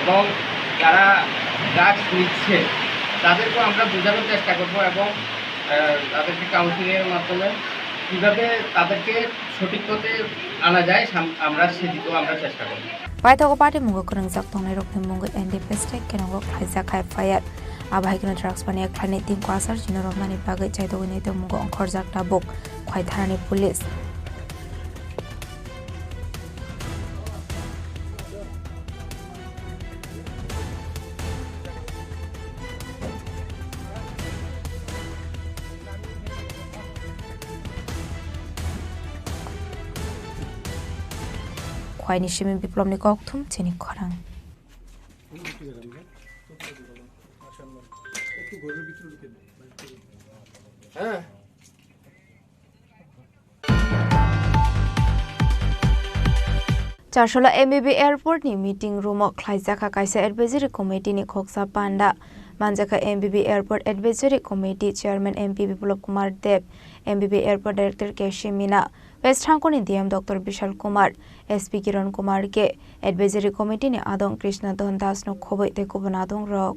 এবং যারা ড্রাগস নিচ্ছে, তাদেরকেও আমরা বোঝানোর চেষ্টা করব এবং, আহ, তাদেরকে কাউন্সিলিংয়ের মাধ্যমে কীভাবে তাদেরকে সঠিক পথে আনা যায়, সাম-, আমরা সেদিকেও আমরা চেষ্টা করব। Paithago party mungo kwrwngjak tongnai rokni mungo N D P state kenongo khlaijak hai F I R. Abo hai kheno drugs mania khlainai team kwasar chino romnani bagwi chaitogwi naitong mungo ongkhorjak tabuk khwai thanani police. Khwaini simi Biplobni kokthum chini khorang. Heh. Charsola M B B airport ni meeting room o khlaijak kha kaisa advisory committee ni khoksa panda. Manjakha M B B airport advisory committee chairman M P Biplab Kumar Deb, M B B airport director K C Mina, West Thangkoni D M Doctor Bishal Kumar, S P Kiran Kumar K, advisory committee ni adong Krishna Dhan Das no khoboi tei kubun adong rok.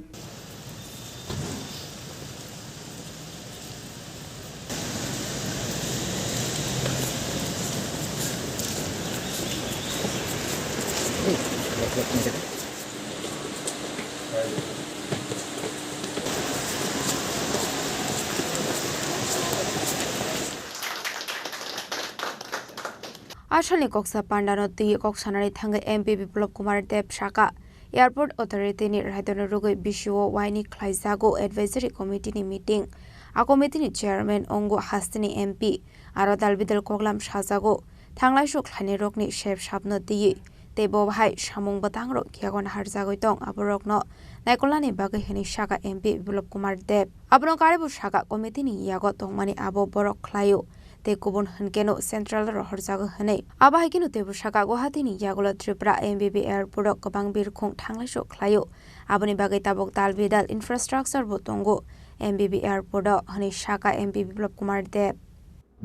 Asalni koksa pandano twi kok sanani thangwi M P Biplab Kumar Deb saka, Airport Authority ni raidano rwgwi B C O Y ni khlaijago Advisory Committee ni meeting. A committee ni chairman wngo hasteni M P, aro dalbidal koklam sajago, thanglaisu khlainairokni sep sapno twiwi, tei bo bahai samung bwtangrok yago naharjagwi tong aborokno naikolnani bagwi hwnwi saka M P Biplab Kumar Deb. Abono karibo saka committee ni yago tongmani abo borok khlaio. Tei kubun hwnkeno central rohorjago hwnwi. Abo hai kheno teibo saka Guwahati ni yagulo Tripura M B B airport o kwbang birkhung thanglaisu khlaio. Aboni bagwi tabuk dal bidal infrastructure bo tongo M B B airport o hwnwi saka M P Biplab Kumar Deb.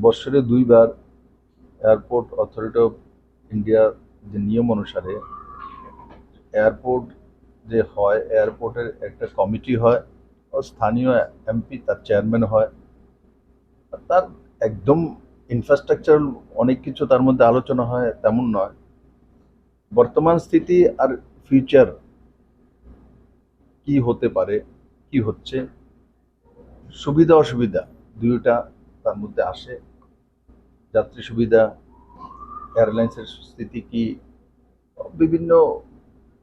বছরে দুইবার airport authority of ইন্ডিয়ার যে নিয়ম অনুসারে এয়ারপোর্ট যে হয়, এয়ারপোর্টের একটা কমিটি হয়, ও স্থানীয় এমপি তার চেয়ারম্যান হয়। তার একদম ইনফ্রাস্ট্রাকচার অনেক কিছু তার মধ্যে আলোচনা হয়, তেমন নয়। বর্তমান স্থিতি আর ফিউচার কি হতে পারে, কি হচ্ছে, সুবিধা অসুবিধা দুইটা তার মধ্যে আসে। যাত্রী সুবিধা, এয়ারলাইন্সের স্থিতি কি, বিভিন্ন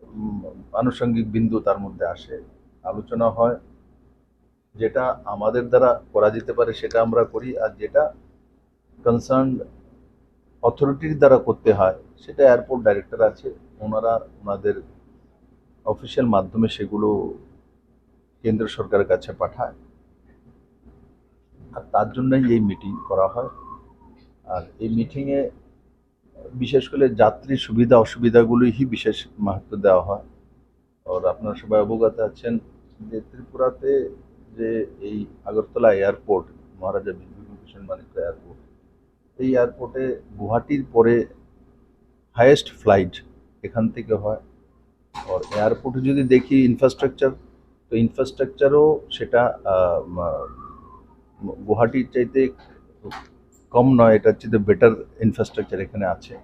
উম, আনুষঙ্গিক বিন্দু তার মধ্যে আসে, আলোচনা হয়। যেটা আমাদের দ্বারা করা যেতে পারে সেটা আমরা করি, আর যেটা কনসার্ন অথরিটির দ্বারা করতে হয় সেটা এয়ারপোর্ট ডাইরেক্টর আছে, ওনারা ওনাদের অফিসিয়াল মাধ্যমে সেগুলো কেন্দ্র সরকারের কাছে পাঠায়। আর তার জন্যই এই মিটিং করা হয়। আর এই মিটিংয়ে বিশেষ করে যাত্রী সুবিধা অসুবিধাগুলোই বিশেষ মাহাত্ম্য দেওয়া হয়। আর আপনারা সবাই অবগত আছেন যে ত্রিপুরাতে যে এই আগরতলা এয়ারপোর্ট, মহারাজা বিভূতিভূষণ মাণিক্য এয়ারপোর্ট, এই এয়ারপোর্টে গুয়াহাটির পরে হায়েস্ট ফ্লাইট এখান থেকে হয়। আর এয়ারপোর্টে যদি দেখি ইনফ্রাস্ট্রাকচার, তো ইনফ্রাস্ট্রাকচারও সেটা আহ, মা- গুয়াহাটির চাইতে কম নয়, এটার চাইতে বেটার ইনফ্রাস্ট্রাকচার এখানে আছে।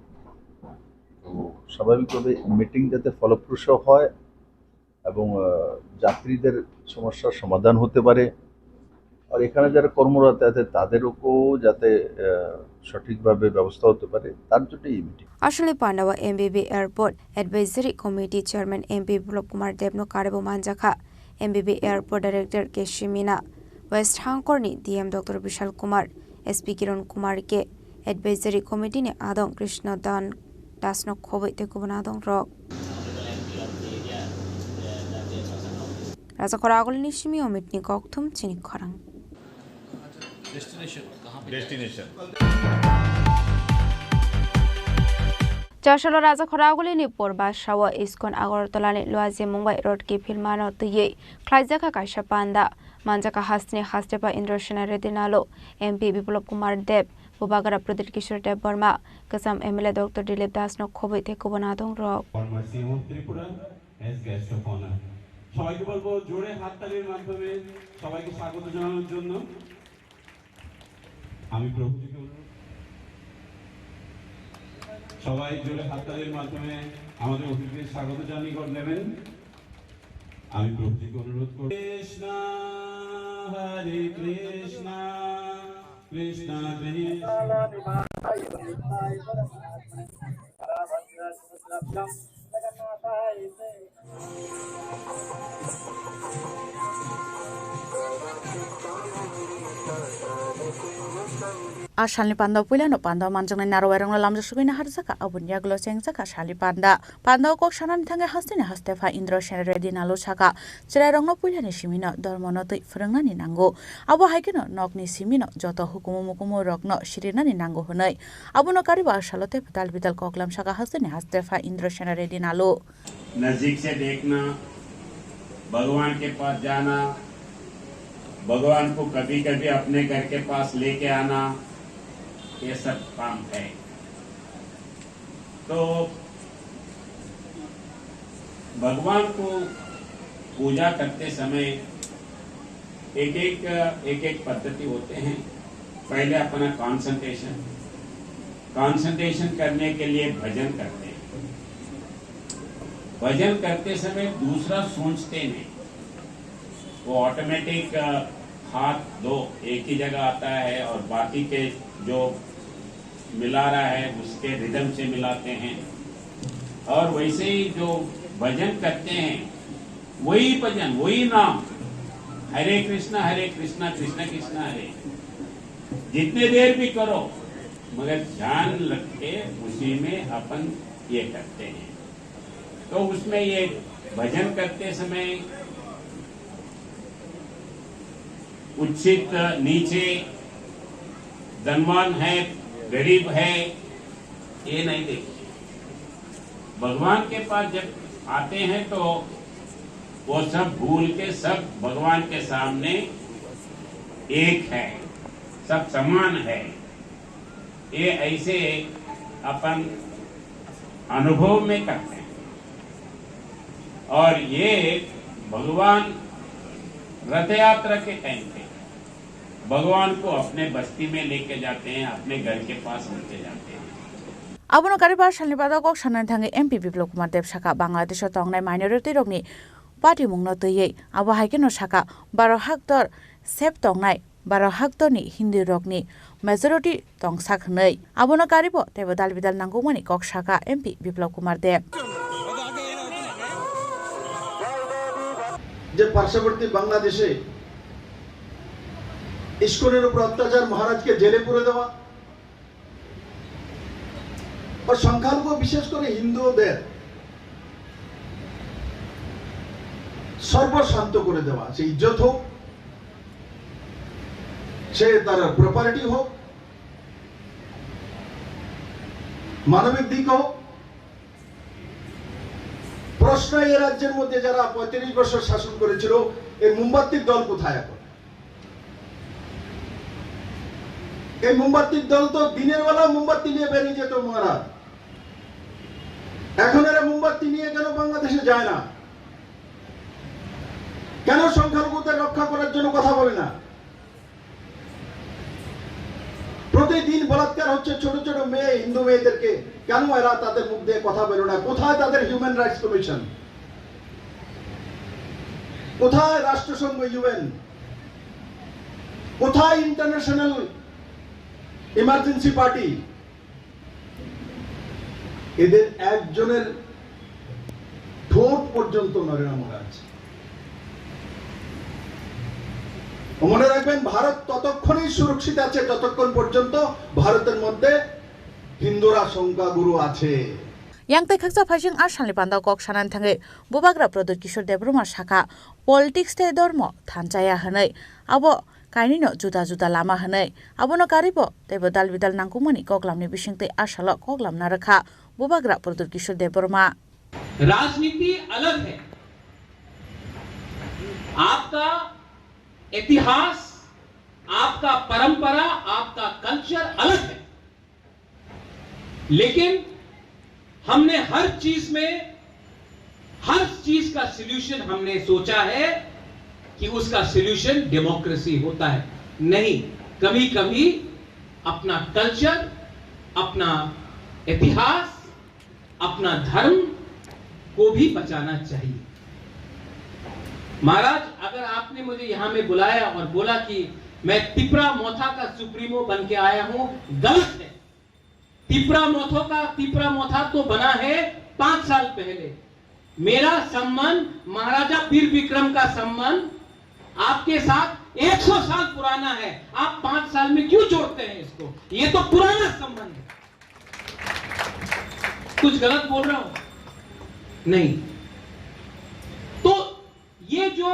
তো স্বাভাবিকভাবে মিটিং যাতে ফলপ্রসূ হয় এবং আহ, যাত্রীদের সমস্যার সমাধান হতে পারে, আর এখানে যারা কর্মরত আছে তাদেরকেও যাতে আহ, সঠিকভাবে ব্যবস্থা হতে পারে, তার জন্য এই meeting. Aswkni pandao M B B Airport Advisory Committee Chairman M P Biplop Kumar Deb no karwi bo manjakha. M B B Airport Director K Simina, West Hangkorni D M Doctor Bishal Kumar, S P Kiran Kumar K, Advisory Committee ni adong Krishna Dan Das no khobwi tei kubun adong rok. Rajakhor agulini simi omitni kokthum chini khorang. Destination. Chasalo Rajakhor agulini purba sao Iskon Agartala ni Luaji Mumbai road kiphilmano twiwi khlaijakha kaisa panda. Manjakha hasteni hastepha Indra Sena Reddy Nalo, M P Biplop Kumar Deb, Bubagra Pradip Kishore Debbarma, Kwcham M L A Doctor Dilip Das no khobwi tei kubun adong rok. Former C M of Tripura as guest of honor. সবাইকে বলবো জোরে হাততালির মাধ্যমে সবাইকে স্বাগত জানানোর জন্য। আমি প্রভুজিকে অনুরোধ, সবাই জোরে হাততালির মাধ্যমে আমাদের অতিথিদের স্বাগত জানিয়ে করে নেবেন। আমি প্রভুজিকে অনুরোধ করি। কৃষ্ণ, হরে কৃষ্ণ, কৃষ্ণ Krishna. A salni panda puilano panda manjaknai narwai rokno lamjak sugwi naharjakha, aboni yagulo chengjakha salni panda. Panda o kok sanani thangwi hasteni haste pha Indra Sena Reddy Nalo sakha, chwrai rokno puilani simino dormono twi phwrwngnani nango. Abo hai kheno nokni simino joto hukumu mukumu rokno sirinani nango hwnwi. Abono karibo a salo tei bidal bidal koklam sakha hasteni haste pha Indra Sena Reddy Nalo. नजदीक से देखना, भगवान के पास जाना, भगवान को कभी-कभी अपने घर के पास लेके आना, ये सब काम है। तो भगवान को पूजा करते समय एक एक, एक एक पद्धति होते हैं। पहले अपना कंसंट्रेशन, कंसंट्रेशन करने के लिए भजन करते हैं। भजन करते समय दूसरा सोचते नहीं, वो ऑटोमेटिक, अ, हाथ दो एक ही जगह आता है और बाकी के जो मिला रहा है उसके रिदम से मिलाते हैं। और वैसे ही जो भजन करते हैं वही भजन, वही नाम, हरे कृष्णा हरे कृष्णा कृष्णा कृष्णा हरे, जितने देर भी करो, मगर ध्यान रख के उसी में अपन ये करते हैं। तो उसमें ये भजन करते समय उच्छित, नीचे, धनवान है, गरीब है, ये नहीं देखते। भगवान के पास जब आते हैं तो वो सब भूल के सब भगवान के सामने एक है, सब समान है। ये ऐसे अपन अनुभव में करते हैं। और ये भगवान रथ यात्रा के टाइम पे भगवान को अपने बस्ती में लेके जाते हैं, अपने घर के पास लेके जाते हैं। Abono kariba salni bada kok sanani thangwi M P Biplop Kumar Deb sakha, Bangladesh o tongnai minority rokni patimungno twiwi. Abo hai kheno sakha, baro haktor sep tongnai, baro haktorni Hindu rokni majority tongsak hwnwi. Abono karibo teibo dal bidal nangkukmani kok sakha M P Biplop Kumar Deb. যে পার্শ্ববর্তী বাংলাদেশে ইস্কনের উপর অত্যাচার, মহারাজকে জেলে পুরে দেওয়া, ও সংখ্যালঘু, বিশেষ করে হিন্দুদের সর্বশান্ত করে দেওয়া, সে ইজ্জত হোক, সে তার প্রপার্টি হোক, মানবিক দিক হোক। প্রশ্ন, এ রাজ্যের মধ্যে যারা পঁয়ত্রিশ বছর শাসন করেছিল, এই মোমবাতির দল কোথায় এখন? এই মোমবাতির দল তো দিনের বেলা মোমবাতি নিয়ে বেরিয়ে যেত মহারাজ। এখন এরা মোমবাতি নিয়ে কেন বাংলাদেশে যায় না? কেন সংখ্যালঘুদের রক্ষা করার জন্য কথা বলে না? প্রতিদিন বলাৎকার হচ্ছে ছোট ছোট মেয়ে, হিন্দু মেয়েদেরকে। কেন এরা তাদের মুখ দিয়ে কথা বলে না? কোথায় তাদের হিউম্যান রাইটস কমিশন? কোথায় রাষ্ট্রসংঘ, ইউএন? কোথায় ইন্টারন্যাশনাল ইমার্জেন্সি পার্টি? এদের একজনের ঠোঁট পর্যন্ত নড়ে না মহারাজ। মনে রাখবেন, ভারত ততক্ষণই সুরক্ষিত আছে যতক্ষণ পর্যন্ত ভারতের মধ্যে হিন্দুরা সংখ্যাগুরু আছে। Yang tei khaksa phaising a salni panda kok sanani thangwi Bubagra Pradyut Kishore Debbarma sakha, politics tei dhormo thanchaya hwnwi. Abo kainwino juda juda lama hwnwi. Abono karibo teibo dal bidal nangkukmani koklamni bisingtwi a salo koklam narwkha Bubagra Pradyut Kishore Debbarma. राजनीति अलग है, आपका इतिहास, आपका परंपरा, आपका कल्चर अलग है, लेकिन हमने हर चीज में, हर चीज का सॉल्यूशन हमने सोचा है कि उसका सॉल्यूशन डेमोक्रेसी होता है। नहीं, कभी-कभी अपना कल्चर, अपना इतिहास, अपना धर्म को भी बचाना चाहिए। महाराज, अगर आपने मुझे यहाँ में बुलाया और बोला कि मैं तिपरा मोथा का सुप्रीमो बन के आया हूँ, गलत है। तिपरा मोथो का, तिपरा मोथा तो बना है पाँच साल पहले। मेरा सम्मान, महाराजा वीर विक्रम का सम्मान आपके साथ एक सौ साल पुराना है। आप पाँच साल में क्यों जोड़ते हैं इसको? ये तो पुराना संबंध है। कुछ गलत बोल रहा हूं? नहीं। तो ये जो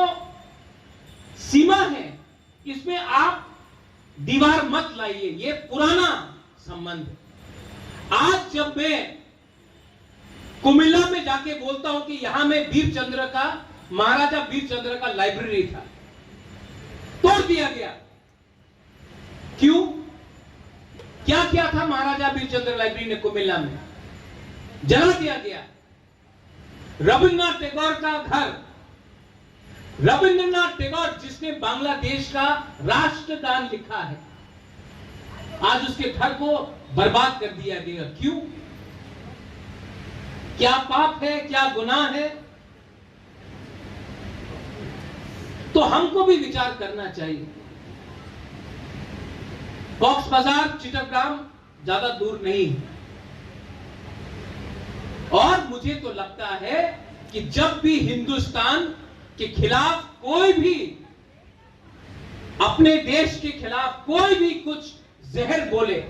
सीमा है, इसमें आप दीवार मत लाइए, ये पुराना संबंध है। आज जब मैं कुमिल्ला में जाके बोलता हूं कि यहां में वीर चंद्र का, महाराजा वीर चंद्र का लाइब्रेरी था, तोड़ दिया गया। क्यों? क्या किया था महाराजा वीर चंद्र लाइब्रेरी ने कुमिल्ला में? जला दिया गया। रविंद्रनाथ टैगोर का घर, रविंद्रनाथ टैगोर जिसने बांग्लादेश का राष्ट्रगान लिखा है, आज उसके घर को बर्बाद कर दिया गया। क्यों? क्या पाप है, क्या गुनाह है? तो हमको भी विचार करना चाहिए। कॉक्स बाजार, चिटगांव ज्यादा दूर नहीं है। और मुझे तो लगता है कि जब भी हिंदुस्तान के खिलाफ कोई भी, अपने देश के खिलाफ कोई भी कुछ जहर बोले,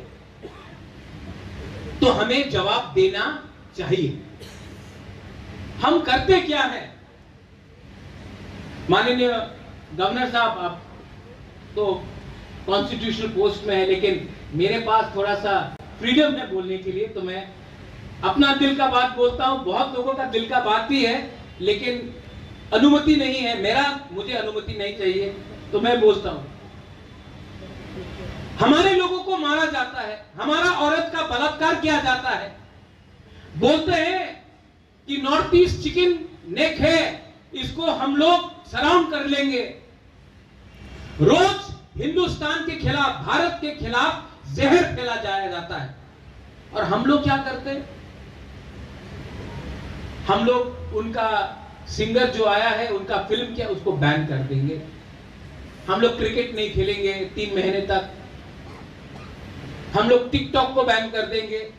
तो हमें जवाब देना चाहिए। हम करते क्या है? माननीय गवर्नर साहब, आप तो कॉन्स्टिट्यूशनल पोस्ट में है, लेकिन मेरे पास थोड़ा सा फ्रीडम है बोलने के लिए, तो मैं अपना दिल का बात बोलता हूँ। बहुत लोगों का दिल का बात भी है, लेकिन अनुमति नहीं है, मेरा, मुझे अनुमति नहीं चाहिए, तो मैं बोलता हूँ। हमारे लोगों को मारा जाता है, हमारा औरत का बलात्कार किया जाता है, बोलते हैं कि नॉर्थ ईस्ट चिकन नेक है, इसको हम लोग सलाम कर लेंगे। रोज हिंदुस्तान के खिलाफ, भारत के खिलाफ जहर फैला जाया जाता है। और हम लोग क्या करते हैं? हम लोग उनका सिंगर जो आया है, उनका फिल्म क्या, उसको बैन कर देंगे। हम लोग क्रिकेट नहीं खेलेंगे तीन महीने तक। हम लोग टिकटॉक को बैन कर देंगे।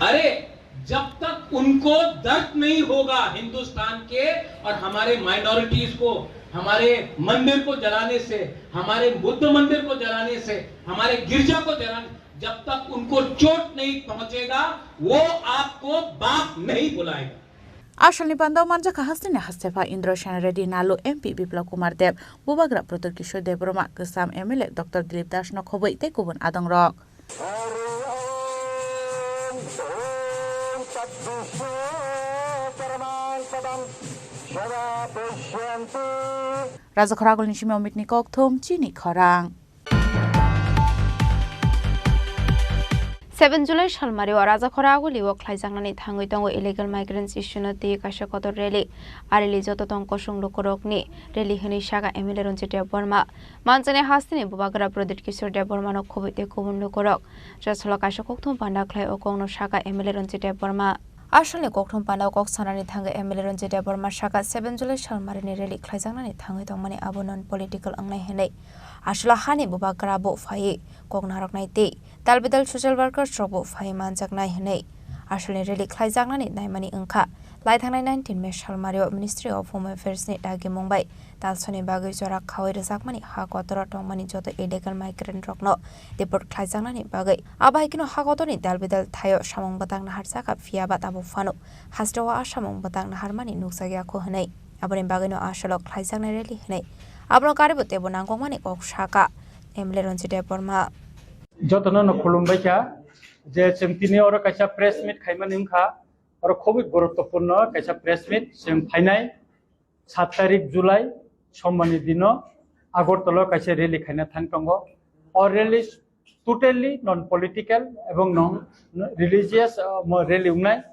अरे, जब तक उनको दर्द नहीं होगा हिंदुस्तान के और हमारे माइनॉरिटीज को, हमारे मंदिर को जलाने से, हमारे बुद्ध मंदिर को जलाने से, हमारे गिरजा को जलाने, जब तक उनको चोट नहीं पहुंचेगा, वो आपको बाप नहीं बुलाएगा। Asalni panda o manjakha hasteni hastepha Indra Sena Reddy, Nalu M P Biplab Kumar Deb, Bubagra Pradyut Kishore Debbarma, Kwcham M L A Doctor Dilip Das no khobwi tei kubun adongrok. Rajakhor agulni simi omitni kokthum chini khorang. Seven July salmari o Rajakhor aguli o khlaijaknani thangwi tongo illegal migrants issue no twi kaisa kotor rally. A rally joto tong kosong lukurokni rally hwnwi saka M L A Ranjit Debbarma. Manchani hasteni Bubagra Pradyut Kishore Debbarma no khobwi tei kubun lukurok. Josolo kaisa kokthum panda khlai o kokno saka M L A Ranjit Debbarma. Asalni kokthum panda o kok sanani thangwi M L A Ranjit Debbarma saka seven July salmarini rally khlaijaknani thangwi tongmani abo non political wngnai hwnwi. Asalo hani Bubagra bo phaiwi kok narwknai tei dalbidal social workers rok bo phaiwi manjaknai hwnwi. Asalni rally khlaijaknani naimani wngkha. Laithangnai nineteen May salmario Ministry of Home Affairs ni dagimung bai talsoni bagwi jora khaui rwjakmani ha kotoro tongmani joto illegal migrant rokno deport khlaijaknani bagwi. Abo hai kheno ha kotorni dalbidal thaio samung bwtang naharjak phiya ba tabuk phano hasteo a samung bwtang naharmani nukjakya kho hwnwi. Aboni bagwino asalo khlaijaknai rally hwnwi abono karibo teibo nangkukmani kok saka M L A Ranjit Debbarma. Jotono no khulumbai kha je chwng tini oro kaisa press meet khaimani wngkha, oro khobwi guruttopurno kaisa press meet chwng phainai sat tarik July, sommani dino Agartala o kaisa rally khaina thang tongo. O rally totally non political ebong non religious, uh, mo rally wngnai.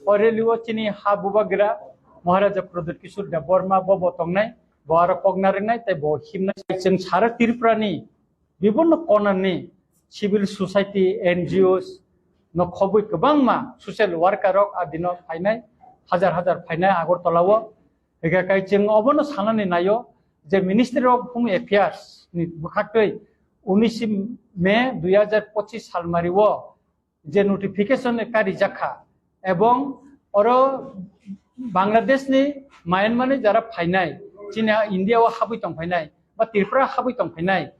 O rally o chini ha Bubagra Maharaja Pradyut Kishore Debbarma bo bo tongnai, bo aro kok narwknai tei bo himnai. Chwng sara Tripura ni bibinno konani civil society, N G Os no khobwi kwbangma social worker rok a dino phainai, hajar hajar phainai Agartala o. Hingkhe kai chwng obono sanani naio je Ministry of Home Affairs ni bwkhaktwi unis May dui hajar pochis salmari o je notification karijak kha, ebong oro Bangladesh ni, Myanmar ni jara phainai, chini India o habwi tong phainai ba Tripura habwi tong phainai,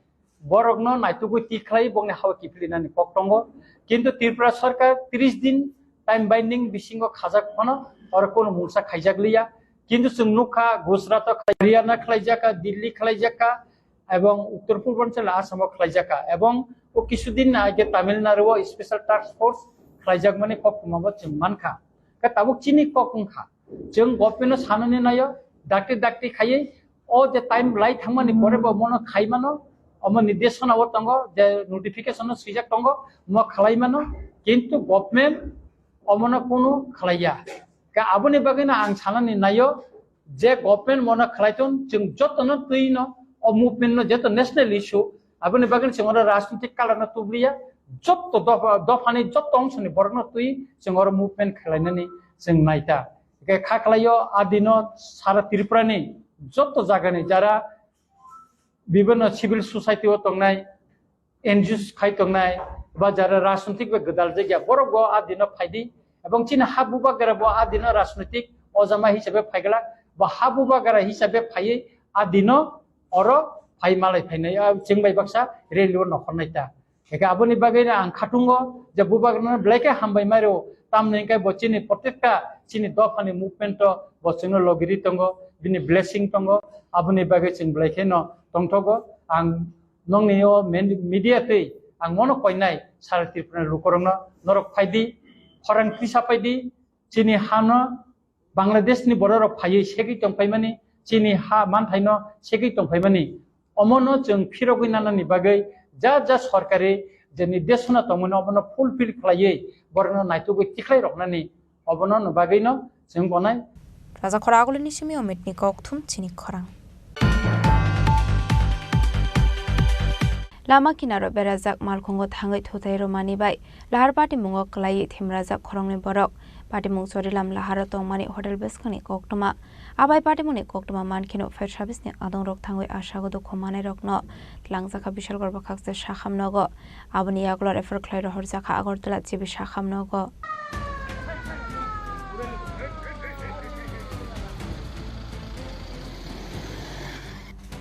borokno naitugwi twi khlai bokni hao kiphilinani kok tongo. Kintu Tripura sarkar tris din time binding bisingo khajak phano oro kono mungsa khaijak liya. Kintu chwng nukha Gujarat o khlai-, Haryana khlaijak kha, Delhi khlaijak kha, ebong Uttor Purbanchal Assam o khlaijak kha, ebong o kisu din age Tamil Nadu o special task force khlaijakmani koktwma bo chwng mankha. Khe tabuk chini kok wngkha, chwng government no sanani naio, dakti dakti khaiwi o je time lai thangmani pore bo mono khai mano, omo nirdeshona o tongo je notification o swijak tongo, mo khlai mano, kintu government omono kunu khlaiya. Khe aboni bagwino ang sanani naio, je government mono khlai thung, chwng jotono twi no o movement no jeto national issue, aboni bagwi chwng oro rajnitik color no tubliya, jotto dopha, dophani jotto ongsoni borok no twi chwng oro movement khlainani chwng naita. Hingkhe kha khlaio a dino sara Tripura ni jotto jaga ni jara bibinno civil society o tongnai, N G Os khai tongnai, ba jara rajnitik bai gwdal jagya, borok bo a dino phaidi, ebong chini ha Bubagra bo a dino rajnitik ojama hisabe phaigala, ba ha Bubagra hisabe phaiwi a dino oro phai malai phainai, a chwng bai baksa rally o nokhornai ta. Eke aboni bagwi no ang khatungo je Bubagra no belai khe hambai mairo, tamni hwnkhe bo chini protekta chini dophani movement o bo chwngno logiri tongo, bini blessing tongo, aboni bagwi chwng belai khe no tongthogo. Ang nongni o men-, media twi ang mono koinai sara Tripura ni lukurokno, norok phaidi, khorang tisa paidi, chini hano Bangladesh ni borok rok phaiwi segwi tongphaimani, chini ha manthaino segwi tongphaimani, omono chwng phirogwi nanani bagwi ja ja sorkari je nirdeshona tongmani omono fulfill khlaiwi borokno naitugwi tikhlai roknani obono no bagwino chwng bonai. Rajakhor agulini simi omitni kokthum chini khorang. Lama kinaro berajak malkhungo thangwi thutai rwmani bai lahar patimungo kwlaiwi thimrajak khoroknwi borok. Patimung Chorilam laharo tongmani hotel bwskangni koktwma. Abai patimungni koktwma mankheno fire service ni adongrok thangwi asago dukhu manairokno twlangjakha Bishalgarh bwkhaksa sakham nogo. Aboni yagulo refer khlai rohorjakha Agartala G B sakham nogo.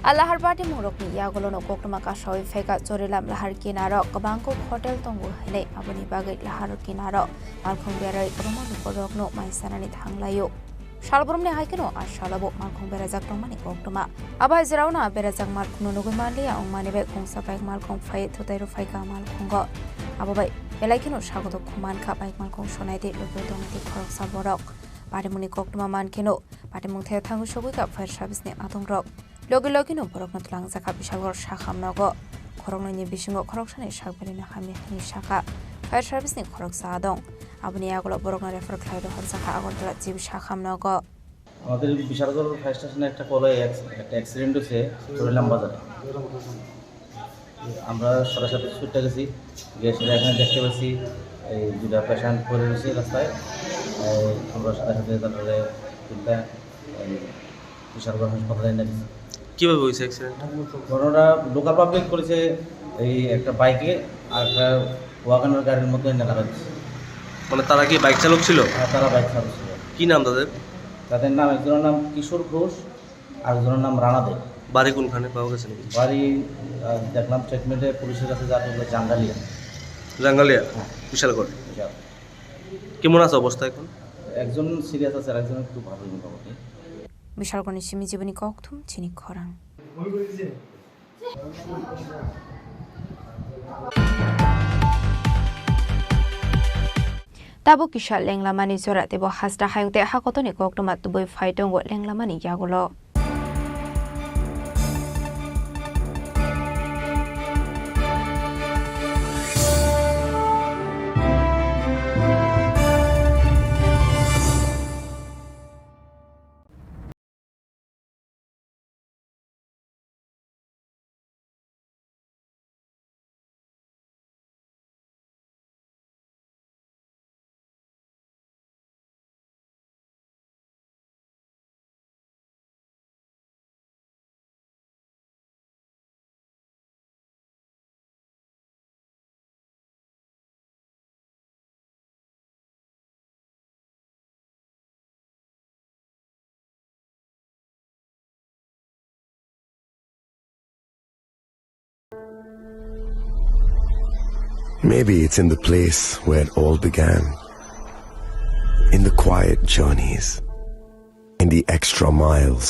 A lahar patimungrokni yagulono koktwma kasawi phaikha, Chorilam lahar kinaro kwbangkuk hotel tongo hinwi, aboni bagwi lahar kinaro malkhung berwi kwbangma lukurokno mai sanani thanglaio. Salbrumni hai kheno a salobo malkhung berajak tongmani koktwma. Abo hai jeraono a berajak malkhungno nugwi manliya, wngmani bai khungsa bike malkhung phai thwtai rw phaikha malkhungo. Abo bai belai kheno sagodok khumankha bike malkhung sonai tei lugwi tongwi tei khoroksa borok. Patimungni koktwma mankheno, patimung the thangwi sogwikha fire service ni adongrok. Logi logino borokno twlangjakha Bishalgarh sakham nogo. Khoroknwini bisingo khoroksani sak belino hamya hwnwi sakha fire service ni khoroksa adong. Aboni yagulo borokno refer khlai rohorjakha Agartala G B sakham nogo. আমাদের বিশালগড় ফায়ার স্টেশনে একটা কলে অ্যাক্স-, একটা অ্যাক্সিডেন্ট হয়েছে চরিলাম বাজারে। আমরা সাথে সাথে ছুটে গেছি, গিয়ে সেটা এখানে দেখতে পাচ্ছি এই দুটা পেশেন্ট পড়ে রয়েছে রাস্তায়। এই আমরা সাথে সাথে তারপরে তিনটা এই বিশালগড় হাসপাতালে এনে দিচ্ছি। কিভাবে হয়েছে অ্যাক্সিডেন্টটা? ঘটনাটা লোকাল পাবলিক করেছে, এই একটা বাইকে আর একটা ওয়াগনার গাড়ির মধ্যে এনে লাগাই দিচ্ছে। মানে তারা কি বাইক চালক ছিল? হ্যাঁ, তারা বাইক চালক ছিল। কি নাম তাদের? তাদের নাম, একজনের নাম কিশোর ঘোষ, আরেকজনের নাম রানা দে। বাড়ি কোনখানে, পাওয়া গেছে নাকি? বাড়ি, আহ, দেখলাম স্টেটমেন্টে পুলিশের কাছে যা বললো জাঙ্গালিয়া। জাঙ্গালিয়া? হ্যাঁ। বিশালগড়। বিশাল। কেমন আছে অবস্থা এখন? একজন সিরিয়াস আছে, আর একজন একটু ভালোই মোটামুটি। Bishalgarhni simi jiboni kokthum chini khorang. Tabuk kisa lenglamani jora teibo hasta hayung tei hakotorni koktwma tubui phai tongo lenglamani yagulo. Maybe it's in the place where it all began. In the quiet journeys, in the extra miles,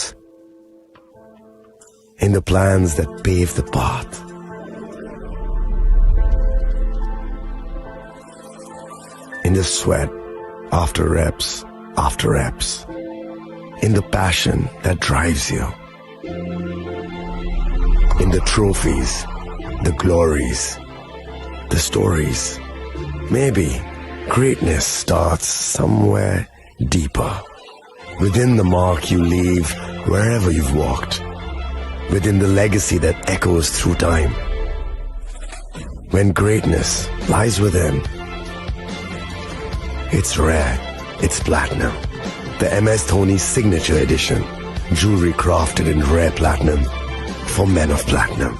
in the plans that pave the path, in the sweat after reps after reps, in the passion that drives you, in the trophies, the glories, the stories. Maybe greatness starts somewhere deeper. Within the mark you leave wherever you've walked. Within the legacy that echoes through time. When greatness lies within, it's rare, it's platinum. The M S Dhoni Signature Edition. Jewelry crafted in rare platinum for men of platinum.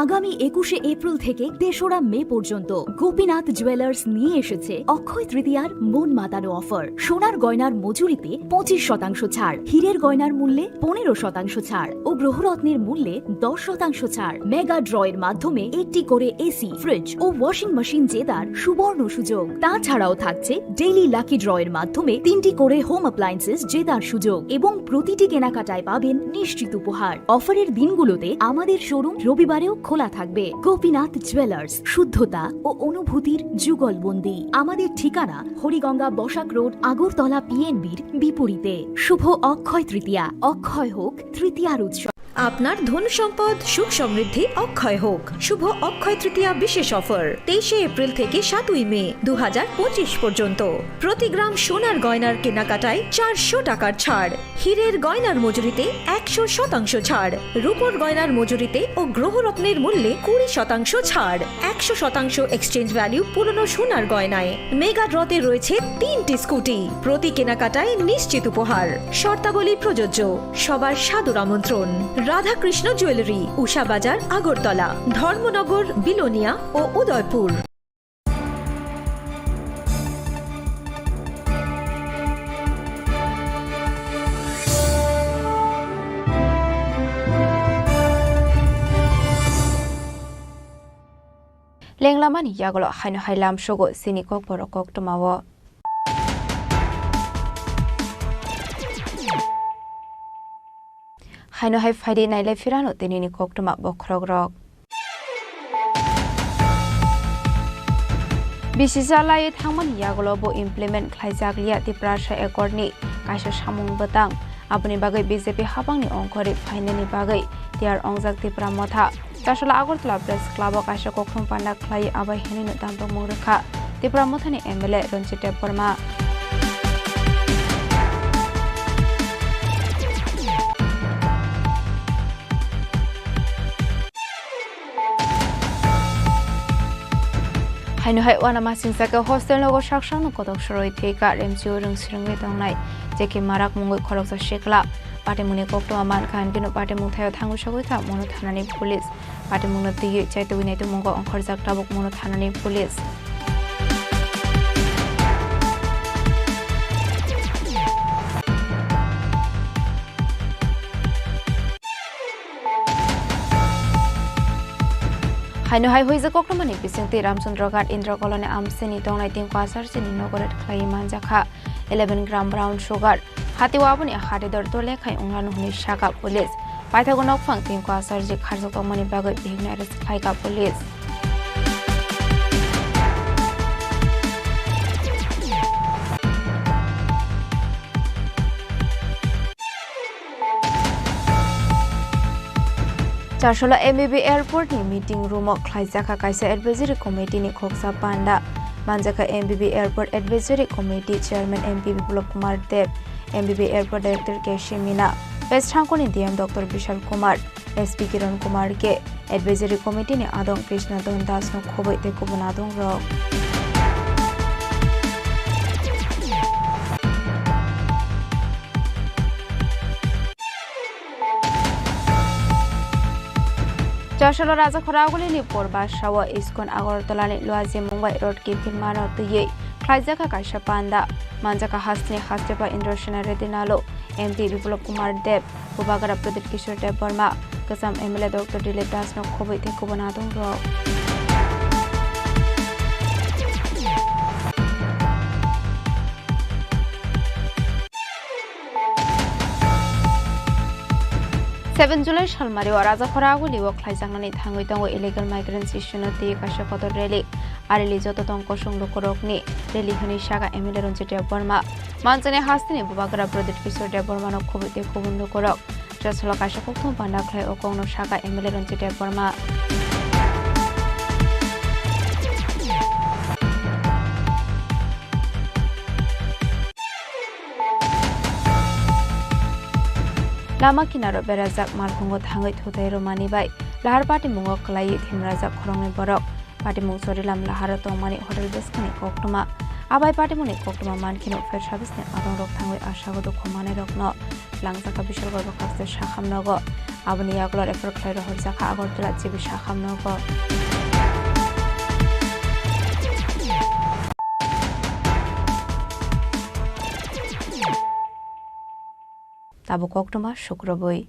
আগামী একুশে এপ্রিল থেকে তেসরা মে পর্যন্ত গোপীনাথ জুয়েলার্স নিয়ে এসেছে অক্ষয় তৃতীয়ার মন মাতানো অফার। সোনার গয়নার মজুরিতে পঁচিশ শতাংশ ছাড়, হীরের গয়নার মূল্যে পনেরো শতাংশ ছাড় ও গ্রহরত্নের মূল্যে দশ শতাংশ ছাড়। মেগা ড্রয়ের মাধ্যমে একটি করে এসি, ফ্রিজ ও ওয়াশিং মেশিন জেতার সুবর্ণ সুযোগ। তাছাড়াও থাকছে ডেইলি লাকি ড্রয়ের মাধ্যমে তিনটি করে হোম অ্যাপ্লায়েন্সেস জেতার সুযোগ এবং প্রতিটি কেনাকাটায় পাবেন নিশ্চিত উপহার। অফারের দিনগুলোতে আমাদের শোরুম রবিবারেও খোলা থাকবে। গোপীনাথ জুয়েলার্স, শুদ্ধতা ও অনুভূতির যুগলবন্দি। আমাদের ঠিকানা হরিগঙ্গা বসাক রোড, আগরতলা পিএনবির বিপরীতে। শুভ অক্ষয় তৃতীয়া, অক্ষয় হোক তৃতীয়ার উৎসব। আপনার ধন সম্পদ সুখ সমৃদ্ধি অক্ষয় হোক। শুভ অক্ষয় তৃতীয়া বিশেষ অফার, তেইশে এপ্রিল থেকে সাতই মে দু হাজার পঁচিশ পর্যন্ত। প্রতি গ্রাম সোনার গয়নার কেনাকাটায় চারশো টাকার ছাড়, হীরের গয়নার মজুরিতে একশো শতাংশ ছাড়, রূপোর গয়নার মজুরিতে ও গ্রহরত্নের মূল্যে কুড়ি শতাংশ ছাড়, একশো শতাংশ এক্সচেঞ্জ ভ্যালু পুরনো সোনার গয়নায়। মেগা ড্রতে রয়েছে তিনটি স্কুটি, প্রতি কেনাকাটায় নিশ্চিত উপহার। শর্তাবলী প্রযোজ্য। সবার সাদর আমন্ত্রণ। রাধাকৃষ্ণ জুয়েলারি, উষা বাজার, আগরতলা, ধর্মনগর, বিলোনিয়া ও Udaipur. Lenglamani yagulo haino hai lamsogo chini kokborok koktwmao. Haino hai phaidi nailai phirano tinini koktwma bokhorokrok. Bisi chalai thangmani yagulo bo implement khlaijak liya Tiprasa Accord ni kaisa samung bwtang. Aboni bagwi B J P habangni ongkhorwi phainani bagwi tiyar ongjak Tipra Motha. Chasala Agartala Press Club o kaisa koktwma panda khlai abai hinwi no dampakmung rwkha Tipra Mothani M L A Ranjit Debbarma. Haino hai uanamasingcha khe hostel nogo saksakno kotok soroi thwikha remchio rwng swrwngwi tongnai J K Marak mungwi khoroksa sikla. Patimungni koktwma mankha hinkhe no patimung thaio thangwi sogwi kha Mono thanani police. Patimungno twiwi chaitugwi naitukmungo ongkhorjak tabuk Mono thanani police. Haino hai huijak koktwmani bisingtwi Ramchandra Ghat Indra Colony amchaini tongnai Tinku Acharya ni nogo raid khlaiwi manjakha eleven gram brown sugar. Hatio aboni hati dor dole khai wnglano hwnwi sakha police. Paithago nokphang Tinku Acharya kharjak tongmani bagwi bihikno arrest khlaikha police. Chasala M B B Airport ni meeting room o khlaijakha kaisa advisory committee ni khoksa panda. Manjakha M B B Airport Advisory Committee Chairman M P Biplab Kumar Deb, M B B Airport Director K C Mina, West Thangkoni D M Doctor Bishal Kumar, S P Kiran Kumar K, Advisory Committee ni adong Krishna Don Das no khoboi tei kubun adong rok. Chasala Rajakhora Agulini Porbasao Iskon Agartala ni Luaji Mumbai Road kiphilmano twiwi khlaijakha kaisa panda. Manjakha hasteni hastepa Indrasena Reddy Nalo, M P Biplab Kumar Deb, Bubagra Pradip Kishore Debbarma, Kwcham M L A Doctor Dilip Das no khoboi tei kubun adong rok. Seven July salmari o Rajakhora Aguli o khlaijaknani thangwi tongo illegal migrants issue no twi kaisa kotor rally. A rally joto tong kosong lukurokni rally hwnwi sakha M L A Ranjit Debbarma. Manjaknai hasteni Bubagra Pradip Kishore Debbarma no khoboi tei kubun lukurok. Chasala kaisa koktwma panda khlai o kokno sakha M L A Ranjit Debbarma. Lama kinaro berajak malkhungo thangwi thutai rwmani bai lahar patimungo kwlaiwi thimrajak khoroknwi borok. Patimung Chorilam laharo tongmani hotel bwskangni koktwma. Abai patimungni koktwma mankheno fire service ni adongrok thangwi asago dukhu manwirokno langjakha Bishalgarh Bwkhakste Sakham nogo. Aboni yagulo refer khlai rohorjakha Agartala G B Sakham nogo. Tabuk koktwma sukrubwi.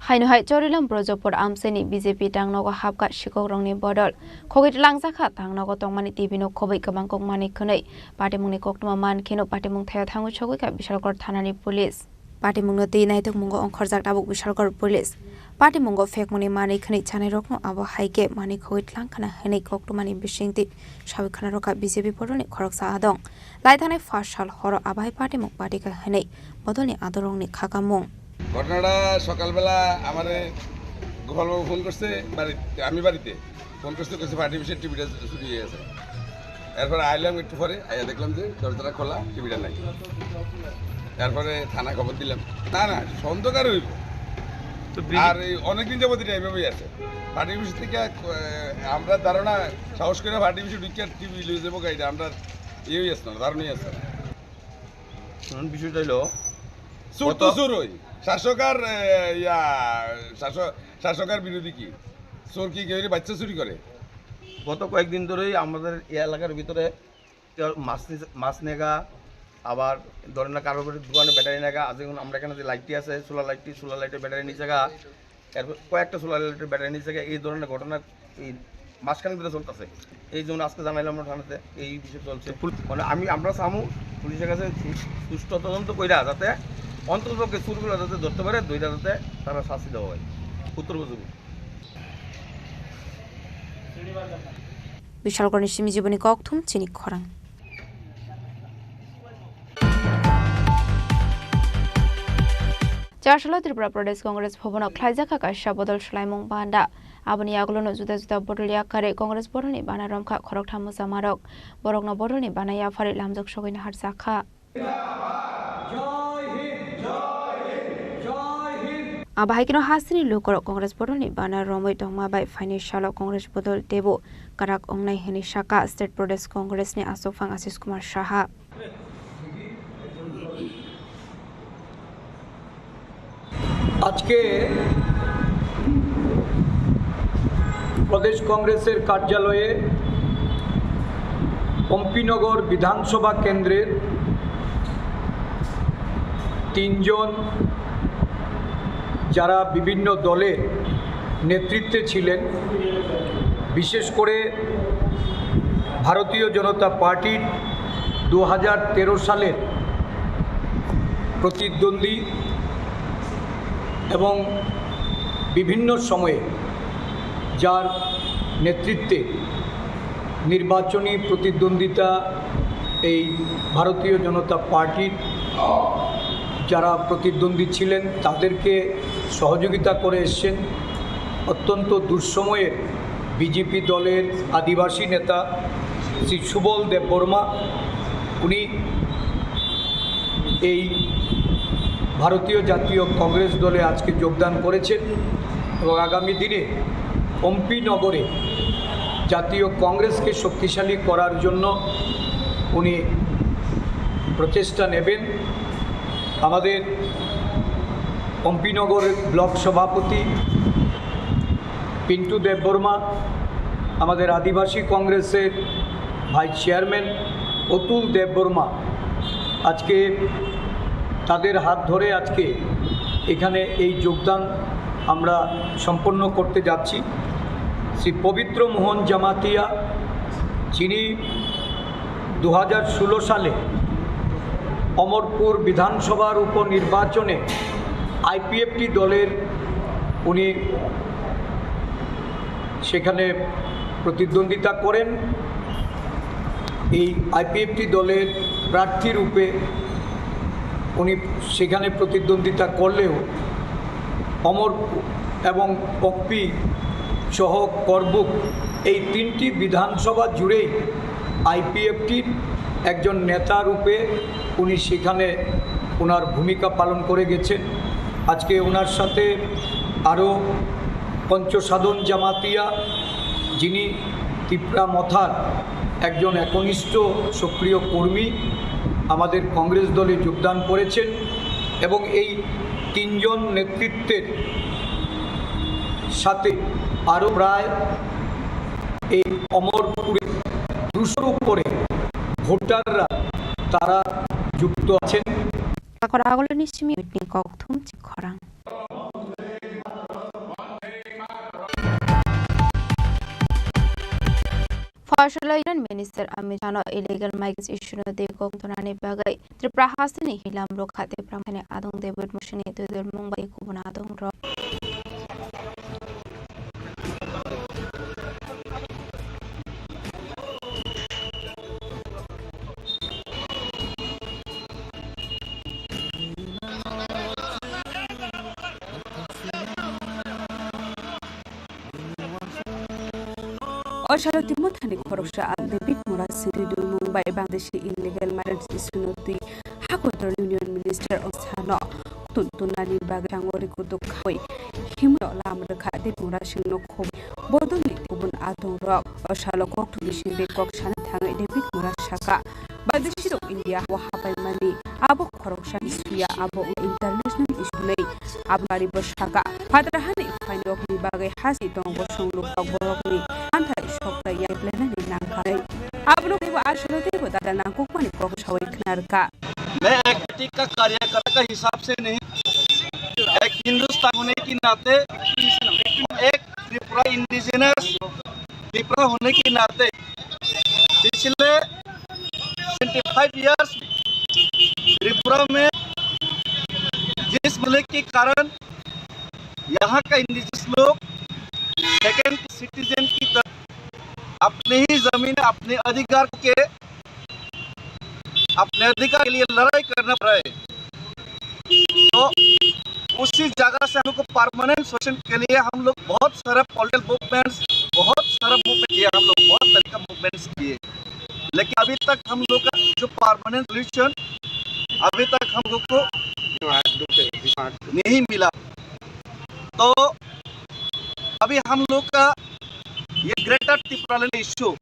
Haino hai Chorilam Brojopur amchaini B J P tangnogo hapkha sikokrokni bodol. Khogwi langjakha tangnogo tongmani T V no khobwi kwbang kok manwi khwnwi. Patimungni koktwma mankheno patimung thaio thangwi sogwikha Bishalgarh thanani police. Patimungno twi naitukmungo ongkhorjak tabuk Bishalgarh police. Patimungo phekmungni manwi khwnwi chanairokno abo hai khe manwi khogwi tlangkhana hwnwi koktwmani bisingtwi sawi khwnarokha B J P bodolni khoroksa adong. Laithangnai first sal horo abai patimung patikha hwnwi bodolni adorokni khakamung. ঘটনাটা সকালবেলা আমারে গোপালবাবু ফোন করছে বাড়িতে, আমি বাড়িতে। ফোন করতে করতে ফাটি পিসের টিভিটা চুরি হয়ে গেছে। এরপরে আইলাম একটু পরে, আইয়া দেখলাম যে দরজাটা খোলা, টিভিটা নাই। এরপরে থানা খবর দিলাম। না, না, সন্দেহ কার হইব? তো বিজি- আর এই অনেকদিন যাবত এটা এইভাবেই আছে। ফাটি পিস থেকে, আহ, আমরা ধারণা সাহস করে ফাটি পিসে ঢুকিয়ে টিভি লয়ে যাবো গাড়িটা, আমরা ইয়েই আসতো না, ধারণাই আসতো না। এখন বিষয়টা হলো, চোর তো কত চোরই, শাসক আর, এ, ইয়া, শাসক, শাসক আর বিরোধী কি? চোর কি কেউ বাচ্চা চুরি করে? গত কয়েকদিন ধরেই আমাদের এই এলাকার ভিতরে কেউ মাছ নিছে, মাছ নেগা, আবার ধরেন না কারোর বাড়ির দোকানে ব্যাটারি নেগা, আজ যেমন আমরা এখানে যে লাইটটি আছে, সোলার লাইটটি, সোলার লাইটের ব্যাটারি নিচে গা, এরপর কয়েকটা সোলার লাইটের ব্যাটারি নিচে গিয়ে এই ধরনের ঘটনা এই মাসখানেক ধরে চলতেছে। এই জন্য আজকে জানাইলাম আমরা থানাতে, এই বিষয়ে চলছে। মানে আমি, আমরা চামু পুলিশের কাছে সু-, সুষ্ঠু তদন্ত কইরা যাতে অন্ততপক্ষে চুরগুলো যাতে ধরতে পারে, ধইরা যাতে তারা শাস্তি দেওয়া হয় উত্তর উপযোগী। Bishalgarhni simi jiboni kokthum chini khorang. Chasalo Tripura Pradesh Congress Bhavan o khlaijak kha kaisa bodol swlaimung banda. Aboni yagulo no juda juda bodol yakarwi Congress bodolni bana romkha khoroktham mwchamarok. Borokno bodolni bana yaphari lamjak sogwi naharjakha. Abo hai kheno hasteni lukurok Congress bodolni bana romwi tongma bai phaini salo Congress bodol teibo kwrak wngnai hwnwi sakha State Pradesh Congressni achukphang Ashish Kumar Saha. আজকে প্রদেশ কংগ্রেসের কার্যালয়ে পম্পিনগর বিধানসভা কেন্দ্রের তিনজন, যারা বিভিন্ন দলের নেতৃত্বে ছিলেন, বিশেষ করে ভারতীয় জনতা পার্টির দু হাজার তেরো সালের প্রতিদ্বন্দ্বী এবং বিভিন্ন সময়ে যার নেতৃত্বে নির্বাচনী প্রতিদ্বন্দ্বিতা এই ভারতীয় জনতা পার্টির যারা প্রতিদ্বন্দ্বী ছিলেন, তাদেরকে সহযোগিতা করে এসছেন। অত্যন্ত দুঃসময়ে বিজেপি দলের আদিবাসী নেতা শ্রী সুবল দেববর্মা, উনি এই ভারতীয় জাতীয় কংগ্রেস দলে আজকে যোগদান করেছেন এবং আগামী দিনে পম্পিনগরে জাতীয় কংগ্রেসকে শক্তিশালী করার জন্য উনি প্রচেষ্টা নেবেন। আমাদের পম্পিনগর ব্লক সভাপতি পিন্টু দেববর্মা, আমাদের আদিবাসী কংগ্রেসের ভাইস চেয়ারম্যান অতুল দেববর্মা, আজকে তাদের হাত ধরে আজকে এখানে এই যোগদান আমরা সম্পন্ন করতে যাচ্ছি। শ্রী পবিত্র মোহন জামাতিয়া, যিনি দু হাজার ষোলো সালে অমরপুর বিধানসভার উপনির্বাচনে আইপিএফটি দলের উনি সেখানে প্রতিদ্বন্দ্বিতা করেন। এই আইপিএফটি দলের প্রার্থী রূপে উনি সেখানে প্রতিদ্বন্দ্বিতা করলেও অমর এবং পম্পি সহ করবুক এই তিনটি বিধানসভা জুড়েই আইপিএফটির একজন নেতা রূপে উনি সেখানে ওনার ভূমিকা পালন করে গেছেন। আজকে ওনার সাথে আরও পঞ্চসাধন জামাতিয়া, যিনি তিপ্রা মথার একজন একনিষ্ঠ সক্রিয় কর্মী, আমাদের কংগ্রেস দলে যোগদান করেছেন এবং এই তিনজন নেতৃত্বের সাথে আরও প্রায় এই অমরপুরে দুশোর উপরে ভোটাররা তারা যুক্ত আছেন। Takhor aguloni simi meeting kokthum chini khorang. Phola Union Minister Amit Shah no illegal migrants issue no twi kok tongnani bagwi Tripura hasteni hilam rokha tei Pramthani adong David Musini twi dol mung bai kubun adong rok. O salo Timothani khoroksa ang David Murasing twi dol mung bai Bangladeshi illegal migrants issue no twi hakotor Union Minister o sano tun tunani bagwi chango rikutuk khawi himno lam rwkha David Murasing no khum bodolni kubun adong rok. O salo kokthumni simi kok sana thangwi David Murasing saka Bangladeshi rok India o hapai mani abo khoroksa issue ya, abo international issue nei. Abo nari bo saka phatar hani phainrokni bagwi hasi tongo songlupak borokni anthai sokta ya planani nangkha. Abono teibo asolo teibo dada nangkukmani kok sawi khnarkha. मैं एक पार्टी का कार्यकर्ता का हिसाब से नहीं, एक हिंदुस्तान होने के नाते, एक त्रिपुरा इंडिजिनस त्रिपुरा होने के नाते पिछले ट्वेंटी फ़ाइव ईयर्स त्रिपुरा में जिस मसले के कारण यहाँ का इंडिजिनस लोग सेकंड सिटीजन की तरह अपने ही जमीन, अपने अधिकार के, अपने अधिकार के लिए लड़ाई करना पड़ा है। तो उसी जगह से हम लोग को परमानेंट सॉल्यूशन के लिए हम लोग बहुत सारा पॉलिटिकल मूवमेंट्स, बहुत सारा मूवमेंट किया हम लोग, बहुत तरीका मूवमेंट्स किए, लेकिन अभी तक हम लोग का जो परमानेंट सॉल्यूशन अभी तक हम लोग को नहीं मिला। तो अभी हम लोग का ये ग्रेटर टिप्रालैंड इशू,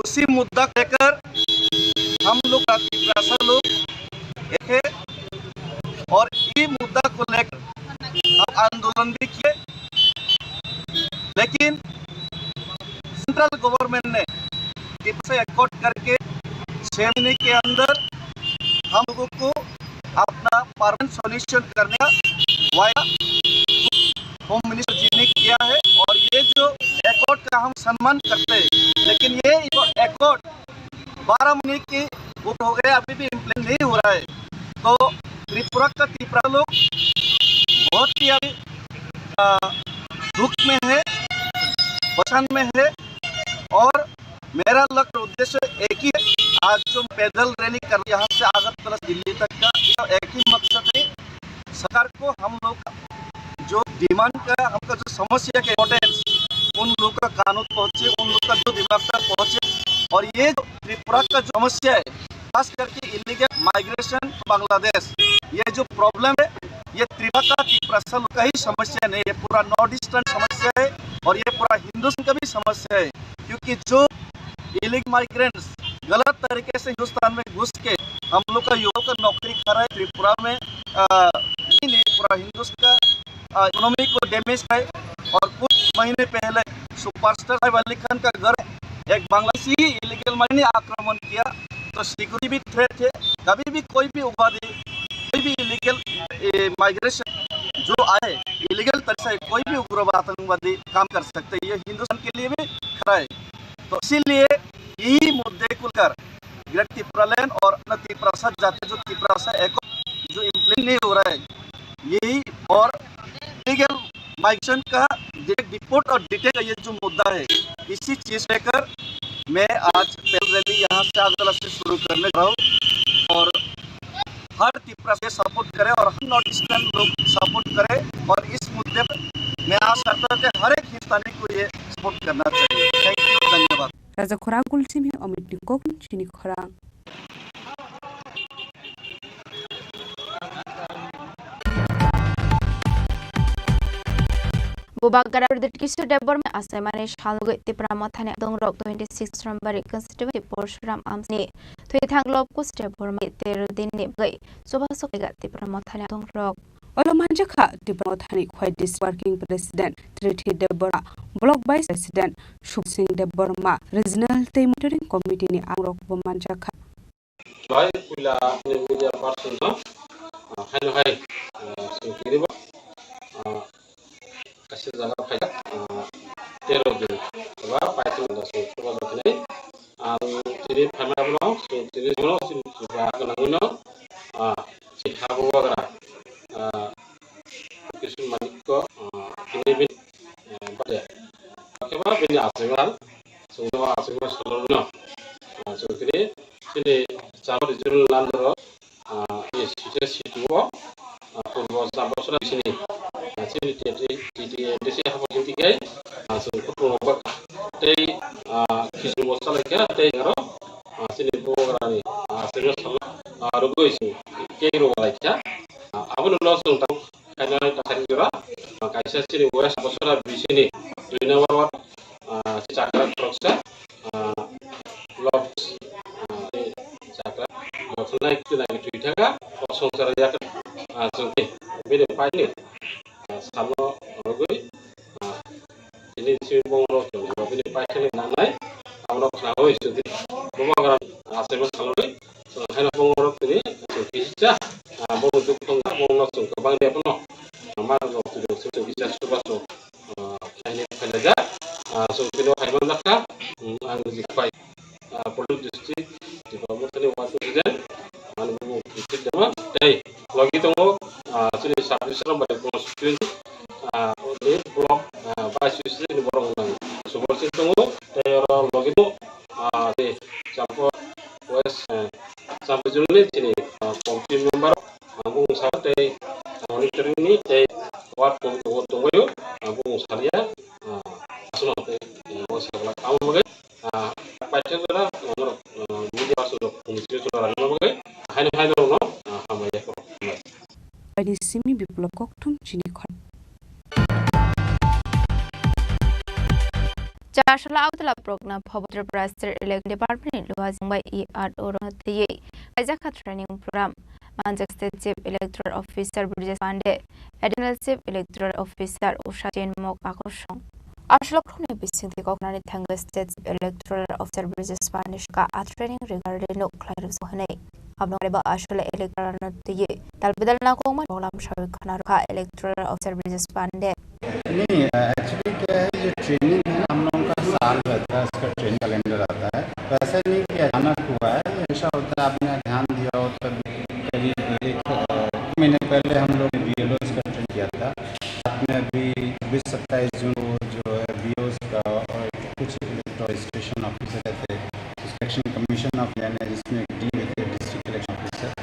उसी मुद्दा को लेकर हम लोग का तिपरासा लोग एक है और ये मुद्दा को लेकर हम आंदोलन भी किए, लेकिन सेंट्रल गवर्नमेंट ने टिप्रासा एकॉर्ड करके छह महीने के अंदर हम लोगों को अपना परमानेंट सॉल्यूशन करने का वायदा होम मिनिस्टर जी ने किया है और ये जो एकॉर्ड का हम सम्मान करते हैं, लेकिन ये जो एकॉर्ड बारह महीने के ऊपर हो गए, अभी भी इम्प्लीमेंट नहीं हो रहा है। तो त्रिपुरा का तिपरासा लोग बहुत ही अभी, आ, दुख में है, परेशान में है और मेरा लक्ष्य उद्देश्य एक ही है। आज जो पैदल रैली कर यहाँ से अगरतला से दिल्ली तक का, इसका एक ही मकसद है, सरकार को हम लोग का जो डिमांड का, हमका जो समस्या के इम्पोर्टेंस, उन लोग का कानों पहुँचे, उन लोग का जो दिमाग तक पहुँचे। और ये जो त्रिपुरा का जो समस्या है, खास करके इलीगल माइग्रेशन बांग्लादेश, ये जो प्रॉब्लम है, ये त्रिपुरा का, तिपरासा लोग का ही समस्या नहीं है, पूरा नॉर्थ ईस्टर्न समस्या है और ये पूरा हिंदुस्तान का भी समस्या है, क्योंकि जो इलीगल माइग्रेंट्स गलत तरीके से हिंदुस्तान में घुस के हम लोग का युवाओं का नौकरी खा रहा है त्रिपुरा में, आ, नहीं, नहीं, पूरा हिंदुस्तान का, आ, इकोनॉमी को डैमेज है। और कुछ महीने पहले सुपरस्टार साइफ अली खान का घर एक बांग्लादेशी इलीगल माइग्रेंट ने आक्रमण किया, तो सिक्योरिटी भी थ्रेट है। कभी भी कोई भी उग्रवादी, कोई भी इलीगल माइग्रेशन जो आए, इलीगल तरीके से कोई भी उग्रवाद, आतंकवादी काम कर सकते हैं, ये हिंदुस्तान के लिए भी खरा है। तो इसीलिए यही मुद्दे को लेकर ग्रेट तिपरालैंड और अपना तिपरासा जाति जो तिपरासा एक जो इम्प्लीमेंट नहीं हो रहा है, यही और इलीगल माइग्रेशन का, डिपोर्ट और डिटेन का ये जो मुद्दा है, इसी चीज लेकर मैं आज पैदल रैली यहाँ से अगरतला से शुरू करने जा रहा हूँ और हर तिपरासा सपोर्ट करें और हर नॉर्थ ईस्टर्न लोग सपोर्ट करें और इस मुद्दे पर मैं आशा करता हूँ कि हर एक हिंदुस्तानी को ये सपोर्ट करना चाहिए। थैंक यू, धन्यवाद। Raja khorang kulsimi omit ni kokun chini khorang. Bubagra Pradyot Kishore Debbarma achaimani salugwi Tipra Mothani adongrok twenty six Srambari constituency Porsuram amsni thwithang Lobkush Debbarma tero dinni bagwi chubasok kaiga Tipra Mothani adongrok. Olo manjakha Tipra Mothani Khowai District Working President Trithi Debbarma, Block Vice President Subsing Debbarma, Regional tei Monitoring Committee ni angrok bo manjakha. Bai puila ani media person no, ah, haino hai, ah, chwng tini bo, ah, kaisa jaga phaijak, ah, tero din eba paithak da chwng chubajago hinwi. Ang tini phaima bono chwng tini bono chini chuba gwnangwi no, ah, chini ha bubagra, ah, Kishore Manik ko, ah, tini bini, eh, bade. Khe ba bini achaimani, chwng no achaimani salrwino, ah, chwng tini chini Chambal regional under o, ah, yes, yes, yes, o, ah, purbo Chambal sora bisini, ah, chini T T, T T A D C hapor chini tei, ah, chwng kutung rok tei, ah, kiching bo salai kha tei aro, ah, chini bubagrani, ah, achaimani salrwino, ah, rwgwi chwng cake rw lai kha. Ah, abono chwng tamo khainai takhari jora, ah, kaisa chini West Bosora bisini dui number ward, ah, chakra khoroksa, ah, Lobs, ah, chakra khoroksa nai twi thaka, o songsar yak, ah, chwng bini paini, ah, salno rwgwi, ah, Tini si bongno chwng bini paithakni nangnai, abono khnaui chwng tini bubagra achaima salogwi chwng haino bongno tini chwng kisa, ah, bongni dukhu wngkha, bongno chwng kwbangni abono, ah, ma rwjak chwng Pai, ah, Puldu district, Tipra Mothani ward president, mani bubu district dema, tei logi tongo, ah, chini sub division bai constituency, ah, ni block, ah, vice president ni borok nang subor si tongo, tei oro logi tongo, ah, tei Champa West, ah, Champa Zone ni chini, ah, committee member, ah, bung sa tei, ah, monitoring ni tei ward committee tongo, ah, bung salia, ah, aswk tei, ah, o sakla tamo bagwi. Ah, paithak jora, ah, norok, ah, media person rok, committee rok rani bagwi, haino haino rokno, ah, hambai ya kok. Baini simi Biplop Kokthum chini khor. Chasala Agartala Prokna Bhabotra Prastar Election Department ni luhajwng bai E R O rokno twiwi kaijakha training program. Manjak State Chief Electoral Officer Brijesh Pandey, Additional Chief Electoral Officer Usha Chinmok Akorsong. Aswk rokni bisingtwi koknani thangwi State Electoral Officer Brijesh Pandey swkha a training regarding no khlai rwkha hwnwi. Abono khlaiwi aswk electoral no twiwi dal bidal nangkukmani program sawi khna rwkha Electoral Officer Brijesh Pandey. नहीं, एक्चुअली क्या है, ये ट्रेनिंग है ना, हम लोगों का साल रहता है, इसका ट्रेनिंग कैलेंडर आता है। तो ऐसा नहीं कि अचानक हुआ है, ये हमेशा होता है, आपने ध्यान दिया हो तो करीब एक, अ, महीने पहले हम लोग बीएलओ का ट्रेन किया था। साथ में अभी छब्बीस सत्ताईस जून को जो है बीओ का और कुछ रजिस्ट्रेशन ऑफिसर रहते हैं, इलेक्शन कमीशन ऑफ इंडिया ने जिसमें एक टीम रहती है, डिस्ट्रिक्ट इलेक्शन ऑफिसर,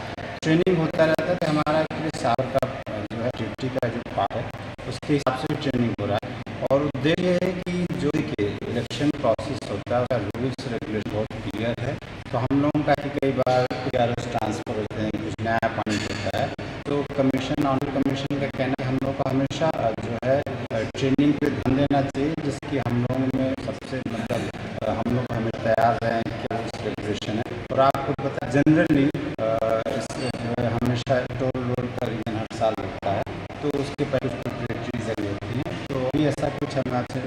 ट्रेनिंग होता रहता है। तो हमारा एक्चुअली साल का, अ, जो है ड्यूटी का जो पार्ट है, उसके हिसाब से ट्रेनिंग हो रहा है। और उद्देश्य ये है कि जो देखिए इलेक्शन प्रोसेस होता है, उसका रूल्स रेगुलेशन बहुत क्लियर है। तो हम लोगों का कि कई बार पीआरओ ट्रांसफर होते हैं, कुछ नया अपॉइंट होता है, तो कमीशन, ऑनर कमीशन का कहना है हम लोग को हमेशा, अ, जो है, अ, ट्रेनिंग पे ध्यान देना चाहिए, जिसकी हम लोगों में सबसे मतलब, अ, हम लोग हमें तैयार रहें कि रूल्स रेगुलेशन है। और आपको पता है जनरली, अ, इस जो है हमेशा टोल रोड का रीजन हर साल होता है, तो उसके पहले कुछ प्रिपरेटरी जगह होती हैं, तो अभी ऐसा कुछ हम आपसे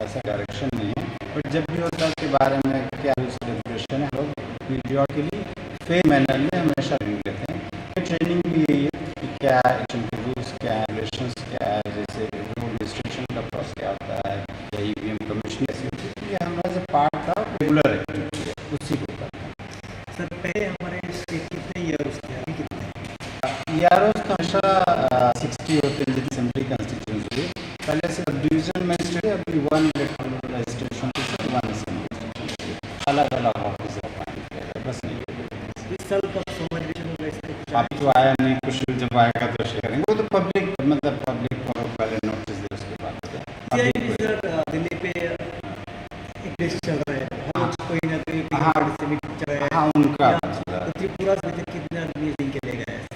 ऐसा डायरेक्शन नहीं है, बट जब भी होता है उसके बारे में क्या रूल्स रेगुलेशन है, हम लोग पीरियडिकली फेयर मैनर में हमेशा रिव्यू लेते हैं। ये ट्रेनिंग भी यही है कि क्या इलेक्शन के रूल्स क्या है, रेगुलेशंस क्या है, जैसे वोट रजिस्ट्रेशन का प्रोसेस क्या होता है या ईवीएम कमीशन कैसी होती है, तो ये हमारा जो पार्ट था रेगुलर एक्टिविटी है, उसी को करते हैं। सर, पहले हमारे स्टेट कितने ईआरओस थे, अभी कितने हैं? ईआरओस तो हमेशा, अ, सिक्सटी होते हैं, जैसे असेंबली कॉन्स्टिट्यूएंसी। पहले सब डिवीजन मजिस्ट्रेट, अभी one electoral registration officer, one assembly registration officer. अलग-अलग ऑफिस अपॉइंट किया गया, बस ये। इस साल कब फॉर्मलाइजेशन होगा इसका कुछ? अभी तो आया नहीं, कुछ जब आएगा तो शेयर करेंगे। वो तो पब्लिक, मतलब पब्लिक को पहले नोटिस दे, उसके बाद होता है। अभी सीआईबी कोई सर, अ, दिल्ली पे एक केस चल रहा है, हर हाँ। रोज कोई ना कोई हाँ। फिंगर से भी चल रहा है। हाँ, उनका या चल रहा है। तो त्रिपुरा से अभी तक कितने आदमी इनके ले गए हैं?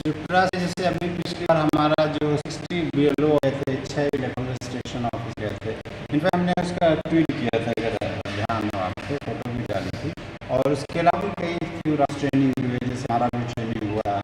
त्रिपुरा से जैसे अभी पिछली बार हमारा जो सिक्सटी बीएलओ गए थे, छह इलेक्टोरल रजिस्ट्रेशन ऑफिस गए थे। इनफैक्ट हमने उसका ट्वीट किया था, अगर ध्यान हो आपको, फोटो भी डाली थी। और उसके अलावा भी कई फ्यू राउंड ट्रेनिंग हुई है, जैसे हमारा भी ट्रेनिंग हुआ,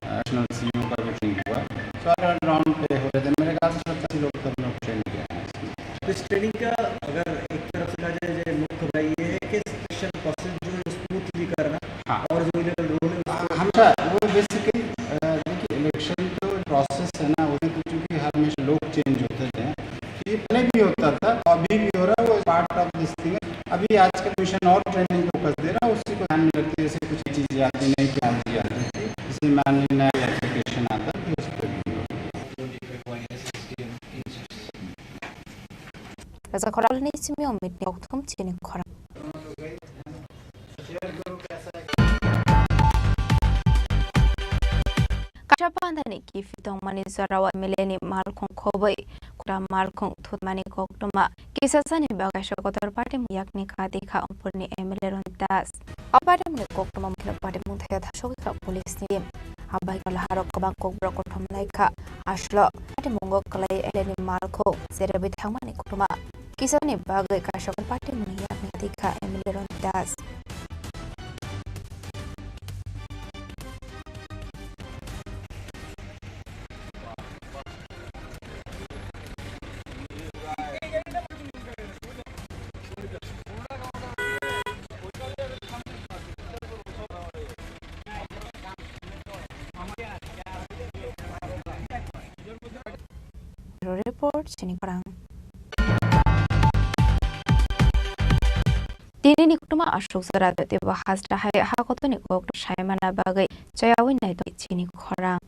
नेशनल सीईओ का भी ट्रेनिंग हुआ। तो अगर ग्राउंड पे हो रहे थे, मेरे ख्याल से सत्तर अस्सी लोग तो हम लोग ट्रेन किया है इसमें। तो इस ट्रेनिंग का अगर एक तरफ से कहा जाए, जो मुख्य भाई ये है कि सिलेक्शन प्रोसेस जो है, स्मूथली करना हाँ। और जो इलेक्टोरल रोल है, उसको हाँ, हमेशा वो बेसिकली, अ, देखिए, इलेक्शन तो प्रोसेस है ना, उसमें तो चूंकि हर हमेशा लोग चेंज होते हैं, तो ये पहले भी होता था, अभी भी हो रहा है, वो पार्ट ऑफ दिस थिंग है। अभी आज का मिशन और ट्रेनिंग फोकस दे रहा है, उसी को ध्यान में रखते हुए जैसे कुछ चीज़ें आती, नई टेक्नोलॉजी आती है, जैसे मान लीजिए नया एप्लीकेशन आता है, तो उस पर भी हो। Raja khorang ni simi omit ni okthum chini khorang. Kaisa pandani kiphil tongmani jorao M L A ni malkhung khobwi kura malkhung thutmani koktwma kisasani bagwi kaisa kotor party yakni kha tikha Ongpurni M L A Ronit Das. O party mungni koktwma mungkhino party mungthai thasogwi kha police ni. Abai khe laharok kwbang kokborok kothom lai kha. Aswk party mungo kwlai M L A ni malkhung jerebwi thangmani koktwma kisani bagwi kaisa party mungni yakni tikha M L A Ronit Das. Bureau Report, chini khorang. Tini ni koktwma aswk jora tei bo hasta hai ha kotor ni kokto sai mana bagwi chayawi nai tong chini khorang.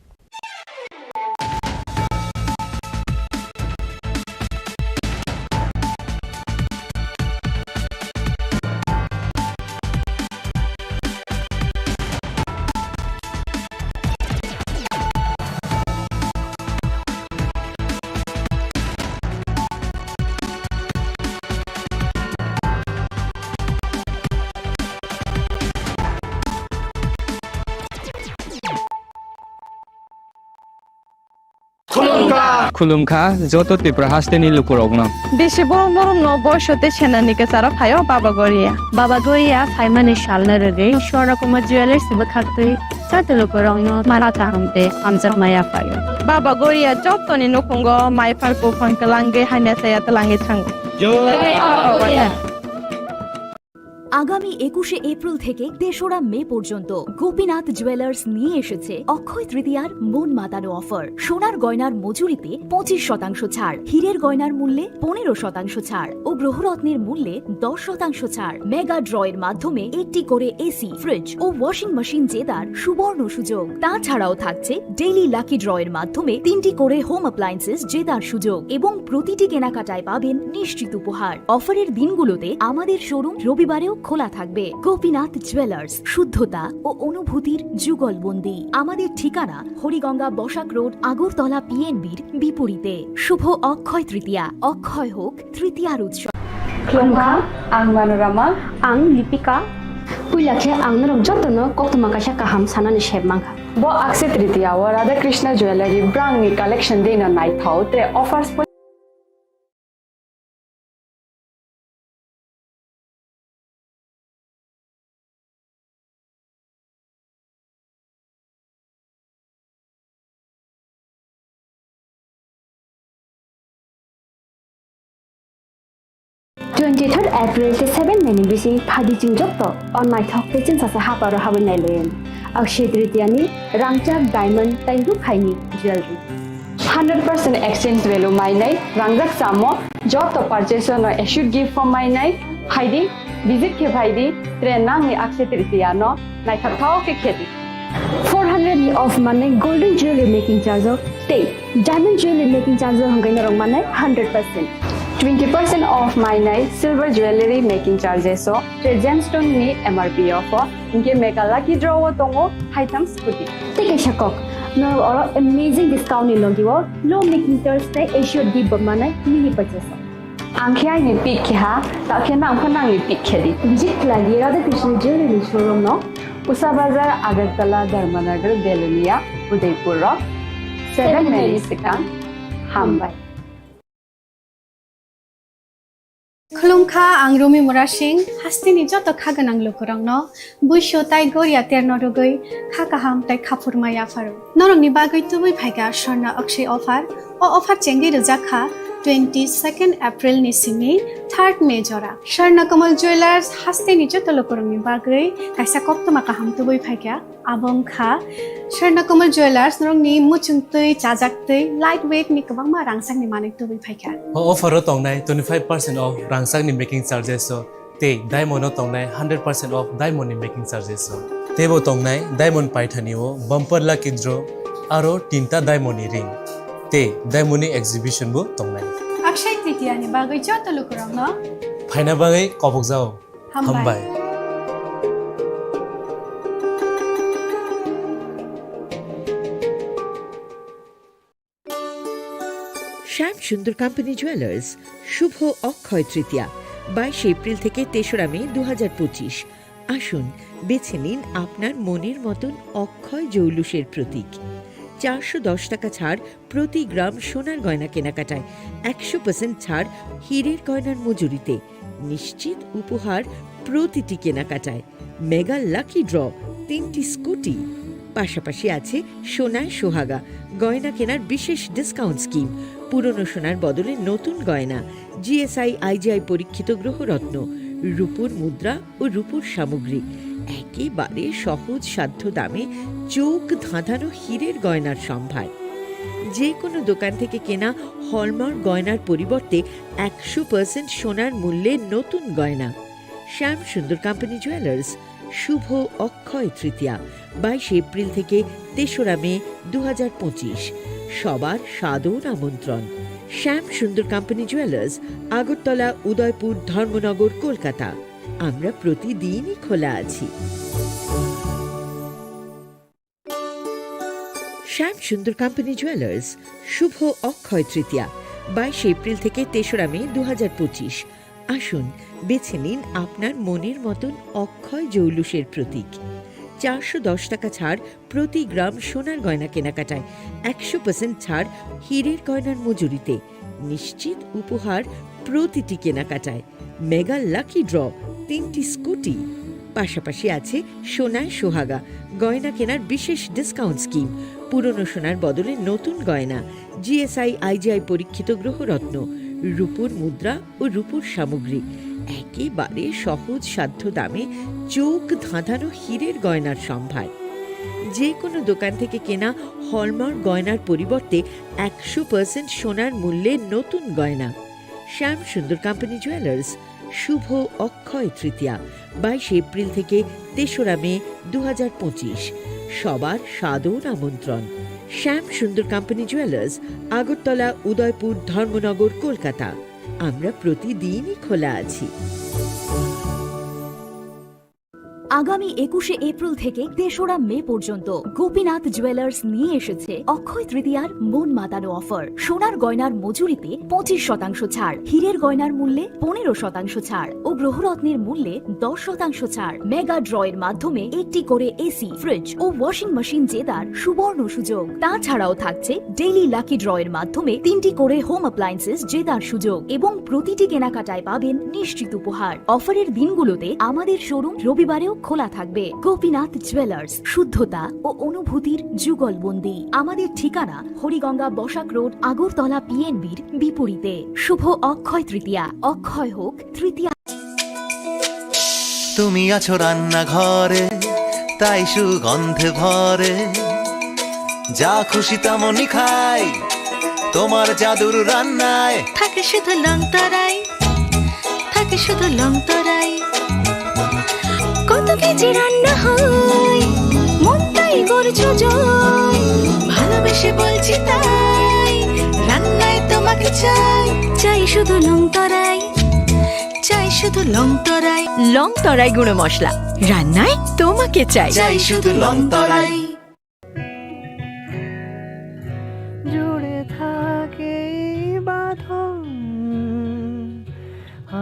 Khulumkha joto Tripura hasteni lukurokno. Bisi borok norokno boiso tei senani kwcharo phaio Baba Goria. Baba Goria phaimani salno rwgwi Swarna Kumar Jewellers bwkhaktwi joto lukurokno mala kaham tei hamjakma yaphaio. Baba Goria jotoni nukhungo maiphar buphang kwlangwi hamya chaya twlangwi thango. আগামী একুশে এপ্রিল থেকে তেসরা মে পর্যন্ত গোপীনাথ জুয়েলার্স নিয়ে এসেছে অক্ষয় তৃতীয়ার মন মাতানো অফার। সোনার গয়নার মজুরিতে পঁচিশ শতাংশ ছাড়, হীরের গয়নার মূল্যে পনেরো শতাংশ ছাড় ও গ্রহরত্নের মূল্যে দশ শতাংশ ছাড়। মেগা ড্রয়ের মাধ্যমে একটি করে এসি, ফ্রিজ ও ওয়াশিং মেশিন জেতার সুবর্ণ সুযোগ। তাছাড়াও থাকছে ডেইলি লাকি ড্রয়ের মাধ্যমে তিনটি করে হোম অ্যাপ্লায়েন্সেস জেতার সুযোগ এবং প্রতিটি কেনাকাটায় পাবেন নিশ্চিত উপহার। অফারের দিনগুলোতে আমাদের শোরুম রবিবারেও খোলা থাকবে। গোপীনাথ জুয়েলার্স, শুদ্ধতা ও অনুভূতির যুগলবন্দি। আমাদের ঠিকানা হরিগঙ্গা বসাক রোড, আগরতলা পিএনবির বিপরীতে। শুভ অক্ষয় তৃতীয়া, অক্ষয় হোক তৃতীয়ার উৎসব। Khulumkha, ang Manorama. Ang Lipika. Puila khe ang norok jotono koktwma kaisa kaham sanani sep mankha. Bo Akshaya Tritiya o Radha Krishna Jewellery brand ni collection dino naithok tei offers Twenty third April tei seven May ni bising phaidi chwng jotto o naithok tei chwngsacha haparo habwi nailayan. Akshaya Tritiya ni rangchak diamond tei rukhaini jewelry. Hundred percent exchange value mainai, rangjak chamo, joto purchase no assured gift form mainai, phaidi, visit khe phaidi, tre nangni Akshaya Tritiya no naithok thok khe khedi. Four hundred ni off manai golden jewelry making charge o tei diamond jewelry making charge o hwnkhe norok manai hundred percent. Twenty percent off mainai silver jewelry making charges o tre gemstone ni M R P off o. Hinkhe mega lucky draw o tongo haitham scooty. Tei kaisa kok, norok oro amazing discount ni logi o low making charge tei assured gift bo manai mini purchase o. Ang khe aini pick khe ha, ta khe nang pho nangni pick khe di. Visit khlai di Radha Krishna Jewelry ni showroom no. Usa Bazar, Agartala, Dharmanagar, Belonia, Udaipur rok. Seven May ni swkang. Hambai. Khulumkha, ang Rumi Murasing, hasteni joto kha gwnang lukurokno buisu tai goria terno rwgwi kha kaham tai kha phurma yapharo. Norokni bagwi tubui phaikha Swarna Akshaya offer. O offer chengwi rwjak kha twenty second April ni simi third May jora. Swarna Kamal Jewellers hasteni joto lukurokni bagwi kaisa koktwma kaham tubui phaikha. Abo wngkha Swarna Kamal Jewellers, norokni muchungtwi, chajaktwi, light weight ni kwbangma rangchakni manwi tubui phaikha. O offer o tongnai twenty five percent off rangchakni making charges o tei diamond o tongnai hundred percent off diamond ni making charges o. Teibo tongnai diamond paithani o bumper lucky draw aro tinta diamond ni ring tei diamond ni exhibition bo tongnai. Akshaya Tritiya ni bagwi joto lukurokno phaina bagwi kobokjao. Hambai. Hambai. শ্যাম Sundar company jewellers, শুভ অক্ষয় তৃতীয়া, বাইশে এপ্রিল থেকে তেসরা মে দু হাজার পঁচিশ। আসুন, বেছে নিন আপনার মনের মতন অক্ষয় জৌলুসের প্রতীক। চারশো দশ টাকা ছাড় প্রতি গ্রাম সোনার গয়না কেনাকাটায়, একশো পার্সেন্ট ছাড় হীরের গয়নার মজুরিতে, নিশ্চিত উপহার প্রতিটি কেনাকাটায়, মেগা লাকি ড্র, তিনটি স্কুটি। পাশাপাশি আছে সোনায় সোহাগা, গয়না কেনার বিশেষ ডিসকাউন্ট স্কিম, পুরনো সোনার বদলে নতুন গয়না, জিএসআই আইজিআই পরীক্ষিত গ্রহরত্ন, রূপোর মুদ্রা ও রূপোর সামগ্রী, একেবারে সহজ সাধ্য দামে চোখ ধাঁধানো হীরের গয়নার সম্ভার। যে কোনো দোকান থেকে কেনা হলমার্ক গয়নার পরিবর্তে একশো পার্সেন্ট সোনার মূল্যে নতুন গয়না। শ্যাম সুন্দর কোম্পানি জুয়েলার্স, শুভ অক্ষয় তৃতীয়া, বাইশে এপ্রিল থেকে তেসরা মে দু হাজার পঁচিশ। সবার সাদর আমন্ত্রণ। শ্যাম সুন্দর কোম্পানি জুয়েলার্স, আগরতলা, উদয়পুর, ধর্মনগর, কলকাতা। আমরা প্রতিদিনই খোলা আছি। শ্যাম সুন্দর কোম্পানি জুয়েলার্স, শুভ অক্ষয় তৃতীয়া, বাইশে এপ্রিল থেকে তেসরা মে দু হাজার পঁচিশ। আসুন, বেছে নিন আপনার মনের মতন অক্ষয় জৌলুসের প্রতীক। চারশো দশ টাকা ছাড় প্রতি গ্রাম সোনার গয়না কেনাকাটায়, একশো পার্সেন্ট ছাড় হীরের গয়নার মজুরিতে, নিশ্চিত উপহার প্রতিটি কেনাকাটায়, মেগা লাকি ড্র, তিনটি স্কুটি, পাশাপাশি আছে সোনায় সোহাগা গয়না কেনার বিশেষ ডিসকাউন্ট স্কিম, পুরনো সোনার বদলে নতুন গয়না, জিএসআই আইজিআই পরীক্ষিত গ্রহরত্ন, রূপোর মুদ্রা ও রূপোর সামগ্রী, একেবারে সহজ সাধ্য দামে চোখ ধাঁধানো হীরের গয়নার সম্ভার। যে কোনো দোকান থেকে কেনা হলমার্ক গয়নার পরিবর্তে একশো পার্সেন্ট সোনার মূল্যে নতুন গয়না। শ্যাম সুন্দর কোম্পানি জুয়েলার্স, শুভ অক্ষয় তৃতীয়া, বাইশে এপ্রিল থেকে তেসরা মে দু হাজার পঁচিশ। সবার সাদর আমন্ত্রণ। শ্যাম সুন্দর কোম্পানি জুয়েলার্স, আগরতলা, উদয়পুর, ধর্মনগর, কলকাতা। আমরা প্রতিদিনই খোলা আছি। আগামী একুশে এপ্রিল থেকে তেসরা মে পর্যন্ত গোপীনাথ জুয়েলার্স নিয়ে এসেছে অক্ষয় তৃতীয়ার মন মাতানো অফার। সোনার গয়নার মজুরিতে পঁচিশ শতাংশ ছাড়, হীরের গয়নার মূল্যে পনেরো শতাংশ ছাড় ও গ্রহরত্নের মূল্যে দশ শতাংশ ছাড়। মেগা ড্র এর মাধ্যমে একটি করে এসি, ফ্রিজ ও ওয়াশিং মেশিন জেতার সুবর্ণ সুযোগ। তাছাড়াও থাকছে ডেইলি লাকি ড্র এর মাধ্যমে তিনটি করে হোম অ্যাপ্লায়েন্সেস জেতার সুযোগ এবং প্রতিটি কেনাকাটায় পাবেন নিশ্চিত উপহার। অফারের দিনগুলোতে আমাদের শোরুম রবিবারেও খোলা থাকবে। গোপীনাথ জুয়েলার্স, শুদ্ধতা ও অনুভূতির যুগলবন্দি। আমাদের ঠিকানা হরিগঙ্গা বসাক রোড, আগরতলা পিএনবির বিপরীতে। শুভ অক্ষয় তৃতীয়া, অক্ষয় হোক তৃতীয়া। তুমি আছো রান্নাঘরে, তাই সুগন্ধে ভরে। যা খুশি তেমনই খাই, তোমার জাদুর রান্নায়। থাকে শুধু লং তরাই, থাকে শুধু লং তরাই। কত কেজি রান্না হয়, মনটাই করছো জয়। ভালোবেসে বলছি তাই, রান্নায় তোমাকে চাই। চাই শুধু লং তরাই, চাই শুধু লং তরাই। লং তরাই গুঁড়ো মশলা, রান্নায় তোমাকে চাই। চাই শুধু লং তরাই। জুড়ে থাকে এই বাঁধন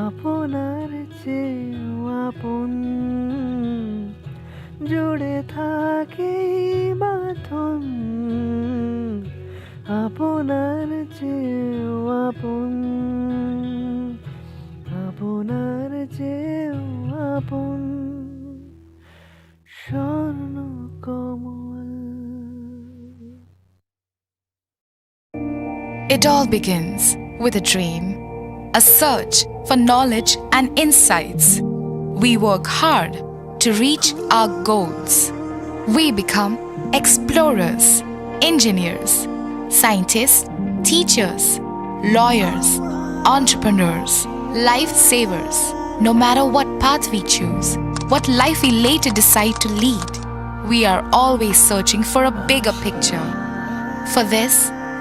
আপনার চেয়েও আপন। জুড়ে থাকে এই বাঁধন আপনার চেয়েও আপন, আপনার চেয়েও আপন। It all begins with a dream, a search for knowledge and insights. We work hard to reach our goals. We become explorers, engineers, scientists, teachers, lawyers, entrepreneurs, lifesavers. No matter what path we choose, what life we later decide to lead, we are always searching for a bigger picture. For this,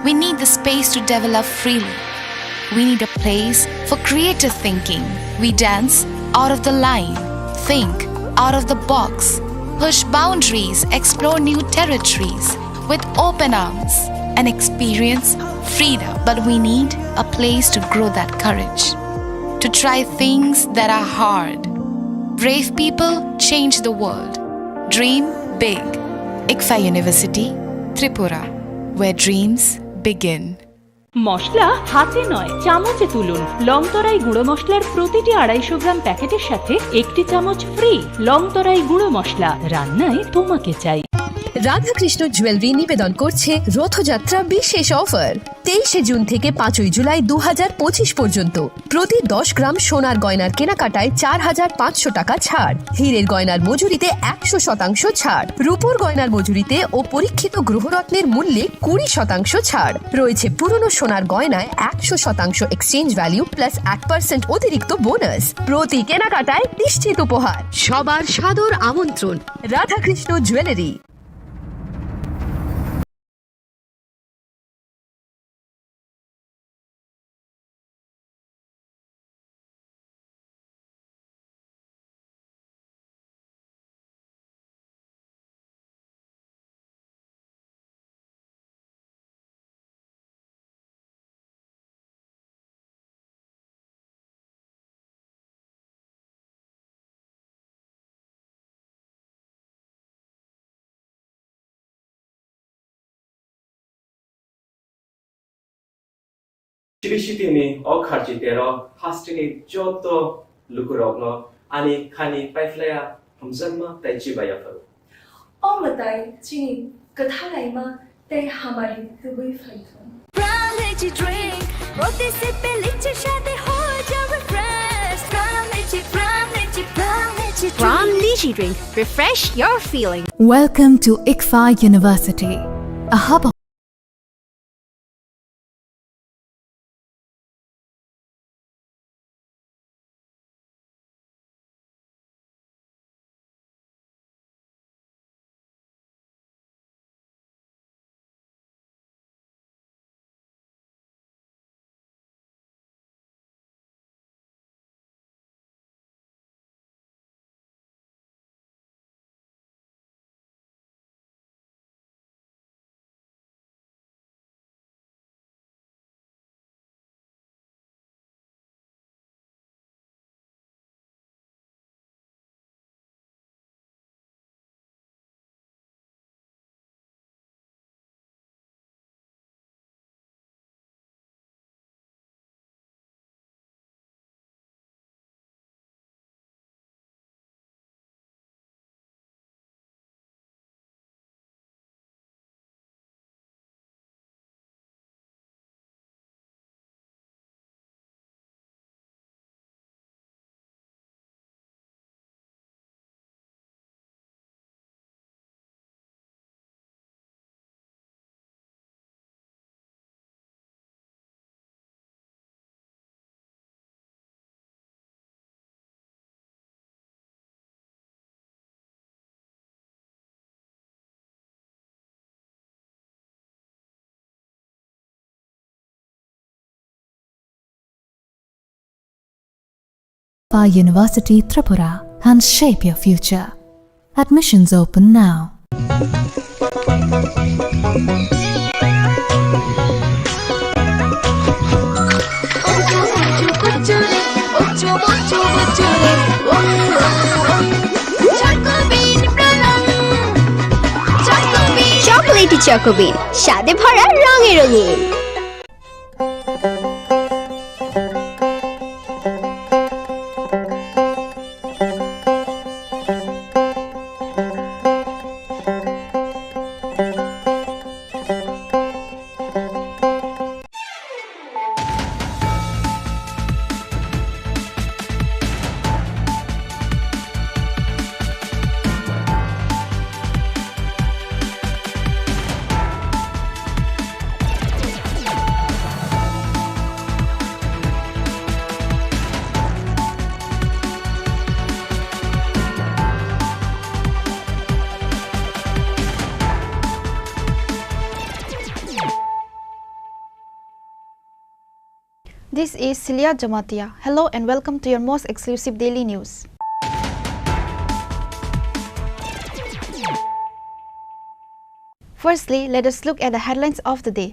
we need the space to develop freely. We need a place for creative thinking. We dance out of the line, think out of the box, push boundaries, explore new territories with open arms and experience freedom. But we need a place to grow that courage, to try things that are hard. Brave people change the world. Dream big. ICFAI University, Tripura, where dreams begin. মশলা হাতে নয়, চামচে তুলুন। লংতরাই গুঁড়ো মশলার প্রতিটি আড়াইশো গ্রাম প্যাকেটের সাথে একটি চামচ ফ্রি। লংতরাই গুঁড়ো মশলা, রান্নায় তোমাকে চাই। রাধাকৃষ্ণ জুয়েলারি নিবেদন করছে রথযাত্রা বিশেষ অফার। তেইশে জুন থেকে পাঁচই জুলাই দু হাজার পঁচিশ পর্যন্ত প্রতি দশ গ্রাম সোনার গয়নার কেনাকাটায় চার হাজার পাঁচশো টাকা ছাড়, হীরের গয়নার মজুরিতে একশো শতাংশ ছাড়, রূপোর গয়নার মজুরিতে ও পরীক্ষিত গ্রহরত্নের মূল্যে কুড়ি শতাংশ ছাড় রয়েছে। পুরনো সোনার গয়নায় একশো শতাংশ এক্সচেঞ্জ ভ্যালু প্লাস এক পার্সেন্ট অতিরিক্ত বোনাস। প্রতি কেনাকাটায় নিশ্চিত উপহার। সবার সাদর আমন্ত্রণ, Radhakrishna jewellery. Chibisitini o kharchi tero hasteni joto lukurokno ani khani paiphlaiya hamjakma tei chibai yapharo. O mwtai chini kwthalaima tei hamari tubui phaithung. Pran Lychee Drink, protisip pe lychee shade ho jao refresh. Pran Lychee, Pran Lychee, Pran Lychee Drink. Pran Lychee Drink, refresh your feeling. Welcome to ICFAI University, a hub of ICFAI University Tripura and shape your future. Admissions open now. Chocolatey Choco Bean, স্বাদে ভরা, রঙে রঙিন। This is Celia Jamatia. Hello and welcome to your most exclusive daily news. Firstly, let us look at the headlines of the day.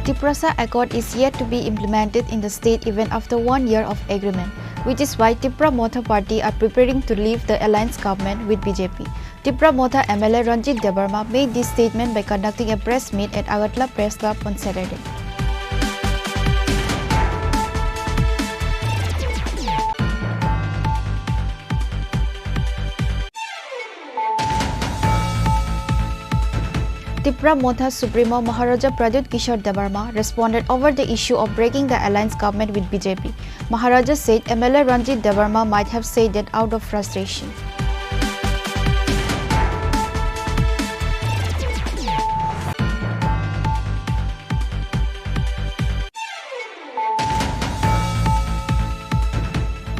Tiprasa Accord is yet to be implemented in the state even after one year of agreement, which is why Tipra Motha Party are preparing to leave the alliance government with B J P. Tipra Motha M L A Ranjit Debbarma made this statement by conducting a press meet at Agartala Press Club on Saturday. Tipra Motha Supremo Maharaja Pradyut Kishore Debbarma responded over the issue of breaking the alliance government with B J P. Maharaja said M L A Ranjit Debbarma might have said that out of frustration.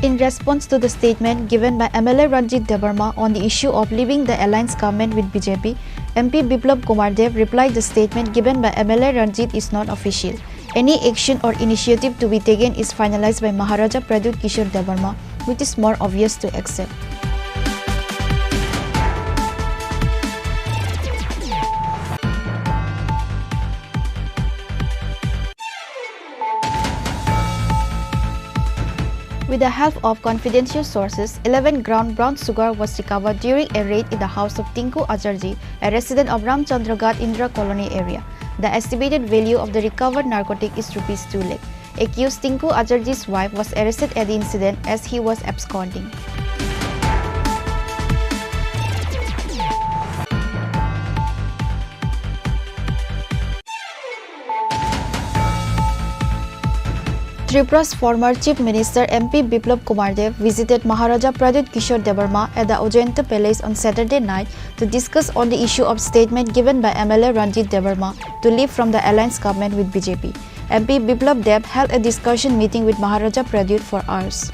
In response to the statement given by M L A Ranjit Debbarma on the issue of leaving the alliance government with B J P, M P Biplab Kumar Deb replied the statement given by M L A Ranjit is not official. Any action or initiative to be taken is finalized by Maharaja Pradyut Kishore Debbarma, which is more obvious to accept. With the help of confidential sources, eleven gram brown sugar was recovered during a raid in the house of Tinku Ajarji, a resident of Ramchandra Ghat Indra Colony area. The estimated value of the recovered narcotic is rupees two lakh. Accused Tinku Ajarji's wife was arrested at the incident as he was absconding. Tripra's former Chief Minister M P Biplab Kumar Deb visited Maharaja Pradyut Kishore Debbarma at the Ajanta Palace on Saturday night to discuss on the issue of statement given by M L A Ranjit Debbarma to leave from the alliance government with B J P. M P Biplab Deb held a discussion meeting with Maharaja Pradyut for hours.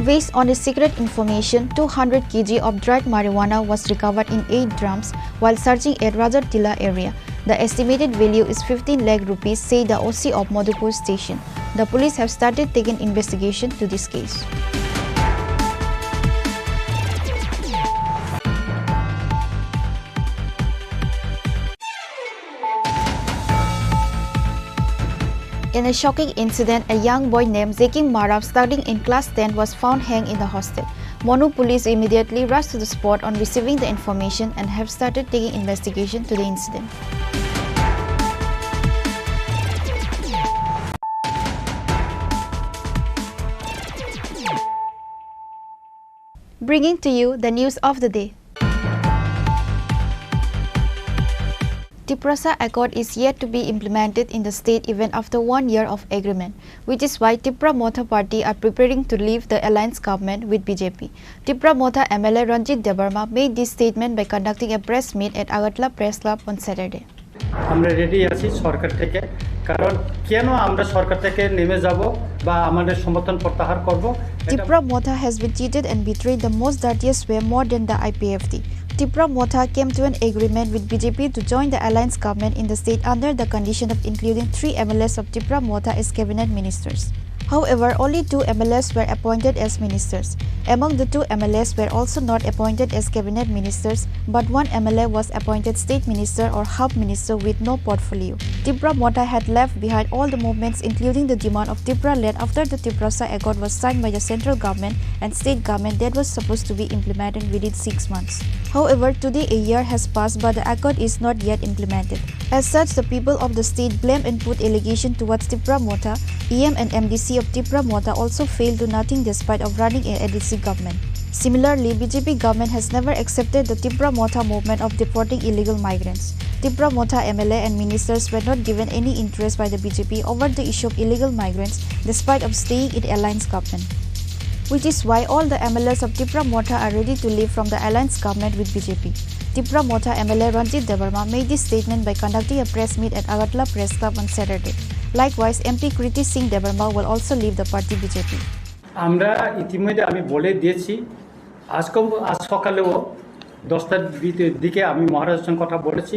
Based on a secret information, two hundred kilograms of dried marijuana was recovered in eight drums while searching at Rajar Tilla area. The estimated value is fifteen lakh rupees, said the O C of Madhupur station. The police have started taking investigation to this case. In a shocking incident, a young boy named Zekim Marab, studying in class ten, was found hanged in the hostel. Manu police immediately rushed to the spot on receiving the information and have started taking investigation to the incident. Bringing to you the news of the day. Tiprasa Accord is yet to be implemented in the state even after one year of agreement, which is why Tipra Motha Party are preparing to leave the alliance government with B J P. Tipra Motha M L A Ranjit Debbarma made this statement by conducting a press meet at Agartala Press Club on Saturday. আমরা রেডি আছি সরকার থেকে, কারণ কেন আমরা সরকার থেকে নেমে যাব বা আমাদের সমর্থন প্রত্যাহার করব, এটা Tipra Motha has been cheated and betrayed the most dirtiest way more than the I P F T. Tipra Motha came to an agreement with B J P to join the alliance government in the state under the condition of including three M L As of Tipra Motha as cabinet ministers. However, only two M L As were appointed as ministers. Among the two M L As were also not appointed as cabinet ministers, but one M L A was appointed state minister or half minister with no portfolio. Tipra Motha had left behind all the movements, including the demand of Tipra land after the Tiprasa Accord was signed by the central government and state government that was supposed to be implemented within six months. However, today a year has passed, but the accord is not yet implemented. As such, the people of the state blame and put allegation towards Tipra Motha. E M and M D C of Tipra Motha also failed to nothing despite of running a A D C government. Similarly, B J P government has never accepted the Tipra Motha movement of deporting illegal migrants. Tipra Motha M L A and ministers were not given any interest by the B J P over the issue of illegal migrants despite of staying in alliance government, which is why all the M L As of Tipra Motha are ready to leave from the alliance government with B J P. Tipra Motha M L A Ranjit Debbarma made this statement by conducting a press meet at Agartala Press Club on Saturday. Likewise, M P Kriti Singh Debbarma will also leave the party B J P. আমরা ইতিমধ্যে, আমি বলে দিয়েছি, আজকে, আজ সকালেও দশটার দিকে আমি মহারাজের সঙ্গে কথা বলেছি।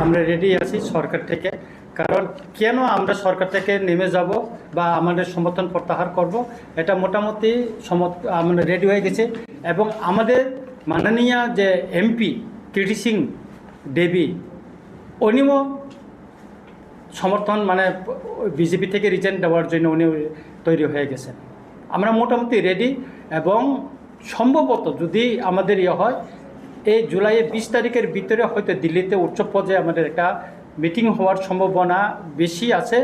আমরা রেডি আছি সরকার থেকে, কারণ কেন আমরা সরকার থেকে নেমে যাব বা আমাদের সমর্থন প্রত্যাহার করব, এটা মোটামুটি সমর্থ-, আমরা রেডি হয়ে গেছে। এবং আমাদের মাননীয় যে এমপি কৃতি সিং দেবী, উনিও সমর্থন, মানে, বিজেপি থেকে রিজাইন দেওয়ার জন্য উনি তৈরি হয়ে গেছেন। আমরা মোটামুটি রেডি এবং সম্ভবত যদি আমাদের ইয়ে হয়, এই জুলাইয়ের বিশ তারিখের ভিতরে হয়তো দিল্লিতে উচ্চ পর্যায়ে আমাদের একটা মিটিং হওয়ার সম্ভাবনা বেশি আছে।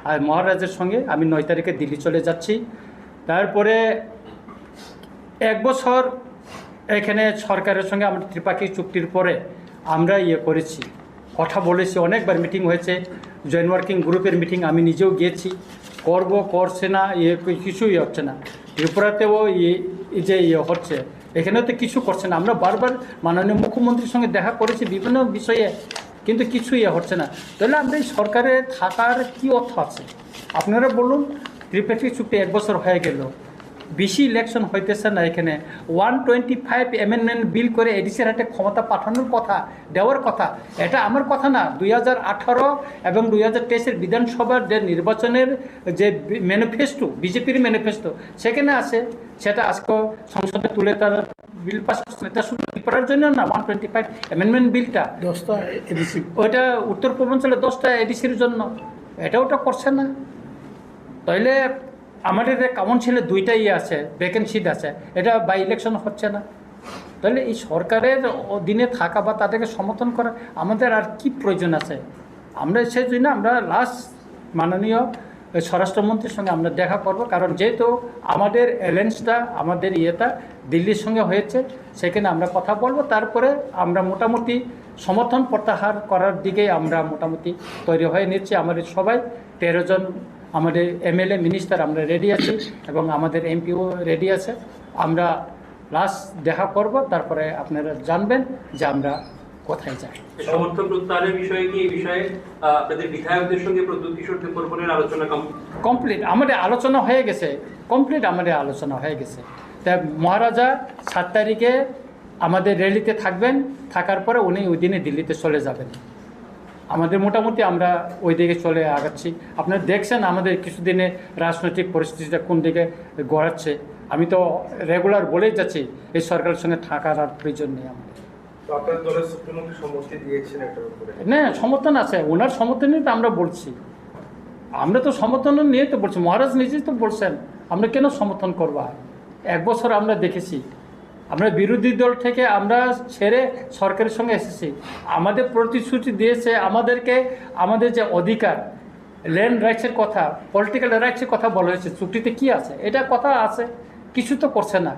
আর মহারাজের সঙ্গে আমি নয় তারিখে দিল্লি চলে যাচ্ছি। তারপরে এক বছর এখানে সরকারের সঙ্গে আমাদের ত্রিপাক্ষিক চুক্তির পরে আমরা ইয়ে করেছি, কথা বলেছি, অনেকবার মিটিং হয়েছে, জয়েন্ট ওয়ার্কিং গ্রুপের মিটিং আমি নিজেও গিয়েছি, করব করছে না, ইয়ে কিছুই হচ্ছে না। ত্রিপুরাতেও ইয়ে, এই যে ইয়ে হচ্ছে, এখানেও তো কিছু করছে না। আমরা বারবার মাননীয় মুখ্যমন্ত্রীর সঙ্গে দেখা করেছি বিভিন্ন বিষয়ে, কিন্তু কিছু ইয়ে হচ্ছে না। তাহলে আমরা এই সরকারে থাকার কি অর্থ আছে? আপনারা বলুন, ত্রিপাক্ষিক চুক্তি এক বছর হয়ে গেল, বেশি ইলেকশন হইতেছে না। এখানে one twenty five amendment bill করে এডিসির হাতে ক্ষমতা পাঠানোর কথা, দেওয়ার কথা। এটা আমার কথা না, দুই হাজার আঠারো এবং দুই হাজার তেইশের বিধানসভার যে নির্বাচনের যে ম্যানিফেস্টো, বিজেপির ম্যানিফেস্টো, সেখানে আছে। সেটা আজকে সংসদে তুলে তারা বিল পাস করছে। এটা শুধু ত্রিপুরার জন্য না, ওয়ান টোয়েন্টি ফাইভ অ্যামেন্ডমেন্ট বিলটা দশটা এডিসি। ওইটা উত্তর পূর্বাঞ্চলে দশটা এডিসির জন্য। এটা ওটা করছে না। তাইলে আমাদের যে কাউন্সিলে দুইটা ইয়ে আছে, ভ্যাকেন্ট সিট আছে, এটা বাই ইলেকশন হচ্ছে না। তাহলে এই সরকারের অধীনে থাকা বা তাদেরকে সমর্থন করা আমাদের আর কি প্রয়োজন আছে? আমরা সেই জন্য আমরা লাস্ট মাননীয় স্বরাষ্ট্রমন্ত্রীর সঙ্গে আমরা দেখা করব, কারণ যেহেতু আমাদের অ্যালায়েন্সটা, আমাদের ইয়েটা দিল্লির সঙ্গে হয়েছে, সেখানে আমরা কথা বলবো। তারপরে আমরা মোটামুটি সমর্থন প্রত্যাহার করার দিকে আমরা মোটামুটি তৈরি হয়ে নিচ্ছি। আমাদের সবাই তেরো জন আমাদের এমএলএ মিনিস্টার আমরা রেডি আছি এবং আমাদের এমপিও রেডি আছে। আমরা লাস্ট দেখা করব, তারপরে আপনারা জানবেন যে আমরা কোথায় যাই। সমর্থন প্রত্যাহারের বিষয়ে কি এই বিষয়ে, আহ, আপনাদের বিধায়কদের সঙ্গে প্রদ্যুৎ কিশোর দেববর্মনের আলোচনা কম? কমপ্লিট আমাদের আলোচনা হয়ে গেছে, কমপ্লিট আমাদের আলোচনা হয়ে গেছে। তা মহারাজা সাত তারিখে আমাদের র্যালিতে থাকবেন, থাকার পরে উনি ওই দিনে দিল্লিতে চলে যাবেন। আমাদের মোটামুটি আমরা ওই দিকে চলে আগাচ্ছি। আপনারা দেখছেন আমাদের কিছুদিনে রাজনৈতিক পরিস্থিতিটা কোন দিকে গড়াচ্ছে। আমি তো রেগুলার বলেই যাচ্ছি, এই সরকারের সঙ্গে থাকার আর প্রয়োজন নেই আমাদের। তো আপনার দলের সুপ্রিমোকে সম্মতি দিয়েছেন এটার উপরে? না, সমর্থন আছে, ওনার সমর্থনই তো আমরা বলছি। আমরা তো সমর্থন নিয়ে তো বলছি, মহারাজ নিজেই তো বলছেন, আমরা কেন সমর্থন করবো? আর এক বছর আমরা দেখেছি, আমরা বিরোধী দল থেকে আমরা ছেড়ে সরকারের সঙ্গে এসেছি। আমাদের প্রতিশ্রুতি দিয়েছে, আমাদেরকে আমাদের যে অধিকার, ল্যান্ড রাইটসের কথা, পলিটিক্যাল রাইটসের কথা বলা হয়েছে, চুক্তিতে কি আছে? এটা কথা আছে, কিছু তো করছে না।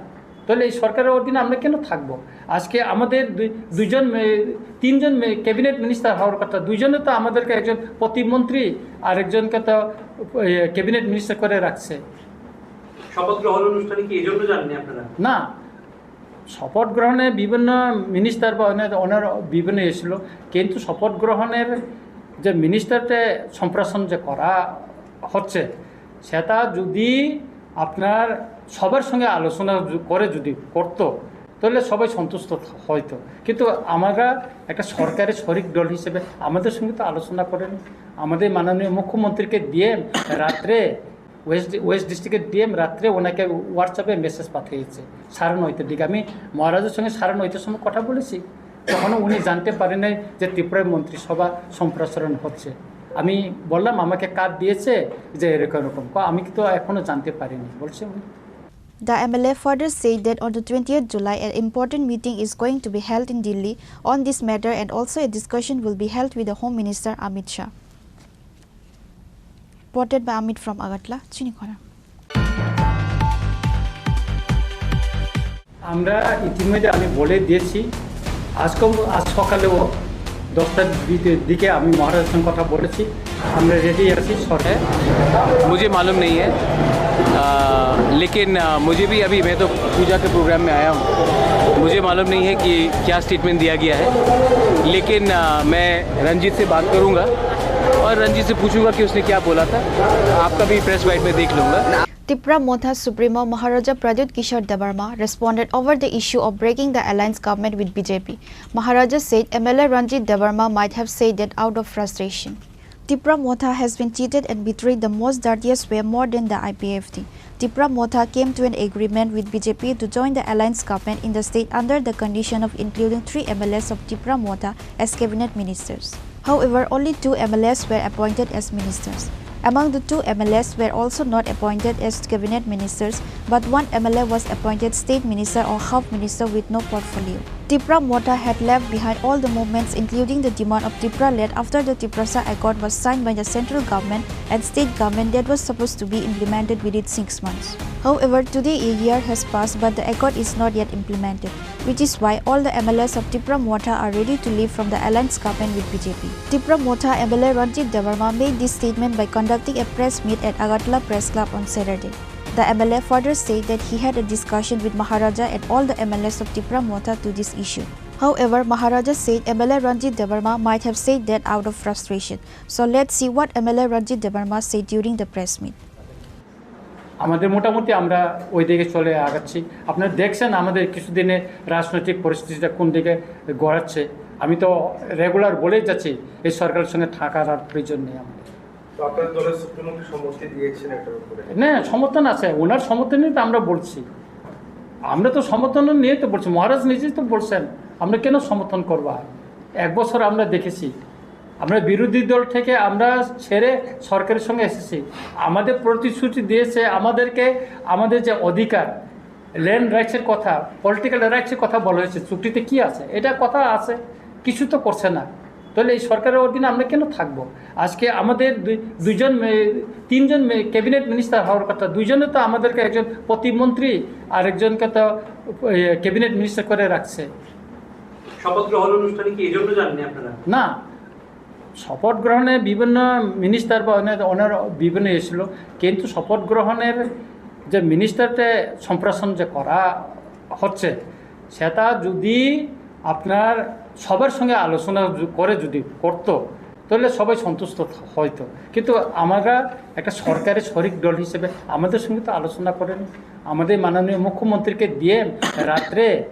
তাহলে এই সরকারের অধীনে আমরা কেন থাকবো? আজকে আমাদের দুই-, দুইজন মে-, তিনজন মে-, ক্যাবিনেট মিনিস্টার হওয়ার কথা, দুইজনে তো আমাদেরকে, একজন প্রতিমন্ত্রী আর একজনকে তো, এ, ক্যাবিনেট মিনিস্টার করে রাখছে। শপথ গ্রহণ অনুষ্ঠানে কি এই জন্য যাননি আপনারা? না, শপথ গ্রহণে বিভিন্ন মিনিস্টার বা অন্য-, ওনার বিভিন্ন এসেছিল, কিন্তু শপথ গ্রহণের যে মিনিস্টারকে সম্প্রসারণ যে করা হচ্ছে, সেটা যদি আপনার সবার সঙ্গে আলোচনা যু-, করে যদি করতো, তাহলে সবাই সন্তুষ্ট থ-, হইতো। কিন্তু আমরা একটা সরকারের শরিক দল হিসেবে আমাদের সঙ্গে তো আলোচনা করেনি। আমাদের মাননীয় মুখ্যমন্ত্রীকে ডিএম রাত্রে, ওয়েস্ট, ওয়েস্ট ডিস্ট্রিক্টের ডিএম রাত্রে ওনাকে হোয়াটসঅ্যাপে মেসেজ পাঠিয়েছে সাড়ে নয়টার দিকে। আমি মহারাজের সঙ্গে সাড়ে নয়টার সময় কথা বলেছি, তখনও উনি জানতে পারেন নাই যে ত্রিপুরায় মন্ত্রিসভা সম্প্রসারণ হচ্ছে। আমি বললাম, "আমাকে কার্ড দিয়েছে যে এরকম এরকম।" ক-, আমি তো এখনো জানতে পারিনি, বলছে উনি। The M L A further said that on the twentieth July, an important meeting is going to be held in Delhi on this matter, and also a discussion will be held with the Home Minister Amit Shah. Reported by Amit from Agartala, Chinikhora. আমরা ইতিমধ্যে আমি বলে দিয়েছি, আজকে, আজ সকালেও দশটার দিকে, দিকে আমি মহারাজের সঙ্গে কথা বলেছি। আমরা রেডি আছি সরকার। मुझे मालूम नहीं है, आ, लेकिन, आ, मुझे भी अभी, मैं तो पूजा के प्रोग्राम में आया हूँ, मुझे मालूम नहीं है कि क्या स्टेटमेंट दिया गया है, लेकिन, आ, मैं रंजीत से बात करूँगा और रंजीत से पूछूंगा कि उसने क्या बोला था। आपका भी प्रेस बाइट में देख लूँगा। Tipra Motha Supremo Maharaja Pradyut Kishore Debbarma responded over the issue of breaking the alliance government with B J P. Maharaja said M L A Ranjit Debbarma might have said that out of frustration. Tipra Motha has been cheated and betrayed the most dirtiest way more than the I P F T. Tipra Motha came to an agreement with B J P to join the alliance government in the state under the condition of including three M L As of Tipra Motha as cabinet ministers. However, only two M L As were appointed as ministers. Among the two M L As were also not appointed as cabinet ministers, but one M L A was appointed state minister or half minister with no portfolio. Tipra Motha had left behind all the movements, including the demand of Tipraland, after the Tiprasa Accord was signed by the central government and state government that was supposed to be implemented within six months. However, today a year has passed, but the accord is not yet implemented, which is why all the M L As of Tipra Motha are ready to leave from the alliance government with B J P. Tipra Motha M L A Ranjit Debbarma made this statement by conducting a press meet at Agartala Press Club on Saturday. The M L A further said that he had a discussion with Maharaja and all the M L As of Tipra Motha to this issue. However, Maharaja said M L A Ranjit Debbarma might have said that out of frustration. So let's see what M L A Ranjit Debbarma said during the press meet. আমাদের মোটামুটি আমরা ওই দিকে চলে আগাচ্ছি। আপনারা দেখছেন আমাদের কিছুদিনে রাজনৈতিক পরিস্থিতিটা কোন দিকে গড়াচ্ছে। আমি তো রেগুলার বলেই যাচ্ছি এই সরকারের সঙ্গে থাকার আর প্রয়োজন নেই আমাদের। তো আপনার দলের সুপ্রিমোকে সম্মতি দিয়েছেন এটার উপরে। না, সমর্থন আছে, ওনার সমর্থনই তো আমরা বলছি। আমরা তো সমর্থন নিয়ে তো বলছি, মহারাজ নিজেই তো বলছেন। আমরা কেন সমর্থন করবো? আর এক বছর আমরা দেখেছি, আমরা বিরোধী দল থেকে আমরা ছেড়ে সরকারের সঙ্গে এসেছি। আমাদের প্রতিশ্রুতি দিয়েছে, আমাদেরকে আমাদের যে অধিকার, ল্যান্ড রাইটসের কথা, পলিটিক্যাল রাইটসের কথা বলা হয়েছে। চুক্তিতে কি আছে? এটা কথা আছে, কিছু তো করছে না। তাহলে এই সরকারের অধীনে আমরা কেন থাকবো? আজকে আমাদের দুই- দুইজন মে- তিনজন ক্যাবিনেট মিনিস্টার হওয়ার কথা, দুইজনে তো আমাদেরকে, একজন প্রতিমন্ত্রী আর একজনকে তো ক্যাবিনেট মিনিস্টার করে রাখছে। শপথ গ্রহণ অনুষ্ঠানে কি এই জন্য যাননি আপনারা? না, শপথ গ্রহণে বিভিন্ন মিনিস্টার বা অনেক ওনার বিভিন্ন এসেছিল, কিন্তু শপথ গ্রহণের যে মিনিস্টারতে সম্প্রসারণ যে করা হচ্ছে, সেটা যদি আপনার সবার সঙ্গে আলোচনা যু- করে যদি করতো, তাহলে সবাই সন্তুষ্ট থ- হইতো। কিন্তু আমরা একটা সরকারের শরিক দল হিসেবে আমাদের সঙ্গে তো আলোচনা করেনি। আমাদের মাননীয় মুখ্যমন্ত্রীকে দিয়ে রাত্রে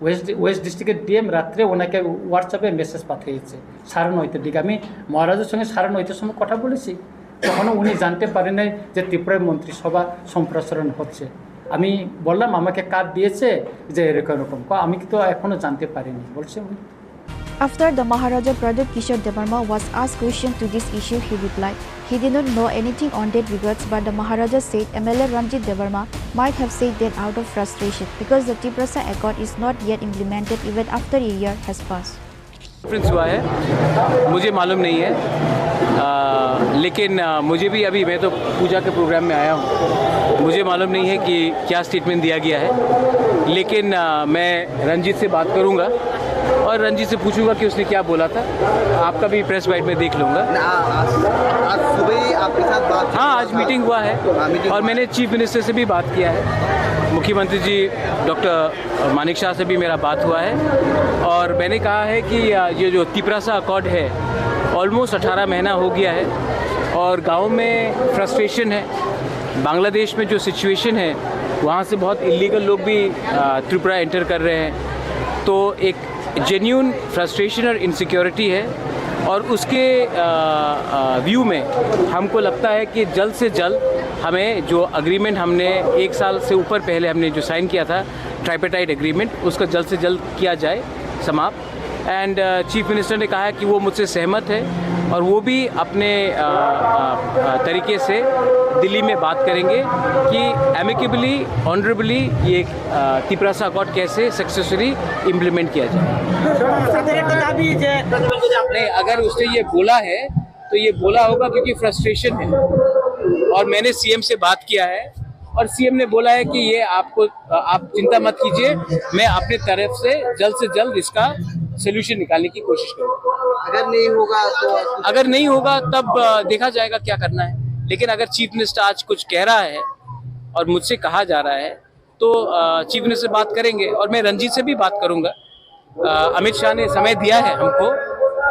ওয়েস্ট ওয়েস্ট ডিস্ট্রিক্টের ডিএম রাত্রে ওনাকে হোয়াটসঅ্যাপে মেসেজ পাঠিয়েছে সাড়ে নয়টার দিকে। আমি মহারাজের সঙ্গে সাড়ে নয়টার সময় কথা বলেছি, তখনও উনি জানতে পারেন নাই যে ত্রিপুরায় মন্ত্রিসভা সম্প্রসারণ হচ্ছে। আমি বললাম আমাকে কার্ড দিয়েছে যে এরকম এরকম, ক- আমি তো এখনও জানতে পারিনি, বলছে উনি। After the Maharaja Pradyut Kishore Debbarma was asked question to this issue, he replied he did not know anything on that regards, but the Maharaja said M L A Ranjit Debbarma might have said that out of frustration because the Tiprasa Accord is not yet implemented even after a year has passed. Conference हुआ है, मुझे मालूम नहीं है। आ, लेकिन आ, मुझे भी अभी, मैं तो पूजा के प्रोग्राम में आया हूँ, मुझे मालूम नहीं है कि क्या स्टेटमेंट दिया गया है। लेकिन आ, मैं रंजीत से बात करूँगा और रंजीत से पूछूंगा कि उसने क्या बोला था। आपका भी प्रेस बाइट में देख लूँगा। ना, आज आज सुबह ही आपके साथ बात हाँ, आज मीटिंग हुआ है हाँ, मीटिंग और हुआ। मैंने चीफ मिनिस्टर से भी बात किया है। मुख्यमंत्री जी डॉक्टर मानिक शाह से भी मेरा बात हुआ है और मैंने कहा है कि आ, ये जो तिपरासा अकॉर्ड है, ऑलमोस्ट अठारह महीना हो गया है और गाँव में फ्रस्ट्रेशन है। बांग्लादेश में जो सिचुएशन है, वहाँ से बहुत इलीगल लोग भी आ, त्रिपुरा एंटर कर रहे हैं, तो एक जेन्यून फ्रस्ट्रेशन और इनसिक्योरिटी है। और उसके व्यू में हमको लगता है कि जल्द से जल्द हमें जो एग्रीमेंट हमने एक साल से ऊपर पहले हमने जो साइन किया था, ट्राइपेटाइट एग्रीमेंट, उसका जल्द से जल्द किया जाए समाप्त। एंड चीफ मिनिस्टर ने कहा है कि वो मुझसे सहमत है और वो भी अपने आ, आ, आ, तरीके से दिल्ली में बात करेंगे कि एमिकेबली, ऑनरेबली ये आ, तिपरासा अकॉर्ड कैसे सक्सेसफुली इम्प्लीमेंट किया जाए। তাদের একটা দাবি যে नहीं, अगर उसने ये बोला है तो ये बोला होगा क्योंकि फ्रस्ट्रेशन है। और मैंने सीएम से बात किया है और सीएम ने बोला है कि ये आपको, आप चिंता मत कीजिए, मैं अपने तरफ से जल्द से जल्द इसका सोल्यूशन निकालने की कोशिश करूँगा। अगर नहीं होगा तो अगर नहीं होगा तब आ, देखा जाएगा क्या करना है। लेकिन अगर चीफ मिनिस्टर आज कुछ कह रहा है और मुझसे कहा जा रहा है तो आ, चीफ मिनिस्टर से बात करेंगे और मैं रंजीत से भी बात करूंगा। आ, अमित शाह ने समय दिया है हमको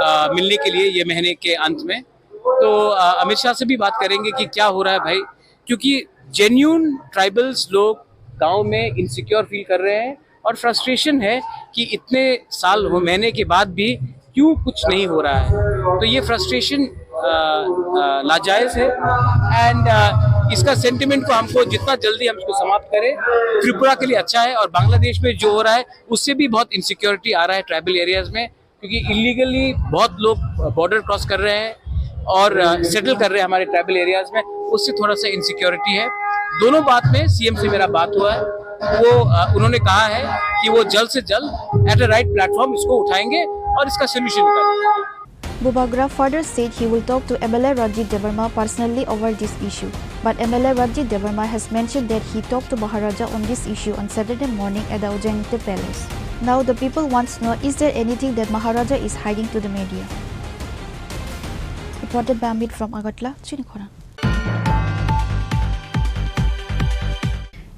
आ, मिलने के लिए ये महीने के अंत में। तो आ, अमित शाह से भी बात करेंगे कि क्या हो रहा है भाई, क्योंकि जेन्यून ट्राइबल्स लोग गांव में इनसिक्योर फील कर रहे हैं और फ्रस्ट्रेशन है कि इतने साल हो, महीने के बाद भी क्यों कुछ नहीं हो रहा है। तो ये फ्रस्ट्रेशन लाजायज है एंड इसका सेंटिमेंट को हमको जितना जल्दी हम इसको समाप्त करें, त्रिपुरा के लिए अच्छा है। और बांग्लादेश में जो हो रहा है, उससे भी बहुत इनसिक्योरिटी आ रहा है ट्राइबल एरियाज में, क्योंकि इलीगली बहुत लोग बॉर्डर क्रॉस कर रहे हैं और सेटल कर रहे हैं हमारे ट्राइबल एरियाज में, उससे थोड़ा सा इनसिक्योरिटी है। दोनों बात में सीएम से मेरा बात हुआ है। वो, अ, उन्होंने कहा है कि वो जल्द से जल्द at a right platform इसको उठाएंगे और इसका सोल्यूशन निकालेंगे। Bubagra further said he will talk to M L A Ranjit Debbarma personally over this issue, but M L A Ranjit Debbarma has mentioned that he talked to Maharaja on this issue on Saturday morning at the Ujjainati Palace. Now the people wants to know, is there anything that Maharaja is hiding to the media? Reported by Amit from Agartala, Chini Khorang.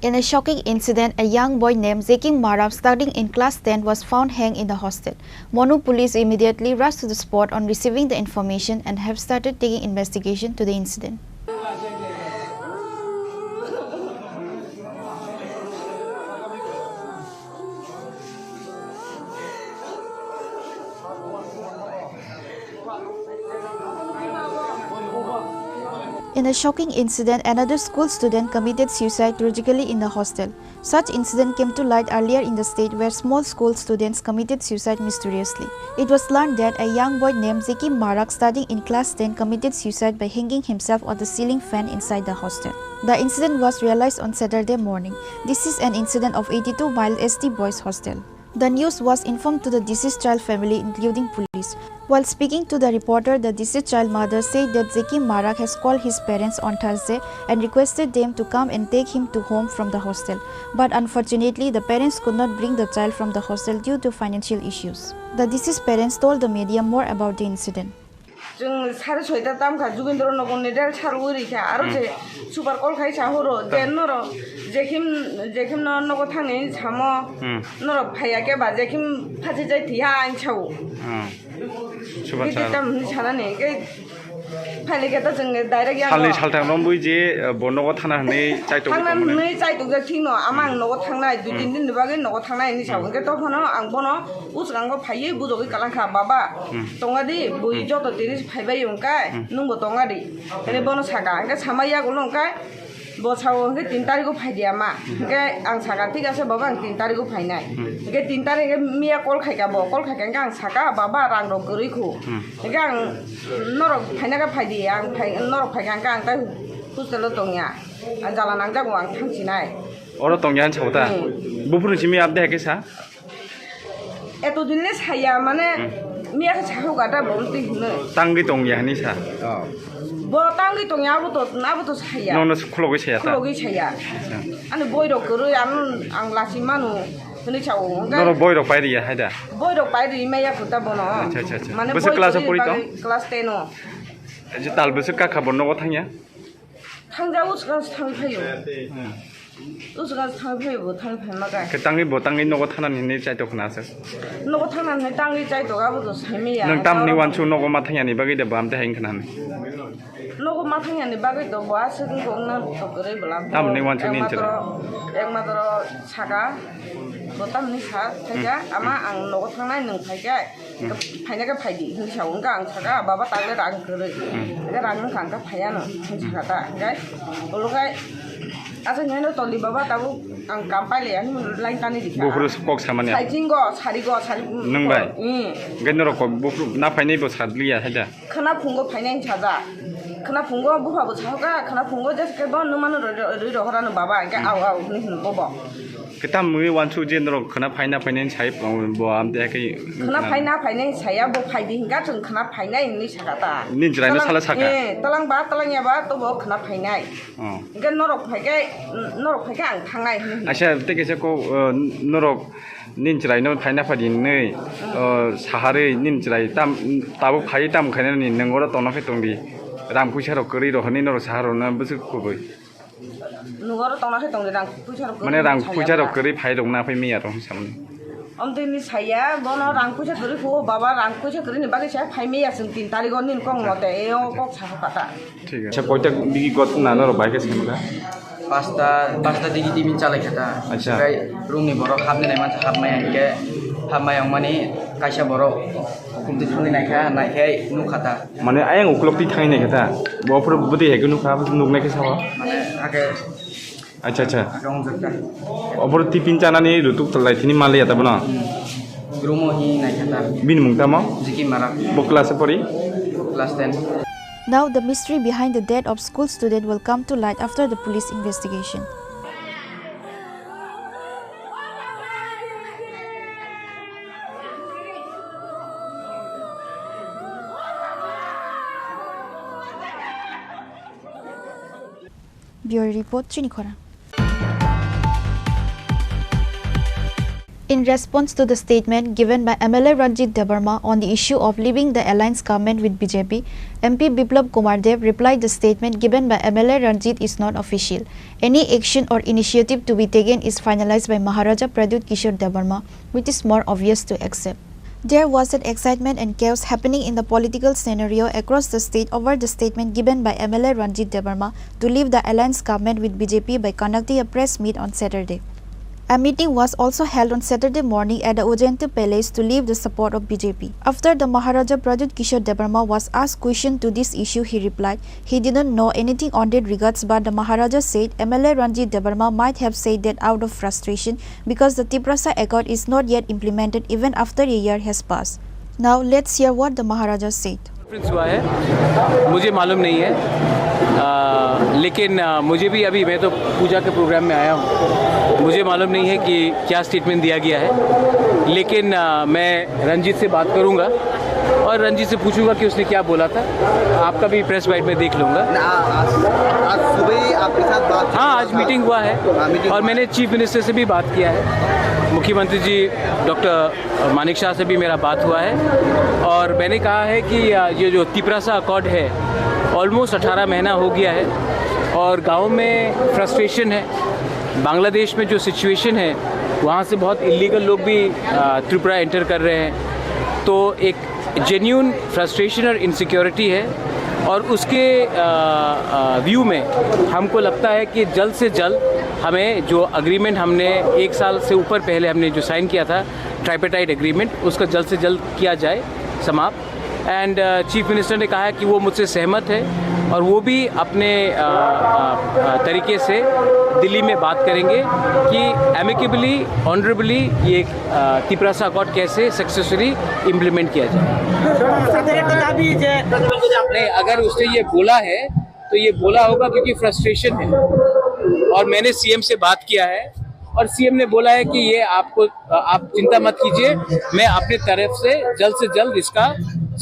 In a shocking incident, a young boy named Zekim Marak, studying in class ten, was found hanged in the hostel. Monu police immediately rushed to the spot on receiving the information and have started taking investigation to the incident. In a shocking incident, another school student committed suicide tragically in the hostel. Such incident came to light earlier in the state, where small school students committed suicide mysteriously. It was learned that a young boy named Zeki Marak, studying in class ten, committed suicide by hanging himself on the ceiling fan inside the hostel. The incident was realized on Saturday morning. This is an incident of eighty-two Mile S T Boys Hostel. The news was informed to the deceased child family, including police. While speaking to the reporter, the deceased child mother said that Zeki Marak has called his parents on Thursday and requested them to come and take him to home from the hostel. But unfortunately, the parents could not bring the child from the hostel due to financial issues. The deceased parents told the media more about the incident. Chwng sari soita tamkha, Jugindro nogo ni del sar uri kha, aro Hmm. je super call khai sa horo, je Hmm. noro, jekhim, jekhim no nogo thangni samo, Hmm. norok phaiya khe ba, jekhim phachi jai thiya ang sao. Hmm. Super Bidi sar. Tam ni sana ni, ke phaile khe to chwng direct ya Salni mo. Salthang romwi je, eh, bo nogo thana hwnwi chaitok Thangna tongmani. Hwnwi chaitok jak thik no, ama ang Hmm. nogo thangnai, dui Hmm. tin din ni bagwi nogo thangnai ni sao. Hmm. Hwnkhe to phano ang bono Uskango phaiwi bujogwi kalang kha, "Baba, Hmm. tonga di, bui Hmm. joto tini phaibai wng kai, Hmm. nwngbo tonga di." Hwnwi bono saka, hwnkhe sama yagulo wng kai, bo sao hwnkhe tin tarigo phai di ama. Hmm. Hwnkhe ang saka, "Thik ase baba, ang tin tarigo phainai." Hmm. Hwnkhe tin tarik hwnkhe miya call khai ka bo, call khai ka hwnkhe ang saka, "Baba, rang rok kwrwi khu." Hmm. Hwnkhe ang, "Norok phaina khe phai di, ang phai, norok phai kha hwnkhe ang tai hostel o tongya, ang jala nangjago, ang thangsinai." Oro tongya hwn sao ta? Hmm. Buphuru simi abde hai khe sa? Eto din le saya, mane, Hmm. miya khe sahu gata bo twi hino. Tangwi tongya hwnwi sa? Oh. Bo tangwi tongya, abo to, abo to saya. Nono khulogwi saya ta? Khulogwi saya. Acha. Ani boirok kwrwi, ano ang lasi manu hwnwi sao. Hwnkhe Norok boirok pairiya hai da? Boirok pairi maya khuta bono. Acha, acha, acha. Mane Bwswk boi class o kwrwi pori tong? Bagwi class ten o. Je tal bwswk kakha bo nogo thangya? Thangja usukang se thangwi phaio. Hmm. Usukang se thangwi phaio bo, thangwi phaima khe. Khe tangwi bo tangwi nogo thanani hinwi chaitok khna aswk? Nogo thanani tangwi chaitok abo to saimaya. Nwng tamni wansuk nogo ma thangyani bagwi de bo amte hai wngkha nani? Nogo ma thangyani bagwi do bo aswk wngkha wngna to kwrwi bwla. Tamni wansuk ni Ekmatro, ekmatro saka, bo tamni sa, thaikha, Hmm. ama ang nogo thangnai nwng phaikhe. Hmm. Phaina khe phai di, hwnwi sa-o. Hwnkhe ang sakha, "Baba, takle rang kwrwi." Hmm. Hwnkhe rang wngkha, hwnkhe phaiya no, hwnwi sakha ta. Hwnkhe ulo khe aswk hwnwi no tong di, "Baba, tabuk ang kam pai laiya," hwnwi line tani di kha. Buphuru kok samani. Saiching go, sari go, sari. Nwng bai? Hmm. Hwnkhe norok kok buphuru na phainai bo sat liya hai da? Khwna phungo phainai hwn saja. Khwna phungo bupha bo sakha, khwna phungo jesa khe bo nwng mano rwi, rwi, rwi rohorano baba, hwnkhe Hmm. Au, au, hwnwi hwno bobo. Khe tamni wansuk je norok khwna phaina phainai sai bo amte khe Khwna phaina phainai saya bo phai di hwnkha chwng khwna phainai hwnwi sakha ta. Nini chwraino Talang, sala sakha? Eh, talang ba, talang ya ba, to bo khwna phainai. Oh. Hwnkhe norok phaikhe, norok phaikhe ang thangnai hwnwi hwnwi. Acha, tei kaisa kok, uh, norok nini chwraino phaina phai di hwnwi, Hmm. uh, saharwi nini chwrai tam, tabuk phai tam khainani nwng oro tongna khe tong di. Rang puisa rok kwrwi rok hwnwi norok sahar rokno bwswk kubui. Nugoro tongna khe tongdi rang puisa rok Mane kwrwi rang saya puisa rok ba. Kwrwi phai rok na phai miya rok samani. Omtwi ni saya, bono rang puisa kwrwi kho, baba rang puisa kwrwi ni bagwi saya phai miya chwng tin tarigo nini kok mote, e o kok sa kha ta. Thik ase. Acha, koita bigi got na norok bai khe sai maka? Pasta, pasta digi timin chalai kha ta. Acha. Sai room ni borok hapni nai mansa hapmai hwnkhe hapmai wngmani kaisa borok hukum twi thangwi nai kha, nai khe nuk kha ta. Mane ayang uklok twi thangwi nai kha ta? Bo phuru bwtwi hai khe nuk kha, nuknai khe sao? Mane ake Acha, acha. Ake wngjak ta. Oboro tiffin chanani rutuk lai thini maliya ta bono? Hmm. Rumo hi nai kha ta. Bini mung tamo? Ziki Marak. Bo class e pori? Class ten. Now the mystery behind the death of school student will come to light after the police investigation. Bureau report, Chini Khorang. In response to the statement given by M L A Ranjit Debbarma on the issue of leaving the alliance government with B J P, M P Biplab Kumar Deb replied the statement given by M L A Ranjit is not official. Any action or initiative to be taken is finalized by Maharaja Pradyut Kishore Debbarma, which is more obvious to accept. There was an excitement and chaos happening in the political scenario across the state over the statement given by M L A Ranjit Debbarma to leave the alliance government with B J P by conducting a press meet on Saturday. A meeting was also held on Saturday morning at the Ujjayanta Palace to leave the support of B J P. After the Maharaja Pradyut Kishore Debbarma was asked question to this issue, he replied he didn't know anything on that regards, but the Maharaja said M L A Ranjit Debbarma might have said that out of frustration because the Tiprasa Accord is not yet implemented even after a year has passed. Now let's hear what the Maharaja said. Conference हुआ है, मुझे मालूम नहीं है। आ, लेकिन आ, मुझे भी अभी, मैं तो पूजा के प्रोग्राम में आया हूँ, मुझे मालूम नहीं है कि क्या स्टेटमेंट दिया गया है। लेकिन आ, मैं रंजीत से बात करूँगा और रंजीत से पूछूंगा कि उसने क्या बोला था। आपका भी प्रेस बाइट में देख लूँगा। ना, आज, आज सुबह ही आपके साथ बात हाँ, आज मीटिंग हुआ है। हाँ, मीटिंग और हुआ। मैंने चीफ मिनिस्टर से भी बात किया है, मुख्यमंत्री जी डॉक्टर मानिक शाह से भी मेरा बात हुआ है और मैंने कहा है कि आ, ये जो तिपरासा अकॉर्ड है, ऑलमोस्ट अठारह महीना हो गया है और गाँव में फ्रस्ट्रेशन है। बांग्लादेश में जो सिचुएशन है, वहाँ से बहुत इलीगल लोग भी आ, त्रिपुरा एंटर कर रहे हैं। तो एक जेन्यून फ्रस्ट्रेशन और इनसिक्योरिटी है और उसके व्यू में हमको लगता है कि जल्द से जल्द हमें जो एग्रीमेंट हमने एक साल से ऊपर पहले हमने जो साइन किया था, ट्राइपेटाइट एग्रीमेंट, उसका जल्द से जल्द किया जाए समाप्त। एंड चीफ मिनिस्टर ने कहा है कि वो मुझसे सहमत है और वो भी अपने अ, अ, अ, तरीके से दिल्ली में बात करेंगे कि एमिकेबली, ऑनरेबली ये अ, तिपरासा अकॉर्ड कैसे सक्सेसफुली इम्प्लीमेंट किया जाए। স্যার, তাদের একটা দাবি যে नहीं, अगर उसने ये बोला है तो ये बोला होगा क्योंकि फ्रस्ट्रेशन है। और मैंने सीएम से बात किया है और सीएम ने बोला है कि ये आपको, आप चिंता मत कीजिए, मैं अपने तरफ से जल्द से जल्द इसका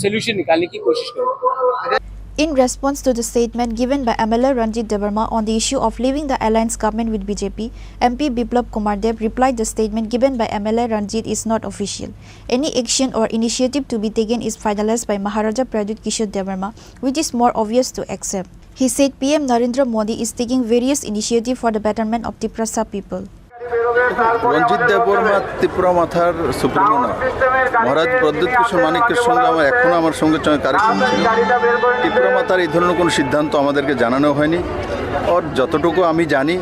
सोल्यूशन निकालने की कोशिश करूँगा। In response to the statement given by M L A Ranjit Debbarma on the issue of leaving the alliance government with B J P, M P Biplab Kumar Deb replied the statement given by M L A Ranjit is not official. Any action or initiative to be taken is finalized by Maharaja Pradyut Kishore Debbarma, which is more obvious to accept. He said P M Narendra Modi is taking various initiatives for the betterment of Tiprasa people. রঞ্জিত দেববর্মা ত্রিপুরা মথার সুপ্রিমো নয়। মহারাজ প্রদ্যুৎ কিশোর মাণিক্যের সঙ্গে আমার, এখনো আমার সঙ্গে সঙ্গে কারেকশন ছিল। ত্রিপুরা মথার এই ধরনের কোনো সিদ্ধান্ত আমাদেরকে জানানো হয়নি। আর যতটুকু আমি জানি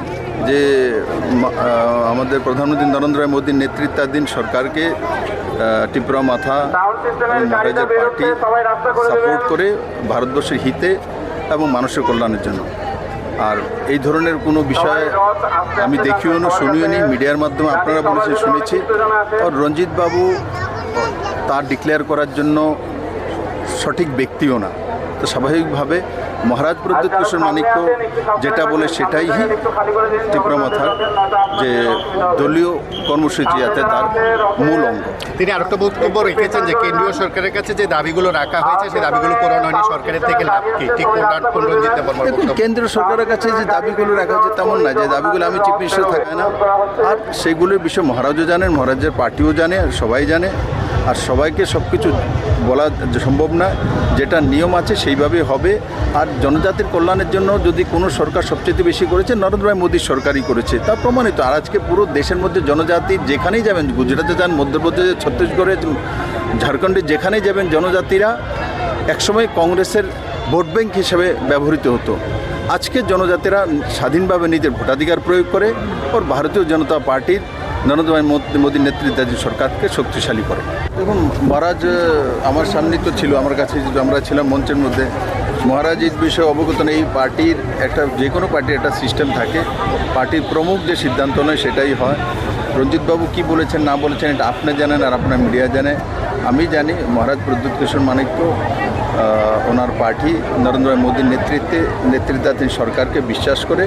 যে মা-, আহ, আমাদের প্রধানমন্ত্রী নরেন্দ্র মোদীর নেতৃত্বাধীন সরকারকে, আহ, ত্রিপুরা মথা এবং মহারাজের পার্টি সাপোর্ট করে ভারতবর্ষের হিতে এবং মানুষের কল্যাণের জন্য। আর এই ধরনের কোনো বিষয় আমি দেখিও না, শুনিও নি, মিডিয়ার মাধ্যমে আপনারা বলেছেন, শুনেছি। আর রঞ্জিত বাবু তার ডিক্লেয়ার করার জন্য সঠিক ব্যক্তিও না। তো স্বাভাবিকভাবে মহারাজ প্রদ্যুৎ কিশোর মাণিক্য যেটা বলে সেটাই ত্রিপুরা মথার যে দলীয় কর্মসূচি, যাতে তার মূল অঙ্গ। তিনি আরেকটা বক্তব্য রেখেছেন যে কেন্দ্রীয় সরকারের কাছে যে দাবিগুলো রাখা হয়েছে, সেই দাবিগুলো পূরণ হয়নি, সরকারের থেকে লাভ কি? ঠিক কোন, কোন রঞ্জিত দেববর্মার দেখুন, বক্তব্য? কেন্দ্র সরকারের কাছে যে দাবিগুলো রাখা হয়েছে তেমন না, যে দাবিগুলো আমি চিফ মিনিস্টার থাকায় না। আর সেগুলোর বিষয়ে মহারাজও জানেন, মহারাজের পার্টিও জানে, সবাই জানে। আর সবাইকে সব কিছু বলা যে সম্ভব না, যেটা নিয়ম আছে সেইভাবেই হবে। আর জনজাতির কল্যাণের জন্য যদি কোনো সরকার সবচেয়ে বেশি করেছে, নরেন্দ্র ভাই মোদীর সরকারই করেছে, তা প্রমাণিত। আর আজকে পুরো দেশের মধ্যে জনজাতি যেখানেই যাবেন, গুজরাটে যান, মধ্যপ্রদেশে, ছত্তিশগড়ে, ঝাড়খণ্ডে, যেখানেই যাবেন, জনজাতিরা একসময় কংগ্রেসের ভোট ব্যাংক হিসেবে ব্যবহৃত হতো। আজকে জনজাতিরা স্বাধীনভাবে নিজের ভোটাধিকার প্রয়োগ করে ওর ভারতীয় জনতা পার্টির নরেন্দ্র ভাই মোদ-, মোদীর নেতৃত্বাধীন সরকারকে শক্তিশালী করে। দেখুন, মহারাজ, আহ, আমার সামনেই তো ছিল, আমার কাছে যে আমরা ছিলাম মঞ্চের মধ্যে। মহারাজ এই বিষয়ে অবগত নেই। এই পার্টির একটা, যে কোনো পার্টির একটা সিস্টেম থাকে, পার্টির প্রমুখ যে সিদ্ধান্ত নেয় সেটাই হয়। রঞ্জিতবাবু কি বলেছেন না বলেছেন এটা আপনি জানেন আর আপনার মিডিয়া জানে। আমি জানি মহারাজ প্রদ্যুৎ কিশোর মাণিক্য, আহ, ওনার পার্টি নরেন্দ্র মোদীর নেতৃত্বে, নেতৃত্বাধীন সরকারকে বিশ্বাস করে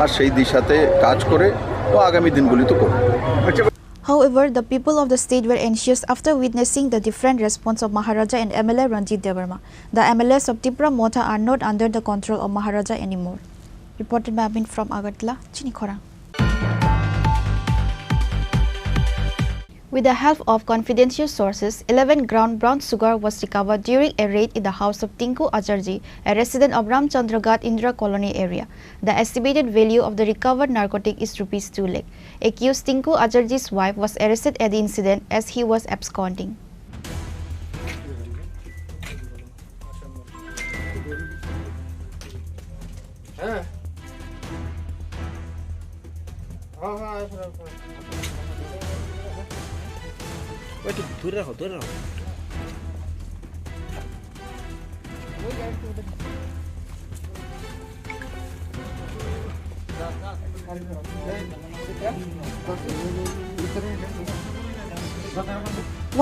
আর সেই দিশাতে কাজ করে ও আগামী দিনগুলিতে করবে। However, the people of the state were anxious after witnessing the different response of Maharaja and M L A Ranjit Debbarma. The M L As of Tipra Motha are not under the control of Maharaja anymore. Reported by Amin from Agartala, Chini Khorang. With the help of confidential sources, eleven gram brown sugar was recovered during a raid in the house of Tinku Acharji, a resident of Ramchandraghat Indira Colony area. The estimated value of the recovered narcotic is rupees two lakh. Accused Tinku Acharji's wife was arrested at the incident as he was absconding. হ্যাঁ। হ্যাঁ, হ্যাঁ, আসো, আসো। ওই একটু ধরে রাখো, ধরে রাখো।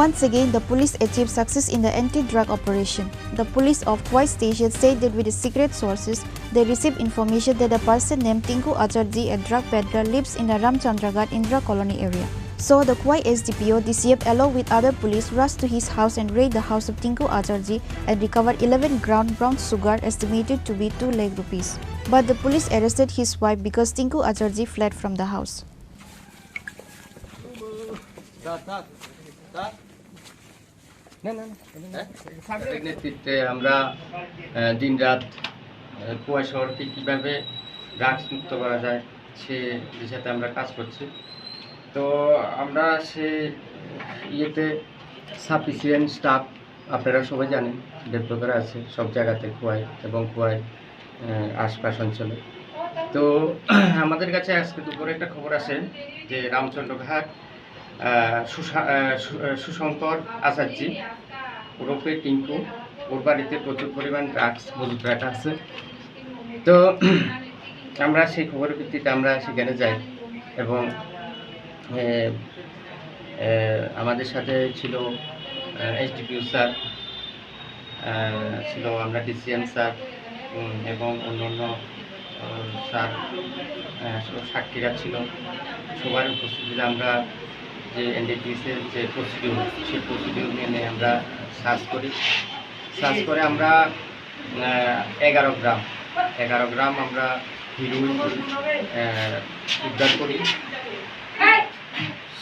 Once again, the police achieved success in the anti-drug operation. The police of Khowai station said that with the secret sources, they received information that a person named Tinku Acharji, a drug peddler, lives in the Ramchandraghat Indira Colony area. So the Khowai S D P O, D C F along with other police rushed to his house and raided the house of Tinku Acharji and recovered eleven gram brown sugar estimated to be two lakh rupees. But the police arrested his wife because Tinku Acharji fled from the house. না, না, না। হ্যাঁ? তাদের নেতৃত্বে আমরা, আহ, দিনরাত, আহ, খোয়াই শহরকে কীভাবে ড্রাগস মুক্ত করা যায়, সে দিশাতে আমরা কাজ করছি। তো আমরা সে ইয়েতে সাফিসিয়েন্ট স্টাফ, আপনারা সবাই জানেন, ডেভেলপার আছে সব জায়গাতে খোয়াই এবং খোয়াই, আহ, আশপাশ অঞ্চলে। তো আমাদের কাছে আজকে দুপুরে একটা খবর আছে যে রামচন্দ্রঘাট, আহ, সুশা-, আহ, সু-, আহ, সুশঙ্কর আচার্যি ওরফে টিঙ্কু, ওর বাড়িতে প্রচুর পরিমাণ ড্রাগস মজুত রাখা আছে। তো আমরা সেই খবরের ভিত্তিতে আমরা সেখানে যাই এবং, আহ, আহ, আমাদের সাথে ছিল, আহ, এসডিপিও স্যার, আহ, ছিল আমরা ডিসিএম স্যার, উম, এবং অন্যান্য, আহ, স্যার, আহ, সব সাক্ষীরা ছিল। সবার উপস্থিতিতে আমরা যে এনডিপিএস এর যে প্রসিডিউর, সেই প্রসিডিউর মেনে আমরা সার্চ করি। সার্চ করে আমরা, আহ, এগারো গ্রাম, এগারো গ্রাম আমরা হিরোইন, আহ, উদ্ধার করি।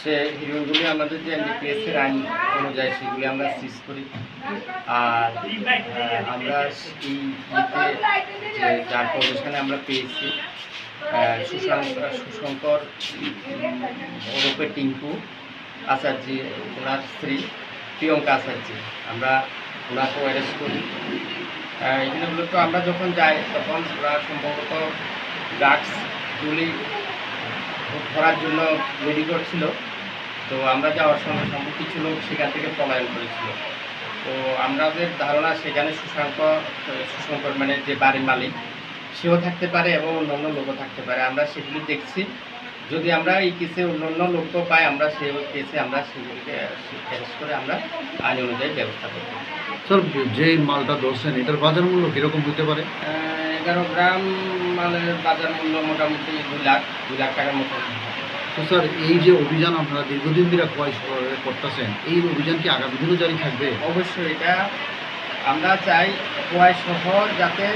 সে হিরোইনগুলি আমাদের যে এনডিপিএস এর আইন অনুযায়ী সেগুলি আমরা সিজ করি। আর, আহ, আমরা এই ইয়েতে যে যার পজিশনে আমরা পেয়েছি, আহ, সুশাঙ্ক-, সুশঙ্কর, উম, ওরফে টিঙ্কু আচার্য, ওনার স্ত্রী প্রিয়ঙ্কা আচার্য, আমরা ওনাকে অ্যারেস্ট করি। আহ, এখানে মূলত আমরা যখন যাই তখন ওরা সম্ভবত ড্রাগস গুলি ধরার জন্য রেডি করছিল। তো আমরা যাওয়ার সঙ্গে সঙ্গে কিছু লোক সেখান থেকে পলায়ন করেছিল। তো আমাদের ধারণা সেখানে সুশাঙ্ক, সুশঙ্কর মানে যে বাড়ির মালিক, সেও থাকতে পারে এবং অন্যান্য লোকও থাকতে পারে। আমরা সেগুলি দেখছি। যদি আমরা এই কেসে অন্যান্য লোকও পাই, আমরা সেই কেসে আমরা সেগুলিকে অ্যারেস্ট করে আমরা আইন অনুযায়ী ব্যবস্থা করব। স্যার, যে মালটা ধরছেন, এটার বাজার মূল্য কিরকম হতে পারে? আহ, এগারো গ্রাম মালের বাজার মূল্য মোটামুটি দুই লাখ, দুই লাখ টাকার মতো। তো স্যার, এই যে অভিযান আপনারা দীর্ঘদিন ধরে খোয়াই শহরে করতেছেন, এই অভিযান কি আগামী দিনও জারি থাকবে? অবশ্যই, এটা আমরা চাই খোয়াই শহর যাতে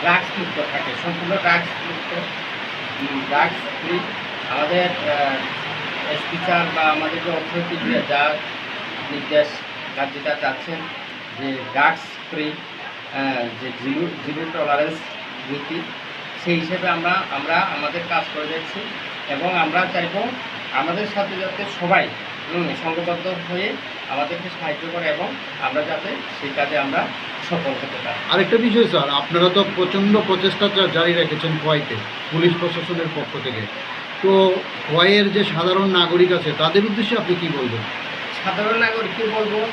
ড্রাগস মুক্ত থাকে, সম্পূর্ণ ড্রাগস মুক্ত, উম, ড্রাগস ফ্রি। আমাদের, আহ, এসপি স্যার বা আমাদের যে অথরিটি যে যা নির্দেশ, রাজ্যটা চাচ্ছেন যে ড্রাগস ফ্রি, আহ, যে জিরো, জিরো টলারেন্স নীতি, সেই হিসেবে আমরা, আমরা আমাদের কাজ করে যাচ্ছি এবং আমরা চাইবো আমাদের সাথে যাতে সবাই, হুম, সংঘবদ্ধ হয়ে আমাদেরকে সাহায্য করে এবং আমরা যাতে সেই কাজে আমরা সফল হতে পারি। আরেকটা বিষয় স্যার, আপনারা তো প্রচণ্ড প্রচেষ্টা জা-, জারি রেখেছেন খোয়াইতে পুলিশ প্রশাসনের পক্ষ থেকে। তো খোয়াইয়ের যে সাধারণ নাগরিক আছে, তাদের উদ্দেশ্যে আপনি কি বলবেন? সাধারণ নাগরিককে বলবো,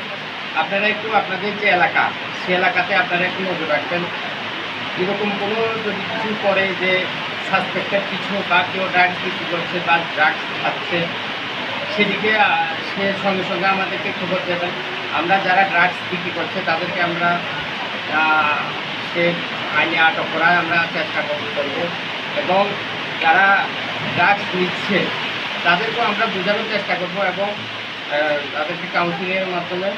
আপনারা একটু আপনাদের যে এলাকা, সে এলাকাতে আপনারা একটু নজর রাখবেন। এরকম কোনো যদি কিছু করে যে সাসপেক্টেড কিছু বা কেউ ড্রাগস বিক্রি করছে বা ড্রাগস খাচ্ছে, সেদিকে, আহ, সে সঙ্গে সঙ্গে আমাদেরকে খবর দেবেন। আমরা যারা ড্রাগস বিক্রি করছে তাদেরকে আমরা, আহ, সে আইনে আটক করার আমরা চেষ্টা কর-, করব এবং যারা ড্রাগস নিচ্ছে তাদেরকেও আমরা বোঝানোর চেষ্টা করব এবং, আহ, তাদেরকে কাউন্সিলিংয়ের মাধ্যমে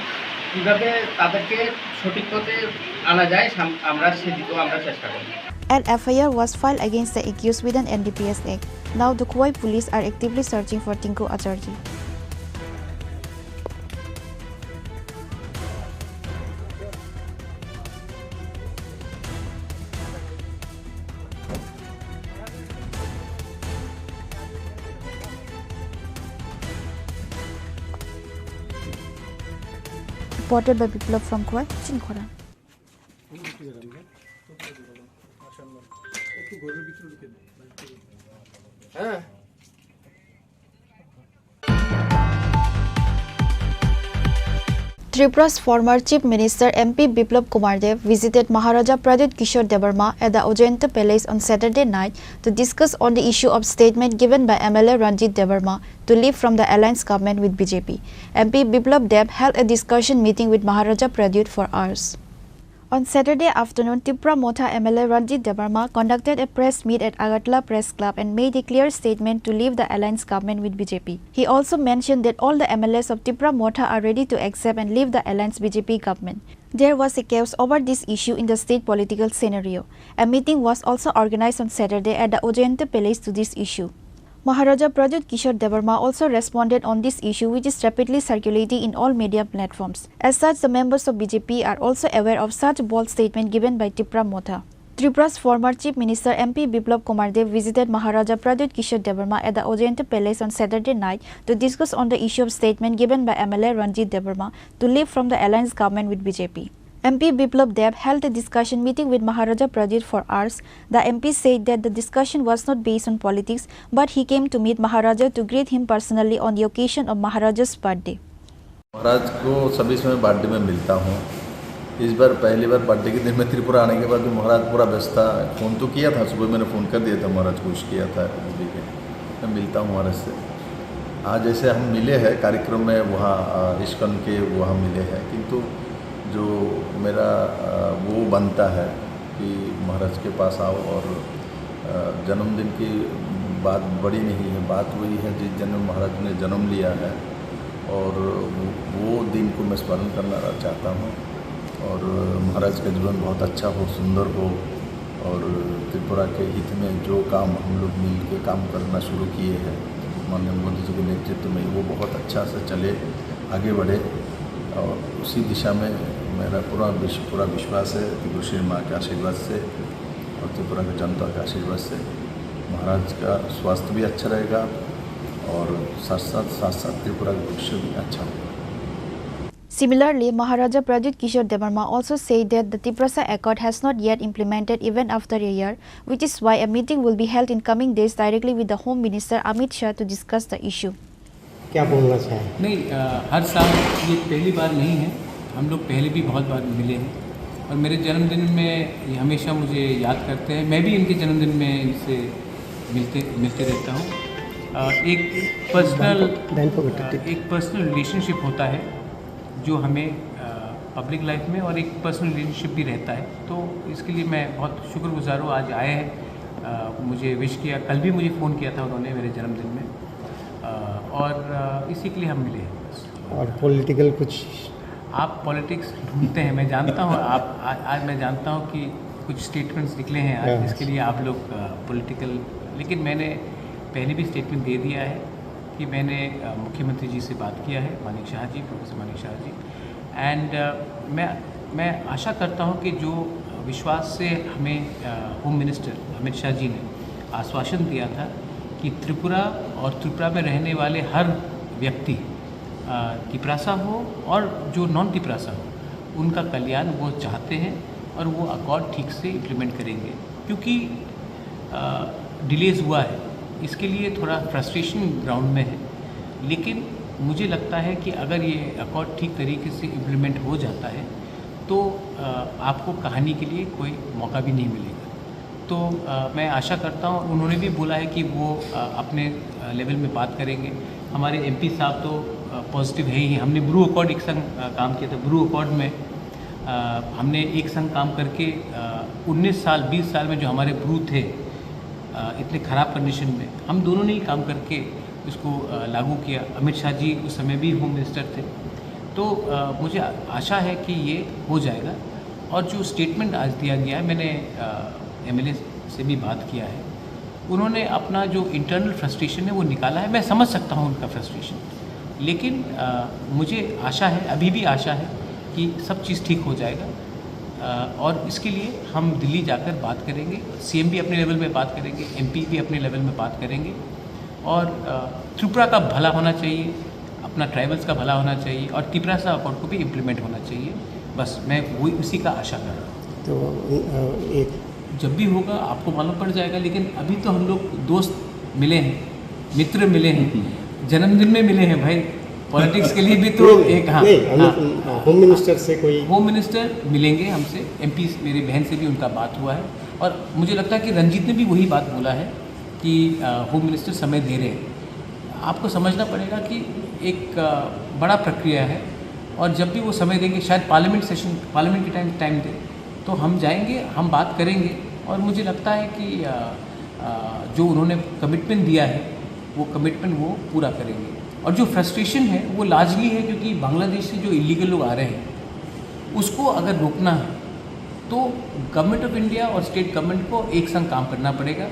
কীভাবে তাদেরকে সঠিক পথে আনা যায় সাম-, আমরা সেদিকেও আমরা চেষ্টা করব। An F I R was filed against the accused with an N D P S Act. Now the Khowai police are actively searching for Tinku Acharjee. Reported by Biplab from Khowai, Chini Khorang. Tripura's former Chief Minister M P Biplab Kumar Deb visited Maharaja Pradyut Kishore Debbarma at the Ojayanta Palace on Saturday night to discuss on the issue of statement given by M L A Ranjit Debbarma to leave from the alliance government with B J P. M P Biplab Deb held a discussion meeting with Maharaja Pradyut for hours. On Saturday afternoon, Tipra Motha M L A Ranjit Debbarma conducted a press meet at Agartala Press Club and made a clear statement to leave the alliance government with B J P. He also mentioned that all the M L As of Tipra Motha are ready to accept and leave the alliance B J P government. There was a chaos over this issue in the state political scenario. A meeting was also organized on Saturday at the Ojayanta Palace to this issue. Maharaja Pradyut Kishore Debbarma also responded on this issue, which is rapidly circulating in all media platforms. As such, the members of B J P are also aware of such bold statement given by Tipra Motha. Tripura's former Chief Minister M P Biplab Kumar Deb visited Maharaja Pradyut Kishore Debbarma at the Ojayanta Palace on Saturday night to discuss on the issue of statement given by M L A Ranjit Debbarma to leave from the alliance government with B J P. M P Biplab Deb held a discussion meeting with Maharaja Pradyut for hours. The M P said that the discussion was not based on politics, but he came to meet Maharaja to greet him personally on the occasion of Maharaja's birthday. महाराज को सभी समय बर्थडे में मिलता हूँ। इस बार पहली बार बर्थडे के दिन में त्रिपुरा आने के बाद भी महाराज पूरा व्यस्त था। फ़ोन तो किया था, सुबह मैंने फ़ोन कर दिया था महाराज को, विश किया था दीदी के। मैं मिलता हूँ महाराज से। आज जैसे हम मिले हैं कार्यक्रम में, वहाँ, अ, इस्कॉन के वहाँ मिले हैं, किंतु जो मेरा, अ, वो बनता है कि महाराज के पास आओ और, अ, जन्मदिन की बात बड़ी नहीं है, बात वही है जिस जन्म महाराज ने जन्म लिया है और वो, वो दिन को मैं स्मरण करना चाहता हूँ। और महाराज का जीवन बहुत अच्छा हो, सुंदर हो और त्रिपुरा के हित में जो काम हम लोग मिल के काम करना शुरू किए हैं माननीय मोदी जी के नेतृत्व में, वो बहुत अच्छा से चले, आगे बढ़े और उसी दिशा में मेरा पूरा विश-, पूरा विश्वास है कि गुरु श्री माँ के आशीर्वाद से और त्रिपुरा के जनता के आशीर्वाद से महाराज का स्वास्थ्य भी अच्छा रहेगा और साथ साथ, साथ साथ त्रिपुरा का भविष्य भी अच्छा होगा। Similarly, Maharaja Pradyut Kishore Debbarma also said that the Tiprasa Accord has not yet implemented even after a year, which is why a meeting will be held in coming days directly with the Home Minister Amit Shah to discuss the issue. क्या बोलना चाहें? नहीं, अ, हर साल, ये पहली बार नहीं है, हम लोग पहले भी बहुत बार मिले हैं और मेरे जन्मदिन में ये हमेशा मुझे याद करते हैं। मैं भी इनके जन्मदिन में इनसे मिलते, मिलते रहता हूँ। अ, एक पर्सनल, दाइन पकड़, अ, ठीक। एक पर्सनल रिलेशनशिप होता है जो हमें, अ, पब्लिक लाइफ में और एक पर्सनल रिलेशनशिप भी रहता है, तो इसके लिए मैं बहुत शुक्रगुजार हूँ। आज आए हैं, अ, मुझे विश किया, कल भी मुझे फ़ोन किया था उन्होंने मेरे जन्मदिन में, अ, और, अ, इसी के लिए हम मिले हैं बस। और पॉलिटिकल कुछ? आप पॉलिटिक्स ढूंढते हैं, मैं जानता हूँ, आप, आ-, आज मैं जानता हूँ कि कुछ स्टेटमेंट्स निकले हैं आज, यस। जिसके लिए आप लोग, अ, पॉलिटिकल, लेकिन मैंने पहले भी स्टेटमेंट दे दिया है कि मैंने, अ, मुख्यमंत्री जी से बात किया है, मानिक शाह जी, प्रोफेसर मानिक शाह जी, एंड, अ, मैं, मैं आशा करता हूँ कि जो विश्वास से हमें, अ, होम मिनिस्टर अमित शाह जी ने आश्वासन दिया था कि त्रिपुरा और त्रिपुरा में रहने वाले हर व्यक्ति, अ, तिपरासा हो और जो नॉन तिपरासा हो, उनका कल्याण वो चाहते हैं और वो अकॉर्ड ठीक से इम्प्लीमेंट करेंगे, क्योंकि, अ, डिलेज हुआ है, इसके लिए थोड़ा फ्रस्ट्रेशन ग्राउंड में है, लेकिन मुझे लगता है कि अगर ये अकॉर्ड ठीक तरीके से इम्प्लीमेंट हो जाता है, तो, अ, आपको कहानी के लिए कोई मौका भी नहीं मिलेगा। तो, अ, मैं आशा करता हूँ, उन्होंने भी बोला है कि वो, अ, अपने, अ, लेवल में बात करेंगे। हमारे एमपी साहब तो, अ, पॉजिटिव है ही। हमने ब्रू अकॉर्ड एक संग, अ, काम किया था। ब्रू अकॉर्ड में, अ, हमने एक संग काम करके, अ, उन्नीस साल, बीस साल में जो हमारे ब्रू थे, अ, इतने ख़राब कंडीशन में, हम दोनों ने ही काम करके इसको, अ, लागू किया। अमित शाह जी उस समय भी होम मिनिस्टर थे। तो, अ, मुझे आशा है कि ये हो जाएगा। और जो स्टेटमेंट आज दिया गया है, मैंने, अ, एमएलए से भी बात किया है। उन्होंने अपना जो इंटरनल फ्रस्ट्रेशन है, वो निकाला है। मैं समझ सकता हूँ उनका फ्रस्ट्रेशन, लेकिन अ, मुझे आशा है, अभी भी आशा है कि सब चीज़ ठीक हो जाएगा। अ, और इसके लिए हम दिल्ली जाकर बात करेंगे, सीएम भी अपने लेवल में बात करेंगे, एमपी भी अपने लेवल में बात करेंगे, और अ, त्रिपुरा का भला होना चाहिए, अपना ट्राइबल्स का भला होना चाहिए, और तिपरासा अकॉर्ड को भी इम्प्लीमेंट होना चाहिए। बस मैं वही, उसी का आशा कर रहा हूँ। तो अ, एक जब भी होगा, आपको मालूम पड़ जाएगा, लेकिन अभी तो हम लोग दोस्त मिले हैं, मित्र मिले हैं, जन्मदिन में मिले हैं भाई। पॉलिटिक्स के लिए भी तो नहीं, एक, हाँ, नहीं, हम हाँ। लोग होम मिनिस्टर से कोई होम मिनिस्टर मिलेंगे हमसे, एमपी मेरी बहन से भी उनका बात हुआ है, और मुझे लगता है कि रंजीत ने भी वही बात बोला है कि अ, होम मिनिस्टर समय दे रहे हैं। आपको समझना पड़ेगा कि एक अ, बड़ा प्रक्रिया है, और जब भी वो समय देंगे, शायद पार्लियामेंट सेशन, पार्लियामेंट के टाइम, टाइम दे, तो हम जाएंगे, हम बात करेंगे। और मुझे लगता है कि अ, अ, जो उन्होंने कमिटमेंट दिया है, वो कमिटमेंट वो पूरा करेंगे। और जो फ्रस्ट्रेशन है, वो लार्जली है क्योंकि बांग्लादेश से जो इलीगल लोग आ रहे हैं, उसको अगर रोकना है, तो गवर्नमेंट ऑफ इंडिया और स्टेट गवर्नमेंट को एक संग काम करना पड़ेगा,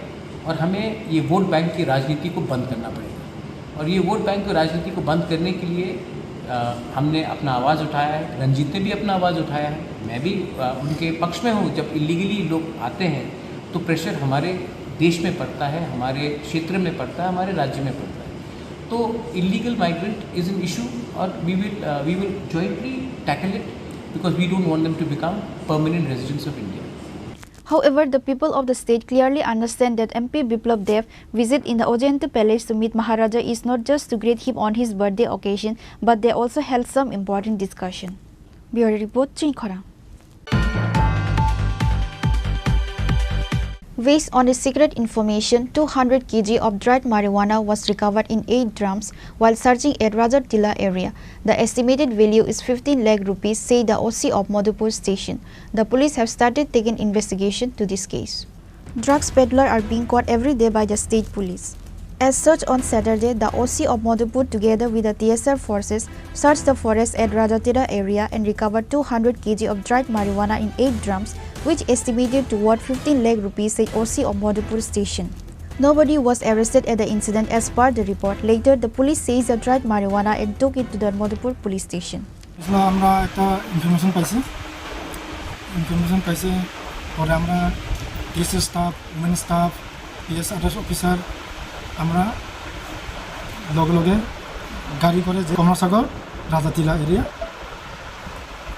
और हमें ये वोट बैंक की राजनीति को बंद करना पड़ेगा। और ये वोट बैंक की राजनीति को बंद करने के लिए अ, हमने अपना आवाज़ उठाया है, रंजीत ने भी अपना आवाज़ उठाया है, मैं भी अ, उनके पक्ष में हूँ। जब इलीगली लोग आते हैं, तो प्रेशर हमारे देश में पड़ता है, हमारे क्षेत्र में पड़ता है, हमारे राज्य में पड़ता है। तो illegal migrant is an issue, और we will, uh, we will jointly tackle it, because we don't want them to become permanent residents of India. However, the people of the state clearly understand that M P Biplab Deb visit in the Ojayanta Palace to meet Maharaja is not just to greet him on his birthday occasion, but they also held some important discussion. Bureau Report, Chini Khorang. Based on a secret information, two hundred kilograms of dried marijuana was recovered in eight drums while searching at Rajatila area. The estimated value is fifteen lakh rupees, said the O C of Madhupur station. The police have started taking investigation to this case. Drugs peddler are being caught every day by the state police. As such, on Saturday, the O C of Madhupur, together with the T S R forces, searched the forest at Rajatira area and recovered two hundred kilograms of dried marijuana in eight drums, which estimated to worth fifteen lakh rupees, said O C of Madhupur station. Nobody was arrested at the incident as per the report. Later, the police seized the dried marijuana and took it to the Madhupur police station. আসলে আমরা একটা ইনফরমেশন পাইছি, ইনফরমেশন পাইছি, পরে আমরা DC staff, women staff, PS আঠাশ অফিসার, আমরা লগে লগে গাড়ি করে যে কমলাসাগর, রাজাতিলা এরিয়া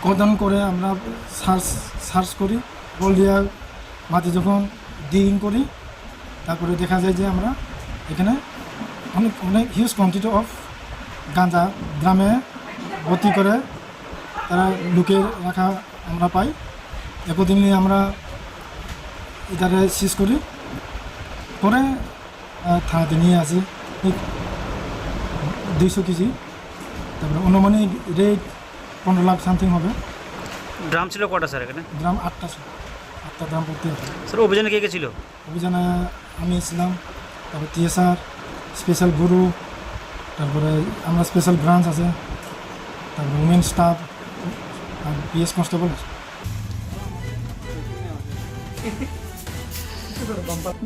কর্ডন করে আমরা সার্চ, সার্চ করি। বল দিয়া মাটি যখন ডিগিং করি, তারপরে দেখা যায় যে আমরা এখানে অনেক, অনেক হিউজ কোয়ান্টিটি অফ গাঁজা ড্রামে ভর্তি করে তারা লুকিয়ে রাখা আমরা পাই। একদিনই আমরা এটারে সিজ করি, পরে, আহ, থানাতে নিয়ে আসি দুইশো কেজি, তারপরে আনুমানিক রেট পনেরো লাখ সামথিং হবে। ড্রাম ছিল কটা স্যার এখানে? ড্রাম আটটা ছিল, আটটা ড্রাম ভর্তি আছে। স্যার, অভিযানে কে কে ছিল? অভিযানে আমি ছিলাম, তারপর টিএসআর, স্পেশাল ব্যুরো, তারপরে আমরা স্পেশাল ব্রাঞ্চ আছে, তারপরে উমেন স্টাফ আর পিএস কনস্টেবল আছে।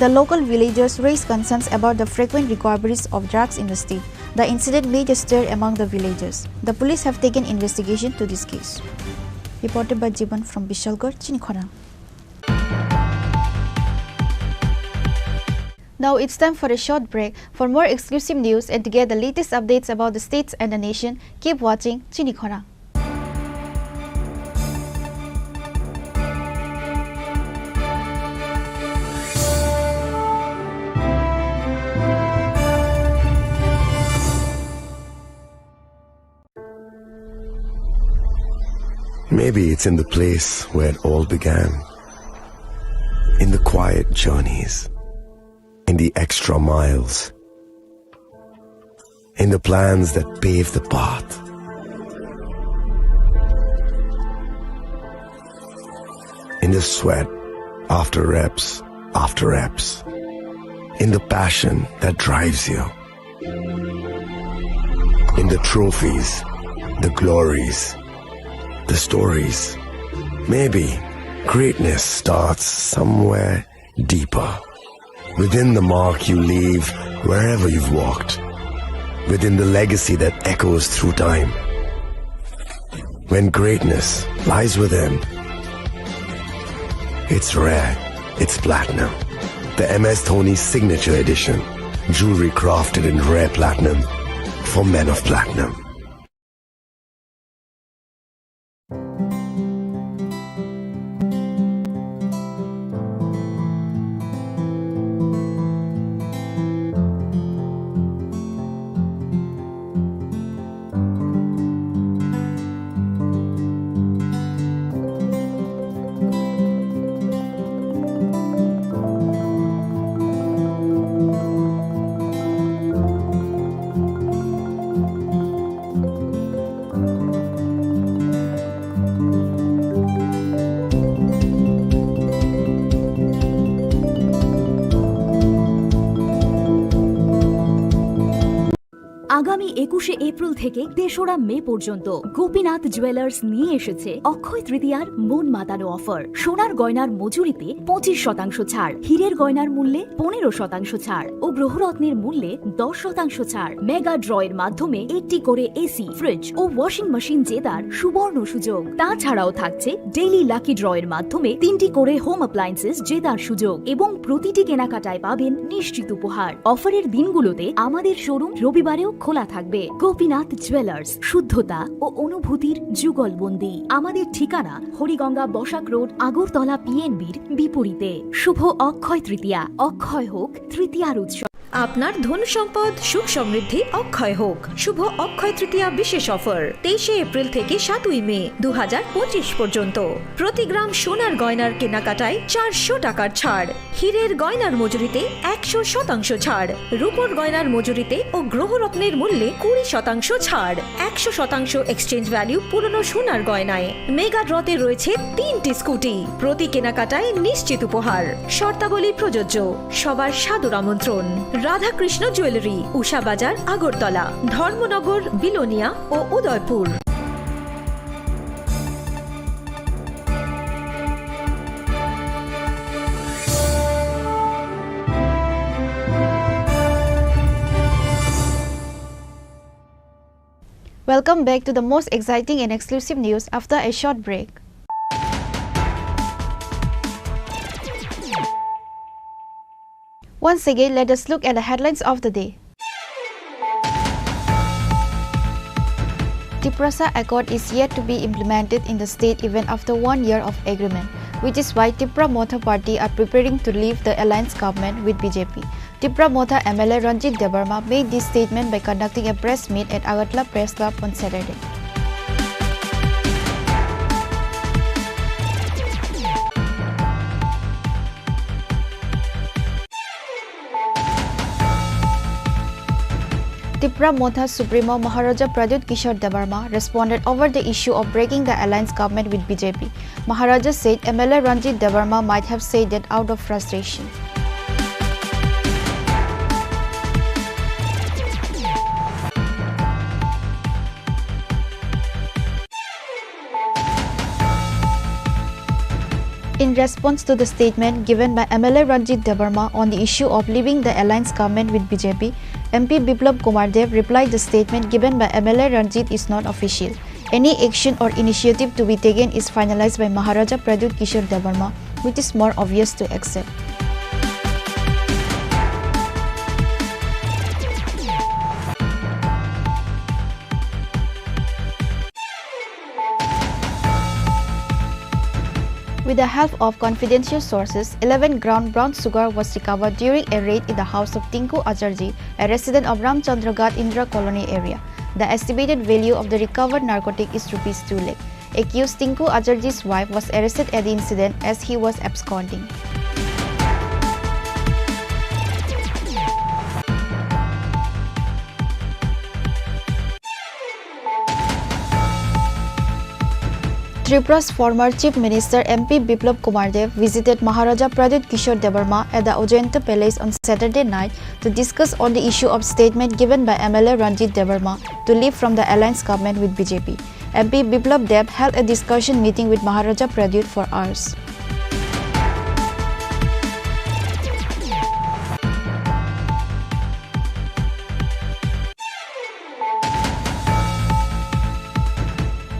The local villagers raised concerns about the frequent recoveries of drugs in the state. The incident made a stir among the villagers. The police have taken investigation to this case. Reported by Jiban from Bishalgarh, Chinikhona. Now it's time for a short break. For more exclusive news and to get the latest updates about the states and the nation, keep watching Chinikhona. Maybe it's in the place where it all began. In the quiet journeys, in the extra miles, in the plans that pave the path, in the sweat after reps after reps, in the passion that drives you. In the trophies, the glories, the stories. Maybe greatness starts somewhere deeper. Within the mark you leave wherever you've walked. Within the legacy that echoes through time. When greatness lies within, it's rare, it's platinum. The M S Dhoni Signature Edition. Jewelry crafted in rare platinum for men of platinum. আগামী একুশে এপ্রিল থেকে তেসরা মে পর্যন্ত গোপীনাথ জুয়েলার্স নিয়ে এসেছে অক্ষয় তৃতীয়ার মন মাতানো অফার। সোনার গয়নার মজুরিতে পঁচিশ শতাংশ ছাড়, হীরের গয়নার মূল্যে পনেরো শতাংশ ছাড় ও গ্রহরত্নের মূল্যে দশ শতাংশ ছাড়। মেগা ড্রয়ের মাধ্যমে একটি করে এসি, ফ্রিজ ও ওয়াশিং মেশিন জেতার সুবর্ণ সুযোগ। তাছাড়াও থাকছে ডেইলি লাকি ড্রয়ের মাধ্যমে তিনটি করে হোম অ্যাপ্লায়েন্সেস জেতার সুযোগ এবং প্রতিটি কেনাকাটায় পাবেন নিশ্চিত উপহার। অফারের দিনগুলোতে আমাদের শোরুম রবিবারেও খোলা থাকবে। গোপীনাথ জুয়েলার্স, শুদ্ধতা ও অনুভূতির যুগলবন্দি। আমাদের ঠিকানা হরিগঙ্গা বসাক রোড, আগরতলা পিএনবির বিপরীতে। শুভ অক্ষয় তৃতীয়া, অক্ষয় হোক তৃতীয়ার উৎসব। আপনার ধন সম্পদ, সুখ সমৃদ্ধি অক্ষয় হোক। শুভ অক্ষয় তৃতীয়া বিশেষ অফার, তেইশে এপ্রিল থেকে সাতই মে দু হাজার পঁচিশ পর্যন্ত। প্রতি গ্রাম সোনার গয়নার কেনাকাটায় চারশো টাকার ছাড়, হীরের গয়নার মজুরিতে একশো শতাংশ ছাড়, রূপোর গয়নার মজুরিতে ও গ্রহরত্নের মূল্যে কুড়ি শতাংশ ছাড়, একশো শতাংশ এক্সচেঞ্জ ভ্যালু পুরনো সোনার গয়নায়। মেগা ড্রতে রয়েছে তিনটি স্কুটি, প্রতি কেনাকাটায় নিশ্চিত উপহার। শর্তাবলী প্রযোজ্য। সবার সাদর আমন্ত্রণ। রাধাকৃষ্ণ জুয়েলারি, উষা বাজার, আগরতলা, ধর্মনগর, বিলোনিয়া ও Udaipur. Welcome back to the most exciting and exclusive news after a short break. Once again, let us look at the headlines of the day. Tiprasa Accord is yet to be implemented in the state even after one year of agreement, which is why Tipra Motha Party are preparing to leave the alliance government with B J P. Tipra Motha M L A Ranjit Debbarma made this statement by conducting a press meet at Agartala Press Club on Saturday. Tipra Motha Supremo Maharaja Pradyut Kishore Debbarma responded over the issue of breaking the alliance government with B J P. Maharaja said M L A Ranjit Debbarma might have said that out of frustration. In response to the statement given by M L A Ranjit Debbarma on the issue of leaving the alliance government with B J P, M P Biplab Kumar Deb replied the statement given by M L A Ranjit is not official. Any action or initiative to be taken is finalized by Maharaja Pradyut Kishore Debbarma, which is more obvious to accept. With the help of confidential sources, eleven gram brown sugar was recovered during a raid in the house of Tinku Acharjee, a resident of Ramchandra Ghat Indira Colony area. The estimated value of the recovered narcotic is rupees two lakh. Accused Tinku Acharjee's wife was arrested at the incident as he was absconding. Tripura's former Chief Minister M P Biplab Kumar Deb visited Maharaja Pradyut Kishore Debbarma at the Ajanta Palace on Saturday night to discuss on the issue of statement given by M L A Ranjit Debbarma to leave from the alliance government with B J P. M P Biplab Deb held a discussion meeting with Maharaja Pradyut for hours.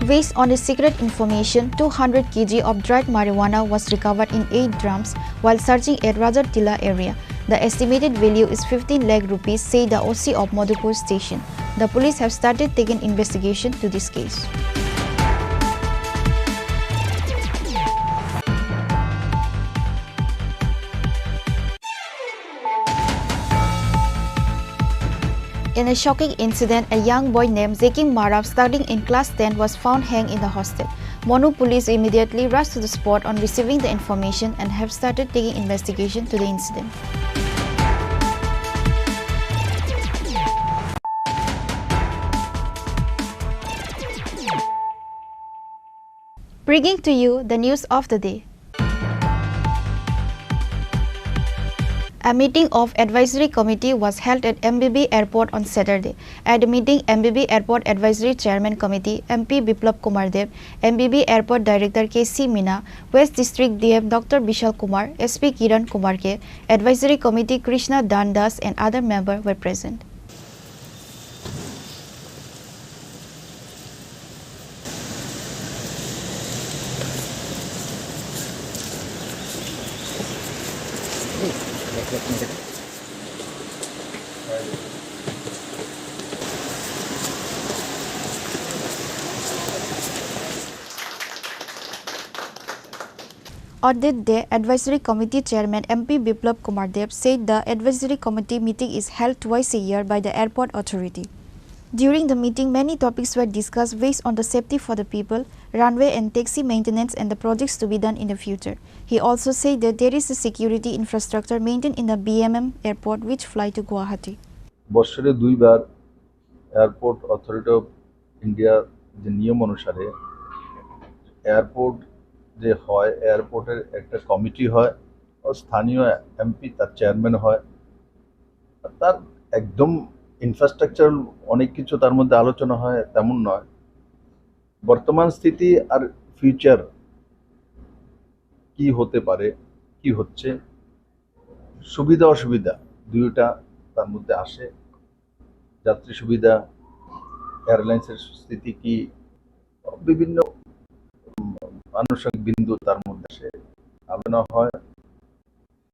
Based on the secret information, two hundred kilograms of dried marijuana was recovered in eight drums while searching at Rajatila area. The estimated value is fifteen lakh rupees, said the O C of Madhupur station. The police have started taking investigation to this case. In a shocking incident, a young boy named Zeking Marap, studying in class ten, was found hanged in the hostel. Manu police immediately rushed to the spot on receiving the information and have started taking investigation to the incident. Bringing to you the news of the day. A meeting of advisory committee was held at M B B airport on Saturday. At the meeting, M B B Airport Advisory Chairman Committee M P Biplab Kumar Deb, M B B Airport Director K C Mina, West District D M Doctor Bishal Kumar, S P Kiran Kumar K, Advisory Committee Krishna Dan Das and other members were present. On that day, Advisory Committee Chairman M P Biplab Kumar Deb said the Advisory Committee meeting is held twice a year by the airport authority. During the meeting, many topics were discussed based on the safety for the people, runway and taxi maintenance and the projects to be done in the future. He also said that there is a security infrastructure maintained in the B M M airport which fly to Guwahati. বছরে দুইবার airport authority of ইন্ডিয়ার যে নিয়ম অনুসারে এয়ারপোর্ট যে হয়, এয়ারপোর্টের একটা কমিটি হয়, ও স্থানীয় এমপি তার চেয়ারম্যান হয়। তার একদম ইনফ্রাস্ট্রাকচার, অনেক কিছু তার মধ্যে আলোচনা হয়, তেমন নয়। বর্তমান স্থিতি আর ফিউচার কি হতে পারে, কি হচ্ছে, সুবিধা অসুবিধা দুইটা তার মধ্যে আসে। যাত্রী সুবিধা, এয়ারলাইন্সের স্থিতি কি, বিভিন্ন, উম, আনুষঙ্গিক বিন্দু তার মধ্যে আসে। আলোচনা হয়,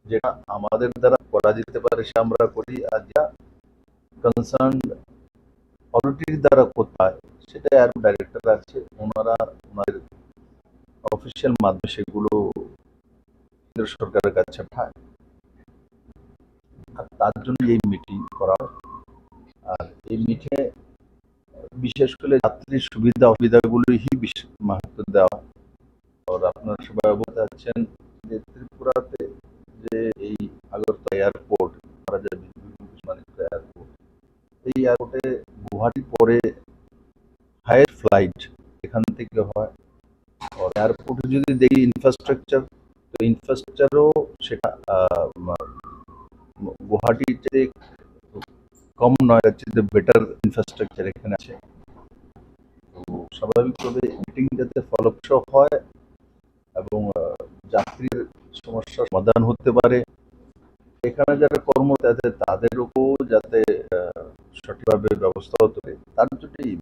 যেটা আমাদের দ্বারা করা যেতে পারে, সেটা আমরা করি, আর যেটা কনসার্ন অথরিটির দ্বারা করতে হয়, সেটা এয়ারপোর্ট ডাইরেক্টর আছে, ওনারা ওনাদের অফিসিয়াল মাধ্যমে সেগুলো কেন্দ্র সরকারের কাছে পাঠায়। আর তার জন্য এই মিটিং করা হয়। আর এই মিটিংয়ে বিশেষ করে যাত্রীর সুবিধা অসুবিধাগুলোই বেশি মাহাত্ম্য দেওয়া হয়। আর আপনারা সবাই অবগত আছেন যে ত্রিপুরাতে যে এই আগরতলা এয়ারপোর্ট, মহারাজা বিভূতিভূষণ মাণিক্য এয়ারপোর্ট, এই এয়ারপোর্টে গুয়াহাটি পরে হায়েস্ট ফ্লাইট এখান থেকে হয়। আর এয়ারপোর্টে যদি দেখি ইনফ্রাস্ট্রাকচার, তো ইনফ্রাস্ট্রাকচারও সেটা, আহ, মা-, গুয়াহাটিতে কম নয়, তার চেয়ে বেটার ইনফ্রাস্ট্রাকচার এখানে আছে। তো স্বাভাবিকভাবে মিটিং যাতে ফলপ্রসূ হয় এবং, আহ, যাত্রীর সমস্যার সমাধান হতে পারে, এখানে যারা কর্মরত আছে তাদেরকেও যাতে, আহ, সঠিকভাবে ব্যবস্থা হতে পারে, তার জন্যই।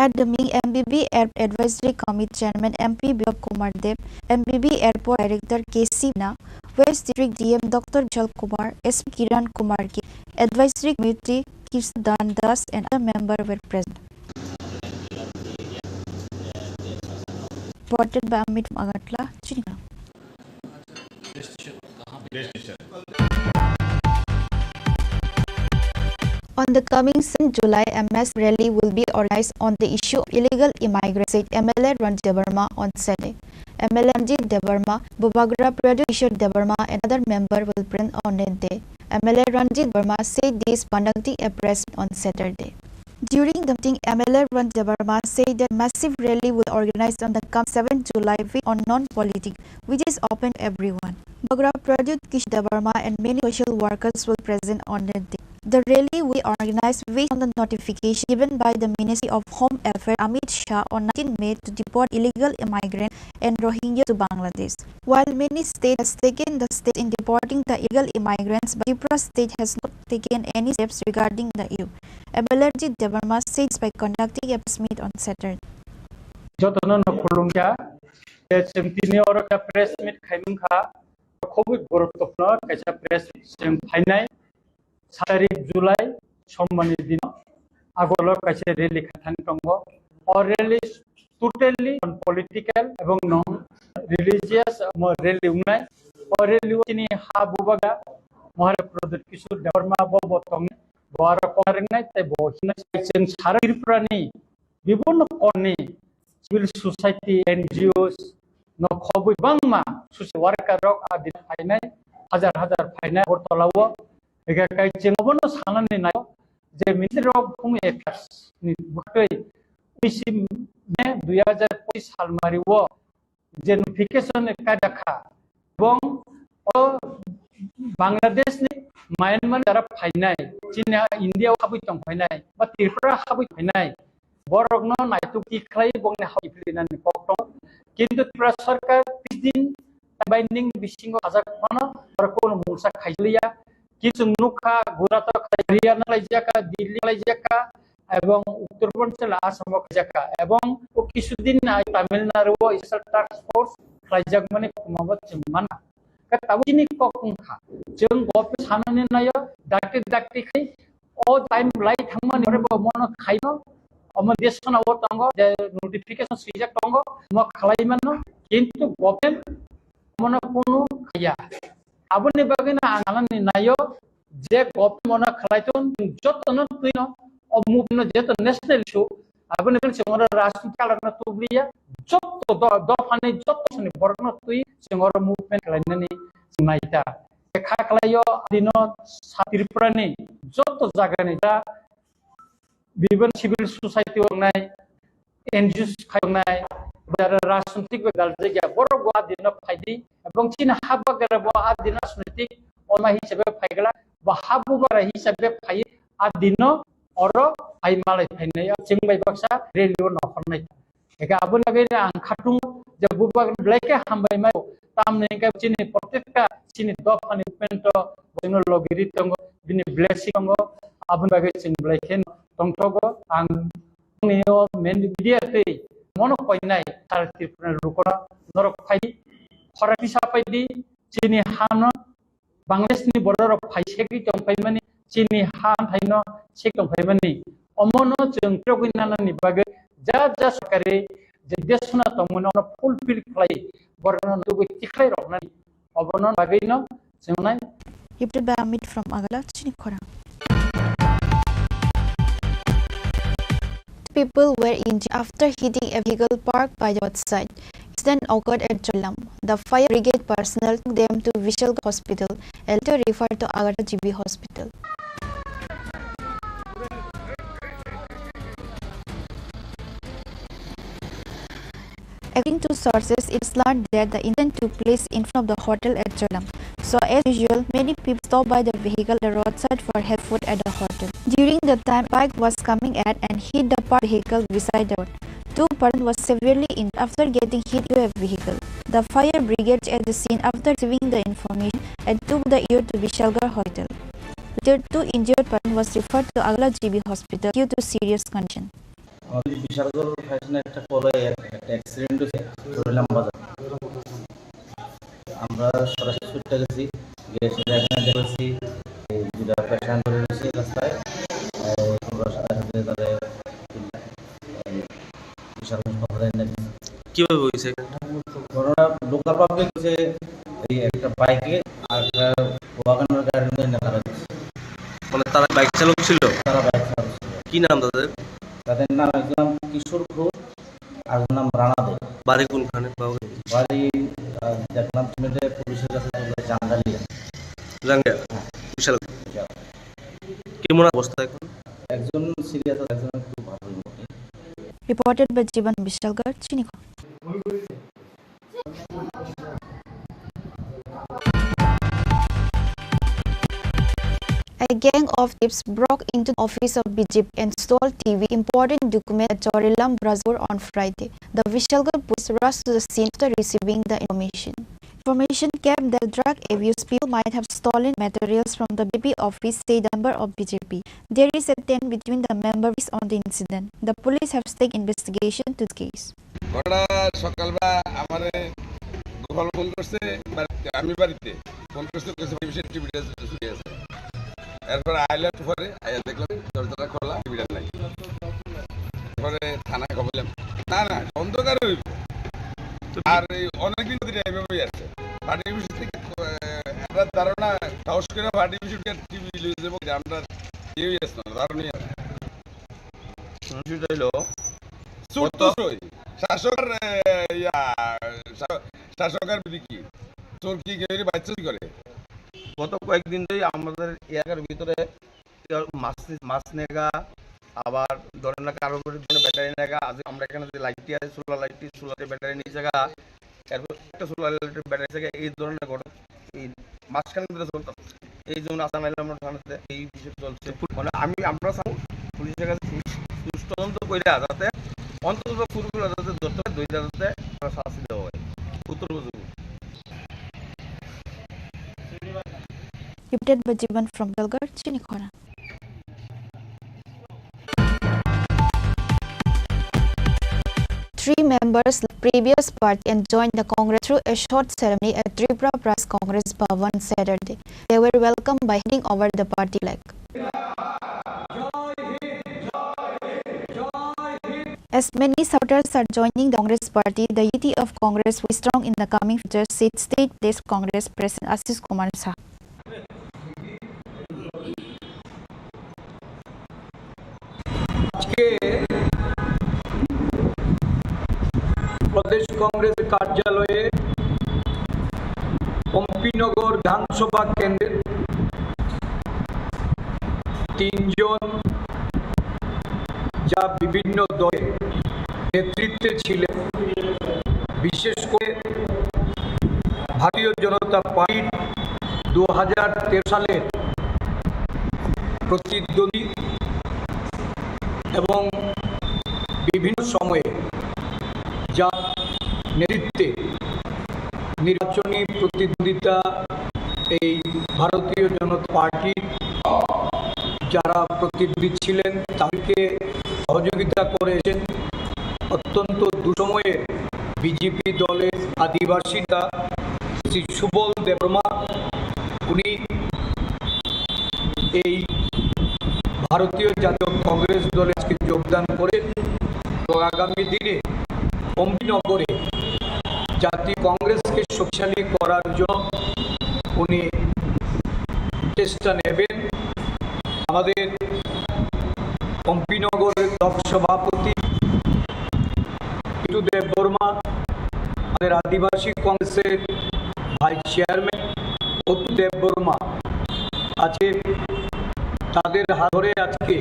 At the meeting, M B B Air Advisory Committee Chairman M P Biplab Kumar Deb, M B B Airport Director K C Mina, West District D M Doctor Bishal Kumar, S P Kiran Kumar K, Advisory Committee Krishna Dan Das and other members were present. Reported by Amit from Agartala, Chinikhana. On the coming seventh July, a mass rally will be organized on the issue of illegal immigrants, said M L A Ranjit Debbarma on Saturday. M L A Ranjit Debbarma, Bubagra Pradyot Kishore Debbarma and other members will present on that day. M L A Ranjit Debbarma said this conducting a press meet on Saturday. During the meeting, M L A Ranjit Debbarma said that massive rally will organized on the coming seventh July with on non-politics, which is open to everyone. Bubagra Pradyot Kishore Debbarma and many social workers will present on that day. The rally will organized based on the notification given by the Ministry of Home Affairs Amit Shah on nineteenth May to deport illegal immigrants and Rohingya to Bangladesh. While many states has taken the steps in deporting the illegal immigrants, but Tripura state has not taken any steps regarding the issue. M L A Ranjit Debbarma said this by conducting a press meet on Saturday. Jotono no khulumkha. Je chwng tini oro khe press meet khaimung kha, khobwi guruttopurno kaisa press meet chwng phainai. Sat tarik July Sombarni dino Agartala kaisa rally khathang tongo. O rally totally non political ebong non religious omo rally wngnai. O rally o chini ha bubagra Maharaj Pradyut Kishore Debbarma bo bo tongnai, bo aro kok ringnai tei bo hinai chwng sara Tripurani bibinno korni civil society, N G Os no khobwi bangma social worker rok a din phainai, hajar hajar phainai Agartala o. Ega kai chwng obono sanani naio je ministry rok phung affairs ni bwkhwi bisi May dui hajar pochis salmari o je notification kaijakha, ebong o Bangladesh ni, Myanmar ni jara phainai, chini India o habwi tong phainai, ba Tripura habwi phainai, borok no naituk tikhlai bongni habwi philina ni kok tong. Kintu Tripura sarkar tris din binding bisingo sajak phano borok kono mungsa khaijaliya. Ki chwng nukha, Gujarat o khlai, Haryana khlaijaka, Delhi khlaijaka, ebong Uttor Pranchal Assam o khlaijaka, ebong o kisudin ai Tamil Nadu o special task force khlaijakmani khumabo chwng mana. Khe tabuk chini kok wngkha, chwng government sanani naio, dakti dakti khai o time lai thangmani pore bo mono khaino, omo desona o tongo je notification swijak tongo, omo khlai mano, kintu government mono kunu khaya. Aboni bagwino ang anani naio je government mono khlai thung, jotono twino o movement no jeto national issue, aboni bagwi chwng oro rajniti kalarno tubliya, joto do-, dophani joto sini borokno twi chwng oro movement khlainani chwng naita. Kha khlaio adino sa Tripurani joto jagani ja bibin civil society wngnai, N G Os khainai, jara rajnitik bai daljak ya, borok bo adino phaidi, ebong chini ha bagra bo adino rajnitik oma hisabe phaigla, bo ha bubara hisabe phai adino oro phai malai phainai, chwng bai baksa rally o nokhornai. Eka aboni bagwi ang khatung je bubagra belai khe hambai mai, tamni hwnkhe chini protekta chini dophani movement o chwngno logiri tongo, bini blessing tongo, aboni bagwi chwng belai khe tongthogo. Ang Nini o main media tei mono koinai sara Tripura ni lukurok norok phaidi, khorang tisa paidi, chini hano Bangladesh ni borok rok phai segwi tong phaimani, chini ha thaino seg tong phaimani. Omono chwng phirogwi nanani bagwi ja ja sorkari je desona tongmani ono fulfill khlai borokno nugwi tikhlai roknani. Obono bagwino chwngnai. Reported by Amit from Agartala, chini khorang. Two people were injured after hitting a vehicle parked by the roadside. Incident occurred at Charilam. The fire brigade personnel took them to Vishalgarh Hospital and later referred to Agartala G B Hospital. According to sources, it was learned that the incident took place in front of the hotel at Charilam. So, as usual, many people stopped by the vehicle at the roadside for help food at the hotel. During the time, bike was coming at and hit the parked vehicle beside the road. Two person was severely injured after getting hit into a vehicle. The fire brigade at the scene after receiving the information and took the injured to Vishalgarh Hospital. Later, two injured person was referred to Agartala G B Hospital due to serious condition. আমাদের বিশালগড় ফায়ার স্টেশনে একটা কলে এক-, একটা অ্যাক্সিডেন্ট হয়েছে চরিলাম বাজার। আমরা সরাসরি ছুটে গেছি, গিয়ে সেটা এখানে দেখেছি এই দুটা পেশেন্ট পড়ে রয়েছে রাস্তায়। এই আমরা সাথে সাথে তাদের এই বিশালগঞ্জ হাসপাতালে নিয়ে গেছি। কিভাবে হয়েছে? ঘটনা লোকাল পাবলিক হচ্ছে এই একটা বাইকে আর একটা ওয়াগনার গাড়ির মধ্যে লাগাই দিচ্ছে। মানে তারা বাইক চালক ছিল? তারা বাইক চালক ছিল। কি নাম তাদের? তাদের নাম একজন কিশোর ঘোষ আর একজন নাম রানা দে। বাড়ি কোনখানে? বাড়ি, আহ, দেখলাম সিমেন্টে পুলিশের কাছে চলে যায় জাঙ্গালিয়া। জাঙ্গালিয়া? হ্যাঁ। বিশাল। বিশাল। কেমন অবস্থা এখন? একজন সিরিয়াস আছে, একজন একটু ভালো মোটামুটি। Reported by Jiban Bishalgar, Chini. A gang of thieves broke into the office of B J P and stole T V, important document at Chorilam Brajpur on Friday. The Vishalgarh police rushed to the scene after receiving the information. Information came that drug abuse people might have stolen materials from the B J P office, said a member of B J P. There is a tension between the members on the incident. The police have taken investigation to the case. ঘটনা সকালবেলা আমারে গোপাল ফোন করছে, বাড়িতে, আমি বাড়িতে ফোন করছে, কইছে, "ভাই, বিষয়ে টিভিটা ছুটি আছে।" এরপর আইলাম পরে, আইয়া দেখলাম দরজাটা খোলা, টিভিটা নাই। পরে থানায় খবর দিলাম, "না, না, অন্ধকার হইব।" আর এই অনেকদিন ধরে এইভাবেই আছে। পার্টি অফিস থেকে, আহ, একটা ধারণা, সাহস করে পার্টি অফিস থেকে টিভি লয়ে যাবো, যে আমরা কেউই আছে না, ধারণাই আছে না। শুনছি তাইলো। চোর তো কত? সই। শাসকের, এ, ইয়া, শা-, শাসকের বিধি কি? চোর কি কেউ বাচ্চা কি করে? গত কয়েকদিন ধরেই আমাদের এলাকার ভিতরে মাছ, মাছ নেগা, আবার ধরেন না কারোর বাড়ির জন্য ব্যাটারি নেগা, আজ আমরা এখানে যে লাইটটি আছে, সোলার লাইটটি, সোলারে ব্যাটারি নিয়ে যাগা, এরপর একটা সোলার লাইটের ব্যাটারি থেকে এই ধরনের ঘটনা, এই মাঝখানে যেটা চলতেছে, এই জন্য আসাম আইলাম থানাতে এই বিষয়ে চলছে। মানে আমি, আমরা চাই পুলিশের কাছে সু-, সুষ্ঠু তদন্ত করে যাতে অন্তত চুরগুলো যাতে ধরতে পারে, ধরে যাতে তারা শাস্তি দেওয়া হয়। উত্তর বুঝুন। Reported by Jiban from Dalgarh, Chinikhora. Three members left previous party and joined the Congress through a short ceremony at Tripura Pradesh Congress Bhavan Saturday. They were welcomed by handing over the party flag. As many supporters are joining the Congress party, the unity of Congress will be strong in the coming future, said State Pradesh Congress President Ashish Kumar Shah. আজকে প্রদেশ কংগ্রেস কার্যালয়ে পম্পিনগর বিধানসভা কেন্দ্রের তিনজন যা বিভিন্ন দলের নেতৃত্বে ছিলেন, বিশেষ করে ভারতীয় জনতা পার্টির দু হাজার তেরো সালের প্রতিদ্বন্দ্বী এবং বিভিন্ন সময়ে যার নেতৃত্বে নির্বাচনী প্রতিদ্বন্দ্বিতা এই ভারতীয় জনতা পার্টির যারা প্রতিনিধি ছিলেন, তাদেরকে সহযোগিতা করেছেন। অত্যন্ত দুঃসময়ে বিজেপি দলের আদিবাসী নেতা শ্রী সুবল দেববর্মা, উনি এই ভারতীয় জাতীয় কংগ্রেস দলে আজকে যোগদান করেন এবং আগামী দিনে অম্বিনগরে জাতীয় কংগ্রেসকে শক্তিশালী করার জন্য উনি চেষ্টা নেবেন। আমাদের অম্বিনগরের ব্লক সভাপতি পিন্টু দেববর্মা, আমাদের আদিবাসী কংগ্রেসের ভাইস চেয়ারম্যান অতনু দেববর্মা, আজকে তাদের হাত ধরে আজকে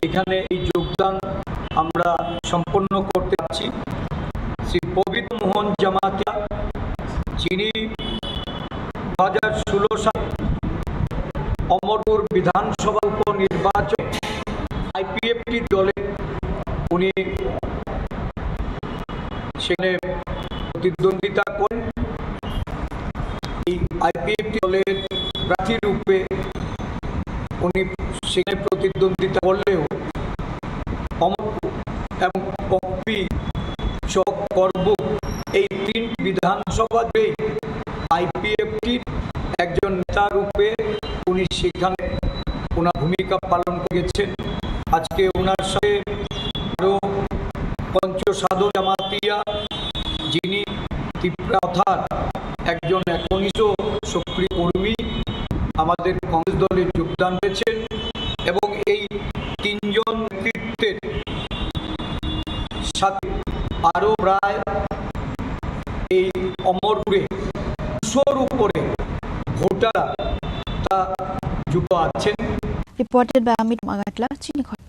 এখানে এই যোগদান আমরা সম্পন্ন করতে পারছি। শ্রী পবিত্র মোহন জমাতিয়া, যিনি দু হাজার ষোলো সালে অমরপুর বিধানসভা উপনির্বাচনে আইপিএফটি দলে উনি সেখানে প্রতিদ্বন্দ্বিতা করেন। এই আইপিএফটি দলের প্রার্থী রূপে উনি সেখানে প্রতিদ্বন্দ্বিতা করলেও অমরপুর এবং পম্পি সহ করবুক এই তিন বিধানসভা জুড়েই আইপিএফটির একজন নেতা রূপে উনি সেখানে ওনার ভূমিকা পালন করেছেন। আজকে ওনার সাথে আরও পঞ্চসাধন জামাতিয়া, যিনি ত্রিপুরা মথার একজন একনিষ্ঠ সক্রিয় কর্মী, আমাদের কংগ্রেস দলে যোগদান করেছেন এবং এই তিনজন নেতৃত্বের সাথে আরও প্রায় এই অমরপুরে দুশোর উপরে ভোটার তা যুক্ত আছেন। Reported by Amit Magatla, Chinikhora.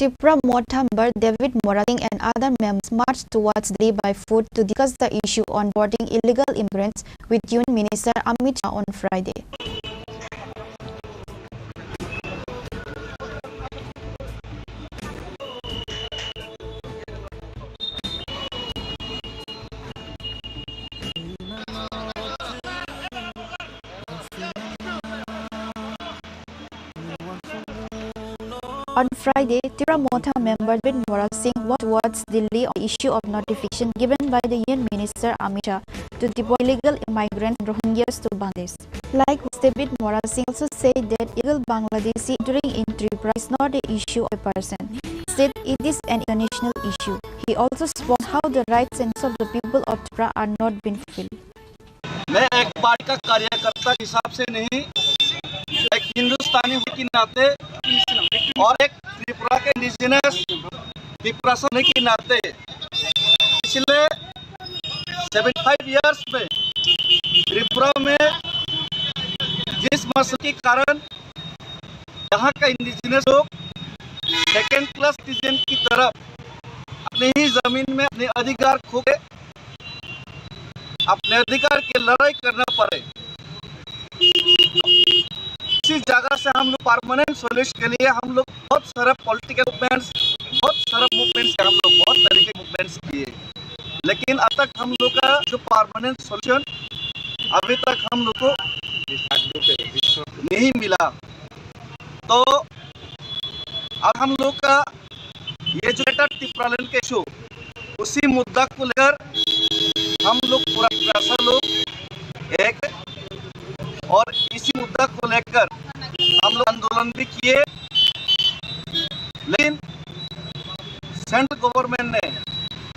Tipra Motha member David Morating and other members marched towards Delhi by foot to discuss the issue on boarding illegal immigrants with Union Minister Amit Shah on Friday. On Friday, Tipra Motha member David Murasing went towards Delhi on the issue of notification given by the Union Minister Amit Shah to deport illegal immigrant Rohingyas to Bangladesh. Likewise, David Murasing also said that illegal Bangladeshi entering in Tripura is not a issue of a person. Instead, it is an international issue. He also spoke how the rights and of the people of Tripura are not being fulfilled. मैं एक पार्टी का कार्यकर्ता के हिसाब से नहीं, एक हिंदुस्तानी होने के नाते और एक त्रिपुरा के इंडिजिनस त्रिपुरा से होने के नाते पिछले सेवेंटी फ़ाइव ईयर्स में त्रिपुरा में जिस मसले के कारण यहाँ का इंडिजिनस लोग सेकेंड क्लास सिटीजन की तरफ अपने ही जमीन में अपने अधिकार खो के अपने अधिकार की लड़ाई करना पड़े। इसी जगह से हम लोग परमानेंट सॉल्यूशन के लिए हम लोग बहुत सारा पॉलिटिकल मूवमेंट्स, बहुत सारा मूवमेंट्स हम लोग बहुत तरीके मूवमेंट्स किए, लेकिन अब तक हम लोग का जो परमानेंट सॉल्यूशन अभी तक हम लोग को नहीं मिला। तो अब हम लोग का ये जो ग्रेटर टिप्रालैंड का इशू, उसी मुद्दा को लेकर हम लोग पूरा तिप्रासा लोग एक, और इसी मुद्दा को लेकर हम लोग आंदोलन भी किए, लेकिन सेंट्रल गवर्नमेंट ने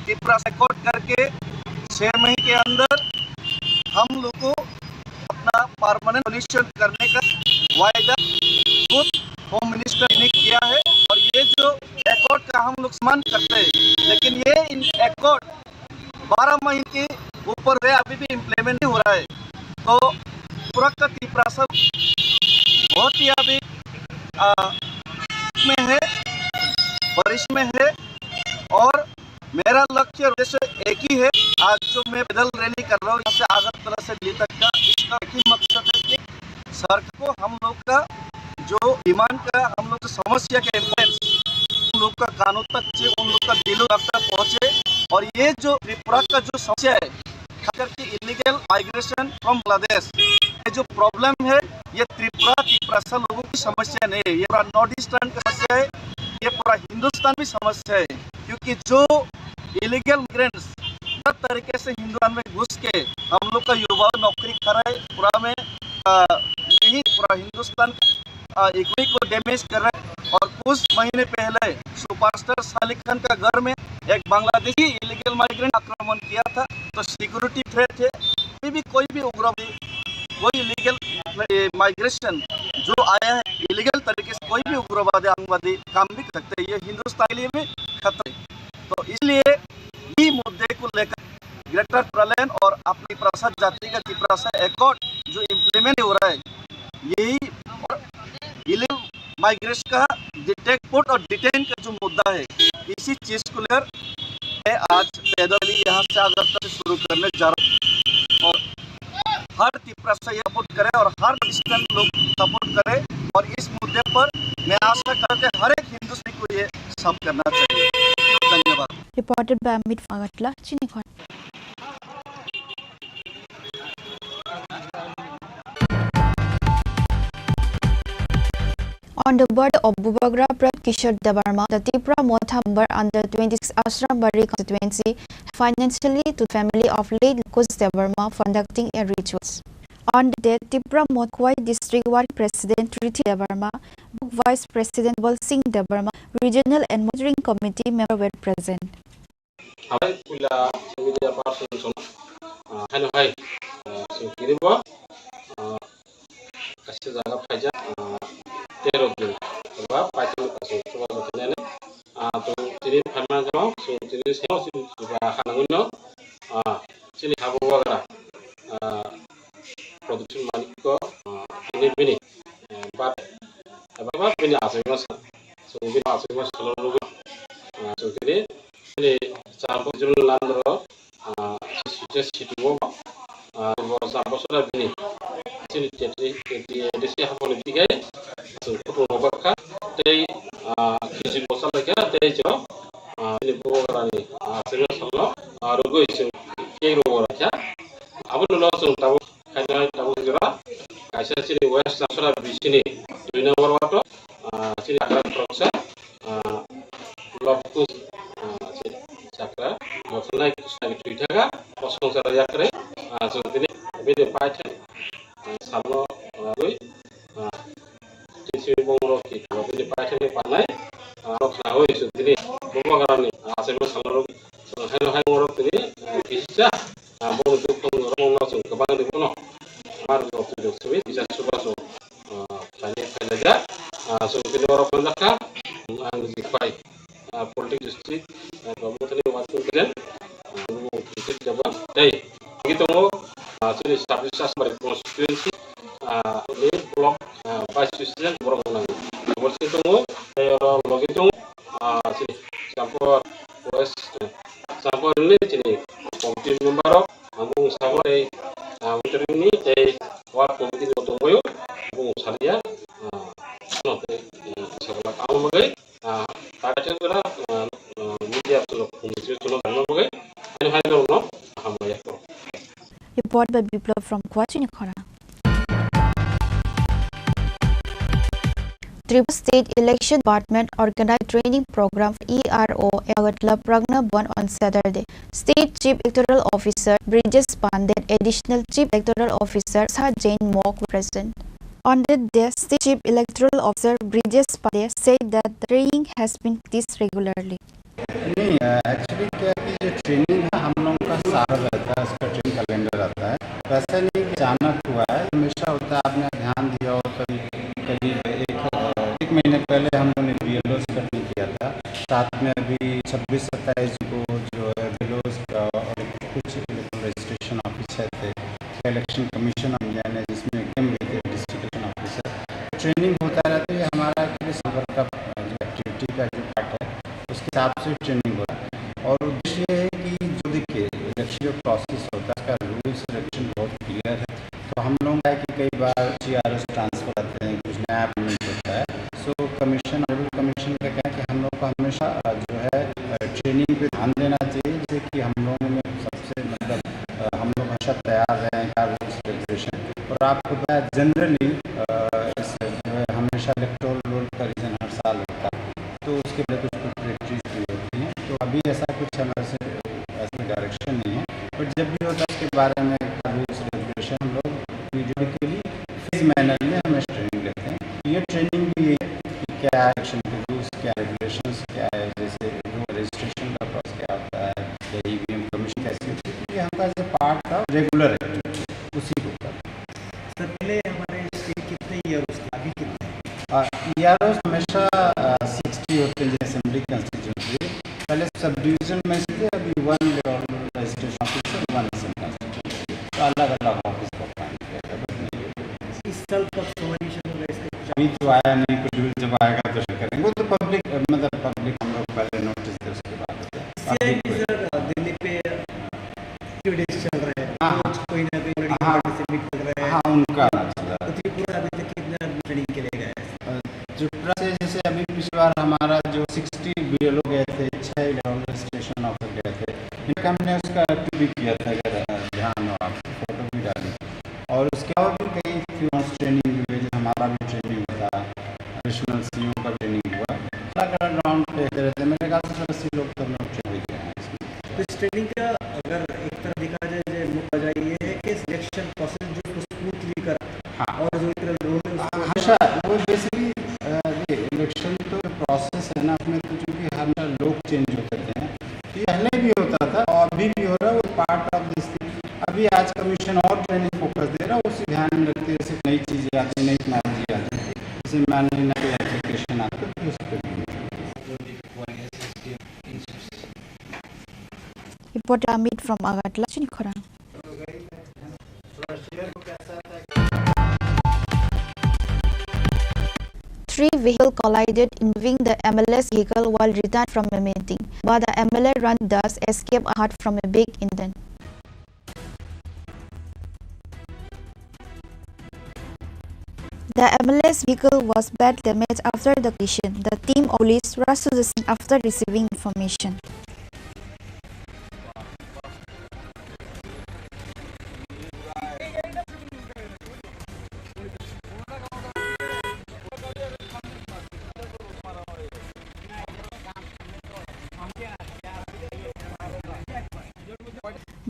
तिप्रासा अकॉर्ड करके छह महीने के अंदर हम लोग को अपना परमानेंट सॉल्यूशन करने का वायदा खुद होम मिनिस्टर ने किया है। और ये जो अकॉर्ड का हम लोग सम्मान करते हैं, लेकिन ये इन अकॉर्ड बारह महीने के ऊपर है, अभी भी इम्प्लीमेंट नहीं हो रहा है। तो पूरा का तिप्रासा बहुत ही अभी, आ, में है, बारिश में है, और मेरा लक्ष्य और उद्देश्य एक ही है। आज जो मैं पैदल रैली कर रहा हूँ यहाँ से आगरतला से दिल्ली तक का, इसका एक ही मकसद है कि सरकार को हम लोग का जो डिमांड का, हम लोग जो समस्या के इम्पोर्टेंस उन लोग का कानों तक पहुँचे, उन लोग का दिलों तक पहुँचे। और ये जो त्रिपुरा का जो समस्या है, खास करके इलीगल माइग्रेशन फ्रॉम बांग्लादेश, ये जो प्रॉब्लम है, ये त्रिपुरा तिप्रासा लोगों की समस्या नहीं है, ये पूरा नॉर्थ ईस्टर्न की समस्या है, ये पूरा हिंदुस्तान की समस्या है। क्योंकि जो इलीगल माइग्रेंट्स गलत तरीके से हिंदुस्तान में घुस के हम लोग का युवा नौकरी खा रहा है, पूरा में, आ, यही पूरा हिंदुस्तान, आ, इकोनॉमी को डैमेज कर रहा है। और कुछ महीने पहले सुपरस्टार शाहरुख खान का घर में एक बांग्लादेशी इलीगल माइग्रेंट आक्रमण किया था, तो सिक्योरिटी थ्रेट है। कोई भी, कोई भी उग्रवादी, कोई इलीगल, मतलब, ये माइग्रेशन जो आया है इलीगल तरीके से, कोई भी उग्रवादी, आतंकवादी काम भी कर सकते हैं। ये हिंदुस्तान के लिए भी खतरा है। तो इसलिए इस मुद्दे को लेकर ग्रेटर टिप्रालैंड और अपनी तिप्रासा जाति का तिप्रासा अकॉर्ड जो इम्प्लीमेंट हो रहा है, यही और इलीगल माइग्रेशन का डिटेक्ट और डिटेन का जो मुद्दा है, इसी चीज को लेकर मैं आज पैदल रैली यहाँ से आगरतला से शुरू करने जा रहा हूँ। और हर तिप्रासा सपोर्ट करे और हर क्रिश्चियन लोग सपोर्ट करे। और इस मुद्दे पर मैं आशा करता हूं कि हर एक हिंदू को ये सब करना चाहिए। धन्यवाद। Reported by Amit Agartala, Chinikhon. On the birthday of Bubagra Prat Kishore Debbarma, the Tipra Motha member under twenty-six Ashram Bari constituency financially to the family of late Lokesh Debbarma for conducting a rituals. On the day, Tipra Motha Khowai District Working President Rithi Debbarma, Vice President Bal Singh Debbarma, Regional and Monitoring Committee member were present. Habai puila media person song, ah, haino hai, ah, song kiribo, ah, kaisa jaga phaijak, ah, tero din, ba paithago kaisa chubachu khainani, ah, to tini phaimani jora, so tini seno si chuba hanangwino, ah, chini habugra, ah, Production malik ko, ah, tini bini, eh, but, eh, baba bini achaima sa. So, bini achaima sa lo lugo. Ah, so, tini, tini champo jul landro, ah, si, si, si, si, tuwo, ah, bo champo sora bini. Chini tetri, tetri, eh, desi haponi digai. So, kutu bakha, tei, ah, kisi bosa lekha, tei jo, ah, tini bo rani, ah, achaima sa lo, ah, rugoi so, kei ro rakha. Abo no lo so tabo. Khaina tabuk jora kaisa chini West Nasora B C ni dui number ward o, ah, chini Akra Khoroksa, Swkang thwi thaka, o swngchar yakarwi, ah, chwng tini bini paithak, ah, salno, ah, rwi, ah, tini borok ki bini paithakni panai, ah, rok khnaui chwng tini bubagrani, ah, achaima salno rwi, chwng haino hai borok tini, ah, kisa, ah, borok dukhu rokno chwng kwbangni bono, mar rok chwng simi kisa chubachu, ah, khlainai phailai jak, ah, chwng tini borok manjakha, ang jikpai. Ah, politics district, ah, Bamthani Working President, ah, Bamthani Jaba, tei, lagi tongo, ah, chini Sabbish Asmari constituency, ah, ni block, ah, vice president, borok nang. Borsi tongo, tei oro logi tongo, ah, chini Sampur West, Sampur ni chini committee member rok, ah, bung sabo tei, ah, monitoring ni tei ward committee ni tongboyo, bung salia, ah, no tei, eh, sabolak amo bagwi, Ah, taithok jora, ah, ah, media chwla phungni simi chwla tangna bagwi, ani hai norokno hambai ya. Report by Biplab from Kuachini Khora. Tripura State Election Department organized training program E R O Agartala Pragna Bhawan on Saturday. State Chief Electoral Officer Brijesh Pandey, Additional Chief Electoral Officer Sa Jain Mok present. On that day, State Chief Electoral Officer Brijesh Pandey said that the training has been practiced regularly. नहीं, एक्चुअली क्या है कि जो ट्रेनिंग है, हम लोगों का साल रहता है, उसका ट्रेनिंग कैलेंडर रहता है। वैसा नहीं कि अचानक हुआ है, हमेशा होता है। आपने ध्यान दिया हो, कभी करीब एक, एक महीने पहले हम लोगों ने बीएलओ का ट्रेनिंग किया था। साथ में अभी छब्बीस सत्ताईस को जो है बीएलओ का और कुछ इलेक्टोरल रजिस्ट्रेशन ऑफिसर थे, इलेक्शन कमीशन ऑफ इंडिया ने जिसमें एकदम डिस्ट्रिक्ट इलेक्शन ऑफिसर ट्रेनिंग होता रहता है। ये हमारा एक्चुअली साल भर का, अ, जो एक्टिविटी का जो पार्ट है, उसके हिसाब से ट्रेनिंग हो रहा है। और उद्देश्य ये है कि जो देखिए, इलेक्शन जो प्रोसेस होता है, उसका रूल्स रेगुलेशन बहुत क्लियर है। तो हम लोग का है कि कई बार सीआरओ से ट्रांसफर आते हैं, कुछ नया अपॉइंटमेंट होता है। सो कमीशन, ट्राइबल कमीशन का कहना है कि हम लोग को हमेशा, अ, जो है, अ, ट्रेनिंग पे ध्यान देना चाहिए, जैसे कि हम लोगों में सबसे, मतलब, अ, हम लोग हमेशा तैयार रहें, क्या रूल्स रेगुलेशन। और आपको पता है, जनरली, अ, इस, जो है, हमेशा इलेक्टोरल रोल का रिवीजन हर साल होता है, तो उसके लिए कुछ, कुछ प्रैक्टिस भी होती है। तो अभी ऐसा कुछ हमारे से, ऐसा डायरेक्शन नहीं है, बट जब भी होता है, उसके बारे में रूल्स रेगुलेशन हम लोग पीरियडिकली फेज मैनर में हमेशा ट्रेनिंग लेते हैं। तो ये ट्रेनिंग भी है कि क्या इलेक्शन के रूल्स, क्या रेगुलेशंस क्या है, जैसे जो रजिस्ट्रेशन का प्रोसेस क्या होता है या ईवीएम कमीशन कैसी होती है, तो ये हमका as a part of regular activity उसी को करते हैं। सर, पहले हमारे स्टेट कितने ईआरओस थे, अभी कितने हैं? आ, ईआरओस हमेशा, आ, सिक्सटी होते हैं, जैसे असेंबली कॉन्स्टिट्यूएंसी। पहले सब डिवीजन में से थे, अभी one registration officer, one assembly constituency. तो अलग-अलग ऑफिस को अपॉइंट किया था, बट नहीं। इस साल कब सवारी शुरू होगा, इसका कुछ अभी तो आया नहीं, कुछ जब आएगा तो शेयर करेंगे। वो तो पब्लिक, मतलब, पब्लिक हम लोग पहले नोटिस दे, उसके बाद होता है। सीआईबी अभी कोई सर, दिल्ली पे फ्यू डेज चल रहा है, हाँ, हाँ। कोई ना कोई ऑलरेडी हाँ। पार्टिसिपेट कर रहा है। हाँ, उनका आना चल रहा है। तो त्रिपुरा अभी तक कितना ट्रेनिंग के लिए गया है? अ, त्रिपुरा से जैसे अभी पिछली बार हमारा जो सिक्सटी बीएलओ गए थे, छह इलेक्टोरल रजिस्ट्रेशन ऑफिसर गए थे, इनका हमने उसका एक्टिव भी किया था, अगर, अ, ध्यान हो आप, फोटो भी डाली। और उसके अलावा भी कई फ्रीलांस ट्रेनिंग हुए, जैसे हमारा भी ट्रेनिंग हुआ था, एडिशनल सीईओ का ट्रेनिंग हुआ। अलग-अलग राउंड पे रहते हैं। मेरे ख्याल से अस्सी लोग तो हम लोग ट्रेनिंग दे रहे हैं इसमें। तो इस ट्रेनिंग का अगर एक तरह देखा जाए, जो मुख्य वजह ये है कि सिलेक्शन प्रोसेस जो उसको स्मूथली कर, हाँ। और जो इलेक्टोरल रोल है, उसको हमेशा वो बेसिकली, अ, ये इलेक्शन तो प्रोसेस है ना, उसमें तो चूंकि हमेशा लोग चेंज होते रहते हैं, तो ये पहले भी होता था और अभी भी हो रहा है, वो पार्ट ऑफ दिस थिंग। अभी आज कमीशन और ट्रेनिंग फोकस दे रहा है, उसी ध्यान में रखते हुए सिर्फ नई चीजें आती हैं, नई टेक्नोलॉजी आती है, जैसे मान लीजिए नई एप्लीकेशन आती है, तो उस पर भी। Report Amit from Agartala, Chini Khorang. Three vehicle collided, involving the M L A's vehicle while return from a meeting, but the M L A ran thus escape unhurt from a big incident. The M L A's vehicle was bad damage after the collision. The team of police rushed to the scene after receiving information.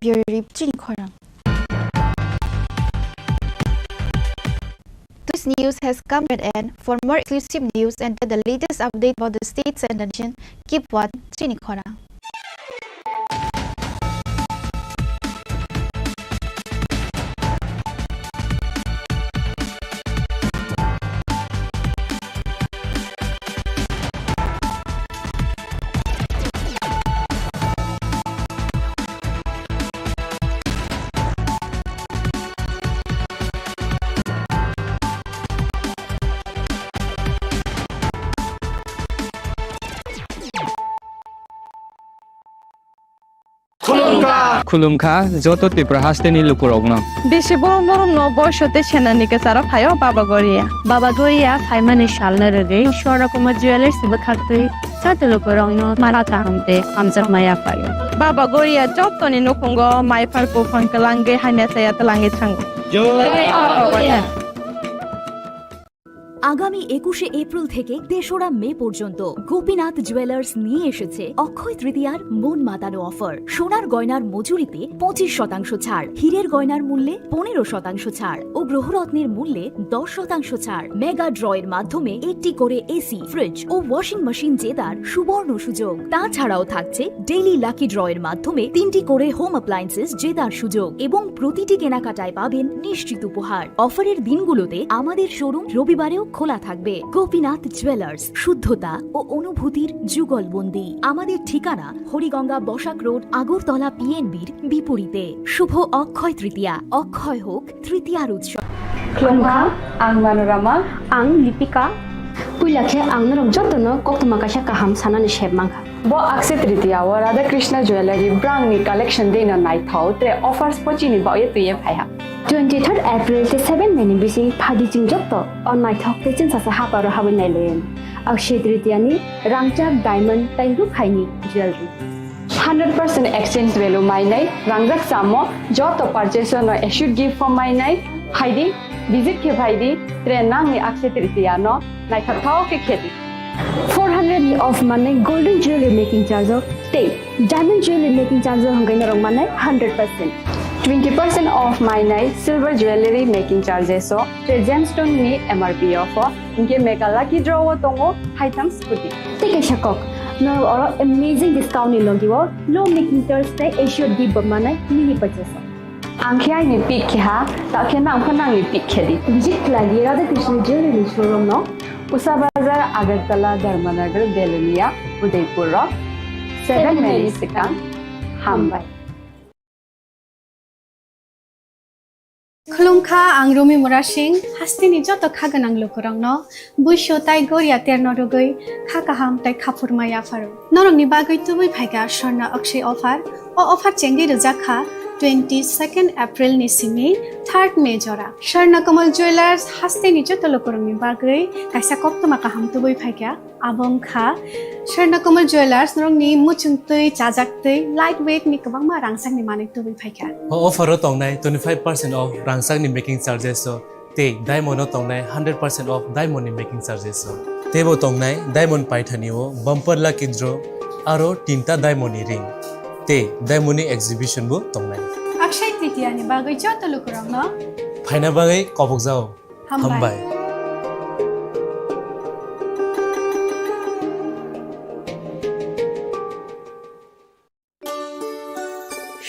Bureau Report chini khorang. This news has come to an end. For more exclusive news and the latest update about the states and the nation, keep watching chini khorang. Khulumkha. Khulumkha joto Tripura hasteni lukurokno. Bisi borok norokno boiso tei senani kwcharo phaio Baba Goria. Baba Goria phaimani salno rwgwi Swarna Kumar Jewellers bwkhaktwi joto lukurokno mara kaham tei hamjakma yaphaio. Baba Goria jotoni nukhungo maiphar buphang kwlangwi hamya chaya twlangwi thango. Jai Baba Goria. আগামী একুশে এপ্রিল থেকে তেসরা মে পর্যন্ত গোপীনাথ জুয়েলার্স নিয়ে এসেছে অক্ষয় তৃতীয়ার মন মাতানো অফার। সোনার গয়নার মজুরিতে পঁচিশ শতাংশ ছাড়, হীরের গয়নার মূল্যে পনেরো শতাংশ ছাড় ও গ্রহরত্নের মূল্যে দশ শতাংশ ছাড়। মেগা ড্রয়ের মাধ্যমে একটি করে এসি, ফ্রিজ ও ওয়াশিং মেশিন জেতার সুবর্ণ সুযোগ। তাছাড়াও থাকছে ডেইলি লাকি ড্রয়ের মাধ্যমে তিনটি করে হোম অ্যাপ্লায়েন্সেস জেতার সুযোগ এবং প্রতিটি কেনাকাটায় পাবেন নিশ্চিত উপহার। অফারের দিনগুলোতে আমাদের শোরুম রবিবারেও খোলা থাকবে। গোপীনাথ জুয়েলার্স, শুদ্ধতা ও অনুভূতির যুগলবন্দী। আমাদের ঠিকানা হরিগঙ্গা বসাক রোড, আগরতলা পিএনবির বিপরীতে। শুভ অক্ষয় তৃতীয়া, অক্ষয় হোক তৃতীয়ার উৎসব। Khulumkha, ang Manorama. Ang Lipika. Puila khe ang norok jotono koktwma kaisa kaham sanani sep mankha. Bo Akshaya Tritiya o Radha Krishna Jewellery brangni collection deino naithok tre offers pochini baoye twiye phaiha. Twenty third April tei seven May ni bising phadi chwng jotto o naithok tei chwngsasa haparo habwi nailayan. Akshaya Tritiya ni rangchak diamond tei rukhaini jewellery. Hundred percent exchange value mainai, rangjak chamo, joto purchase no assured gift form mainai, phaidi, visit khe phaidi, tre nangni Akshaya Tritiya no naithok thok khe khedi. Four hundred ni off manai golden jewelry making charge o tei diamond jewelry making charge o hwnkhai norok manai hundred percent. Twenty percent off mainai silver jewelry making charges o tre gemstone ni M R P off o. Hinkhe mega lucky draw o tongo haitham scooty. Tei kaisa kok, norok oro amazing discount ni logi o low making charge tei assured gift bo manai mini purchase o. Ang khe aini pick khe ha, ta khe nang pho nangni pick khe di. Visit khlai di Radha Krishna Jewelry ni showroom no. Usa Bazar, Agartala, Dharmanagar, Belonia, Udaipur o. Seven May ni swkang. Hambai. Khulumkha, ang Rumi Murasing, hasteni joto kha gwnang lukurokno buisu tai goria terno rwgwi kha kaham tai kha phurma yapharo. Norokni bagwi tubui phaikha Swarna Akshaya offer. O offer chengwi rwjak kha twenty second April ni simi third May jora. Swarna Kamal Jewellers hasteni joto lukurokni bagwi kaisa koktwma kaham tubui phaikha. Abo wngkha Swarna Kamal Jewellers, norokni muchungtwi, chajaktwi, light weight ni kwbangma rangchakni manwi tubui phaikha. O offer o tongnai twenty five percent off rangchakni making charges o tei diamond o tongnai hundred percent off diamond ni making charges o. Teibo tongnai diamond paithani o bumper lucky draw aro tinta diamond ni ring tei diamond ni exhibition bo tongnai. Akshaya Tritiya ni bagwi joto lukurokno phaina bagwi kobokjao. Hambai. Hambai.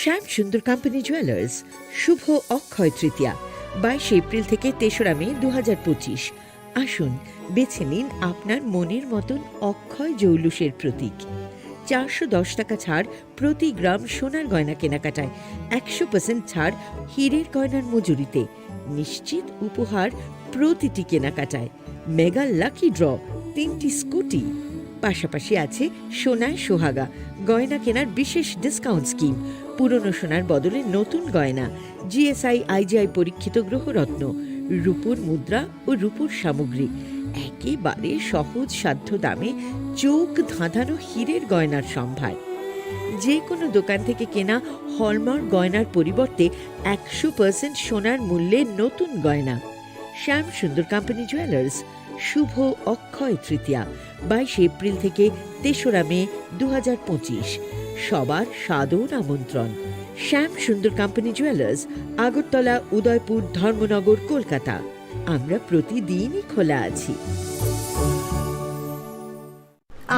শ্যাম Sundar company jewellers, শুভ অক্ষয় তৃতীয়া, বাইশে এপ্রিল থেকে তেসরা মে দু হাজার পঁচিশ। আসুন, বেছে নিন আপনার মনের মতন অক্ষয় জৌলুসের প্রতীক। চারশো দশ টাকা ছাড় প্রতি গ্রাম সোনার গয়না কেনাকাটায়, একশো পার্সেন্ট ছাড় হীরের গয়নার মজুরিতে, নিশ্চিত উপহার প্রতিটি কেনাকাটায়, মেগা লাকি ড্র, তিনটি স্কুটি। পাশাপাশি আছে সোনায় সোহাগা, গয়না কেনার বিশেষ ডিসকাউন্ট স্কিম, পুরনো সোনার বদলে নতুন গয়না, জিএসআই আইজিআই পরীক্ষিত গ্রহরত্ন, রূপোর মুদ্রা ও রূপোর সামগ্রী। একেবারে সহজ সাধ্য দামে চোখ ধাঁধানো হীরের গয়নার সম্ভার। যে কোনো দোকান থেকে কেনা হলমার্ক গয়নার পরিবর্তে একশো পার্সেন্ট সোনার মূল্যে নতুন গয়না। শ্যাম সুন্দর কোম্পানি জুয়েলার্স, শুভ অক্ষয় তৃতীয়া, বাইশে এপ্রিল থেকে তেসরা মে দু হাজার পঁচিশ। সবার সাদর আমন্ত্রণ। শ্যাম সুন্দর কোম্পানি জুয়েলার্স, আগরতলা, উদয়পুর, ধর্মনগর, কলকাতা। আমরা প্রতিদিনই খোলা আছি।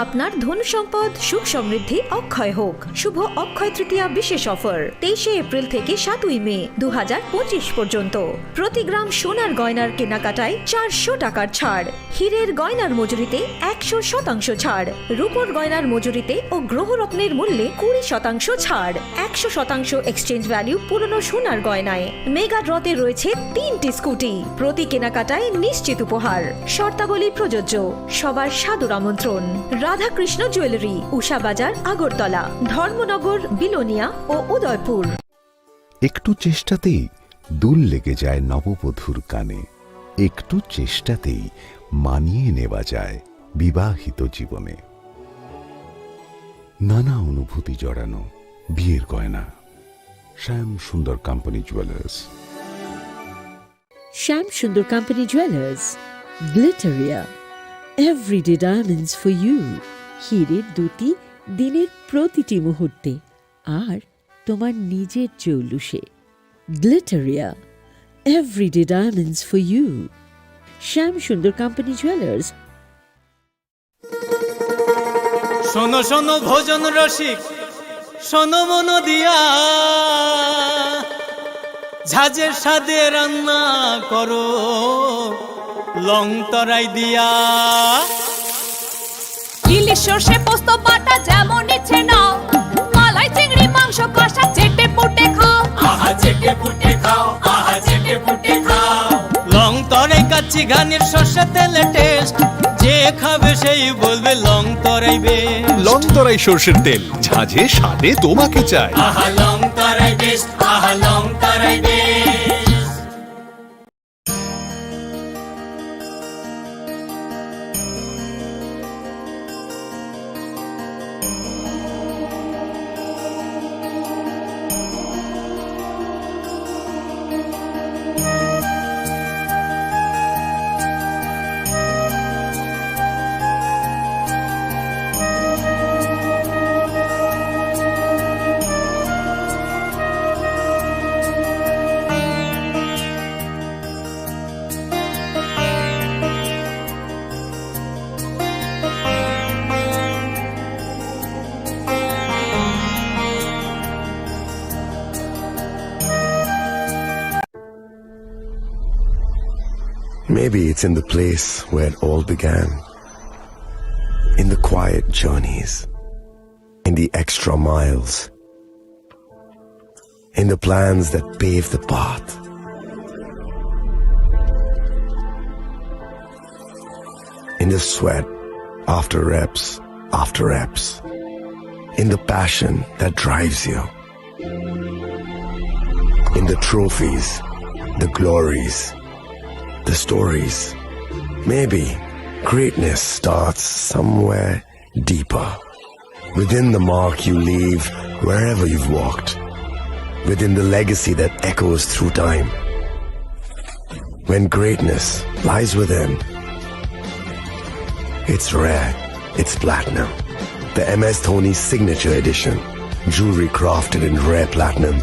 আপনার ধন সম্পদ, সুখ সমৃদ্ধি অক্ষয় হোক। শুভ অক্ষয় তৃতীয়া বিশেষ অফার, তেইশে এপ্রিল থেকে সাতই মে দু হাজার পঁচিশ পর্যন্ত। প্রতি গ্রাম সোনার গয়নার কেনাকাটায় চারশো টাকার ছাড়, হীরের গয়নার মজুরিতে একশো শতাংশ ছাড়, রূপোর গয়নার মজুরিতে ও গ্রহরত্নের মূল্যে কুড়ি শতাংশ ছাড়, একশো শতাংশ এক্সচেঞ্জ ভ্যালু পুরনো সোনার গয়নায়। মেগা ড্রতে রয়েছে তিনটি স্কুটি, প্রতি কেনাকাটায় নিশ্চিত উপহার। শর্তাবলী প্রযোজ্য। সবার সাদর আমন্ত্রণ। রাধাকৃষ্ণ জুয়েলারি, উষা বাজার, আগরতলা, ধর্মনগর, বিলোনিয়া ও উদয়পুর। একটু চেষ্টাতেই দুল লেগে যায় নববধূর কানে। একটু চেষ্টাতেই মানিয়ে নেওয়া যায় বিবাহিত জীবনে। নানা অনুভূতি জড়ানো বিয়ের গয়না। শ্যাম Sundar company jewellers. Shyam Sundar company jewellers, Glitteria, everyday diamonds for you. হীরের দ্যুতি দিনের প্রতিটি মুহূর্তে, আর তোমার নিজের জৌলুসে। Glitteria, everyday diamonds for you. Shyam Sundar company jewellers. শোনো শোনো ভোজন রসিক, শোনো মন দিয়া, ঝাঁঝের স্বাদে রান্না করো লং তরাই দিয়া। ইলিশ সর্ষে পোস্ত বাটা যেমন ইচ্ছে নাও, মালাই চিংড়ি মাংস কষা চেটে পুটে খাও। আহা চেটে পুটে খাও, আহা চেটে পুটে খাও। লং তরাই কাচ্চি ঘানির সর্ষে তেলে টেস্ট, যে খাবে সেই বলবে লং তরাই বেস্ট। লং তরাই সর্ষের তেল, ঝাঁঝে স্বাদে তোমাকে চাই। আহা লং তরাই বেস্ট, আহা লং তরাই best. Maybe it's in the place where it all began. In the quiet journeys, in the extra miles, in the plans that pave the path, in the sweat after reps after reps, in the passion that drives you, in the trophies, the glories, the stories. Maybe greatness starts somewhere deeper. Within the mark you leave wherever you've walked. Within the legacy that echoes through time. When greatness lies within, it's rare, it's platinum. The M S Dhoni Signature Edition. Jewelry crafted in rare platinum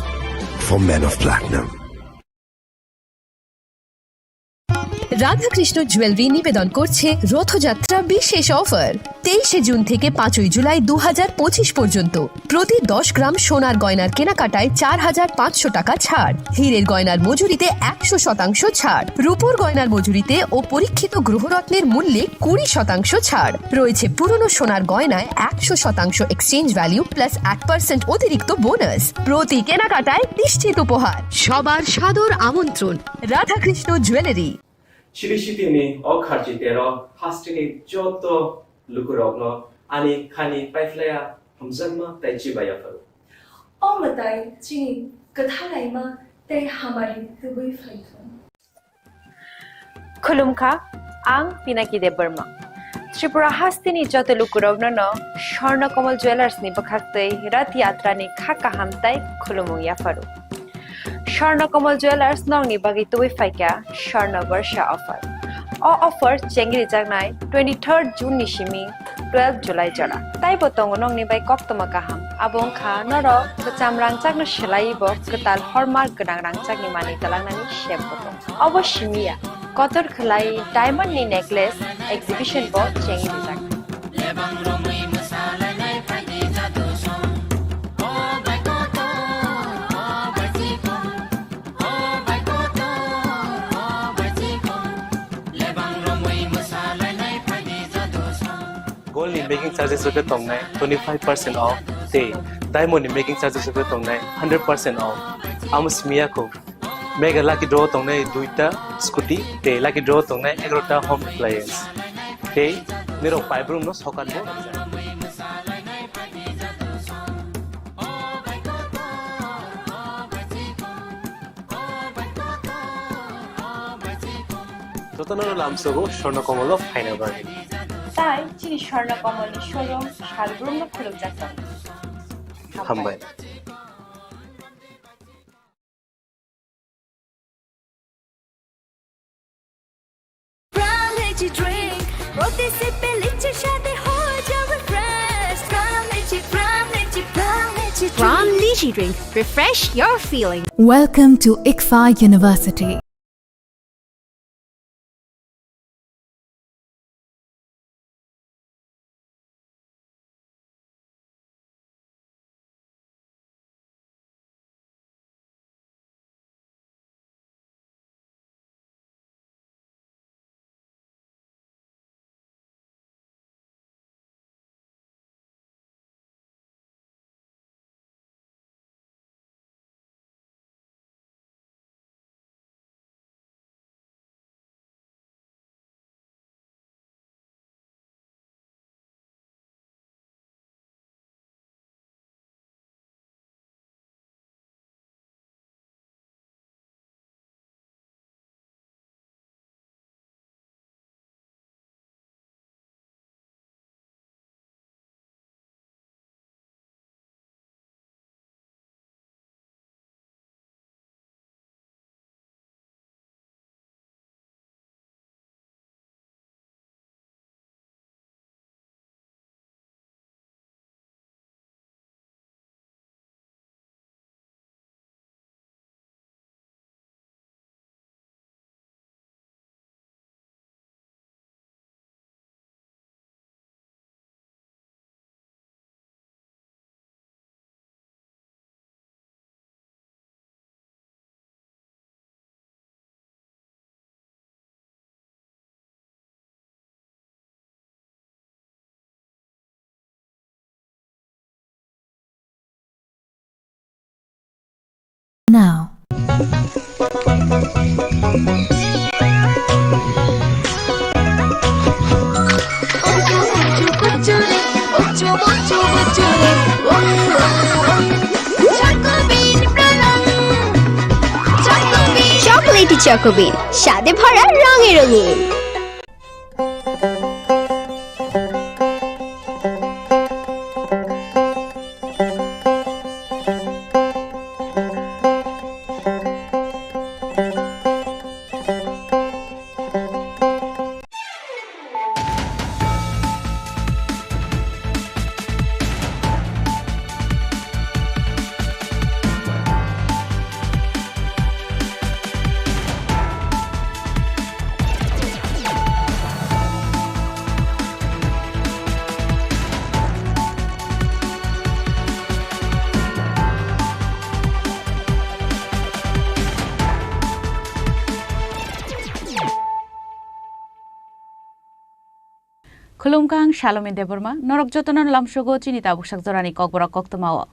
for men of platinum. Radhakrishna jewellery নিবেদন করছে রথযাত্রা বিশেষ অফার। তেইশে জুন থেকে পাঁচই জুলাই দু হাজার পঁচিশ পর্যন্ত প্রতি দশ গ্রাম সোনার গয়নার কেনাকাটায় চার হাজার পাঁচশো টাকা ছাড়, হীরের গয়নার মজুরিতে একশো শতাংশ ছাড়, রূপোর গয়নার মজুরিতে ও পরীক্ষিত গ্রহরত্নের মূল্যে কুড়ি শতাংশ ছাড়। রয়েছে পুরনো সোনার গয়নায় একশো শতাংশ এক্সচেঞ্জ ভ্যালু প্লাস এক পার্সেন্ট অতিরিক্ত বোনাস। প্রতি কেনাকাটায় নিশ্চিত উপহার। সবার সাদর আমন্ত্রণ। Radhakrishna jewellery. Chiri sitini o kharchi tero hasteni joto lukurokno ani khani paiphlaiya hamjakma tei chibaiya phuru. O mwtai chini kwthalaima tei hamari tubui phaithung. Khulumkha, ang Pinaki Debbarma. Tripura hasteni joto lukurokno no Swarna Kamal Jewellers ni bwkhaktwi Rath Yatra ni kha kaham tai khulumung yapharu. Swarna Kamal Jewellers nokni bagwi tubui phaikha Swarna Barsha offer. O offer chengri jaknai twenty-third June ni simi twelve July jora. Taibo tongo nokni bai koktwma kaham. Abo wngkha norok kwcham rangchakno swlaiwi bo kwtal hallmark gwnang rangchakni manwi twlangnani sep bo tongo. Obo simi ya, kotor khwlai diamond ni necklace exhibition bo chengwi rijak. Gold ni making charges rok khe tongnai twenty five percent off, tei diamond ni making charges rok khe tongnai hundred percent off. Amo simi ya kho. Mega lucky draw tongnai duita scooty, tei lucky draw tongnai egarota home appliance. Tei nirok paibrumno sokan bo. Jotono lamsogo Swarna Komolo phaina bagwi. Tai chini Swarna Komolni showroom salbrumno khulumjak tongo. Hambai. Pran Lychee Drink, প্রতি সিপে লিচি স্বাদে হয়ে যাবে fresh। Pran Lychee, Pran Lychee, Pran Lychee Drink। Pran Lychee Drink, refresh your feeling। Welcome to ICFAI University। Now. Chocolatey Choco Bean, স্বাদে ভরা রঙে রঙিন। Khulumkha, ang Salome Debbarma, norok jotono lamsogo chini tabuksak jorani kokborok koktwmao.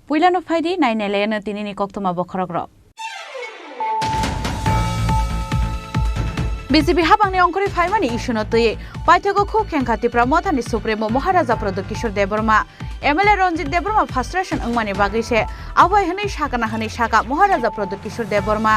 Puilano phaidi, nainailaino tinini koktwma bokhorokrok. B J P habangni ongkhorwi phaimani issue-no twiwi paithago khuk khengkha Tipra Mothani Supremo Maharaja Pradyot Kishore Debbarma. M L A Ranjit Debbarma frustration wngmani bagwi se abo hai hwnwi sakana hwnwi saka Maharaja Pradyot Kishore Debbarma.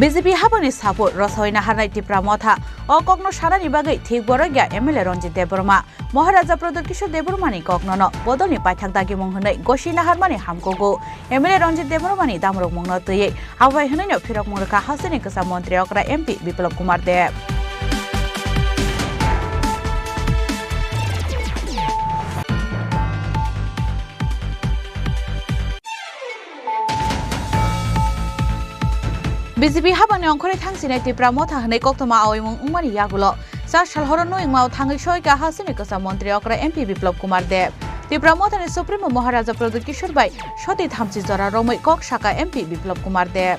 B J P hapangni support rosoi naharnai Tipra Motha. O kokno sanani bagwi thik borok ya M L A Ranjit Debbarma. Maharaja Pradyot Kishore Debbarmani koknono bodolni paithak dagimung hwnwi gosi naharmani hamkugo. M L A Ranjit Debbarmani damrokmungno twiwi abo bai hwnwino phirokmung rwkha hasteni kwcham montri okra M P Biplab Kumar Deb. B J P hapangni ongkhorwi thangsinai Tipra Motha hwnwi koktwma aoimung wngmani yagulo cha sal horo nwi wngmao thangwi soi kha hasteni kwcham montri okra M P Biplab Kumar Deb. Tipra Mothani Supremo Maharaja Pradyot Kishore bai soti thamchi jora romwi kok saka M P Biplab Kumar Deb.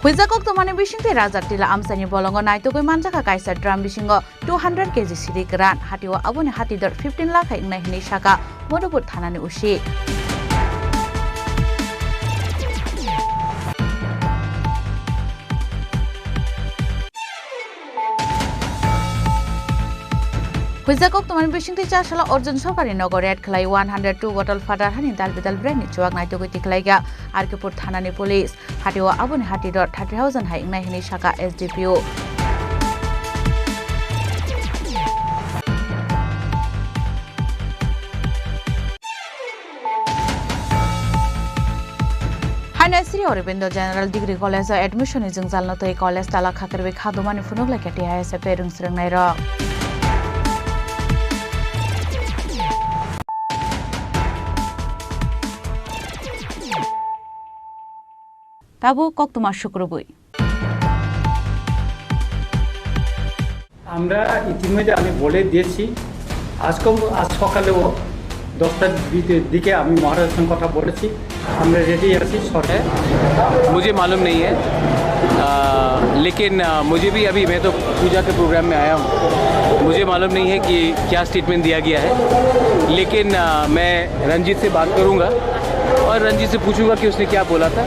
Huijak koktwmani bisingtwi Raja Tila amchaini bolongo naitugwi manjakha kaisa drum bisingo two hundred K G siri kwran, hatio aboni hati dor fifteen lakh hai wngnai hwnwi saka Madhupur thanani O C. Huijak koktwmani bisingtwi cha salo Arjun Sarkarni nogo raid khlai one hundred two bottle phatar hani dal bidal brand ni chuak naitugwi tikhlaikha R K Pur thanani police. Hatio aboni hati dor thirty thousand hai wngnai hwnwi saka S D P O. Haino Sri Aurobindo General Degree College o admission ni jwngjalno twi college tala khakirwi khadumani phunuk laikha T I S F A rwngsrwngnairok. Tabuk koktwma sukrubwi. আমরা ইতিমধ্যে আমি বলে দিয়েছি, আজকে, আজ সকালেও দশটার দিকে, দিকে আমি মহারাজের সঙ্গে কথা বলেছি, আমরা রেডি আছি সরকার। मुझे मालूम नहीं है, आ, लेकिन, आ, मुझे भी अभी, मैं तो पूजा के प्रोग्राम में आया हूँ, मुझे मालूम नहीं है कि क्या स्टेटमेंट दिया गया है, लेकिन, आ, मैं रंजीत से बात करूँगा और रंजीत से पूछूंगा कि उसने क्या बोला था।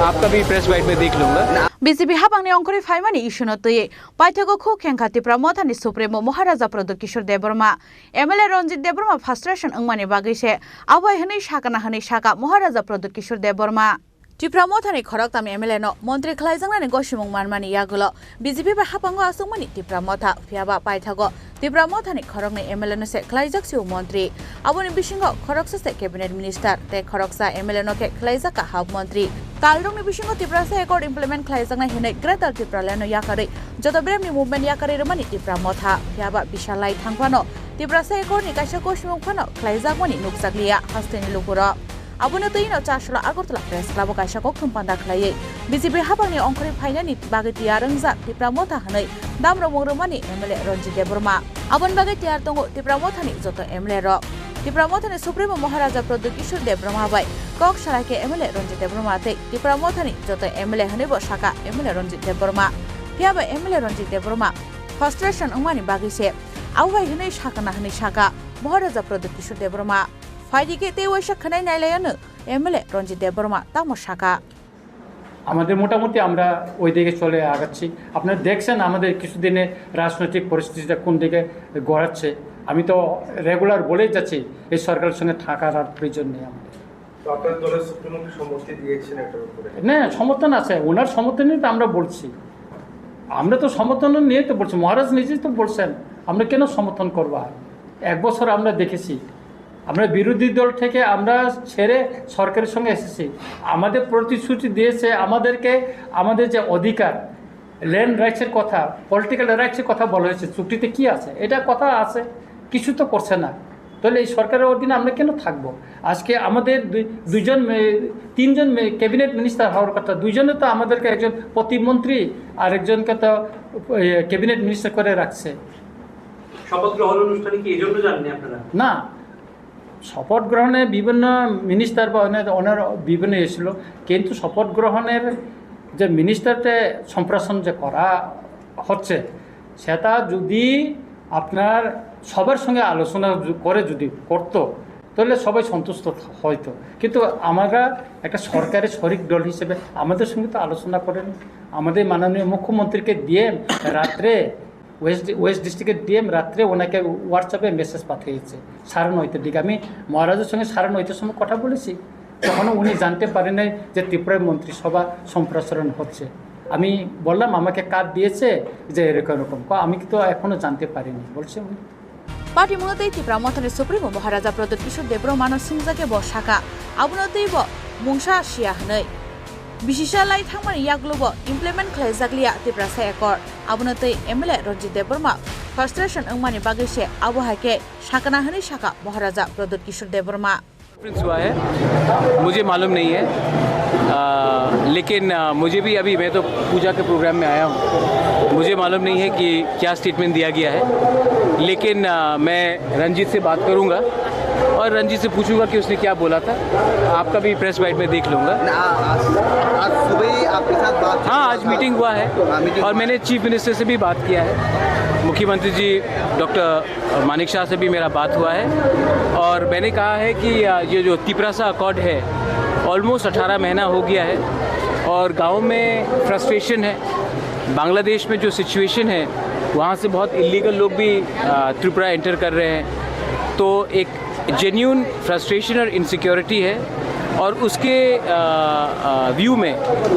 आपका भी प्रेस बाइट में देख लूंगा। B J P hapangni ongkhorwi phaimani issue no twiwi paithago khuk khengkha Tipra Mothani Supremo Maharaja Pradyot Kishore Debbarma. M L A Ranjit Debbarma frustration wngmani bagwi se abo hai hwnwi sakana hwnwi saka Maharaja Pradyot Kishore Debbarma. Tipra Mothani khoroktam M L A no montri khlaijaknani gosimung manmani yagulo B J P bai hapango achukmani Tipra Motha, phiyaba paithago Tipra Mothani khoroknwi M L A no se khlaijak sio montri. Aboni bisingo khoroksa se cabinet minister tei khoroksa M L A no khe khlaijak kaham montri. Kalrokni bisingo Tiprasa Accord implement khlaijaknai hwnwi Greater Tipraland no yakarwi joto beremni movement yakarwi rwmani Tipra Motha, phiyaba bisa lai thang phano Tiprasa Accord ni kaisa gosimung phano khlaijakmani nukjakliya hasteni lukurok. Abono twi no Chasla Agartala Press Club o kaisa kokthum panda khlaiwi B J P hapangni ongkhorwi phainani bagwi tiyar wngjak Tipra Motha hwnwi damromung rwmani M L A Ranjit Debbarma. Aboni bagwi tiyar tongo Tipra Mothani joto M L A rok. Tipra Mothani Supremo Maharaja Pradyot Kishore Debbarma bai kok salai khe M L A Ranjit Debbarma tei Tipra Mothani joto M L A hwnwi bo saka M L A Ranjit Debbarma. Phiyaba M L A Ranjit Debbarma frustration wngmani bagwi se abo bai hwnwi sakana hwnwi saka Maharaja Pradyot Kishore Debbarma. Phaidi khe tei waisa khwnai nailaiyano M L A Ranjit Debbarma tamo saka. আমাদের মোটামুটি আমরা ওই দিকে চলে আগাচ্ছি। আপনারা দেখছেন আমাদের কিছুদিনে রাজনৈতিক পরিস্থিতিটা কোন দিকে গড়াচ্ছে। আমি তো রেগুলার বলেই যাচ্ছি এই সরকারের সঙ্গে থাকার আর প্রয়োজন নেই আমাদের। তো আপনার দলের সুপ্রিমো কি সম্মতি দিয়েছেন এটার উপরে? না, সমর্থন আছে, ওনার সমর্থনই তো আমরা বলছি। আমরা তো সমর্থন নিয়ে তো বলছি, মহারাজ নিজেই তো বলছেন, আমরা কেন সমর্থন করবো আর? এক বছর আমরা দেখেছি, আমরা বিরোধী দল থেকে আমরা ছেড়ে সরকারের সঙ্গে এসেছি। আমাদের প্রতিশ্রুতি দিয়েছে আমাদেরকে, আমাদের যে অধিকার, ল্যান্ড রাইটসের কথা, পলিটিক্যাল রাইটসের কথা বলা হয়েছে, চুক্তিতে কি আছে? এটা কথা আছে, কিছু তো করছে না। তাহলে এই সরকারের অধীনে আমরা কেন থাকবো? আজকে আমাদের দুই-, দুইজন মে-, তিনজন মে-, ক্যাবিনেট মিনিস্টার হওয়ার কথা, দুইজনে তো আমাদেরকে, একজন প্রতিমন্ত্রী আর একজনকে তো, এ, ক্যাবিনেট মিনিস্টার করে রাখছে। শপথ গ্রহণ অনুষ্ঠানে কি এই জন্য যাননি আপনারা? না, শপথ গ্রহণে বিভিন্ন মিনিস্টার বা অনেক, ওনার বিভিন্ন এসেছিল, কিন্তু শপথ গ্রহণের যে মিনিস্টারকে সম্প্রসারণ যে করা হচ্ছে, সেটা যদি আপনার সবার সঙ্গে আলোচনা যু-, করে যদি করতো, তাহলে সবাই সন্তুষ্ট থ-, হইতো। কিন্তু আমরা একটা সরকারের শরিক দল হিসেবে আমাদের সঙ্গে তো আলোচনা করেনি। আমাদের মাননীয় মুখ্যমন্ত্রীকে দিয়ে রাত্রে ওয়েস্ট ওয়েস্ট ডিস্ট্রিক্টের ডিএম রাত্রে ওনাকে হোয়াটসঅ্যাপে মেসেজ পাঠিয়েছে সাড়ে নয়টার দিকে। আমি মহারাজের সঙ্গে সাড়ে নয়টার সময় কথা বলেছি, তখনও উনি জানতে পারেন নাই যে ত্রিপুরার মন্ত্রিসভা সম্প্রসারণ হচ্ছে। আমি বললাম, "আমাকে কার্ড দিয়েছে যে এরকম এরকম।" ক-, "আমি তো এখনো জানতে পারিনি," বলছে উনি। Patimungno tei Tipra Mothani Supremo Maharaja Pradyot Kishore Debbarmano swngjak khe bo sakha, abono teibo mungsa siya hwnwi. Bisisa lai thangmani yagulo bo implement khlaijakliya Tiprasa Accord. Abono tei M L A Ranjit Debbarma frustration wngmani bagwi se abo hai khe sakna hwnwi sakha Maharaja Pradyot Kishore Debbarma. Conference हुआ है, मुझे मालूम नहीं है। आ, लेकिन आ, मुझे भी अभी, मैं तो पूजा के प्रोग्राम में आया हूँ, मुझे मालूम नहीं है कि क्या स्टेटमेंट दिया गया है। लेकिन आ, मैं रंजीत से बात करूँगा और रंजीत से पूछूंगा कि उसने क्या बोला था। आपका भी प्रेस बाइट में देख लूँगा। ना, आज, आज सुबह ही आपके साथ बात हाँ, आज मीटिंग हुआ है। हाँ, मीटिंग और हुआ। मैंने चीफ मिनिस्टर से भी बात किया है, मुख्यमंत्री जी डॉक्टर मानिक शाह से भी मेरा बात हुआ है और मैंने कहा है कि आ, ये जो तिपरासा अकॉर्ड है, ऑलमोस्ट अठारह महीना हो गया है और गाँव में फ्रस्ट्रेशन है। बांग्लादेश में जो सिचुएशन है, वहाँ से बहुत इलीगल लोग भी आ, त्रिपुरा एंटर कर रहे हैं। तो एक जेन्यून फ्रस्ट्रेशन और इनसिक्योरिटी है और उसके आ, आ, व्यू में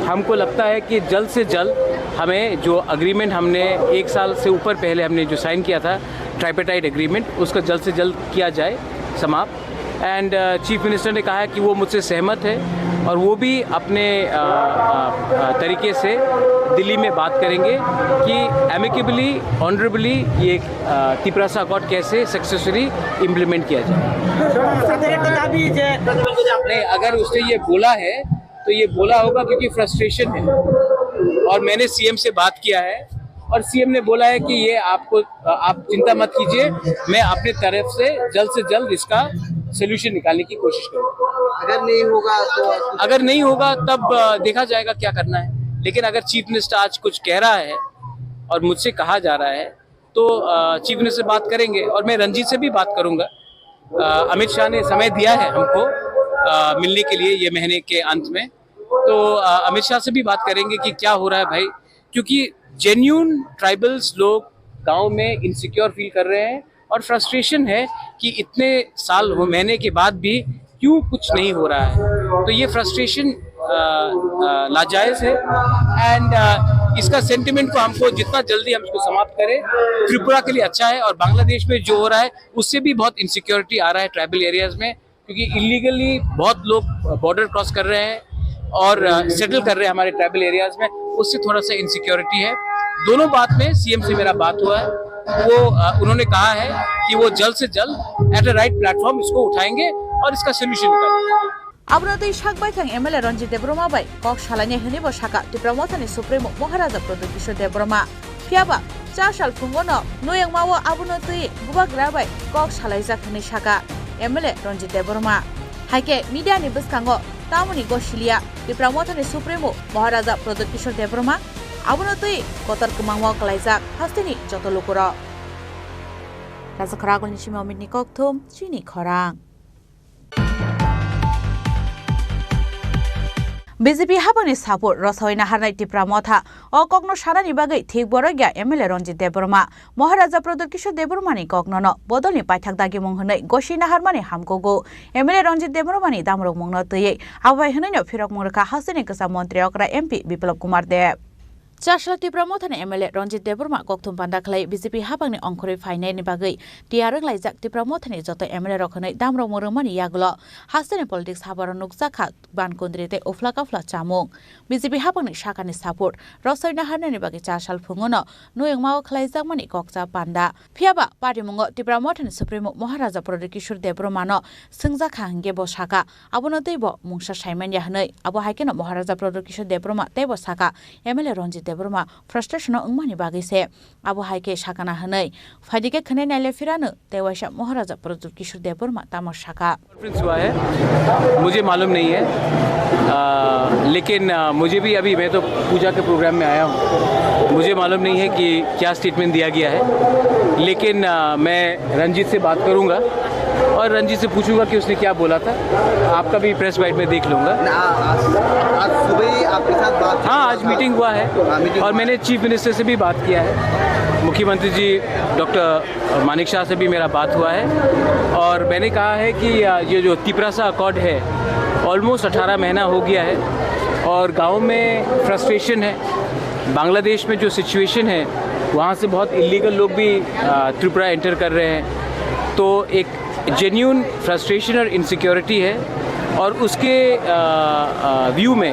हमको लगता है कि जल्द से जल्द हमें जो एग्रीमेंट हमने एक साल से ऊपर पहले हमने जो साइन किया था, ट्राइपेटाइट एग्रीमेंट, उसका जल्द से जल्द किया जाए समाप्त। एंड चीफ मिनिस्टर ने कहा है कि वो मुझसे सहमत है और वो भी अपने आ, आ, आ, तरीके से दिल्ली में बात करेंगे कि एमिकेबली, ऑनरेबली ये आ, तिपरासा अकॉर्ड कैसे सक्सेसफुली इम्प्लीमेंट किया जाए। नहीं, अगर उसने ये बोला है तो ये बोला होगा क्योंकि फ्रस्ट्रेशन है। और मैंने सीएम से बात किया है और सीएम ने बोला है कि ये आपको, आप चिंता मत कीजिए, मैं अपने तरफ से जल्द से जल्द इसका सोल्यूशन निकालने की कोशिश करूँगा। अगर नहीं होगा तो अगर नहीं होगा तब आ, देखा जाएगा क्या करना है। लेकिन अगर चीफ मिनिस्टर आज कुछ कह रहा है और मुझसे कहा जा रहा है तो आ, चीफ मिनिस्टर से बात करेंगे और मैं रंजीत से भी बात करूंगा। आ, अमित शाह ने समय दिया है हमको आ, मिलने के लिए ये महीने के अंत में, तो आ, अमित शाह से भी बात करेंगे कि क्या हो रहा है भाई, क्योंकि जेन्यून ट्राइबल्स लोग गांव में इनसिक्योर फील कर रहे हैं और फ्रस्ट्रेशन है कि इतने साल हो, महीने के बाद भी क्यों कुछ नहीं हो रहा है। तो ये फ्रस्ट्रेशन लाजायज है एंड इसका सेंटिमेंट को हमको जितना जल्दी हम इसको समाप्त करें, त्रिपुरा के लिए अच्छा है। और बांग्लादेश में जो हो रहा है, उससे भी बहुत इनसिक्योरिटी आ रहा है ट्राइबल एरियाज में, क्योंकि इलीगली बहुत लोग बॉर्डर क्रॉस कर रहे हैं और सेटल कर रहे हैं हमारे ट्राइबल एरियाज में, उससे थोड़ा सा इनसिक्योरिटी है। दोनों बात में सीएम से मेरा बात हुआ है, वो अ, उन्होंने कहा है कि वो जल्द से जल्द एट अ राइट प्लेटफॉर्म इसको उठाएंगे और इसका सोल्यूशन निकालेंगे। Abono twi sak baithang M L A Ranjit Debbarma bai kok salainai hwnwi bo sakha Tipra Mothani Supremo Maharaja Pradyot Kishore Debbarma. Phiyaba cha sal phungono noyangmao abono twi bubagra bai kok salaijak hwnwi sakha M L A Ranjit Debbarma. Haikhe media ni bwskango tamoni gosiliya Tipra Mothani Supremo Maharaja Pradyot Kishore Debbarma, abono twi kotor kwmangmao kwlaijak hasteni joto lukurok. Rajakhara Agulni simi Omitni kokthum, chini khorang. B J P hapangni support rwsawina harnai Tipra Motha. O kokno sanani bagwi thik borok ya M L A Ranjit Debbarma. Maharaja Pradyot Kishore Debbarmani koknono bodolni paithak dagimung hwnwi gosi naharmani hamkugo. M L A Ranjit Debbarmani damrokmungno twiwi abo bai hwnwino phirokmung rwkha hasteni kwcham montri okra M P Biplab Kumar Deb. Chasla Tipra Mothani M L A Ranjit Debbarma kokthum panda khlai B J P hapangni ongkhorwi phainaini bagwi tiyar wnglaijak Tipra Mothani joto M L A rok hwnwi damrokmung rwmani yagulo hasteni politics habaro nukjakha bankundri tei uphla kaphla chamung. B J P hapangni sakani support rosoi naharnani bagwi cha sal phungono noyangmao khlaijakmani kokcha panda. Phiyaba patimungo Tipra Mothani Supremo Maharaja Pradyot Kishore Debbarmano swngjakha hwnkhe bo sakha, abono teibo mungsa saimanya hwnwi. Abo hai kheno Maharaja Pradyot Kishore Debbarma teibo sakha, M L A Ranjit Debbarma frustration-o wngmani bagwi se. Abo hai khe sakana hwnwi. Phaidi khe khwnwi naile phirano tei waisa Maharaja Pradyot Kishore Debbarma tamo sakha. Conference हुआ है, मुझे मालूम नहीं है। आ, लेकिन आ, मुझे भी अभी, मैं तो पूजा के प्रोग्राम में आया हूँ, मुझे मालूम नहीं है कि क्या स्टेटमेंट दिया गया है। लेकिन आ, मैं रंजीत से बात करूँगा और रंजीत से पूछूंगा कि उसने क्या बोला था। आपका भी प्रेस बाइट में देख लूँगा। ना, आज, आज सुबह ही आपके साथ बात हाँ, आज मीटिंग हुआ है हाँ, मीटिंग और हुआ। मैंने चीफ मिनिस्टर से भी बात किया है। मुख्यमंत्री जी डॉक्टर मानिक शाह से भी मेरा बात हुआ है और मैंने कहा है कि, अ, ये जो तिपरासा अकॉर्ड है, ऑलमोस्ट अठारह महीना हो गया है और गाँव में फ्रस्ट्रेशन है। बांग्लादेश में जो सिचुएशन है, वहाँ से बहुत इलीगल लोग भी, अ, त्रिपुरा एंटर कर रहे हैं। तो एक जेन्युइन फ्रस्ट्रेशन और इनसिक्योरिटी है और उसके, अ, अ, व्यू में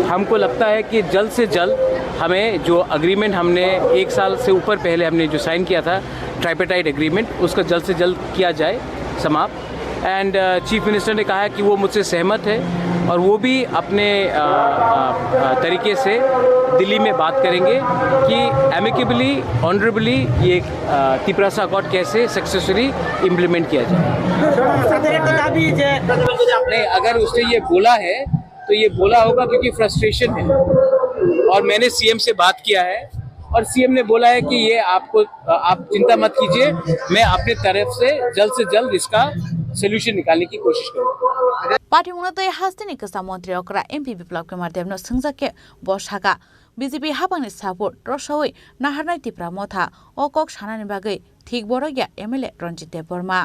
हमको लगता है कि जल्द से जल्द हमें जो एग्रीमेंट हमने एक साल से ऊपर पहले हमने जो साइन किया था, ट्राइपेटाइट एग्रीमेंट, उसका जल्द से जल्द किया जाए समाप्त। एंड, अ, चीफ मिनिस्टर ने कहा है कि वो मुझसे सहमत है और वो भी अपने, अ, अ, अ, तरीके से दिल्ली में बात करेंगे कि एमिकेबली, ऑनरेबली ये, अ, तिपरासा अकॉर्ड कैसे सक्सेसफुली इम्प्लीमेंट किया जाए। नहीं, अगर उसने ये बोला है तो ये बोला होगा क्योंकि फ्रस्ट्रेशन है और मैंने सीएम से बात किया है और सीएम ने बोला है कि ये आपको, आप चिंता मत कीजिए, मैं अपने तरफ से जल्द से जल्द इसका सॉल्यूशन निकालने की कोशिश करूंगा। Party mungno tei hasteni kwcham montri okra M P Biplab Kumar Debno swngjak khe bo saka, B J P hapangni support rwsaui naharnai Tipra Motha o kok sanani bagwi thik borok ya M L A Ranjit Debbarma.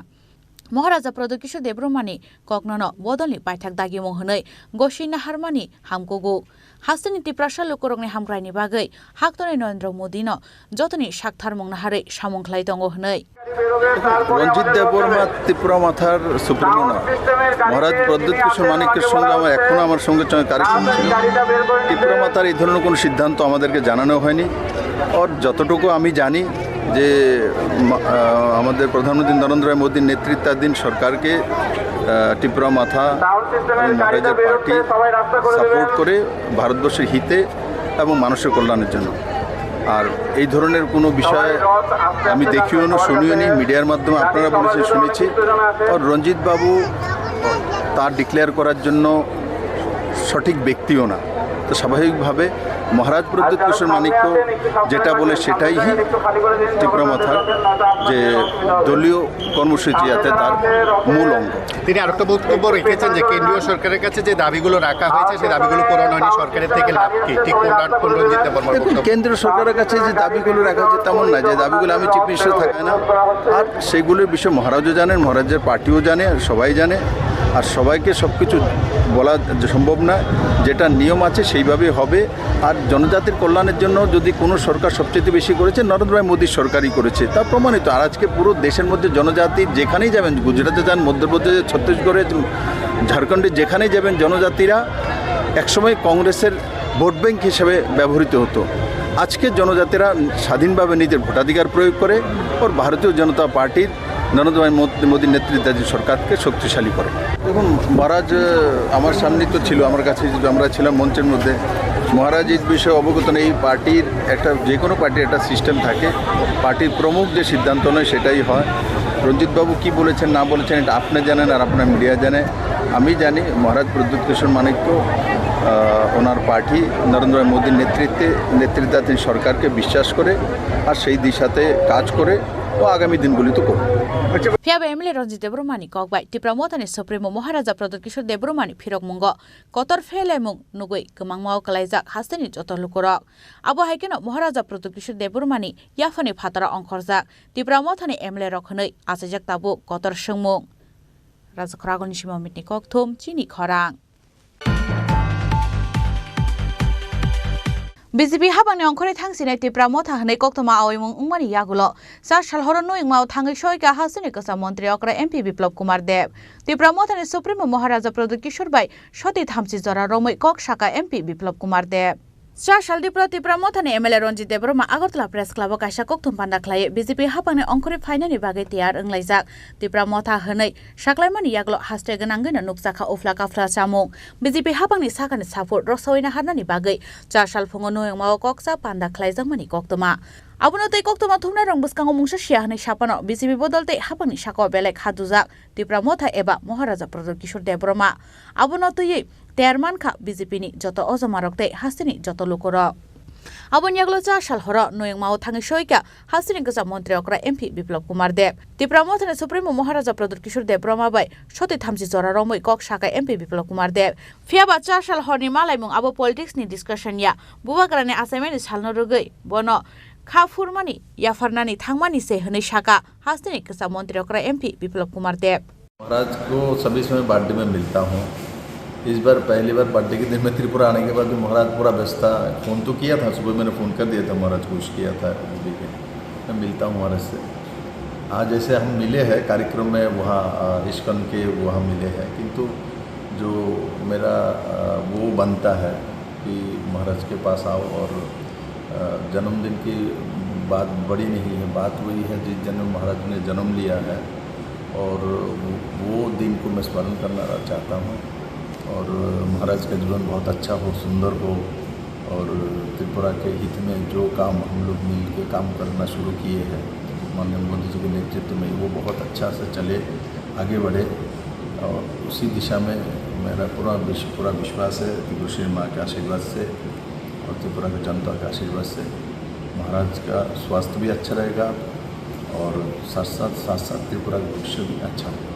Maharaja Pradyut Kishore Debbarmani koknono bodolni paithak dagimung hwnwi goswi naharmani hamkugo. Hasteni Tiprasa lukurokni hamkraini bagwi haktorni Narendra Modino jotoni saktharmung naharwi samung khlai tongo hwnwi. রঞ্জিত দেববর্মা ত্রিপুরা মথার সুপ্রিমো নয়। মহারাজ প্রদ্যুৎ কিশোর মাণিক্যের সঙ্গে আমার, এখনো আমার সঙ্গে সঙ্গে কারেকশন ছিল। ত্রিপুরা মথার এই ধরনের কোনো সিদ্ধান্ত আমাদেরকে জানানো হয়নি। আর যতটুকু আমি জানি যে মা-, আহ, আমাদের প্রধানমন্ত্রী নরেন্দ্র মোদীর নেতৃত্বাধীন সরকারকে, আহ, ত্রিপুরা মথা এবং মহারাজের পার্টি সাপোর্ট করে ভারতবর্ষের হিতে এবং মানুষের কল্যাণের জন্য। আর এই ধরনের কোনো বিষয় আমি দেখিও না, শুনিও নি, মিডিয়ার মাধ্যমে আপনারা বলেছেন, শুনেছি। আর রঞ্জিত বাবু তার ডিক্লেয়ার করার জন্য সঠিক ব্যক্তিও না। তো স্বাভাবিকভাবে মহারাজ প্রদ্যুৎ কিশোর মাণিক্য যেটা বলে সেটাই ত্রিপুরা মথার যে দলীয় কর্মসূচি, যাতে তার মূল অঙ্গ। তিনি আরেকটা বক্তব্য রেখেছেন যে কেন্দ্রীয় সরকারের কাছে যে দাবিগুলো রাখা হয়েছে, সেই দাবিগুলো পূরণ হয়নি, সরকারের থেকে লাভ কি? ঠিক কোন রাট-, কোন রঞ্জিত দেববর্মার দেখুন, বক্তব্য? কেন্দ্রীয় সরকারের কাছে যে দাবিগুলো রাখা হয়েছে তেমন না, যে দাবিগুলো আমি চিফ মিনিস্টার থাকায় না। আর সেগুলোর বিষয়ে মহারাজও জানেন, মহারাজের পার্টিও জানে, সবাই জানে। আর সবাইকে সব কিছু বলা যে সম্ভব নয়, যেটা নিয়ম আছে সেইভাবেই হবে। আর জনজাতির কল্যাণের জন্য যদি কোনো সরকার সবচেয়ে বেশি করেছে, নরেন্দ্র ভাই মোদীর সরকারই করেছে, তা প্রমাণিত। আর আজকে পুরো দেশের মধ্যে জনজাতি যেখানেই যাবেন, গুজরাটে যান, মধ্যপ্রদেশে, ছত্তিশগড়ে, ঝাড়খণ্ডে যেখানেই যাবেন, জনজাতিরা একসময় কংগ্রেসের ভোট ব্যাংক হিসেবে ব্যবহৃত হতো। আজকে জনজাতিরা স্বাধীনভাবে নিজের ভোটাধিকার প্রয়োগ করে ওর ভারতীয় জনতা পার্টির নরেন্দ্র ভাই মোদ-, মোদীর নেতৃত্বাধীন সরকারকে শক্তিশালী করে। দেখুন, মহারাজ, আহ, আমার সামনেই তো ছিল, আমার কাছে আমরা ছিলাম মঞ্চের মধ্যে। মহারাজ এই বিষয়ে অবগত নেই। এই পার্টির একটা, যে কোনো পার্টির একটা সিস্টেম থাকে, পার্টির প্রমুখ যে সিদ্ধান্ত নেয় সেটাই হয়। রঞ্জিতবাবু কি বলেছেন না বলেছেন এটা আপনি জানেন আর আপনার মিডিয়া জানে। আমি জানি মহারাজ প্রদ্যুৎ কিশোর মাণিক্য, আহ, ওনার পার্টি নরেন্দ্র মোদীর নেতৃত্বে, নেতৃত্বাধীন সরকারকে বিশ্বাস করে আর সেই দিশাতে কাজ করে ও আগামী দিনগুলিতে করবে। Phiya ba M L A Ranjit Debbarmani kok bai Tipra Mothani Supremo Maharaja Pradyut Kishore Debbarmani phirokmungo kotor phelemung nugwi kwmangmao kwlaijak hasteni joto lukurok. Abo hai kheno Maharaja Pradyut Kishore Debbarmani yaphani phataro ongkhorjak Tipra Mothani M L A rok hwnwi achaijak tabuk kotor swngmung. Rajakhoragoni Sima Mitni kokthum chini khorang. B J P hapangni ongkhorwi thangsinai Tipra Motha hwnwi koktwma aoimung wngmani yagulo cha sal horo Noyengmao thangwi soika hasteni kwcham montri okra M P Biplab Kumar Deb. Tipra Mothani Supremo Maharaja Pradyut Kishore bai soti thamchi jora romwi kok saka M P Biplab Kumar Deb. Cha sal Tipra, Tipra Mothani M L A Ranjit Debbarma Agartala Press Club o kaisa kokthum panda khlaiwi B J P hapangni ongkhorwi phainani bagwi tiyar wnglaijak. Tipra Motha hwnwi saklaimani yagulo haste gwnangwino nukjakha uphla kaphla chamung. B J P hapangni sakani support rwsaui naharnani bagwi cha sal phungo Noyengmao kokcha panda khlaijakmani koktwma. Abono tei koktwma thumnairok bwskango mungsa siya hwnwi saphano B J P bodol tei hapangni sakao belai kha dujak Tipra Motha eba Maharaja Pradyut Kishore Debbarma. Abono twiwi tiyar mankha B J P ni joto ojomarok tei hasteni joto lukurok. Aboni yagulo cha sal horo Noyengmao thangwi soika hasteni kwcham montri okra M P Biplab Kumar Deb. Tipra Mothani Supremo Maharaja Pradyut Kishore Debbarma bai soti thamchi jora romwi kok saka M P Biplab Kumar Deb. Phiya ba cha sal horni malaimung abo politics ni discussion ya. Bubagrani achaimani salno rwgwi bono kha phurmani yapharnani thangmani se hwnwi saka hasteni kwcham montri okra M P Biplab Kumar Deb. महाराज को सभी समय बर्थडे में मिलता हूँ। इस बार पहली बार बर्थडे के दिन में त्रिपुरा आने के बाद भी महाराज पूरा व्यस्त था। फ़ोन तो किया था, सुबह मैंने फ़ोन कर दिया था महाराज को, विश किया था। मैं मिलता हूँ महाराज से। आज जैसे हम मिले हैं कार्यक्रम में, वहाँ, अ, इस्कॉन के वहाँ मिले हैं, किंतु जो मेरा, अ, वो बनता है कि महाराज के पास आओ और, अ, जन्मदिन की बात बड़ी नहीं है, बात वही है जिस जन्म महाराज ने जन्म लिया है, और वो, वो दिन को मैं स्मरण करना चाहता हूँ। और महाराज का जीवन बहुत अच्छा हो, सुंदर हो, और त्रिपुरा के हित में जो काम हम लोग मिल के काम करना शुरू किए हैं माननीय मोदी जी के नेतृत्व में, वो बहुत अच्छा से चले, आगे बढ़े। और उसी दिशा में मेरा पूरा विश-, पूरा विश्वास है, त्रिपुरेश्वरी माँ के आशीर्वाद से और त्रिपुरा के जनता के आशीर्वाद से महाराज का स्वास्थ्य भी अच्छा रहेगा और साथ साथ, साथ साथ त्रिपुरा का भविष्य भी अच्छा होगा।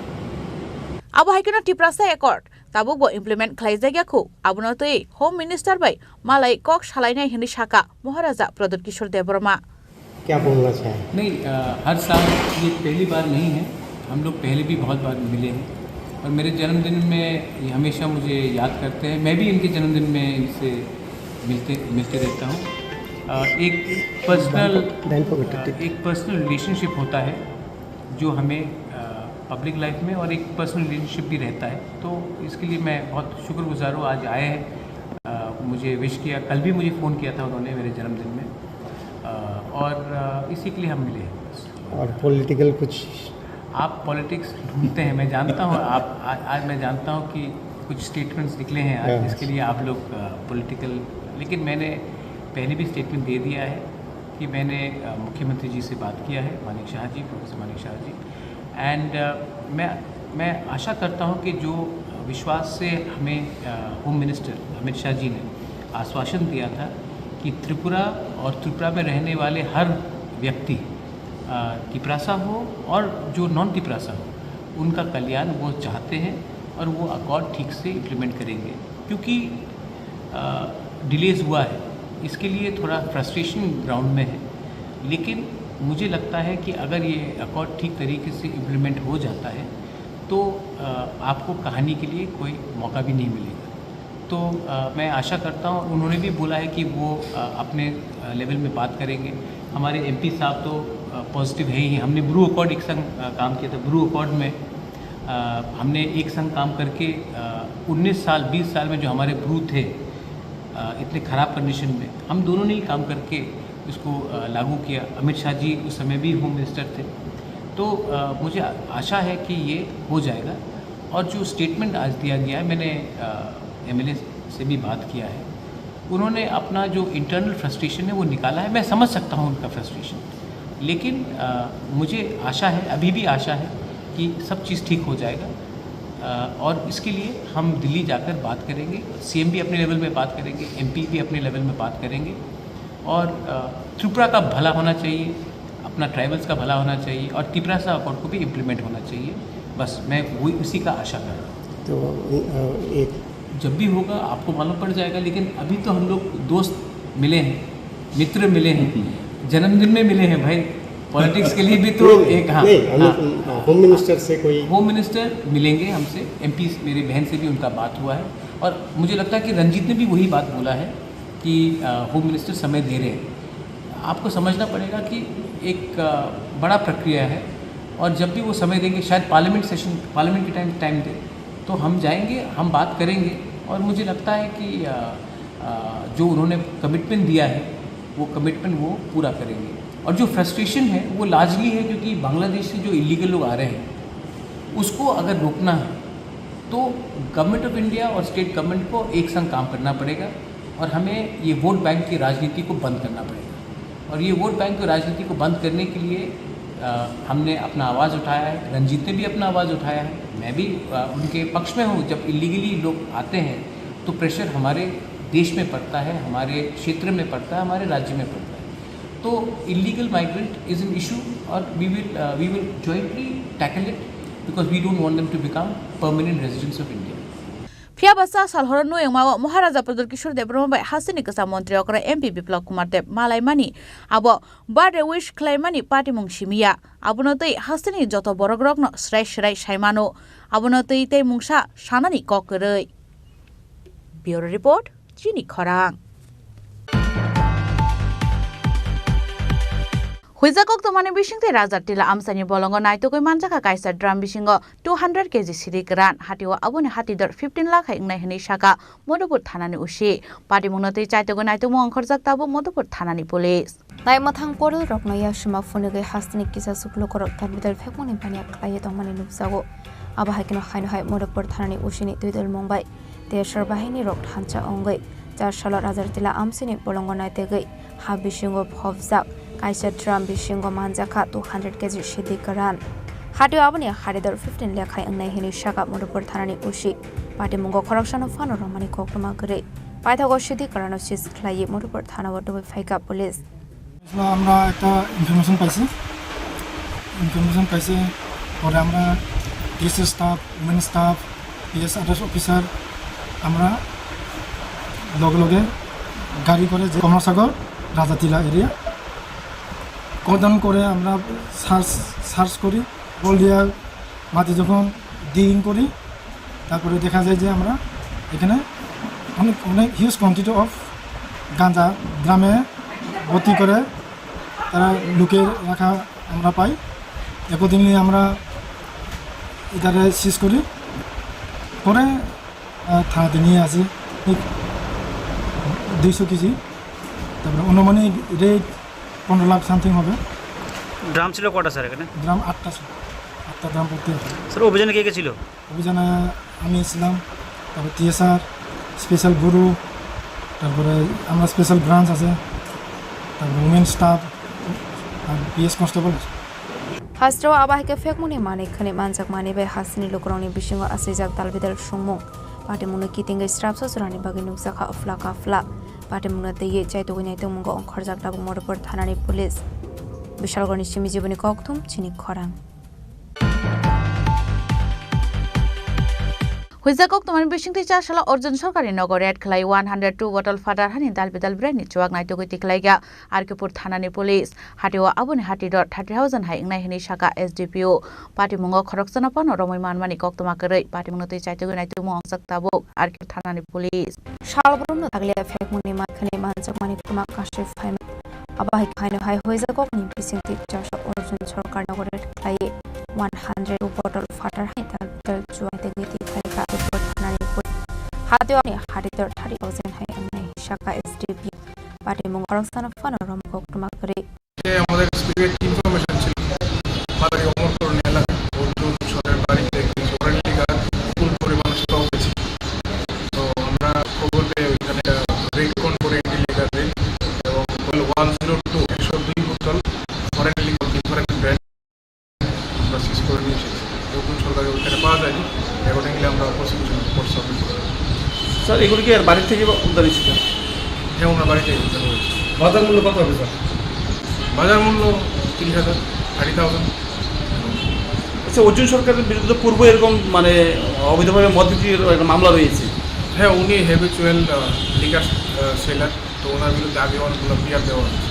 Abo hai kheno Tiprasa Accord tabukbo implement khlaijakya khu, abono twi Home Minister bai malai kok salainai hwnwi saka Maharaja Pradyut Kishore Debbarma. क्या बोलना चाहें? नहीं, अ, हर साल, ये पहली बार नहीं है, हम लोग पहले भी बहुत बार मिले हैं और मेरे जन्मदिन में ये हमेशा मुझे याद करते हैं। मैं भी इनके जन्मदिन में इनसे मिलते, मिलते रहता हूँ। अ, एक पर्सनल, दाइन पकड़, अ, ठीक। एक पर्सनल रिलेशनशिप होता है जो हमें, अ, पब्लिक लाइफ में और एक पर्सनल रिलेशनशिप भी रहता है, तो इसके लिए मैं बहुत शुक्रगुजार हूँ। आज आए हैं, अ, मुझे विश किया, कल भी मुझे फ़ोन किया था उन्होंने मेरे जन्मदिन में, अ, और, अ, इसी के लिए हम मिले हैं बस। और पॉलिटिकल कुछ? आप पॉलिटिक्स ढूंढते हैं, मैं जानता हूँ, आप, आ-, आज मैं जानता हूँ कि कुछ स्टेटमेंट्स निकले हैं आज, यस। इसके लिए आप लोग, अ, पॉलिटिकल, लेकिन मैंने पहले भी स्टेटमेंट दे दिया है कि मैंने, अ, मुख्यमंत्री जी से बात किया है, मानिक शाह जी, प्रोफेसर मानिक शाह जी, एंड, अ, मैं, मैं आशा करता हूँ कि जो विश्वास से हमें, अ, होम मिनिस्टर अमित शाह जी ने आश्वासन दिया था कि त्रिपुरा और त्रिपुरा में रहने वाले हर व्यक्ति, अ, तिपरासा हो और जो नॉन तिपरासा हो, उनका कल्याण वो चाहते हैं और वो अकॉर्ड ठीक से इम्प्लीमेंट करेंगे, क्योंकि, अ, डिलेज हुआ है, इसके लिए थोड़ा फ्रस्ट्रेशन ग्राउंड में है, लेकिन मुझे लगता है कि अगर ये अकॉर्ड ठीक तरीके से इम्प्लीमेंट हो जाता है, तो, अ, आपको कहानी के लिए कोई मौका भी नहीं मिलेगा। तो, अ, मैं आशा करता हूँ, उन्होंने भी बोला है कि वो, अ, अपने, अ, लेवल में बात करेंगे। हमारे एमपी साहब तो, अ, पॉजिटिव है ही। हमने ब्रू अकॉर्ड एक संग, अ, काम किया था। ब्रू अकॉर्ड में, अ, हमने एक संग काम करके, अ, उन्नीस साल, बीस साल में जो हमारे ब्रू थे, अ, इतने ख़राब कंडीशन में, हम दोनों ने ही काम करके इसको, अ, लागू किया। अमित शाह जी उस समय भी होम मिनिस्टर थे। तो, अ, मुझे आ-, आशा है कि ये हो जाएगा। और जो स्टेटमेंट आज दिया गया है, मैंने, अ, एमएलए से भी बात किया है। उन्होंने अपना जो इंटरनल फ्रस्ट्रेशन है, वो निकाला है। मैं समझ सकता हूँ उनका फ्रस्ट्रेशन, लेकिन, अ, मुझे आशा है, अभी भी आशा है कि सब चीज़ ठीक हो जाएगा। अ, और इसके लिए हम दिल्ली जाकर बात करेंगे, सीएम भी अपने लेवल में बात करेंगे, एमपी भी अपने लेवल में बात करेंगे और, अ, त्रिपुरा का भला होना चाहिए, अपना ट्राइबल्स का भला होना चाहिए और तिपरासा अकॉर्ड को भी इम्प्लीमेंट होना चाहिए। बस मैं वही, उसी का आशा कर रहा हूँ। तो, अ, एक जब भी होगा आपको मालूम पड़ जाएगा, लेकिन अभी तो हम लोग दोस्त मिले हैं, मित्र मिले हैं, हम्म। जन्मदिन में मिले हैं भाई। पॉलिटिक्स के लिए भी तो नहीं, एक, हाँ, नहीं, हम लोग, हाँ। होम मिनिस्टर से कोई होम मिनिस्टर मिलेंगे हमसे, एमपी मेरी बहन से भी उनका बात हुआ है और मुझे लगता है कि रंजीत ने भी वही बात बोला है कि, अ, होम मिनिस्टर समय दे रहे हैं। आपको समझना पड़ेगा कि एक, अ, बड़ा प्रक्रिया है और जब भी वो समय देंगे, शायद पार्लियामेंट सेशन, पार्लियामेंट के टाइम, टाइम दे, तो हम जाएंगे, हम बात करेंगे और मुझे लगता है कि, अ, अ, जो उन्होंने कमिटमेंट दिया है, वो कमिटमेंट वो पूरा करेंगे। और जो फ्रस्ट्रेशन है, वो लार्जली है क्योंकि बांग्लादेश से जो इलीगल लोग आ रहे हैं, उसको अगर रोकना है, तो गवर्नमेंट ऑफ इंडिया और स्टेट गवर्नमेंट को एक संग काम करना पड़ेगा और हमें ये वोट बैंक की राजनीति को बंद करना पड़ेगा। और ये वोट बैंक की राजनीति को बंद करने के लिए, अ, हमने अपना आवाज़ उठाया है, रंजीत ने भी अपना आवाज़ उठाया है, मैं भी, अ, उनके पक्ष में हूँ। जब इलीगली लोग आते हैं, तो प्रेशर हमारे देश में पड़ता है, हमारे क्षेत्र में पड़ता है, हमारे राज्य में पड़ता है। तो illegal migrant is an issue और we will, uh, we will jointly tackle it because we don't want them to become permanent residents of India. Phiya ba cha sal horo nuyungma o Maharaja Pradyot Kishore Debbarma bai hasteni kwcham montri okra M P Biplab Kumar Deb malaimani abo birthday wish khlaimani patimung simiya. Abono twi hasteni joto borokrokno srai srai saimano. Abono twi tei mungsa sanani kok kwrwi. Bureau Report, Chini Khorang. Huijak koktwmani bisingtwi Raja Tila amchaini bolongo naitugwi manjakha kaisa drum bisingo two hundred K G sidi kwran, hatio aboni hati dor fifteen lakh hai wngnai hwnwi sakha Madhupur thanani O C. Patimungno twi chaitugwi naitugmung ongkhorjak tabuk Madhupur thanani police. Naimwthang porel rokno yasima phunugwi hasteni kisa suklukorok tal bidal phekmani baniya khlaiwi tongmani nukjago. Abo hai kheno haino hai Madhupur thanani O C ni twidulmung bai T S R bahini rok thansa wngwi char salo Rajartila amsini bolongo naitegwi ha bisingo phobjak kaisa drum bisingo manjakha two hundred K G sidi kwran. Hatio aboni haridor fifteen lekhai wngnai hwnwi sakha Madhupur thanani O C. Patimungo khoroksano phano romani koktwma kwrwi. Paithago sidi kwrano seize khlaiwi Madhupur thanao tubui phaikha police. আমরা একটা ইনফরমেশন পাইছি, ইনফরমেশন পাইছি। পরে আমরা DSS staff, women staff, PS others officer, আমরা লগে লগে গাড়ি করে যে কমলাসাগর, রাজাতিলা এরিয়া কর্ডন করে আমরা সার্চ, সার্চ করি। বলদিয়া মাটি যখন ডিগিং করি, তারপরে দেখা যায় যে আমরা এখানে অনেক, অনেক হিউজ কোয়ান্টিটি অফ গাঁজা ড্রামে ভর্তি করে তারা লুকিয়ে রাখা আমরা পাই। একদিনই আমরা এটারে সিজ করি, পরে, আহ, থানাতে নিয়ে আসি দুইশো কেজি, তারপরে অনুমানিক রেট পনেরো লাখ সামথিং হবে। ড্রাম ছিল কটা স্যার এখানে? ড্রাম আটটা ছিল, আটটা ড্রাম ভর্তি আছে। স্যার, অভিযানে কে কে ছিল? অভিযানে আমি ছিলাম, তারপর টিএসআর, স্পেশাল ব্যুরো, তারপরে আমরা স্পেশাল ব্রাঞ্চ আছে, তারপরে উমেন স্টাফ আর পিএস কনস্টেবল আছে। Hasteo abo hai khe phekmani manwi khwnwi manjakmani bai hasteni lukurokni bisingo aswijak talbidal songmung. Patimungno kitingwi srapsa jorani bagwi nukjakha uphla kaphla. Patimungno twiwi chaitugwi naitugmungo ongkhorjak tabuk Madhupur thanani police. Bishalgarhni simi jiboni kokthum chini khorang. Huijak koktwmani bisingtwi char salo Arjun Sarkarni nogo raid khlai one hundred two bottle phatar hani dal bidal bwrwini chuwak naitugwi tikhlaikha R K Pur thanani police. Hatio aboni hati dor thirty thousand hai wngnai hwnwi sakha S D P O. Patimungo khoroksano phano romwi manmani koktwma kwrwi. Patimungno twi chaitugwi naitugmung ongkhorjak tabuk R K thanani police. Salbrumno taglia phekmungni mankhani manjakmani kwma kasui phaima. Abo hai khaino hai huijak kokni bisingtwi char salo Arjun Sarkar nogo raid khlaiwi one hundred two bottle phatar hai tal tal chuwai tei miti khlaikha Arupur thanani police. Hatio ani hati dor thirty thousand hai wngnai sakha S D P O. Patimung khoroksano phano romwi koktwma kwrwi. এ আমাদের কাছে একটা ইনফরমেশন ছিল, মাদারি অমর কলোনি এলাকায় অর্জুন সরের বাড়িতে কিছু foreign liquor বিপুল পরিমাণ স্টক হয়েছে। তো আমরা খবর পেয়ে ওইখানে একটা রেড কন করে এন্ট্রি লিকার দেই এবং ওয়ান জিরো টু, একশো দুই বোতল ফরেন লিকার, ডিফারেন্ট ব্র্যান্ড আমরা সিজ করে নিয়ে এসেছি। অর্জুন সরকারের ওইখানে পাওয়া যায়নি, অ্যাকর্ডিংলি আমরা প্রসিকিউশন রিপোর্ট সাবমিট করে দেবো। স্যার, এগুলো কি আর বাড়ির থেকে উদ্ধার হয়েছে, স্যার? হ্যাঁ, ওনার বাড়ি থেকে উদ্ধার হয়েছে। বাজার মূল্য কত হবে, স্যার? বাজার মূল্য তিরিশ হাজার, থার্টি থাউজেন্ড। আচ্ছা, অর্জুন সরকারের বিরুদ্ধে তো পূর্ব এরকম মানে অবৈধভাবে মদ বিক্রির একটা মামলা রয়েছে। হ্যাঁ, উনি হ্যাবিচুয়াল, আহ, লিকার, আহ, সেলার, তো ওনার বিরুদ্ধে আগে অনেকগুলো এফআইআর দেওয়া হয়েছে।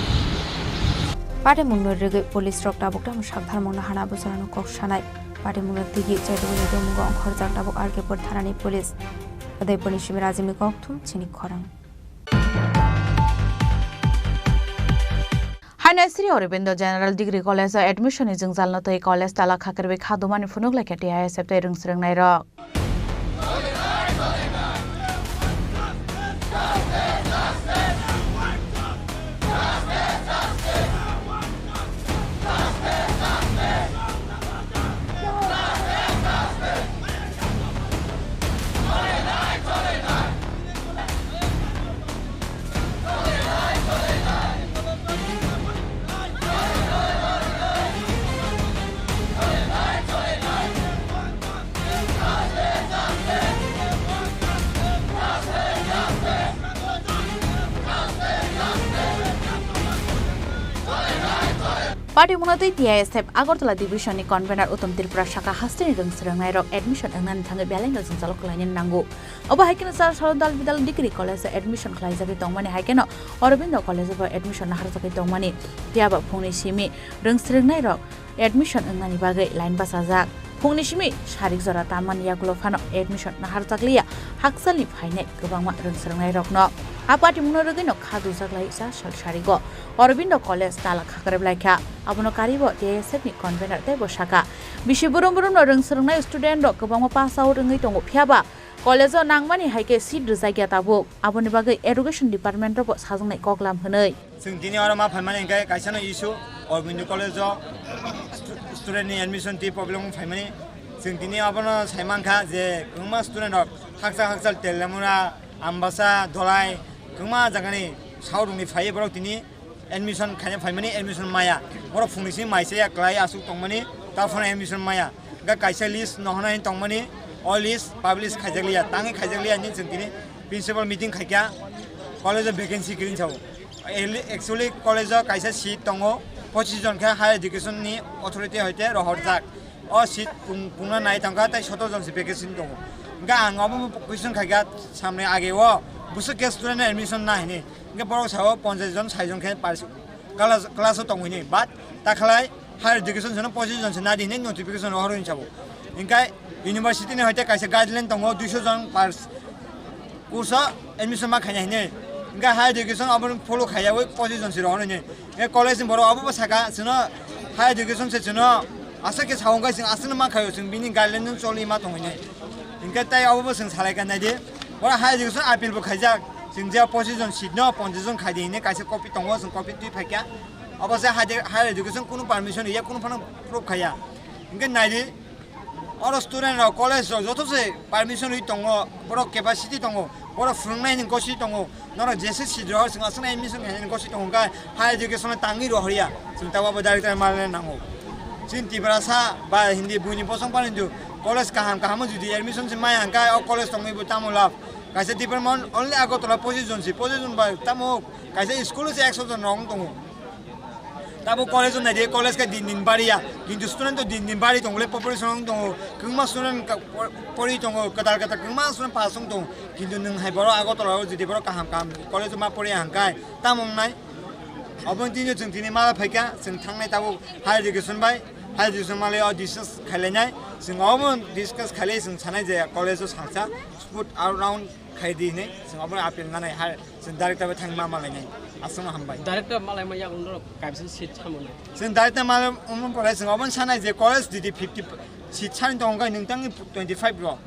Patimungno rwgwi police rok tabuk tamo sak tharmungno hana bwsarokno kok sanai. Patimungno twiwi chaitugwi naitugmungo ongkhorjak tabuk R K Pur thanani police. Udaipurni simi Rajibni kokthum chini khorang. Haino Sri Aurobindo General Degree College o admission ni jwngjalno twi college tala khakrwi kha dumani phunuk laikha T I S F tei rwngsrwngnairok. Party mwnatwi T I S F Agartala Division ni convener Uttom Tripura saka hasteni rwng swrwngnairok admission wngnani thangwi belai no jwngjalo kwlainani nango. Obo hai kheno char salo dal bidal degree college o admission khlaijagwi tongmani hai kheno Aurobindo college o bo admission naharjagwi tongmani. Phiya ba phungni simi rwng swrwngnairok admission wngnani bagwi line bachajak. Phungni simi sarik jora tamani yagulo phano admission naharjakliya hakchalni phainai kwbangma rwng swrwngnairokno. A patimungno rwgwino kha dujak lai cha sal sarigo. Aurobindo College tala khakrep laikha. Abono karibo T I S F ni convener teibo saka. Bisi brum brumno rwng swrwngnai student rok kwbangma pass out wngwi tongo, phiyaba college o nangmani hai khe seat rwjakya tabuk. Aboni bagwi education department robo sajaknai koklam hwnwi. Chwng tini oro ma phaimani hwnkhe kaisano issue, Aurobindo College o stu-, student ni admission twi problem wng phaimani. Chwng tini abono sai mankha je kwbangma student rok hakchal hakchal Telamura, Ambasa, Dholai, kwbangma jagani saurokni phaiwi borok tini admission khaina phaimani, admission maya. Borok phungni simi mai chaya kwlai aswk tongmani, taphano admission maya. Hwnkhe kaisa list no hwnwi tongmani, o list publish khaijakliya, tangwi khaijakliya hinwi chwng tini principal meeting khaikha, college o vacancy kwrwi sao. Eli-, actually college o kaisa seat tongo, pochis jon khe higher education ni authority hoite rohorjak. O seat pung-, pungna nai tongkha tei sotor jon se vacancy tongo. Hwnkhe ang obo question khaikha samni age o, bwswk khe student admission na hinwi. Hwnkhe borok sao ponchas jon, sait jon khe pars-, class, class o tongo hinwi, but ta khlai higher education sono pochis jon se nadi hinwi notification rohor hinwi sabo. Hwnkhe university ni hoite kaisa guideline tongo, duiso jon per course o admission ma khaina hinwi. Hwnkhe higher education abo follow khaiyawi pochis jon se rohor hinwi. Hwnkhe college ni borok abo bo saka, chwngno higher education se chwngno aswk khe sao hwnkhe chwng aswkno ma khaio, chwng bini guideline no choli ma tongo hinwi. Hwnkhe tei abo bo chwng salai kha naidi. Oro higher education appeal bo khaijak. Chwng je pochis jon seat no ponchas jon khai di hinwi kaisa copy tongo, chwng copy twi phaikha. Obo se higher, higher education kunu permission riya, kunu phano proof khaiya. Hwnkhe naidi, oro student rok, college rok joto se permission ri tongo, borok capacity tongo, borok phwrwngnai ni gosi tongo. Norok jese seat rohor, chwng aswkno admission khainani gosi tongo, hwnkhe higher education no tangwi rohorya. Chwng tabuk abo director malna nango. Chini Tiprasa ba Hindi buini bosong pano hindu college kaham kaham jodi admission se maya hwnkhe o college tongwi bo tamo lab. Kaisa department only Agartala pochis jon si, pochis jon ba tamo kaisa school se ekso jon rok wng tongo. Tabo college o naidi, college khe din din bariya, kintu student to din din bari tongo le, population wng tongo, kwbangma student ka-, por-, pori tongo, kwtal kwtal kwbangma student pass wng tongo, kintu nwng hai borok Agartala o jodi borok kaham kaham college o ma poriya hwnkhe tamo wngnai. Obo tini chwng tini mala phaikha, chwng thangnai tabuk higher education bai, higher education mala o discuss khailainai, chwng obo discuss khailai chwng sanai je college o salsa sport around khai di hinwi chwng obo appeal nanai hai chwng director bai thangma malainai. Aswkno hambai. Director malaima yago norok kaisa seat samunai. Chwng director malai omo pore chwng obo sanai je college didi fifty seat sani tongo hwnkhe nwng tangni twenty five rok.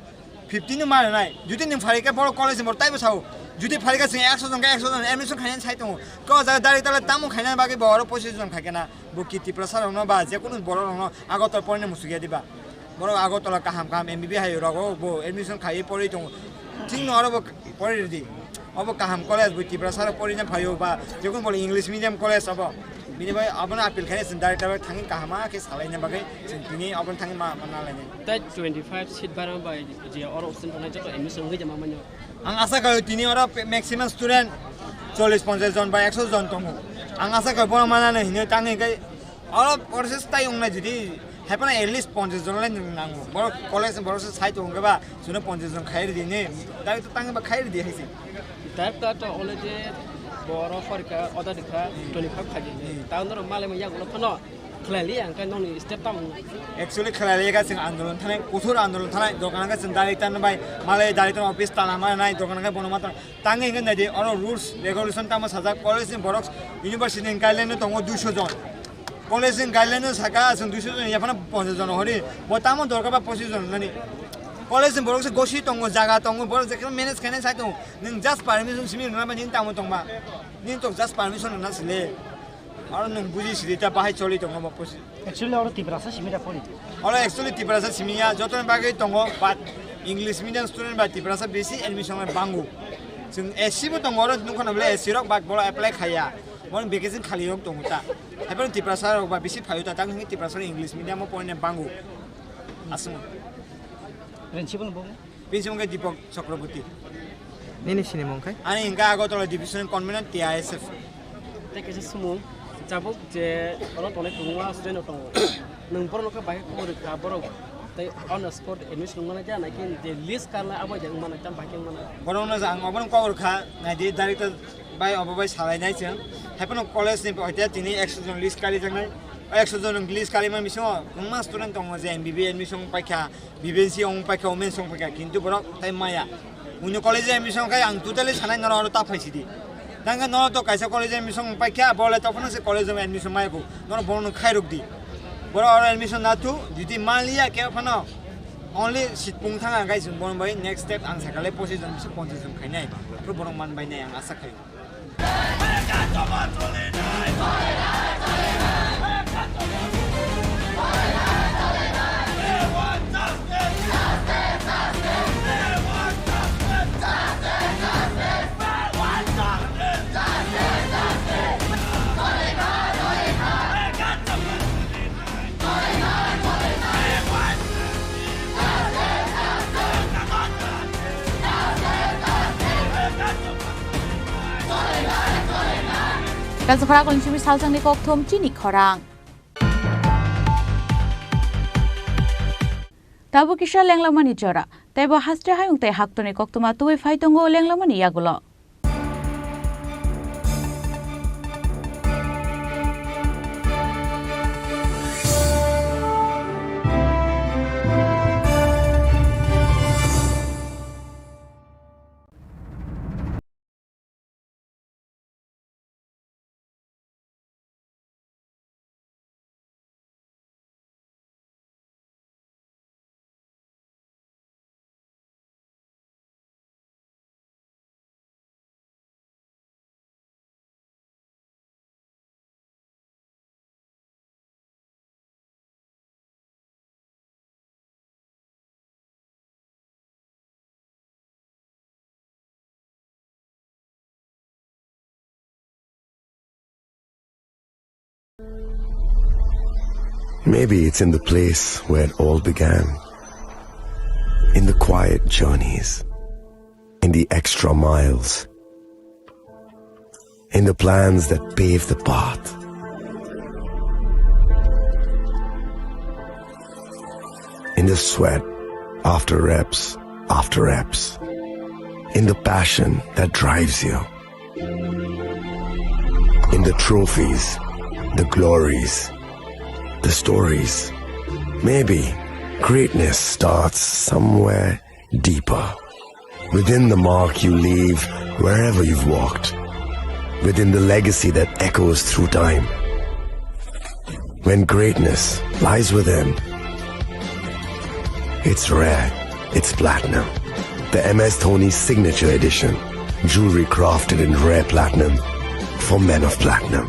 Fifty no ma rwnai. Jodi nwng phaikhe borok college ni borok taibo sao. Jodi phaikhe chwng ekso jon khe ekso jon admission khainani sai tongo. Kok jaga direct tala tamo khainani bagwi bo oro pochis jon khaikhe na. Bo ki Tiprasa rokno ba jekunu borok rokno Agartala porina musukya diba. Borok Agartala kaham kaham M B B hai rogo bo admission khaiwi porwi tongo. Thikno oro bo porwi rwdi. Obo kaham college bo Tiprasa rok porina phaio ba jekunu bole English medium college obo. Bini bai abono appeal khainai chwng direct direct thangwi kaham khe salaina bagwi chwng tini obono thangwi ma ma nalainai. Tai twenty five seat barang bai je oro student tongnai joto admission wngwi jama manya. Ang asa khaio tini oro pe-, maximum student chollish ponchash jon ba ekso jon tongo. Ang asa khaio bono manani hinwi tangwi khe oro process tai wngnai jodi haipano at least ponchash jon lai nango. Borok college borok se sai tongo khe ba chwngno ponchash jon khai rwdi hinwi. Direct to tangwi ba khai rwdi hai se. Direct to already boro porikha order rikha twenty five khaidi. Hmm. Ta norok malai manya yagulo phano khlai liya hwnkhe nokni step tamo. Actually khlai liya khe chwng andolon thanai, kothor andolon thanai, dokan khe chwng director no bai malai director office tala ma nai, dokan khe bono ma tang, tangwi hwnkhe naidi oro rules regulation tamo sajak, college ni borok university ni guideline no tongo duiso jon, college ni guideline no saka chwng duiso jon yaphano ponchash jon hori, bo tamo dorkar ba pochis jon nani, college ni borok se gosi tongo, jaga tongo, borok je manage khainai sai tongo, nwng just permission simi rwna bai nini tamo tongma, nini to just permission rwna sile. Aro nwng buji sidi ta bahai choli tongo bo posi. Actually oro Tiprasa simi da pori. Oro actually Tiprasa simi ya, jotoni bagwi tongo, but English medium student ba Tiprasa bisi admission rok bango. Chwng S C bo tongo, oro nukha nabole S C rok, but boro apply khaiya. Boro vacancy khali rok tongo ta. Haiboro Tiprasa rok ba bisi phaio ta, tang hwnwi Tiprasa rok English medium o porina bango. Aswk. Principal bo? Bini simi wngkha Deepak Chakraborty. Nini sinimung khe? Ani hwnkha Agartala Division Convener T I S F. Tei kaisa sumung, Tabuk je oro tongnai kwbangma student rok tongo. Nwng borok no khe bahai khobor rwkha borok tei on the spot admission wngmano khe naikhe je list karnai abo je wngmano tam bahai khe wngmano. Borok no je ang obono kok rwkha naidi director bai obo bai salainai chwng. Haiphano college ni hoite tini ekso jon list karijaknai. O ekso jon list karima bisingo kwbangma student tongo je M B B admission paikha. B B C wng paikha, women's wng paikha, kintu borok tai maya. Buino college admission khai ang totally sanai norok aro ta phaisidi. Tangkhe norok to kaisa college admission wng paikha, bole tophano se college admission maya kho. Norok bono khai rok di. Borok aro admission na tu, jodi maliya khe phano only seat pung thang ang khai chwng bono bai next step ang sakale pochis jon se ponchis jon khainai. Khe borok man bai nai ang asa khai. Kaisa khorang kolni simi salsangni kokthum chini khorang. Tabuk kisa lenglamani jora, teibo haste hayung tei haktorni koktwma tubui phai tongo lenglamani yagulo. Maybe it's in the place where it all began. In the quiet journeys. In the extra miles. In the plans that pave the path. In the sweat after reps after reps. In the passion that drives you. In the trophies, the glories, the stories. Maybe greatness starts somewhere deeper. Within the mark you leave wherever you've walked. Within the legacy that echoes through time. When greatness lies within, it's rare, it's platinum. The M S Dhoni Signature Edition. Jewelry crafted in rare platinum for men of platinum.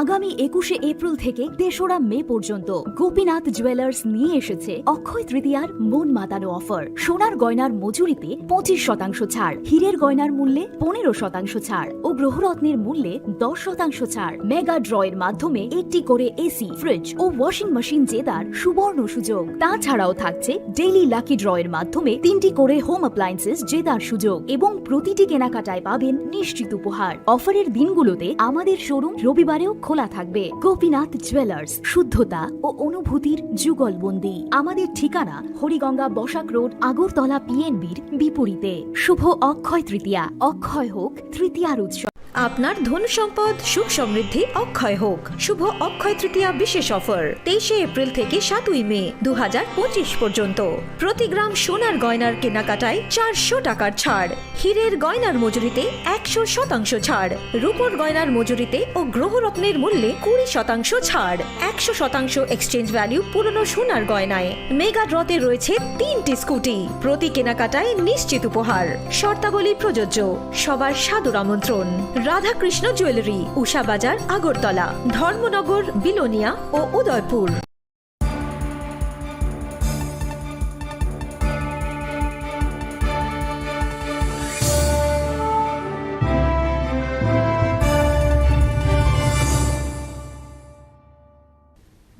আগামী একুশে এপ্রিল থেকে তেসরা মে পর্যন্ত গোপীনাথ জুয়েলার্স নিয়ে এসেছে অক্ষয় তৃতীয়ার মন মাতানো অফার। সোনার গয়নার মজুরিতে পঁচিশ শতাংশ ছাড়, হীরের গয়নার মূল্যে পনেরো শতাংশ ছাড় ও গ্রহরত্নের মূল্যে দশ শতাংশ ছাড়। মেগা ড্র এর মাধ্যমে একটি করে এসি, ফ্রিজ ও ওয়াশিং মেশিন জেতার সুবর্ণ সুযোগ। তাছাড়াও থাকছে ডেইলি লাকি ড্র এর মাধ্যমে তিনটি করে হোম অ্যাপ্লায়েন্সেস জেতার সুযোগ এবং প্রতিটি কেনাকাটায় পাবেন নিশ্চিত উপহার। অফারের দিনগুলোতে আমাদের শোরুম রবিবারেও খোলা থাকবে। গোপীনাথ জুয়েলার্স, শুদ্ধতা ও অনুভূতির যুগলবন্দি। আমাদের ঠিকানা হরিগঙ্গা বসাক রোড, আগরতলা পিএনবির বিপরীতে। শুভ অক্ষয় তৃতীয়া, অক্ষয় হোক তৃতীয়ার উৎসব। আপনার ধন সম্পদ সুখ সমৃদ্ধি অক্ষয় হোক। শুভ অক্ষয় তৃতীয়া বিশেষ অফার, তেইশে এপ্রিল থেকে সাতই মে দু হাজার পঁচিশ পর্যন্ত। প্রতি গ্রাম সোনার গয়নার কেনাকাটায় চারশো টাকার ছাড়, হীরের গয়নার মজুরিতে একশো শতাংশ ছাড়, রূপোর গয়নার মজুরিতে ও গ্রহরত্নের মূল্যে কুড়ি শতাংশ ছাড়, একশো শতাংশ এক্সচেঞ্জ ভ্যালু পুরনো সোনার গয়নায়। মেগা ড্রতে রয়েছে তিনটি স্কুটি, প্রতি কেনাকাটায় নিশ্চিত উপহার। শর্তাবলী প্রযোজ্য। সবার সাদর আমন্ত্রণ। রাধাকৃষ্ণ জুয়েলারি, উষা বাজার, আগরতলা, ধর্মনগর, বিলোনিয়া ও Udaipur.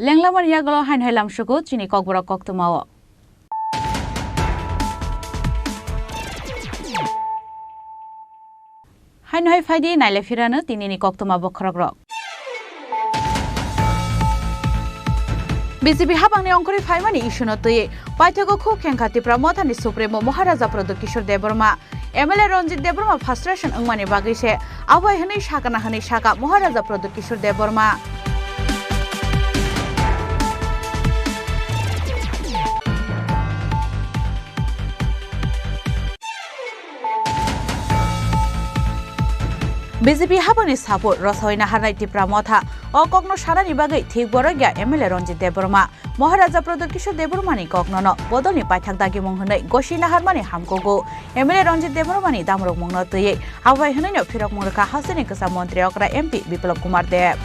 Lenglamani yagulo haino hai lamsugo chini kokborok koktwmao. Hai Hai phaidi naile phirano tinini koktwma bokhorokrok. B J P habangni ongkhorwi phaimani issue no twiwi paithago khuk khengkha Tipra Mothani Supremo Maharaja Pradyot Kishore Debbarma. M L A Ranjit Debbarma frustration wngmani bagwi se abo hai hwnwi sakana hwnwi saka Maharaja Pradyot Kishore Debbarma. B J P habangni support rosoi naharnai Tipra Motha o kokno sanani bagwi thik borok ya M L A Ranjit Debbarma. Maharaja Pradyot Kishore Debbarmani koknono bodolni paithak dagimung hwnwi gosi naharmani hamkugo. M L A Ranjit Debbarmani damrokmungno twiwi abo hai hwnwino phirokmung rwkha hasteni kwcham montri okra M P Biplab Kumar Deb.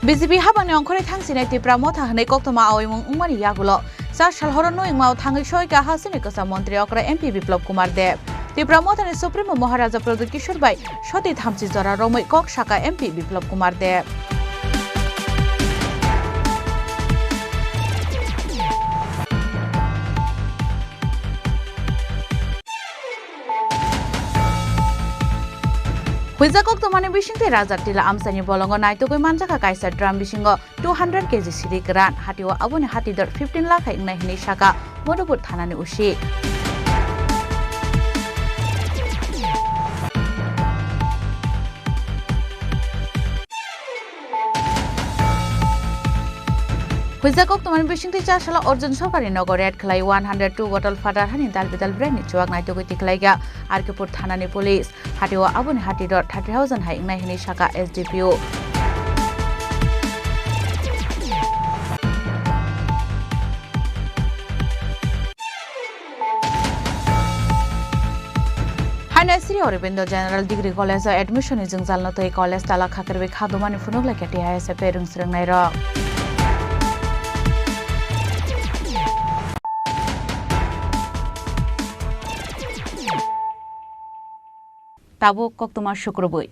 B J P habangni ongkhorwi thangsinai Tipra Motha hwnwi koktwma aoimung wngmani yagulo cha sal horo nwi wngmao thangwi soi kha hasteni kwcham montri okra M P Biplab Kumar Deb. Tipra Mothani Supremo Maharaja Pradyot Kishore bai soti thamchi jora romwi kok saka M P Biplab Kumar Deb. Huijak koktwmani bisingtwi Raja Tila amchaini bolongo naitugwi manjakha kaisa drum bisingo two hundred K G siri kwran, hatio aboni hati dor fifteen lakh hai wngnai hwnwi saka Madhupur thanani O C. Huijak koktwmani bisingtwi cha salo Arjun Sarkarni nogo raid khlai one hundred two bottle phatar hani dal bidal brand ni chuak naitugwi tikhlaikha R K Pur thanani police. Hatio aboni hati dor thirty thousand hai wngnai hwnwi saka S D P O. Haino Sri Aurobindo General Degree College o admission ni jwngjalno twi college tala khakarwi khadumani phunuk laikha T I S F A rwngsrwngnairok. Tabuk koktwma sukrubwi.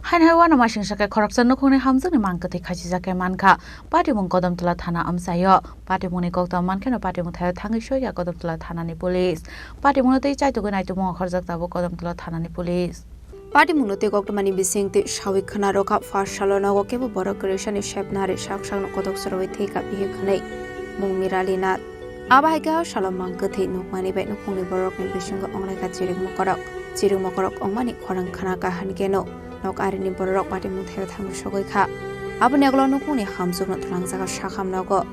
Haino hai uanama singsa khe khoroksa nukhungni hamjakni mang kwthwi khachijak khe mankha. Patimung Kodomtola thana amchaio. Patimungni koktwma mankheno patimung thaio thangwi soikha Kodomtola thanani police. Patimungno tei chaitugwi naitugmung okhorjak tabuk Kodomtola thanani police. Patimungno tei koktwmani bisingtwi sawi khna rwkha, first salo nogo kebo borok kwrwisani sepnari sak sakno kotok chwrawi thwikha bihik hwnwi mung Mirali Nath. Abo hai khe o salo mang kwthwi nukmani bai nukhungni borokni bisingo wnglaikha chirik mokorok. Chirik mokorok wngmani khorang khnakha hwnkhe no nok arini bororok patimung thaio thangwi sogwi kha. Aboni ulo nukhungni hamjwkno twlangjakha sakham nogo.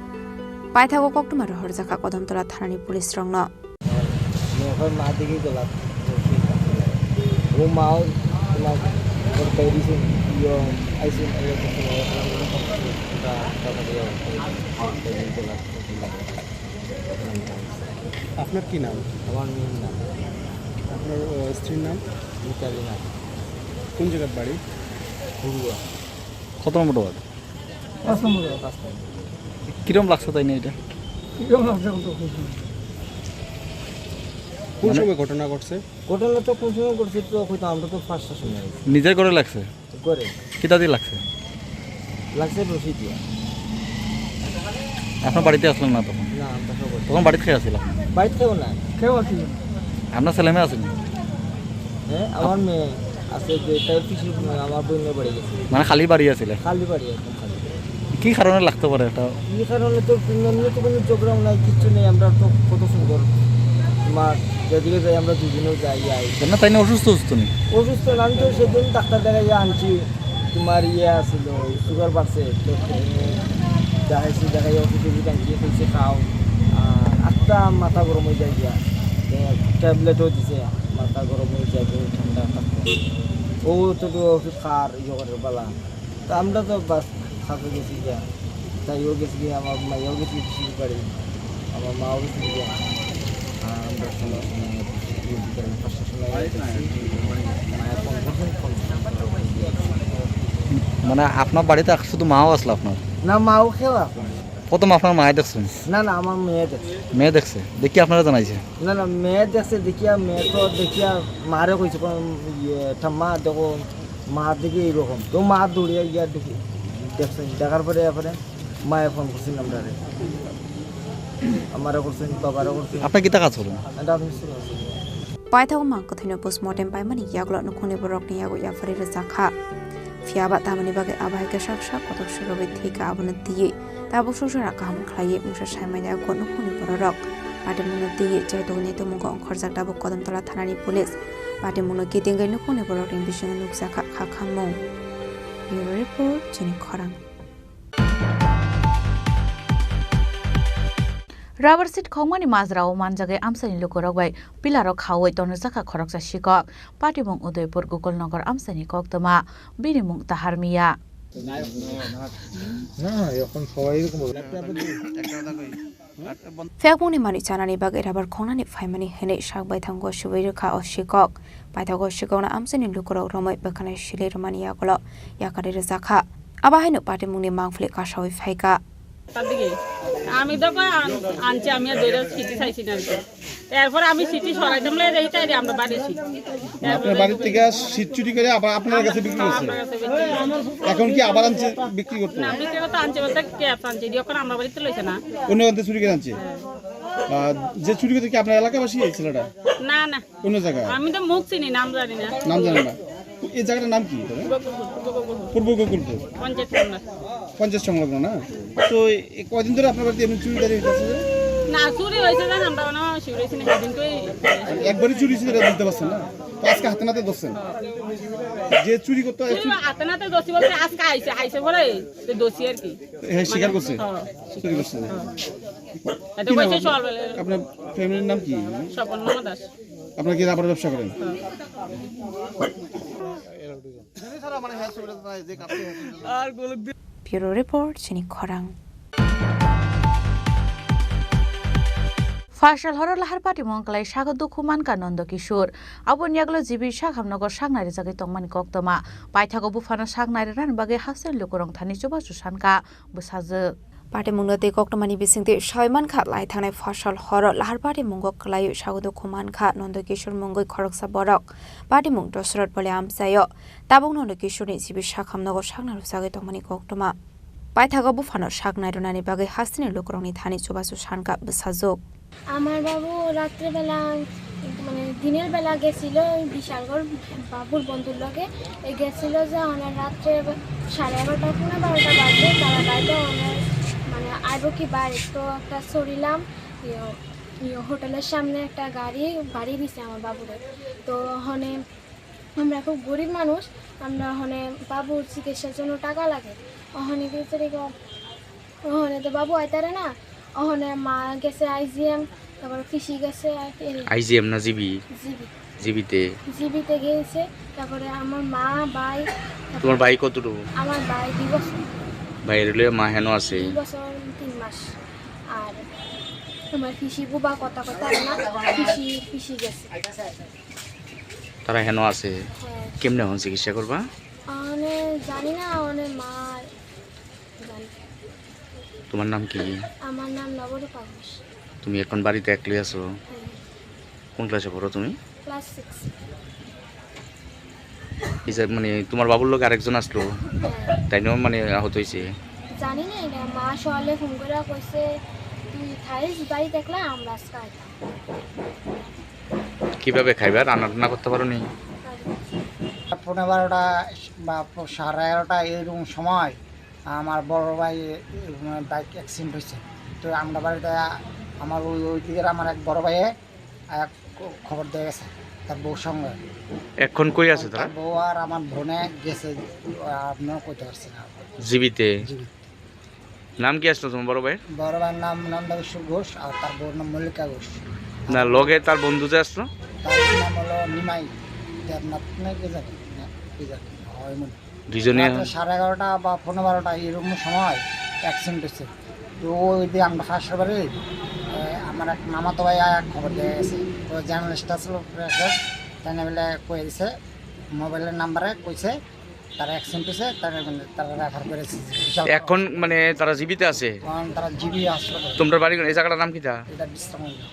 Paithago koktwma rohorjakha Kodomtola thanani police rokno. Nokar ma digi gola. O ma o ma, o baby sin yo, I sin yo, আপনার কি নাম? আমার মেয়ের নাম। আপনার, আহ, স্ত্রীর নাম? মিতালি নাথ। কোন জায়গার বাড়ি? ঘুরুয়া। কত নম্বর ওয়ার্ড? পাঁচ নম্বর ওয়ার্ড। পাঁচ নম্বর। কিরম লাগছে তাই না এটা? কিরম লাগছে এখন তো খুব সুন্দর। কোন মানে সময় ঘটনা ঘটছে? ঘটনা তো কোন সময় ঘটছে তো হয়তো আমরা তো পাঁচটার সময় আইছি। নিজের ঘরে লাগছে? ঘরে। কিতা দিয়ে লাগছে? লাগছে রশি দিয়া। আপনার বাড়িতে আসলেন না তখন? না, আমরা সব তখন বাড়িতে খেয়ে আসছিল আপনি? বাড়িতে কেউ নাই। কেউ আসেনি। আপনার ছেলে মেয়ে আসেনি? হ্যাঁ, আমার মেয়ে আছে যে তাই পিছনে আমার বোনের বাড়ি গেছে। মানে খালি বাড়ি আসলে? খালি বাড়ি, একদম খালি বাড়ি। কি কারণে লাগতে পারে এটা? কি কারণে তো এমনি তো কোনো ঝগড়াও নাই, কিচ্ছু নেই। আমরা তো কত সুন্দর মা যেদিকে যাই আমরা দুজনেও যাই, আই। না, তাই না অসুস্থ অসুস্থ নেই? অসুস্থ না, আমি তো সেদিন ডাক্তার দেখাইয়া আনছি। তোমার ইয়ে আছিল, সুগার বাড়ছে, তো, এ, দেখাইছি, দেখাই ওষুধ টষুধ আনছি, কইছে খাও। আর একটা মাথা গরম হয়ে যায় গিয়া, এ, ট্যাবলেটও দিছে, মাথা গরম হয়ে যায়, ঠান্ডা থাকতে। ও তো, তো ওষুধ খার, ইয়ে করে বালা। তো আমরা তো বাস, খাতে গেছি গিয়া। তাই ও গেছে গিয়া, আমার মাইয়াও গেছে গিয়া পিসির বাড়ি, আমার মাও গেছে গিয়া। আর আমরা সবাই, মানে, বিকালে পাঁচটার সময় গেছি। মায়ের ফোন করছেন, ফোন করছেন। মানে, আপনার বাড়িতে শুধু মাও আসলো আপনার? না, মাও খেয়ে আসলো। প্রথম আপনার মায়ে দেখছেন? না, না, আমার মেয়ে দেখছে। মেয়ে দেখছে? দেখি আপনারা জানাইছে? না, না, মেয়ে দেখছে, দেখিয়া, মেয়ে তো দেখিয়া মারে কইছে, কোন, ইয়ে, ঠাম্মা, দেখো, মার দিকে এইরকম। তো মা দৌড়িয়া গিয়া দেখি, দেখছেন, দেখার পরে এরপরে মায়ে ফোন করছেন আমরারে। আমারে করছেন, বাবারে করছেন। আপনার কিতা কাজ করেন? রাজমিস্ত্রি আছি। Paithakgo mang kwthwino postmortem paimani yagulo nukhungni borokni yago yapharwi rwjakha. Phiya ba tamoni bagwi abo hai khe sak sak kotor sorowi thwikha, abono twiwi tabuk songchara kaham khlaiwi mungsa saimanya go nukhungni bororok. Patimungno twiwi chaitokni tumungkho ongkhorjak tabuk Kodomtola thanani police. Patimungno kitingwi nukhungni borokni bisingo nukjakha kha khamung. Bureau report, chini khorang. Rubber sheet khongmani majrao manjagwi amchaini lukurok bai pillarok khaui tonrijak kha khoroksa sikok. Patimung Udaipur Gokulnagar amchaini koktwma, bini mung Tahar Miya. না, এখন সবাই এরকম বলে। Phekmungni manwi chanani bagwi rubber khongnani phaimani hwnwi sak baithang gosiwi rwkha o sikok. Paithago sikokno amchaini lukurok romwi bwkhanai silwi rwmani yagulo yakarwi rwjakha. Abo haino patimungni mangpili kasawi phaikha. তার দিকে আমি তো কই আন- আনছি, আমি আর ধরে সিটি চাইছি না আর কি। এরপর আমি সিটি সরাইতাম লে যাই তাই আমরা বাড়ি সিট। আপনার বাড়ির থেকে সিট চুরি করে আবার আপনার কাছে বিক্রি করছে? আমার কাছে বিক্রি করছে। এখন কি আবার আনছে বিক্রি করতে? না, বিক্রি করতে আনছে বলতে ক্যাব আনছে, এখন আমার বাড়িতে লইছে না। অন্য জায়গাতে চুরি করে আনছে? আহ, যে চুরি করতে কি আপনার এলাকাবাসী এই ছেলেটা? না, না। অন্য জায়গা? আমি তো মুখ চিনি, নাম জানি না। নাম জানেন না? এই জায়গাটার নাম কি? পূর্ব গোকুলপুর। পূর্ব গোকুলপুর। পঞ্চায়েত সংলগ্ন। পঞ্চায়েত সংলগ্ন না? তো এই কয়দিন ধরে আপনার বাড়িতে এমনি চুরিদারি হইতেছে যে? না, চুরি হয়েছে জান, আমরা মানে শিবির হয়েছে না, সেদিন কই। একবারই চুরি হয়েছে, এটা বুঝতে পারছেন না? তো আজকে হাতে নাতে ধরছেন? যে চুরি করতে হয়, চুরি হাতে নাতে ধরছি বলতে আজকে আইছে, আইছে পরে তো ধরছি আর কি। হ্যাঁ, স্বীকার করছে? হ্যাঁ। চুরি করছে? হ্যাঁ। এটা কি নাম কইছে আপনার? সকালবেলা। আপনার ফ্যামিলির নাম কি? স্বপন মামা দাস। আপনারা কি রাবার ব্যবসা করেন? হ্যাঁ। Bureau report, chini khorang. Phaisal horo lahar patimung kwlai sago dukhu mankha Nondo Kishore. Aboni yagulo G B sakhamnogo saknai rijagwi tongmani koktwma. Paithago buphano saknai rwnani bagwi hasteni lukurok thani chubachu sankha bwsajwk. Patimungno tei koktwmani bisingtwi sawi mankha, lai thangnai phaisal horo lahar patimungo kwlaiwi sago dukhu mankha Nondo Kishore mungwi khoroksa borok. Patimung Dosrot bole amchaio. Tabuk Nondo Kishoreni G B sakhamnogo saknai rwchagwi tongmani koktwma. Paithago buphano saknai rwnani bagwi hasteni lukurokni thani chubachu sankha bwsajwk. আমার বাবু রাত্রেবেলা, মানে, দিনের বেলা গেছিল ওই বিশালগড় বাবুর বন্ধুর লগে। এই গেছিল যে ওনার রাত্রে সাড়ে এগারোটা, পৌনে বারোটা বাজে, তারা বাইরে ওনার, মানে, আইব কি বাড়ি, তো একটা সরিলাম, ইয়ে, ইয়ে, হোটেলের সামনে একটা গাড়ি বাড়ি দিছে আমার বাবুরে। তো ওখানে আমরা খুব গরিব মানুষ, আমরা ওখানে বাবুর চিকিৎসার জন্য টাকা লাগে। ওখানে গেছে দেখো, ওখানে তো বাবু আইতারে না, ওখানে মা গেছে আইজিএম, তারপর পিসি গেছে আর কি, আইজিএম না জিবি? জিবি। জিবিতে? জিবিতে গেছে, তারপরে আমার মা, ভাই, তোমার ভাই কতটুকু? আমার ভাই দুই বছর। ভাই রইলে মা হেন আছে? দুই বছর তিন মাস। আর আমার পিসি বুবা কথা কথা না, পিসি, পিসি গেছে। তারা হেন আছে? হ্যাঁ। কেমনে হন চিকিৎসা করবা? মানে জানি না, মানে মা জানে। তোমার নাম কি? আমার নাম নবরূপা ঘোষ। তুমি এখন বাড়িতে একলাই আছো? হ্যাঁ। কোন ক্লাসে পড়ো তুমি? Class six. এই যে মানে তোমার বাবুর লগে আরেকজন আসলো, হ্যাঁ। তাইনও মানে আহত হইছে? জানি না, এটা মা সকালে ফোন করে কইছে, "তুই থাইস বাড়ি দেখলে আমরা আজকে আইতাম।" কিভাবে খাইবা? রান্না টান্না করতে পারো নি? পারি। পৌনে বারোটা বা প-, সাড়ে এগারোটা এইরকম সময় আমার বড় ভাই, উম, বাইক অ্যাক্সিডেন্ট হয়েছে। তো আমরা বাড়িতে আমার ওই, ওই দিকের আমার এক বড় ভাইয়ে এক খ-, খবর দিয়ে গেছে তার বউর সঙ্গে। এখন কই আছে তারা? তার বউ আর আমার বোনে গেছে, আপনারা কইতে পারছি না। জিবিতে? জিবিতে। নাম কি আসলো তোমার বড় ভাইয়ের? বড় ভাইয়ের নাম নন্দকিশোর ঘোষ আর তার বউর নাম মল্লিকা ঘোষ। না, লগে তার বন্ধু যে আসলো? তার নাম হলো নিমাই দেবনাথ না কি জানি, না কি জানি, হয় মনে হয়। দুইজনে রাত্রে সাড়ে এগারোটা বা পৌনে বারোটা এরকম সময় অ্যাক্সিডেন্ট হয়েছে। তো ওই দিয়ে আমরা ফাঁসর বাড়ি, এ, আমার এক মামাতো ভাই আর এক খবর দিয়ে গেছে। তো জার্নালিস্ট আসলো, প্রেসের, তাই না বলে কয়ে দিছে, মোবাইলের নাম্বারে কইছে, তারা অ্যাক্সিডেন্ট হয়েছে, তারা মানে, তারা রেফার করেছে বিশাল। এখন মানে তারা জীবিত আছে? এখন তারা জিবি হাসপাতালে। তোমরা বাড়ি কোন? এই জায়গাটার নাম কিতা? এটা বিশ্রাম কেন্দ্র।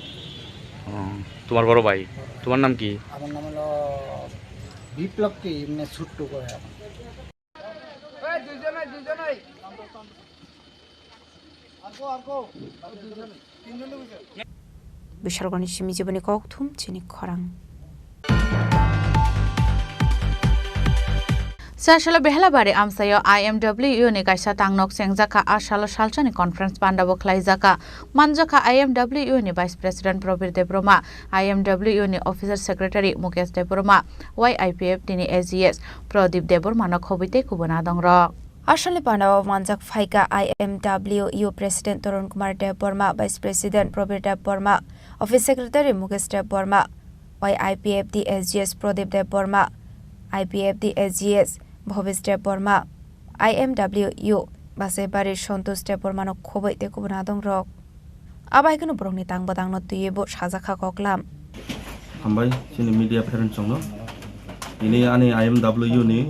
ও, তোমার বড় ভাই। তোমার নাম কি? আমার নাম হলো বিপ্লবকে এমনি ছোট্ট করে। Bishalgoni simi jiboni kokthum chini khorang. Sasalo Behelabari amsaio I M W ni kaisa tangnok chengjakha, a salo salsani conference pandabo khlaijakha. Manjakha I M W ni Vice President Probir Debbarma, I M W ni Officer Secretary Mukesh Debbarma, Y I P F T ni A G S Pradip Debbarma no khobwi tei kubun adongrok. Aswkni pandao manjak phaikha I M W U President Tarun Kumar Debbarma, Vice President Probir Debbarma, Office Secretary Mukesh Debbarma, Y I P F T A G S Pradip Debbarma, I P F T A G S Bhavesh Debbarma, I M W U Basaibari Santosh Debbarma no khobwi tei kubun adongrok. Abai kheno borokni tang bwtangno twiwi bo sajakha koklam. Hambai chini media friends rokno. Ini ani I M W ni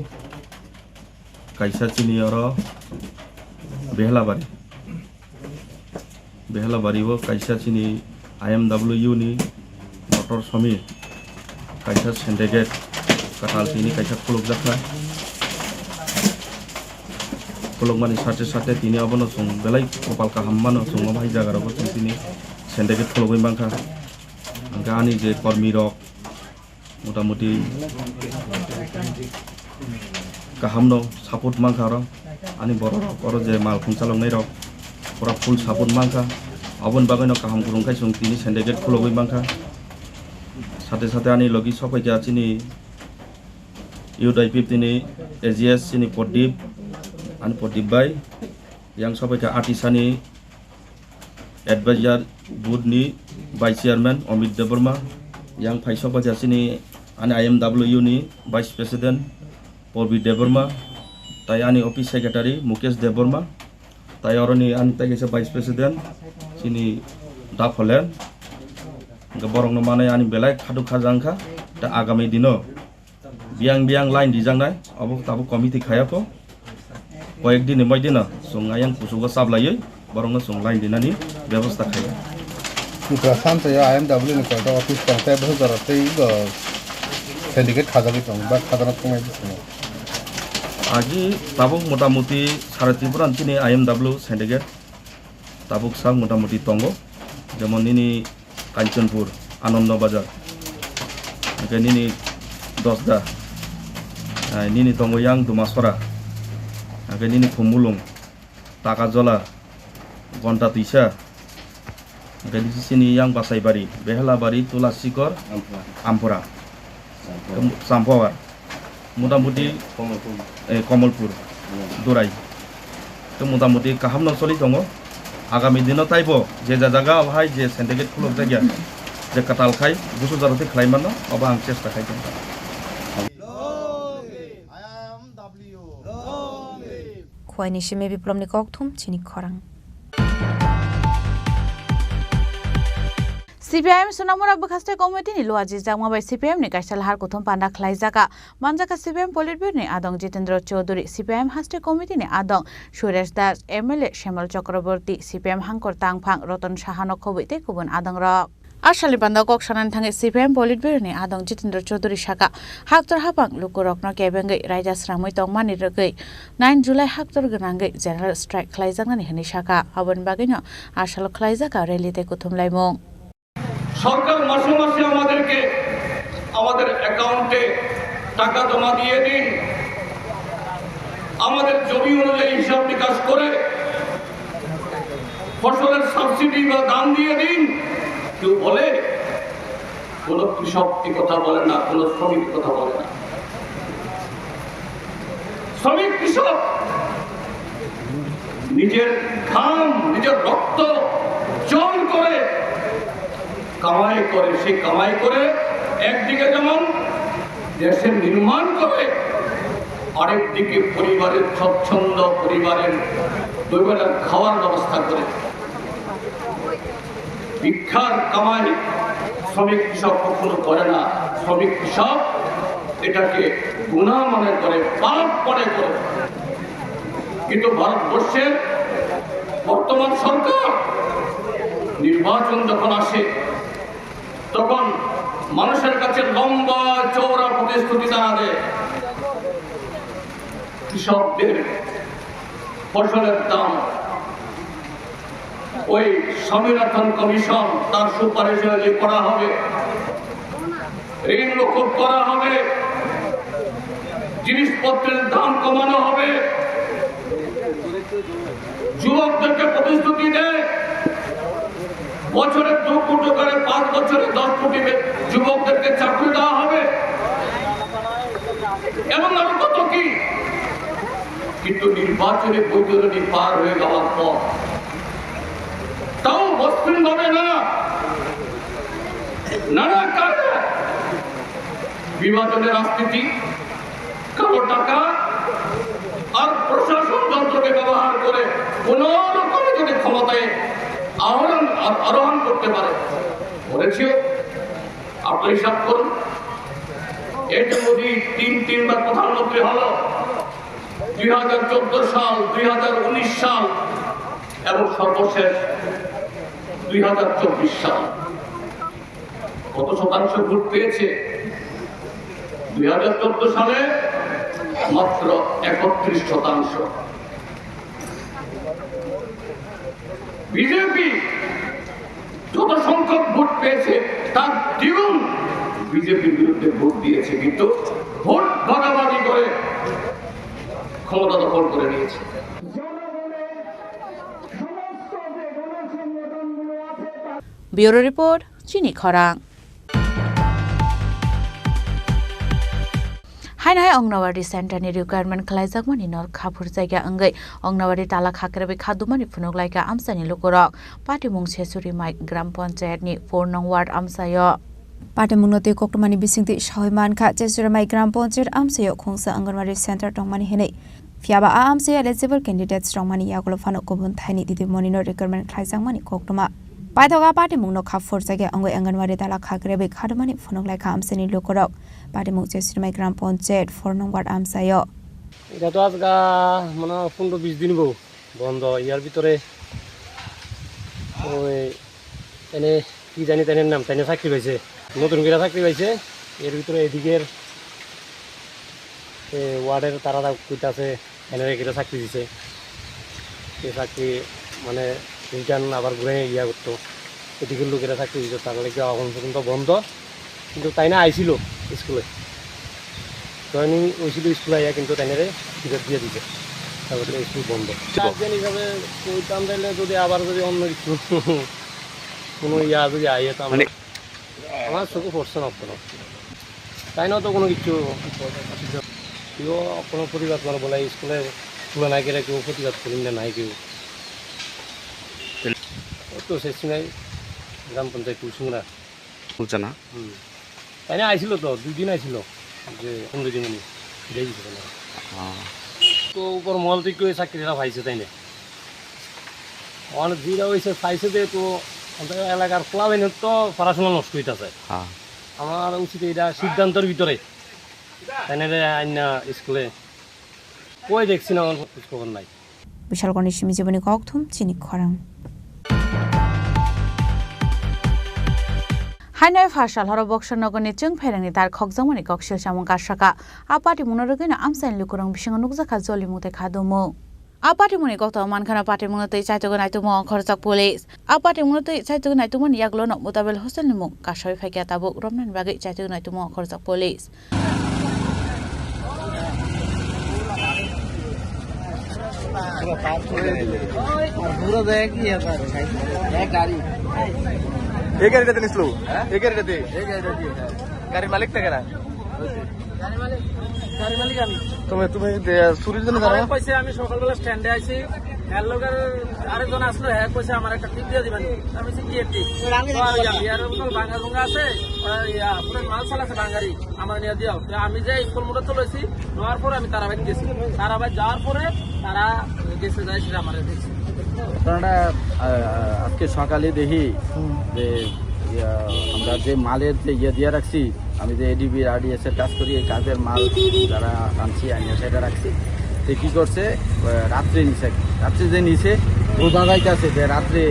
kaisa chini oro Behelabari. Behelabari o kaisa chini I M W ni motor somir kaisa syndicate kwtal tini kaisa khulukjakha. Khulukmani sate sate tini obono chwng belai kopal kaham mano, chwng omo hai jaga rogo chwng tini syndicate khulugwi mankha. Hwnkhe ani je kormi rok, motamuti kahamno support mankha oro. Ani borok rok oro je mal khung chaloknai rok pura full support mankha. Aboni bagwino kaham kwrwng khai chwng tini syndicate khulogwi mankha. Sate sate ani logi sokphaikha chini youth I P F T ni A G S chini Pradip, ani Pradip bai. Yang sokphaikha Atisani advisor board ni vice chairman Amit Debbarma, yang phaisok bai chini ani I M W ni vice president Purbi Debbarma, tai ani office secretary Mukesh Debbarma, tai oroni ani tai kaisa vice president chini Dapholen, hwnkhe borokno manai ani belai khaduk kha jang kha, ta agami dino Biyang biyang line rijaknai, obo tabuk committee khaya kho. Koyek din ni moidino chwng ayang kuchugo chaplaiwi borokno chwng line rinani bebosta khaya. Tripura samsaya I M W ni koita office tong tei bohok jora tei bo syndicate khajagwi tongo, ba khajana thangwi bisingo. Agi tabuk motamuti sara Tripura ni chini I M W syndicate tabuk sak motamuti tongo, jemon nini Kanchanpur, Anando Bazar, hwnkhe nini Dosda, ah, nini tongo yang Dumasora, hwnkhe nini Khumulwng, Takajola, Gonta Twisa, hwnkhe nini sini yang Basaibari, Behelabari, Tulasikor, Ampura. Ampura. Champawar. Champawar. Motamuti, Komolpur. Eh, Komolpur. Hmm. Durai. To motamuti kaham no choli tongo. Agami dino taibo je ja jaga o hai je syndicate khulok jakya, je kwtal khai, busu jaro tei khlai mano, obo ang chesta khai tongo. Khuaini simi Biplomni kokthum chini khorang. C P I M Sonamura Bwkhaste Committee ni luajijakma bai C P I M ni kaisa lahar kuthum panda khlaijaka. Manjaka C P I M Politburo ni adong Jitendra Chaudhary, C P I M Haste Committee ni adong Suresh Das, M L A Shemal Chakraborty, C P I M hangkor tangphang Ratan Saha no khobwi tei kubun adongrok. A salni panda kok sanani thangwi C P I M Politburo ni adong Jitendra Chaudhary saka, haktor haphang lukurokno kebengwi raida sramwi tongmani rwgwi nine July haktor gwnangwi general strike khlaijaknani hwnwi saka. Aboni bagwino a salo khlaijaka rally tei kuthumlaimung. সরকার মাসে মাসে আমাদেরকে আমাদের অ্যাকাউন্টে টাকা জমা দিয়ে দিন, আমাদের জমি অনুযায়ী হিসাব নিকাশ করে ফসলের সাবসিডি বা দাম দিয়ে দিন। কেউ বলে? কোনো কৃষক এ কথা বলে না, কোনো শ্রমিক এ কথা বলে না। শ্রমিক কৃষক নিজের ঘাম, নিজের রক্ত জল করে কামাই করে, সেই কামাই করে একদিকে যেমন দেশের নির্মাণ করে, আরেকদিকে পরিবারের স্বচ্ছন্দ পরিবারের দুবেলা খাওয়ার ব্যবস্থা করে। ভিক্ষার কামাই শ্রমিক কৃষক কখনো করে না। শ্রমিক কৃষক এটাকে গুনাহ মনে করে, পাপ মনে করে। কিন্তু ভারতবর্ষের বর্তমান সরকার নির্বাচন যখন আসে, তখন মানুষের কাছে লম্বা চওড়া প্রতিশ্রুতি জানাবে। কৃষকদের ফসলের দাম ওই স্বামীনাথন কমিশন তার সুপারিশ অনুযায়ী করা হবে, ঋণ মকুব করা হবে, জিনিসপত্রের দাম কমানো হবে। যুবকদেরকে প্রতিশ্রুতি দেয়, বছরে দু কোটি করে পাঁচ বছরে দশ কোটি বে-, যুবকদেরকে চাকরি দেওয়া হবে এবং আরো কত কি। কিন্তু নির্বাচনী বৈতরণী পার হয়ে যাওয়ার পর তাও মসৃণভাবে না, নানা কারণে বিভাজনের রাজনীতি, কালো টাকা আর প্রশাসন যন্ত্রকে ব্যবহার করে কোনো রকমে যদি ক্ষমতায় আহরণ, আ-, আরোহণ করতে পারে, করেছে। আপনি হিসাব করুন, এই যে মোদি তিন তিনবার প্রধানমন্ত্রী হলো, দুই হাজার চোদ্দ সাল, দুই হাজার উনিশ সাল এবং সর্বশেষ দুই হাজার চব্বিশ সাল, কত শতাংশ ভোট পেয়েছে? দুই হাজার চোদ্দ সালে মাত্র একত্রিশ শতাংশ। বিজেপি যত সংখ্যক ভোট পেয়েছে, তার দ্বিগুণ বিজেপির বিরুদ্ধে ভোট দিয়েছে, কিন্তু ভোট ভাগাভাগি করে ক্ষমতা দখল করে নিয়েছে। Bureau Report, Chini Khorang. Haino hai Anganwadi Center ni requirement khlaijakmani nor kha phurjakya wngwi Anganwadi tala khakrewi kha dumani phunuk laikha amchaini lukurok. Patimung Sesuri Mai Gram Panchayat ni four nong ward amchaio. Patimungno twi koktwmani bisingtwi sawi mankha, Chesuri Mai Gram Panchayat amchaio khungsa Anganwadi Center tongmani hinwi. Phiyaba a amchaio eligible candidates rokmani yagulo phano kubun thaini didimoni no requirement khlaijakmani koktwma. Paithak a patimungno kha phurjakya wngwi Anganwadi tala khakrewi kha dumani phunuk laikha amchaini lukurok. Patimung Chesuri Mai Gram Panchayat four nong ward amchaio. এটা তো আজকা মনে হয় পনেরো বিশ দিন বউ বন্ধ। ইয়ার ভিতরে ওই এনে কি জানি তাইনের নাম, তাইনে চাকরি পাইছে, নতুন করে চাকরি পাইছে। এর ভিতরে এদিকের এ, ওয়ার্ডের তারা কইতাছে এনে রেখে চাকরি দিছে। এই চাকরি মানে রিটার্ন আবার ঘুরে ইয়া করতো। এদিকের লোকেরা চাকরি দিত, তার লাগে এখন পর্যন্ত বন্ধ। কিন্তু তাই না আইছিল স্কুলে, জয়েনিং হয়েছিল স্কুলে আইয়া, কিন্তু তাইনারে ফিরত দিয়ে দিছে, তারপরে স্কুল বন্ধ। গার্জিয়ান হিসাবে কইতাম তাইলে যদি আবার যদি অন্য কিছু কোনো ইয়া যদি আইয়ে তো আমরা মানে আমার চোখে পড়ছে না কোনো। তাই না তো কোনো কিছু। কেউ কোনো প্রতিবাদ করে বলে স্কুলে তুলে না গেলে কেউ প্রতিবাদ করি না, নাই কেউ। তাহলে ওই তো শেষ নাই গ্রাম পঞ্চায়েত কুলসুমরা। বুঝছে না? হুম। তাই না আইছিল তো, দুই দিন আইছিল, যে পনেরো দিন উনি ফিরে দিতে পারে। হ্যাঁ। তো উপর মহল থেকে ওই চাকরিটা পাইছে, তাই না? অনেক দুইটা হয়েছে, চাইছে যে তো আমাদের এলাকার পোলাবেন তো পড়াশোনা নষ্ট হইতেছে। হ্যাঁ। আমার উচিত এটা সিদ্ধান্তর ভিতরে তাই না রে আইন না স্কুলে কই দেখছি না, আমার খোঁজ খবর নাই। Bishalgarhni simi jiboni kokthum chini khorang. Haino pha sal horo Boxer nogorni chwng phairangni dar khokjakmani koksil samung kasaka. A patimungno rwgwino amchaini lukurok bisingo nukjakha jolimung tei khadumung. A patimungni koktwma mankhano patimungno twi chaitugwi naitukmung ongkhorjak police. A patimungno twi chaitugwi naitukmani yagulono Mutabel Hoselni mung kasawi phaikha, tabuk romnani bagwi chaitugwi naitukmung ongkhorjak police. पूरा देख लिया था। एक गाड़ी। एक गाड़ी रहते निस्लो। हाँ? एक गाड़ी रहते। एक गाड़ी रहती है। गाड़ी मालिक थे क्या? গাড়ি মালিক, গাড়ি মালিক আমি। তুমি, তুমি দে-, চুরির জন্য আমার জানো? কইছে আমি সকালবেলা স্ট্যান্ডে আইছি, এর লগে আরেকজন আসলো, হ্যাঁ কইছে আমার একটা টিপ দিয়ে দিবেন। আমি বলছি, "কি টিপ?" রাঙি তো আমি জানি, ইয়ার কোনো ভাঙা ভুঙা আছে, ওরা ইয়া, পুরো মাল সাল আছে ভাঙারি, আমার নিয়ে দিও। তো আমি যে স্কুল মোড়ে তো লইছি, নেওয়ার পরে আমি তারাবাইত গেছি। তারাবাইত যাওয়ার পরে তারা গেছে, যাই সেটা আমার দেখছি। ঘটনাটা, আহ, আজকে সকালে দেখি যে, ইয়া, আমরা যে মালের যে ইয়ে দিয়ে রাখছি, আমি যে এডিবি আরডিএস এর কাজ করি, এই কাজের মাল যারা আনছি, আনিয়ে সেটা রাখছি। তো কি করছে, আহ, রাত্রে নিছে, রাত্রে যে নিছে, বোঝা যাইতেছে যে রাত্রে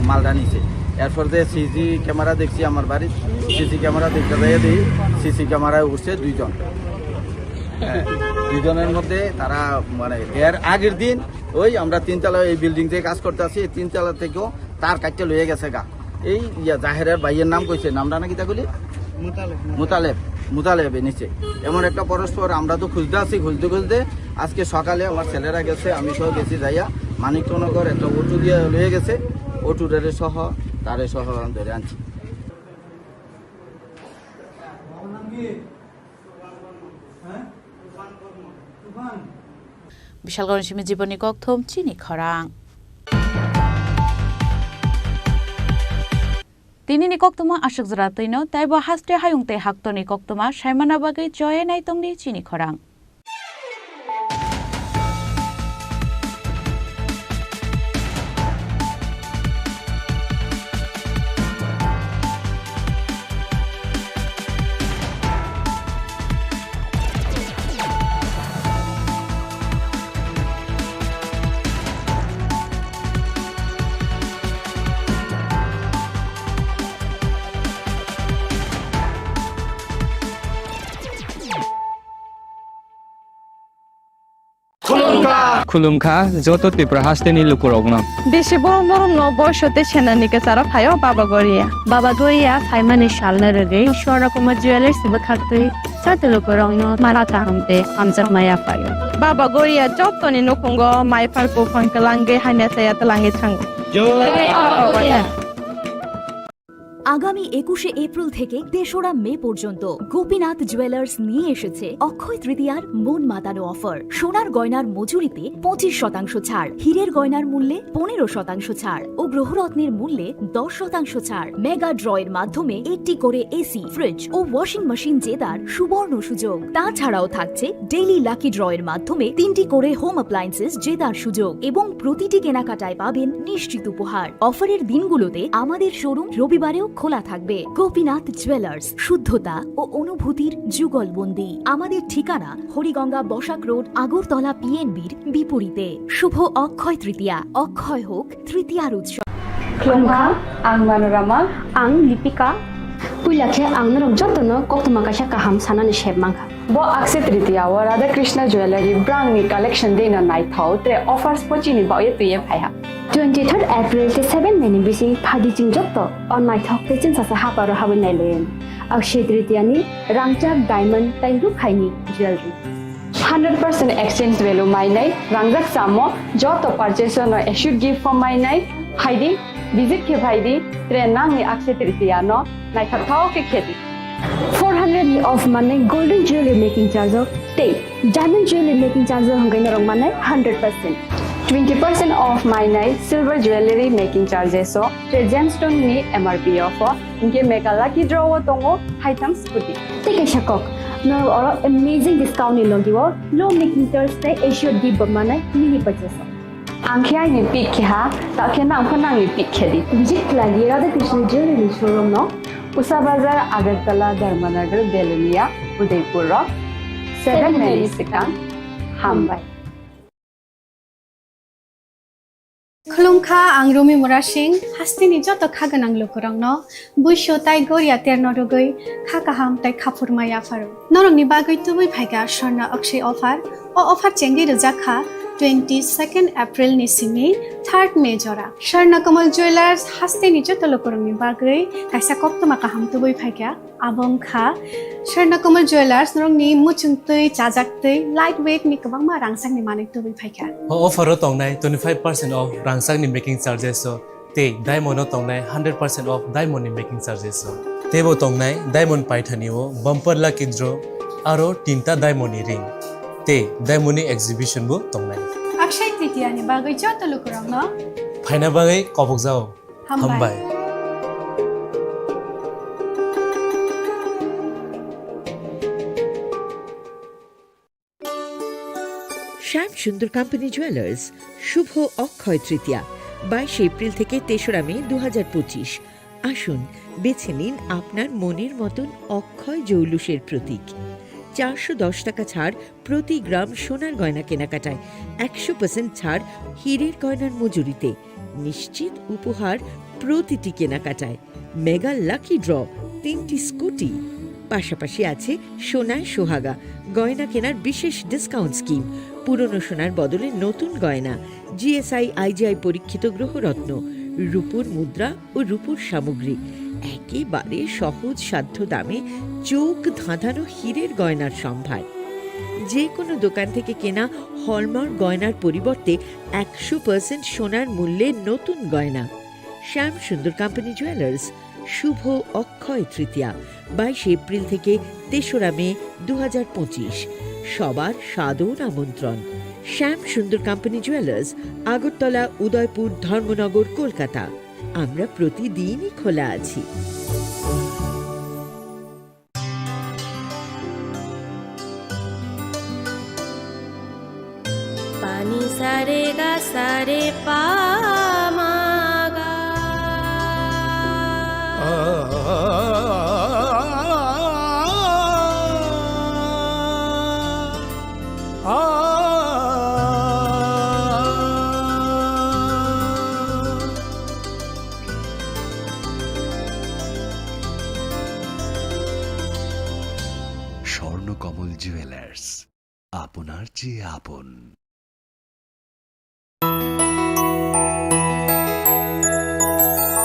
মালটা নিছে। এরপর যে সিসি ক্যামেরা দেখছি আমার বাড়ির, সিসি ক্যামেরা দেখতে যাইয়া দেখি, সিসি ক্যামেরায় উঠছে দুইজন। হ্যাঁ, দুইজনের মধ্যে তারা, মানে, এর আগের দিন ওই আমরা তিনতলা এই বিল্ডিং থেকে কাজ করতে আছি, এই তিনতলা থেকেও তার কাটতে লইয়া গেছে গা। এই ইয়া জাহেরের ভাইয়ের নাম কইছে, নামটা নাকি তা কইলি? মুতালেব। মুতালেব, মুতালেব এ নিচে। এমন একটা পরস্পর আমরা তো খুঁজতে আছি, খুঁজতে খুঁজতে আজকে সকালে আমার ছেলেরা গেছে, আমি সহ গেছি যাইয়া মানিকনগর একটা অটো দিয়ে লইয়া গেছে, অটো ড্রাইভার সহ, তারে সহ ধরে আনছি। Bishalganj simi jiboni kokthum chini khorang. Tinini koktuma aswk jora twino, taibo haste hayung tei haktorni koktuma saimana bagwi choye naitongdi chini khorang. Khulumkha joto Tripura hasteni lukurokno. Bisi borom borom no boiso tei senani kwcharo phaio Baba Goria. Baba Goria phaimani salno rwgwi Swarna Kumar Jewellers bwkhaktwi joto lukurokno mara kaham tei hamjakma yaphaio. Baba Goria jotoni nukhungo mai phar buphang kwlangwi hamya chaya twlangwi thango. Jai Baba Goria. আগামী একুশে এপ্রিল থেকে তেসরা মে পর্যন্ত গোপীনাথ জুয়েলার্স নিয়ে এসেছে অক্ষয় তৃতীয়ার মন মাতানো অফার। সোনার গয়নার মজুরিতে পঁচিশ শতাংশ ছাড়, হীরের গয়নার মূল্যে পনেরো শতাংশ ছাড় ও গ্রহরত্নের মূল্যে দশ শতাংশ ছাড়। মেগা ড্র এর মাধ্যমে একটি করে এসি, ফ্রিজ ও ওয়াশিং মেশিন জেতার সুবর্ণ সুযোগ। তাছাড়াও থাকছে ডেইলি লাকি ড্র এর মাধ্যমে তিনটি করে হোম অ্যাপ্লায়েন্সেস জেতার সুযোগ এবং প্রতিটি কেনাকাটায় পাবেন নিশ্চিত উপহার। অফারের দিনগুলোতে আমাদের শোরুম রবিবারেও খোলা থাকবে। গোপীনাথ জুয়েলার্স, শুদ্ধতা ও অনুভূতির যুগলবন্দি। আমাদের ঠিকানা হরিগঙ্গা বসাক রোড, আগরতলা পিএনবির বিপরীতে। শুভ অক্ষয় তৃতীয়া, অক্ষয় হোক তৃতীয়ার উৎসব। Khulumkha, ang Manorama. Ang Lipika. Puila khe ang norok jotono koktwma kaisa kaham sanani sep mankha. Bo Akshaya Tritiya o Radha Krishna Jewellery brangni collection deino naithok, tre offers bo chini bagwi twiwi phaiha. Twenty-third April tei seven May ni bising phaidi chwng joto o naithok tei chwngsacha haparo habwi nailaio. Akshaya Tritiya ni rangchak diamond tei rukhaini jewellery. Hundred percent exchange value mainai, rangjak chamo joto purchase no assured gift form mainai, phaidi, visit khe phaidi, tre nangni Akshaya Tritiya no naithok thok khe khedi. Four hundred ni off manai golden jewelry making charge o tei diamond jewelry making charge o hwnkhe norok manai hundred percent. Twenty percent off mainai silver jewelry making charges o tei gemstone ni M R P o pho. Hinkhe mega lucky draw o tongo haitham scooty. Tei kaisa kok, norok oro amazing discount ni logi o low making charge tei assured gift bo manai mini purchase o. Ang khe aini pick khe ha, ta khe nang pho nangni pick khe di. Visit khlai di Radha Krishna Jewelry ni showroom no, Usa Bazar, Agartala, Dharmanagar, Belonia, Udaipur o seven May ni swkang. Hambai. Khulumkha, ang Rumi Murasing, hasteni joto kha gwnang lukurokno buisu tai goria terno rwgwi kha kaham tai khaphurma yapharo. Norokni bagwi tubui phaikha Swarna Akshaya offer. O offer chengwi rwjak kha twenty-second April ni simi third May jora. Swarna Kamal Jewellers hasteni joto lukurokni bagwi kaisa koktwma kaham tubui phaikha. Abo wngkha Swarna Kamal Jewellers, norokni muchung twi, chajak twi, light weight ni kwbangma rangchakni manwi tubui phaikha. O offer o tongnai twenty-five percent off rangchakni making charges o tei diamond o tongnai hundred percent off diamond ni making charges o. Teibo tongnai diamond paithani o bumper lucky draw aro tinta diamond ni ring tei diamond ni exhibition bo tongnai. Akshaya Tritiya ni bagwi joto lukurokno phaina bagwi kobokjao. Hambai. Hambai. শ্যাম Sundar company jewellers, শুভ অক্ষয় তৃতীয়া, বাইশে এপ্রিল থেকে তেসরা মে দু হাজার পঁচিশ। আসুন, বেছে নিন আপনার মনের মতন অক্ষয় জৌলুসের প্রতীক। চারশো দশ টাকা ছাড় প্রতি গ্রাম সোনার গয়না কেনাকাটায়, একশো পার্সেন্ট ছাড় হীরের গয়নার মজুরিতে, নিশ্চিত উপহার প্রতিটি কেনাকাটায়, মেগা লাকি ড্র তিনটি স্কুটি। পাশাপাশি আছে সোনায় সোহাগা, গয়না কেনার বিশেষ ডিসকাউন্ট স্কিম, পুরনো সোনার বদলে নতুন গয়না, জিএসআই আইজিআই পরীক্ষিত গ্রহরত্ন, রূপোর মুদ্রা ও রূপোর সামগ্রী, একেবারে সহজ সাধ্য দামে চোখ ধাঁধানো হীরের গয়নার সম্ভার। যে কোনো দোকান থেকে কেনা হলমার্ক গয়নার পরিবর্তে একশো পার্সেন্ট সোনার মূল্যে নতুন গয়না। শ্যাম সুন্দর কোম্পানি জুয়েলার্স, শুভ অক্ষয় তৃতীয়া, বাইশে এপ্রিল থেকে তেসরা মে দু হাজার পঁচিশ। সবার সাদর আমন্ত্রণ। শ্যাম সুন্দর কোম্পানি জুয়েলার্স, আগরতলা, উদয়পুর, ধর্মনগর, কলকাতা। আমরা প্রতিদিনই খোলা আছি। Pani sare ga sare pa ma ga. Swarnakamal jewellers, আপনার চেয়ে আপন।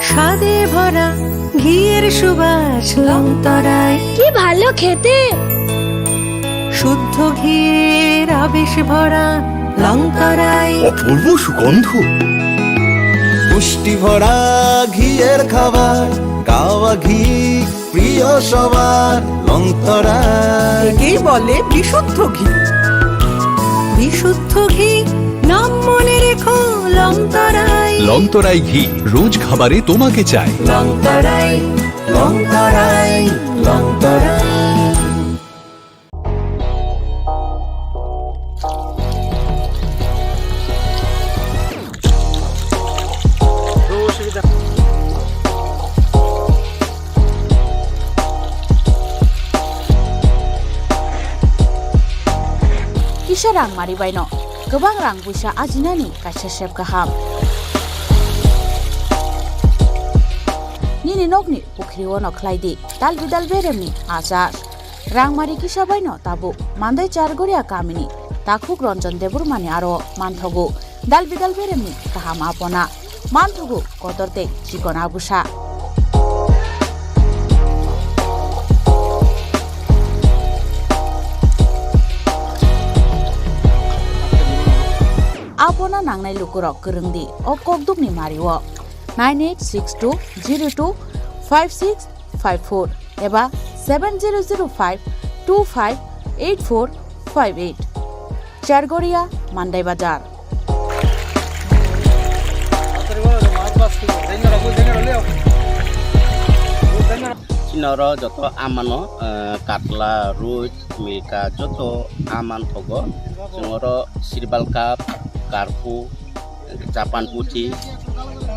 স্বাদে ভরা ঘিয়ের সুবাস লংতরায়। কি ভালো খেতে! শুদ্ধ ঘিয়ের আবেশ ভরা লংতরায়। অপূর্ব সুগন্ধ। পুষ্টি ভরা ঘিয়ের খাবার, গাওয়া ঘি প্রিয় সবার লংতরায়। একেই বলে বিশুদ্ধ ঘি। বিশুদ্ধ ঘি, নাম মনে রেখো লংতরায়। লংতরাই ঘি, রোজ খাবারে তোমাকে চাই। লংতরায়, লংতরায়, Longtharai. Kisa rang mari baino kwbang rang puisa ajinani kaisa sep kaham. Nini nokni pukhri-o no khlai di dal bidal beremni achar. Rangmari kisa baino tabuk Mandai Chargoria kamini takhuk Ranjan Debbarmani aro manthogo dal bidal beremni kaham apona, manthogo kotor tei chikon abusa. Apona nangnai lukurok kwrwng di o kokdukni mario nine eight six two zero two five six five four eba seven zero zero five two five eight four five eight. Chargoria, Mandai Bazar. Chini oro joto amano, eh, katla, roi, milka joto aman thogo. Chwng oro sirbal cup, karpu, Japan puthi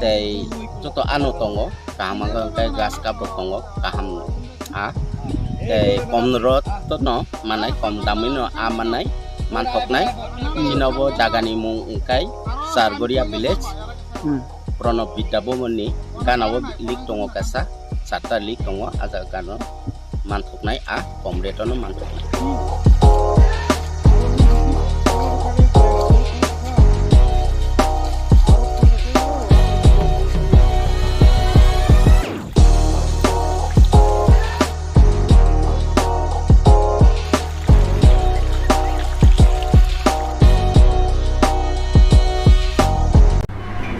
tei joto ano tongo, kaham wngkha hwnkhe grass cup rok tongo, kaham no a tei kom rot no manai, kom damwi no a manai, manthoknai. Chini bo jaga ni mung wngkha Chargoria village. Hmm. Pranab Vidya Bhavan ni gana o lik tongo kaisa, charta lik tongo, a jaga gana o manthoknai, a kom rate o no manthoknai.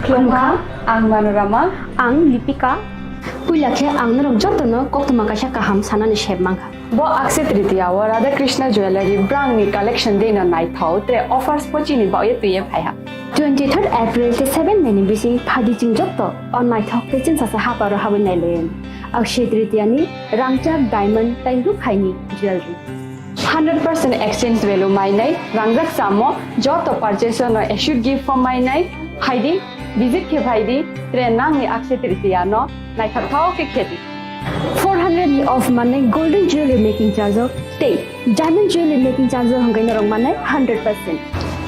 Khulumkha, ang Manorama. Ang Lipika. Puila khe ang norok jotono koktwma kaisa kaham sanani sep mankha. Bo Akshaya Tritiya o Radha Krishna Jewellery brangni collection deno naithok tre offers bo chini bagwi twiwi phaiha. Twenty third April tei seven May ni bising phaidi chwng joto o naithok tei chwngsacha haparo habwi nailaio. Akshaya Tritiya ni rangchak diamond tei rukhaini jewellery. Hundred percent exchange value mainai, rangjak chamo, joto purchase no assured gift form mainai, phaidi, visit khe phaidi, tre nangni Akshaya Tritiya no naithok thok khe khedi. Four hundred ni off manai golden jewelry making charge o tei diamond jewelry making charge o hwnkhe norok manai hundred percent.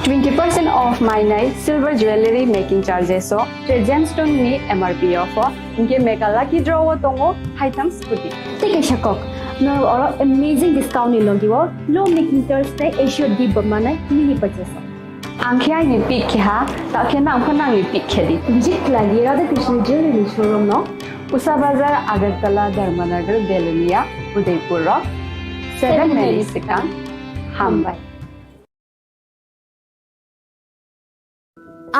Twenty percent off mainai silver jewellery making charges o, tre gemstone ni M R P offer, hinkhe mega lucky draw o tongo haitham scooty. Tei kaisa kok, norok oro amazing discount ni logi o low making charge tei assured gift bo manai mini purchase o. Ang khe aini pick khe ha, ta khe nang pho nangni pick khe di. Jit lagi Radhakrishna Jewellery showroom no. Usa Bazar, Agartala, Dharmanagar, Belonia, Udaipur o seven minutes swkang. Hambai.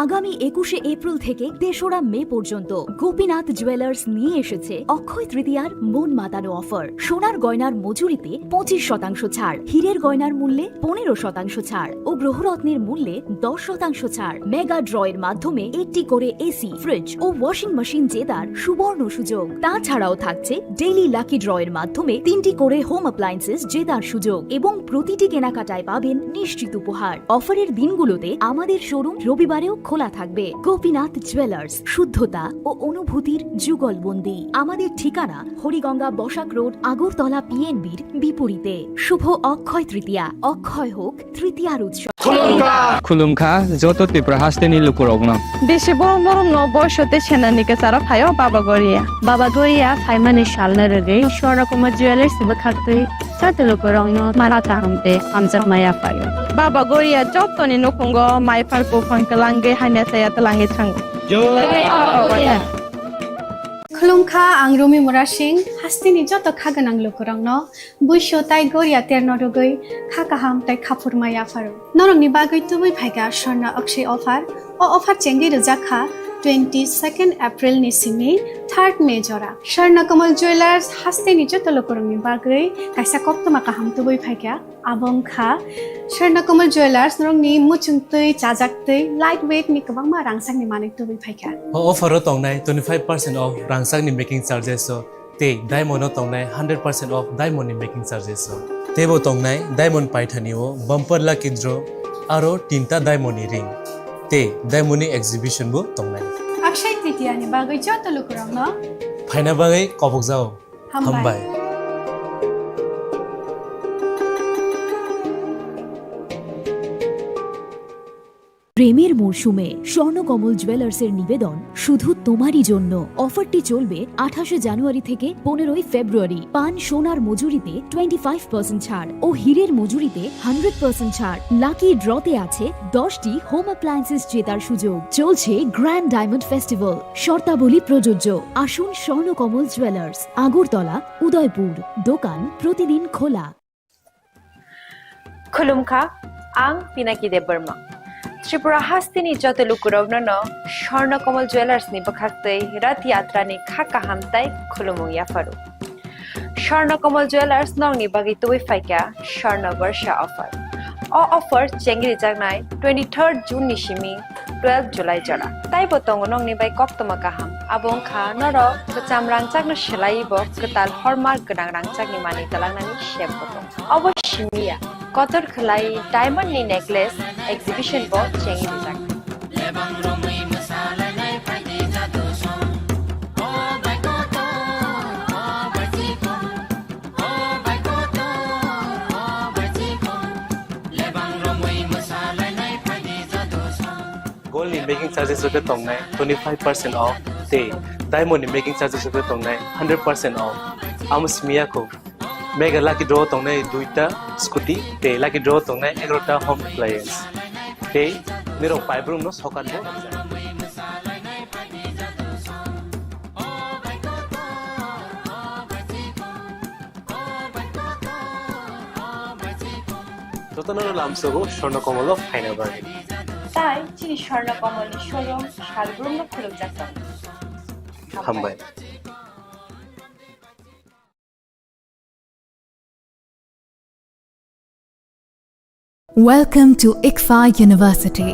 আগামী একুশে এপ্রিল থেকে তেসরা মে পর্যন্ত গোপীনাথ জুয়েলার্স নিয়ে এসেছে অক্ষয় তৃতীয়ার মন মাতানো অফার। সোনার গয়নার মজুরিতে পঁচিশ শতাংশ ছাড়, হীরের গয়নার মূল্যে পনেরো শতাংশ ছাড় ও গ্রহরত্নের মূল্যে দশ শতাংশ ছাড়। মেগা ড্রয়ের মাধ্যমে একটি করে এসি, ফ্রিজ ও ওয়াশিং মেশিন জেতার সুবর্ণ সুযোগ। তাছাড়াও থাকছে ডেইলি লাকি ড্রয়ের মাধ্যমে তিনটি করে হোম অ্যাপ্লায়েন্সেস জেতার সুযোগ এবং প্রতিটি কেনাকাটায় পাবেন নিশ্চিত উপহার। অফারের দিনগুলোতে আমাদের শোরুম রবিবারেও খোলা থাকবে। গোপীনাথ জুয়েলার্স, শুদ্ধতা ও অনুভূতির যুগলবন্দি। আমাদের ঠিকানা হরিগঙ্গা বসাক রোড, আগরতলা পিএনবির বিপরীতে। শুভ অক্ষয় তৃতীয়া, অক্ষয় হোক তৃতীয়ার উৎসব। Khulumkha joto Tripura hasteni lukurokno. Bisi borom borom no boiso tei senani kwcharo phaio Baba Goria. Baba Goria phaimani salno rwgwi Swarna Kumar Jewellers bwkhaktwi joto lukurokno mara kaham tei hamjakma yaphaio. Baba Goria jotoni nukhungo mai phar buphang kwlangwi hamya chaya twlangwi thango. Jai Baba Goria. Khulumkha, ang Rumi Murasing, hasteni joto kha gwnang lukurokno buiso tai goria terno rwgwi kha kaham tai khaphurma yapharo. Norokni bagwi tubui phaikha Swarna Akshay offer. O offer chengwi rwjak kha twenty second April ni simi third May jora. Swarna Kamal Jewellers hasteni joto lukurokni bagwi kaisa koktwma kaham tubui phaikha. Abo wngkha Swarna Kamal Jewellers, norokni muchungtwi, chajaktwi, light weight ni kwbangma rangchakni manwi tubui phaikha. O offer o tongnai twenty five percent off rangchakni making charges o tei diamond o tongnai hundred percent off diamond ni making charges o. Teibo tongnai diamond paithani o bumper lucky draw aro tinta diamond ni ring tei diamond ni exhibition bo tongnai. Akshay Tritiya ni bagwi joto lukurokno phaina bagwi kobokjao. Hambai. Hambai. প্রেমের মরশুমে স্বর্ণকমল জুয়েলার্সের নিবেদন শুধু তোমারই জন্য। অফারটি চলবে আঠাশে জানুয়ারি থেকে পনেরোই ফেব্রুয়ারি। পান সোনার মজুরিতে টোয়েন্টি ফাইভ পার্সেন্ট ছাড় ও হীরের মজুরিতে হান্ড্রেড পার্সেন্ট ছাড়। লাকি ড্রতে আছে দশটি হোম অ্যাপ্লায়েন্সেস জেতার সুযোগ। চলছে গ্র্যান্ড ডায়মন্ড ফেস্টিভ্যাল। শর্তাবলী প্রযোজ্য। আসুন স্বর্ণকমল জুয়েলার্স, আগরতলা, উদয়পুর। দোকান প্রতিদিন খোলা। Khulumkha, ang Pinaki Debbarma. Tripura hasteni joto lukurokno no Swarna Kamal Jewellers ni bwkhaktwi Rath Yatra ni kha kaham tai khulumung yapharo. Swarna Kamal Jewellers nokni bagwi tubui phaikha Swarna Barsha offer. O offer chengrijaknai twenty third June ni simi twelve July jora. Taibo tongo nokni bai koktwma kaham. Abo wngkha norok kwcham rangchakno swlaiwi bo kwtal hallmark gwnang rangchakni manwi twlangnani sep bo tongo. Obo simi ya, kotor khwlai diamond ni necklace exhibition bo chengwi rijak. Gold ni making charges rok khe tongnai twenty five percent off tei diamond ni making charges rok khe tongnai hundred percent off. Amo simi ya kho. Mega lucky draw tongnai duita scooty tei lucky draw tongnai egarota home appliance. Tei nirok paibrum no sokan bo. Jotono lamsogo Swarna Komolo phaina bagwi. Tai chini Swarna Komolni showroom salbrumno khulumjak tongo. Hambai. Welcome to ICFAI University.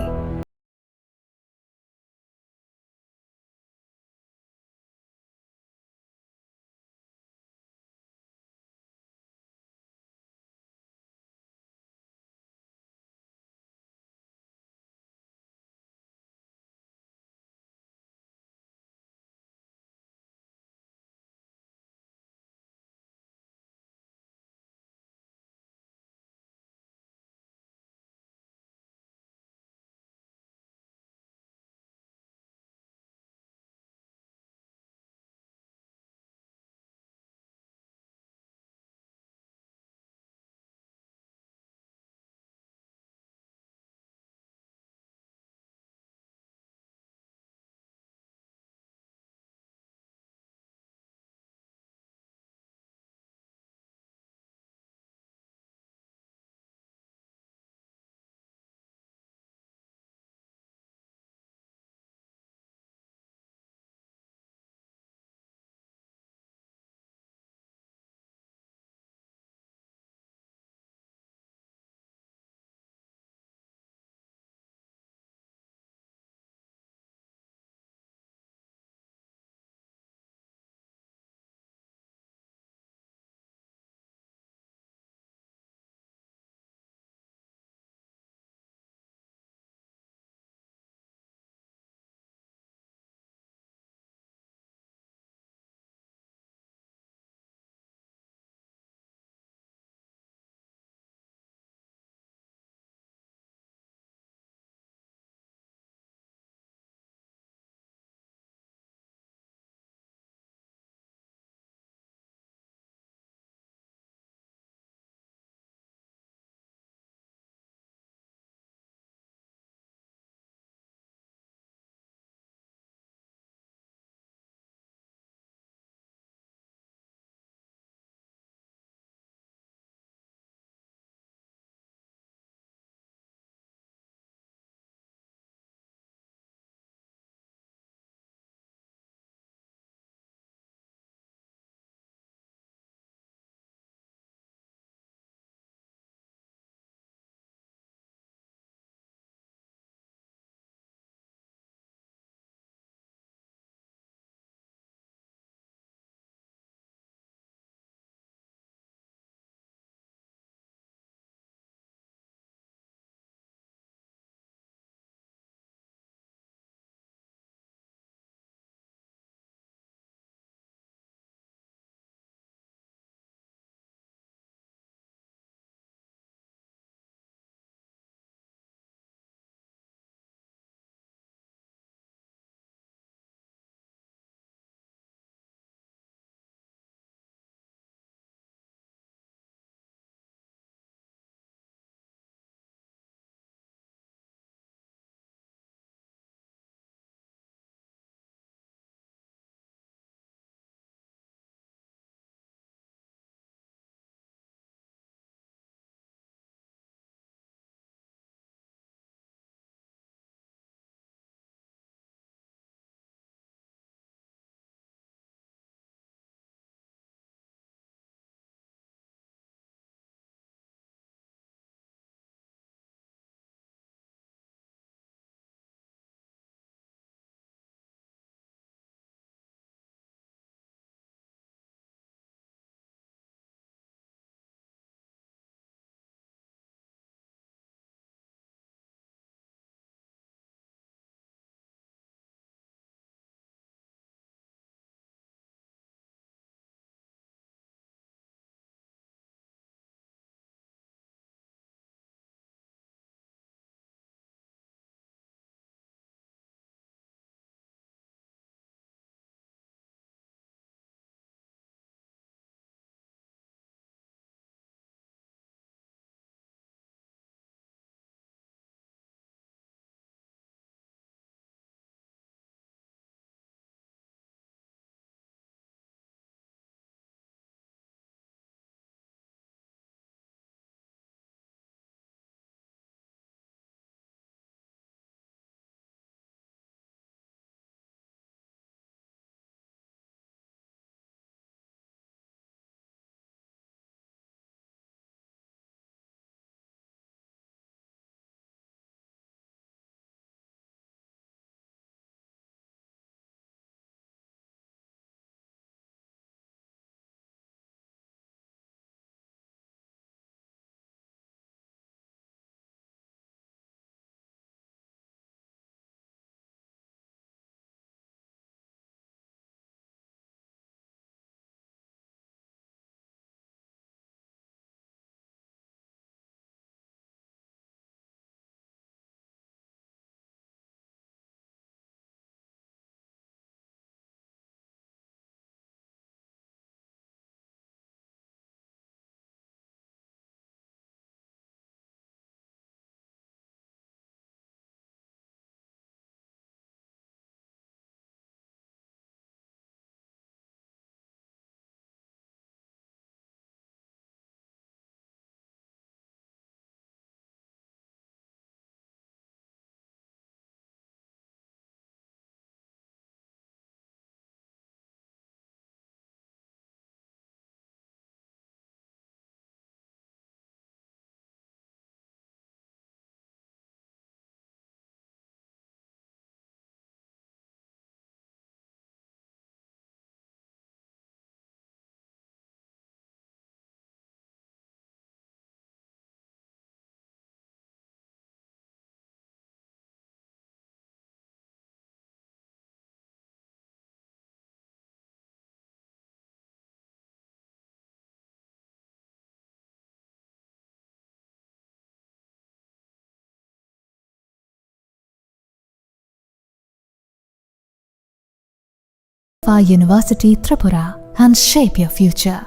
Fa University Tripura and shape your future.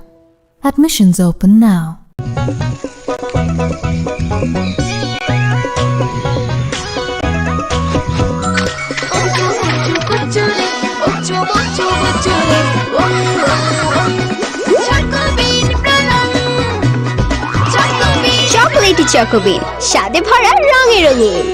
Admissions open now. Chocolatey Choco Bean, স্বাদে ভরা রঙে রঙিন।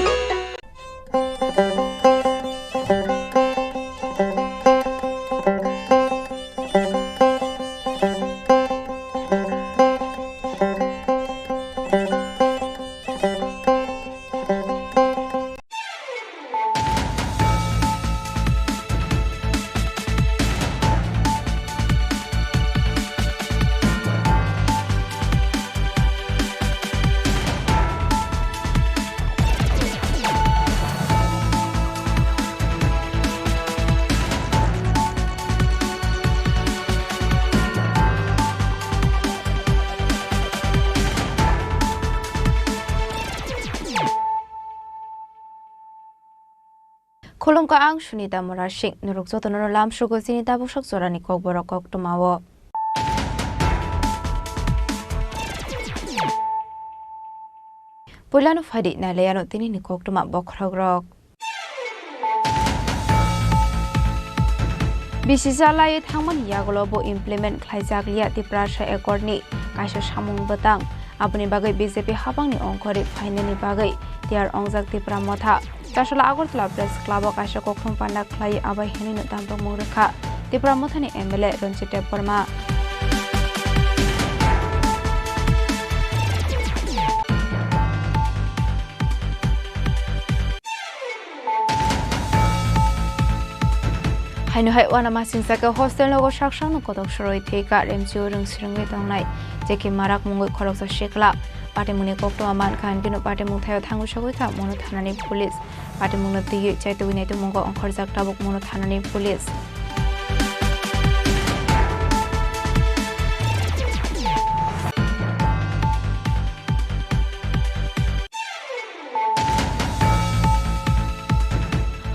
Khulumkha, ang Sunita Murasing. Norok jotono lamsugo chini tabuksak jorani kokborok koktwmao. Puilano phaidi nailaiano tinini koktwma bokhorokrok. Bisi chalai thangmani yagulo bo implement khlaijak liya Tiprasa Accord ni kaisa samung bwtang. Aboni bagwi B J P habangni ongkhorwi phainani bagwi tiyar ongjak Tipra Motha. Chasala Agartala Press Club o kaisa kokthum panda khlai abai hinwi no tamrokmung rwkha Tipra Mothani M L A Ranjit Debbarma. Haino hai uanamasingcha khe hostel nogo sak sakno kotok soroi thwi kha, remchio rwng swrwngwi tongnai J K Marak mungwi khoroksa sikla. Patimungni koktwma mankha, hwnkheno patimung thaio thangwi sogwi kha Mono thanani police. Patimungno twiwi chaitugwi naitukmungo ongkhorjak tabuk Mono thanani police.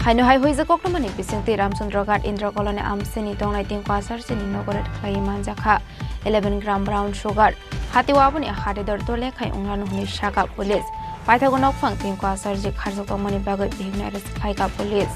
Haino hai huijak koktwmani bisingtwi Ramchandra Ghat Indra Colony amsini tongnai tingko asarjini nogo raid khlaiwi manjakha eleven gram brown sugar. Hati o aboni hatidor tole khai wnglano hwnwi sakha police. Paithago nokphang tingko asarji kharjak tongmani bagwi bihikno arrest khlaikha police.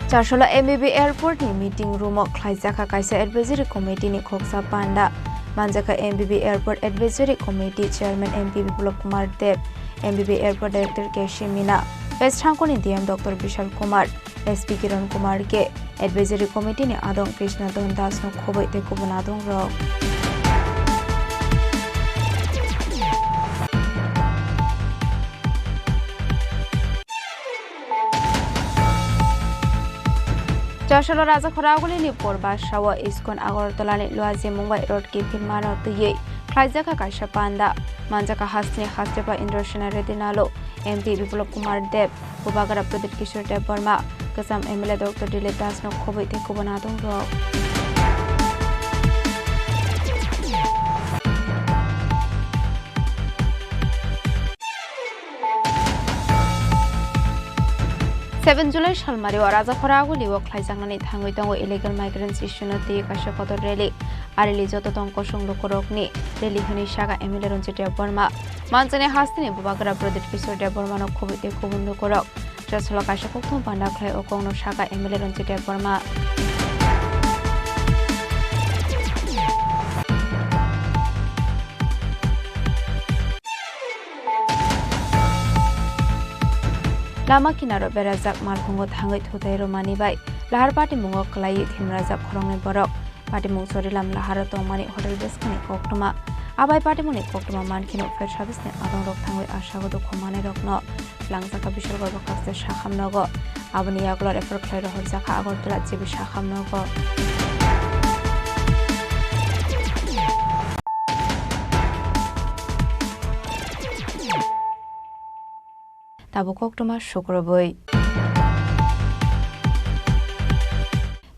Charsala M B B airport ni meeting room o khlaijakha kaisa advisory committee ni khoksa panda. Manjakha M B B airport advisory committee chairman M P Biplab Kumar Deb, M B B airport director K C Mina, West Thangkoni D M Doctor Bishal Kumar, S P Kiran Kumar K, advisory committee ni adong Krishna Don Das no khoboi tei kubun adong rok. Chasalo Rajakhora Agulini Purba Sawa Iskon Agartala ni Luaji Mumbai Road Kipil Mano twiwi khlaijakha kaisa panda. Manjakha hasteni hastepa Indrasena Reddy Nalo, M P Biplab Kumar Deb, Bubagra Pradip Kishore Debbarma, Kwcham M L A Doctor Dilip Das no khoboi tei kubun adong rok. Seven July salmari o Rajakhora Aguli o khlaijaknani thangwi tongo illegal migrants issue no twi kaisa kotor rally. A rally joto tong kosong lukurokni rally hwnwi sakha M L A Ranjit Debbarma. Manjaknai hasteni Bubagra Pradip Kishore Debbarma no khoboi tei kubun lukurok. Chasalo kaisa kokthum panda khlai o kokno sakha M L A Ranjit Debbarma. Lama kinaro berajak malkhungo thangwi thutai rwmani bai lahar patimungo kwlaiwi thimrajak khoroknwi borok. Patimung Chorilam laharo tongmani hotel bwskangni koktwma. Abai patimungni koktwma mankheno fire service ni adongrok thangwi asago dukhu manwirokno langjakha Bishalgarh bwkhakste sakham nogo. Aboni yagulo refer khlai rohorjakha Agartala G B sakham nogo. Tabuk koktwma sukrubwi.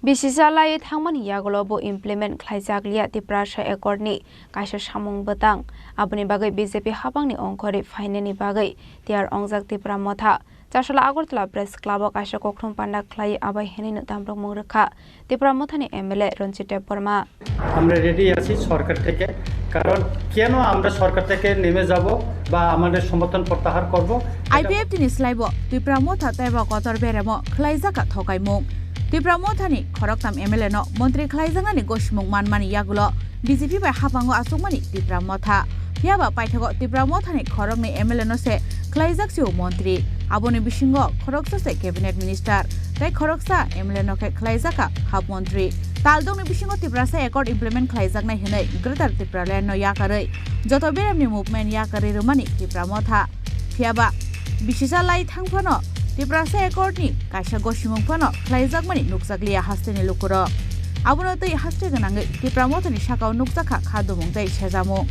Bisi chalai thangmani yagulo bo implement khlaijakliya Tiprasa Accord ni kaisa samung bwtang. Aboni bagwi B J P hapangni ongkhorwi phainani bagwi tiyar ongjak Tipra Motha. Chasala Agartala Press Club o kaisa kokthum panda khlai abai hinwi no tamrokmung rwkha Tipra Mothani M L A Ranjit Debbarma. আমরা রেডি আছি সরকার থেকে, কারণ কেন আমরা সরকার থেকে নেমে যাব বা আমাদের সমর্থন প্রত্যাহার করব? I P F T ni slaibo Tipra Motha teibo kotor beremo khlaijak kha thokaimung. Tipra Motha ni khoroktham M L A no montri khlaijaknani gosimung manmani yagulo B J P bai hapango achukmani Tipra Motha. Phiyaba paithago Tipra Motha ni khoroknwi M L A no se khlaijak sio montri. Aboni bisingo khoroksa se cabinet minister tei khoroksa M L A no khe khlaijak kha hap montri. Taldongni bisingo Tiprasa Accord implement khlaijaknai hwnwi Greater Tipraland no yakarwi joto beremni movement yakarwi rwmani Tipra Motha. Phiyaba bisi chalai thang phano Tiprasa Accord ni kaisa gosimung phano khlaijakmani nukjakliya hasteni lukurok. Abono twi haste gwnangwi Tipra Mothani sakao nukjakha kha dumung tei sejamung.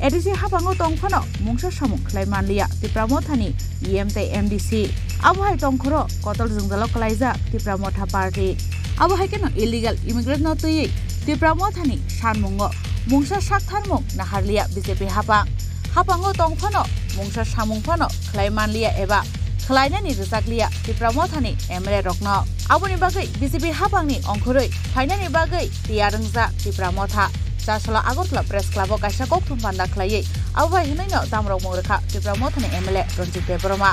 A D C hapango tong phano mungsa samung khlai manliya Tipra Mothani E M tei M D C. Abo hai tongkhoro kotol jwngjalo klaijak Tipra Motha party. Abo hai kheno illegal immigrant no twiwi Tipra Mothani sanmungo mungsa saktharmung naharliya B J P hapang. Hapango tong phano mungsa samung phano khlai manliya eba khlainani rwchakliya Tipra Mothani M L A rokno. Aboni bagwi B J P hapangni ongkhorwi phainani bagwi tiyar wngjak Tipra Motha. Chasala Agartala Press Club o kaisa kokthum panda khlaiwi abo bai hwnwino tamrokmung rwkha Tipra Mothani M L A Ranjit Debbarma.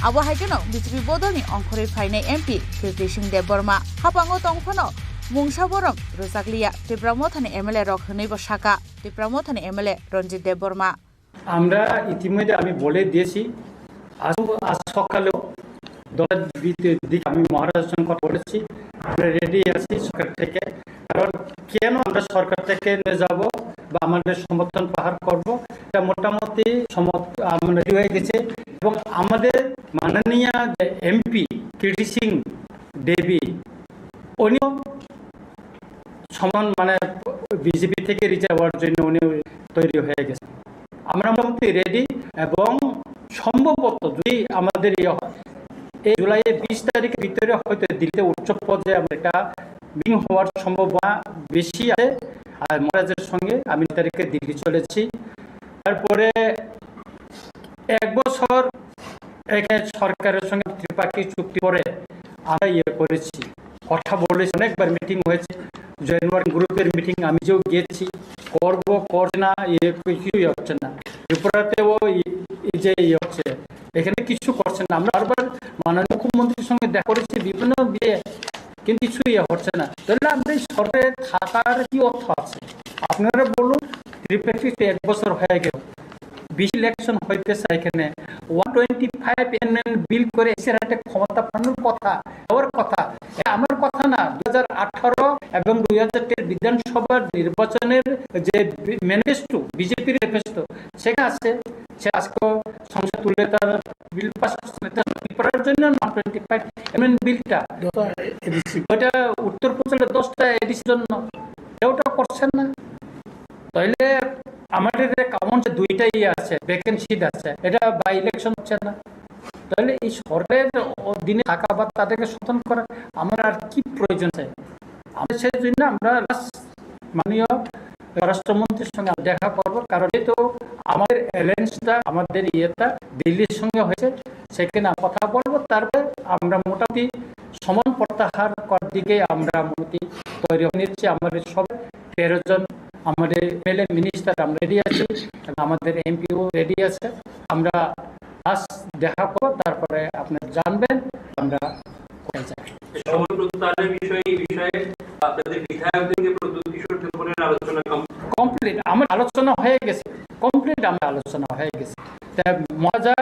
Abo hai kheno B J P bodolni ongkhorwi phainai M P Kirti Singh Debbarma. Hapango tong phano mungsa borom rwchakliya Tipra Mothani M L A rok hwnwibo sakha Tipra Mothani M L A Ranjit Debbarma. আমরা ইতিমধ্যে আমি বলে দিয়েছি, আজ, আজ সকালেও দশটার দিকে আমি মহারাজার সঙ্গে কথা বলেছি। আমরা রেডি আছি সরকার থেকে, কারণ কেন আমরা সরকার থেকে নিয়ে যাব বা আমাদের সমর্থন প্রত্যাহার করব, এটা মোটামুটি সমর্থ-, আমরা রেডি হয়ে গেছে। এবং আমাদের মাননীয় যে এমপি কীর্তি সিং দেবী, উনিও সমান মানে বিজেপি থেকে রিজার্ভ হওয়ার জন্য উনি তৈরি হয়ে গেছেন। আমরা মোটামুটি রেডি এবং সম্ভবত যদি আমাদের ইয়ে হয়, এই জুলাইয়ের বিশ তারিখের ভিতরে হয়তো দিল্লিতে উচ্চ পর্যায়ে আমরা একটা মিটিং হওয়ার সম্ভাবনা বেশি আছে। আর মহারাজের সঙ্গে আমি তারিখে দিল্লি চলেছি। তারপরে এক বছর এখানে সরকারের সঙ্গে ত্রিপাক্ষিক চুক্তি করে আমরা ইয়ে করেছি, কথা বলেছি, অনেকবার মিটিং হয়েছে, জয়েন্ট ওয়ার্কিং গ্রুপের মিটিং আমি নিজেও গিয়েছি, করব করছে না, ইয়ে কিছুই হচ্ছে না। ত্রিপুরাতেও এই, এই যে ইয়ে হচ্ছে, এখানে কিছু করছে না। আমরা বারবার মাননীয় মুখ্যমন্ত্রীর সঙ্গে দেখা করেছি বিভিন্ন বিয়ে, কিন্তু কিছু ইয়ে হচ্ছে না। তাহলে আমাদের এই সরকারে থাকার কি অর্থ আছে? আপনারা বলুন, ত্রিপাক্ষিক তো এক বছর হয়ে গেল, বিশ ইলেকশন হইতেছে এখানে, ওয়ান টোয়েন্টি ফাইভ এমএনএন বিল করে এসের হাতে ক্ষমতা পানোর কথা, হওয়ার কথা। এটা আমার কথা না, দুই হাজার আঠারো এবং দুই হাজার তেইশ বিধানসভার নির্বাচনের যে ম্যানিফেস্টো, বিজেপির ম্যানিফেস্টো, সেখানে আছে, সে আজকে সংসদ তুলে তার বিল পাস করছে, এটা ত্রিপুরার জন্য না টোয়েন্টি ফাইভ এমএনএন বিলটা। ওটা এডিসি। ওটা উত্তর পূর্বাঞ্চলের দশটা এডিসির জন্য, এটা ওটা করছেন না। তাইলে আমাদের যে কাউন্সিল দুইটাই আছে, ভ্যাকেন্ট সিট আছে, এটা বাই ইলেকশন হচ্ছে না। তাহলে এই সরকারের অধীনে থাকা বা তাদেরকে সমর্থন করা আমার আর কি প্রয়োজন আছে? আমরা সেই জন্য আমরা লাস্ট মাননীয় স্বরাষ্ট্রমন্ত্রীর সঙ্গে দেখা করব, কারণ এই তো আমাদের অ্যালায়েন্সটা, আমাদের ইয়েটা দিল্লির সঙ্গে হয়েছে, সেখানে আমরা কথা বলবো। তারপরে আমরা মোটামুটি সমান প্রত্যাহার করার দিকে আমরা মোটামুটি তৈরি হয়ে নিচ্ছি। আমাদের সব তেরো জন আমাদের এমএলএ মিনিস্টার আমরা রেডি আছি এবং আমাদের এমপিও রেডি আছে। আমরা লাস্ট দেখা করবো, তারপরে আপনারা জানবেন আমরা কোথায় যাই। সময় প্রত্যাহারের বিষয়ে, এই বিষয়ে আপনাদের বিধায়কদেরকে প্রদ্যুৎ কিশোর দেববর্মার আলোচনা কম- কমপ্লিট, আমার আলোচনা হয়ে গেছে, কমপ্লিট আমার আলোচনা হয়ে গেছে। তা মহাজা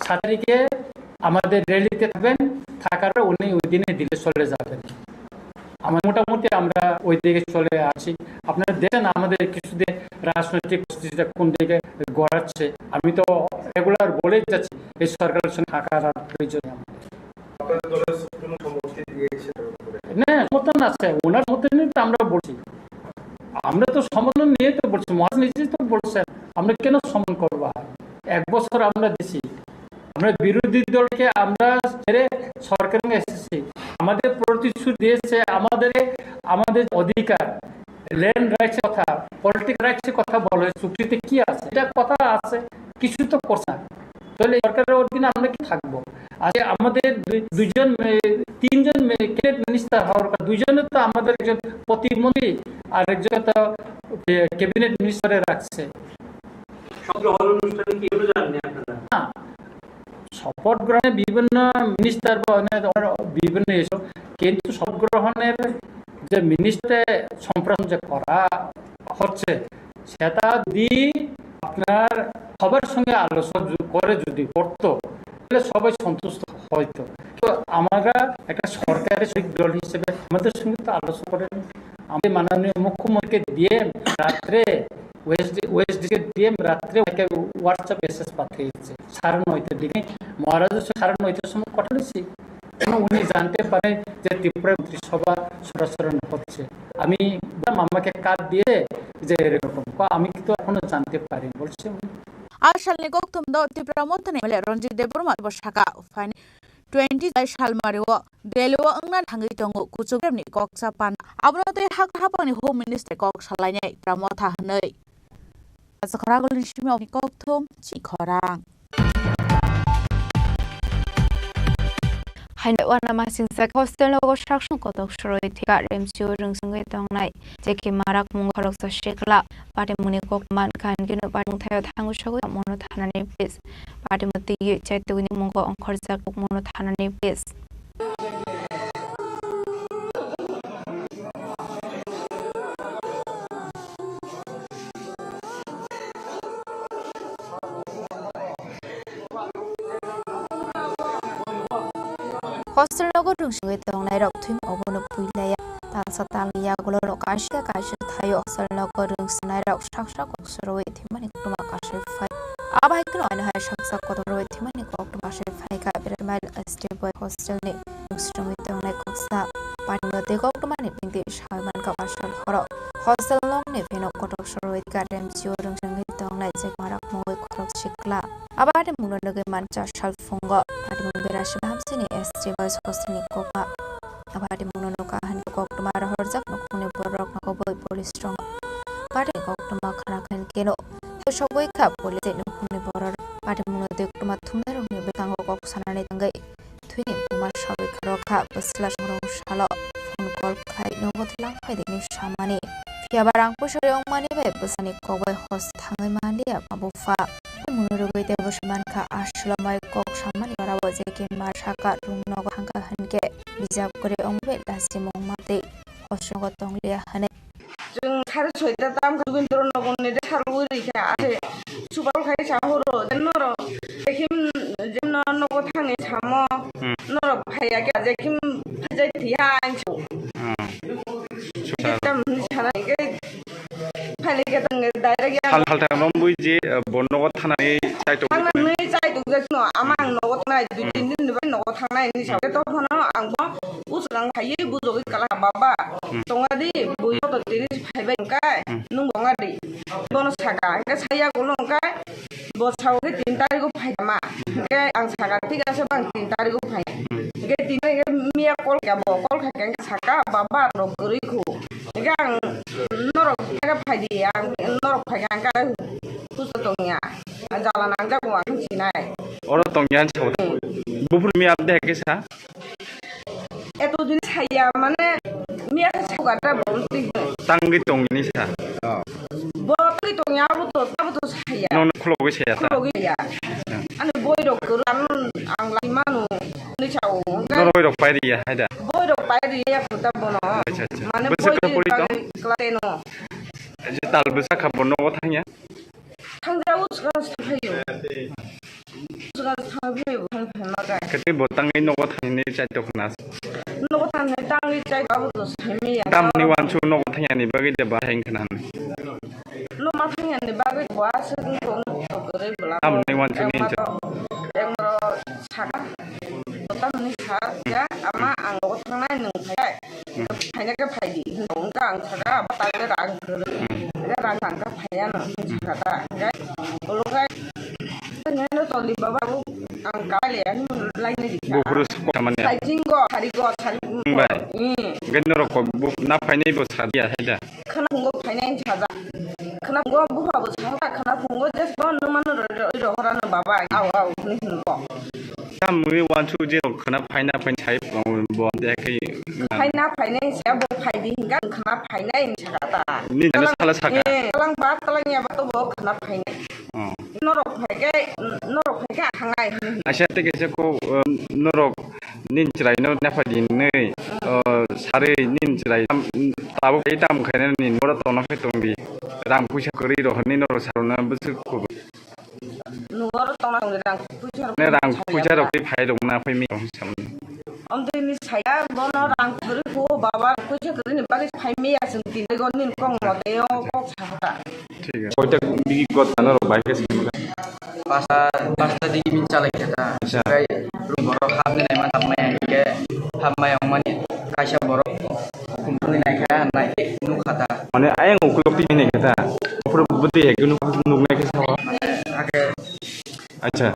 সাত তারিখে আমাদের র্যালিতে থাকবেন, থাকার উনি ওই দিনে দিল্লি চলে যাবেন। আমরা মোটামুটি আমরা ওই দিকে চলে আসি। আপনারা দেখেন আমাদের কিছুদিন রাজনৈতিক পরিস্থিতিটা কোন দিকে গড়াচ্ছে। আমি তো রেগুলার বলেই যাচ্ছি এই সরকারের সঙ্গে থাকার আর প্রয়োজন নেই আমাদের। আপনাদের দলের সুপ্রিমো সম্মতি দিয়েছে? না, সমর্থন আছে, ওনার সমর্থন নিয়ে তো আমরা বলছি। আমরা তো সমর্থন নিয়ে তো বলছি, মহারাজ নিজেই তো বলছেন, আমরা কেন সমর্থন করবো? আর এক বছর আমরা দিছি, আমরা বিরোধী দলকে আমরা ছেড়ে সরকারে এসেছি। আমাদের প্রতি প্রতিশ্রুতি দিয়েছে আমাদের, আমাদের অধিকার, ল্যান্ড রাইটস কথা, পলিটিক্যাল রাইটস কথা বলে চুক্তিতে কি আছে? এটা কথা আছে, কিছু তো করছে না। তাহলে সরকারের অধীনে আমরা কি থাকবো? আজকে আমাদের দুই-, দুইজন মে-, তিনজন মে-, ক্যাবিনেট মিনিস্টার হওয়ার কথা, দুইজনে তো আমাদের, একজন প্রতিমন্ত্রী আর একজন তো, এ, ক্যাবিনেট মিনিস্টারে রাখছে। শপথ গ্রহণ অনুষ্ঠানে কি কেউ যাননি আপনারা? না, শপথ গ্রহণে বিভিন্ন মিনিস্টার বা অনেক বিভিন্ন এসব, কিন্তু শপথ গ্রহণের যে মিনিস্টারে সম্প্রসারণ যে করা হচ্ছে, সেটা যদি আপনার সবার সঙ্গে আলোচনা যু-, করে যদি করতো, তাহলে সবাই সন্তুষ্ট হইতো। তো আমরা একটা সরকারের শরিক দল হিসেবে আমাদের সঙ্গে তো আলোচনা করেন। আমাদের মাননীয় মুখ্যমন্ত্রীকে ডিএম রাত্রে, ওয়েস্ট, ওয়েস্ট ডিস্ট্রিক্ট ডিএম রাত্রে ওকে WhatsApp মেসেজ পাঠিয়েছে সাড়ে নয়টার দিকে। মহারাজের সঙ্গে সাড়ে নয়টার সময় কথা বলেছি, যেন উনি জানতে পারেন যে ত্রিপুরা মন্ত্রিসভা সরাসরি হচ্ছে। আমি বললাম, "আমাকে কার্ড দিয়ে যে এরকম।" কয়, "আমি কিন্তু এখনো জানতে পারিনি," বলছে উনি। A salni kokthumno Tipra Mothani M L A Ranjit Debbarma bo saka, phaini twenty July salmario Delhi o wngna thangwi tongo kuchuk ni koksa panda. Abono tei hakha hapangni Home Minister kok salainai Tipra Motha hwnwi. Achakhara Golden Simi Kokthum Chikhorang. Haino wana masingsa hostel nogo saksong kotok soroi thika remsio rwngsongwi tongnai. Jeki marak mung khoroksa sikla. Patimungni kok man khan kino patimung thaio thangu sogwi mono thanani pis. Patimung twi chaitugni mungo ongkhorjak mono thanani pis. Hostel nogo rwngsongwi tongnairok thwima obono puilaiya. Talsa talni yagulo rok kaisa kaisa thaio hostel nogo rwngsongnairok sak sak kok soroi thwimani koktwma kasai phai. Abo hai kheno ano hai sak sak kotor roi thwimani koktwma kasai phaikha Biratmail State Boys Hostel ni rwngsongwi tongnai koksa. Patimungno tei koktwmani bini sai mankha marshal horo. Hostel nokni pheno kotor soroi thika remsio rwngsongwi tongnai jekmarak mungwi khorok sikla. Abo patimungno nugwi mankha salphungo. Patimung berasi bahamsini S T Boys hostel ni kokma. Abo patimungno nukha hwnwi koktwma rohorjak nukhungni borok nokobwi police rok. Patimungni koktwma khna kha hwnkhe no sogwi kha police tei nukhungni borok. Patimungno tei koktwma thumnairokni bwskango kok sanani tangwi thwini buma sogwi kha rokha bwsla songrong salo phone call khlai nogo twlang phaidi hinwi samani. Phiya ba rang puisa rwi wngmani bai bwsani kok bai host thangwi manliya ma bupha. Munu rwgwi tei bwsa mankha, aswlwmai kok samani jorao je khe ma saka rung nogo thangkha hwnkhe bijap kwrwi wngwi bai lachimung ma tei host nogo tongliya hwnwi. Chwng sare soita tam kha, Jogindro Nagarni de sarwi rikha, ase subal khai sa horo, je norok jekhim, je no-, nogo thangni samo, hmm, norok phaiya khe, jekhim phajai thiya ang su. Hmm. Tam hinwi sana khe, phailai khe tang direct ya. Hal, hal tang rom bui je, eh, bo nogo thanani chaitok. Thangnani chaitok je no, ama ang nogo thangnai, dui, hmm, tin din ni bai nogo thangnai ni sa. Hmm. Tokhono ang bo usrang khaiwi bujogwi kala, "Baba, hmm, tongadi, bui to tini phaibai hwnkhe, hmm, nwng bo wngadi." Bono saka, hwnkhe saya ulo hwnkhe, bo sao khe tin tarikh o phaikha ma. Hwnkhe ang saka, "Thik ase, bang tin tarikh o phai." Hmm. Hwnkhe tini hwnkhe miya call kha bo, call kha khe hwnkhe saka, "Baba, rok kwrwi khu." Hwnkhe ang, "Norok khe phaidi, ang norok phaikha hwnkhe pusto tongya. Jala nangjago ang sinai." Oro tongya hinwi sao. Hmm. Buphuru miya de khe sa? Eto din saya mane miya khe sogata bol ti. Tangwi tongni sa. Bo tangwi tongya abo to, abo to saya. Nono khulogwi saya ta. Khulogwi ya. Hmm. Ani boi rok kwrwi ang, ang lai manu ni sao. Norok boi rok pai riya hai da. Boi rok pai riya khuta bono. Acha, acha. Mane bwswk boi kwrwi tong? Class ten o. Je tal bwsa kha bo nogo thangya. Thangjago swkang swkang phaio. Swkang swkang phaio, phai phai ma kai. Kati bo tangwi nogo thangni chaitok khna. Nogo thangni tangwi chaitok abo to saimi ya. Tamni wansu nogo thangyani bagwi de ba heng khna. No ma thangyani bagwi bo aswk wng tong tong kwrwi bwla. Tamni wansu ni. Ekma to, ekma to saka. Tamni sa ya, ama ang nogo thangnai nwng phai. Phaina khe phaidi, hwnwi wngkha ang saka, abo tangwi rang kwrwi. Hwnkhe rang tangkha phaiya no, hwnwi sakha ta. Hwnkhe ulo khai, hwnkheno toli baba, ang kali, hwnwi laini rikha. Buphuru sok tamani. Saiching go, sari go, sari, Wng bai? Hmm. Hwnkhe norok kok bo na phainai bo sa diya hai da? Khwna phungo phainai sajak. Khwna phungo bupha bo sajak, khwna phungo jesbo nung mano ro-, ro-, rohorano baba, au, au, hwnwi hwnwi bo. Tamni uansuk je khwna phaina phainai sai bo de khe. Phaina phainai se bo phaidi hinga khwna phainai hinwi saka ta. Ni jani sala saka. Eh, talang ba, talang ya ba to bo khwna phainai. Oh. Norok phaikhe, norok phaikhe thangnai hwnwi hwnwi. Aisa tei kaisa kok, um, norok nini chwraino naphai di hwnwi, uh, sarwi nini chwrai tam, tabuk phai tamo khainani nini oro tongna khe tong di. Rang puisa kwrwi rw hwnwi norok sarwna bwswk kubui. Nung oro tongna tong di rang puisa rok. Nini rang puisa rok tei phai rok na phai mi rok hwnwi sa mano. Amtwi ni saya bono rang kwrwi phu baba rang puisa kwrwi ni bagwi phai mi ya chwng tini go nini kok mote o kok sa kha. Thik ase. Koita bigi gotha norok bai khe simi kha? Pasta, pasta digi min chalai kha ta. Acha. Tei room borok hapni naima hapmaya hinkhe hapmaya wngmani kaisa borok kumpuni naikha nai nukha ta. Mane ayang ukulok twi naikha ta. Ophuru bwtwi hai khe nuk-, nuknai khe sao. Mane hakhe Acha.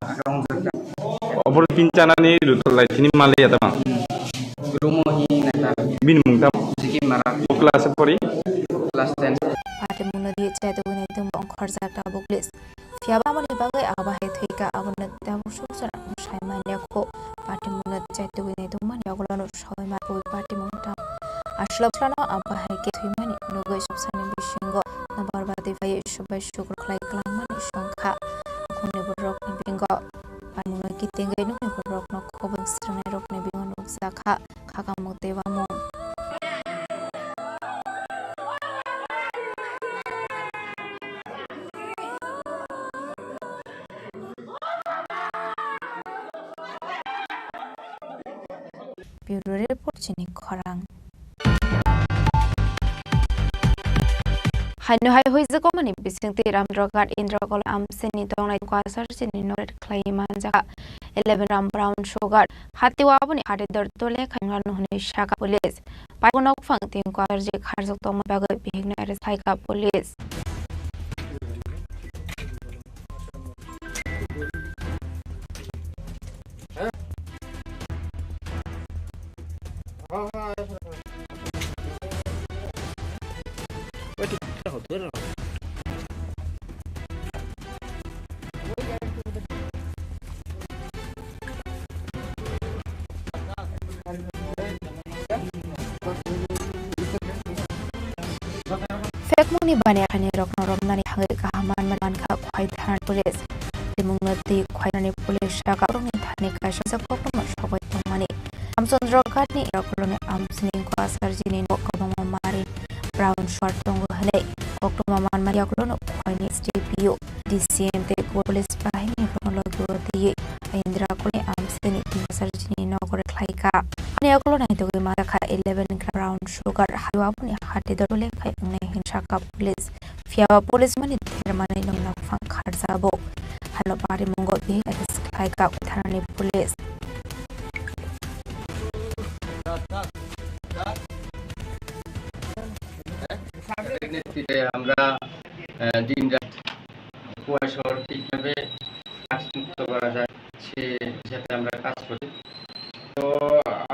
Obo tin chanani rutul lai tini mali ya tama. Rumo hi nata. Bini mung tam. Siki mara. O class pori? Class ten. Patimungno di chai tugui nai tongmo ongkhorjak tabuk list. Phiaba aboni bagwi abo hai thwika abono tabuk suk sara sai manya kho. Patimungno chai tugui nai tongmani yagulono soi ma koi patimung tam. Aswlano abo hai khe thwimani nugwi subsani bisingo nabar badi phaiwi subai sukur khlai kwlangmani songkha. Khungni borokni bingo panungno kitingwi nukni borokno khobeng srwngnairokni bingo nukjakha khakamung tei uamung. Bureau Report chini khorang. Haino hai huijwkmani bisingtwi Ramdroghat Indra College amsini tongnai kwasar chini nore khlai manjakha eleven gram brown sugar. Hatiwa aboni hati dor dole khaingrano hwnwi saka police. Paibo nokphang tin kwasar je kharjak tongma bagwi bihikno arrest khaika police. Phekmungni baniya khainirokno romnani thangwi kaham manma mankha Khwai thani police. Rimungno twi Khwairani police saka borokni thani kaisa koktwma sogwi tongmani. Ramchandra Ghatni yakuloni amsini kwasarjini nogo kwbangma mari brown sugar tongo hwnwi koktwma manmani yakulono Khwaini S D P O, D C M tei police bahini rokno logi o twiwi Indra College amsini tin kwasarjini nogo khlaikha. Ani yakulo naitugwi manjakha eleven gram brown sugar, haiwi aboni hati dole khai wngnai hwnwi sakha police. Phiya police mani thermani nokphang kharjabo. Hano parimungo bihik arrest khlaikha thanani police. আমরা, আহ, দিন রাত কুয়াশার ঠিকভাবে কাজ মুক্ত করা যায়, সে হিসাবে আমরা কাজ করি। তো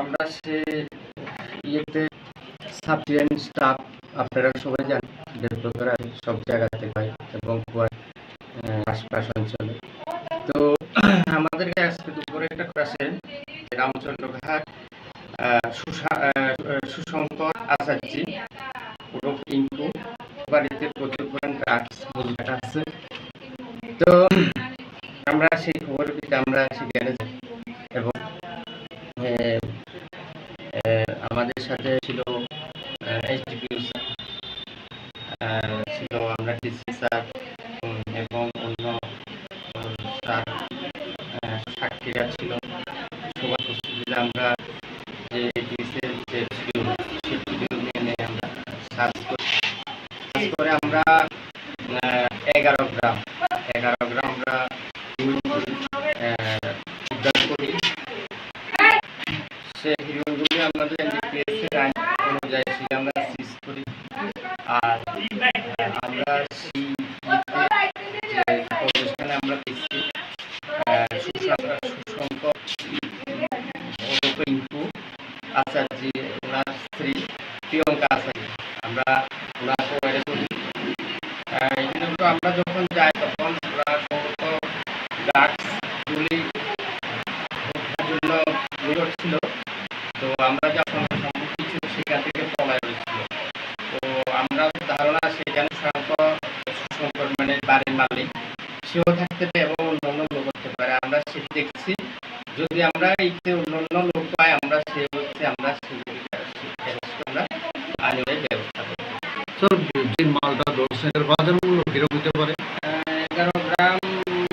আমরা সে ইয়েতে সাফিসিয়েন্ট স্টাফ, আপনারা সবাই জানেন, ডেভেলপার সব জায়গাতে হয় এবং হয়, আহ, আশপাশ অঞ্চলে। তো আমাদেরকে আজকে দুপুরে একটা ক্লাসে রামচন্দ্রঘাট, আহ, সুশা-, আহ, সুশঙ্কর আচার্য ওরফ টিঙ্কু বাড়িতে প্রচুর পরিমাণ ড্রাগস বন্দুক আছে। তো আমরা সেই খবর পেতে আমরা সেখানে যাই এবং, এ, এ, আমাদের সাথে ছিল, এ, এসডিপিও স্যার, এ, ছিল আমরা ডিসি স্যার, উম, এবং অন্য, উম, স্যার, এ, সাক্ষীরা ছিল। সবার উপস্থিতিতে আমরা যে এডিসির যে ভিডিও, সেই ভিডিও নিয়ে নিয়ে আমরা সার্চ করি। সার্চ করে আমরা, আহ, এগারো গ্রাম, এগারো গ্রাম আমরা, আহ, উদ্ধার করি। সেই হিরোইনগুলি আমাদের এনডিপিএস এর আইন অনুযায়ী সেই আমরা সিজ করি। আর, আহ, আমরা সেই যে প্রতিষ্ঠানে আমরা পেয়েছি, আহ, সুশান্ত, সুশান্ত ওরফে ইন্টু, আচার্য, ওনার স্ত্রী প্রিয়ঙ্কা আচার্য, আমরা ওনার পরিবারে চলি। আহ, এখানে তো আমরা যখন যাই, তখন আমরা সম্ভবত ড্রাগস, গুলি, হত্যার জন্য নির্ভর ছিল। তো আমরা যখন সব কিছু সেখান থেকে পলায়ন ছিল। তো আমরা ধারণা সেখানে সাধারণত শঙ্কর, মানে, বাড়ির মালিক, সেও থাকতে পারে এবং অন্যান্য লোক হতে পারে। আমরা সেটি দেখছি। যদি আমরা এই যে অন্যান্য লোক পাই, আমরা সে হচ্ছে আমরা সেগুলিকে arrest, arrest আমরা আইনের ব্যবস্থা করব। স্যার, যে মালটা ধরছেন, এর বাজার মূল্য কিরকম হতে পারে? আহ, এগারো গ্রাম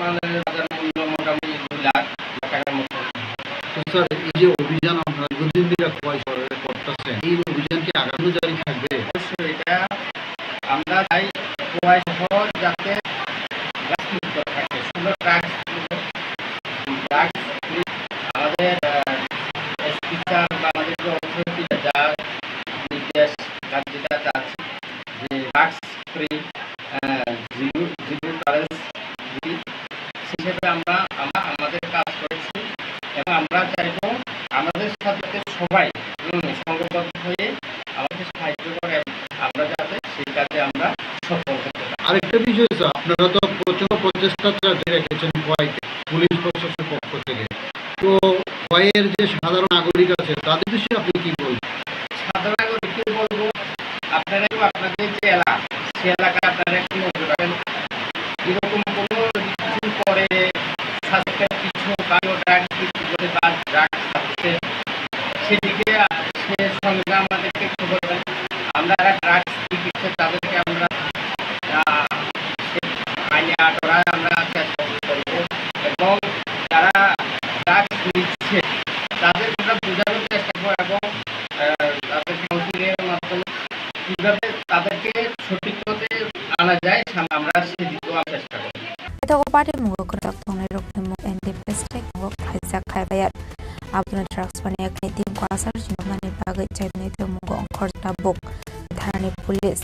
মালের বাজার মূল্য মোটামুটি দুই লাখ টাকার মতো। তো স্যার, এই যে অভিযান আপনারা দীর্ঘদিন ধরে খোয়াই শহরে করতেছেন, এই অভিযান কি আগামীও জারি থাকবে? অবশ্যই, এটা আমরা চাই খোয়াই শহর যাতে ড্রাগস মুক্ত থাকে, শুধু ড্রাগস, ড্রাগস ফ্রি। আমাদের, আহ, এসপি স্যার বা আমাদের যে অথরিটিরা যা নির্দেশ, কার্যকর আছে, যে ড্রাগস ফ্রি, আহ, জিরো, জিরো টলারেন্স ফ্রি, সেই হিসেবে আমরা, আমরা আমাদের কাজ করেছি এবং আমরা চাইবো আমাদের সাথে সবাই, হুম, সংঘবদ্ধ হয়ে আমাদের সাহায্য করে, আমরা যাতে সেই কাজে আমরা সফল হতে পারি। আরেকটা বিষয় স্যার, আপনারা তো প্রচুর প্রচেষ্টা জারি রেখেছেন খোয়াইতে পুলিশ প্রশাসনের পক্ষ থেকে। তো খোয়াইয়ের যে সাধারণ নাগরিক আছে তাদের বিষয়ে আপনি কি বলবেন? সাধারণ নাগরিককে বলবো, আপনারা একটু আপনাদের যে এলাকা, সে এলাকায় আপনারা একটু নজর রাখবেন। এরকম কোনো কিছু করে সাসপেক্ট কিছু বা ড্রাগ বিক্রি করে বা ড্রাগ খাচ্ছে, সেদিকে সে সঙ্গে আমাদেরকে খবর দেন। আমরা যারা ড্রাগস বিক্রি করছে তাদেরকে আমরা, আহ, আইনে আটক করার আমরা চেষ্টা করবো এবং যারা ড্রাগস নিচ্ছে তাদের আমরা বোঝানোর চেষ্টা করবো এবং, আহ, তাদের কাউন্সিলিংয়ের মাধ্যমে কিভাবে তাদেরকে সঠিক পথে আনা যায়, সামনে আমরা সেদিকেও চেষ্টা করবো। Ito ko party mungo kwrak tongnai rok ni mung N D P state mungo khlaijak khai bayar. Aboni drugs paniya khe tin ko asar chini mani bagwi chaimani tei mungo ongkhor tabuk thanani police.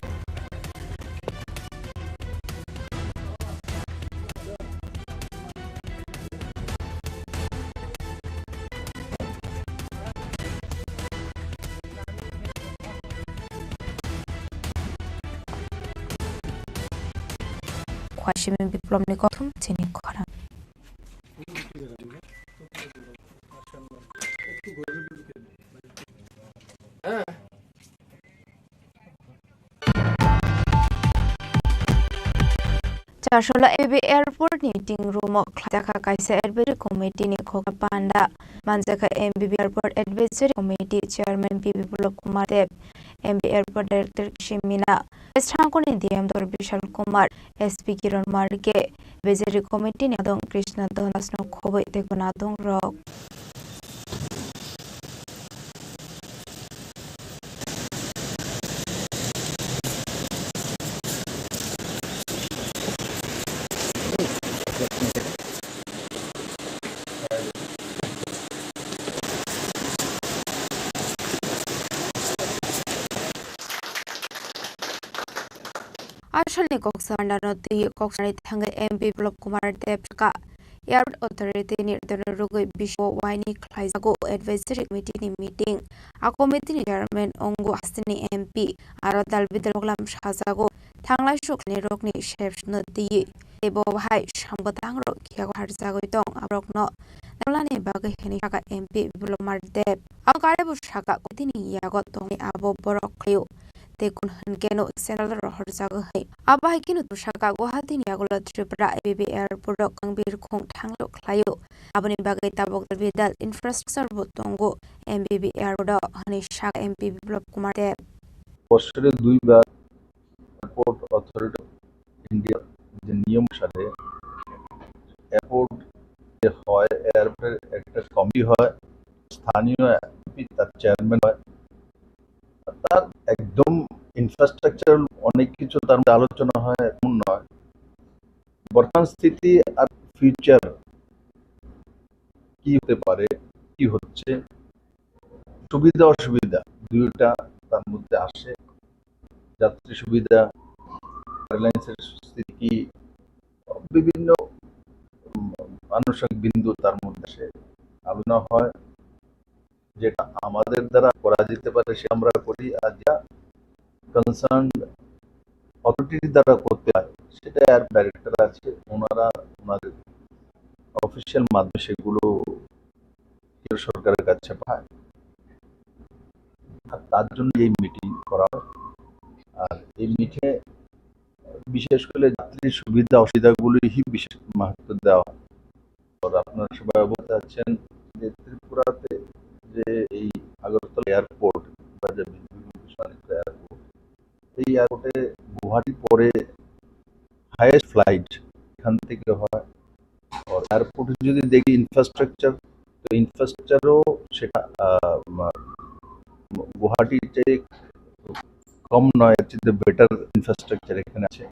Khwai simi Biplopni kothom chini khorang. Charsolo M B B Airport ni meeting room o khlaijak kha kaisa advisory committee ni khokha panda. Manjakha M B B Airport Advisory Committee Chairman P B Biplop Kumar Deb, M B Airport Director Kishim Mina, Srangkoni D M Dor Bishal Kumar, S P Kiron Marke, Advisory Committee ni adong Krishna Donas no khoboi tei gwnadong rok. Asalni kok sa panda no twi kok sanai thangwi M P Biplop Kumar Deb sakha, Airport Authority ni rwgwi bisio waini khlaijago Advisory Committee ni meeting. A committee ni chairman wngo hasteni M P, aro dal bidal moglam sajago. Thanglai sukni rokni sep no twi tei bo bahai sam bwtang rok khiyago harjagwi tong aborokno nalani bagwi hwnwi sakha M P Biplop Kumar Deb. Abo kare bo sakha, committee ni yago tongwi abo borok khlaio. Tei kun hwn khe no central rohorjago hai. Abo hai kheno bwsaka Guwahati ni yagulo Tripura A B B Airport o kangbirkhung thanglo khlaio. Aboni bagwi tabuk bidal infrastructure bo tongo M B B Airport o, hwnwi sak M P Biplop Kumar Deb. বছরে দুইবার airport authority of ইন্ডিয়ার যে নিয়ম অনুসারে এয়ারপোর্ট যে হয়, এয়ারপোর্টের একটা কমিটি হয়, স্থানীয় এমপি তার চেয়ারম্যান হয়। তার একদম ইনফ্রাস্ট্রাকচার অনেক কিছু তার মধ্যে আলোচনা হয়, এমন নয়। বর্তমান স্থিতি আর ফিউচার কি হতে পারে, কি হচ্ছে, সুবিধা অসুবিধা দুইটা তার মধ্যে আসে। যাত্রী সুবিধা, এয়ারলাইন্সের স্থিতি কি, বিভিন্ন, উম, আনুষঙ্গিক বিন্দু তার মধ্যে আসে, আলোচনা হয়। যেটা আমাদের দ্বারা করা যেতে পারে সেটা আমরা করি, আর যেটা কনসার্ন অথরিটির দ্বারা করতে হয় সেটা এয়ার ডাইরেক্টর আছে, ওনারা ওনাদের অফিসিয়াল মাধ্যমে সেগুলো কেন্দ্র সরকারের কাছে পাঠায়। আর তার জন্য এই মিটিং করা হয়। আর এই মিটিংয়ে বিশেষ করে যাত্রীর সুবিধা অসুবিধাগুলোই বিশেষ মাহাত্ম্য দেওয়া হয়। আর আপনারা সবাই অবগত আছেন যে ত্রিপুরাতে যে এই আগরতলা এয়ারপোর্ট বা যে বিন্দু বিন্দু এয়ারপোর্ট, এই এয়ারপোর্টে গুয়াহাটি পরে হায়েস্ট ফ্লাইট এখান থেকে হয়। আর এয়ারপোর্টে যদি দেখি ইনফ্রাস্ট্রাকচার, তো ইনফ্রাস্ট্রাকচারও সেটা আহ, মা- গুয়াহাটিতে কম নয়, এর চেয়ে বেটার ইনফ্রাস্ট্রাকচার এখানে আছে।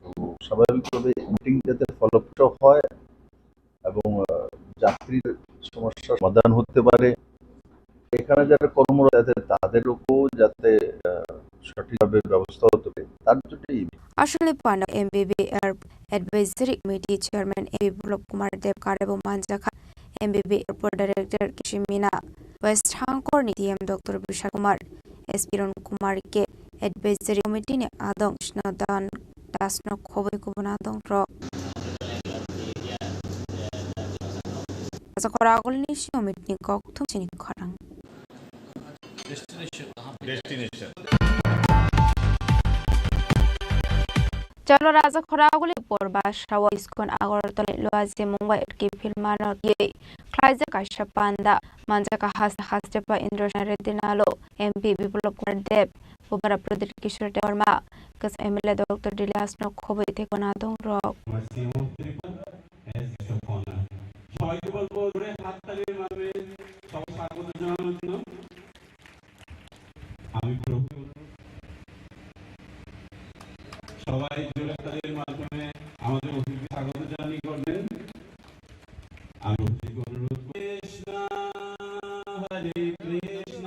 তো স্বাভাবিকভাবে মিটিং যাতে ফলপ্রসূ হয় এবং আহ, যাত্রীর সমস্যার সমাধান হতে পারে, এখানে যারা কর্মরত আছে তাদেরকেও যাতে আহ, সঠিকভাবে ব্যবস্থা হতে পারে, তার জন্যই। Aswkni pano M B B R Advisory Committee Chairman M P Biplop Kumar Deb karebo manjakha, M B B R Airport Director Kishimina, West Hangkorni D M Doctor Bishal Kumar, S P Ron Kumar K, Advisory Committee ni adong Krishna Dan Das no khobwi kubun adong rok. Rajakhor agulni simi meeting kokthum chini khorang. Destination. Chalo Rajakhor aguli porba sawa iskon Agartala Luaji Mumbai K Film mano ye khlaijak kaisa panda manjak haste haste pa Indra Sena Reddy Nalo M P Biplop Kumar Deb, Bubara Pradyot Kishore Debbarma, Kasa M L A Doctor Dilias no khobwi tei gwnadong rok. সবাইকে বলবো জোরে হাততালির মাধ্যমে সবাই স্বাগত জানানোর জন্য। আমি প্রভু সবাই জোরে হাততালির মাধ্যমে আমাদের অতিথিকে স্বাগত জানিয়ে করবেন। আমি অতিথিকে অনুরোধ করি, কৃষ্ণ হরে Krishna.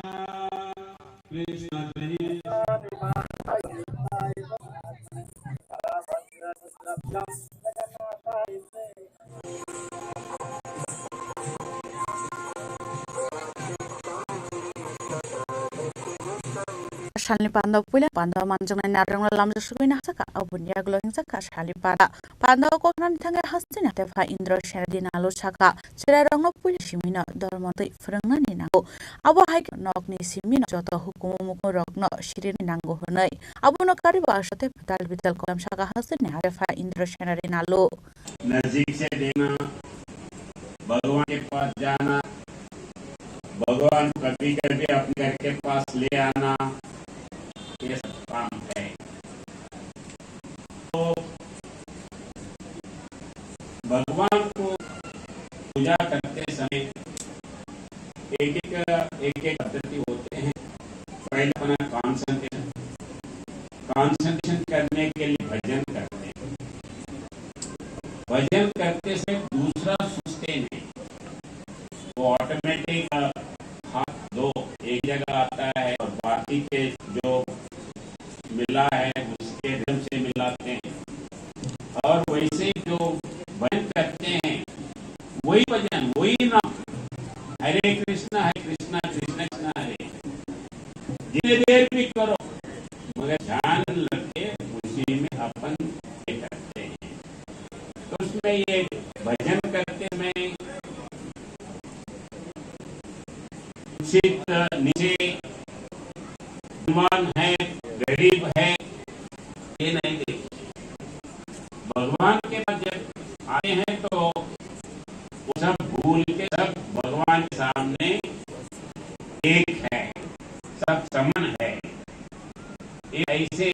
Salni panda puila panda manjaknai narwkno lamjak sugwino hachaka, aboni yagulo hingjaka salni panda. Panda o koknani thangwi hasteni tepha Indra Sena Reddy Nalo saka, cherairokno puila simino dormo twi phwrwngnani nango. Abo hai khe nokni simino joto hukumu mukumu rokno sirini nango hwnwi. Abono karibo aswk tei bidal bidal kolam saka hasteni tepha Indra Sena Reddy Nalo. नजदीक से देखना, भगवान के पास जाना, भगवान को कभी कभी अपने घर के पास ले आना, ये सब काम है। तो भगवान को पूजा करते समय एक एक, एक एक पद्धति होते हैं। पहले अपना कॉन्सेंट्रेशन, कॉन्सेंट्रेशन करने के लिए भजन करते हैं। भजन करते समय दूसरा सोचते नहीं, वो ऑटोमेटिक हाथ दो एक जगह आता है और बाकी के जो मिला है उसके ढंग से मिलाते हैं। और वैसे ही जो भजन करते हैं वही भजन, वही नाम, हरे कृष्णा हरे कृष्णा कृष्णा कृष्णा हरे, जितने देर भी करो, मगर ध्यान लगे उसी में अपन ये करते हैं। तो उसमें ये भजन करते में शिक्षित, नीचे, धनवान है, गरीब है, ये नहीं देखते। भगवान के पास जब आते हैं तो वो सब भूल के सब भगवान के सामने एक है, सब समान है। ये ऐसे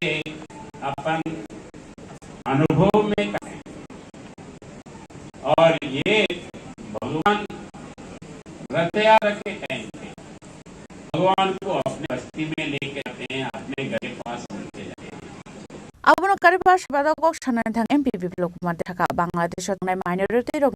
अपन अनुभव में करें। और ये भगवान रथ यात्रा के टाइम पे भगवान को अपने बस्ती में लेके आते हैं, अपने घर के पास लेके जाते हैं। Abono kariba sibado kok sanani thang M P Biplop Kumar Deb saka Bangladesh o tongnai minority rok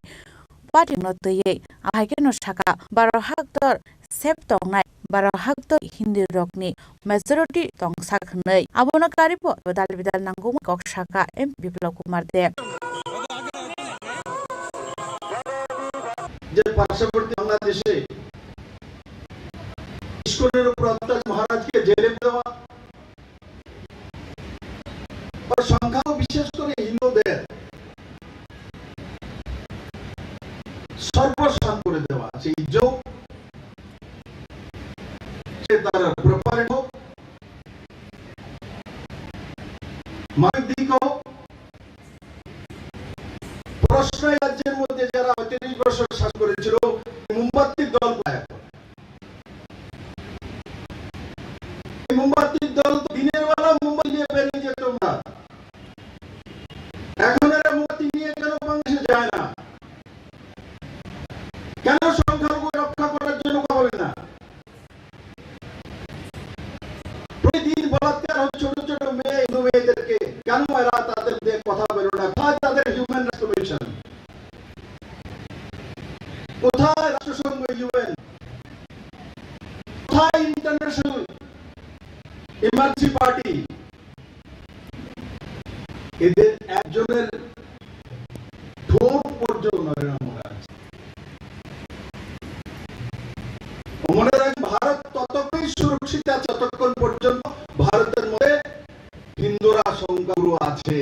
party no twiwi, ahaikhe no saka baro haktor sep tongnai, baro haktor Hindu rokni majority tongsak hwnwi. Abono karibo bidal bidal nangkukmani kok saka M P Biplop Kumar Deb. যে পার্শ্ববর্তী বাংলাদেশে ঈশ্বরের প্রত্যাশ মহারাজকে জেলে দেওয়া, আর সংখ্যাও বিশেষ করে হিন্দুদের সর্বস্বান করে দেওয়া, সেই যোগ, সে তার প্রপারেন্ট হোক, মানবিক দিক হোক, প্রশ্রয় রাজ্যের মধ্যে যারা পঁয়ত্রিশ বছর শাসন করেছিল, মোমবাতির দল পায়। এই মোমবাতির দল তো দিনের বেলা মোমবাতি নিয়ে বেরিয়ে যেত না। এখন এরা মোমবাতি নিয়ে কেন বাংলাদেশে যায় না? কেন সংখ্যালঘু রক্ষা করার জন্য কথা বলে না? প্রতিদিন বলাৎকার হচ্ছে ছোট ছোট মেয়ে, হিন্দু মেয়েদেরকে। কেন এরা তাদের দিয়ে কথা বলে না? কোথায় তাদের হিউম্যান রাইটস কমিশন? কোথায় রাষ্ট্রসংঘ, ইউএন? কোথায় ইন্টারন্যাশনাল ইমার্জেন্সি পার্টি? এদের একজনের ঠোঁট পর্যন্ত নড়ে না মহারাজ। মনে রাখবেন, ভারত ততক্ষণ সুরক্ষিত আছে যতক্ষণ পর্যন্ত ভারতের মধ্যে হিন্দুরা সংখ্যাগুরু আছে।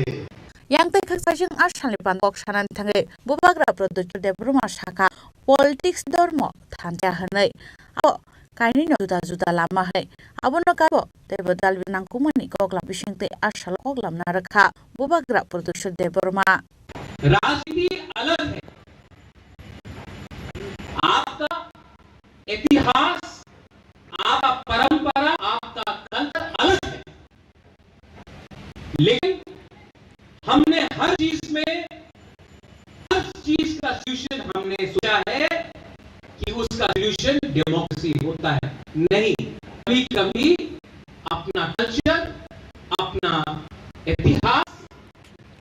Yang tei khakchajwng a salni phan kok sanani thangwi Bubagra Pradyot Debbarma sakha, politics dormo thansa hwnwi. Abo kainwino juda juda lama hai. Abono kabo teibo dalwi nangkukmani koklam bisingtwi a salo koklam narwkha Bubagra Pradyot Debbarma. राजनीति अलग है, आपका इतिहास, आपका परंपरा, आपका कल्चर अलग है, लेकिन हमने हर चीज में, हर चीज का सॉल्यूशन हमने सोचा है कि उसका सॉल्यूशन डेमोक्रेसी होता है। नहीं, कभी-कभी अपना कल्चर, अपना इतिहास,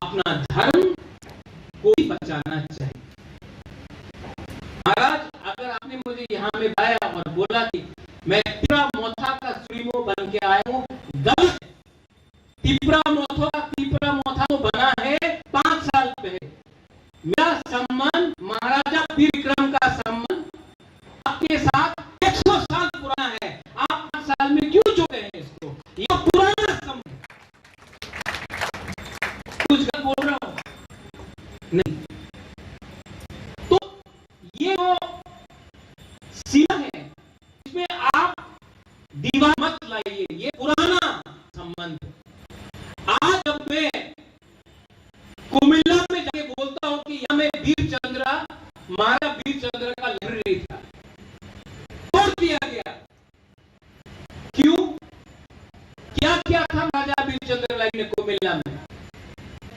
अपना धर्म को भी बचाना चाहिए। महाराज, अगर आपने मुझे यहाँ में बुलाया और बोला कि मैं तिपरा मोथा का सुप्रीमो बन के आया हूँ, गलत है। तिपरा मोथा, तिपरा मोथा तो बना है पाँच साल पहले। मेरा सम्मान, महाराजा वीर विक्रम का सम्मान आपके साथ एक सौ साल पुराना है। आप पाँच साल में क्यों जोड़े हैं इसको? ये पुराना सम्मान। कुछ गलत बोल रहा हूँ? नहीं। तो ये जो सीमा है, इसमें आप दीवार मत लाइए, ये पुराना संबंध है। आज जब मैं कुमिल्ला में जाके बोलता हूँ कि यहाँ में वीर चंद्रा, महाराजा वीर चंद्रा का लाइब्रेरी था, तोड़ दिया गया। क्यों? क्या क्या था महाराजा वीर चंद्र लाइन ने कुमिल्ला में?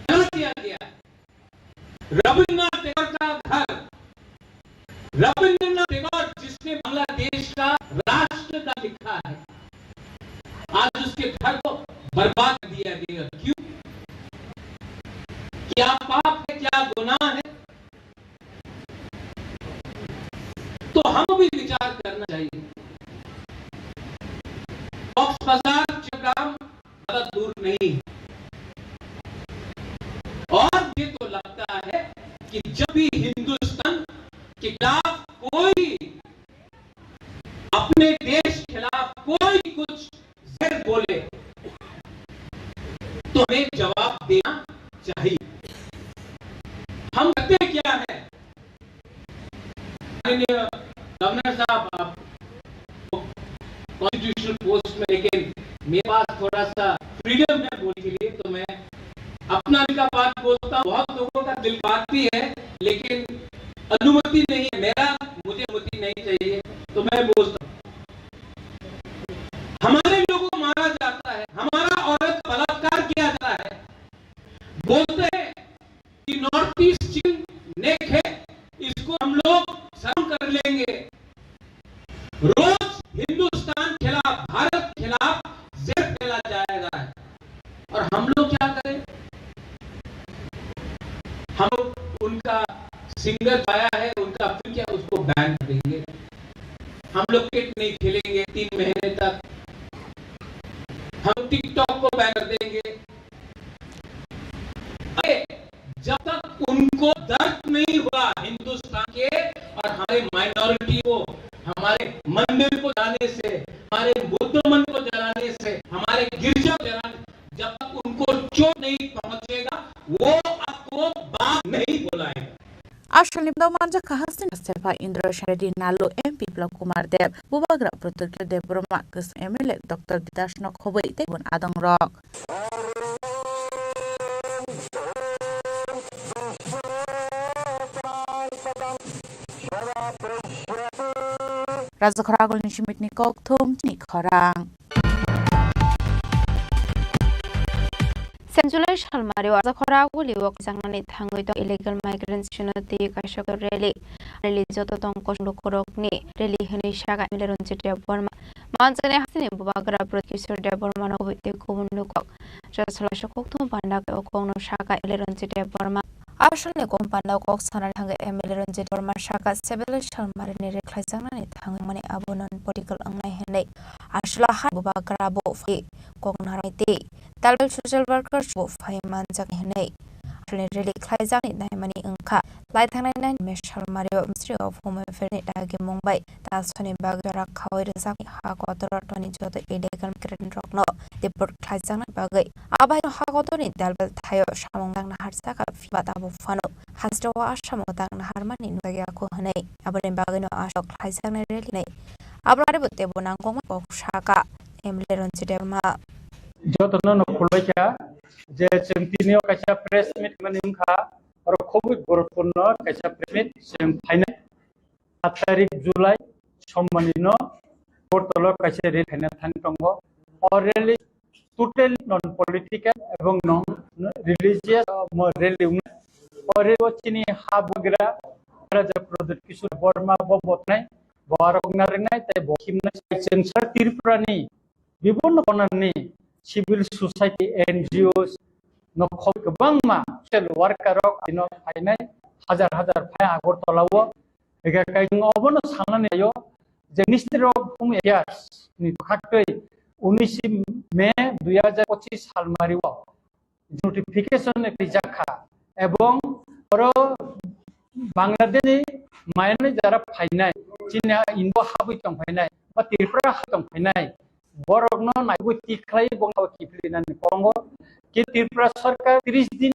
क्या किया गया? रविंद्रनाथ टैगोर का घर, रविंद्रनाथ टैगोर जिसने बांग्लादेश का राष्ट्रगान लिखा है, आज उसके घर को बर्बाद कर दिया गया। क्यों? क्या पाप है, क्या गुनाह है? तो हम भी विचार करना चाहिए। कॉक्स बाजार चौगाम ज्यादा दूर नहीं है। और मुझे तो लगता है कि जब भी हिंदुस्तान के खिलाफ कोई, अपने देश के खिलाफ कोई कुछ जहर बोले तो हमें जवाब देना चाहिए। हम करते क्या है? माननीय गवर्नर साहब, आप कॉन्स्टिट्यूशनल पोस्ट में, लेकिन मेरे पास थोड़ा सा फ्रीडम है बोलने के लिए, तो मैं अपना दिल का बात बोलता हूँ। बहुत लोगों का दिल बात भी है, लेकिन अनुमति नहीं है। मेरा, मुझे अनुमति नहीं चाहिए, तो मैं बोलता हूँ। हमारे लोगों को मारा जाता है, हमारा औरत बलात्कार किया जाता है, बोलते हैं कि नॉर्थ ईस्ट चिकन नेक है, इसको हम लोग शर्म कर लेंगे। रोज हिंदुस्तान खिलाफ, भारत खिलाफ जहर फैला जाएगा। और हम लोग क्या करें? हम लोग उनका सिंगर आया है, उनका फिल्म क्या, उसको बैन कर देंगे। हम लोग क्रिकेट नहीं खेलेंगे तीन महीने तक। हम टिकटॉक को बैन कर देंगे। अरे, जब तक उनको दर्द नहीं हुआ हिंदुस्तान के और हमारे माइनॉरिटी को, हमारे मंदिर को जाने से, हमारे बुद्ध मन को जलाने से, हमारे गिरजा को जलाने, जब तक उनको चोट नहीं पहुंचेगा, वो आपको बाप नहीं बुलाएगा। Asalni bwdao manjakha hasteni Sefa Indra Sharedi Nalu, M P Biplab Kumar Deb, Bubagra Protokil Debbarma, Kwswng M L A Doctor Gitas Nokhobwi tei bun adongrok. Rajakhor agulni simitni kokthum chini khorang. Sen July salmari o Rajakhor aguli o kaijaknani thangwi tong illegal migrants chino twi kaisa rally. Rally joto tong kosong lukurokni rally hwnwi saka M L A Ranjit Debbarma. Manjaknai hasteni Bubagra Brot Kishore Debbarma no kubui tei kubun lukurok. Rajakhor kokthum panda o kokno saka M L A Ranjit Debbarma. Asalni kok panda kok sanani thangwi M L A Ranjit Debbarma saka Seven July salmarini rally khlaijaknani thangwi mani abo non political wngnai hwnwi. Aswla ha Bubagra bo phai kok narwknai tei talbel social workers bo phai manjaknai hwnwi. Asalni rally khlaijaknai naimani wngkha lai thangnai nine May salmario Ministry of Home Affairs ni dagi mung bai talsoni bagwi jora khaui rwjaknai ha kotor toni joto illegal migrant rokno deport khlaijaknani bagwi. Abaino ha kotorni dalbel thaio samung tang naharjak phiba tabuk phano hasteo asamo tang naharmani nukjakya kho hwnwi. Aboni bagwino aswk khlaijaknai rally hwnwi. Aboni aribo teibo nangkukmani kok saka M L A Ranjit Debbarma. Jotono no khulai kha je chwng tini o kaisa press meet mani wngkha, oro khobwi guruttwpurno kaisa press meet chwng phainai. Aat tarik July, sommanino Agartala kaisa rally khaina thang tongo. O rally totally non political ebong non religious, mo rally wngnai. O rally o chini ha bubagra Raja Pradyut Kishore Debbarma bo botnai, bo aro narwknai tei bo khimnai. Chwng sara Tripura ni bibhinno konani civil society, N G Os, nokhor kwbangma social worker rok dino phainai, hajar hajar phai Agartala o. Ega kaijing obono sanani ayo je Ministry of Home Affairs ni khaktwi unis May dui hajar pochis salmari o notification rijak kha, ebong oro Bangladesh ni mayani jara phainai, chini Indo habwi tong phainai, ba Tripura ha tong phainai, borokno naigwi tikhlai bo kiphilnani kongo. Ki Tripura sarkar tris din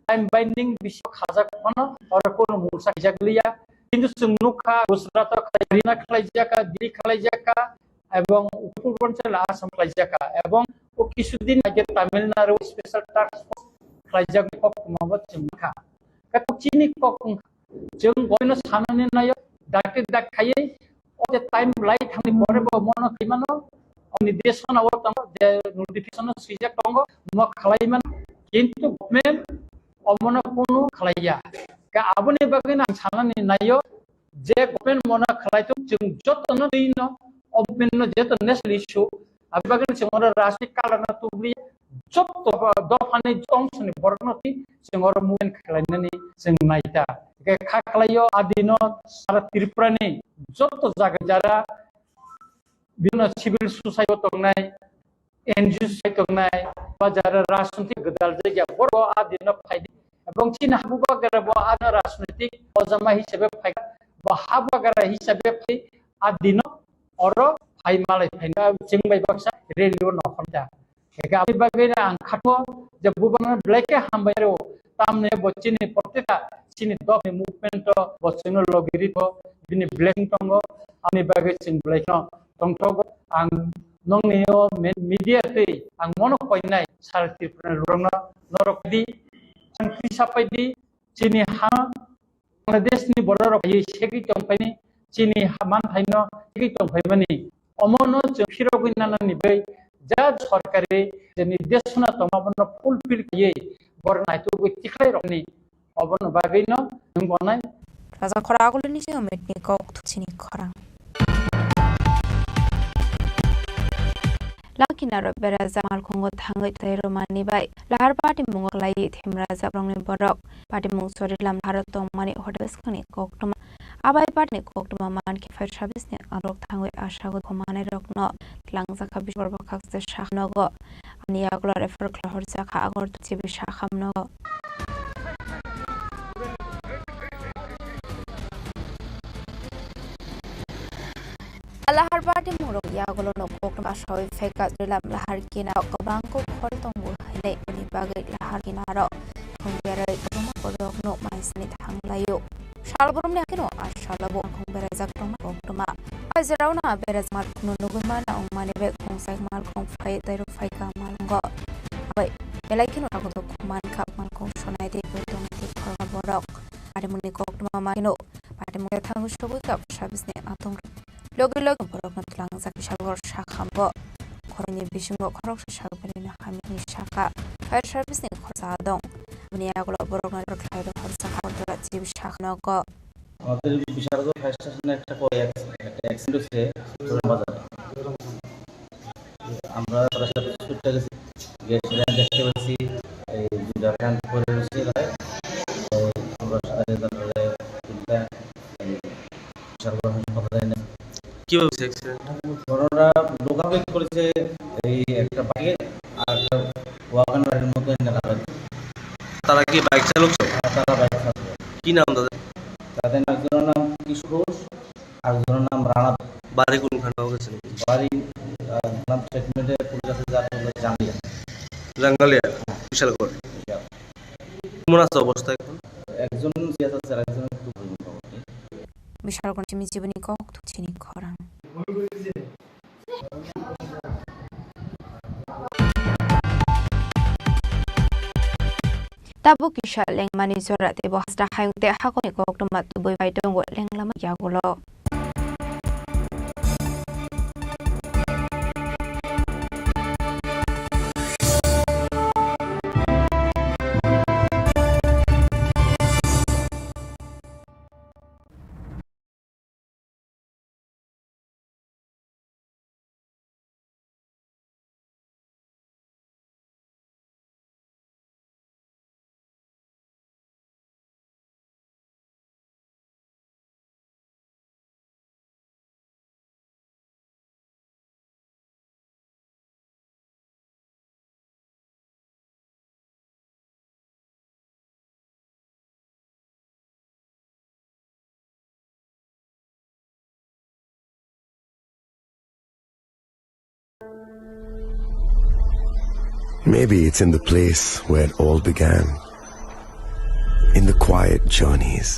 time binding bising khajak phano oro kono mungsa khaijak liya. Kintu chwng nukha Gujarat o khlai, Haryana khlaijak kha, Delhi khlaijak kha, ebong Uttor Purbanchal Assam khlaijak kha, ebong o kisudin age Tamil Nadu special task force khlaijak kok tongma bo chwng kha. Khe chini kok wng kha, chwng boino sanani naio, dakti dak khaiwi o je time lai thangni pore bo mono khaimano, o nirdeshona o tongo je notification o swijak tongo, mo khlaiman, kintu government omono kunu khlaiya. Khe aboni bagwi ang sanani naio, je government mono khlai thung, chwng jotono twi no, o government no jeto national issue, aboni bagwi chwng oro rajnitik color no tubli, joto dophani jongsoni borok no twi chwng oro movement khlainani chwng naita. Khe kha khlaio adino sara Tripura ni joto jaga jara bibhinno civil society o tongnai, N G O sai tongnai, ba jara rajniti gwdal jagya, borok a dino phaidi. Ebong chini habugra bo a dino rajnitik ojama hisabe phai, ba habugra hisabe phai a dino oro phai malai phaina chwng bai baksa rally o nokhorda. Ega aboni bagwi ang khatho je bubano belai khe hambai rw, tamni bo chini proteka chini dopni movement o bo chwngno logi rito, bini blessing tongo, aboni bagwi chwng belai kheno tongthogo. Ang nongni o me-, media twi ang mono koinai sara Tripura lurokno norok di, ang kisa pai di, chini ha Bangladesh ni borok rok phaiwi segwi tongphaini, chini ha manthaino segwi tongphaimani, omono chwng phirogwi nanani bai ja sorkari je nirdeshona tongma bono fulfill khaiwi borok naitugwi tikhlai rokni. Obono bagwino nwng bonai. Rajakhor agulini simi mitni kok thukchini khorang. Lakinaro berajak malkhungo thangwi tei romani bai lahar patimungo klaiwi themrajak rokni borok patimung chori lam laharo tongmani hoda bwskangni koktwma. Abai patini koktwma mankhe fire service ni arok thangwi asago khumanairokno tlangjak kha biswar bwkhaksa sahnogo. Ani yagulo refer khlai horjak kha Agartala G B Sakhamnogo. Lahar party mungrok yagulo no koktwma sawi phaikha, Jwrilam Lahar kinaro kwbangkuk khori tongo hinwi, boni bagwi Lahar kinaro khum berai kwbangma borok no maisani thanglaio. Salbrumni hakhe no a salo bo khum beraijak tongma koktwma. A jeraono beraijak malkhungno nugwi mano wngmani bai khungsa malkhung phai tei rw phaikha malkhungo. Bai belai kheno sagodo khum mankha malkhung sonai tei bwtwng tei khoroksa borok. Arimoni koktwma ma kheno Patimung thango sogwi kap service ni atong. Logi logi borok no tlangjak bisal gor sakha bo. Khoroknwi bisingo khoroksa sakbani hamya ni saka fire service ni khoroksa dong. Bini yagulo borok no khlai rok khoroksa Agartala chibi sakha nogo. আমাদের বিশালগড় ফায়ার স্টেশনে একটা কয় অ্যাক্স-, একটা অ্যাক্সিডেন্ট হচ্ছে চোরন বাজারে। আমরা সরাসরি ছুটে গেছি, গিয়ে সেখানে দেখতে পাচ্ছি এই দুইটা ভ্যান পড়ে রয়েছে এলাকায়। তো আমরা সাথে সাথে তারপরে তিনটা, এই, বিশালগড় হাসপাতালে এনে কি হয়েছে অ্যাক্সিডেন্ট? ঘটনাটা লোকাল করেছে এই একটা বাইকে আর একটা ওয়াগন গাড়ির মধ্যে এনে লাগাচ্ছে। তারা কি বাইক চালক ছিল? হ্যাঁ, তারা বাইক চালক। কি নাম তাদের? তাদের একজনের নাম কিশোর ঘোষ, আরেকজনের নাম রানা। বাড়ি কোনখানে? বাড়ি, আহ, নাম স্টেটমেন্টে পুলিশ আছে, যার নাম জাঙ্গালিয়া। জাঙ্গালিয়া, বিশালগড়। বিশাল। কেমন আছে অবস্থা এখন? একজন সিরিয়াস আছে, আর একজন একটু মোটামুটি। বিশালগড় চিমি জীবনী কক থুচিনি খরাং। Tabuk kisa lengmani jora tei bo hasta hayung tei hakoni koktwma tubui bai tongo lenglama yagulo. Maybe it's in the place where it all began. In the quiet journeys,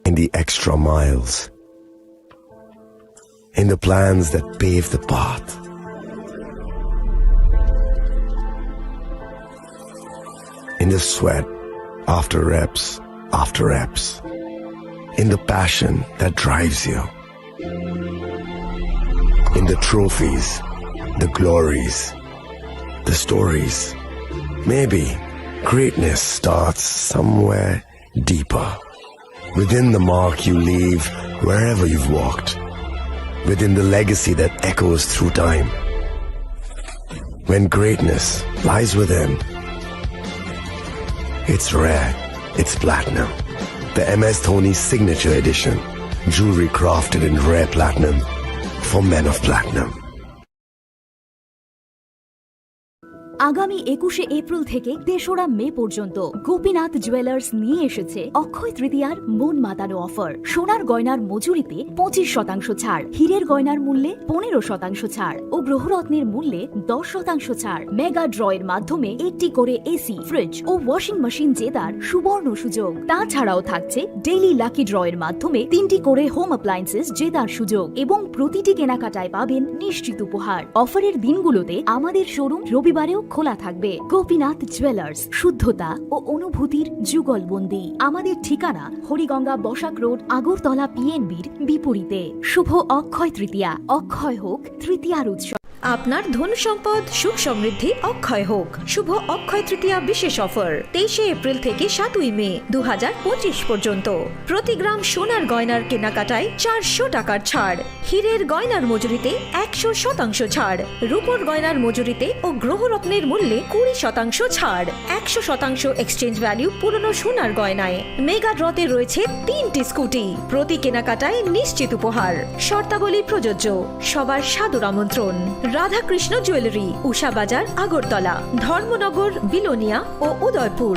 in the extra miles, in the plans that pave the path, in the sweat after reps after reps, in the passion that drives you, in the trophies, the glories, the stories. Maybe greatness starts somewhere deeper. Within the mark you leave wherever you've walked. Within the legacy that echoes through time. When greatness lies within, it's rare, it's platinum. The M S Dhoni Signature Edition. Jewelry crafted in rare platinum for men of platinum. আগামী একুশে এপ্রিল থেকে তেসরা মে পর্যন্ত গোপীনাথ জুয়েলার্স নিয়ে এসেছে অক্ষয় তৃতীয়ার মন মাতানো অফার। সোনার গয়নার মজুরিতে পঁচিশ শতাংশ ছাড়, হীরের গয়নার মূল্যে পনেরো শতাংশ ছাড় ও গ্রহরত্নের মূল্যে দশ শতাংশ ছাড়। মেগা ড্রয়ের মাধ্যমে একটি করে এসি, ফ্রিজ ও ওয়াশিং মেশিন জেতার সুবর্ণ সুযোগ। তাছাড়াও থাকছে ডেইলি লাকি ড্রয়ের মাধ্যমে তিনটি করে হোম অ্যাপ্লায়েন্সেস জেতার সুযোগ এবং প্রতিটি কেনাকাটায় পাবেন নিশ্চিত উপহার। অফারের দিনগুলোতে আমাদের শোরুম রবিবারেও খোলা থাকবে। গোপীনাথ জুয়েলার্স, শুদ্ধতা ও অনুভূতির যুগলবন্দি। আমাদের ঠিকানা হরিগঙ্গা বসাক রোড, আগরতলা পিএনবির বিপরীতে। শুভ অক্ষয় তৃতীয়া, অক্ষয় হোক তৃতীয়ার উৎসব। আপনার ধন সম্পদ সুখ সমৃদ্ধি অক্ষয় হোক। শুভ অক্ষয় তৃতীয়া বিশেষ অফার, তেইশে এপ্রিল থেকে সাতই মে দু হাজার পঁচিশ পর্যন্ত। প্রতি গ্রাম সোনার গয়নার কেনাকাটায় চারশো টাকার ছাড়, হীরের গয়নার মজুরিতে একশো শতাংশ ছাড়, রূপোর গয়নার মজুরিতে ও গ্রহরত্নের মূল্যে কুড়ি শতাংশ ছাড়, একশো শতাংশ এক্সচেঞ্জ ভ্যালু পুরনো সোনার গয়নায়। মেগা ড্রতে রয়েছে তিনটি স্কুটি, প্রতি কেনাকাটায় নিশ্চিত উপহার। শর্তাবলী প্রযোজ্য। সবার সাদর আমন্ত্রণ। রাধাকৃষ্ণ জুয়েলারি, উষা বাজার, আগরতলা, ধর্মনগর, বিলোনিয়া ও Udaipur.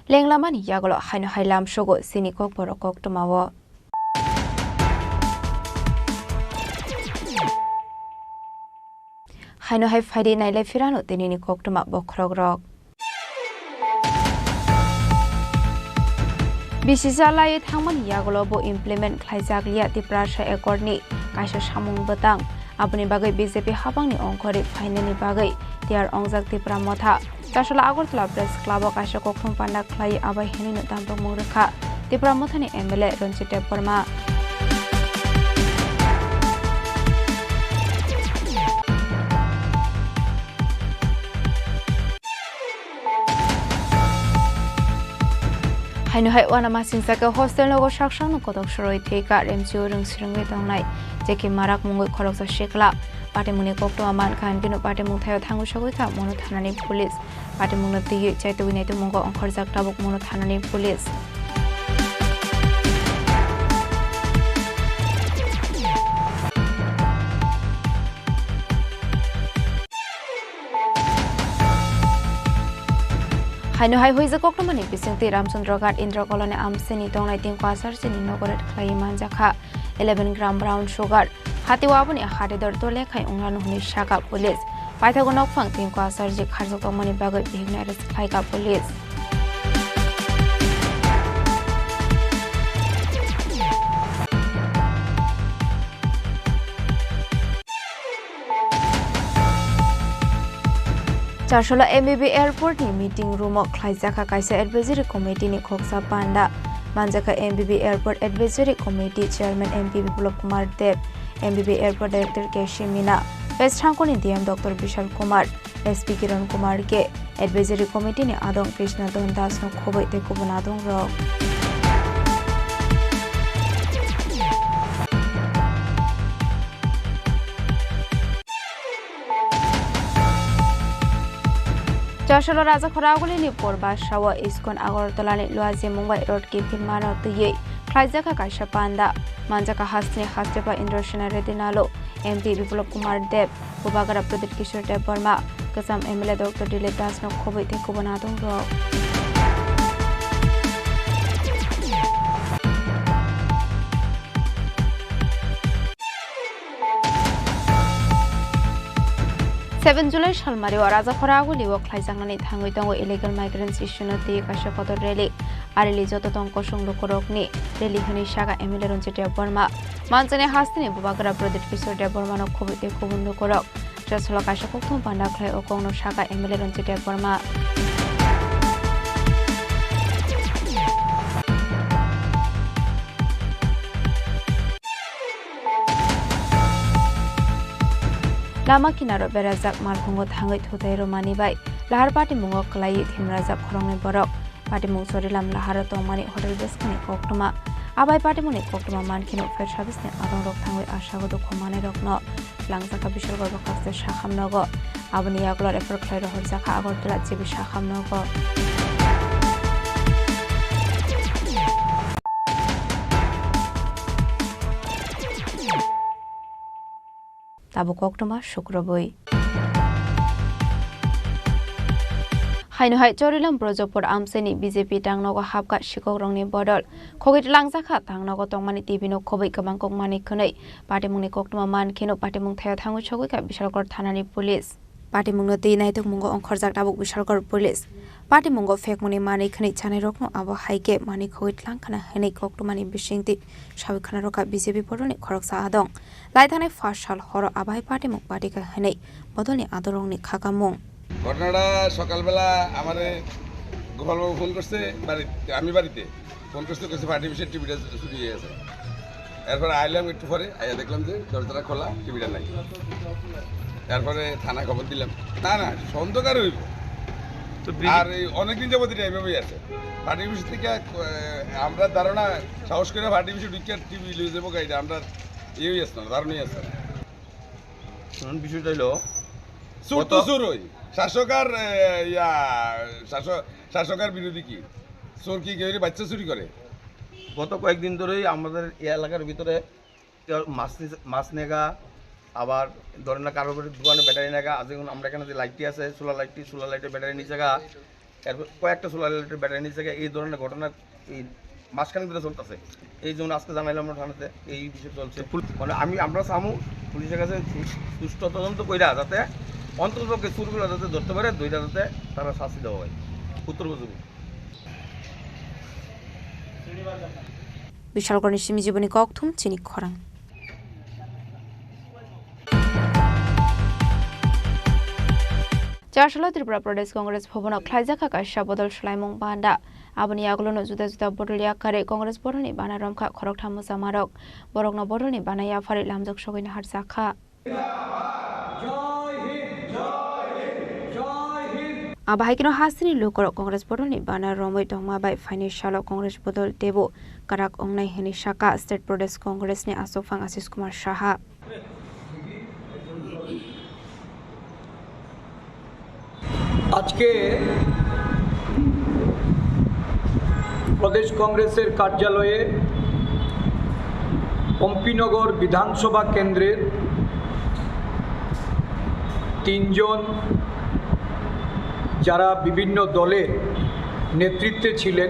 Lenglamani yagulo haino hai lamsogo chini kokborok koktwmao. Haino hai phaidi nailai phirano tinini koktwma bokhorokrok. Bisi chalai thangmani yagulo bo implement khlaijak liya Tiprasa Accord ni kaisa samung bwtang. Aboni bagwi B J P habangni ongkhorwi phainani bagwi tiyar ongjak Tipra Motha. Chasala Agartala Press Club o kaisa koktwma panda khlai abai hinwi no dampokmung rwkha Tipra Mothani M L A Ranjit Debbarma. Haino hai uanamasingcha khe hostel nogo sak sakno kotok soroi thwika remchio rwng swrwngwi tongnai J K Marak mungwi khoroksa sikla. Patimungni koktwma mankha, hwnkhe no patimung thaio thangwi sogwi kha Mono thanani police. Patimungno twiwi chaitugwi naitukmungo ongkhorjak tabuk Mono thanani police. Haino hai huijak koktwmani bisingtwi Ramchandra Ghat Indra Colony amchaini tongnai Tinku Acharya ni nogo raid khlaiwi manjakha eleven gram brown sugar. Hatio aboni hatidor tole khai wnglano hwnwi sakha police. Paithago nokphang Tinku Acharya kharjak tongmani bagwi bihikno arrest khlaikha police. Chasala M B B Airport ni meeting room o khlaijakha kaisa advisory committee ni khoksa panda. Manjakha M B B Airport Advisory Committee Chairman M P Biplab Kumar Deb, M B B Airport Director K C Mina, West Hangkor ni D M Doctor Bishal Kumar, S P Kiran Kumar K, Advisory Committee ni adong Krishna Don Das no khoboi tei kubun adong rok. Chasala Rajakhora Agulini Porbasao Iskon Agartala ni Luaji Mumbai Road kiphilmano twiwi khlaijakha kaisa panda. Manjakha hasteni hastepa Indrasena Reddy Nalu, M P Biplab Kumar Deb, Bubagra Pradip Kishore Debbarma, kwcham M L A Doctor Dilip Das no khoboi tei kubun adong rok. Seven July salmari o Rajakhora Aguli o khlaijaknani thangwi tongo illegal migrants issue no twi kaisa kotor rally. A rally joto tong kosong lukurokni rally hwnwi sakha M L A Ranjit Debbarma. Manjaknai hasteni Bubagra Pradip Kishore Debbarma no khoboi tei kubun lukurok. Chasala kaisa koktwma panda khlai o kokno sakha M L A Ranjit Debbarma. Lama kinaro berajak malkhungo thangwi thutai rwmani bai lahar patimungo kwlaiwi thimrajak khoroknwi borok. Patimung Chorilam laharo tongmani hotel bwskangni koktwma. Abai patimungni koktwma mankheno fire service ni adongrok thangwi asago dukhu manwirokno langjakha Bishalgarh Bwkhakste Sakham nogo. Aboni yagulo refer khlai rohorjakha Agartala G B Sakham nogo. Tabuk koktwma sukrubwi. Haino hai Chorilam Brojopur amchaini B J P tangnogo hapkha sikokrokni bodol. Khogwi tlangjak kha tangnogo tongmani T V no khobwi kwbang kok manwi khwnwi. Patimungni koktwma man kheno patimung thaio thangwi sogwi kha Bishalgarh thanani police. Patimungno twi naitukmungo ongkhorjak tabuk Bishalgarh police. Patimungo phekmani manwi khwnwi chanairokno abo hai khe manwi khogwi tlang khna hwnwi koktwmani bisingtwi sawi khna rwkha B J P bodolni khoroksa adong. Laithangnai first sal horo abai patimung patikha hwnwi bodolni adorokni khakamung. ঘটনাটা সকালবেলা আমারে গোপালবাবু ফোন করছে বাড়িতে, আমি বাড়িতে ফোন করছে, কইছে ফাটি বিষে টিভিটা চুরি হয়ে গেছে। এরপরে আইলাম একটু পরে, আইয়া দেখলাম যে দরজাটা খোলা, টিভিটা নাই। তারপরে থানায় খবর দিলাম। না, না, সন্দেহ কার হইব? তো বি- আর এই অনেকদিন যাবত এটা এইভাবেই আছে। ফাটি বিষে থেকে, আহ, আমরা ধারণা, সাহস করে ফাটি বিষে ঢুকিয়ে টিভি লয়ে যাবো গাড়িটা, আমরা ইয়েই আসতাম, ধারণাই আসতাম। শুনুন, বিষয়টা হইলো, চোর তো গত চোরই, শাসক আর, এ, ইয়া, শাসক, শাসক আর বিরোধী কি? চোর কি কেউ বাচ্চা চুরি করে? গত কয়েকদিন ধরেই আমাদের এই এলাকার ভিতরে কেউ মাছ নিছে, মাছ নেগা, আবার ধরেন না কারোর বাড়ির দোকানে ব্যাটারি নেগা, আজ যেমন আমরা এখানে যে লাইটটি আছে, সোলার লাইটটি, সোলার লাইটের ব্যাটারি নিচে গা, এরপর কয়েকটা সোলার লাইটের ব্যাটারি নিচে গিয়ে এই ধরনের ঘটনা এই মাঝখানে ভিতরে চলতেছে। এই জন্য আজকে জানাইলাম আমরা থানাতে, এই বিষয়ে চলছে। তো পুল- মানে আমি, আমরা চামু পুলিশের কাছে সু-, সুষ্ঠু তদন্ত কইরা যাতে অন্ততপক্ষে চুরগুলো যাতে ধরতে পারে, ধইরা যাতে তারা শাস্তি দেওয়া হয়, উত্তর বুঝবো। Bishalgarhni simi jiboni kokthum chini khorang. Char salo Tripura Pradesh Congress Bhavan o khlaijak kha kaisa bodol swlaimung banda. Aboni yagulo no juda juda bodol yakarwi Congress bodol ni bana romkha khoroktham mwchama rok. Borok no bodol ni bana yaphari lamjak sogwi naharjak kha. Abo hai kheno hasteni lukurok Congress bodol ni bana romwi tongma bai phaini salo Congress bodol teibo kwrak wngnai hwnwi sakha State Pradesh Congress ni achukphang Ashish Kumar Saha. আজকে প্রদেশ কংগ্রেসের কার্যালয়ে পম্পিনগর বিধানসভা কেন্দ্রের তিনজন, যারা বিভিন্ন দলের নেতৃত্বে ছিলেন,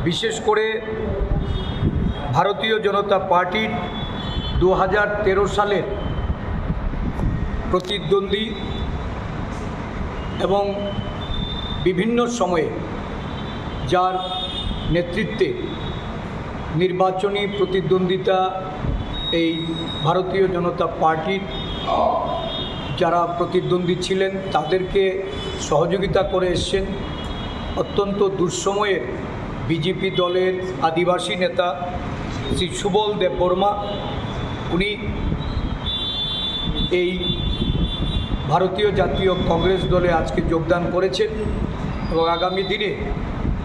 বিশেষ করে ভারতীয় জনতা পার্টির দু হাজার তেরো সালের প্রতিদ্বন্দ্বী এবং বিভিন্ন সময়ে যার নেতৃত্বে নির্বাচনী প্রতিদ্বন্দ্বিতা এই ভারতীয় জনতা পার্টির যারা প্রতিদ্বন্দ্বী ছিলেন, তাদেরকে সহযোগিতা করে এসছেন। অত্যন্ত দুঃসময়ে বিজেপি দলের আদিবাসী নেতা শ্রী সুবল দেববর্মা, উনি এই ভারতীয় জাতীয় কংগ্রেস দলে আজকে যোগদান করেছেন এবং আগামী দিনে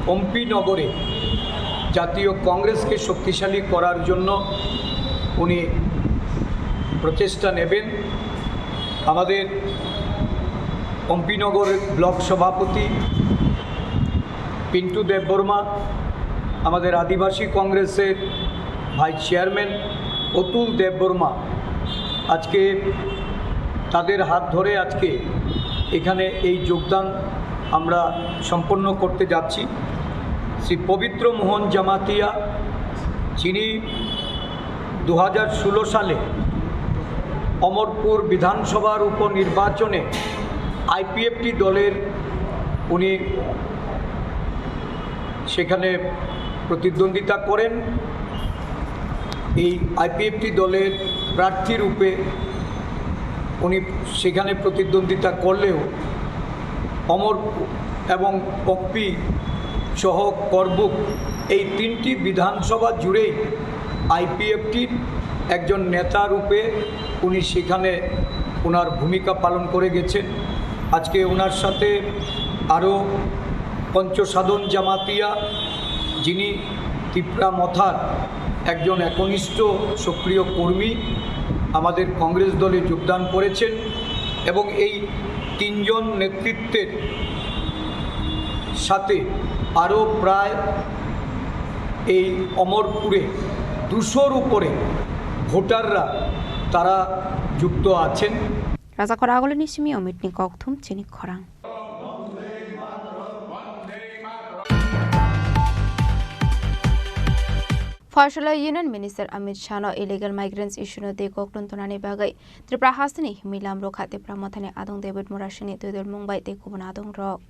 পম্পিনগরে জাতীয় কংগ্রেসকে শক্তিশালী করার জন্য উনি প্রচেষ্টা নেবেন। আমাদের পম্পিনগর ব্লক সভাপতি পিন্টু দেববর্মা, আমাদের আদিবাসী কংগ্রেসের ভাইস চেয়ারম্যান অতুল দেববর্মা, আজকে তাদের হাত ধরে আজকে এখানে এই যোগদান আমরা সম্পন্ন করতে যাচ্ছি। শ্রী পবিত্র মোহন জামাতিয়া, যিনি দু হাজার ষোলো সালে অমরপুর বিধানসভার উপনির্বাচনে আইপিএফটি দলের উনি সেখানে প্রতিদ্বন্দ্বিতা করেন। এই আইপিএফটি দলের প্রার্থী রূপে উনি সেখানে প্রতিদ্বন্দ্বিতা করলেও অমর এবং পম্পি সহ করবুক এই তিনটি বিধানসভা জুড়েই আইপিএফটির একজন নেতা রূপে উনি সেখানে ওনার ভূমিকা পালন করে গেছেন। আজকে ওনার সাথে আরও পঞ্চসাধন জামাতিয়া, যিনি তিপ্রা মথার একজন একনিষ্ঠ সক্রিয় কর্মী, আমাদের কংগ্রেস দলে যোগদান করেছেন এবং এই তিনজন নেতৃত্বের সাথে আরও প্রায় এই অমরপুরে দুশোর উপরে ভোটাররা তারা যুক্ত আছেন। Rajakhor agulini simi omitni kokthum chini khorang. Phoisalo Union Minister Amit Shah no illegal migrants issue no tei koklum tonani bagwi Tripura hasteni himwi lam rwkha Tipra Mothani adong David Murasingni twidulmung bai tei kubun adong rok.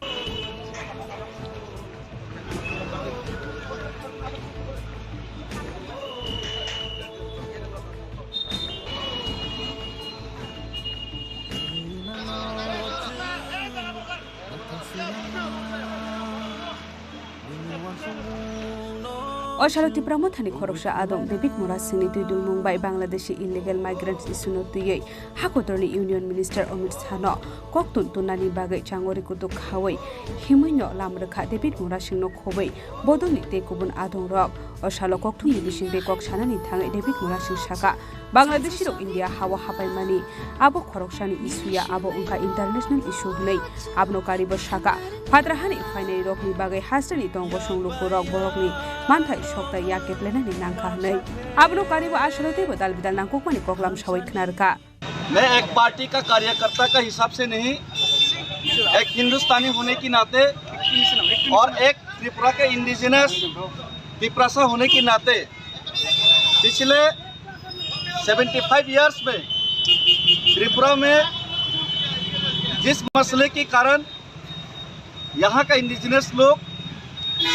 O salo Tipra Mothani khoroksa adong David Murasingni twidulmung bai Bangladeshi illegal migrants issue no twiwi hakotorni Union Minister Amit Shah no koktun tonnani bagwi changori kutuk khawi himwi no lam rwkha David Murasing no khobwi bodolni tei kubun adong rok. O salo kokthumni bisingtwi kok sanani thangwi David Murasing saka, Bangladeshi rok India hao hapaimani abo khoroksani issue ya, abo wngkha international issue hwnwi. Abono karibo saka, phatrahani phainai rokni bagwi hasteni tong bosong lukurok borokni manthai soktai ya keplenani nangkha hwnwi. Abono karibo aswrwng teibo dal bidal nangkukmani koklam sawi khna rwkha. मैं एक पार्टी का कार्यकर्ता का हिसाब से नहीं, एक हिंदुस्तानी होने के नाते और एक त्रिपुरा के इंडिजिनस तिपरासा होने के नाते पिछले सेवेंटी फ़ाइव ईयर्स में त्रिपुरा में जिस मसले के कारण यहाँ का इंडिजिनस लोग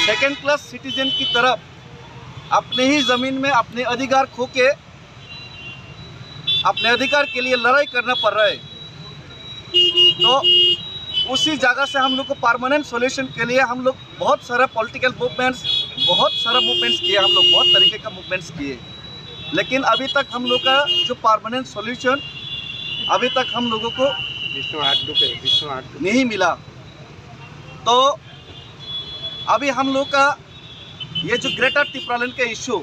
सेकंड क्लास सिटीजन की तरफ अपने ही ज़मीन में अपने अधिकार खो के अपने अधिकार के लिए लड़ाई करना पड़ रहा है। तो उसी जगह से हम लोग को परमानेंट सॉल्यूशन के लिए हम लोग बहुत सारा पॉलिटिकल मूवमेंट्स, बहुत सारा मूवमेंट्स किए हम लोग, बहुत तरीके का मूवमेंट्स किए, लेकिन अभी तक हम लोग का जो परमानेंट सॉल्यूशन अभी तक हम लोगों को विष्णु आठ दुखे, विष्णु आठ दुखे। नहीं मिला। तो अभी हम लोग का ये जो ग्रेटर तिपरालैंड का इशू,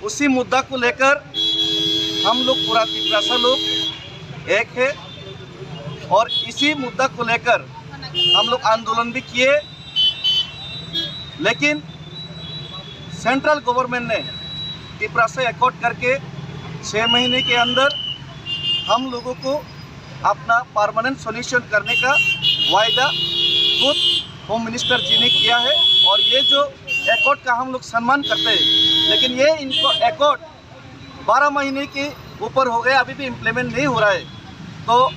उसी मुद्दा को लेकर हम लोग पूरा तिपरासा लोग एक है और इसी मुद्दा को लेकर हम लोग आंदोलन भी किए, लेकिन सेंट्रल गवर्नमेंट ने तिपरासा एकॉर्ड करके छः महीने के अंदर हम लोगों को अपना परमानेंट सॉल्यूशन करने का वायदा खुद होम मिनिस्टर जी ने किया है। और ये जो एकॉर्ड का हम लोग सम्मान करते हैं, लेकिन ये इनको एकॉर्ड बारह महीने के ऊपर हो गया, अभी भी इम्प्लीमेंट नहीं हो रहा है। तो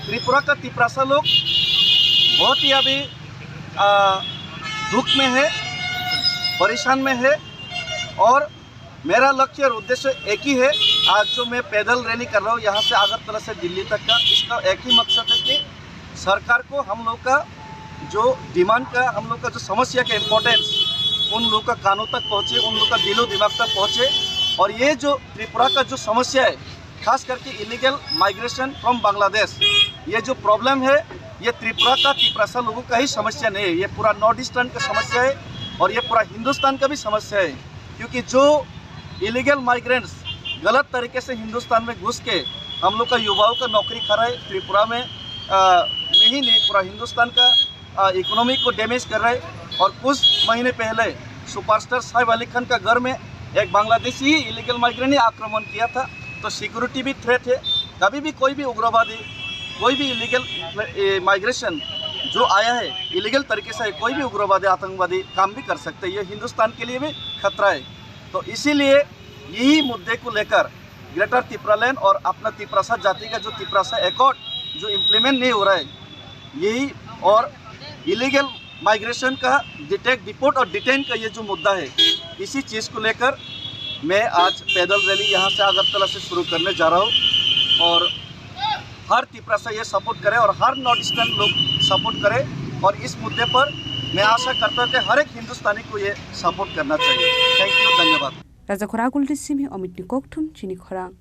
त्रिपुरा का तिपरासा लोग बहुत ही अभी आ, दुख में है, परेशान में है और मेरा लक्ष्य और उद्देश्य एक ही है। आज जो मैं पैदल रैली कर रहा हूँ यहाँ से अगरतला से दिल्ली तक का, इसका एक ही मकसद है कि सरकार को हम लोग का जो डिमांड का, हम लोग का जो समस्या का इम्पोर्टेंस उन लोग का कानों तक पहुँचे, उन लोग का दिलो दिमाग तक पहुँचे। और ये जो त्रिपुरा का जो समस्या है, खास करके इलीगल माइग्रेशन फ्रॉम बांग्लादेश, ये जो प्रॉब्लम है, ये त्रिपुरा का, तिपरासा लोगों का ही समस्या नहीं है, ये पूरा नॉर्थ ईस्टर्न का समस्या है और ये पूरा हिंदुस्तान का भी समस्या है। क्योंकि जो इलीगल माइग्रेंट्स गलत तरीके से हिंदुस्तान में घुस के हम लोग का युवाओं का नौकरी खा रहा है त्रिपुरा में, आ, में ही नहीं, पूरा हिंदुस्तान का इकोनॉमी को डैमेज कर रहा है। और कुछ महीने पहले सुपरस्टार साइफ अली खान का घर में एक बांग्लादेशी ही इलीगल माइग्रेंट ने आक्रमण किया था। तो सिक्योरिटी भी थ्रेट है। कभी भी कोई भी उग्रवादी, कोई भी इलीगल माइग्रेशन जो आया है, इलीगल तरीके से कोई भी उग्रवादी, आतंकवादी काम भी कर सकते हैं। ये हिंदुस्तान के लिए भी खतरा है। तो इसीलिए यही मुद्दे को लेकर ग्रेटर तिपरालैंड और अपना तिपरासा जाति का जो तिपरासा एकॉर्ड जो इम्प्लीमेंट नहीं हो रहा है, यही और इलीगल माइग्रेशन का डिटेक्ट, डिपोर्ट और डिटेन का ये जो मुद्दा है, इसी चीज़ को लेकर मैं आज पैदल रैली यहाँ से अगरतला से शुरू करने जा रहा हूँ। और हर तिपरासा ये सपोर्ट करे और हर नॉर्थ ईस्टर्न लोग सपोर्ट करे। और इस मुद्दे पर मैं आशा करता हूँ कि हर एक हिंदुस्तानी को ये सपोर्ट करना चाहिए। थैंक यू, धन्यवाद। Rajakhor Aguldi simi Omitni kokthum chini khorang.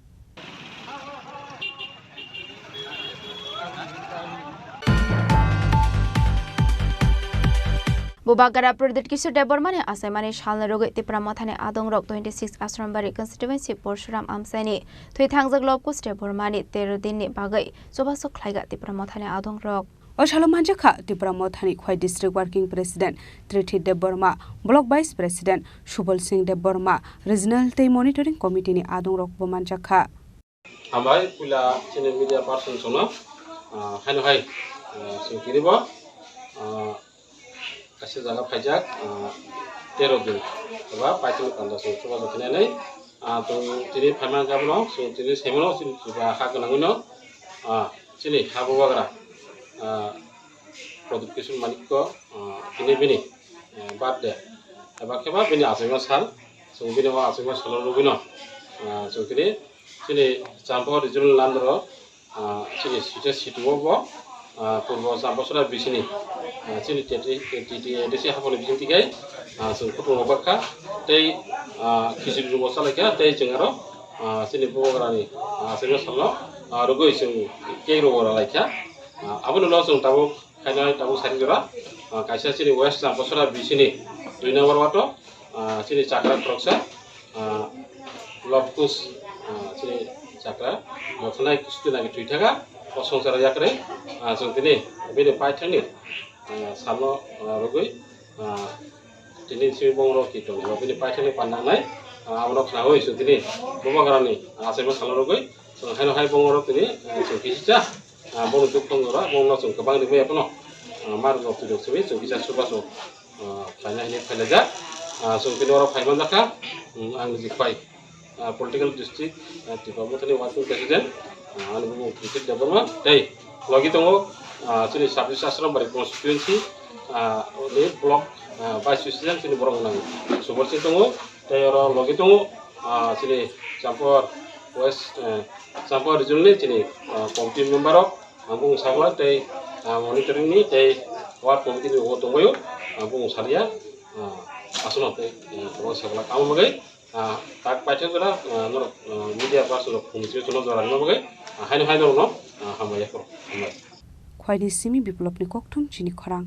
Bubagra Pradyut Kishore Debbarmani achaimani salni rwgwi Tipra Mothani adongrok twenty six Asrambari constituency Porshuram amchaini thwi thangjak Lobkush Debbarmani tero dinni bagwi chubachu khlaiga Tipra Mothani adongrok. O salo manjakha Tipra Mothani Khwai District Working President Trithi Debbarma, Block Vice President Subal Singh Debbarma, Regional tei Monitoring Committee ni adongrokbo manjakha. Hambai, puila chini media person sono, ah, haino hai, ah, chwng tini bo, ah, kaisa jaga phaijak, ah, tero din, eba paithago panda chwng chubachu khainai, ah, chwng tini phaimani jaga bono chwng tini saimano chini chuba ha gwnangwino, ah, chini ha bubagra, ah, Pradyut Kishore Manikya, ah, tini bini, ah, birthday, eba khe ba bini achaima sal, chwng bini o achaima salo rwgwino, ah, chwng tini chini Champakha Regional Landro, ah, chini site sitio bo, ah, purbo Champasora bisini, ah, chini T T A D C haponi bising tikai, ah, chwng kutung rok bakha tei, ah, khichiri rwbo chalaikha tei chwng aro, ah, chini bubagrani, ah, achaima salno, ah, rwgwi chwng cake rwbo ralaikha. Ah, aboni ulo chwng tabuk khainai tabuk sari jora, ah, kaisa chini West Champasora bisini dui number wato, ah, chini chakra khoroksa, ah, Lobkush, ah, chini chakra, bo thwnai kustu nagi thwi thaka, o swngchar yakrwi, ah, chwng tini bini paithakni, ah, salno, ah, rwgwi, ah, tini simi bongrok ki tongo, bini paithakni panda wngnai, ah, abono khnaui chwng tini bubagrani, ah, achaima salno rwgwi, chwng haino hai bongrok tini, ah, chwng kisicha, ah, bono duk tongo, bono chwng kwbang rimwi abono. Ah, mar rok tu dok simi, chwng kisa chubachu, ah, phaina hini phailajak. Ah, chwng tini oro phai manjakha, hmm, ang niji khwai, ah, political district, ah, Tipra Mothani working president, ah, ani bumung Kritik Debbarma, tei logi tongo, ah, chini sub district Asrambari constituency, ah, ni block, ah, vice president chini borok nang Subol Singh tongo, tei oro logi tongo, ah, chini Champor West, eh, Champor region ni chini, ah, committee member rok, ang bung sakla tei, ah, monitoring ni tei ward committee ni bo tongbaio, ang bung salia, ah, aswk tei, eh, abo sakla amo bagwi, ah, tak paithak jora, ah, norok, ah, media person rok phone swi tono jora rwna bagwi, ah, haino haino rwno, ah, hambai yaphuru. Hambai. Khwaini simi Biplopni kokthum chini khorang.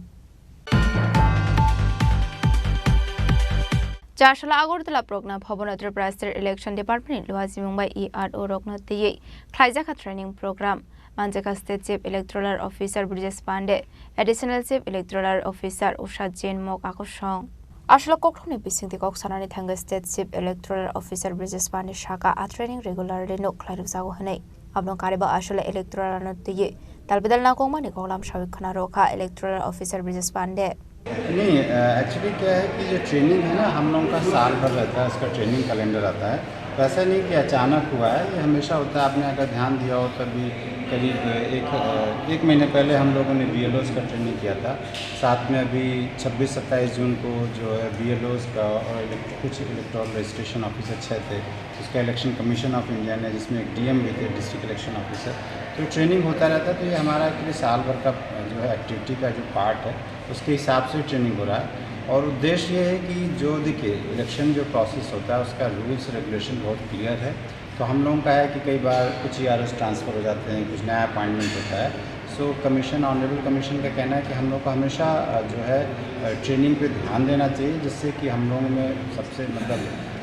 Charsala Agartala Progna Bhavan Tripura State Election Department ni luajimung bai E R O rokno twiwi khlaijak training program. Manjaka State Chief Electoral Officer Brijesh Pandey, Additional Chief Electoral Officer Usha Jain mok akosong. Aswk kokthumni bisingtwi kok sanani thangwi State Chief Electoral Officer Brijesh Pandey saka a training regularly nuk khlairokjago hwnwi. Abono kariba aswk electoral no twiwi dalbidal nangkukmani koklam sawi khwna rwkha Electoral Officer Brijesh Pandey. नहीं, अ, एक्चुअली क्या है कि जो ट्रेनिंग है ना, हम लोगों का साल भर रहता है, उसका ट्रेनिंग कैलेंडर आता है। तो ऐसा नहीं कि अचानक हुआ है, ये हमेशा होता है। आपने अगर ध्यान दिया हो तो अभी करीब एक, अ, एक महीने पहले हम लोगों ने बीएलओज़ का ट्रेनिंग किया था। साथ में अभी छब्बीस सत्ताईस जून को जो है बीएलओज़ का और इलेक्ट-, कुछ इलेक्टोरल रजिस्ट्रेशन ऑफिसर छः थे, उसका इलेक्शन कमीशन ऑफ इंडिया ने, जिसमें एक डीएम भी थे, डिस्ट्रिक्ट इलेक्शन ऑफिसर। तो ट्रेनिंग होता रहता है, तो ये हमारा एक्चुअली साल भर का, अ, जो है एक्टिविटी का जो पार्ट है, उसके हिसाब से ट्रेनिंग हो रहा है। और उद्देश्य ये है कि जो, देखिए, इलेक्शन जो प्रोसेस होता है, उसका रूल्स रेगुलेशन बहुत क्लियर है। तो हम लोगों का है कि कई बार कुछ ईआरओज़ ट्रांसफ़र हो जाते हैं, कुछ नया अपॉइंटमेंट होता है। सो कमीशन, ऑनरेबल कमीशन का कहना है कि हम लोग को हमेशा, अ, जो है, अ, ट्रेनिंग पे ध्यान देना चाहिए, जिससे कि हम लोगों में सबसे, मतलब,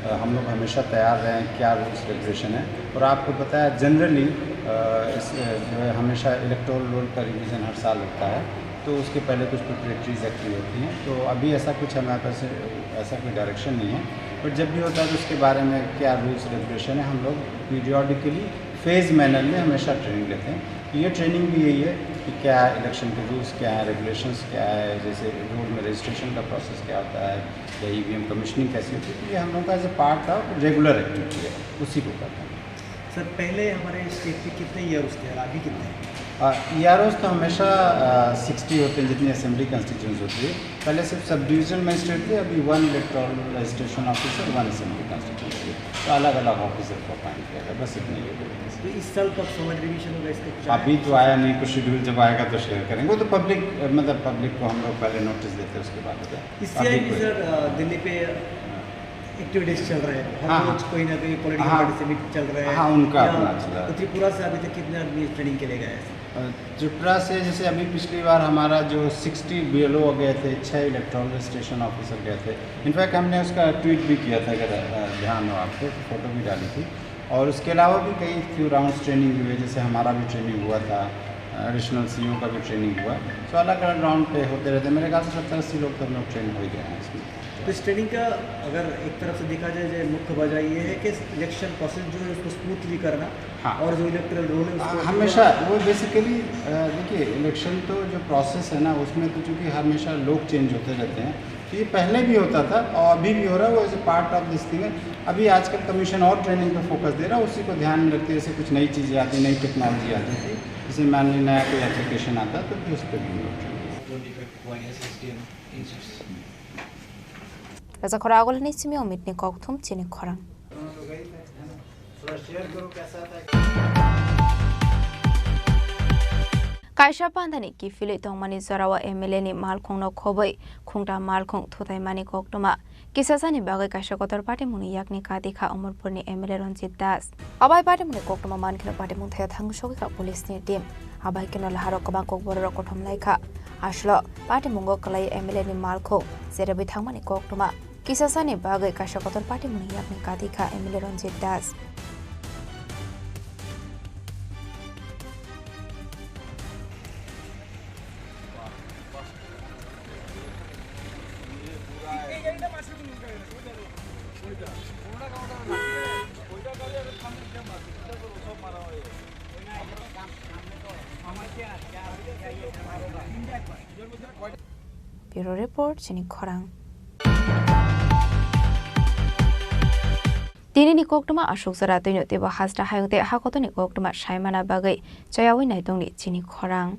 अ, हम लोग हमेशा तैयार रहें क्या रूल्स रेगुलेशन है। और आपको पता है, जनरली, अ, इस, अ, जो है, हमेशा इलेक्टोरल रोल का रिवीजन हर साल होता है, तो उसके पहले कुछ प्रिपरेटरीज एक्टिव होती हैं। तो अभी ऐसा कुछ हमारे पास, अ, ऐसा कोई डायरेक्शन नहीं है, बट जब भी होता है तो उसके बारे में क्या रूल्स रेगुलेशन है, हम लोग पीरियोडिकली फेज मैनर में हमेशा ट्रेनिंग लेते हैं। तो ये ट्रेनिंग भी यही है कि क्या इलेक्शन के रूल्स क्या हैं, रेगुलेशंस क्या है, जैसे रोल में रजिस्ट्रेशन का प्रोसेस क्या होता है या ईवीएम कमीशनिंग कैसी होती है, तो ये हम लोगों का as a part of regular activity है, उसी को करते हैं। सर, पहले हमारे स्टेट पे कितने ईआरओज़ थे और अभी कितने हैं? ईआरओज़ तो हमेशा सिक्सटी होते हैं, जितनी असेंबली कॉन्स्टिट्यूएंसी होती है। पहले सिर्फ सब डिवीजनल मजिस्ट्रेट थे, अभी one electoral registration officer, one assembly constituency, तो अलग अलग ऑफिसर को अपॉइंट किया गया। बस इतना ही है। तो इस साल कब फॉर्मेट रिवीजन होगा, इसका कुछ अभी तो आया नहीं, कुछ शेड्यूल जब आएगा तो शेयर करेंगे। वो तो पब्लिक, मतलब, पब्लिक को हम लोग पहले नोटिस देते हैं, उसके बाद होता है। इससे अभी आगे भी कोई सर, अ, दिल्ली पे एक्टिविटीज चल रहे हैं, हर हाँ, रोज हाँ। कोई ना कोई पॉलिटिकल हाँ। पार्टी से भी चल रहे हैं। हाँ, उनका या अपना चल रहा है। त्रिपुरा से अभी तक कितने आदमी ट्रेनिंग के लिए गए हैं? अ, त्रिपुरा से जैसे अभी पिछली बार हमारा जो सिक्सटी बीएलओ गए थे, छः इलेक्टोरल रजिस्ट्रेशन ऑफिसर गए थे। इनफैक्ट हमने उसका ट्वीट भी किया था, अगर, अ, ध्यान हो आपको, तो फोटो भी डाली थी। और उसके अलावा भी कई फ्यू राउंड्स ट्रेनिंग हुए, जैसे हमारा भी ट्रेनिंग हुआ था, एडिशनल सीईओ का भी ट्रेनिंग हुआ। तो अलग-अलग राउंड पे होते रहते हैं। मेरे ख्याल से सत्तर अस्सी लोग तो हम लोग ट्रेन हो ही गए हैं इसमें। तो इस ट्रेनिंग का अगर एक तरफ से देखा जाए, जो मुख्य वजह ये है कि इलेक्शन प्रोसेस जो है, उसको स्मूथली करना हाँ। और जो इलेक्टोरल रोल है, उसको आ, हमेशा वो बेसिकली, अ, देखिए, इलेक्शन तो जो प्रोसेस है ना, उसमें तो चूंकि हमेशा लोग चेंज होते रहते हैं, तो ये पहले भी होता था और अभी भी हो रहा है, वो as a part of this thing है। अभी आजकल कमीशन और ट्रेनिंग पे फोकस दे रहा है, उसी को ध्यान में रखते हुए जैसे कुछ नई चीज़ें आती, नई टेक्नोलॉजी आ जाती, जैसे मान ली नया कोई एप्लीकेशन आता है, तो फिर उस पर भी हम लोग training Rajakhor agulni simi omitni kokthum chini khorang. Kaisa pandani kiphilwi tongmani jorao M L A ni malkhungno khobwi khungta malkhung thutaimani koktwma kisasani bagwi kaisa kotor patimungni yakni kati kha Omorpurni M L A Ranjit Das. Abai patimungni koktwma mankheno patimung thaya thang sogwi kha police ni team. Abai kheno laharo kwbang kokbororok kothom lai kha. Aswkno patimungo kwlai M L A ni malkhung jerebwi thangmani koktwma. Kisasani bagwi kaisa kotor patimungni yakni kati kha M L A Ranjit Das. Bureau Report, chini khorang. Tinini koktwma aswk jora twino teibo hasta hayung tei hakotoni koktwma saimana bagwi chayawi naitongni chini khorang.